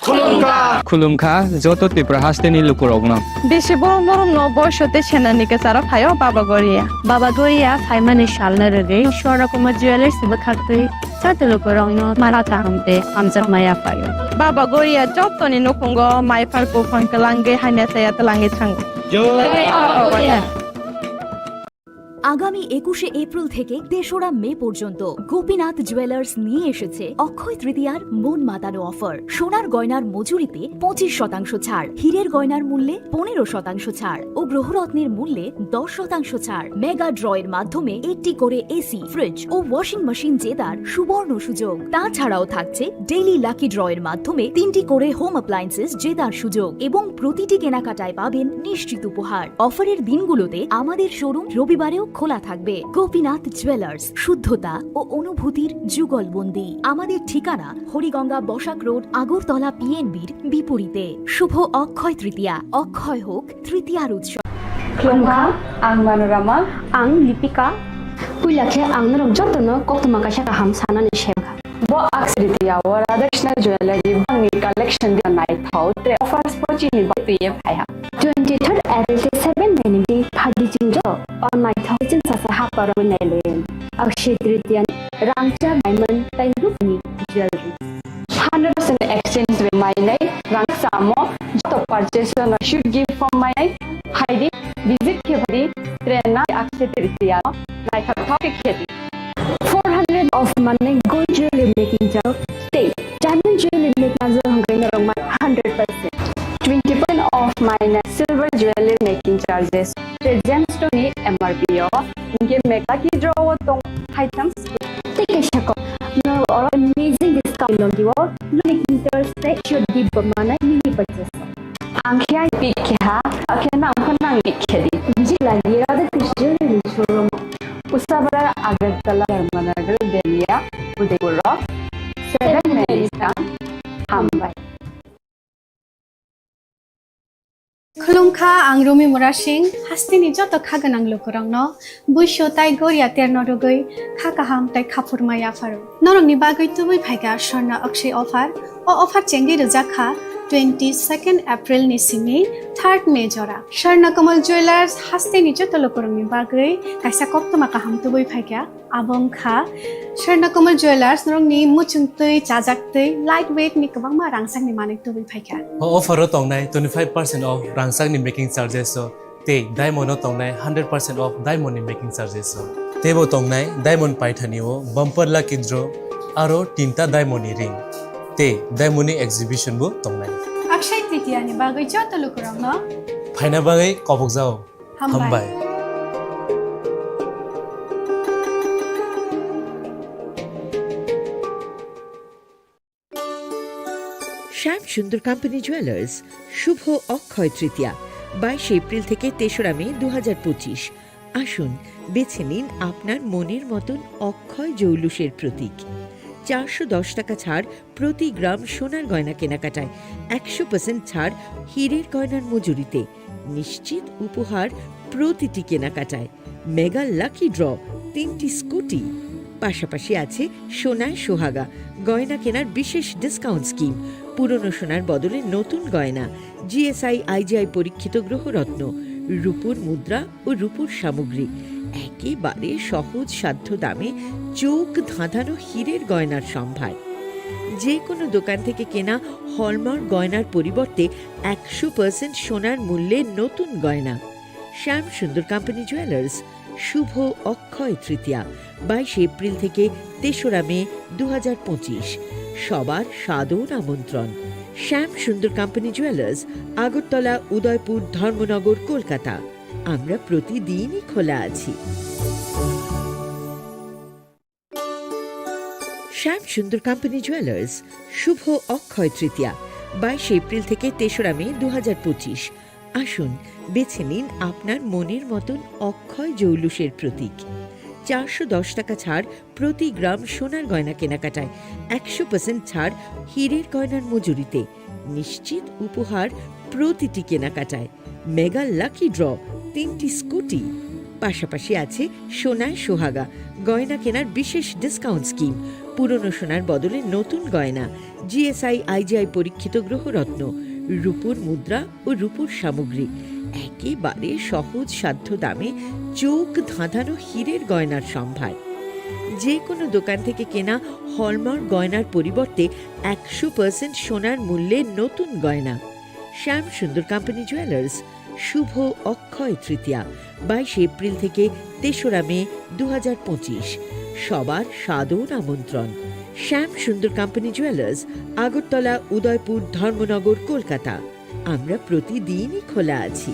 Khulumkha. Khulumkha joto Tripura hasteni lukurokno. Bisi borok norokno boiso tei senani kwcharo phaio Baba Goria. Baba Goria phaimani salno rwgwi Swarna Kumar Jewellers bwkhaktwi joto lukurokno mala kaham tei hamjakma yaphaio. Baba Goria jotoni nukhungo maiphar buphang kwlangwi hamya chaya twlangwi thango. Jai Baba Goria. আগামী একুশে এপ্রিল থেকে তেসরা মে পর্যন্ত গোপীনাথ জুয়েলার্স নিয়ে এসেছে অক্ষয় তৃতীয়ার মন মাতানো অফার। সোনার গয়নার মজুরিতে পঁচিশ শতাংশ ছাড়, হীরের গয়নার মূল্যে পনেরো শতাংশ ছাড় ও গ্রহরত্নের মূল্যে দশ শতাংশ ছাড়। মেগা ড্রয়ের মাধ্যমে একটি করে এসি, ফ্রিজ ও ওয়াশিং মেশিন জেতার সুবর্ণ সুযোগ। তাছাড়াও থাকছে ডেইলি লাকি ড্রয়ের মাধ্যমে তিনটি করে হোম অ্যাপ্লায়েন্সেস জেতার সুযোগ এবং প্রতিটি কেনাকাটায় পাবেন নিশ্চিত উপহার। অফারের দিনগুলোতে আমাদের শোরুম রবিবারেও খোলা থাকবে। গোপীনাথ জুয়েলার্স, শুদ্ধতা ও অনুভূতির যুগলবন্দি। আমাদের ঠিকানা হরিগঙ্গা বসাক রোড, আগরতলা পিএনবির বিপরীতে। শুভ অক্ষয় তৃতীয়া, অক্ষয় হোক তৃতীয়ার উৎসব। Khulumkha, ang Manorama. Ang Lipika. Puila khe ang norok jotono koktwma kaisa kaham sanani sebkha. Bo Akshaya Tritiya o Radhakrishna Jewellery bangni collection di naithok tei offers bo chini bagwi twiwi phaiha. Twenty-third April tei seven May ni bising phaidi chini joto o naithok chini sasa haparo nailai. Akshaya Tritiya ni rangchak diamond tei rupni jewellery. Hundred percent exchange rate mainai rang samo joto purchase no should give form mainai phaidi visit khe phaidi train na Akshaya Tritiya no naithok thok khe khedi. Four hundred of mane gold jewelry making charge tei diamond jewelry making charge hwnkhai norok man hundred percent. Twenty percent off minus silver jewelry making charges. Tei gemstone ni M R P o hingke mega lucky draw o tong items. Tei kaisa kok norok oro amazing discount logio making charge tei should give mane mini purchase. Ang khe ai pick khe ha, khe nang khe nang pick khe di. Jila Radha Krishna ni showroom. Usabara Agartala Dharmanagar Delhi Udaipur rok seven May ni skang hambai. Khulumkha, ang Rumi Murasing, hasteni joto kha gwnang lukurokno. Buiso tai goria terno rwgwi kha kaham tai khaphurma yapharo. Norokni bagwi tubui phaikha Swarna Akshaya offer. O offer chengwi rwjak kha twenty-second April ni simi third May jora. Swarna Kamal Jewellers hasteni joto lukurokni bagwi kaisa koktwma kaham tubui phaikha. Abo wngkha Swarna Kamal Jewellers norokni muchungtwi, chajaktwi, light weight ni kwbangma rangchakni manwi tubui phaikha. O offer o tongnai twenty-five percent off rangchakni making charges o. Tei diamond o tongnai hundred percent off diamond ni making charges o. Teibo tongnai diamond paithani o bumper lucky draw aro tinta diamond ni ring. Tei diamond ni exhibition bo tongnai. Akshaya Tritiya ni bagwi joto lukurokno phaina bagwi kobokjao. Hambai. Hambai. Shyam Sundar company jewellers, শুভ অক্ষয় তৃতীয়া, বাইশে এপ্রিল থেকে তেসরা মে দু হাজার পঁচিশ। আসুন, বেছে নিন আপনার মনের মতন অক্ষয় জৌলুসের প্রতীক। চারশো দশ টাকা ছাড় প্রতি গ্রাম সোনার গয়না কেনাকাটায়, একশো পার্সেন্ট ছাড় হীরের গয়নার মজুরিতে, নিশ্চিত উপহার প্রতিটি কেনাকাটায়। মেগা লাকি ড্র, তিনটি স্কুটি, পাশাপাশি আছে সোনায় সোহাগা, গয়না কেনার বিশেষ ডিসকাউন্ট স্কিম, পুরনো সোনার বদলে নতুন গয়না, জিএসআই আইজিআই পরীক্ষিত গ্রহরত্ন, রূপোর মুদ্রা ও রূপোর সামগ্রী, একেবারে সহজ সাধ্য দামে চোখ ধাঁধানো হীরের গয়নার সম্ভার। যে কোনো দোকান থেকে কেনা হলমার্ক গয়নার পরিবর্তে একশো পার্সেন্ট সোনার মূল্যে নতুন গয়না। শ্যাম সুন্দর কোম্পানি জুয়েলার্স, শুভ অক্ষয় তৃতীয়া, বাইশে এপ্রিল থেকে তেসরা মে দু হাজার পঁচিশ। সবার সাদর আমন্ত্রণ। শ্যাম সুন্দর কোম্পানি জুয়েলার্স, আগরতলা, উদয়পুর, ধর্মনগর, কলকাতা। আমরা প্রতিদিনই খোলা আছি। শ্যাম সুন্দর কোম্পানি জুয়েলার্স, শুভ অক্ষয় তৃতীয়া, বাইশে এপ্রিল থেকে তেসরা মে দু হাজার পঁচিশ। আসুন, বেছে নিন আপনার মনের মতন অক্ষয় জৌলুসের প্রতীক। চারশো দশ টাকা ছাড় প্রতি গ্রাম সোনার গয়না কেনাকাটায়, একশো পার্সেন্ট ছাড় হীরের গয়নার মজুরিতে, নিশ্চিত উপহার প্রতিটি কেনাকাটায়, মেগা লাকি ড্র, তিনটি স্কুটি, পাশাপাশি আছে সোনায় সোহাগা, গয়না কেনার বিশেষ ডিসকাউন্ট স্কিম, পুরনো সোনার বদলে নতুন গয়না, জিএসআই আইজিআই পরীক্ষিত গ্রহরত্ন, রূপোর মুদ্রা ও রূপোর সামগ্রী, একেবারে সহজ সাধ্য দামে চোখ ধাঁধানো হীরের গয়নার সম্ভার। যে কোনো দোকান থেকে কেনা হলমার্ক গয়নার পরিবর্তে একশো পার্সেন্ট সোনার মূল্যে নতুন গয়না। শ্যাম সুন্দর কোম্পানি জুয়েলার্স, শুভ অক্ষয় তৃতীয়া, বাইশে এপ্রিল থেকে তেসরা মে দু হাজার পঁচিশ। সবার সাদর আমন্ত্রণ। শ্যাম সুন্দর কোম্পানি জুয়েলার্স, আগরতলা, উদয়পুর, ধর্মনগর, কলকাতা। আমরা প্রতিদিনই খোলা আছি।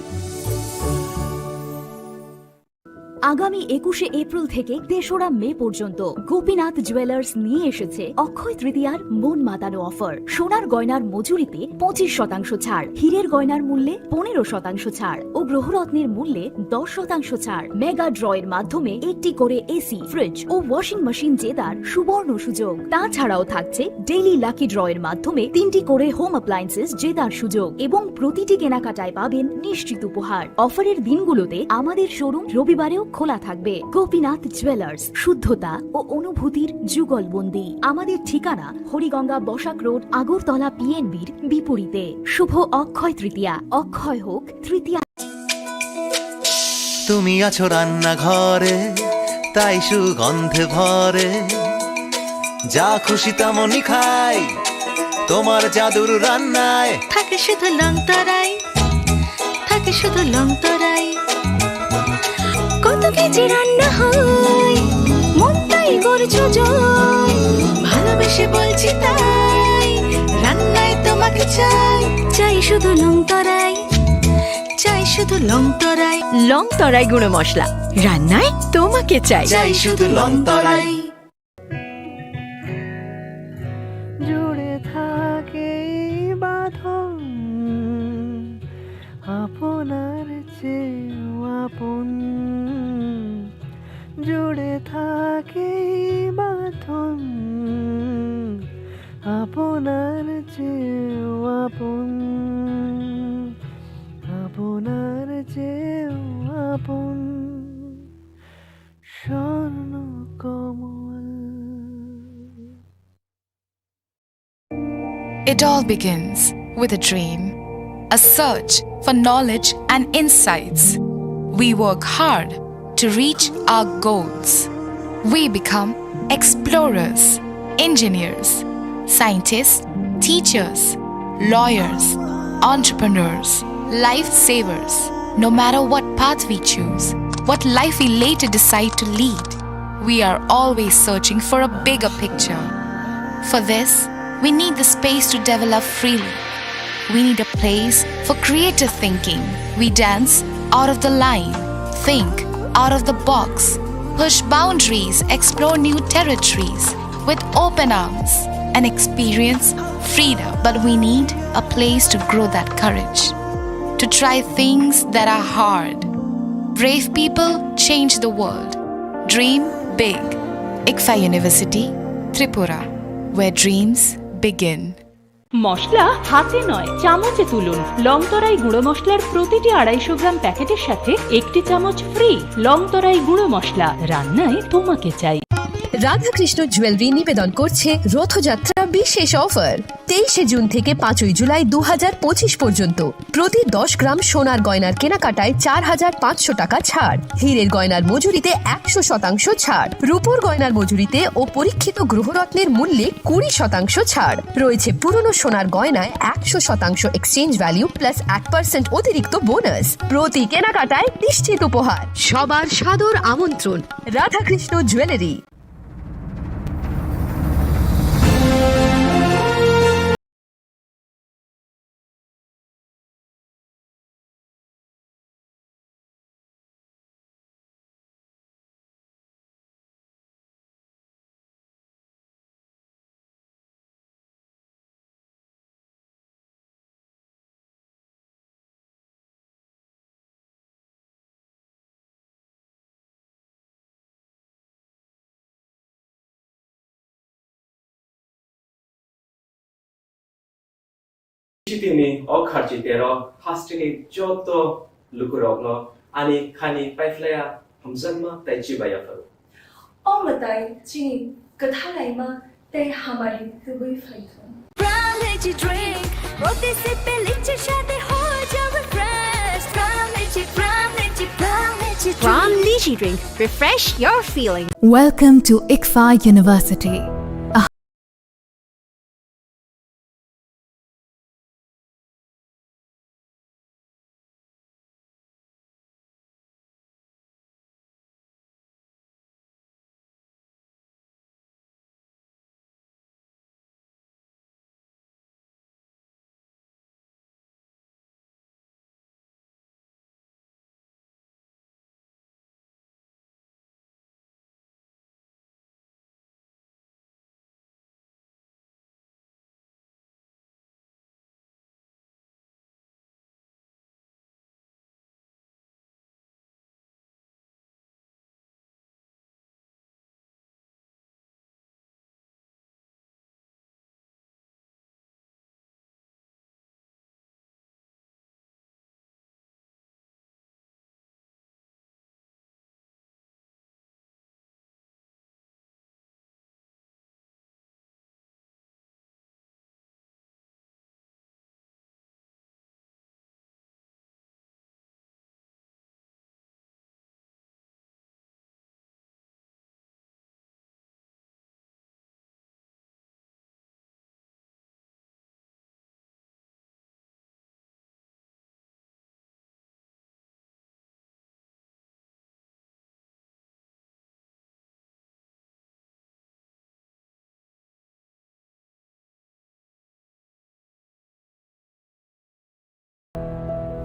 আগামী একুশে এপ্রিল থেকে তেসরা মে পর্যন্ত গোপীনাথ জুয়েলার্স নিয়ে এসেছে অক্ষয় তৃতীয়ার মন মাতানো অফার। সোনার গয়নার মজুরিতে পঁচিশ শতাংশ ছাড়, হীরের গয়নার মূল্যে পনেরো শতাংশ ছাড় ও গ্রহরত্নের মূল্যে দশ শতাংশ ছাড়। মেগা ড্রয়ের মাধ্যমে একটি করে এসি, ফ্রিজ ও ওয়াশিং মেশিন জেতার সুবর্ণ সুযোগ। তাছাড়াও থাকছে ডেইলি লাকি ড্রয়ের মাধ্যমে তিনটি করে হোম অ্যাপ্লায়েন্সেস জেতার সুযোগ এবং প্রতিটি কেনাকাটায় পাবেন নিশ্চিত উপহার। অফারের দিনগুলোতে আমাদের শোরুম রবিবারেও খোলা থাকবে। গোপীনাথ জুয়েলার্স, শুদ্ধতা ও অনুভূতির যুগলবন্দি। আমাদের ঠিকানা হরিগঙ্গা বসাক রোড, আগরতলা পিএনবির বিপরীতে। শুভ অক্ষয় তৃতীয়া, অক্ষয় হোক তৃতীয়া। তুমি আছো রান্নাঘরে, তাই সুগন্ধে ভরে। যা খুশি তেমনই খাই, তোমার জাদুর রান্নায়। থাকে শুধু লং তরাই, থাকে শুধু লং তরাই। কত কেজি রান্না হয়, মনটাই করছো জয়। ভালোবেসে বলছি তাই, রান্নায় তোমাকে চাই। চাই শুধু লং তরাই, চাই শুধু লং তরাই। লং তরাই গুঁড়ো মশলা, রান্নায় তোমাকে চাই। চাই শুধু লং তরাই। জুড়ে থাকে এই বাঁধন আপনার চেয়েও আপন। জুড়ে থাকে এই বাঁধন আপনার চেয়েও আপন, আপনার চেয়েও আপন। স্বর্ণ কমল। It all begins with a dream, a search for knowledge and insights. We work hard to reach our goals. We become explorers, engineers, scientists, teachers, lawyers, entrepreneurs, lifesavers. No matter what path we choose, what life we later decide to lead, we are always searching for a bigger picture. For this, we need the space to develop freely. We need a place for creative thinking. We dance out of the line, think out of the box, push boundaries, explore new territories with open arms and experience freedom. But we need a place to grow that courage, to try things that are hard. Brave people change the world. Dream big. ICFAI University, Tripura, where dreams begin. মশলা হাতে নয়, চামচে তুলুন। লংতরাই গুঁড়ো মশলার প্রতিটি আড়াইশো গ্রাম প্যাকেটের সাথে একটি চামচ ফ্রি। লংতরাই গুঁড়ো মশলা, রান্নায় তোমাকে চাই। রাধাকৃষ্ণ জুয়েলারি নিবেদন করছে রথযাত্রা বিশেষ অফার। তেইশে জুন থেকে পাঁচই জুলাই দু হাজার পঁচিশ পর্যন্ত প্রতি দশ গ্রাম সোনার গয়নার কেনাকাটায় চার হাজার পাঁচশো টাকা ছাড়, হীরের গয়নার মজুরিতে একশো শতাংশ ছাড়, রূপোর গয়নার মজুরিতে ও পরীক্ষিত গ্রহরত্নের মূল্যে কুড়ি শতাংশ ছাড় রয়েছে। পুরনো সোনার গয়নায় একশো শতাংশ এক্সচেঞ্জ ভ্যালু প্লাস এক পার্সেন্ট অতিরিক্ত বোনাস। প্রতি কেনাকাটায় নিশ্চিত উপহার। সবার সাদর আমন্ত্রণ Radhakrishna jewellery. Sitini o kharchi tero hasteni joto lukurokno ani khani paiphlaiya hamjakma tei chibaiya pharo. O mwtai chini kwthalaima tei hamari tubui phaithung. Pram Lychee Drink, roti se pe lychee shade ho jao refresh. Pram Lychee, Pram Lychee, Pram Lychee Drink. Pram Lychee Drink, refresh your feeling. Welcome to ICFAI University.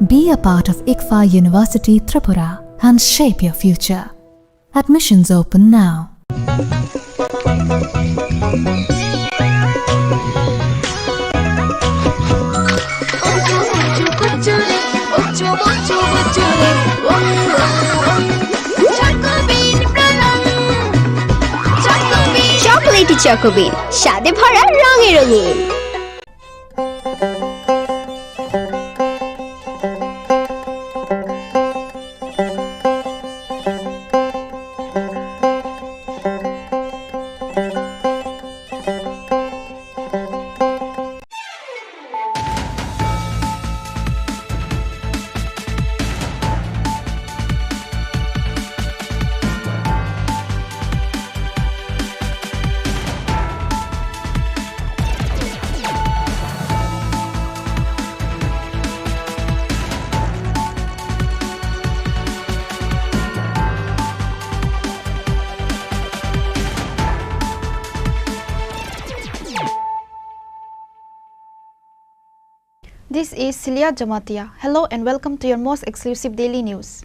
Be a part of ICFAI University Tripura and shape your future. Admissions open now. Chocolatey Choco Bean, স্বাদে ভরা রঙে রঙিন। This is Celia Jamatia. Hello and welcome to your most exclusive daily news.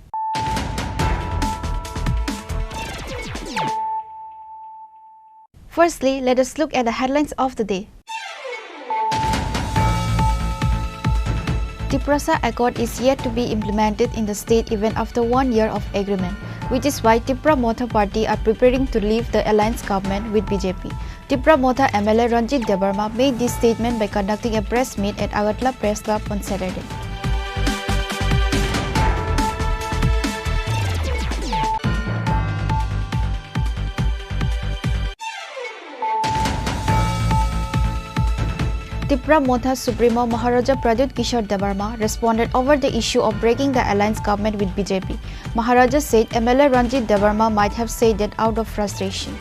Firstly, let us look at the headlines of the day. Tiprasa Accord is yet to be implemented in the state even after one year of agreement, which is why Tipra Motha Party are preparing to leave the alliance government with B J P. Tipra Motha M L A Ranjit Debbarma made this statement by conducting a press meet at Agartala Press Club on Saturday. Tipra Motha Supremo Maharaja Pradyut Kishore Debbarma responded over the issue of breaking the alliance government with B J P. Maharaja said M L A Ranjit Debbarma might have said that out of frustration.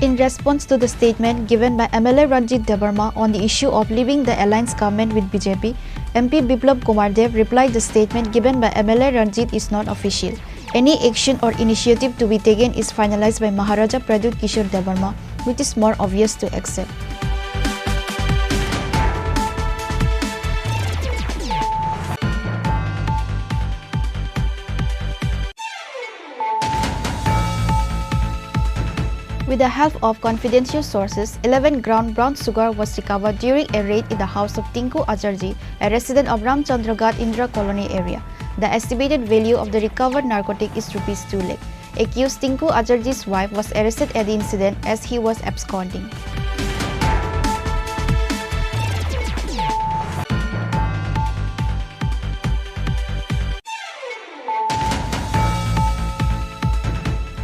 In response to the statement given by M L A Ranjit Debbarma on the issue of leaving the alliance government with B J P, M P Biplab Kumar Deb replied the statement given by M L A Ranjit is not official. Any action or initiative to be taken is finalized by Maharaja Pradyut Kishore Debbarma, which is more obvious to accept. With the help of confidential sources, eleven gram brown sugar was recovered during a raid in the house of Tinku Acharjee, a resident of Ramchandra Ghat Indira Colony area. The estimated value of the recovered narcotic is rupees two lakh. Accused Tinku Acharjee's wife was arrested at the incident as he was absconding.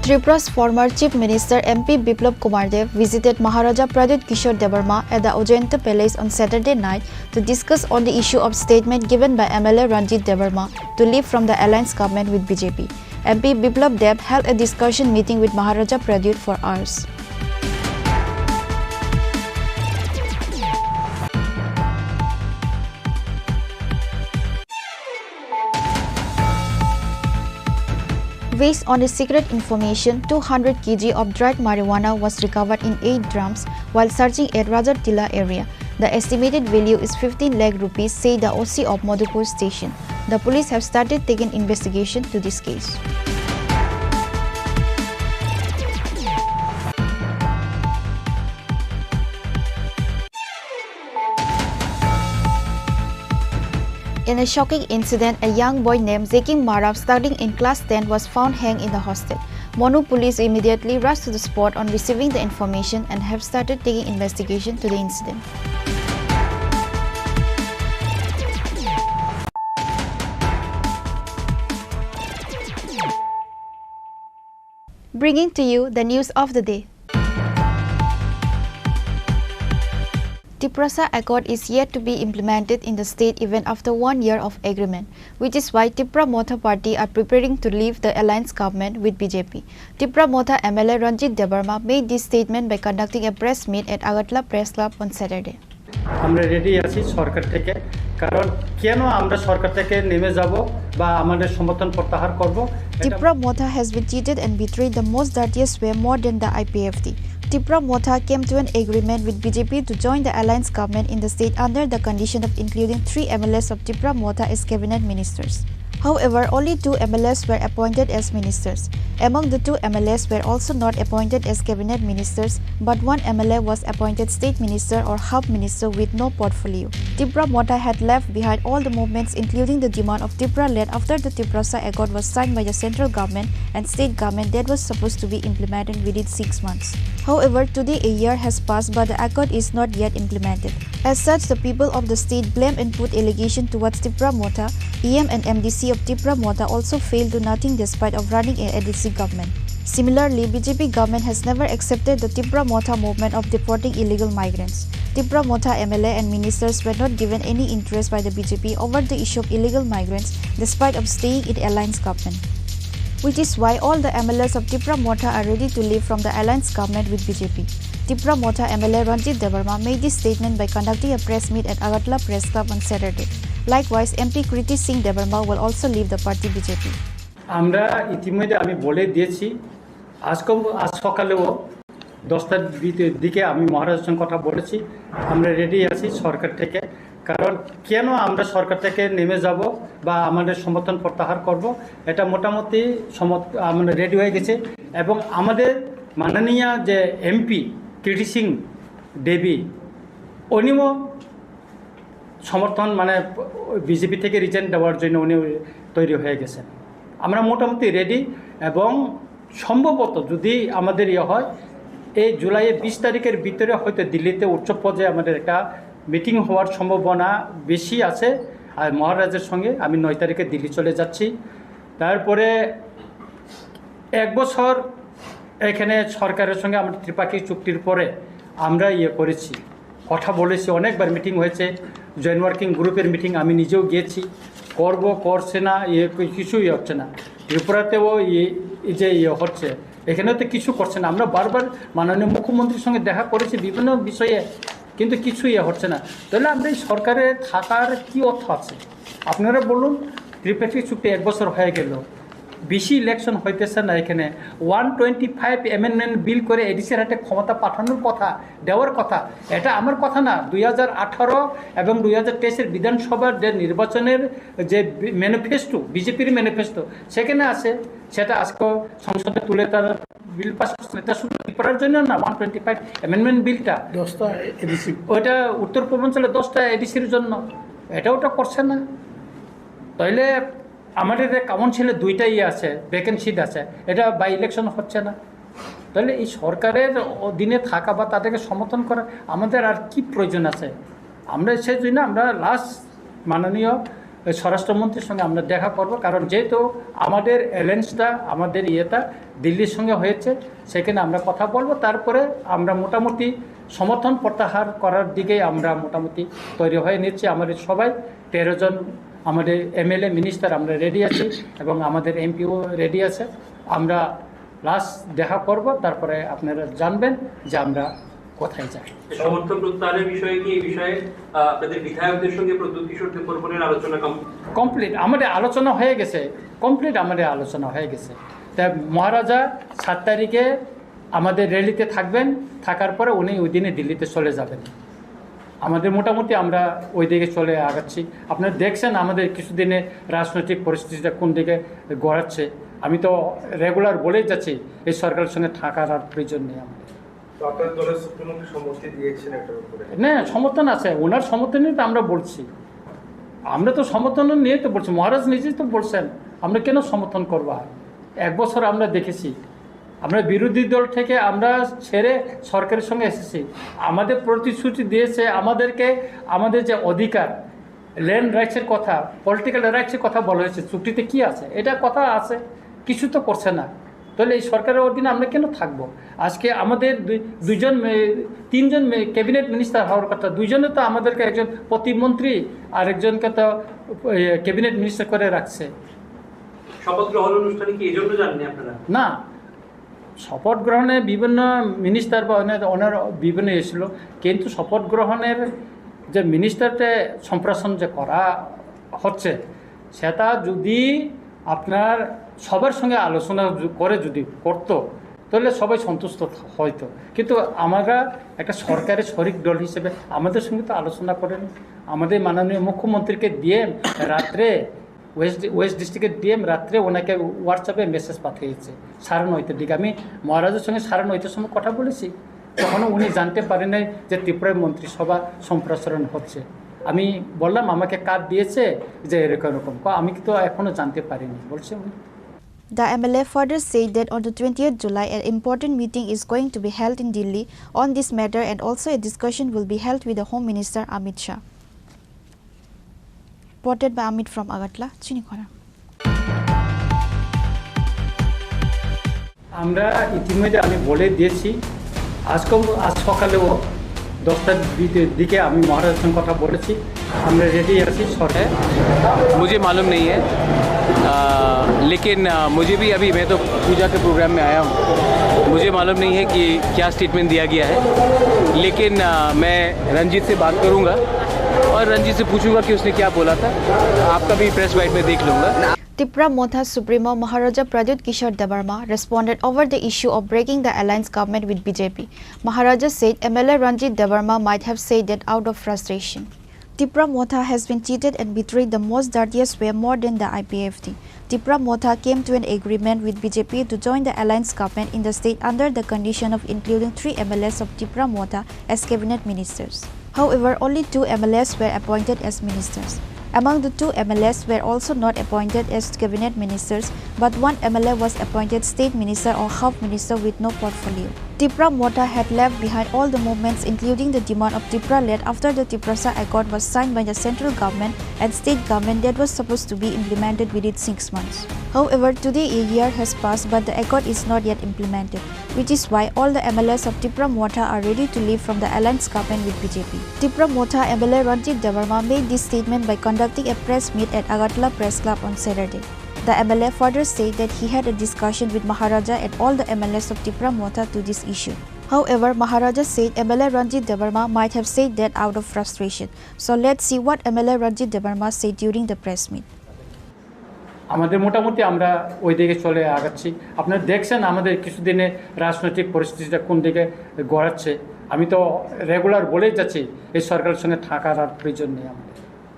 Tripra's former Chief Minister M P Biplab Kumar Deb visited Maharaja Pradyut Kishore Debbarma at the Ajanta Palace on Saturday night to discuss on the issue of statement given by M L A Ranjit Debbarma to leave from the alliance government with B J P. M P Biplab Deb held a discussion meeting with Maharaja Pradyut for hours. Based on a secret information, two hundred kilograms of dried marijuana was recovered in eight drums while searching at Rajartila area. The estimated value is fifteen lakh rupees, said the O C of Madhupur station. The police have started taking investigation to this case. In a shocking incident, a young boy named Zeking Maram, studying in class ten, was found hanged in the hostel. Manu police immediately rushed to the spot on receiving the information and have started taking investigation to the incident. Bringing to you the news of the day. Tiprasa Accord is yet to be implemented in the state even after one year of agreement, which is why Tipra Motha Party are preparing to leave the alliance government with B J P. Tipra Motha M L A Ranjit Debbarma made this statement by conducting a press meet at Agartala Press Club on Saturday. আমরা রেডি আছি সরকার থেকে, কারণ কেন আমরা সরকার থেকে নেমে যাব বা আমাদের সমর্থন প্রত্যাহার করব, এটা Tipra Motha has been cheated and betrayed the most dirtiest way more than the I P F T. Tipra Motha came to an agreement with B J P to join the alliance government in the state under the condition of including three M L As of Tipra Motha as cabinet ministers. However, only two M L As were appointed as ministers. Among the two M L As were also not appointed as cabinet ministers, but one M L A was appointed state minister or half minister with no portfolio. Tipra Motha had left behind all the movements, including the demand of Tipra land after the Tiprasa Accord was signed by the central government and state government that was supposed to be implemented within six months. However, today a year has passed, but the accord is not yet implemented. As such, the people of the state blame and put allegation towards Tipra Motha. E M and M D C of Tipra Motha also failed to nothing despite of running a A D C government. Similarly, B J P government has never accepted the Tipra Motha movement of deporting illegal migrants. Tipra Motha M L A and ministers were not given any interest by the B J P over the issue of illegal migrants despite of staying in alliance government, which is why all the M L As of Tipra Motha are ready to leave from the alliance government with B J P. Tipra Motha M L A Ranjit Debbarma made this statement by conducting a press meet at Agartala Press Club on Saturday. Likewise, M P Kriti Singh Debbarma will also leave the party B J P. আমরা ইতিমধ্যে, আমি বলে দিয়েছি, আজকে, আজ সকালেও দশটার দিকে, দিকে আমি মহারাজের সঙ্গে কথা বলেছি। আমরা রেডি আছি সরকার থেকে, কারণ কেন আমরা সরকার থেকে নেমে যাব বা আমাদের সমর্থন প্রত্যাহার করব, এটা মোটামুটি সমর্থ-, মানে, রেডি হয়ে গেছে। এবং আমাদের মাননীয় যে এমপি কৃতি সিং দেবী, উনিও সমর্থন, মানে, বিজেপি থেকে রিজাইন দেওয়ার জন্য উনি তৈরি হয়ে গেছেন। আমরা মোটামুটি রেডি এবং সম্ভবত যদি আমাদের ইয়ে হয়, এই জুলাইয়ের বিশ তারিখের ভিতরে হয়তো দিল্লিতে উচ্চ পর্যায়ে আমাদের একটা মিটিং হওয়ার সম্ভাবনা বেশি আছে। আর মহারাজের সঙ্গে আমি নয় তারিখে দিল্লি চলে যাচ্ছি। তারপরে এক বছর এখানে সরকারের সঙ্গে আমাদের ত্রিপাক্ষিক চুক্তির পরে আমরা ইয়ে করেছি, কথা বলেছি, অনেকবার মিটিং হয়েছে, জয়েন্ট ওয়ার্কিং গ্রুপের মিটিং আমি নিজেও গিয়েছি, করব, করছে না, ইয়ে, কিছুই হচ্ছে না। ত্রিপুরাতেও ইয়ে, এই যে ইয়ে হচ্ছে, এখানে তো কিছু করছে না। আমরা বারবার মাননীয় মুখ্যমন্ত্রীর সঙ্গে দেখা করেছি বিভিন্ন বিষয়ে, কিন্তু কিছু ইয়ে হচ্ছে না। তাহলে আমরা এই সরকারে থাকার কি অর্থ আছে? আপনারা বলুন, ত্রিপাক্ষিক চুক্তি এক বছর হয়ে গেল, বেশি ইলেকশন হইতেছে না। এখানে one twenty five amendment bill করে এডিসির হাতে ক্ষমতা পাঠানোর কথা, দেওয়ার কথা। এটা আমার কথা না, দুই হাজার আঠারো এবং দুই হাজার তেইশের বিধানসভার যে নির্বাচনের যে ম্যানিফেস্টো, বিজেপির ম্যানিফেস্টো, সেখানে আছে। সেটা আজকে সংসদে তুলে তার বিল পাস করছে। এটা শুধু ত্রিপুরার জন্য না, ওয়ান টোয়েন্টি ফাইভ অ্যামেন্ডমেন্ট বিলটা দশটা এডিসি। ওইটা উত্তর পূর্বাঞ্চলে দশটা এডিসির জন্য। এটা ওটা করছে না। তাইলে আমাদের যে কাউন্সিলে দুইটা ইয়ে আছে, ভ্যাকেন্ট সিট আছে, এটা বাই ইলেকশন হচ্ছে না। তাহলে এই সরকারের অধীনে থাকা বা তাদেরকে সমর্থন করা আমাদের আর কি প্রয়োজন আছে? আমরা সেই জন্য আমরা লাস্ট মাননীয় স্বরাষ্ট্রমন্ত্রীর সঙ্গে আমরা দেখা করব, কারণ যেহেতু আমাদের অ্যালায়েন্সটা, আমাদের ইয়েটা দিল্লির সঙ্গে হয়েছে, সেখানে আমরা কথা বলবো। তারপরে আমরা মোটামুটি সমর্থন প্রত্যাহার করার দিকেই আমরা মোটামুটি তৈরি হয়ে নিচ্ছি। আমাদের সবাই তেরো জন আমাদের এমএলএ মিনিস্টার আমরা রেডি আছি এবং আমাদের এমপিও রেডি আছে। আমরা লাস্ট দেখা করব, তারপরে আপনারা জানবেন যে আমরা কোথায় যাই। সমর্থন প্রত্যাহারের বিষয়ে কি এই বিষয়ে, আহ, আপনাদের বিধায়কদের সঙ্গে প্রদ্যুৎ কিশোর দেববর্মনের আলোচনা কম? কমপ্লিট আমাদের আলোচনা হয়ে গেছে, কমপ্লিট আমাদের আলোচনা হয়ে গেছে। তা মহারাজা সাত তারিখে আমাদের র্যালিতে থাকবেন, থাকার পরে উনি ওই দিনে দিল্লিতে চলে যাবেন। আমাদের মোটামুটি আমরা ওই দিকে চলে আগাচ্ছি। আপনারা দেখছেন আমাদের কিছুদিনে রাজনৈতিক পরিস্থিতিটা কোন দিকে গড়াচ্ছে। আমি তো রেগুলার বলেই যাচ্ছি, এই সরকারের সঙ্গে থাকার আর প্রয়োজন নেই আমাদের। তো আপনার দলের সুপ্রিমোকে সম্মতি দিয়েছেন এটার উপরে? না, সমর্থন আছে, ওনার সমর্থনই তো আমরা বলছি। আমরা তো সমর্থন নিয়ে তো বলছি, মহারাজ নিজেই তো বলছেন, আমরা কেন সমর্থন করবো? আর এক বছর আমরা দেখেছি, আমরা বিরোধী দল থেকে আমরা ছেড়ে সরকারের সঙ্গে এসেছি। আমাদের প্রতিশ্রুতি দিয়েছে, আমাদেরকে আমাদের যে অধিকার, ল্যান্ড রাইটসের কথা, পলিটিক্যাল রাইটসের কথা বলা হয়েছে, চুক্তিতে কি আছে? এটা কথা আছে, কিছু তো করছে না। তাহলে এই সরকারের অধীনে আমরা কেন থাকবো? আজকে আমাদের দুই- দুইজন মে- তিনজন মে- ক্যাবিনেট মিনিস্টার হওয়ার কথা, দুইজনে তো আমাদেরকে, একজন প্রতিমন্ত্রী আর একজনকে তো এ, ক্যাবিনেট মিনিস্টার করে রাখছে। শপথ গ্রহণ অনুষ্ঠানে কি এই জন্য যাননি আপনারা? না, শপথ গ্রহণে বিভিন্ন মিনিস্টার বা অন্য- অন্যরা বিভিন্ন এসেছিল, কিন্তু শপথ গ্রহণের যে মিনিস্টারকে সম্প্রসারণ যে করা হচ্ছে, সেটা যদি আপনার সবার সঙ্গে আলোচনা যু- করে যদি করতো, তাহলে সবাই সন্তুষ্ট থ- হইতো। কিন্তু আমরা একটা সরকারের শরিক দল হিসেবে আমাদের সঙ্গে তো আলোচনা করেনি। আমাদের মাননীয় মুখ্যমন্ত্রীকে ডিএম রাত্রে, ওয়েস্ট ওয়েস্ট ডিস্ট্রিক্টের ডিএম রাত্রে ওনাকে হোয়াটসঅ্যাপে মেসেজ পাঠিয়েছে সাড়ে নয়টার দিকে। আমি মহারাজের সঙ্গে সাড়ে নয়টার সময় কথা বলেছি, তখনও উনি জানতে পারেন নাই যে ত্রিপুরার মন্ত্রিসভা সম্প্রসারণ হচ্ছে। আমি বললাম, আমাকে কার্ড দিয়েছে যে এরকম এরকম, ক- আমি তো এখনও জানতে পারিনি, বলছে উনি। The M L A further said that on the twentieth July, an important meeting is going to be held in Delhi on this matter, and also a discussion will be held with the Home Minister Amit Shah. Reported by Amit from Agartala, Chinikhora. আমরা ইতিমধ্যে আমি বলে দিয়েছি, আজকে, আজ সকালেও দশটার দিকে আমি মহারাজের সঙ্গে কথা বলেছি। আমরা রেডি আছি সরকার। मुझे मालूम नहीं है, आ, लेकिन आ, मुझे भी अभी, मैं तो पूजा के प्रोग्राम में आया हूँ, मुझे मालूम नहीं है कि क्या स्टेटमेंट दिया गया है, लेकिन आ, मैं रंजीत से बात करूँगा और रंजीत से पूछूंगा कि उसने क्या बोला था। आपका भी प्रेस बाइट में देख लूँगा। Tipra Motha Supremo Maharaja Pradyut Kishore Debbarma responded over the issue of breaking the alliance government with B J P. Maharaja said M L A Ranjit Debbarma might have said that out of frustration. Tipra Motha has been cheated and betrayed the most dirtiest way more than the I P F T. Tipra Motha came to an agreement with B J P to join the alliance government in the state under the condition of including three M L As of Tipra Motha as cabinet ministers. However, only two M L As were appointed as ministers. Among the two M L As were also not appointed as cabinet ministers, but one M L A was appointed state minister or half minister with no portfolio. Tipra Motha had left behind all the movements, including the demand of Tipraland after the Tiprasa Accord was signed by the central government and state government that was supposed to be implemented within six months. However, today a year has passed, but the accord is not yet implemented, which is why all the M L As of Tipra Motha are ready to leave from the alliance government with B J P. Tipra Motha M L A Ranjit Debbarma made this statement by conducting a press meet at Agartala Press Club on Saturday. The M L A further said that he had a discussion with Maharaja and all the M L As of Tipra Motha to this issue. However, Maharaja said M L A Ranjit Debbarma might have said that out of frustration. So let's see what M L A Ranjit Debbarma said during the press meet. আমাদের মোটামুটি আমরা ওই দিকে চলে আগাচ্ছি। আপনারা দেখছেন আমাদের কিছুদিনে রাজনৈতিক পরিস্থিতিটা কোন দিকে গড়াচ্ছে। আমি তো রেগুলার বলেই যাচ্ছি, এই সরকারের সঙ্গে থাকার আর প্রয়োজন নেই আমাদের।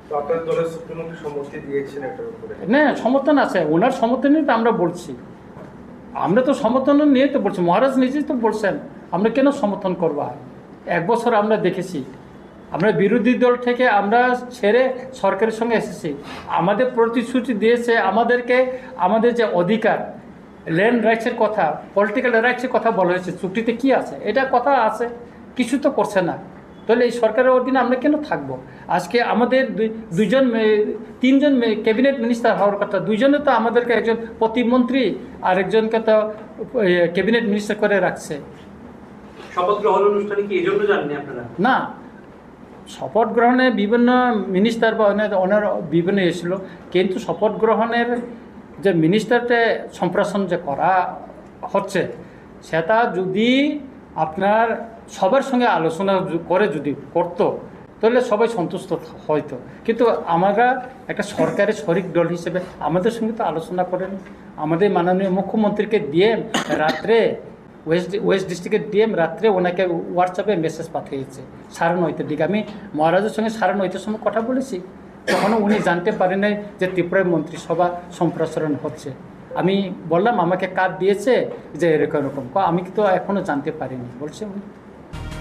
তো আপনার দলের সুপ্রিমো কি সম্মতি দিয়েছেন এটার উপরে? না, সমর্থন আছে, ওনার সমর্থনই তো আমরা বলছি। আমরা তো সমর্থন নিয়ে তো বলছি, মহারাজ নিজেই তো বলছেন, আমরা কেন সমর্থন করবো? আর এক বছর আমরা দেখেছি, আমরা বিরোধী দল থেকে আমরা ছেড়ে সরকারের সঙ্গে এসেছি। আমাদের প্রতিশ্রুতি দিয়েছে, আমাদেরকে আমাদের যে অধিকার, ল্যান্ড রাইটসের কথা, পলিটিক্যাল রাইটসের কথা বলা হয়েছে, চুক্তিতে কি আছে? এটা কথা আছে, কিছু তো করছে না। তাহলে এই সরকারের অধীনে আমরা কেন থাকবো? আজকে আমাদের দুই- দুইজন মে- তিনজন ক্যাবিনেট মিনিস্টার হওয়ার কথা, দুইজনে তো আমাদেরকে, একজন প্রতিমন্ত্রী আর একজনকে তো ক্যাবিনেট মিনিস্টার করে রাখছে। শপথ গ্রহণ অনুষ্ঠানে কি এই জন্য যাননি আপনারা? না, শপথ গ্রহণে বিভিন্ন মিনিস্টার বা অনেক অনেক বিভিন্ন এসেছিল, কিন্তু শপথ গ্রহণের যে মিনিস্টারতে সম্প্রসারণ যে করা হচ্ছে, সেটা যদি আপনার সবার সঙ্গে আলোচনা যু- করে যদি করতো, তাহলে সবাই সন্তুষ্ট থ- হইতো। কিন্তু আমরা একটা সরকারের শরিক দল হিসেবে আমাদের সঙ্গে তো আলোচনা করেন। আমাদের মাননীয় মুখ্যমন্ত্রীকে ডিএম রাত্রে, ওয়েস্ট ওয়েস্ট ডিস্ট্রিক্টের ডিএম রাত্রে ওনাকে হোয়াটসঅ্যাপে মেসেজ পাঠিয়েছে সাড়ে নয়টার দিকে। আমি মহারাজের সঙ্গে সাড়ে নয়টার সময় কথা বলেছি, তখনও উনি জানতে পারেন নাই যে ত্রিপুরায় মন্ত্রিসভা সম্প্রসারণ হচ্ছে। আমি বললাম, আমাকে কার্ড দিয়েছে যে এরকম এরকম, ক- আমি তো এখনও জানতে পারিনি, বলছে উনি।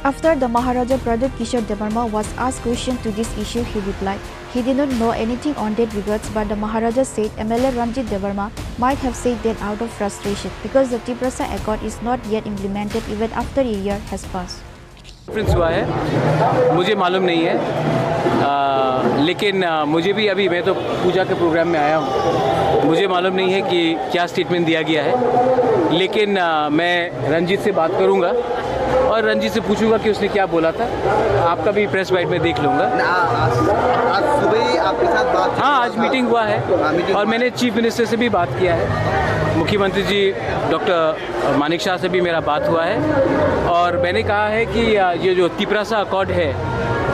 After the Maharaja Pradyut Kishore Debbarma was asked question to this issue, he replied he did not know anything on that regards, but the Maharaja said M L A Ranjit Debbarma might have said that out of frustration because the Tiprasa Accord is not yet implemented even after a year has passed. Conference हुआ है, मुझे मालूम नहीं है। आ, लेकिन आ, मुझे भी अभी, मैं तो पूजा के प्रोग्राम में आया हूँ, मुझे मालूम नहीं है कि क्या स्टेटमेंट दिया गया है। लेकिन आ, मैं रंजीत से बात करूँगा और रंजीत से पूछूंगा कि उसने क्या बोला था। आपका भी प्रेस बाइट में देख लूँगा। ना, आज आज सुबह ही आपके साथ बात हाँ, आज मीटिंग हुआ है। हाँ, मीटिंग और हुआ मैंने चीफ मिनिस्टर से भी बात किया है, मुख्यमंत्री जी डॉक्टर मानिक शाह से भी मेरा बात हुआ है और मैंने कहा है कि आ, ये जो तिपरासा अकॉर्ड है,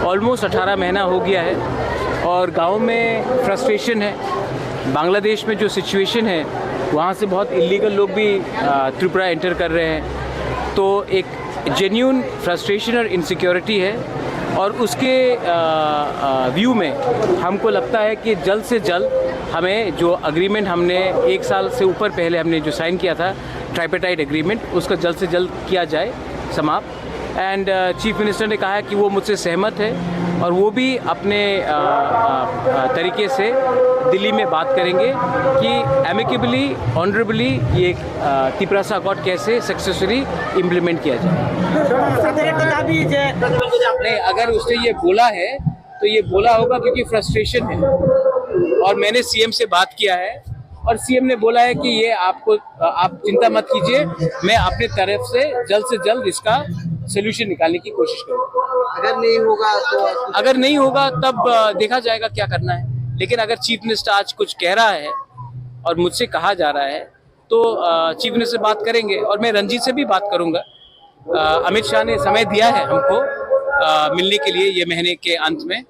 ऑलमोस्ट अठारह महीना हो गया है और गाँव में फ्रस्ट्रेशन है। बांग्लादेश में जो सिचुएशन है, वहाँ से बहुत इलीगल लोग भी आ, त्रिपुरा एंटर कर रहे हैं। तो एक जेन्यून फ्रस्ट्रेशन और इनसिक्योरिटी है और उसके व्यू में हमको लगता है कि जल्द से जल्द हमें जो अग्रीमेंट हमने एक साल से ऊपर पहले हमने जो साइन किया था, ट्राइपेटाइट एग्रीमेंट, उसका जल्द से जल्द किया जाए समाप्त। एंड चीफ मिनिस्टर ने कहा है कि वो मुझसे सहमत है और वो भी अपने अ, अ, अ, तरीके से दिल्ली में बात करेंगे कि एमिकेबली, ऑनरेबली ये अ, तिपरासा अकॉर्ड कैसे सक्सेसफुली इम्प्लीमेंट किया जाए। তাদের একটা দাবি যে नहीं, अगर उसने ये बोला है तो ये बोला होगा क्योंकि फ्रस्ट्रेशन है। और मैंने सीएम से बात किया है और सीएम ने बोला है कि ये आपको, आप चिंता मत कीजिए, मैं अपने तरफ से जल्द से जल्द इसका सोल्यूशन निकालने की कोशिश करूँगा। अगर नहीं होगा तो अगर नहीं होगा तब अ, देखा जाएगा क्या करना है। लेकिन अगर चीफ मिनिस्टर आज कुछ कह रहा है और मुझसे कहा जा रहा है तो चीफ मिनिस्टर से बात करेंगे और मैं रंजीत से भी बात करूंगा। अ, अमित शाह ने समय दिया है हमको अ, मिलने के लिए ये महीने के अंत में,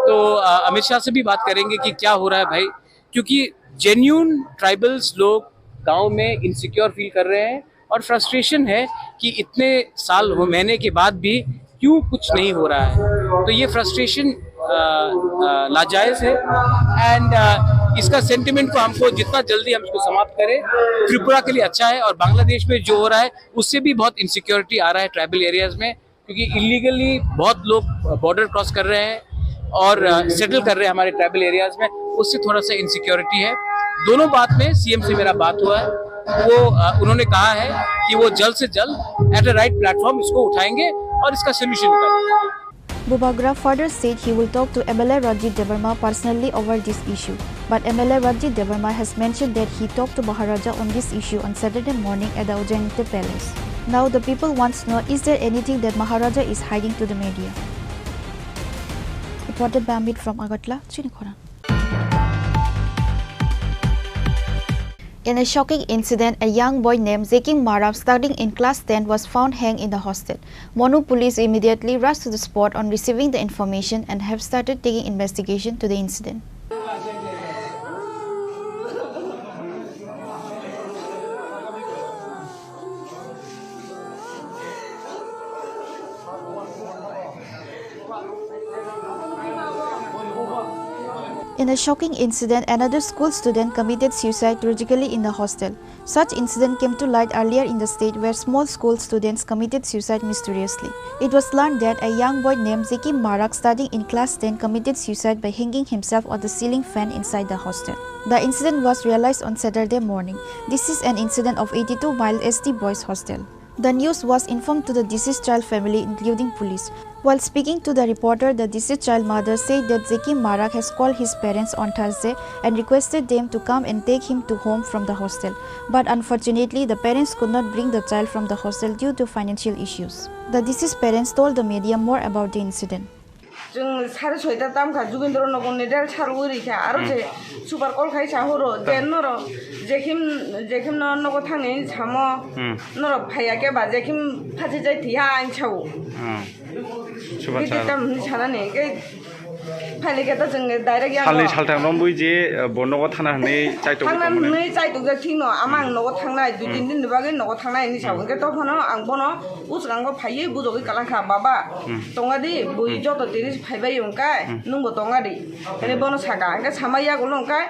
तो अ, अमित शाह से भी बात करेंगे कि क्या हो रहा है भाई, क्योंकि जेन्यून ट्राइबल्स लोग गांव में इनसिक्योर फील कर रहे हैं और फ्रस्ट्रेशन है कि इतने साल हो, महीने के बाद भी क्यों कुछ नहीं हो रहा है। तो ये फ्रस्ट्रेशन लाजायज है एंड इसका सेंटिमेंट को हमको जितना जल्दी हम इसको समाप्त करें, त्रिपुरा के लिए अच्छा है और बांग्लादेश में जो हो रहा है उससे भी बहुत इनसिक्योरिटी आ रहा है ट्राइबल एरियाज में, क्योंकि इलीगली बहुत लोग बॉर्डर क्रॉस कर रहे हैं और सेटल कर रहे हैं हमारे ट्राइबल एरियाज में, उससे थोड़ा सा इनसिक्योरिटी है। दोनों बात में सीएम से मेरा बात हुआ है, वो अ, उन्होंने कहा है कि वो जल्द से जल्द एट अ राइट प्लेटफॉर्म इसको उठाएंगे और इसका सोल्यूशन निकालेंगे। Bubagra further said he will talk to M L A Ranjit Debbarma personally over this issue, but M L A Ranjit Debbarma has mentioned that he talked to Maharaja on this issue on Saturday morning at the Ujjainati Palace. Now the people wants to know, is there anything that Maharaja is hiding to the media? Reported by Amit from Agartala, Chini Khorang. In a shocking incident, a young boy named Zeking Maram, studying in class ten, was found hanged in the hostel. Monu police immediately rushed to the spot on receiving the information and have started taking investigation to the incident. In a shocking incident, another school student committed suicide tragically in the hostel. Such incident came to light earlier in the state where small school students committed suicide mysteriously. It was learned that a young boy named Zeki Marak, studying in class ten, committed suicide by hanging himself on the ceiling fan inside the hostel. The incident was realized on Saturday morning. This is an incident of eighty-two Mile S T Boys Hostel. The news was informed to the deceased child family, including police. While speaking to the reporter, the deceased child mother said that Zeki Marak has called his parents on Thursday and requested them to come and take him to home from the hostel. But unfortunately, the parents could not bring the child from the hostel due to financial issues. The deceased parents told the media more about the incident. Chwng sare soita tamkha, Jugindro nogo ni del sarwi rikha, aro je super call khai sa horo, je noro jekhim, jekhim no nogo thangni samo, Hmm. Noro phaiya khe ba jekhim phachi jai thiya ang sao. Hmm. Super Giti sir. Tam hwnwi sanani, khe phaile khe to chwng direct yang Salni no. Salthang rombui je, eh, bo nogo thana hwnwi chaitok Thangna tongmani. Hwnwi chaitok jak thik no, ama ang nogo thangnai, dui tin din ni bagwi nogo thangnai hwnwi sao. Hmm. Hwnkhe to phano ang bono uskango phaiwi bujogwi kalangkha, "Baba, Hmm. tonga di, bui Hmm. joto tini phaibai wngkha, Hmm. nwngbo tonga di." Hwnwi bono saka, hwnkhe sama yagulo wngkha,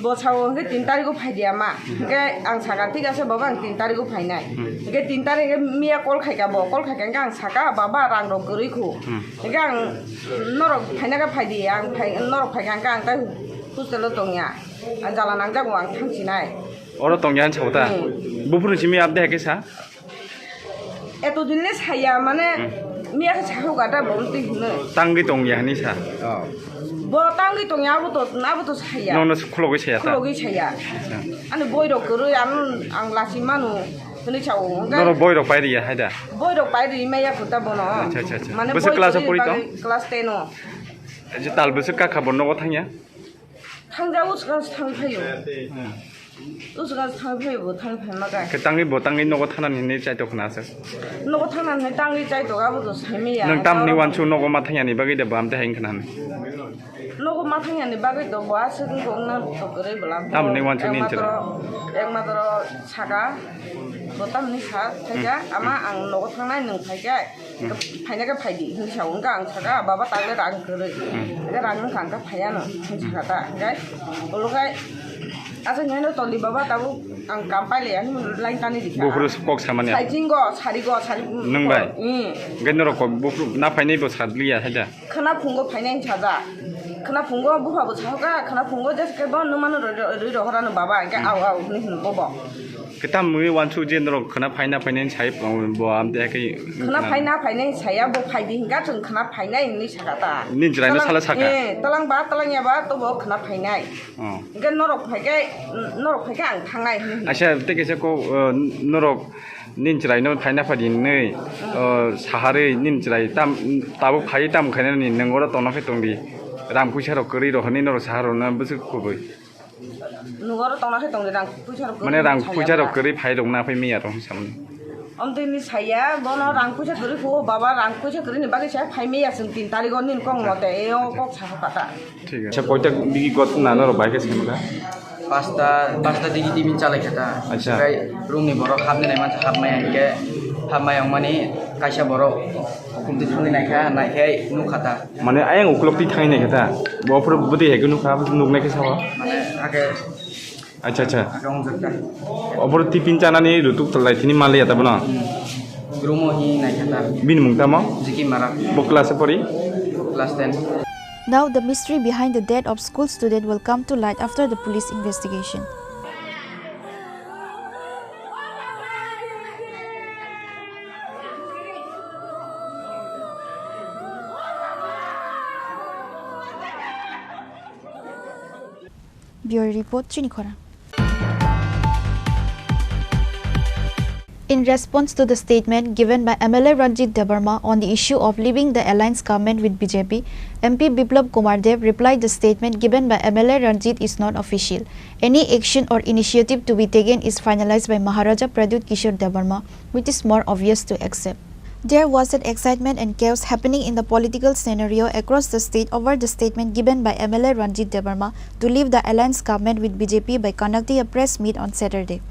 bo sao hwnkhe tin tarigo phai di ama. Hmm. Hwnkhe ang saka, "Thik ase baba, ang tin tarigo phainai." Hmm. Hwnkhe tin tarik hwnkhe miya call khaika bo, call khaika hwnkhe ang saka, "Baba, rang rok kwrwi khu." Hmm. Hwnkhe ang norok phaina khe phai di, ang phai, norok phaika hwnkhe ang tai hostelo tongya. Ang jala nangjago, ang thangsinai. Oro tongya hwn sao ta? Hmm. Buphuru simi abde hai khe sa? Eto din le saya, mane, Hmm. Miya khe sahu gata bo twi hwnwi. Tangwi tongya hwnwi sa? Oh. Bo tangwi tongya, abo to, abo to saya. Nono khulogwi saya ta? Khulogwi saya. Acha. Ani boirok kwrwi, ano ang lasi manu hwnwi sao. Hwnkhe Norok boirok pairiya hai da? Boirok pairi maya khuta bono. Acha, acha, acha. Mane Bwswk boi class o kwrwi pori tong? Bagwi class ten o. Je tal bwswk kakha bo nogo thangya? Thangja uskango thangwi phaio. Hmm. Uskango thangwi phaio, bo thangwi phaima khe. Khe tangwi bo tangwi nogo thanani hinwi chaitok khna aswk? Nogo thanani hinwi tangwi chaitok, abo to saimaya. Nwng tamni uansuk nogo ma thangyani bagwi de bo amte hai wngkha nani? Nogo ma thangyani bagwi to bo aswk wngkha wngna to kwrwi bwla. Tamni uansuk ni Ekmatro, ekmatro saka, bo tamni sa thaika, Hmm. ama ang nogo thangnai nwng thaika. Hmm. Phaina khe phai di, hwnwi sa, hwnkhe ang saka, "Baba, takle rang kwrwi." Hmm. Hwnkhe rang wngkha, hwnkhe phai ano, hwnwi Hmm. saka ta. Hwnkhe ulo khai, "Asa, nini no ton di, baba, tabuk ang kam pai le," hwnwi line tani rikha. Buphuru kok samani. Saiching go, sari go, sari. Nwng bai? Hmm. Hwnkhe norok kok buphuru na phainai bo sadliya, hai da? Khwna phungo phainai sajak. Khwna phungo bupha bo sahoka, khwna phungo jeske bo nwng mano rwi, rwi rohor ano, baba, hwnkhe Hmm. Au, au, hwnwi hwno bo bo. Khe tamni uansuk je norok khwna phaina phainai sai bo amte hai khe Khwna phaina phainai saya, bo phai di hwnkha, chwng khwna phainai hwnwi saka ta. Nini chwraino Talang, sala saka? Eh, talang ba, talang ya ba, to bo khwna phainai. Oh. Hwnkhe norok phai khe, norok phai khe ang thangnai hwnwi hwno. Aisa, tei kaisa kok, uh, norok nini chwraino phaina phaidi hwnwi, Hmm. uh, saharwi nini chwrai tam, tabuk phai tam khainani nwng oro tongna khe tong di. Rang puisa rok kwrwi rok hwnwi norok sahar rokno bwswk kubui. Nwng oro tongna khe tong di, rang puisa rok Mane kwrwi rang chaya puisa rok ba. Kwrwi phai rok na phai miya rok hinwi samani. Amtwi ni saya, bono rang puisa kwrwi kho, baba rang puisa kwrwi ni bagwi saya phai miya chwng tin tarigo nini kok mote, e o kok sa kha ta. Thik ase. Acha, koita bigi got na norok bai khe sengkha? Pasta, pasta digi timin chalai kha ta. Acha. Tei room ni borok hapni nai mansa hapmaya hinkhe hapmaya wngmani kaisa borok hukum twi thangwi naikha, naikhe nukha ta. Mane ayang ukulok twi thangwi naikha ta? Bo phuru bwtwi hai khe nukha, abo nuknai khe sao? Mane ake Acha, acha. Ake wngjak ta. Obo tiffin chanani rutuk talai thini maliya ta bono? Hmm. Room o hi naikha ta. Bini mung tamo? Ziki Marak. Bo class e pori? Class ten. Now the mystery behind the death of school student will come to light after the police investigation. Bureau Report, Chini Khorang. In response to the statement given by M L A Ranjit Debbarma on the issue of leaving the alliance government with B J P, M P Biplab Kumar Deb replied the statement given by M L A Ranjit is not official. Any action or initiative to be taken is finalized by Maharaja Pradyut Kishore Debbarma, which is more obvious to accept. There was an excitement and chaos happening in the political scenario across the state over the statement given by M L A Ranjit Debbarma to leave the alliance government with B J P by conducting a press meet on Saturday.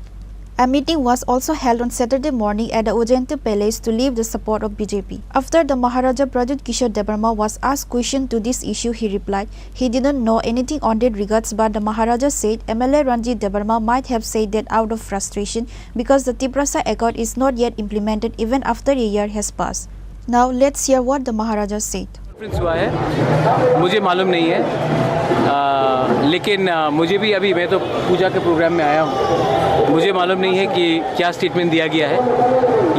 A meeting was also held on Saturday morning at the Ujjayanta Palace to leave the support of B J P. After the Maharaja Pradyut Kishore Debbarma was asked question to this issue, he replied he didn't know anything on that regards, but the Maharaja said M L A Ranjit Debbarma might have said that out of frustration because the Tiprasa Accord is not yet implemented even after a year has passed. Now let's hear what the Maharaja said. Conference हुआ है, मुझे मालूम नहीं है। आ, लेकिन आ, मुझे भी अभी, मैं तो पूजा के प्रोग्राम में आया हूँ, मुझे मालूम नहीं है कि क्या स्टेटमेंट दिया गया है।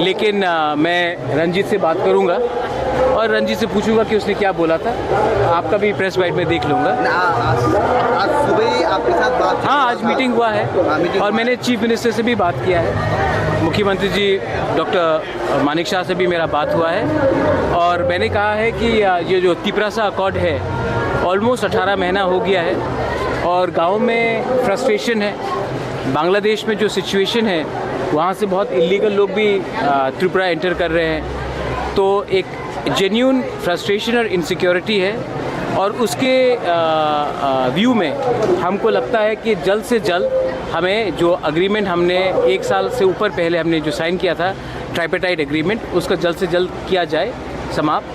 लेकिन आ, मैं रंजीत से बात करूँगा और रंजीत से पूछूंगा कि उसने क्या बोला था। आपका भी प्रेस बाइट में देख लूँगा। ना, आज आज सुबह ही आपके साथ बात हाँ, आज मीटिंग हुआ है। हाँ, मीटिंग और हुआ मैंने चीफ मिनिस्टर से भी बात किया है, मुख्यमंत्री जी डॉक्टर मानिक शाह से भी मेरा बात हुआ है। और मैंने कहा है कि आ, ये जो तिपरासा अकॉर्ड है, ऑलमोस्ट अठारह महीना हो गया है और गाँव में फ्रस्ट्रेशन है। बांग्लादेश में जो सिचुएशन है, वहाँ से बहुत इलीगल लोग भी आ, त्रिपुरा एंटर कर रहे हैं। तो एक जेन्यून फ्रस्ट्रेशन और इनसिक्योरिटी है और उसके व्यू में हमको लगता है कि जल्द से जल्द हमें जो एग्रीमेंट हमने एक साल से ऊपर पहले हमने जो साइन किया था, ट्राइपेटाइट एग्रीमेंट, उसका जल्द से जल्द किया जाए समाप्त।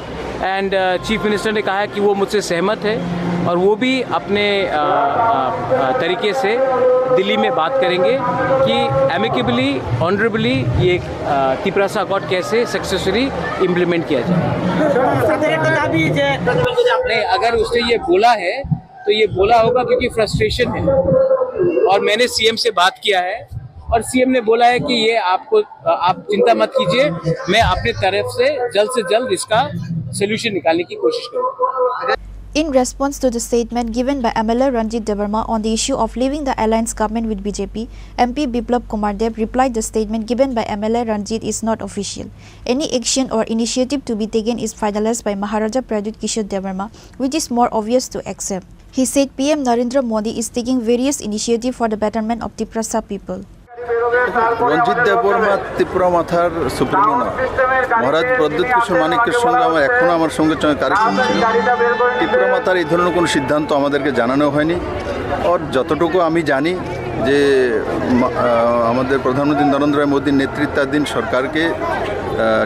एंड चीफ मिनिस्टर ने कहा है कि वो मुझसे सहमत है और वो भी अपने आ, आ, आ, तरीके से दिल्ली में बात करेंगे कि एमिकेबली, ऑनरेबली ये आ, तिपरासा अकॉर्ड कैसे सक्सेसफुली इम्प्लीमेंट किया जाए। স্যার, একটা দাবি যে नहीं, अगर उसने ये बोला है तो ये बोला होगा क्योंकि फ्रस्ट्रेशन है। और मैंने सीएम से बात किया है और सीएम ने बोला है कि ये आपको, आप चिंता मत कीजिए, मैं अपने तरफ से जल्द से जल्द इसका सोल्यूशन निकालने की कोशिश करूँगा। In response to the statement given by M L A Ranjit Debbarma on the issue of leaving the alliance government with B J P, M P Biplab Kumar Deb replied the statement given by M L A Ranjit is not official. Any action or initiative to be taken is finalized by Maharaja Pradyut Kishore Debbarma, which is more obvious to accept. He said P M Narendra Modi is taking various initiatives for the betterment of Tiprasa people. রঞ্জিত দেববর্মা ত্রিপুরা মথার সুপ্রিমো না। মহারাজ প্রদ্যুৎ কিশোর মাণিক্যের সঙ্গে আমার এখনও আমার সঙ্গে সঙ্গে কারেকশন ছিল। ত্রিপুরা মথার এই ধরনের কোনো সিদ্ধান্ত আমাদেরকে জানানো হয়নি। আর যতটুকু আমি জানি যে মা- আহ, আমাদের প্রধানমন্ত্রী নরেন্দ্র মোদীর নেতৃত্বাধীন সরকারকে আহ,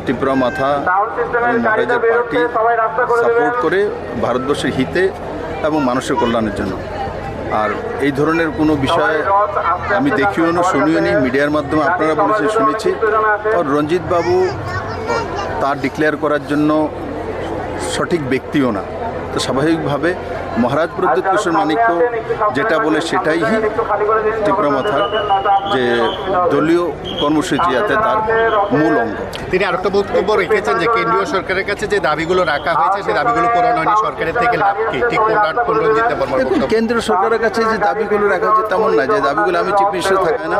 ত্রিপুরা মথা এবং মহারাজের পার্টি সাপোর্ট করে ভারতবর্ষের হিতে এবং মানুষের কল্যাণের জন্য। আর এই ধরনের কোনো বিষয়ে আমি দেখিও না, শুনিও নি, মিডিয়ার মাধ্যমে আপনারা বলেছেন শুনেছি। আর রঞ্জিত বাবু তার ডিক্লেয়ার করার জন্য সঠিক ব্যক্তিও না। তো স্বাভাবিকভাবে মহারাজ প্রদ্যুৎ কিশোর মাণিক্য যেটা বলে সেটাই ত্রিপুরা মথার যে দলীয় কর্মসূচি, যাতে তার মূল অঙ্গ। তিনি আরেকটা বক্তব্য রেখেছেন যে কেন্দ্রীয় সরকারের কাছে যে দাবিগুলো রাখা হয়েছে সেই দাবিগুলো পূরণ হয়নি, সরকারের থেকে লাভ কি? ঠিক কোন কোন রঞ্জিত দেববর্মার দেখুন, বক্তব্য? কেন্দ্র সরকারের কাছে যে দাবিগুলো রাখা হয়েছে তেমন না, যে দাবিগুলো আমি চিফ মিনিস্টার থাকে না।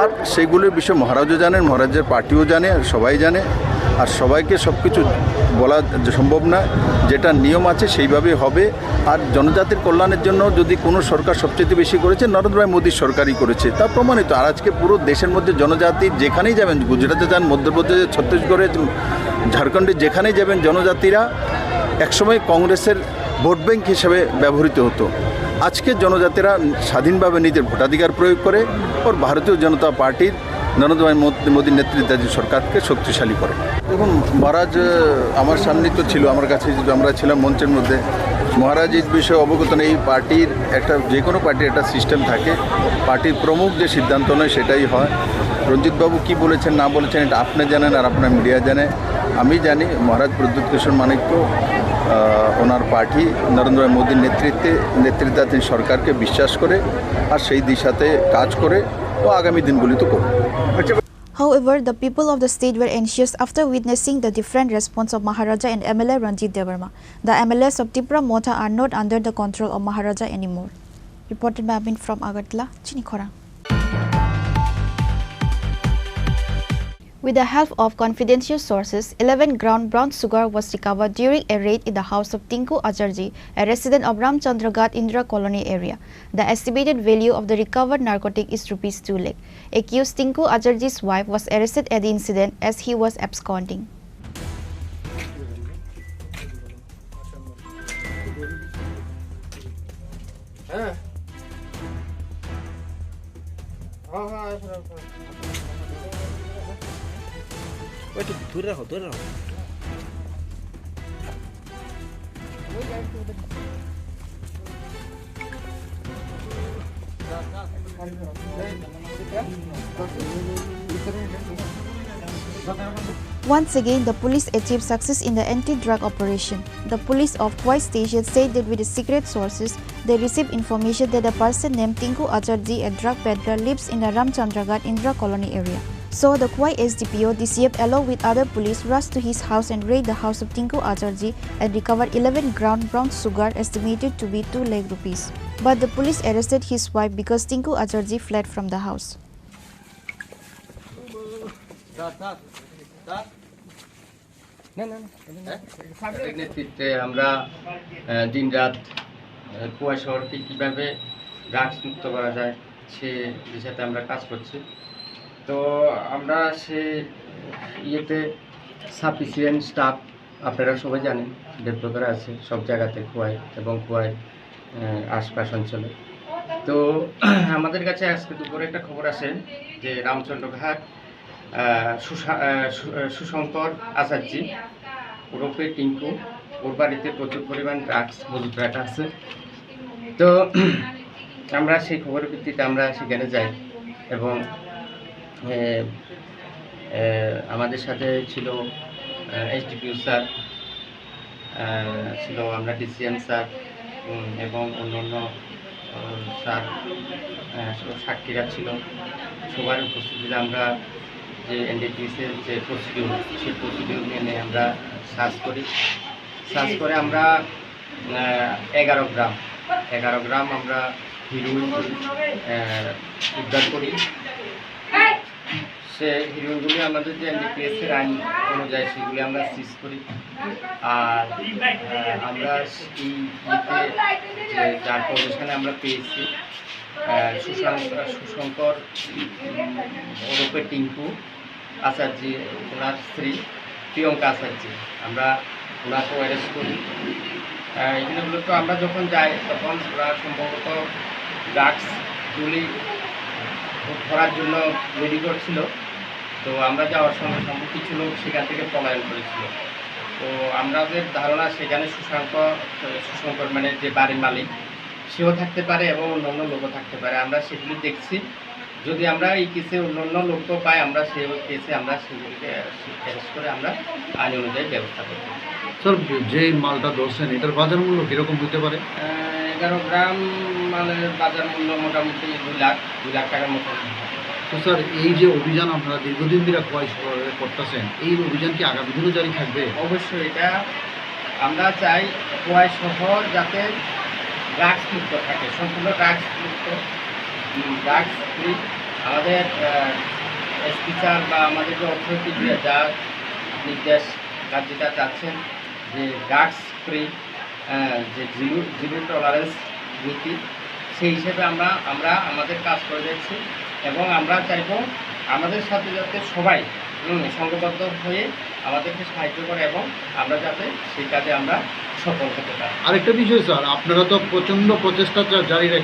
আর সেগুলোর বিষয়ে মহারাজও জানেন, মহারাজের পার্টিও জানে, আর সবাই জানে। আর সবাইকে সব কিছু বলা যে সম্ভব না, যেটা নিয়ম আছে সেইভাবেই হবে। আর জনজাতির কল্যাণের জন্য যদি কোনো সরকার সবচেয়ে বেশি করেছে, নরেন্দ্র ভাই মোদীর সরকারই করেছে, তা প্রমাণিত। আর আজকে পুরো দেশের মধ্যে জনজাতি যেখানেই যাবেন, গুজরাটে যান, মধ্যপ্রদেশে, ছত্তিশগড়ে, ঝাড়খণ্ডে, যেখানেই যাবেন, জনজাতিরা একসময় কংগ্রেসের ভোট ব্যাংক হিসেবে ব্যবহৃত হতো। আজকে জনজাতিরা স্বাধীনভাবে নিজের ভোটাধিকার প্রয়োগ করে ওর ভারতীয় জনতা পার্টির নরেন্দ্র ভাই মোদ- মোদীর নেতৃত্বাধীন সরকারকে শক্তিশালী করে। দেখুন, মহারাজ আহ, আমার সামনেই তো ছিল, আমার কাছে যে আমরা ছিলাম মঞ্চের মধ্যে। মহারাজ এই বিষয়ে অবগত নেই। এই পার্টির একটা, যে কোনো পার্টির একটা সিস্টেম থাকে, পার্টির প্রমুখ যে সিদ্ধান্ত নেয় সেটাই হয়। রঞ্জিতবাবু কি বলেছেন না বলেছেন, এটা আপনি জানেন আর আপনার মিডিয়া জানে। আমি জানি মহারাজ প্রদ্যুৎ কিশোর মাণিক্য, আহ, ওনার পার্টি নরেন্দ্র মোদীর নেতৃত্বে, নেতৃত্বাধীন সরকারকে বিশ্বাস করে আর সেই দিশাতে কাজ করে ও আগামী দিনগুলিতে করবে। However, the people of the state were anxious after witnessing the different response of Maharaja and M L A Ranjit Debbarma. The M L As of Tipra Motha are not under the control of Maharaja anymore. Reported by Amin from Agartala, Chini Khorang. With the help of confidential sources, eleven gram brown sugar was recovered during a raid in the house of Tinku Ajarji, a resident of Ramchandra Ghat Indira Colony area. The estimated value of the recovered narcotic is rupees two lakh. Accused Tinku Ajarji's wife was arrested at the incident as he was absconding. ওই একটু দূরে রাখো, দূরে রাখো। Once again, the police achieved success in the anti-drug operation. The police of Khowai station said that with the secret sources, they received information that a person named Tinku Acharjee, a drug peddler, lives in the Ramchandraghat Indira Colony area. So the Khowai S D P O, D C F along with other police rushed to his house and raided the house of Tinku Acharjee and recovered eleven gram brown sugar estimated to be two lakh rupees. But the police arrested his wife because Tinku Acharjee fled from the house. তাদের নেতৃত্বে আমরা আহ, দিনরাত আহ, খোয়াই শহরকে কীভাবে ড্রাগস মুক্ত করা যায় সে দিশাতে আমরা কাজ করছি। তো আমরা সে ইয়েতে সাফিসিয়েন্ট স্টাফ আপনারা সবাই জানেন, ডেভেলপার আছে সব জায়গাতে খোয়াই এবং খোয়াই আহ, আশপাশ অঞ্চলে। তো আমাদের কাছে আজকে দুপুরে একটা খবর আছে যে রামচন্দ্রঘাট আহ, সুশা- আহ, সু- আহ, সুশঙ্কর আচার্য ওরফে টিঙ্কু, ওর বাড়িতে প্রচুর পরিমাণ ড্রাগস মজুত রাখা আছে। তো আমরা সেই খবরের ভিত্তিতে আমরা সেখানে যাই এবং এ, এ, আমাদের সাথে ছিল এসডিপিও স্যার, আহ, ছিল আমরা ডিসিএম স্যার, উম, এবং অন্যান্য আহ, স্যার আহ, সব সাক্ষীরা ছিল। সবার উপস্থিতিতে আমরা যে এনডিপিএস এর যে প্রসিডিউর, সেই প্রসিডিউর মেনে আমরা সার্চ করি। সার্চ করে আমরা আহ, এগারো গ্রাম এগারো গ্রাম আমরা হিরোইন আহ, উদ্ধার করি। সে হিরোইনগুলি আমাদের যে এনডিপিএস এর আইন অনুযায়ী সেগুলি আমরা সিজ করি। আর আহ, আমরা এই ইয়েতে যে যার পজিশনে আমরা পেয়েছি আহ, সুশাঙ্ক সুশঙ্কর উম, ওরফে টিঙ্কু আচার্য, ওনার স্ত্রী প্রিয়ঙ্কা আচার্য, আমরা ওনাকে অ্যারেস্ট করি। আহ, এখানে মূলত আমরা যখন যাই তখন ওরা সম্ভবত ড্রাগস গুলি ধরার জন্য রেডি করছিল। তো আমরা যাওয়ার সঙ্গে সঙ্গে কিছু লোক সেখান থেকে পলায়ন করেছিল। তো আমাদের ধারণা সেখানে সুশাঙ্ক সুশঙ্কর মানে যে বাড়ির মালিক, সেও থাকতে পারে এবং অন্যান্য লোকও থাকতে পারে। আমরা সেগুলি দেখছি। যদি আমরা এই কেসে অন্যান্য লোকও পাই, আমরা সেই কেসে আমরা সেগুলিকে অ্যারেস্ট করে আমরা আইন অনুযায়ী ব্যবস্থা করব। স্যার, যে মালটা ধরছেন, এটার বাজার মূল্য কিরকম হতে পারে? আহ, এগারো গ্রাম মালের বাজার মূল্য মোটামুটি দুই লাখ দুই লাখ টাকার মতো। তো স্যার, এই যে অভিযান আপনারা দীর্ঘদিন ধরে খোয়াই শহরে করতেছেন, এই অভিযান কি আগামী দিনও জারি থাকবে? অবশ্যই এটা আমরা চাই খোয়াই শহর যাতে ড্রাগস মুক্ত থাকে, সম্পূর্ণ ড্রাগস মুক্ত, ড্রাগস ফ্রি। আমাদের এসপি স্যার বা আমাদের যে অথরিটি যা নির্দেশ কার্যতা চাচ্ছেন যে ড্রাগস ফ্রি, যে জিরো জিরো টলারেন্স নীতি, সেই হিসেবে আমরা আমরা আমাদের কাজ করে যাচ্ছি এবং আমরা চাইব আমাদের সাথে যাতে সবাই হুম, সংঘবদ্ধ হয়ে আমাদেরকে সাহায্য করে এবং আমরা যাতে সেই কাজে আমরা সফল হতে পারি। আরেকটা বিষয় স্যার, আপনারা তো প্রচণ্ড প্রচেষ্টা চা- জারি